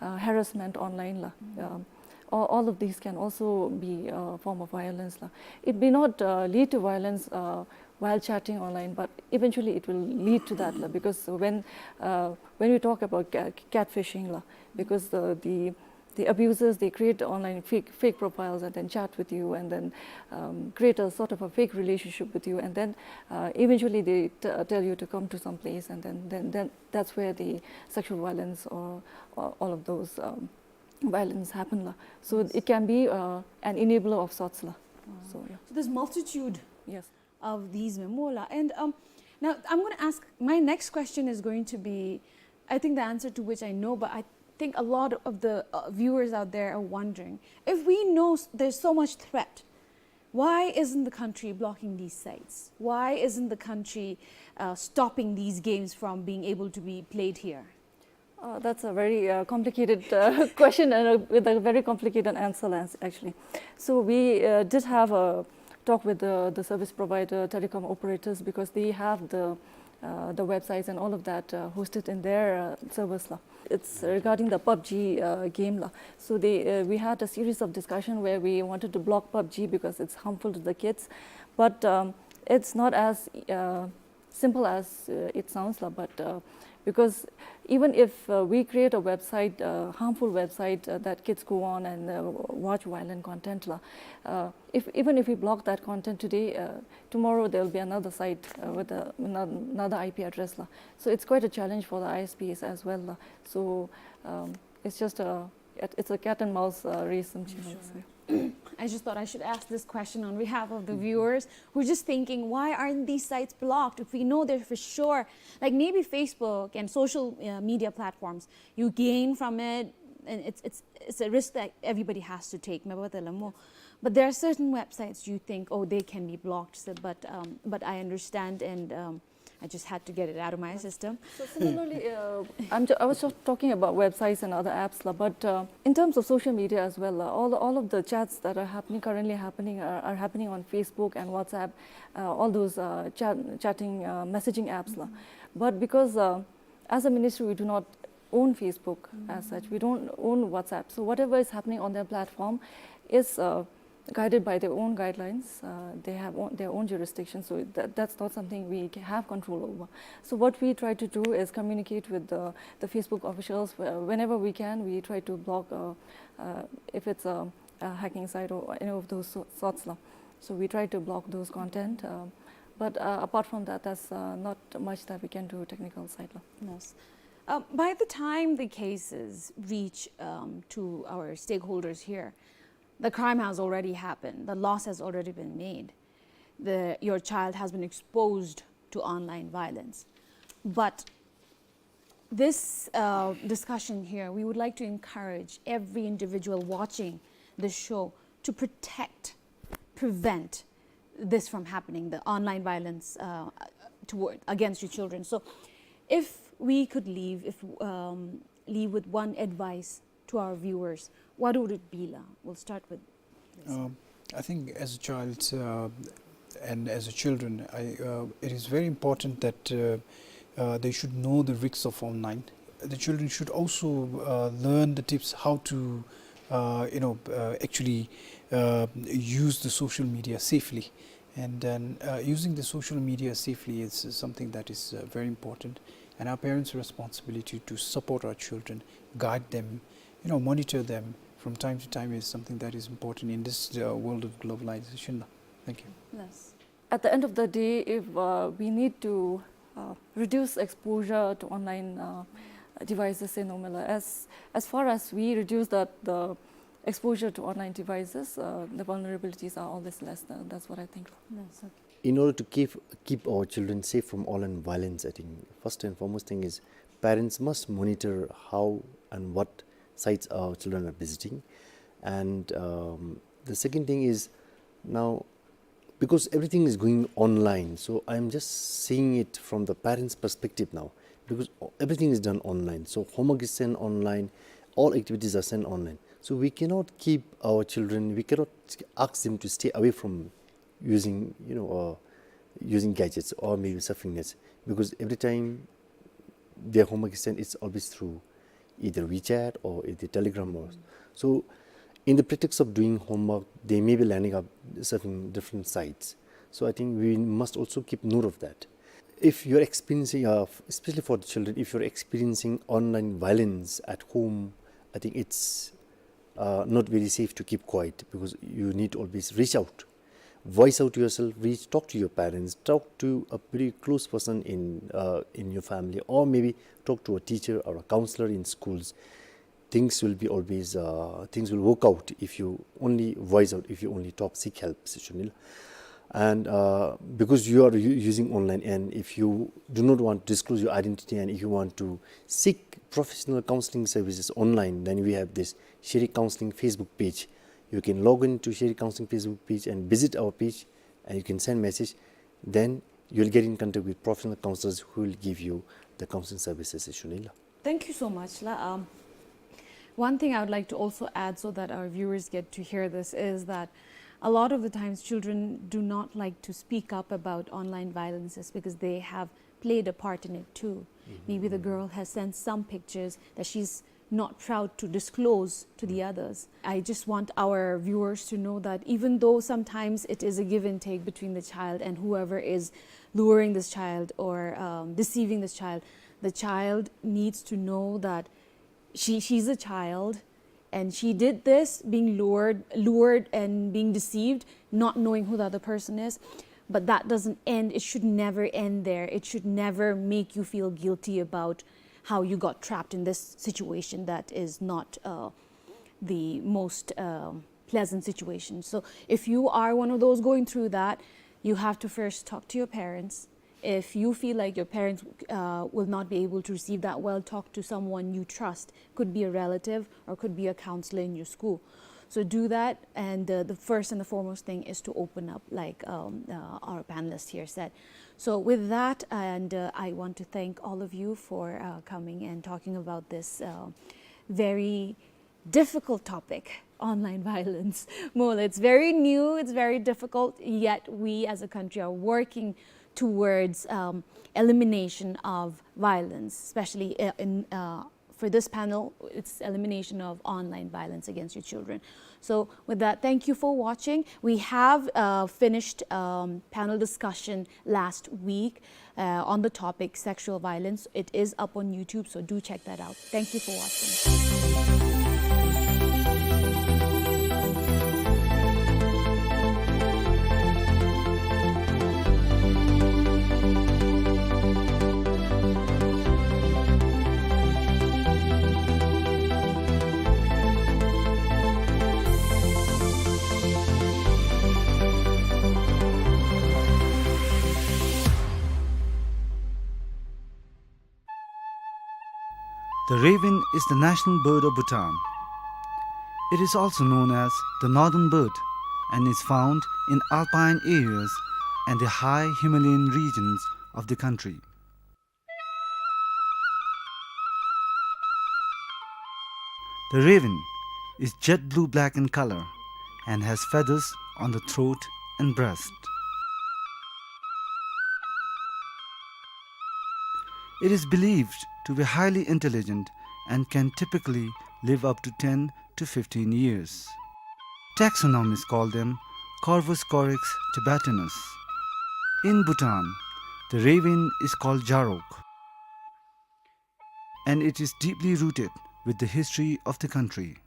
uh, harassment online la. Um, all, all of these can also be a form of violence la. It may not uh, lead to violence uh, while chatting online, but eventually it will lead to that la, because when uh, when we talk about ca- catfishing la, because the, the the abusers, they create online fake, fake profiles and then chat with you and then um, create a sort of a fake relationship with you, and then uh, eventually they t- tell you to come to some place, and then, then, then that's where the sexual violence or, or all of those um, violence happen la. So it can be uh, an enabler of sorts la. So yeah. So there's multitude Yes. of these memola. And um, now I'm going to ask my next question is going to be, I think the answer to which I know, but I think a lot of the uh, viewers out there are wondering, if we know s- there's so much threat, why isn't the country blocking these sites? Why isn't the country uh, stopping these games from being able to be played here? Uh, that's a very uh, complicated uh, question and a, with a very complicated answer, Lance, actually. So we uh, did have a talk with the, the service provider, telecom operators, because they have the uh, the websites and all of that uh, hosted in their uh, servers la. It's regarding the PUBG uh, game la. So they, uh, we had a series of discussion where we wanted to block PUBG because it's harmful to the kids, but um, it's not as uh, simple as uh, it sounds la. But uh, because even if uh, we create a website, uh, harmful website uh, that kids go on and uh, watch violent content la, uh, if even if we block that content today, uh, tomorrow there will be another site uh, with a, another, another I P address la. So it's quite a challenge for the I S Ps as well la. So um, it's just a it- it's a cat and mouse uh, race, I'm sure. I just thought I should ask this question on behalf of the viewers who are just thinking, why aren't these sites blocked? If we know they're for sure, like maybe Facebook and social uh, media platforms, you gain from it, and it's it's it's a risk that everybody has to take. Maba tala mo. But there are certain websites you think, oh, they can be blocked. So, but um, but I understand, and um, I just had to get it out of my system. So similarly, uh, I'm ju- I was just talking about websites and other apps la, but uh, in terms of social media as well la, all all of the chats that are happening currently happening are, are happening on Facebook and WhatsApp, uh, all those uh, chat, chatting uh, messaging apps la. But because uh, as a ministry we do not own Facebook as such, we don't own WhatsApp. So whatever is happening on their platform is uh, guided by their own guidelines. Uh, they have own, their own jurisdiction, so that, that's not something we ca- have control over. So what we try to do is communicate with the, the Facebook officials whe- whenever we can. We try to block uh, uh, if it's a, a hacking site or any of those so- sorts la. So we try to block those content. Um, but uh, apart from that, that's uh, not much that we can do technical side la. Yes. Um, by the time the cases reach um, to our stakeholders here, the crime has already happened. The loss has already been made. The, your child has been exposed to online violence. But this uh, discussion here, we would like to encourage every individual watching the show to protect, prevent this from happening, the online violence uh, toward against your children. So, if we could leave, if um, leave with one advice to our viewers, what would it be, la? We'll start with this. Um, I think as a child uh, and as a children, I, uh, it is very important that uh, uh, they should know the risks of online. The children should also uh, learn the tips how to, uh, you know, uh, actually uh, use the social media safely. And then uh, using the social media safely is something that is uh, very important. And our parents' responsibility to support our children, guide them, you know, monitor them from time to time is something that is important in this uh, world of globalization. Thank you. Yes. At the end of the day, if uh, we need to uh, reduce exposure to online uh, devices, say, no matter as as far as we reduce that the exposure to online devices, uh, the vulnerabilities are always less. Than, that's what I think. Yes. Okay. In order to keep keep our children safe from online violence, I think first and foremost thing is parents must monitor how and what sites our children are visiting, and um, the second thing is now Because everything is going online, so I'm just seeing it from the parents' perspective now. Because everything is done online, so homework is sent online, all activities are sent online. So we cannot keep our children, we cannot ask them to stay away from using, you know, uh, using gadgets or maybe surfing nets, because every time their homework is sent, it's always through either WeChat or either Telegram or so. In the pretext of doing homework, they may be landing up surfing different sites. So I think we must also keep note of that. If you're experiencing, uh, f-, especially for the children, if you're experiencing online violence at home, I think it's, uh, not very safe to keep quiet, because you need to always reach out, voice out yourself, reach, talk to your parents, talk to a very close person in, uh, in your family, or maybe talk to a teacher or a counselor in schools. Things will be always, uh, things will work out if you only voice out, if you only talk, seek help, sir Sunil. And, uh, because you are u-, using online, and if you do not want to disclose your identity, and if you want to seek professional counseling services online, then we have this Shiri Counseling Facebook page. You can log in to Shiri Counseling Facebook page and visit our page, and you can send message. Then you'll get in contact with professional counselors who will give you the counseling services, sir Sunil. Thank you so much, la. Um, one thing I would like to also add, so that our viewers get to hear this, is that a lot of the times children do not like to speak up about online violences because they have played a part in it too. Maybe the girl has sent some pictures that she's not proud to disclose to the others. I just want our viewers to know that even though sometimes it is a give and take between the child and whoever is luring this child or, um, deceiving this child, the child needs to know that she, she's a child, and she did this being lured, lured and being deceived, not knowing who the other person is. But that doesn't end, it should never end there. It should never make you feel guilty about how you got trapped in this situation that is not, uh, the most, um, pleasant situation. So if you are one of those going through that, you have to first talk to your parents. If you feel like your parents, uh, will not be able to receive that well, talk to someone you trust. Could be a relative or could be a counselor in your school. So do that, and, uh, the first and the foremost thing is to open up, like, um, uh, our panelist here said. So with that, and, uh, I want to thank all of you for, uh, coming and talking about this, uh, very difficult topic, online violence. Mola, it's very new, it's very difficult, yet we as a country are working towards, um, elimination of violence, especially, uh, in, uh, for this panel, it's elimination of online violence against your children. So with that, thank you for watching. We have, uh, finished, um, panel discussion last week, uh, on the topic sexual violence. It is up on YouTube, so do check that out. Thank you for watching. The raven is the national bird of Bhutan. It is also known as the northern bird and is found in alpine areas and the high Himalayan regions of the country. The raven is jet blue black in color and has feathers on the throat and breast. It is believed to be highly intelligent and can typically live up to ten to fifteen years. Taxonomists call them Corvus corax tibetanus. In Bhutan, the raven is called Jarok, and it is deeply rooted with the history of the country.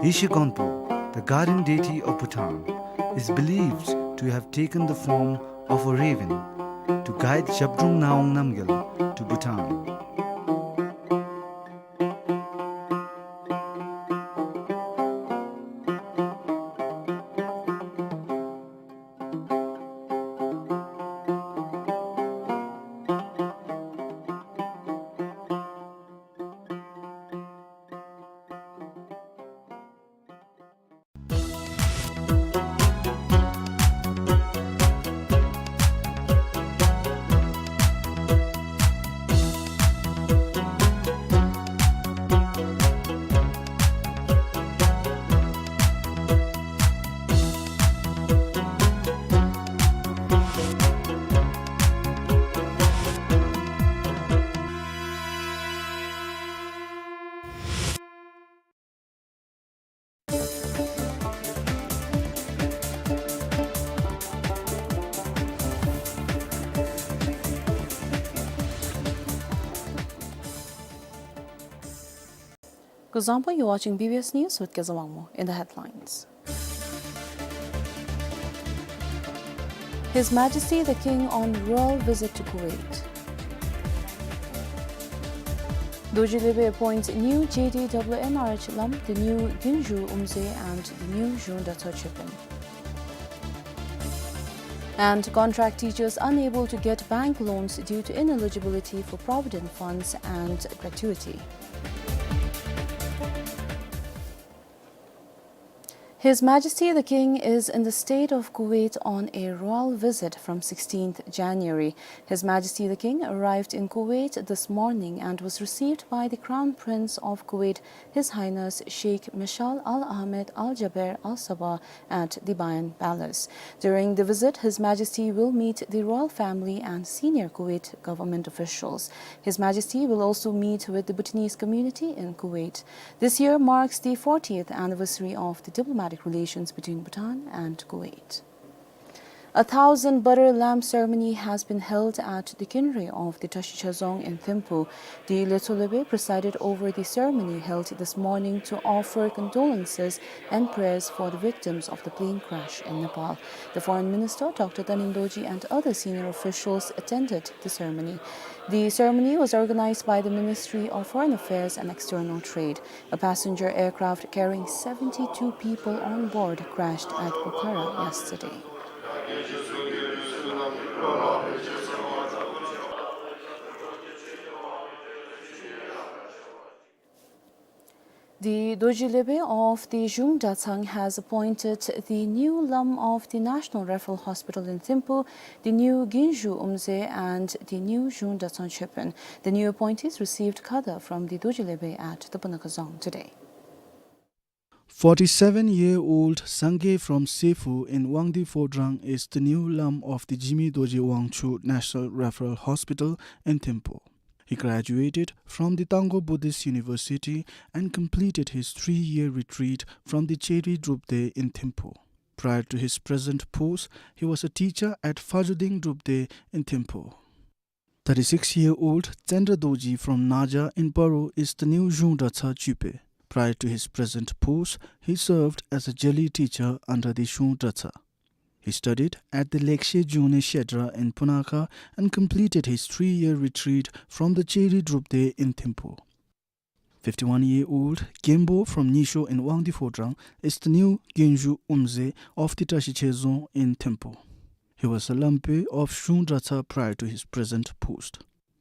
Yeshe Gonpo, the guardian deity of Bhutan, is believed to have taken the form of a raven to guide Zhabdrung Ngawang Namgyal to Bhutan. Kuzuzangpo, you're watching B B S News with Kezawangmo. In the headlines: His Majesty the King on royal visit to Kuwait. Dorji Legbe appoints new J D W N R H lam, the new Ginzhu Umze and the new Zhung Dratshang Chepin. And contract teachers unable to get bank loans due to ineligibility for provident funds and gratuity. His Majesty the King is in the State of Kuwait on a royal visit from sixteenth January. His Majesty the King arrived in Kuwait this morning and was received by the Crown Prince of Kuwait, His Highness Sheikh Mashal Al Ahmed Al Jaber Al Sabah, at the Bayan Palace. During the visit, His Majesty will meet the royal family and senior Kuwait government officials. His Majesty will also meet with the Bhutanese community in Kuwait. This year marks the fortieth anniversary of the diplomatic relations between Bhutan and Kuwait. A thousand butter lamp ceremony has been held at the kingri of the Trashishezong in Thimphu. The Letsho Legbe presided over the ceremony held this morning to offer condolences and prayers for the victims of the plane crash in Nepal. The Foreign Minister, Doctor Taning Dorji, and other senior officials attended the ceremony. The ceremony was organized by the Ministry of Foreign Affairs and External Trade. A passenger aircraft carrying seventy-two people on board crashed at Pokhara yesterday. The Dorji Legbe of the Zhung Dratshang has appointed the new Lam of the National Referral Hospital in Thimphu, the new Ginzhu Umze, and the new Zhung Dratshang Chepin. The new appointees received khada from the Dorji Legbe at the Punakha Dzong today. Forty-seven-year-old Sangay from Sepho in Wangdue Phodrang is the new Lam of the Jigme Dorji Wangchuck National Referral Hospital in Thimphu. He graduated from the Tangkhul Buddhist University and completed his three-year retreat from the Cheri Drupdey in Thimphu. Prior to his present post, he was a teacher at Phajuding Drupdey in Thimphu. Thirty-six-year-old Chandra Dorji from Naja in Paro is the new Zhung Dratshang Chupey. Prior to his present post, he served as a Jeli teacher under the Zhung Dratshang. He studied at the Lekshe June Shedra in Punakha and completed his three-year retreat from the Cheri Drupdey in Thimphu. Fifty-one-year-old Genpo from Nyisho in Wangdue Phodrang is the new Ginzhu Umze of the Trashishezong in Thimphu. He was a Lampoi of Zhung Dratshang prior to his present post.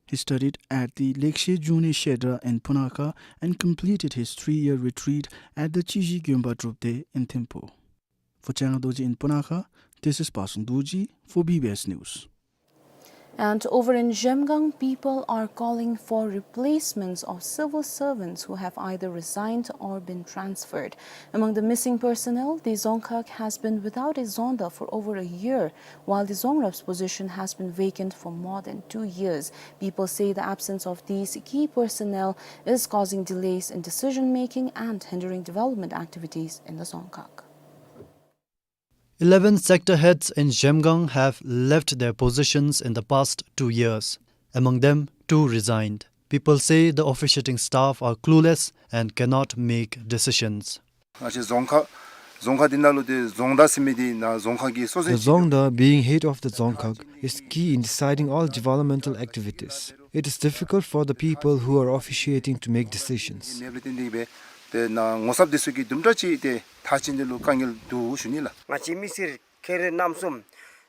He studied at the Lekshe June Shedra in Punakha and completed his three-year retreat at the Chiji Gyonpa Drupdey in Thimphu. For Changa Dorji in Punakha, this is Pasung Dorji for B B S News. And over in Zhemgang, people are calling for replacements of civil servants who have either resigned or been transferred. Among the missing personnel, the Dzongkhag has been without a Dzongda for over a year, while the Dzongrab's position has been vacant for more than two years. People say the absence of these key personnel is causing delays in decision-making and hindering development activities in the Dzongkhag. Eleven sector heads in Zhemgang have left their positions in the past two years. Among them, two resigned. People say the officiating staff are clueless and cannot make decisions. ང་བཅས་རྫོང་ཁག་རྫོང་ཁག་འདི་ནང་ལུ་ཏེ་རྫོང་བདག་ཟེར་མི་འདི་ནང་རྫོང་ཁག་གི་སོ་སོའི། The Dzongda, being head of the Dzongkhag, is key in deciding all developmental activities. It is difficult for the people who are officiating to make decisions. མེདཔ་ལས་བརྟེན་ཏེ་གིས་སྦེ་ཏེ་ནཱ་ངོ་ཚབ་འདི་ཚུ་གིས་དུམ་གྲ་ཅིག་ཏེ་མཐར་ཕྱིན་འདི་ལུ་དཀའ་ངལ་འདུག་ཞུ་ནི་ལགས། ང་བཅས་མི་སེར་ཁེ་རི་རྣམ་གསུམ།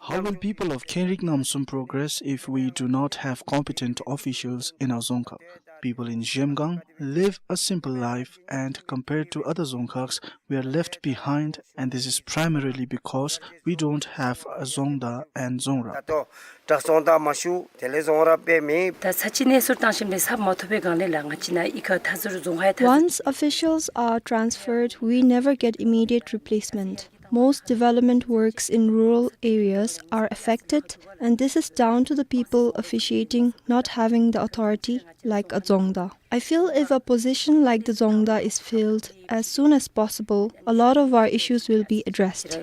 How will people of Khenrik Namsum progress if we do not have competent officials in our Dzongkhag? People in Zhemgang live a simple life, and compared to other Dzongkhags, we are left behind, and this is primarily because we don't have a Dzongda and Dzongrab. ད་ལྟོ་དྲག་རྫོང་བདག་མ་ཞུ། དེ་ལས་རྫོང་རབ་སྦེ་མེད། ད་ཚར་གཅིག་གནས་ཚུལ་བཏང་ཞིནམ་ལས་ཚབ་མ་ཐོབ་པའི་སྒང་ལས་ལགས། ང་བཅས་ནཱ་གཡུས་ཁར་མཐའ་ཟུར་རྫོང་ཁག་ཡང་མཐའ་ཟུར། Once officials are transferred, we never get immediate replacement. Most development works in rural areas are affected, and this is down to the people officiating not having the authority like a Dzongda. I feel if a position like the Dzongda is filled as soon as possible, a lot of our issues will be addressed.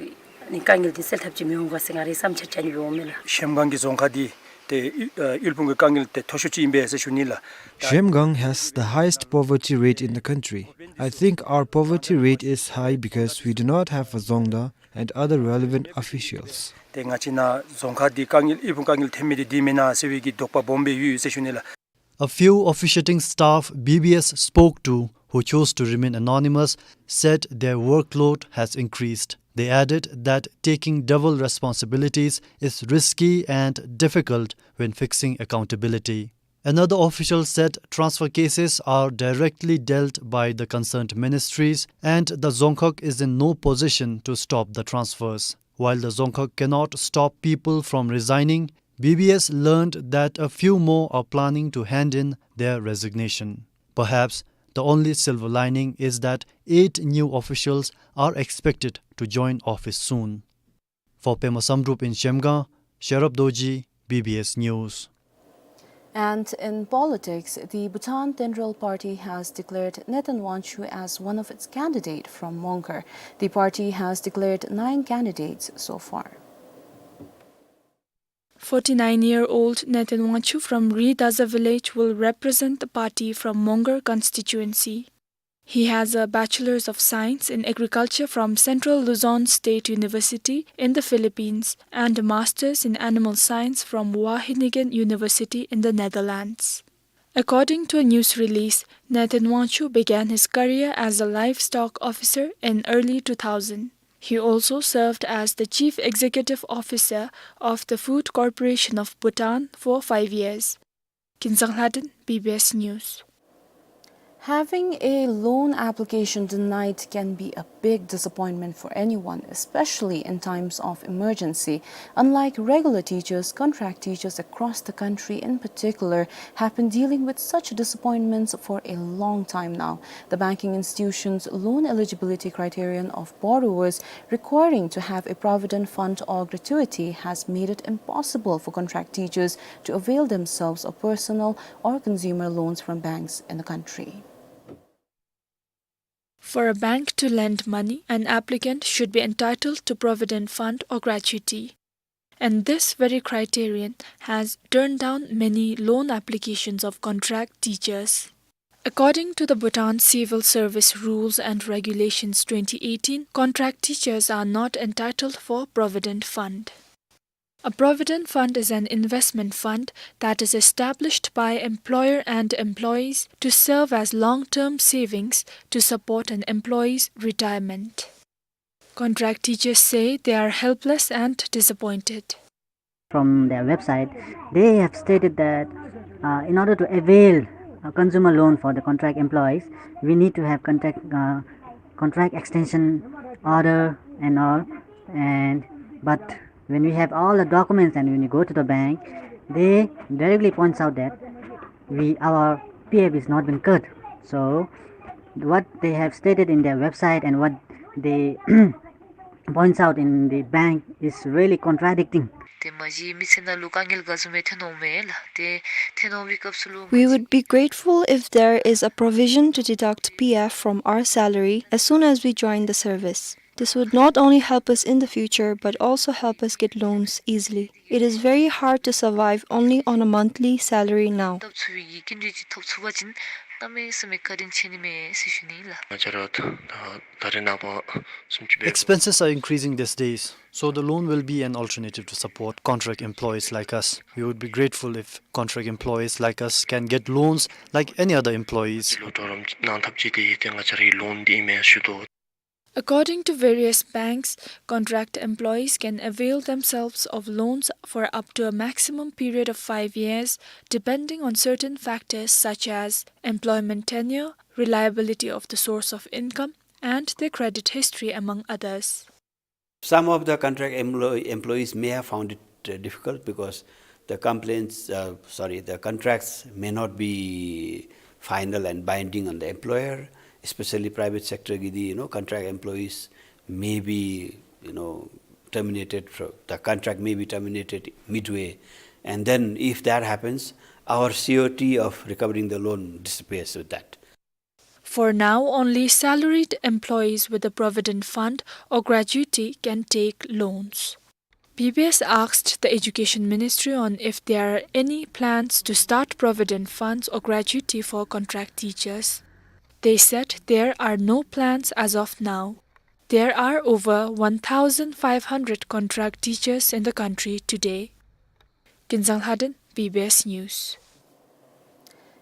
ནི་དཀའ་ངལ་འདི་སེལ་ཐབས་ཅིག་མི་འོང་ག་ཟེར་ང་རའི་བསམ་འཆར་ཅིག་ཨ་ནི་སྦེ་འོང་མས་ལགས། ཤེམ་སྒང་གི་རྫོང་ཁག་འདི་ ཏེ་ཨ་དབུལ་ཕོངས་ཀྱི་དཀའ་ངལ་ཏེ་མཐོ་ཤོས་ཅིག་ཨིན་པས་ཟེར་ཞུ་ནི་ལགས། Zhemgang has the highest poverty rate in the country. I think our poverty rate is high because we do not have a dzongda and other relevant officials. ཏེ་ང་བཅས་ནཱ་རྫོང་ཁག་འདི་དཀའ་ངལ་དབུལ་ཕོངས་དཀའ་ངལ་ཐོན་མི་འདི་འདི་མེན་ན་ཟེར་བའི་གི་དོགས་པ་སྦོམ་སྦེ་ཡོད་ཡོད་ཟེར་ཞུ་ནི་ལགས། A few officiating staff B B S spoke to, who chose to remain anonymous, said their workload has increased. They added that taking double responsibilities is risky and difficult when fixing accountability. Another official said transfer cases are directly dealt by the concerned ministries and the Dzongkhag is in no position to stop the transfers. While the Dzongkhag cannot stop people from resigning, B B S learned that a few more are planning to hand in their resignation. Perhaps the only silver lining is that eight new officials are expected to join office soon. For Pema Samdrup in Zhemgang, Sherab Dorji, B B S News. And in politics, the Bhutan Tenrel Party has declared Ngeten Wangchuk as one of its candidates from Mongar. The party has declared nine candidates so far. Forty-nine-year-old Ngeten Wangchuk from Ri Daza village will represent the party from Mongar constituency. He has a Bachelor's of Science in Agriculture from Central Luzon State University in the Philippines and a Master's in Animal Science from Wageningen University in the Netherlands. According to a news release, Ngeten Wangchuk began his career as a livestock officer in early two thousand. He also served as the Chief Executive Officer of the Food Corporation of Bhutan for five years. Kinzang Lhaden, B B S News. Having a loan application denied can be a big disappointment for anyone, especially in times of emergency. Unlike regular teachers, contract teachers across the country in particular have been dealing with such disappointments for a long time now. The banking institution's loan eligibility criterion of borrowers requiring to have a provident fund or gratuity has made it impossible for contract teachers to avail themselves of personal or consumer loans from banks in the country. For a bank to lend money, an applicant should be entitled to provident fund or gratuity. And this very criterion has turned down many loan applications of contract teachers. According to the Bhutan Civil Service Rules and Regulations twenty eighteen, contract teachers are not entitled for provident fund. A provident fund is an investment fund that is established by employer and employees to serve as long-term savings to support an employee's retirement. Contract teachers say they are helpless and disappointed. From their website, they have stated that, uh, in order to avail a consumer loan for the contract employees, we need to have contract, uh, contract extension order and all. And, but when we have all the documents and when we go to the bank, they directly points out that we, our P F is not been cut. So what they have stated in their website and what they points out in the bank is really contradicting. ཏེ་མ་གཞི་མི་ཚེ་ནང་ལུ་དཀའ་ངལ་ག་བཟུམ་སྦེ་ཐོན་འོང་མས་ལགས། ཏེ་ཐོན་འོང་བའི་སྐབས་སུ་ལུ་We would be grateful if there is a provision to deduct P F from our salary as soon as we join the service. This would not only help us in the future but also help us get loans easily. It is very hard to survive only on a monthly salary now. ཐོབ་ཚུགས་པའི་གི་སྐྱིན་འགྲུལ་ཅིག་ཐོབ་ཚུགས་པ་ཅིན་གནམ་མེད་ས་མེད་བཀའ་དྲིན་ཆེ་ནི་མས་ཟེར་ཞུ་ནི་ལགས། ང་བཅས་ར་ད་ད་རེས་ནངས་པ་སུམ་ཅུ་པའི Expenses are increasing these days, so the loan will be an alternative to support contract employees like us. We would be grateful if contract employees like us can get loans like any other employees. ལོ་གྲོགས་རམ་གནང་ཐབས་ཅིག་དེ་ཡིན་ཏེ་ང་བཅས་རའི་ལོན་འདི་ཨིན་མས་ཞུ་དོ། According to various banks, contract employees can avail themselves of loans for up to a maximum period of five years, depending on certain factors such as employment tenure, reliability of the source of income, and their credit history, among others. Some of the contract employ-, employees may have found it, uh, difficult because the complaints, uh, sorry, the contracts may not be final and binding on the employer, especially private sector ki dih, you know, contract employees may be, you know, terminated, fro-, the contract may be terminated midway. And then if that happens, our C O T of recovering the loan disappears with that. For now, only salaried employees with a provident fund or gratuity can take loans. B B S asked the Education Ministry on if there are any plans to start provident funds or gratuity for contract teachers. They said there are no plans as of now. There are over one thousand five hundred contract teachers in the country today. Kinzang Lhaden, B B S News.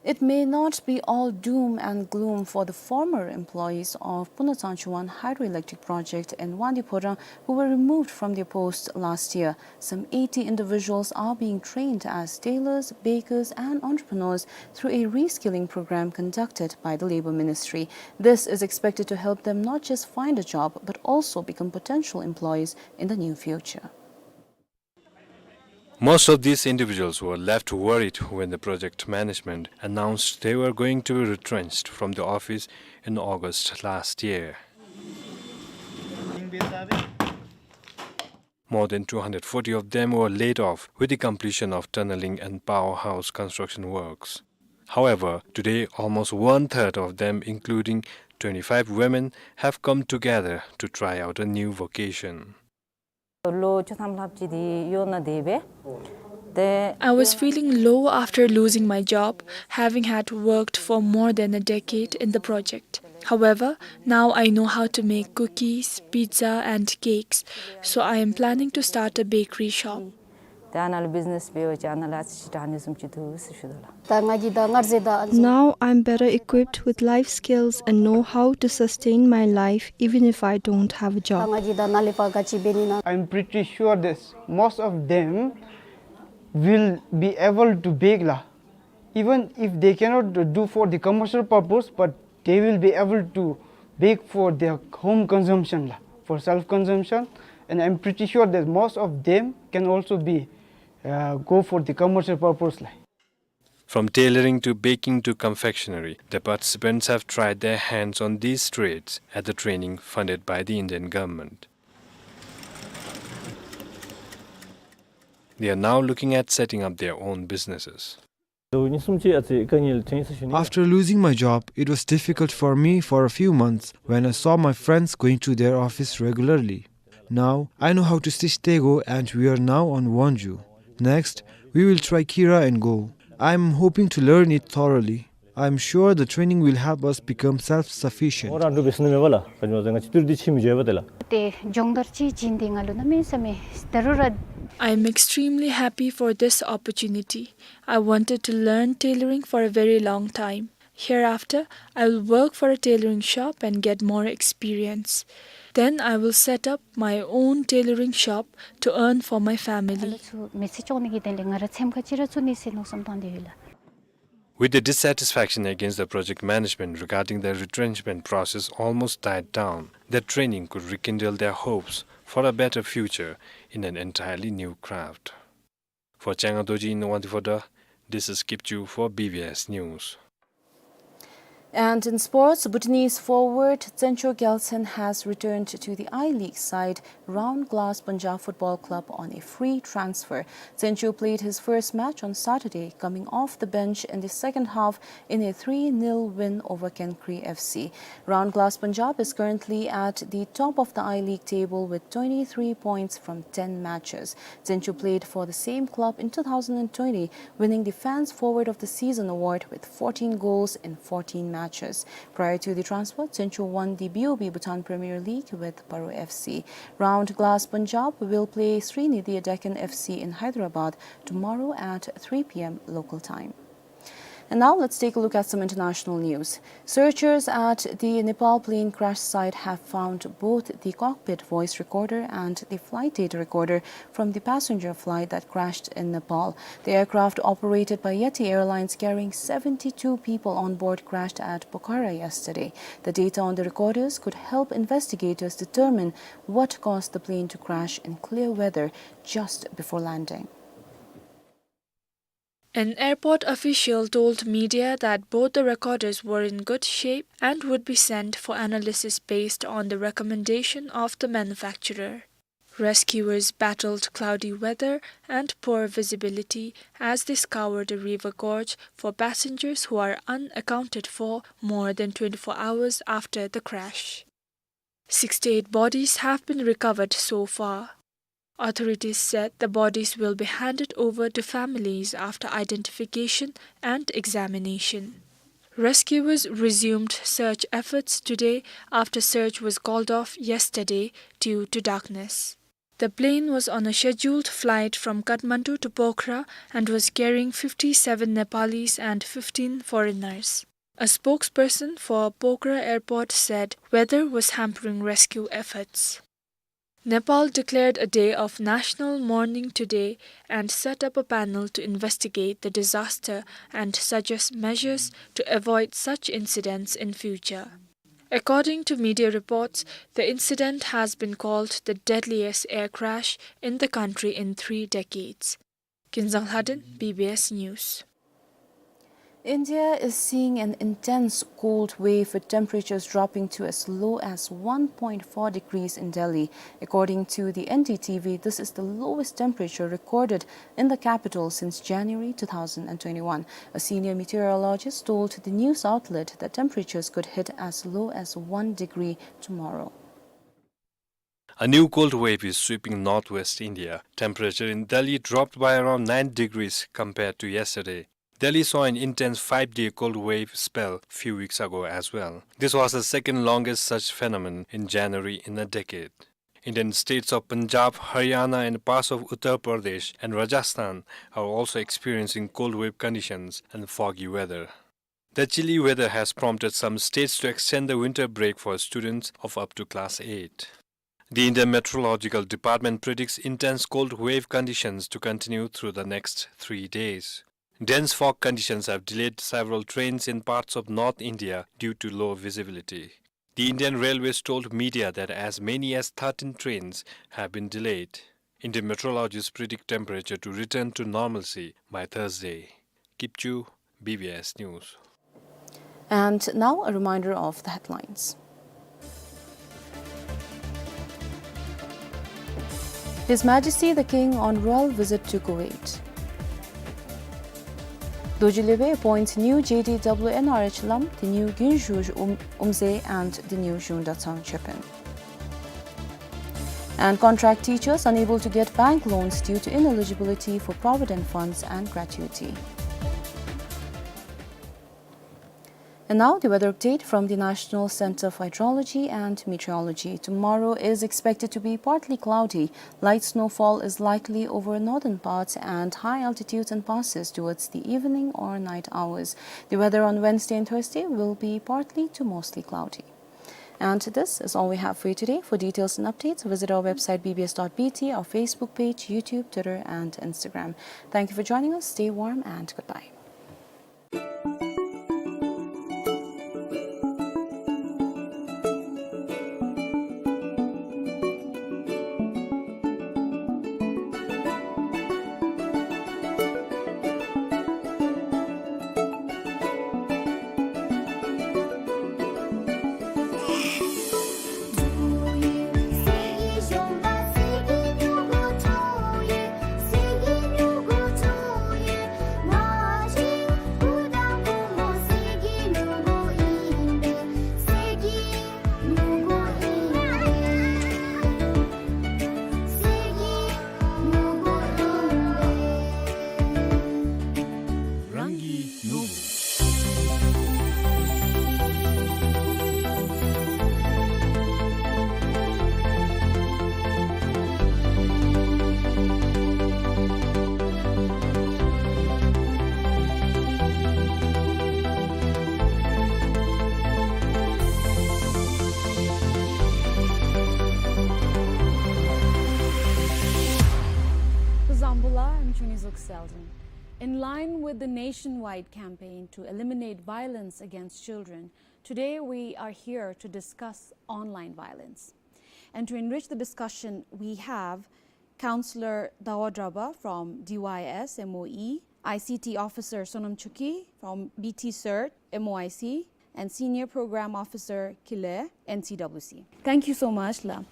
It may not be all doom and gloom for the former employees of Puno Tsangchunwan Hydroelectric Project in Wangdue Phodrang who were removed from their posts last year. Some eighty individuals are being trained as tailors, bakers, and entrepreneurs through a reskilling program conducted by the Labour Ministry. This is expected to help them not just find a job, but also become potential employees in the near future. Most of these individuals were left worried when the project management announced they were going to be retrenched from the office in August last year. More than two hundred forty of them were laid off with the completion of tunneling and powerhouse construction works. However, today, almost one-third of them, including twenty-five women, have come together to try out a new vocation. ལོ་བཅུ་ཐམ་ལྷགཔ་ཅིག་འདི་གཡོག་ནང་བསྡད་པས། ཏེ། I was feeling low after losing my job, having had worked for more than a decade in the project. However, now I know how to make cookies, pizza, and cakes, so I am planning to start a bakery shop. ཏེ་ཨ་ནཱ་ལུ་བིཛ་ནེས་འབད་བ་ཅིན་ཨ་ནཱ་ལུ་ཨ་ཙི་ཅིག་དྲག་ནི་བཟུམ་ཅིག་འདུག་ཟེར་ཞུ་དོ་ལགས། ད་ང་གིས་ད་སྔར་ཟེར་ད་ཨ་ནི་བཟུམ། Now I'm better equipped with life skills and know how to sustain my life even if I don't have a job. ད་ང་གིས་ད་ནཱ་ལས་ཕར་ག་ཅི་འབད་ནི་ན། I'm pretty sure that most of them will be able to bake ལགས. Even if they cannot do for the commercial purpose, but they will be able to bake for their home consumption, la, for self-consumption. And I'm pretty sure that most of them can also be, uh, go for the commercial purpose, la. From tailoring to baking to confectionery, the participants have tried their hands on these trades at the training funded by the Indian government. They are now looking at setting up their own businesses. After losing my job, it was difficult for me for a few months when I saw my friends going to their office regularly. Now, I know how to stitch tego and we are now on Wonju. Next, we will try Kira and Go. I am hoping to learn it thoroughly. I am sure the training will help us become self-sufficient. ཏེ་སྦྱོང་བརྡར་ཅིག་བྱིན་ཏེ་ང་ལུ་གནམ་མེད་ས་མེད་ད་རུང་ར། I am extremely happy for this opportunity. I wanted to learn tailoring for a very long time. Hereafter, I will work for a tailoring shop and get more experience. Then I will set up my own tailoring shop to earn for my family. ཨ་ལོ་ཚུ་མི་ཚེ་སྐྱོང་ནི་གི་དོན་ལས་ང་ར་ཚེམ་ཁ་ཅིག་ར་བཙུགས་ནི་ཟེར་མནོ་བསམ་བཏང་སྟེ་ཡོད་ལགས། With the dissatisfaction against the project management regarding the retrenchment process almost died down, the training could rekindle their hopes for a better future in an entirely new craft. For Changa Dorji in Wangdue Phodrang, this is Kip Ju for B B S News. And in sports, Bhutanese forward Tsencho Gyaltsen has returned to the I-League side Round Glass Punjab Football Club on a free transfer. Tsencho played his first match on Saturday, coming off the bench in the second half in a three nil win over Kenkre F C. Round Glass Punjab is currently at the top of the I-League table with twenty-three points from ten matches. Tsencho played for the same club in two thousand and twenty, winning the Fans Forward of the Season award with fourteen goals in fourteen matches. Prior to the transfer, Tsencho won the B O B Bhutan Premier League with Paro F C. Round Glass Punjab will play Sri Nidhi Deccan F C in Hyderabad tomorrow at three P M local time. And now let's take a look at some international news. Searchers at the Nepal plane crash site have found both the cockpit voice recorder and the flight data recorder from the passenger flight that crashed in Nepal. The aircraft, operated by Yeti Airlines, carrying seventy-two people on board, crashed at Pokhara yesterday. The data on the recorders could help investigators determine what caused the plane to crash in clear weather just before landing. An airport official told media that both the recorders were in good shape and would be sent for analysis based on the recommendation of the manufacturer. Rescuers battled cloudy weather and poor visibility as they scoured a river gorge for passengers who are unaccounted for more than twenty-four hours after the crash. Sixty-eight bodies have been recovered so far. Authorities said the bodies will be handed over to families after identification and examination. Rescuers resumed search efforts today after search was called off yesterday due to darkness. The plane was on a scheduled flight from Kathmandu to Pokhara and was carrying fifty-seven Nepalis and fifteen foreigners. A spokesperson for Pokhara Airport said weather was hampering rescue efforts. Nepal declared a day of national mourning today and set up a panel to investigate the disaster and suggest measures to avoid such incidents in future. According to media reports, the incident has been called the deadliest air crash in the country in three decades. Kinzang Lhaden, B B S News. India is seeing an intense cold wave, with temperatures dropping to as low as one point four degrees in Delhi. According to the N D T V, this is the lowest temperature recorded in the capital since January two thousand twenty-one. A senior meteorologist told the news outlet that temperatures could hit as low as one degree tomorrow. A new cold wave is sweeping northwest India. Temperature in Delhi dropped by around nine degrees compared to yesterday. Delhi saw an intense five-day cold wave spell few weeks ago as well. This was the second longest such phenomenon in January in a decade. Indian states of Punjab, Haryana, and parts of Uttar Pradesh and Rajasthan are also experiencing cold wave conditions and foggy weather. The chilly weather has prompted some states to extend the winter break for students of up to class eight. The Indian Meteorological Department predicts intense cold wave conditions to continue through the next three days. Dense fog conditions have delayed several trains in parts of North India due to low visibility. The Indian Railways told media that as many as thirteen trains have been delayed. Indian meteorologists predict temperature to return to normalcy by Thursday. Kipchu, B B S News. And now a reminder of the headlines. His Majesty the King on royal visit to Kuwait. Dorji Lebe appoints new J D W N R H Lam, the new Gyunzhu Um-, Umze and the new Zhunda Tsang Chepen. And contract teachers unable to get bank loans due to ineligibility for provident funds and gratuity. And now the weather update from the National Center for Hydrology and Meteorology. Tomorrow is expected to be partly cloudy. Light snowfall is likely over northern parts and high altitudes and passes towards the evening or night hours. The weather on Wednesday and Thursday will be partly to mostly cloudy. And this is all we have for you today. For details and updates, visit our website B B S dot B T, our Facebook page, YouTube, Twitter, and Instagram. Thank you for joining us. Stay warm and goodbye. Kuzuzangpo la, I'm Chuni Zuk Selden. In line with the nationwide campaign to eliminate violence against children, today we are here to discuss online violence. And to enrich the discussion, we have Counselor Dawa Draba from D Y S M O E, I C T Officer Sonam Chuki from B T CERT M O I C, and Senior Program Officer Kile, N C W C. Thank you so much, la.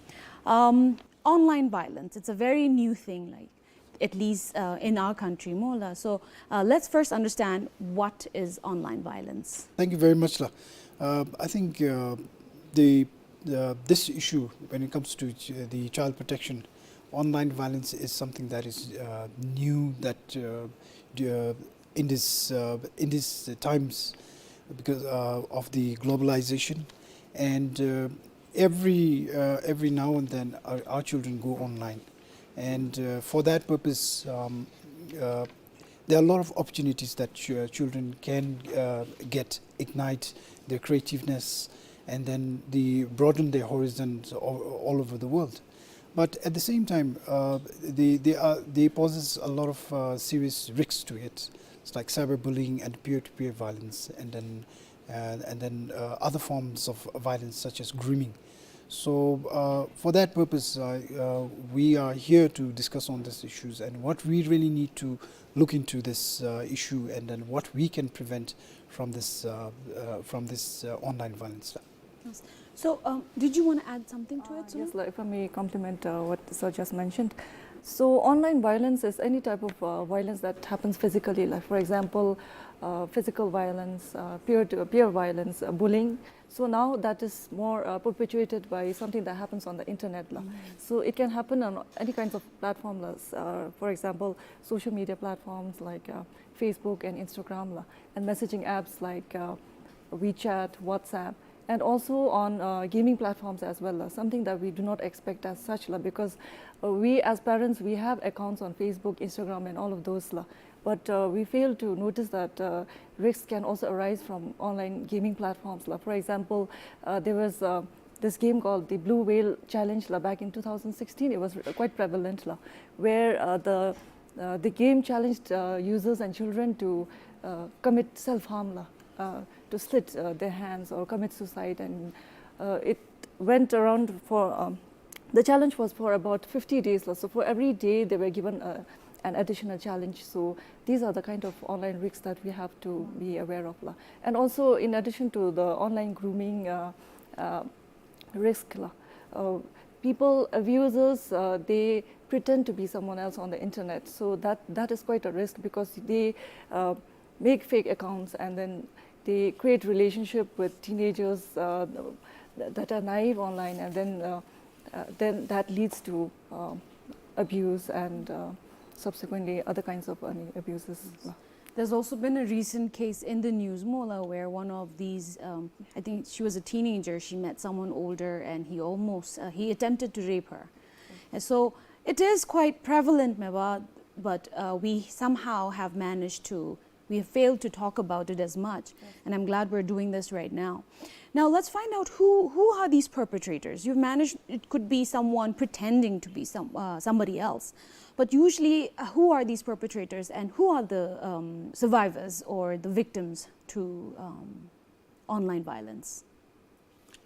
Um, online violence, it's a very new thing, like, at least, uh, in our country, mo la. So, uh, let's first understand what is online violence. Thank you very much, la. Uh, I think, uh, the, uh, this issue, when it comes to ch-, the child protection Online violence is something that is uh, new, that uh, the, uh, in this uh, in these times, because uh, of the globalization, and uh, every uh, every now and then our, our children go online, and uh, for that purpose, um, uh, there are a lot of opportunities that ch- children can uh, get, ignite their creativeness, and then the broaden their horizons all, all over the world. But at the same time, uh, they, they, are, they poses a lot of uh, serious risks to it. It's like cyberbullying and peer-to-peer violence, and then uh, and then uh, other forms of violence such as grooming. So uh, for that purpose, uh, uh, we are here to discuss on these issues and what we really need to look into this uh, issue, and then what we can prevent from this uh, uh, from this uh, online violence. Yes. So, um, did you want to add something to it, Sunil? Yes, like, if I may compliment uh, what sir just mentioned. So, online violence is any type of uh, violence that happens physically. Like, for example, uh, physical violence, uh, peer-to-peer violence, uh, bullying. So now that is more uh, perpetuated by something that happens on the internet la. So it can happen on any kinds of platform la. Uh, for example, social media platforms like uh, Facebook and Instagram la, and messaging apps like uh, WeChat, WhatsApp, and also on uh, gaming platforms as well la. Something that we do not expect as such la, because uh, we as parents, we have accounts on Facebook, Instagram, and all of those la. But uh, we fail to notice that uh, risks can also arise from online gaming platforms la. For example, uh, there was uh, this game called the Blue Whale Challenge la, back in two thousand sixteen. It was quite prevalent la, where uh, the uh, the game challenged uh, users and children to uh, commit self-harm la, uh, to slit uh, their hands or commit suicide, and uh, it went around for um, the challenge was for about fifty days la. So for every day they were given uh, an additional challenge. So these are the kind of online risks that we have to be aware of la. And also, in addition to the online grooming uh, uh, risk la, uh, people, abusers, uh, they pretend to be someone else on the internet. So that that is quite a risk, because they uh, make fake accounts and then they create relationship with teenagers uh, that are naive online, and then uh, uh, then that leads to uh, abuse and uh, subsequently other kinds of uh, abuses. There's also been a recent case in the news, Mola, where one of these, um, I think she was a teenager, she met someone older and he almost, uh, he attempted to rape her. And so it is quite prevalent, Meba, but uh, we somehow have managed to, we have failed to talk about it as much. And I'm glad we're doing this right now. Now let's find out who, who are these perpetrators. You've managed, it could be someone pretending to be some, uh, somebody else. But usually, uh, who are these perpetrators and who are the um, survivors or the victims to um, online violence?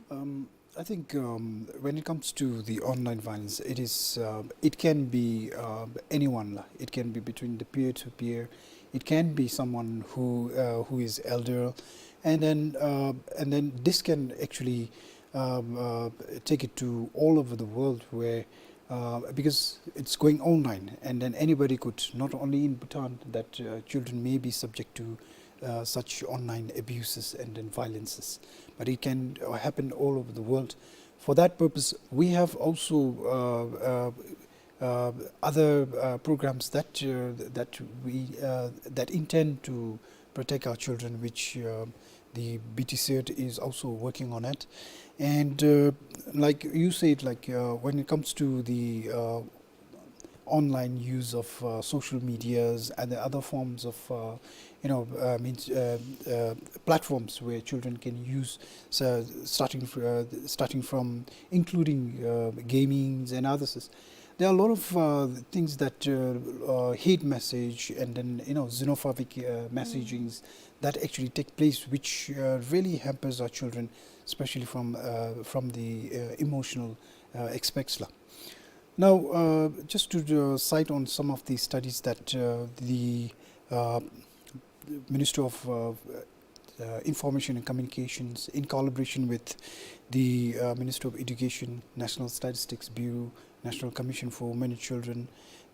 Um, I think um, when it comes to the online violence, it is uh, it can be uh, anyone la. It can be between the peer to peer. It can be someone who uh, who is elder, and then uh, and then this can actually um, uh, take it to all over the world, where uh, because it's going online, and then anybody could, not only in Bhutan, that uh, children may be subject to uh, such online abuses and then violences, but it can uh, happen all over the world. For that purpose, we have also uh, uh, uh, other uh, programs that uh, that we uh, that intend to protect our children, which uh, the B T C E R T is also working on it. And uh, like you said, like uh, when it comes to the uh, online use of uh, social medias and the other forms of uh, you know uh, means uh, uh, platforms where children can use, so starting fr- uh, starting from including uh, gamings and others. There are a lot of uh, things that uh, uh, hate message and then you know xenophobic uh, messagings that actually take place, which uh, really hampers our children, especially from uh, from the uh, emotional uh, aspects la. Now, uh, just to uh, cite on some of the studies that uh, the uh, Ministry of uh, uh, Information and Communications, in collaboration with the uh, Ministry of Education, National Statistics Bureau, National Commission for Women and Children,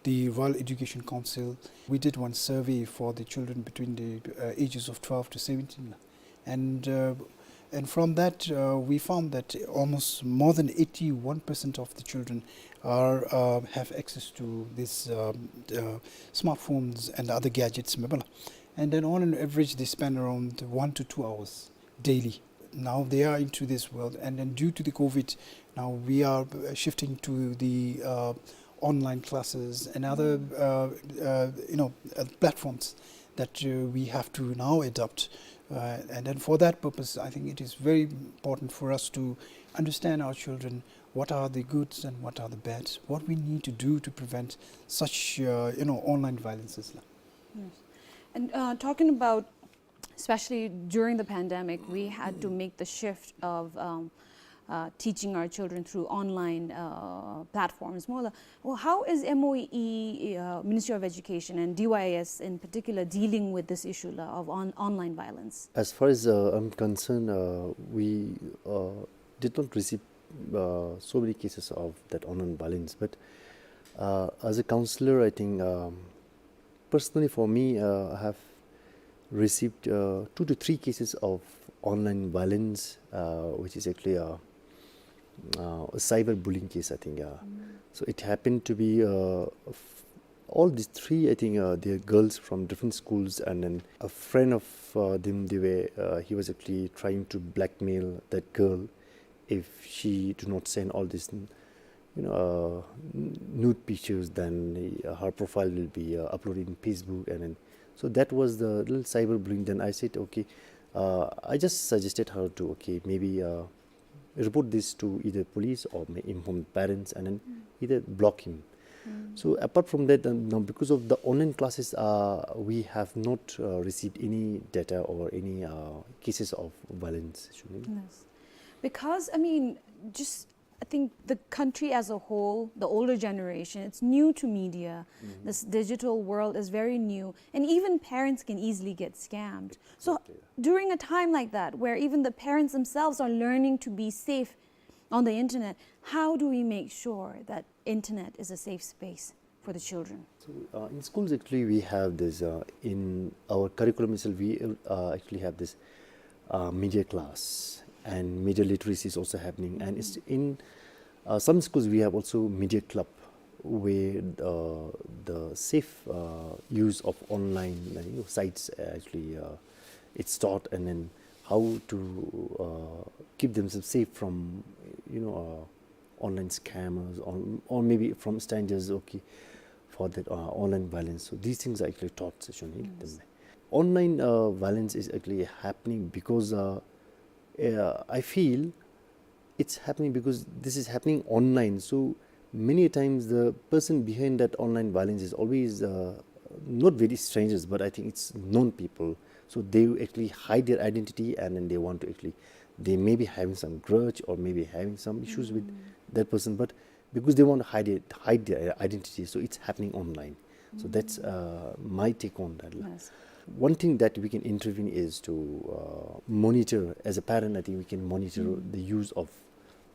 the Royal Education Council, we did one survey for the children between the uh, ages of twelve to seventeen. And uh, And from that, uh, we found that almost more than eighty-one percent of the children are, uh, have access to these, um, uh, smartphones and other gadgets, mobile. And then on an average, they spend around one to two hours daily. Now they are into this world, and then due to the COVID, now we are, uh, shifting to the, uh, online classes and other, uh, uh, you know, uh, platforms that, uh, we have to now adopt. Uh, and then for that purpose, I think it is very important for us to understand our children, what are the goods and what are the bads, what we need to do to prevent such, uh, you know, online violences. Yes. And, uh, talking about, especially during the pandemic, we had to make the shift of, um, uh, teaching our children through online, uh, platforms. Mo la, well, how is M O E, uh, Ministry of Education and D Y S in particular dealing with this issue la, of on-, online violence? As far as, uh, I'm concerned, uh, we, uh, did not receive, uh, so many cases of that online violence. But, uh, as a counselor, I think, um, personally for me, uh, I have received, uh, two to three cases of online violence, uh, which is actually a, uh, a cyberbullying case, I think. Uh. So it happened to be, uh, f-, all these three, I think, uh, they're girls from different schools, and then a friend of, uh, them, they were, uh, he was actually trying to blackmail that girl if she do not send all this, you know, uh, n-, nude pictures, then, uh, her profile will be, uh, uploaded in Facebook, and then, so that was the little cyberbullying. Then I said, okay, uh, I just suggested her to, okay, maybe, uh, report this to either police or may inform parents, and then either block him. So apart from that, um, now because of the online classes, uh, we have not, uh, received any data or any, uh, cases of violence, Shunil. Yes. Because, I mean, just I think the country as a whole, the older generation, it's new to media. This digital world is very new, and even parents can easily get scammed. So, during a time like that, where even the parents themselves are learning to be safe on the internet, how do we make sure that internet is a safe space for the children? So, uh, in schools, actually, we have this, uh, in our curriculum itself, we, uh, actually have this, uh, media class, and media literacy is also happening. And it's in, uh, some schools, we have also media club, where, uh, the safe, uh, use of online, uh, you know, sites, uh, actually, uh, it's taught, and then how to, uh, keep themselves safe from, you know, uh, online scammers, or, or maybe from strangers, okay, for that, uh, online violence. So these things are actually taught, Shunil. Online, uh, violence is actually happening because, uh, uh, I feel it's happening because this is happening online. So many times the person behind that online violence is always, uh, not very strangers, but I think it's known people. So they actually hide their identity, and then they want to actually, they may be having some grudge or maybe having some issues with that person, but because they want to hide it, hide their identity, so it's happening online. So that's, uh, my take on that. Yes. One thing that we can intervene is to, uh, monitor, as a parent, I think we can monitor the use of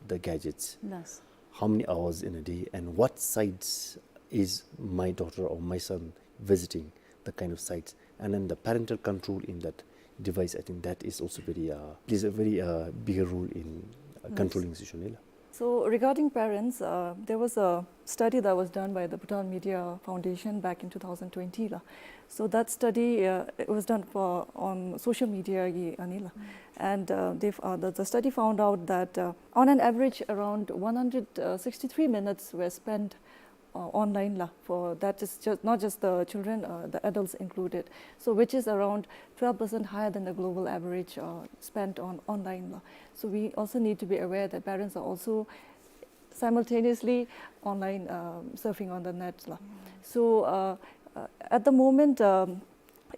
the gadgets. Yes. How many hours in a day and what sites is my daughter or my son visiting, the kind of sites, and then the parental control in that device, I think that is also very, uh, plays a very, uh, bigger role in, uh, controlling, Shunil. So regarding parents, uh, there was a study that was done by the Bhutan Media Foundation back in two thousand twenty la. So that study, uh, it was done for, on social media, ye, ani la. And, uh, they've, uh, the, the study found out that, uh, on an average, around one hundred sixty-three minutes were spent, uh, online la. For that is just, not just the children, uh, the adults included. So which is around twelve percent higher than the global average, uh, spent on online la. So we also need to be aware that parents are also simultaneously online, um, surfing on the net la. So, uh, uh, at the moment, um,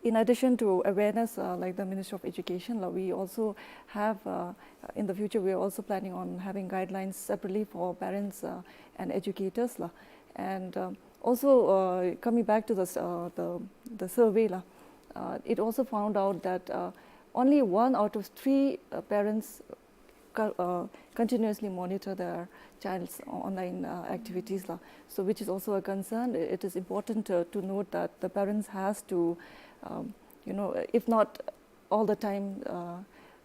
in addition to awareness, uh, like the Ministry of Education la, we also have, uh, in the future, we are also planning on having guidelines separately for parents, uh, and educators la. And, um, also, uh, coming back to the s-, uh, the, the survey la, uh, it also found out that, uh, only one out of three, uh, parents co-, uh, continuously monitor their child's online, uh, activities la. So which is also a concern. I-, it is important to, to note that the parents has to, um, you know, if not all the time, uh,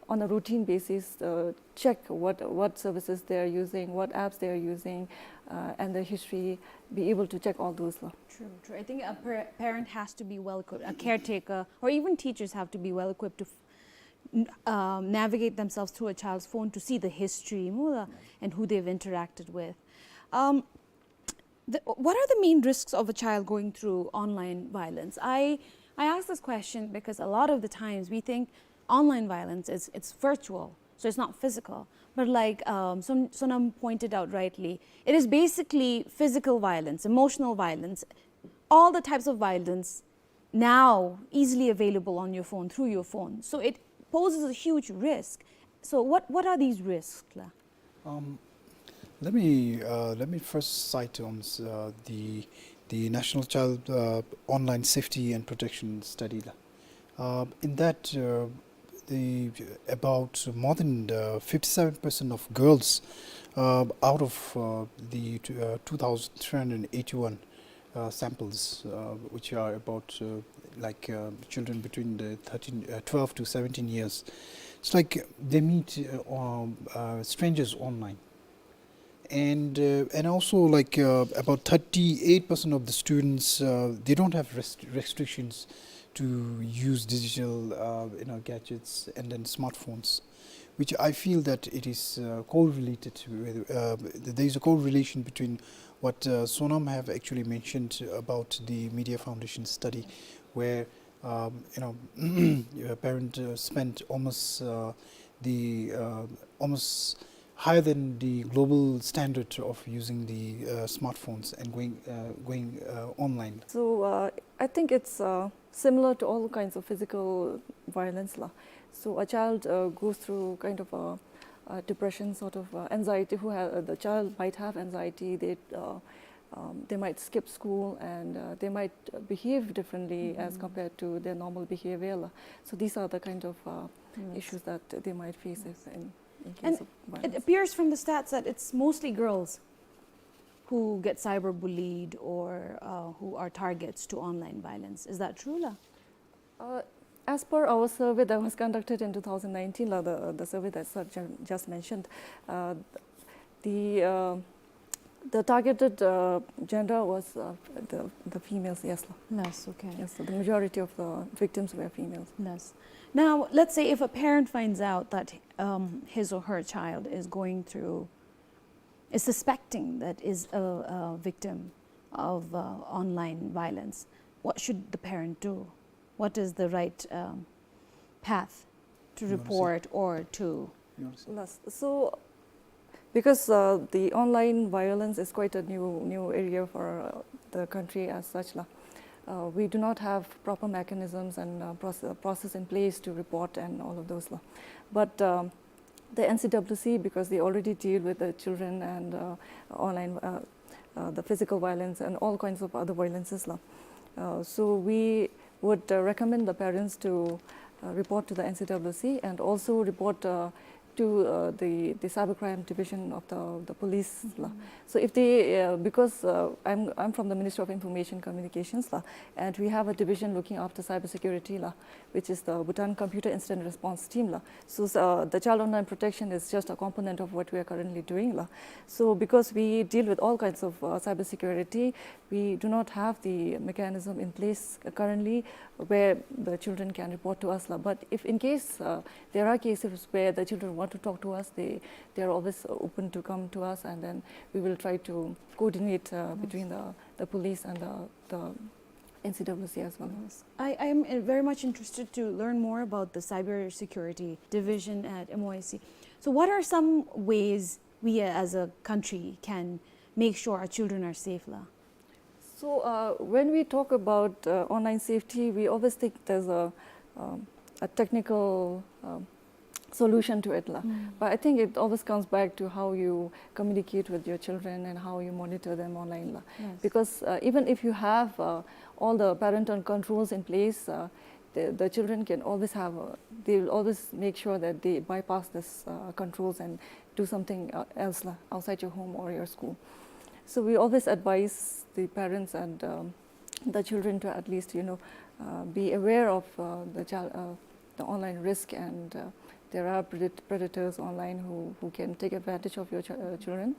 on a routine basis, uh, check what, what services they are using, what apps they are using, uh, and their history, be able to check all those. True, true. I think a par- parent has to be well equipped, a caretaker, or even teachers have to be well equipped to f- n- um, navigate themselves through a child's phone to see the history, mu la, and who they've interacted with. Um, the, what are the main risks of a child going through online violence? I, I ask this question because a lot of the times we think online violence is, it's virtual, so it's not physical. But like, um, Son- Sonam pointed out rightly, it is basically physical violence, emotional violence, all the types of violence now easily available on your phone, through your phone. So it poses a huge risk. So what, what are these risks la? Um, let me, uh, let me first cite on, uh, the, the National Child, uh, Online Safety and Protection Study la. Uh, in that, uh, the, about more than, uh, fifty-seven percent of girls, uh, out of, uh, the, uh, two thousand three hundred eighty-one, uh, samples, uh, which are about, uh, like, uh, children between the thirteen, uh, twelve to seventeen years. It's like they meet, uh, um, uh, strangers online. And, uh, and also, like, uh, about thirty-eight percent of the students, uh, they don't have rest- restrictions to use digital, uh, you know, gadgets and then smartphones, which I feel that it is, uh, correlated with, uh, th- there is a correlation between what, uh, Sonam have actually mentioned about the Media Foundation study, where, um, you know, a parent, uh, spent almost, uh, the, uh, almost higher than the global standard of using the, uh, smartphones and going, uh, going, uh, online. So, uh, I think it's, uh, similar to all kinds of physical violence la. So a child, uh, goes through kind of a, a depression, sort of, uh, anxiety. Who have, uh, the child might have anxiety. They, uh, um, they might skip school, and, uh, they might, uh, behave differently as compared to their normal behavior la. So these are the kind of, uh, issues that they might face if in, in case And of it violence. Appears from the stats that it's mostly girls who get cyberbullied or, uh, who are targets to online violence. Is that true la? Uh, as per our survey that was conducted in two thousand nineteen la, the, the survey that sir ju- just mentioned, uh, the, uh, the targeted, uh, gender was, uh, the, the females, yes la. Yes, okay. Yes, so the majority of the victims were females. Yes. Now, let's say if a parent finds out that, um, his or her child is going through is suspecting that is a, a victim of, uh, online violence, what should the parent do? What is the right, um, path to report or to? Yes. So, because, uh, the online violence is quite a new, new area for, uh, the country as such la, uh, we do not have proper mechanisms and, uh, proce- process in place to report and all of those la. But, um, the N C W C, because they already deal with the children and, uh, online, uh, uh, the physical violence and all kinds of other violences la. Uh, so we would, uh, recommend the parents to, uh, report to the N C W C and also report, uh, to, uh, the, the cybercrime division of the, the police la. So if they, uh, because, uh, I'm, I'm from the Ministry of Information Communications la, and we have a division looking after cybersecurity la, which is the Bhutan Computer Incident Response Team la. So, uh, the child online protection is just a component of what we are currently doing la. So because we deal with all kinds of, uh, cybersecurity, we do not have the mechanism in place currently where the children can report to us la. But if in case, uh, there are cases where the children want to talk to us, they, they are always open to come to us, and then we will try to coordinate, uh, between the, the police and the, the N C W C as well. Yes. I, I am, uh, very much interested to learn more about the cybersecurity division at M O I C. So what are some ways we, uh, as a country can make sure our children are safe la? So, uh, when we talk about, uh, online safety, we always think there's a, um, a technical, um, solution to it la. But I think it always comes back to how you communicate with your children and how you monitor them online la. Yes. Because, uh, even if you have, uh, all the parental controls in place, uh, the, the children can always have, uh, they will always make sure that they bypass this, uh, controls and do something, uh, else la, outside your home or your school. So we always advise the parents and, um, the children to at least, you know, uh, be aware of, uh, the child, uh, the online risk, and uh, there are predat- predators online who, who can take advantage of your ch- uh, children.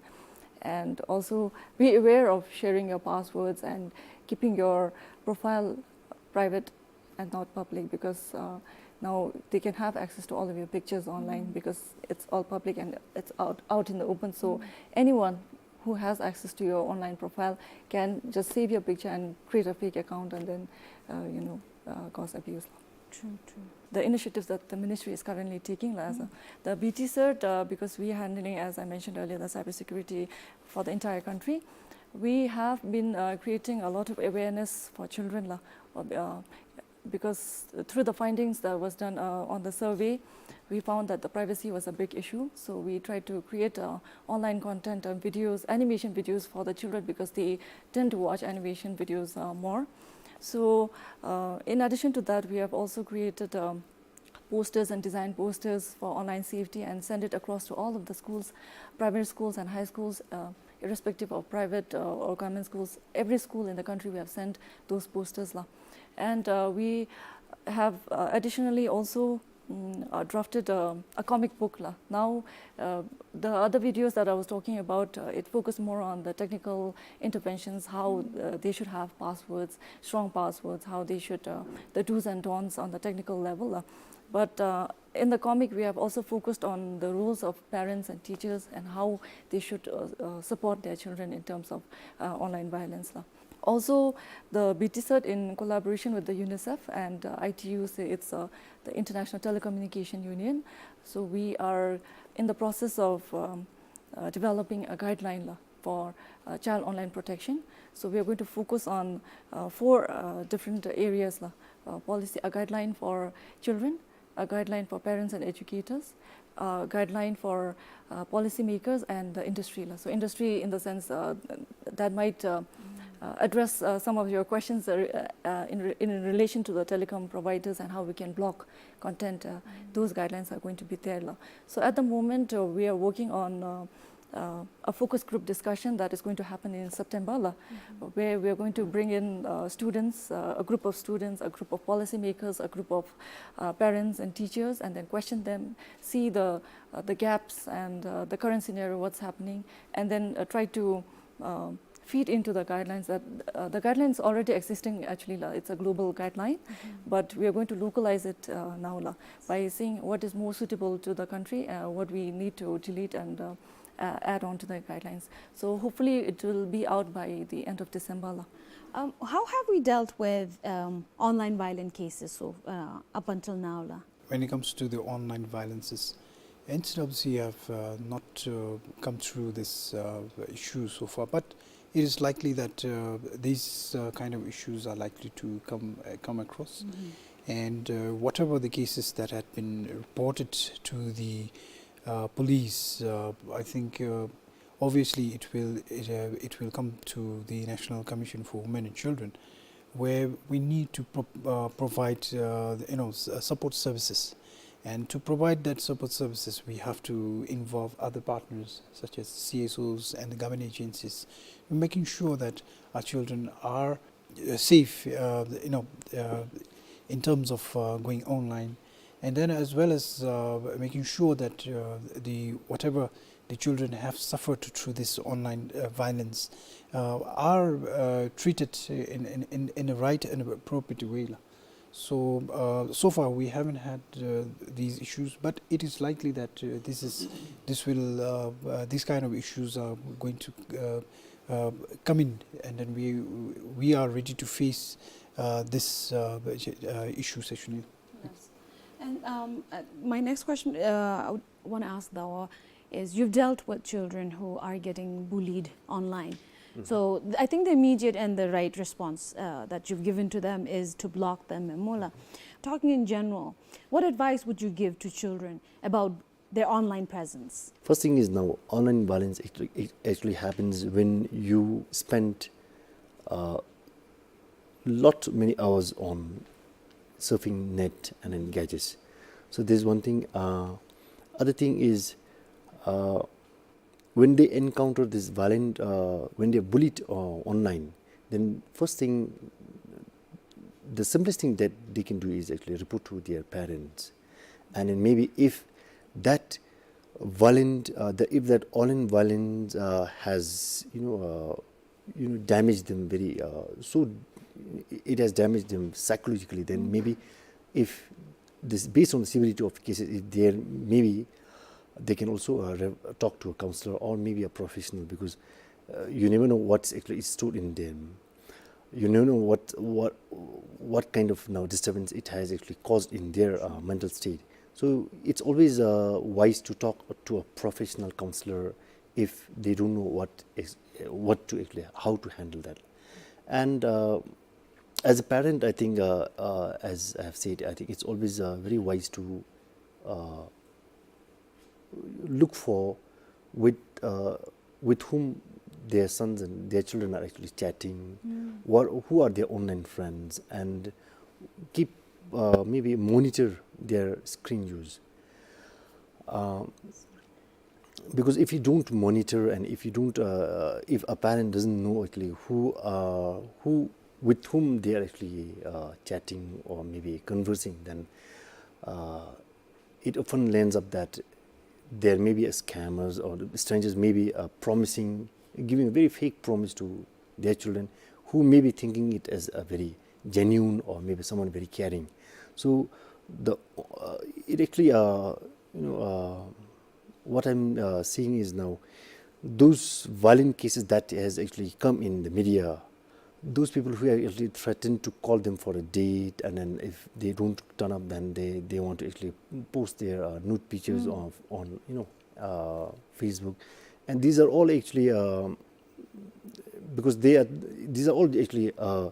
And also be aware of sharing your passwords and keeping your profile private and not public, because uh, now they can have access to all of your pictures online because it's all public and it's out, out in the open. So anyone who has access to your online profile can just save your picture and create a fake account and then uh, you know uh, cause abuse. True, true. The initiatives that the ministry is currently taking, la, as a- the B T cert, uh, because we are handling, as I mentioned earlier, the cybersecurity for the entire country, we have been uh, creating a lot of awareness for children, la, uh, because through the findings that was done uh, on the survey, we found that the privacy was a big issue. So we tried to create uh, online content and videos, animation videos for the children, because they tend to watch animation videos uh, more. So uh, in addition to that, we have also created um, posters and design posters for online safety and send it across to all of the schools, primary schools and high schools, uh, irrespective of private uh, or government schools. Every school in the country, we have sent those posters, la. And uh, we have uh, additionally also mm, uh, drafted a, a comic book, la. Now, uh, the other videos that I was talking about, uh, it focused more on the technical interventions, how uh, they should have passwords, strong passwords, how they should, uh, the do's and don'ts on the technical level, la. But uh, in the comic, we have also focused on the roles of parents and teachers and how they should uh, uh, support their children in terms of uh, online violence, la. Also, the B T cert, in collaboration with the UNICEF and uh, I T U C, it's uh, the International Telecommunication Union. So we are in the process of um, uh, developing a guideline, la, for uh, child online protection. So we are going to focus on uh, four uh, different areas, la. Uh, policy, a guideline for children, a guideline for parents and educators, a guideline for uh, policymakers and the industry, la. So industry in the sense uh, that might uh, uh, address uh, some of your questions uh, re- uh, uh, in, re- in relation to the telecom providers and how we can block content. Uh, those guidelines are going to be there, la. So at the moment, uh, we are working on uh, uh, a focus group discussion that is going to happen in September, la, where we are going to bring in uh, students, uh, a group of students, a group of policymakers, a group of uh, parents and teachers, and then question them, see the uh, the gaps and uh, the current scenario, what's happening, and then uh, try to uh, feed into the guidelines that uh, the guidelines already existing, actually, la, it's a global guideline, but we are going to localize it uh, now, la, by seeing what is more suitable to the country, uh, what we need to delete and uh, uh, add on to the guidelines. So hopefully it will be out by the end of December, la. Um, how have we dealt with um, online violent cases so uh, up until now, la? When it comes to the online violences, N C W C have uh, not uh, come through this uh, issue so far, but it is likely that uh, these uh, kind of issues are likely to come uh, come across. And uh, whatever the cases that had been reported to the uh, police, uh, I think uh, obviously it will it, uh, it will come to the National Commission for Women and Children, where we need to pro- uh, provide uh, you know s- uh, support services. And to provide that support services, we have to involve other partners such as C S Os and the government agencies, making sure that our children are uh, safe, uh, you know, uh, in terms of uh, going online, and then as well as uh, making sure that uh, the whatever the children have suffered through this online uh, violence uh, are uh, treated in, in, in, in a right and appropriate way. So uh, so far we haven't had uh, these issues, but it is likely that uh, this is this will uh, uh, these kind of issues are going to uh, uh, come in, and then we we are ready to face uh, this uh, uh, issue, Sessionil. Yes. And um, uh, my next question uh, I would want to ask, though, is you've dealt with children who are getting bullied online. So th- I think the immediate and the right response uh, that you've given to them is to block them, e mo la. Talking in general, what advice would you give to children about their online presence? First thing is, now online violence actually, it actually happens when you spend uh, lot many hours on surfing net and then gadgets. So there's one thing. Uh, other thing is, uh, when they encounter this violent, uh, when they're bullied uh, online, then first thing the simplest thing that they can do is actually report to their parents. And then maybe if that violent, uh, the, if that online violence, uh, has, you know, uh, you know, damaged them very, uh, so it has damaged them psychologically, then maybe if this, based on the severity of cases, if there, maybe they can also, uh, re-, talk to a counselor or maybe a professional, because, uh, you never know what's actually stored in them. You never know what, what, what kind of now disturbance it has actually caused in their, uh, mental state. So it's always, uh, wise to talk to a professional counselor if they don't know what is, what to actually, how to handle that. And, uh, as a parent, I think, uh, uh, as I have said, I think it's always, uh, very wise to, uh, look for with, uh, with whom their sons and their children are actually chatting, what, who are their online friends, and keep, uh, maybe monitor their screen use. Uh, because if you don't monitor and if you don't, uh, if a parent doesn't know actually who, uh, who, with whom they are actually, uh, chatting or maybe conversing, then, uh, it often lands up that there may be a scammers or the strangers may be, uh, promising, giving a very fake promise to their children, who may be thinking it as a very genuine or maybe someone very caring. So the, uh, it actually, uh, you know, uh, what I'm, uh, seeing is now those violent cases that has actually come in the media, those people who are actually threatened to call them for a date, and then if they don't turn up, then they, they want to actually post their, uh, nude pictures of, on, you know, uh, Facebook. And these are all actually, um, because they are, these are all actually, uh,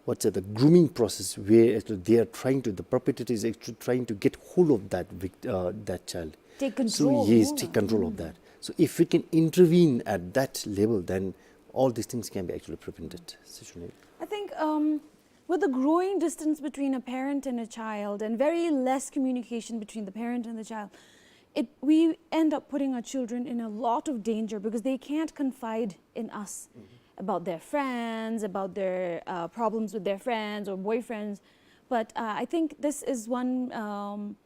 what's it, the grooming process where actually they are trying to, the perpetrator is actually trying to get hold of that vict-, uh, that child. Take control, yes, no? Take control of that. So if we can intervene at that level, then all these things can be actually prevented. Sister Shunil. I think, um, with the growing distance between a parent and a child and very less communication between the parent and the child, it, we end up putting our children in a lot of danger because they can't confide in us about their friends, about their, uh, problems with their friends or boyfriends. But, uh, I think this is one, um,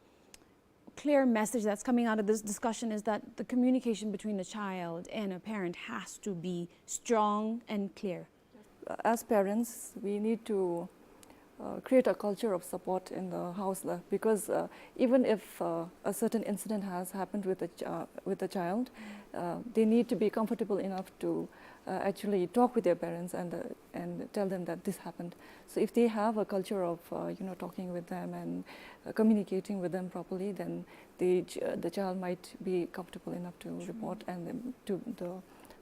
clear message that's coming out of this discussion is that the communication between a child and a parent has to be strong and clear. As parents, we need to, uh, create a culture of support in the house, uh, because, uh, even if, uh, a certain incident has happened with a ch-, uh, with a child, uh, they need to be comfortable enough to, uh, actually talk with their parents and, uh, and tell them that this happened. So if they have a culture of, uh, you know, talking with them and, uh, communicating with them properly, then the ch-, uh, the child might be comfortable enough to report and, um, to the,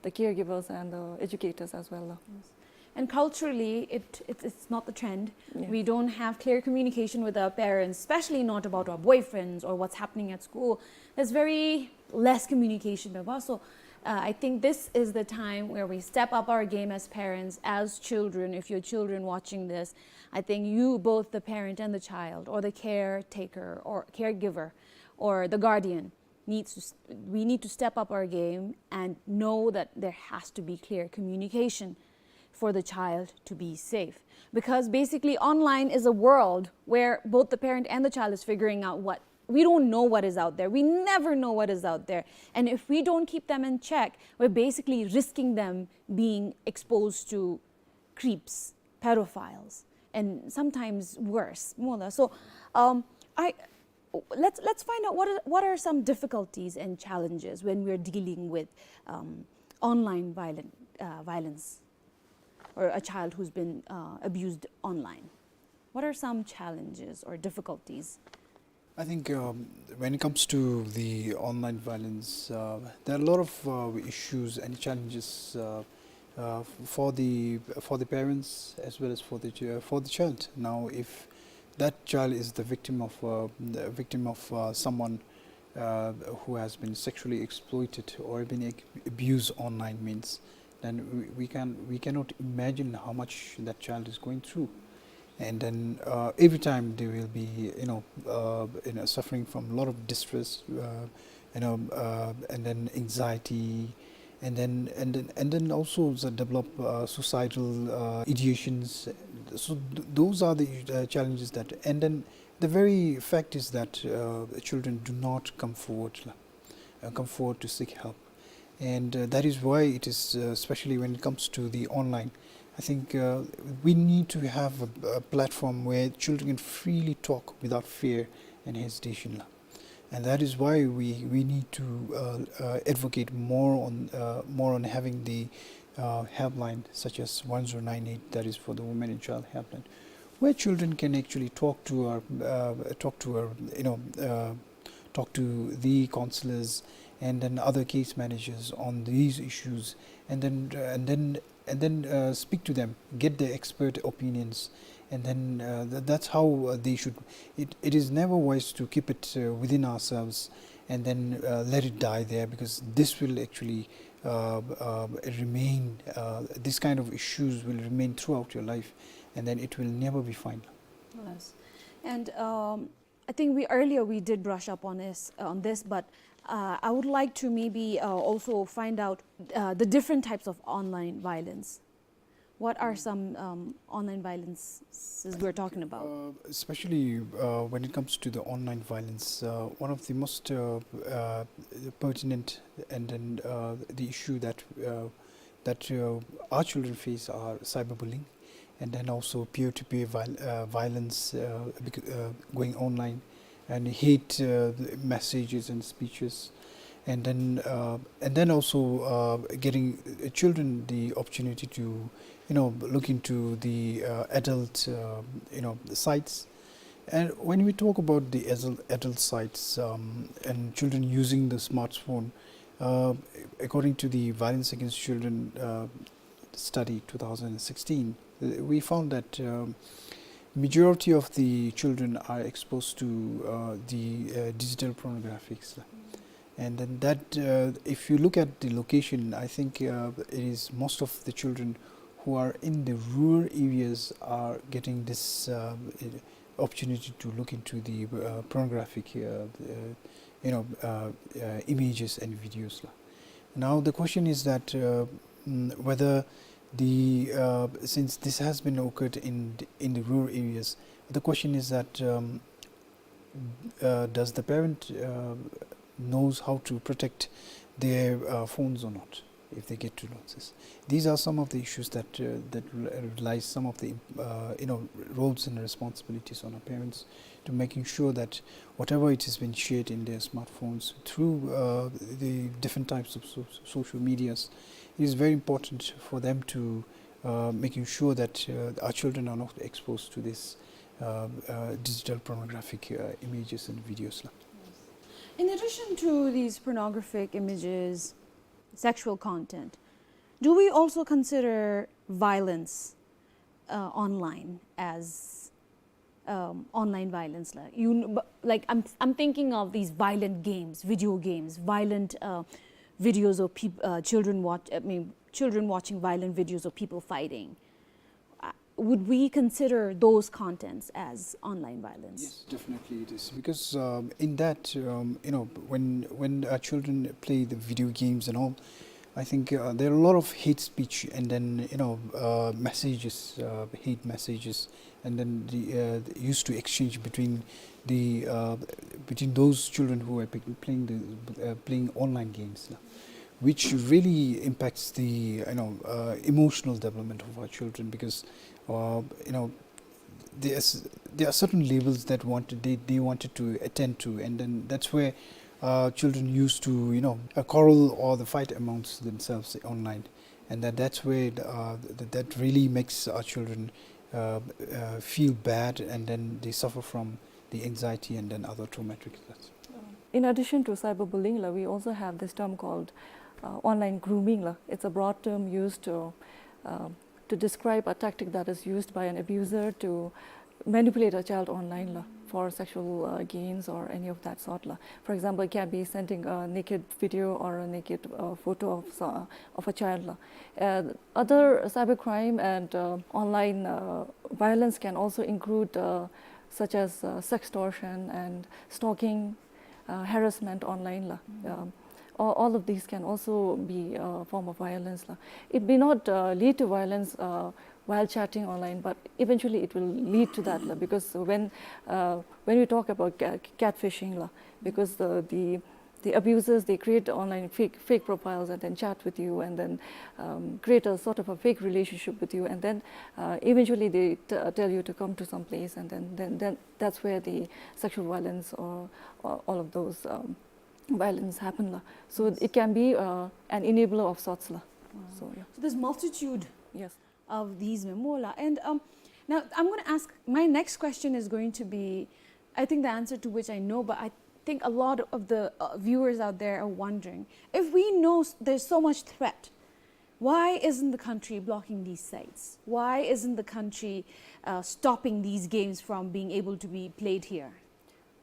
the caregivers and the educators as well. Yes. And culturally, it, it, it's not the trend. Yeah. We don't have clear communication with our parents, especially not about our boyfriends or what's happening at school. There's very less communication, baba. So, uh, I think this is the time where we step up our game as parents, as children. If your children watching this, I think you, both the parent and the child, or the caretaker or caregiver, or the guardian, needs to s-, we need to step up our game and know that there has to be clear communication for the child to be safe. Because basically, online is a world where both the parent and the child is figuring out what, we don't know what is out there. We never know what is out there. And if we don't keep them in check, we're basically risking them being exposed to creeps, pedophiles, and sometimes worse. Mola. So, um, I, let's, let's find out what are, what are some difficulties and challenges when we're dealing with, um, online violent, uh, violence, or a child who's been, uh, abused online. What are some challenges or difficulties? I think, um, when it comes to the online violence, uh, there are a lot of, uh, issues and challenges, uh, uh, for the, for the parents as well as for the ch-, for the child. Now, if that child is the victim of, uh, the victim of, uh, someone, uh, who has been sexually exploited or been ab-, abused online means, then we, we can, we cannot imagine how much that child is going through. And then, uh, every time they will be, you know, uh, you know, suffering from a lot of distress, uh, you know, uh, and then anxiety, and then, and then, and then also the develop, uh, suicidal, uh, ideations, So th- those are the uh, challenges that, and then the very fact is that uh, children do not come forward, la, uh, come forward to seek help. And uh, that is why it is, uh, especially when it comes to the online, I think uh, we need to have a, a platform where children can freely talk without fear and hesitation, la. And that is why we, we need to uh, uh, advocate more on, uh, more on having the uh, helpline such as one zero nine eight, that is for the women and child helpline, where children can actually talk to our, uh, talk to our, you know, uh, talk to the counselors and then other case managers on these issues, and then, uh, and then and then uh, speak to them, get their expert opinions, and then uh, th- that's how uh, they should. It, it is never wise to keep it uh, within ourselves and then uh, let it die there, because this will actually uh, uh, remain. Uh, this kind of issues will remain throughout your life, and then it will never be fine. Yes. And um, I think we earlier we did brush up on this, on this, but uh, I would like to maybe uh, also find out uh, the different types of online violence. What are some um, online violences we're talking about? Uh, especially uh, when it comes to the online violence, uh, one of the most uh, uh, pertinent and then uh, the issue that uh, that uh, our children face are cyberbullying, and then also peer-to-peer viol- uh, violence uh, bec- uh, going online, and hate uh, messages and speeches, and then uh, and then also uh, getting uh, children the opportunity to, you know, look into the uh, adult uh, you know, sites. And when we talk about the adult, adult sites um, and children using the smartphone, uh, according to the Violence Against Children uh, study two thousand sixteen, uh, we found that um, majority of the children are exposed to uh, the uh, digital pornographics. And then that, uh, if you look at the location, I think uh, it is most of the children who are in the rural areas are getting this uh, opportunity to look into the uh, pornographic, uh, uh, you know, uh, uh, images and videos. Now the question is that uh, mm, whether the uh, since this has been occurred in the, in the rural areas, the question is that um, uh, does the parent uh, knows how to protect their uh, phones or not if they get to know this? These are some of the issues that uh, that re- relies some of the uh, you know, roles and responsibilities on our parents to making sure that whatever it has been shared in their smartphones through uh, the different types of so- social medias, it is very important for them to uh, making sure that uh, our children are not exposed to this uh, uh, digital pornographic uh, images and videos. In addition to these pornographic images, sexual content, do we also consider violence uh, online as um, online violence? Like, you, kn- bu- like I'm, I'm thinking of these violent games, video games, violent uh, videos of peop- uh, children watch. I mean, children watching violent videos of people fighting. Uh, would we consider those contents as online violence? Yes, definitely it is, because um, in that um, you know, when when uh, children play the video games and all, I think uh, there are a lot of hate speech and then, you know, uh, messages, uh, hate messages, and then the uh, used to exchange between the uh, between those children who are pick- playing the uh, playing online games, uh, which really impacts the, you know, uh, emotional development of our children, because uh, you know, there's there are certain levels that wanted they, they wanted to attend to, and then that's where uh, children used to, you know, uh, quarrel or the fight amongst themselves online, and that that's where uh, th- that really makes our children uh, uh, feel bad, and then they suffer from the anxiety and then other traumatic stress. In addition to cyberbullying, la, we also have this term called uh, online grooming. La. It's a broad term used to uh, to describe a tactic that is used by an abuser to manipulate a child online, la, for sexual uh, gains or any of that sort. La. For example, it can be sending a naked video or a naked uh, photo of, so- of a child. La. Uh, other cybercrime and uh, online uh, violence can also include uh, such as uh, sextortion and stalking, uh, harassment online. La. Um, all, all of these can also be a form of violence. La. It may not uh, lead to violence uh, while chatting online, but eventually it will lead to that, la, because when, uh, when we talk about ca-, catfishing, la, because the, the, the abusers, they create online fake, fake profiles and then chat with you and then, um, create a sort of a fake relationship with you, and then, uh, eventually they t-, uh, tell you to come to some place, and then, then, then that's where the sexual violence or, or all of those, um, violence happen, la. So it can be, uh, an enabler of sorts, la. Wow. So, yeah. So there's multitude, yes, of these, ma'am, la. And, um, now I'm gonna ask, my next question is going to be, I think the answer to which I know, but I think a lot of the, uh, viewers out there are wondering, if we know s-, there's so much threat, why isn't the country blocking these sites? Why isn't the country, uh, stopping these games from being able to be played here?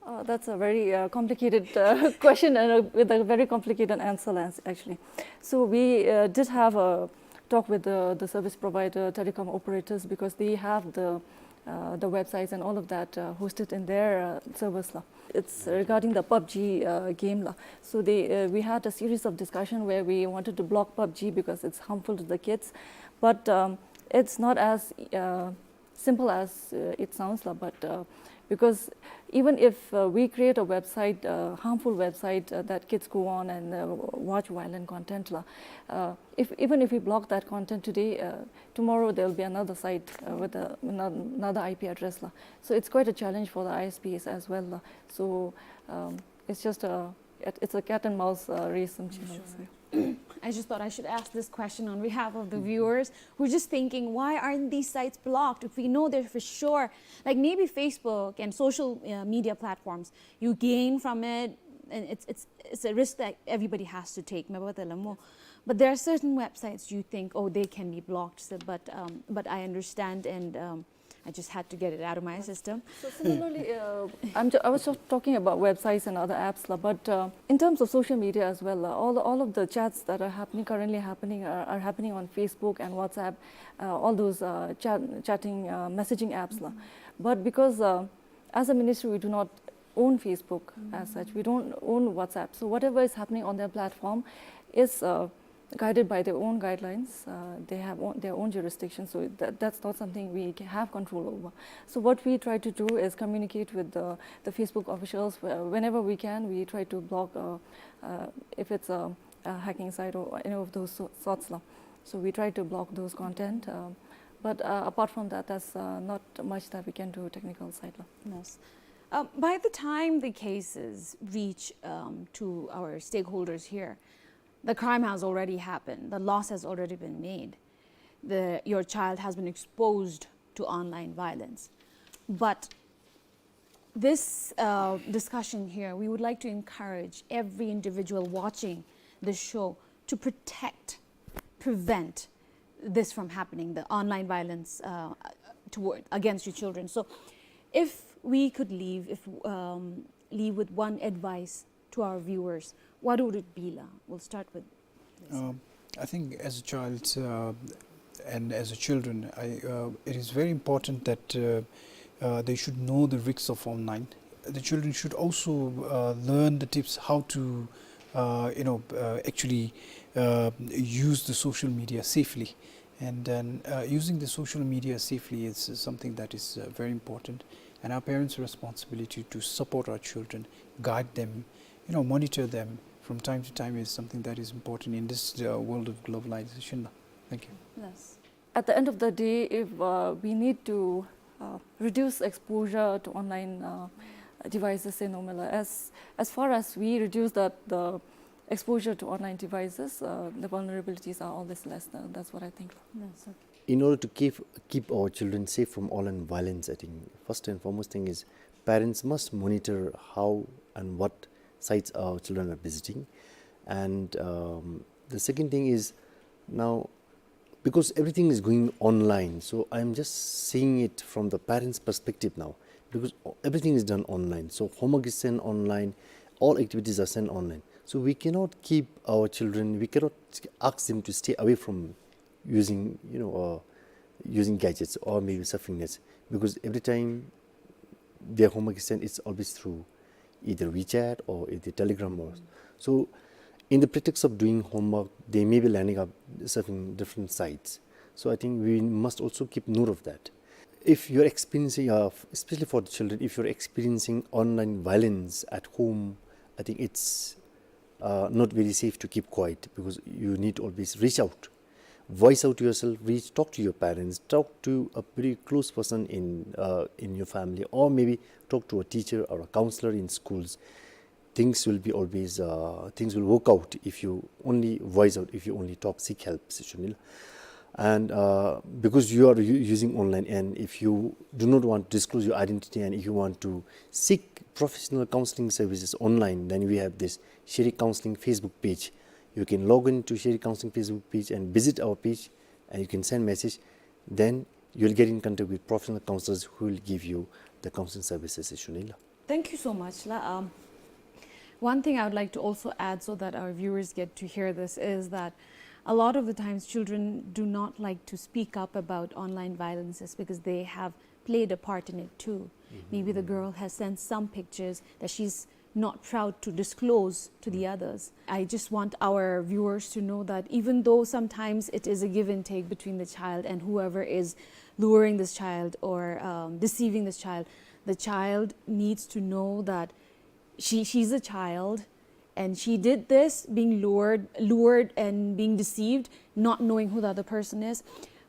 Uh, that's a very, uh, complicated, uh, question and a, with a very complicated answer, Lance, actually. So we, uh, did have a talk with the, the service provider, telecom operators, because they have the, uh, the websites and all of that, uh, hosted in their, uh, servers, la. It's regarding the PUBG, uh, game, la. So they, uh, we had a series of discussion where we wanted to block PUBG because it's harmful to the kids, but, um, it's not as, uh, simple as, uh, it sounds, la, but, uh, because even if, uh, we create a website, uh, harmful website, uh, that kids go on and, uh, watch violent content, la, uh, if, even if we block that content today, uh, tomorrow there'll be another site, uh, with a, ano-, another I P address, la. So it's quite a challenge for the I S Ps as well, la. So, um, it's just a, it, it's a cat and mouse, uh, race, I'm sure. Sure. I just thought I should ask this question on behalf of the viewers who are just thinking, "Why aren't these sites blocked?" If we know they're for sure, like, maybe Facebook and social, uh, media platforms, you gain from it, and it's, it's, it's a risk that everybody has to take, ma'am, but there are certain websites you think, "Oh, they can be blocked," so, but, um, but I understand, and, um, I just had to get it out of my system. So similarly, uh, I'm ju-, I was just talking about websites and other apps, la, but, uh, in terms of social media as well, la, all, all of the chats that are happening, currently happening, are, are happening on Facebook and WhatsApp, uh, all those, uh, chat, chatting, uh, messaging apps, la. But because, uh, as a ministry, we do not own Facebook as such. We don't own WhatsApp. So whatever is happening on their platform is, uh, guided by their own guidelines. Uh, they have own, their own jurisdiction, so that, that's not something we ca-, have control over. So what we try to do is communicate with the, the Facebook officials whe-, whenever we can. We try to block, uh, uh, if it's a, a hacking site or any of those so-, sorts, la. So we try to block those content. Um, but, uh, apart from that, there's, uh, not much that we can do technical side, la. Yes. Um, by the time the cases reach, um, to our stakeholders here, the crime has already happened. The loss has already been made. The, your child has been exposed to online violence. But this, uh, discussion here, we would like to encourage every individual watching the show to protect, prevent this from happening, the online violence, uh, toward, against your children. So if we could leave, if, um, leave with one advice to our viewers, what would it be, la? We'll start with this. Um, I think as a child, uh, and as a children, I, uh, it is very important that, uh, uh, they should know the risks of online. The children should also, uh, learn the tips how to, uh, you know, uh, actually, uh, use the social media safely. And then, uh, using the social media safely is something that is, uh, very important. And our parents' responsibility to support our children, guide them, you know, monitor them from time to time is something that is important in this, uh, world of globalization. Thank you. Yes. At the end of the day, if, uh, we need to, uh, reduce exposure to online, uh, devices, say, no matter, as, as far as we reduce that, the exposure to online devices, uh, the vulnerabilities are always less. Tha-, that's what I think. Yes, okay. In order to keep, keep our children safe from online violence, I think first and foremost thing is parents must monitor how and what sites our children are visiting. And, um, the second thing is now, because everything is going online, so I'm just seeing it from the parents' perspective now, because everything is done online. So homework is sent online, all activities are sent online. So we cannot keep our children, we cannot ask them to stay away from using, you know, uh, using gadgets or maybe surfing nets, because every time their homework is sent, it's always through either WeChat or either Telegram or so. In the pretext of doing homework, they may be landing up surfing different sites. So I think we must also keep note of that. If you're experiencing, uh, f-, especially for the children, if you're experiencing online violence at home, I think it's, uh, not very safe to keep quiet, because you need to always reach out, voice out yourself, reach, talk to your parents, talk to a very close person in, uh, in your family, or maybe talk to a teacher or a counselor in schools. Things will be always, uh, things will work out if you only voice out, if you only talk, seek help, si chungnila. And, uh, because you are u-, using online, and if you do not want to disclose your identity, and if you want to seek professional counseling services online, then we have this Shiri Counseling Facebook page. You can log in to Shiri Counseling Facebook page and visit our page, and you can send message. Then you'll get in contact with professional counselors who will give you the counseling services, si chungnila. Thank you so much, la. Um, one thing I would like to also add, so that our viewers get to hear this, is that a lot of the times children do not like to speak up about online violences because they have played a part in it too. Mm-hmm. Maybe the girl has sent some pictures that she's not proud to disclose to the others. I just want our viewers to know that even though sometimes it is a give and take between the child and whoever is luring this child or, um, deceiving this child, the child needs to know that she, she's a child, and she did this being lured, lured and being deceived, not knowing who the other person is.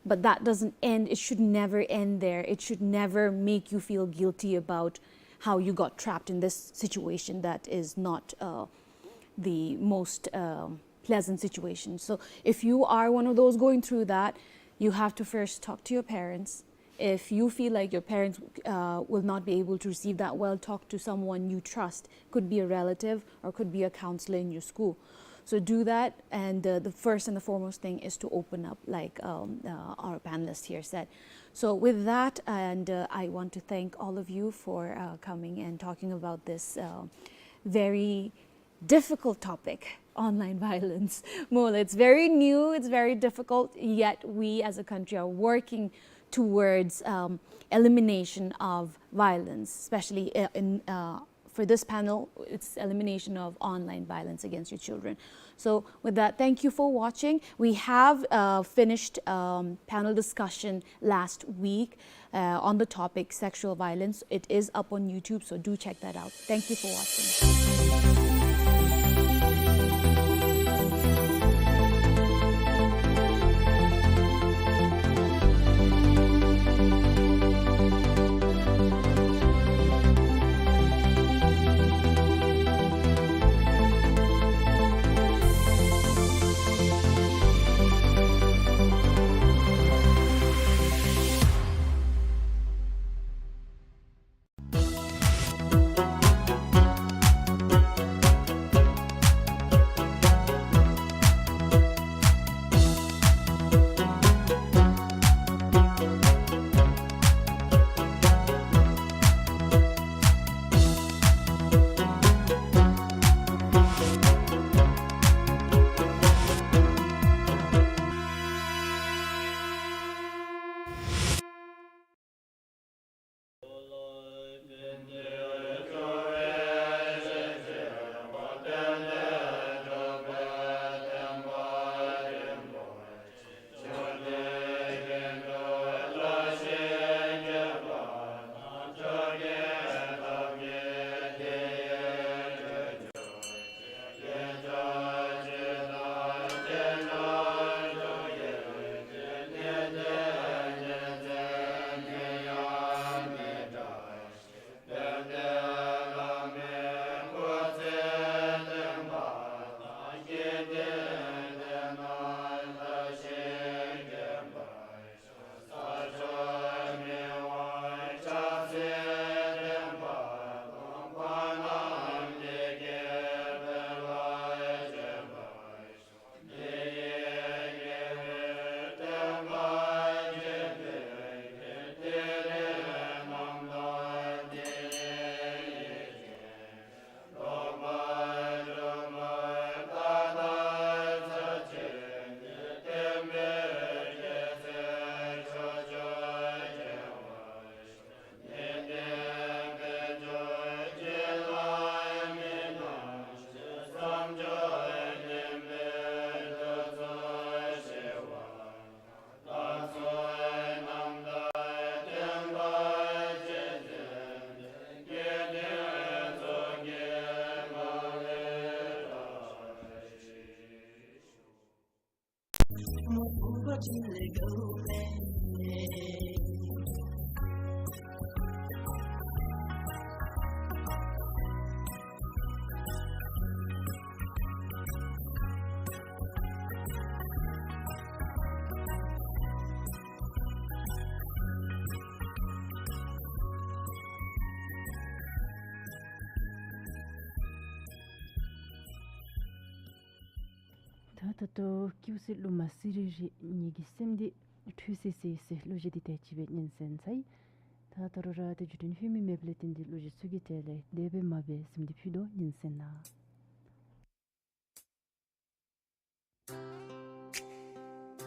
But that doesn't end, it should never end there. It should never make you feel guilty about how you got trapped in this situation that is not, uh, the most, um, pleasant situation. So if you are one of those going through that, you have to first talk to your parents. If you feel like your parents, uh, will not be able to receive that well, talk to someone you trust. Could be a relative or could be a counselor in your school. So do that, and, uh, the first and the foremost thing is to open up, like, um, uh, our panelist here said. So with that, and, uh, I want to thank all of you for, uh, coming and talking about this, uh, very difficult topic, online violence. Mola, it's very new, it's very difficult, yet we as a country are working towards, um, elimination of violence, especially, uh, in, uh, for this panel, it's elimination of online violence against your children. So with that, thank you for watching. We have, uh, finished, um, panel discussion last week, uh, on the topic sexual violence. It is up on YouTube, so do check that out. Thank you for watching. ད་ད་ལྟོ་སྐྱིད་སེ་གླུ་མ་སི་རི་རི་ངེ་གི་སེམས་འདི་འཁྲུལ་སི་སི་སི་གླུ་གཞས་འདི་ཏེ་ཅིག་སྦེ་ཉན་གསན་ཚར་ཡི། ད་ད་རུང་ར་ཏེ་བརྒྱུད་འཕྲིན་ལྷོད་མི་མེདཔ་ལས་བརྟེན་ཏེ་གླུ་གཞས་ཚུ་གི་གྲས་ལས་དེ་སྦེ་མ་འབད་ཟེར་མི་འདི་ཕུལ་དོ། ཉན་གསན་གནང་།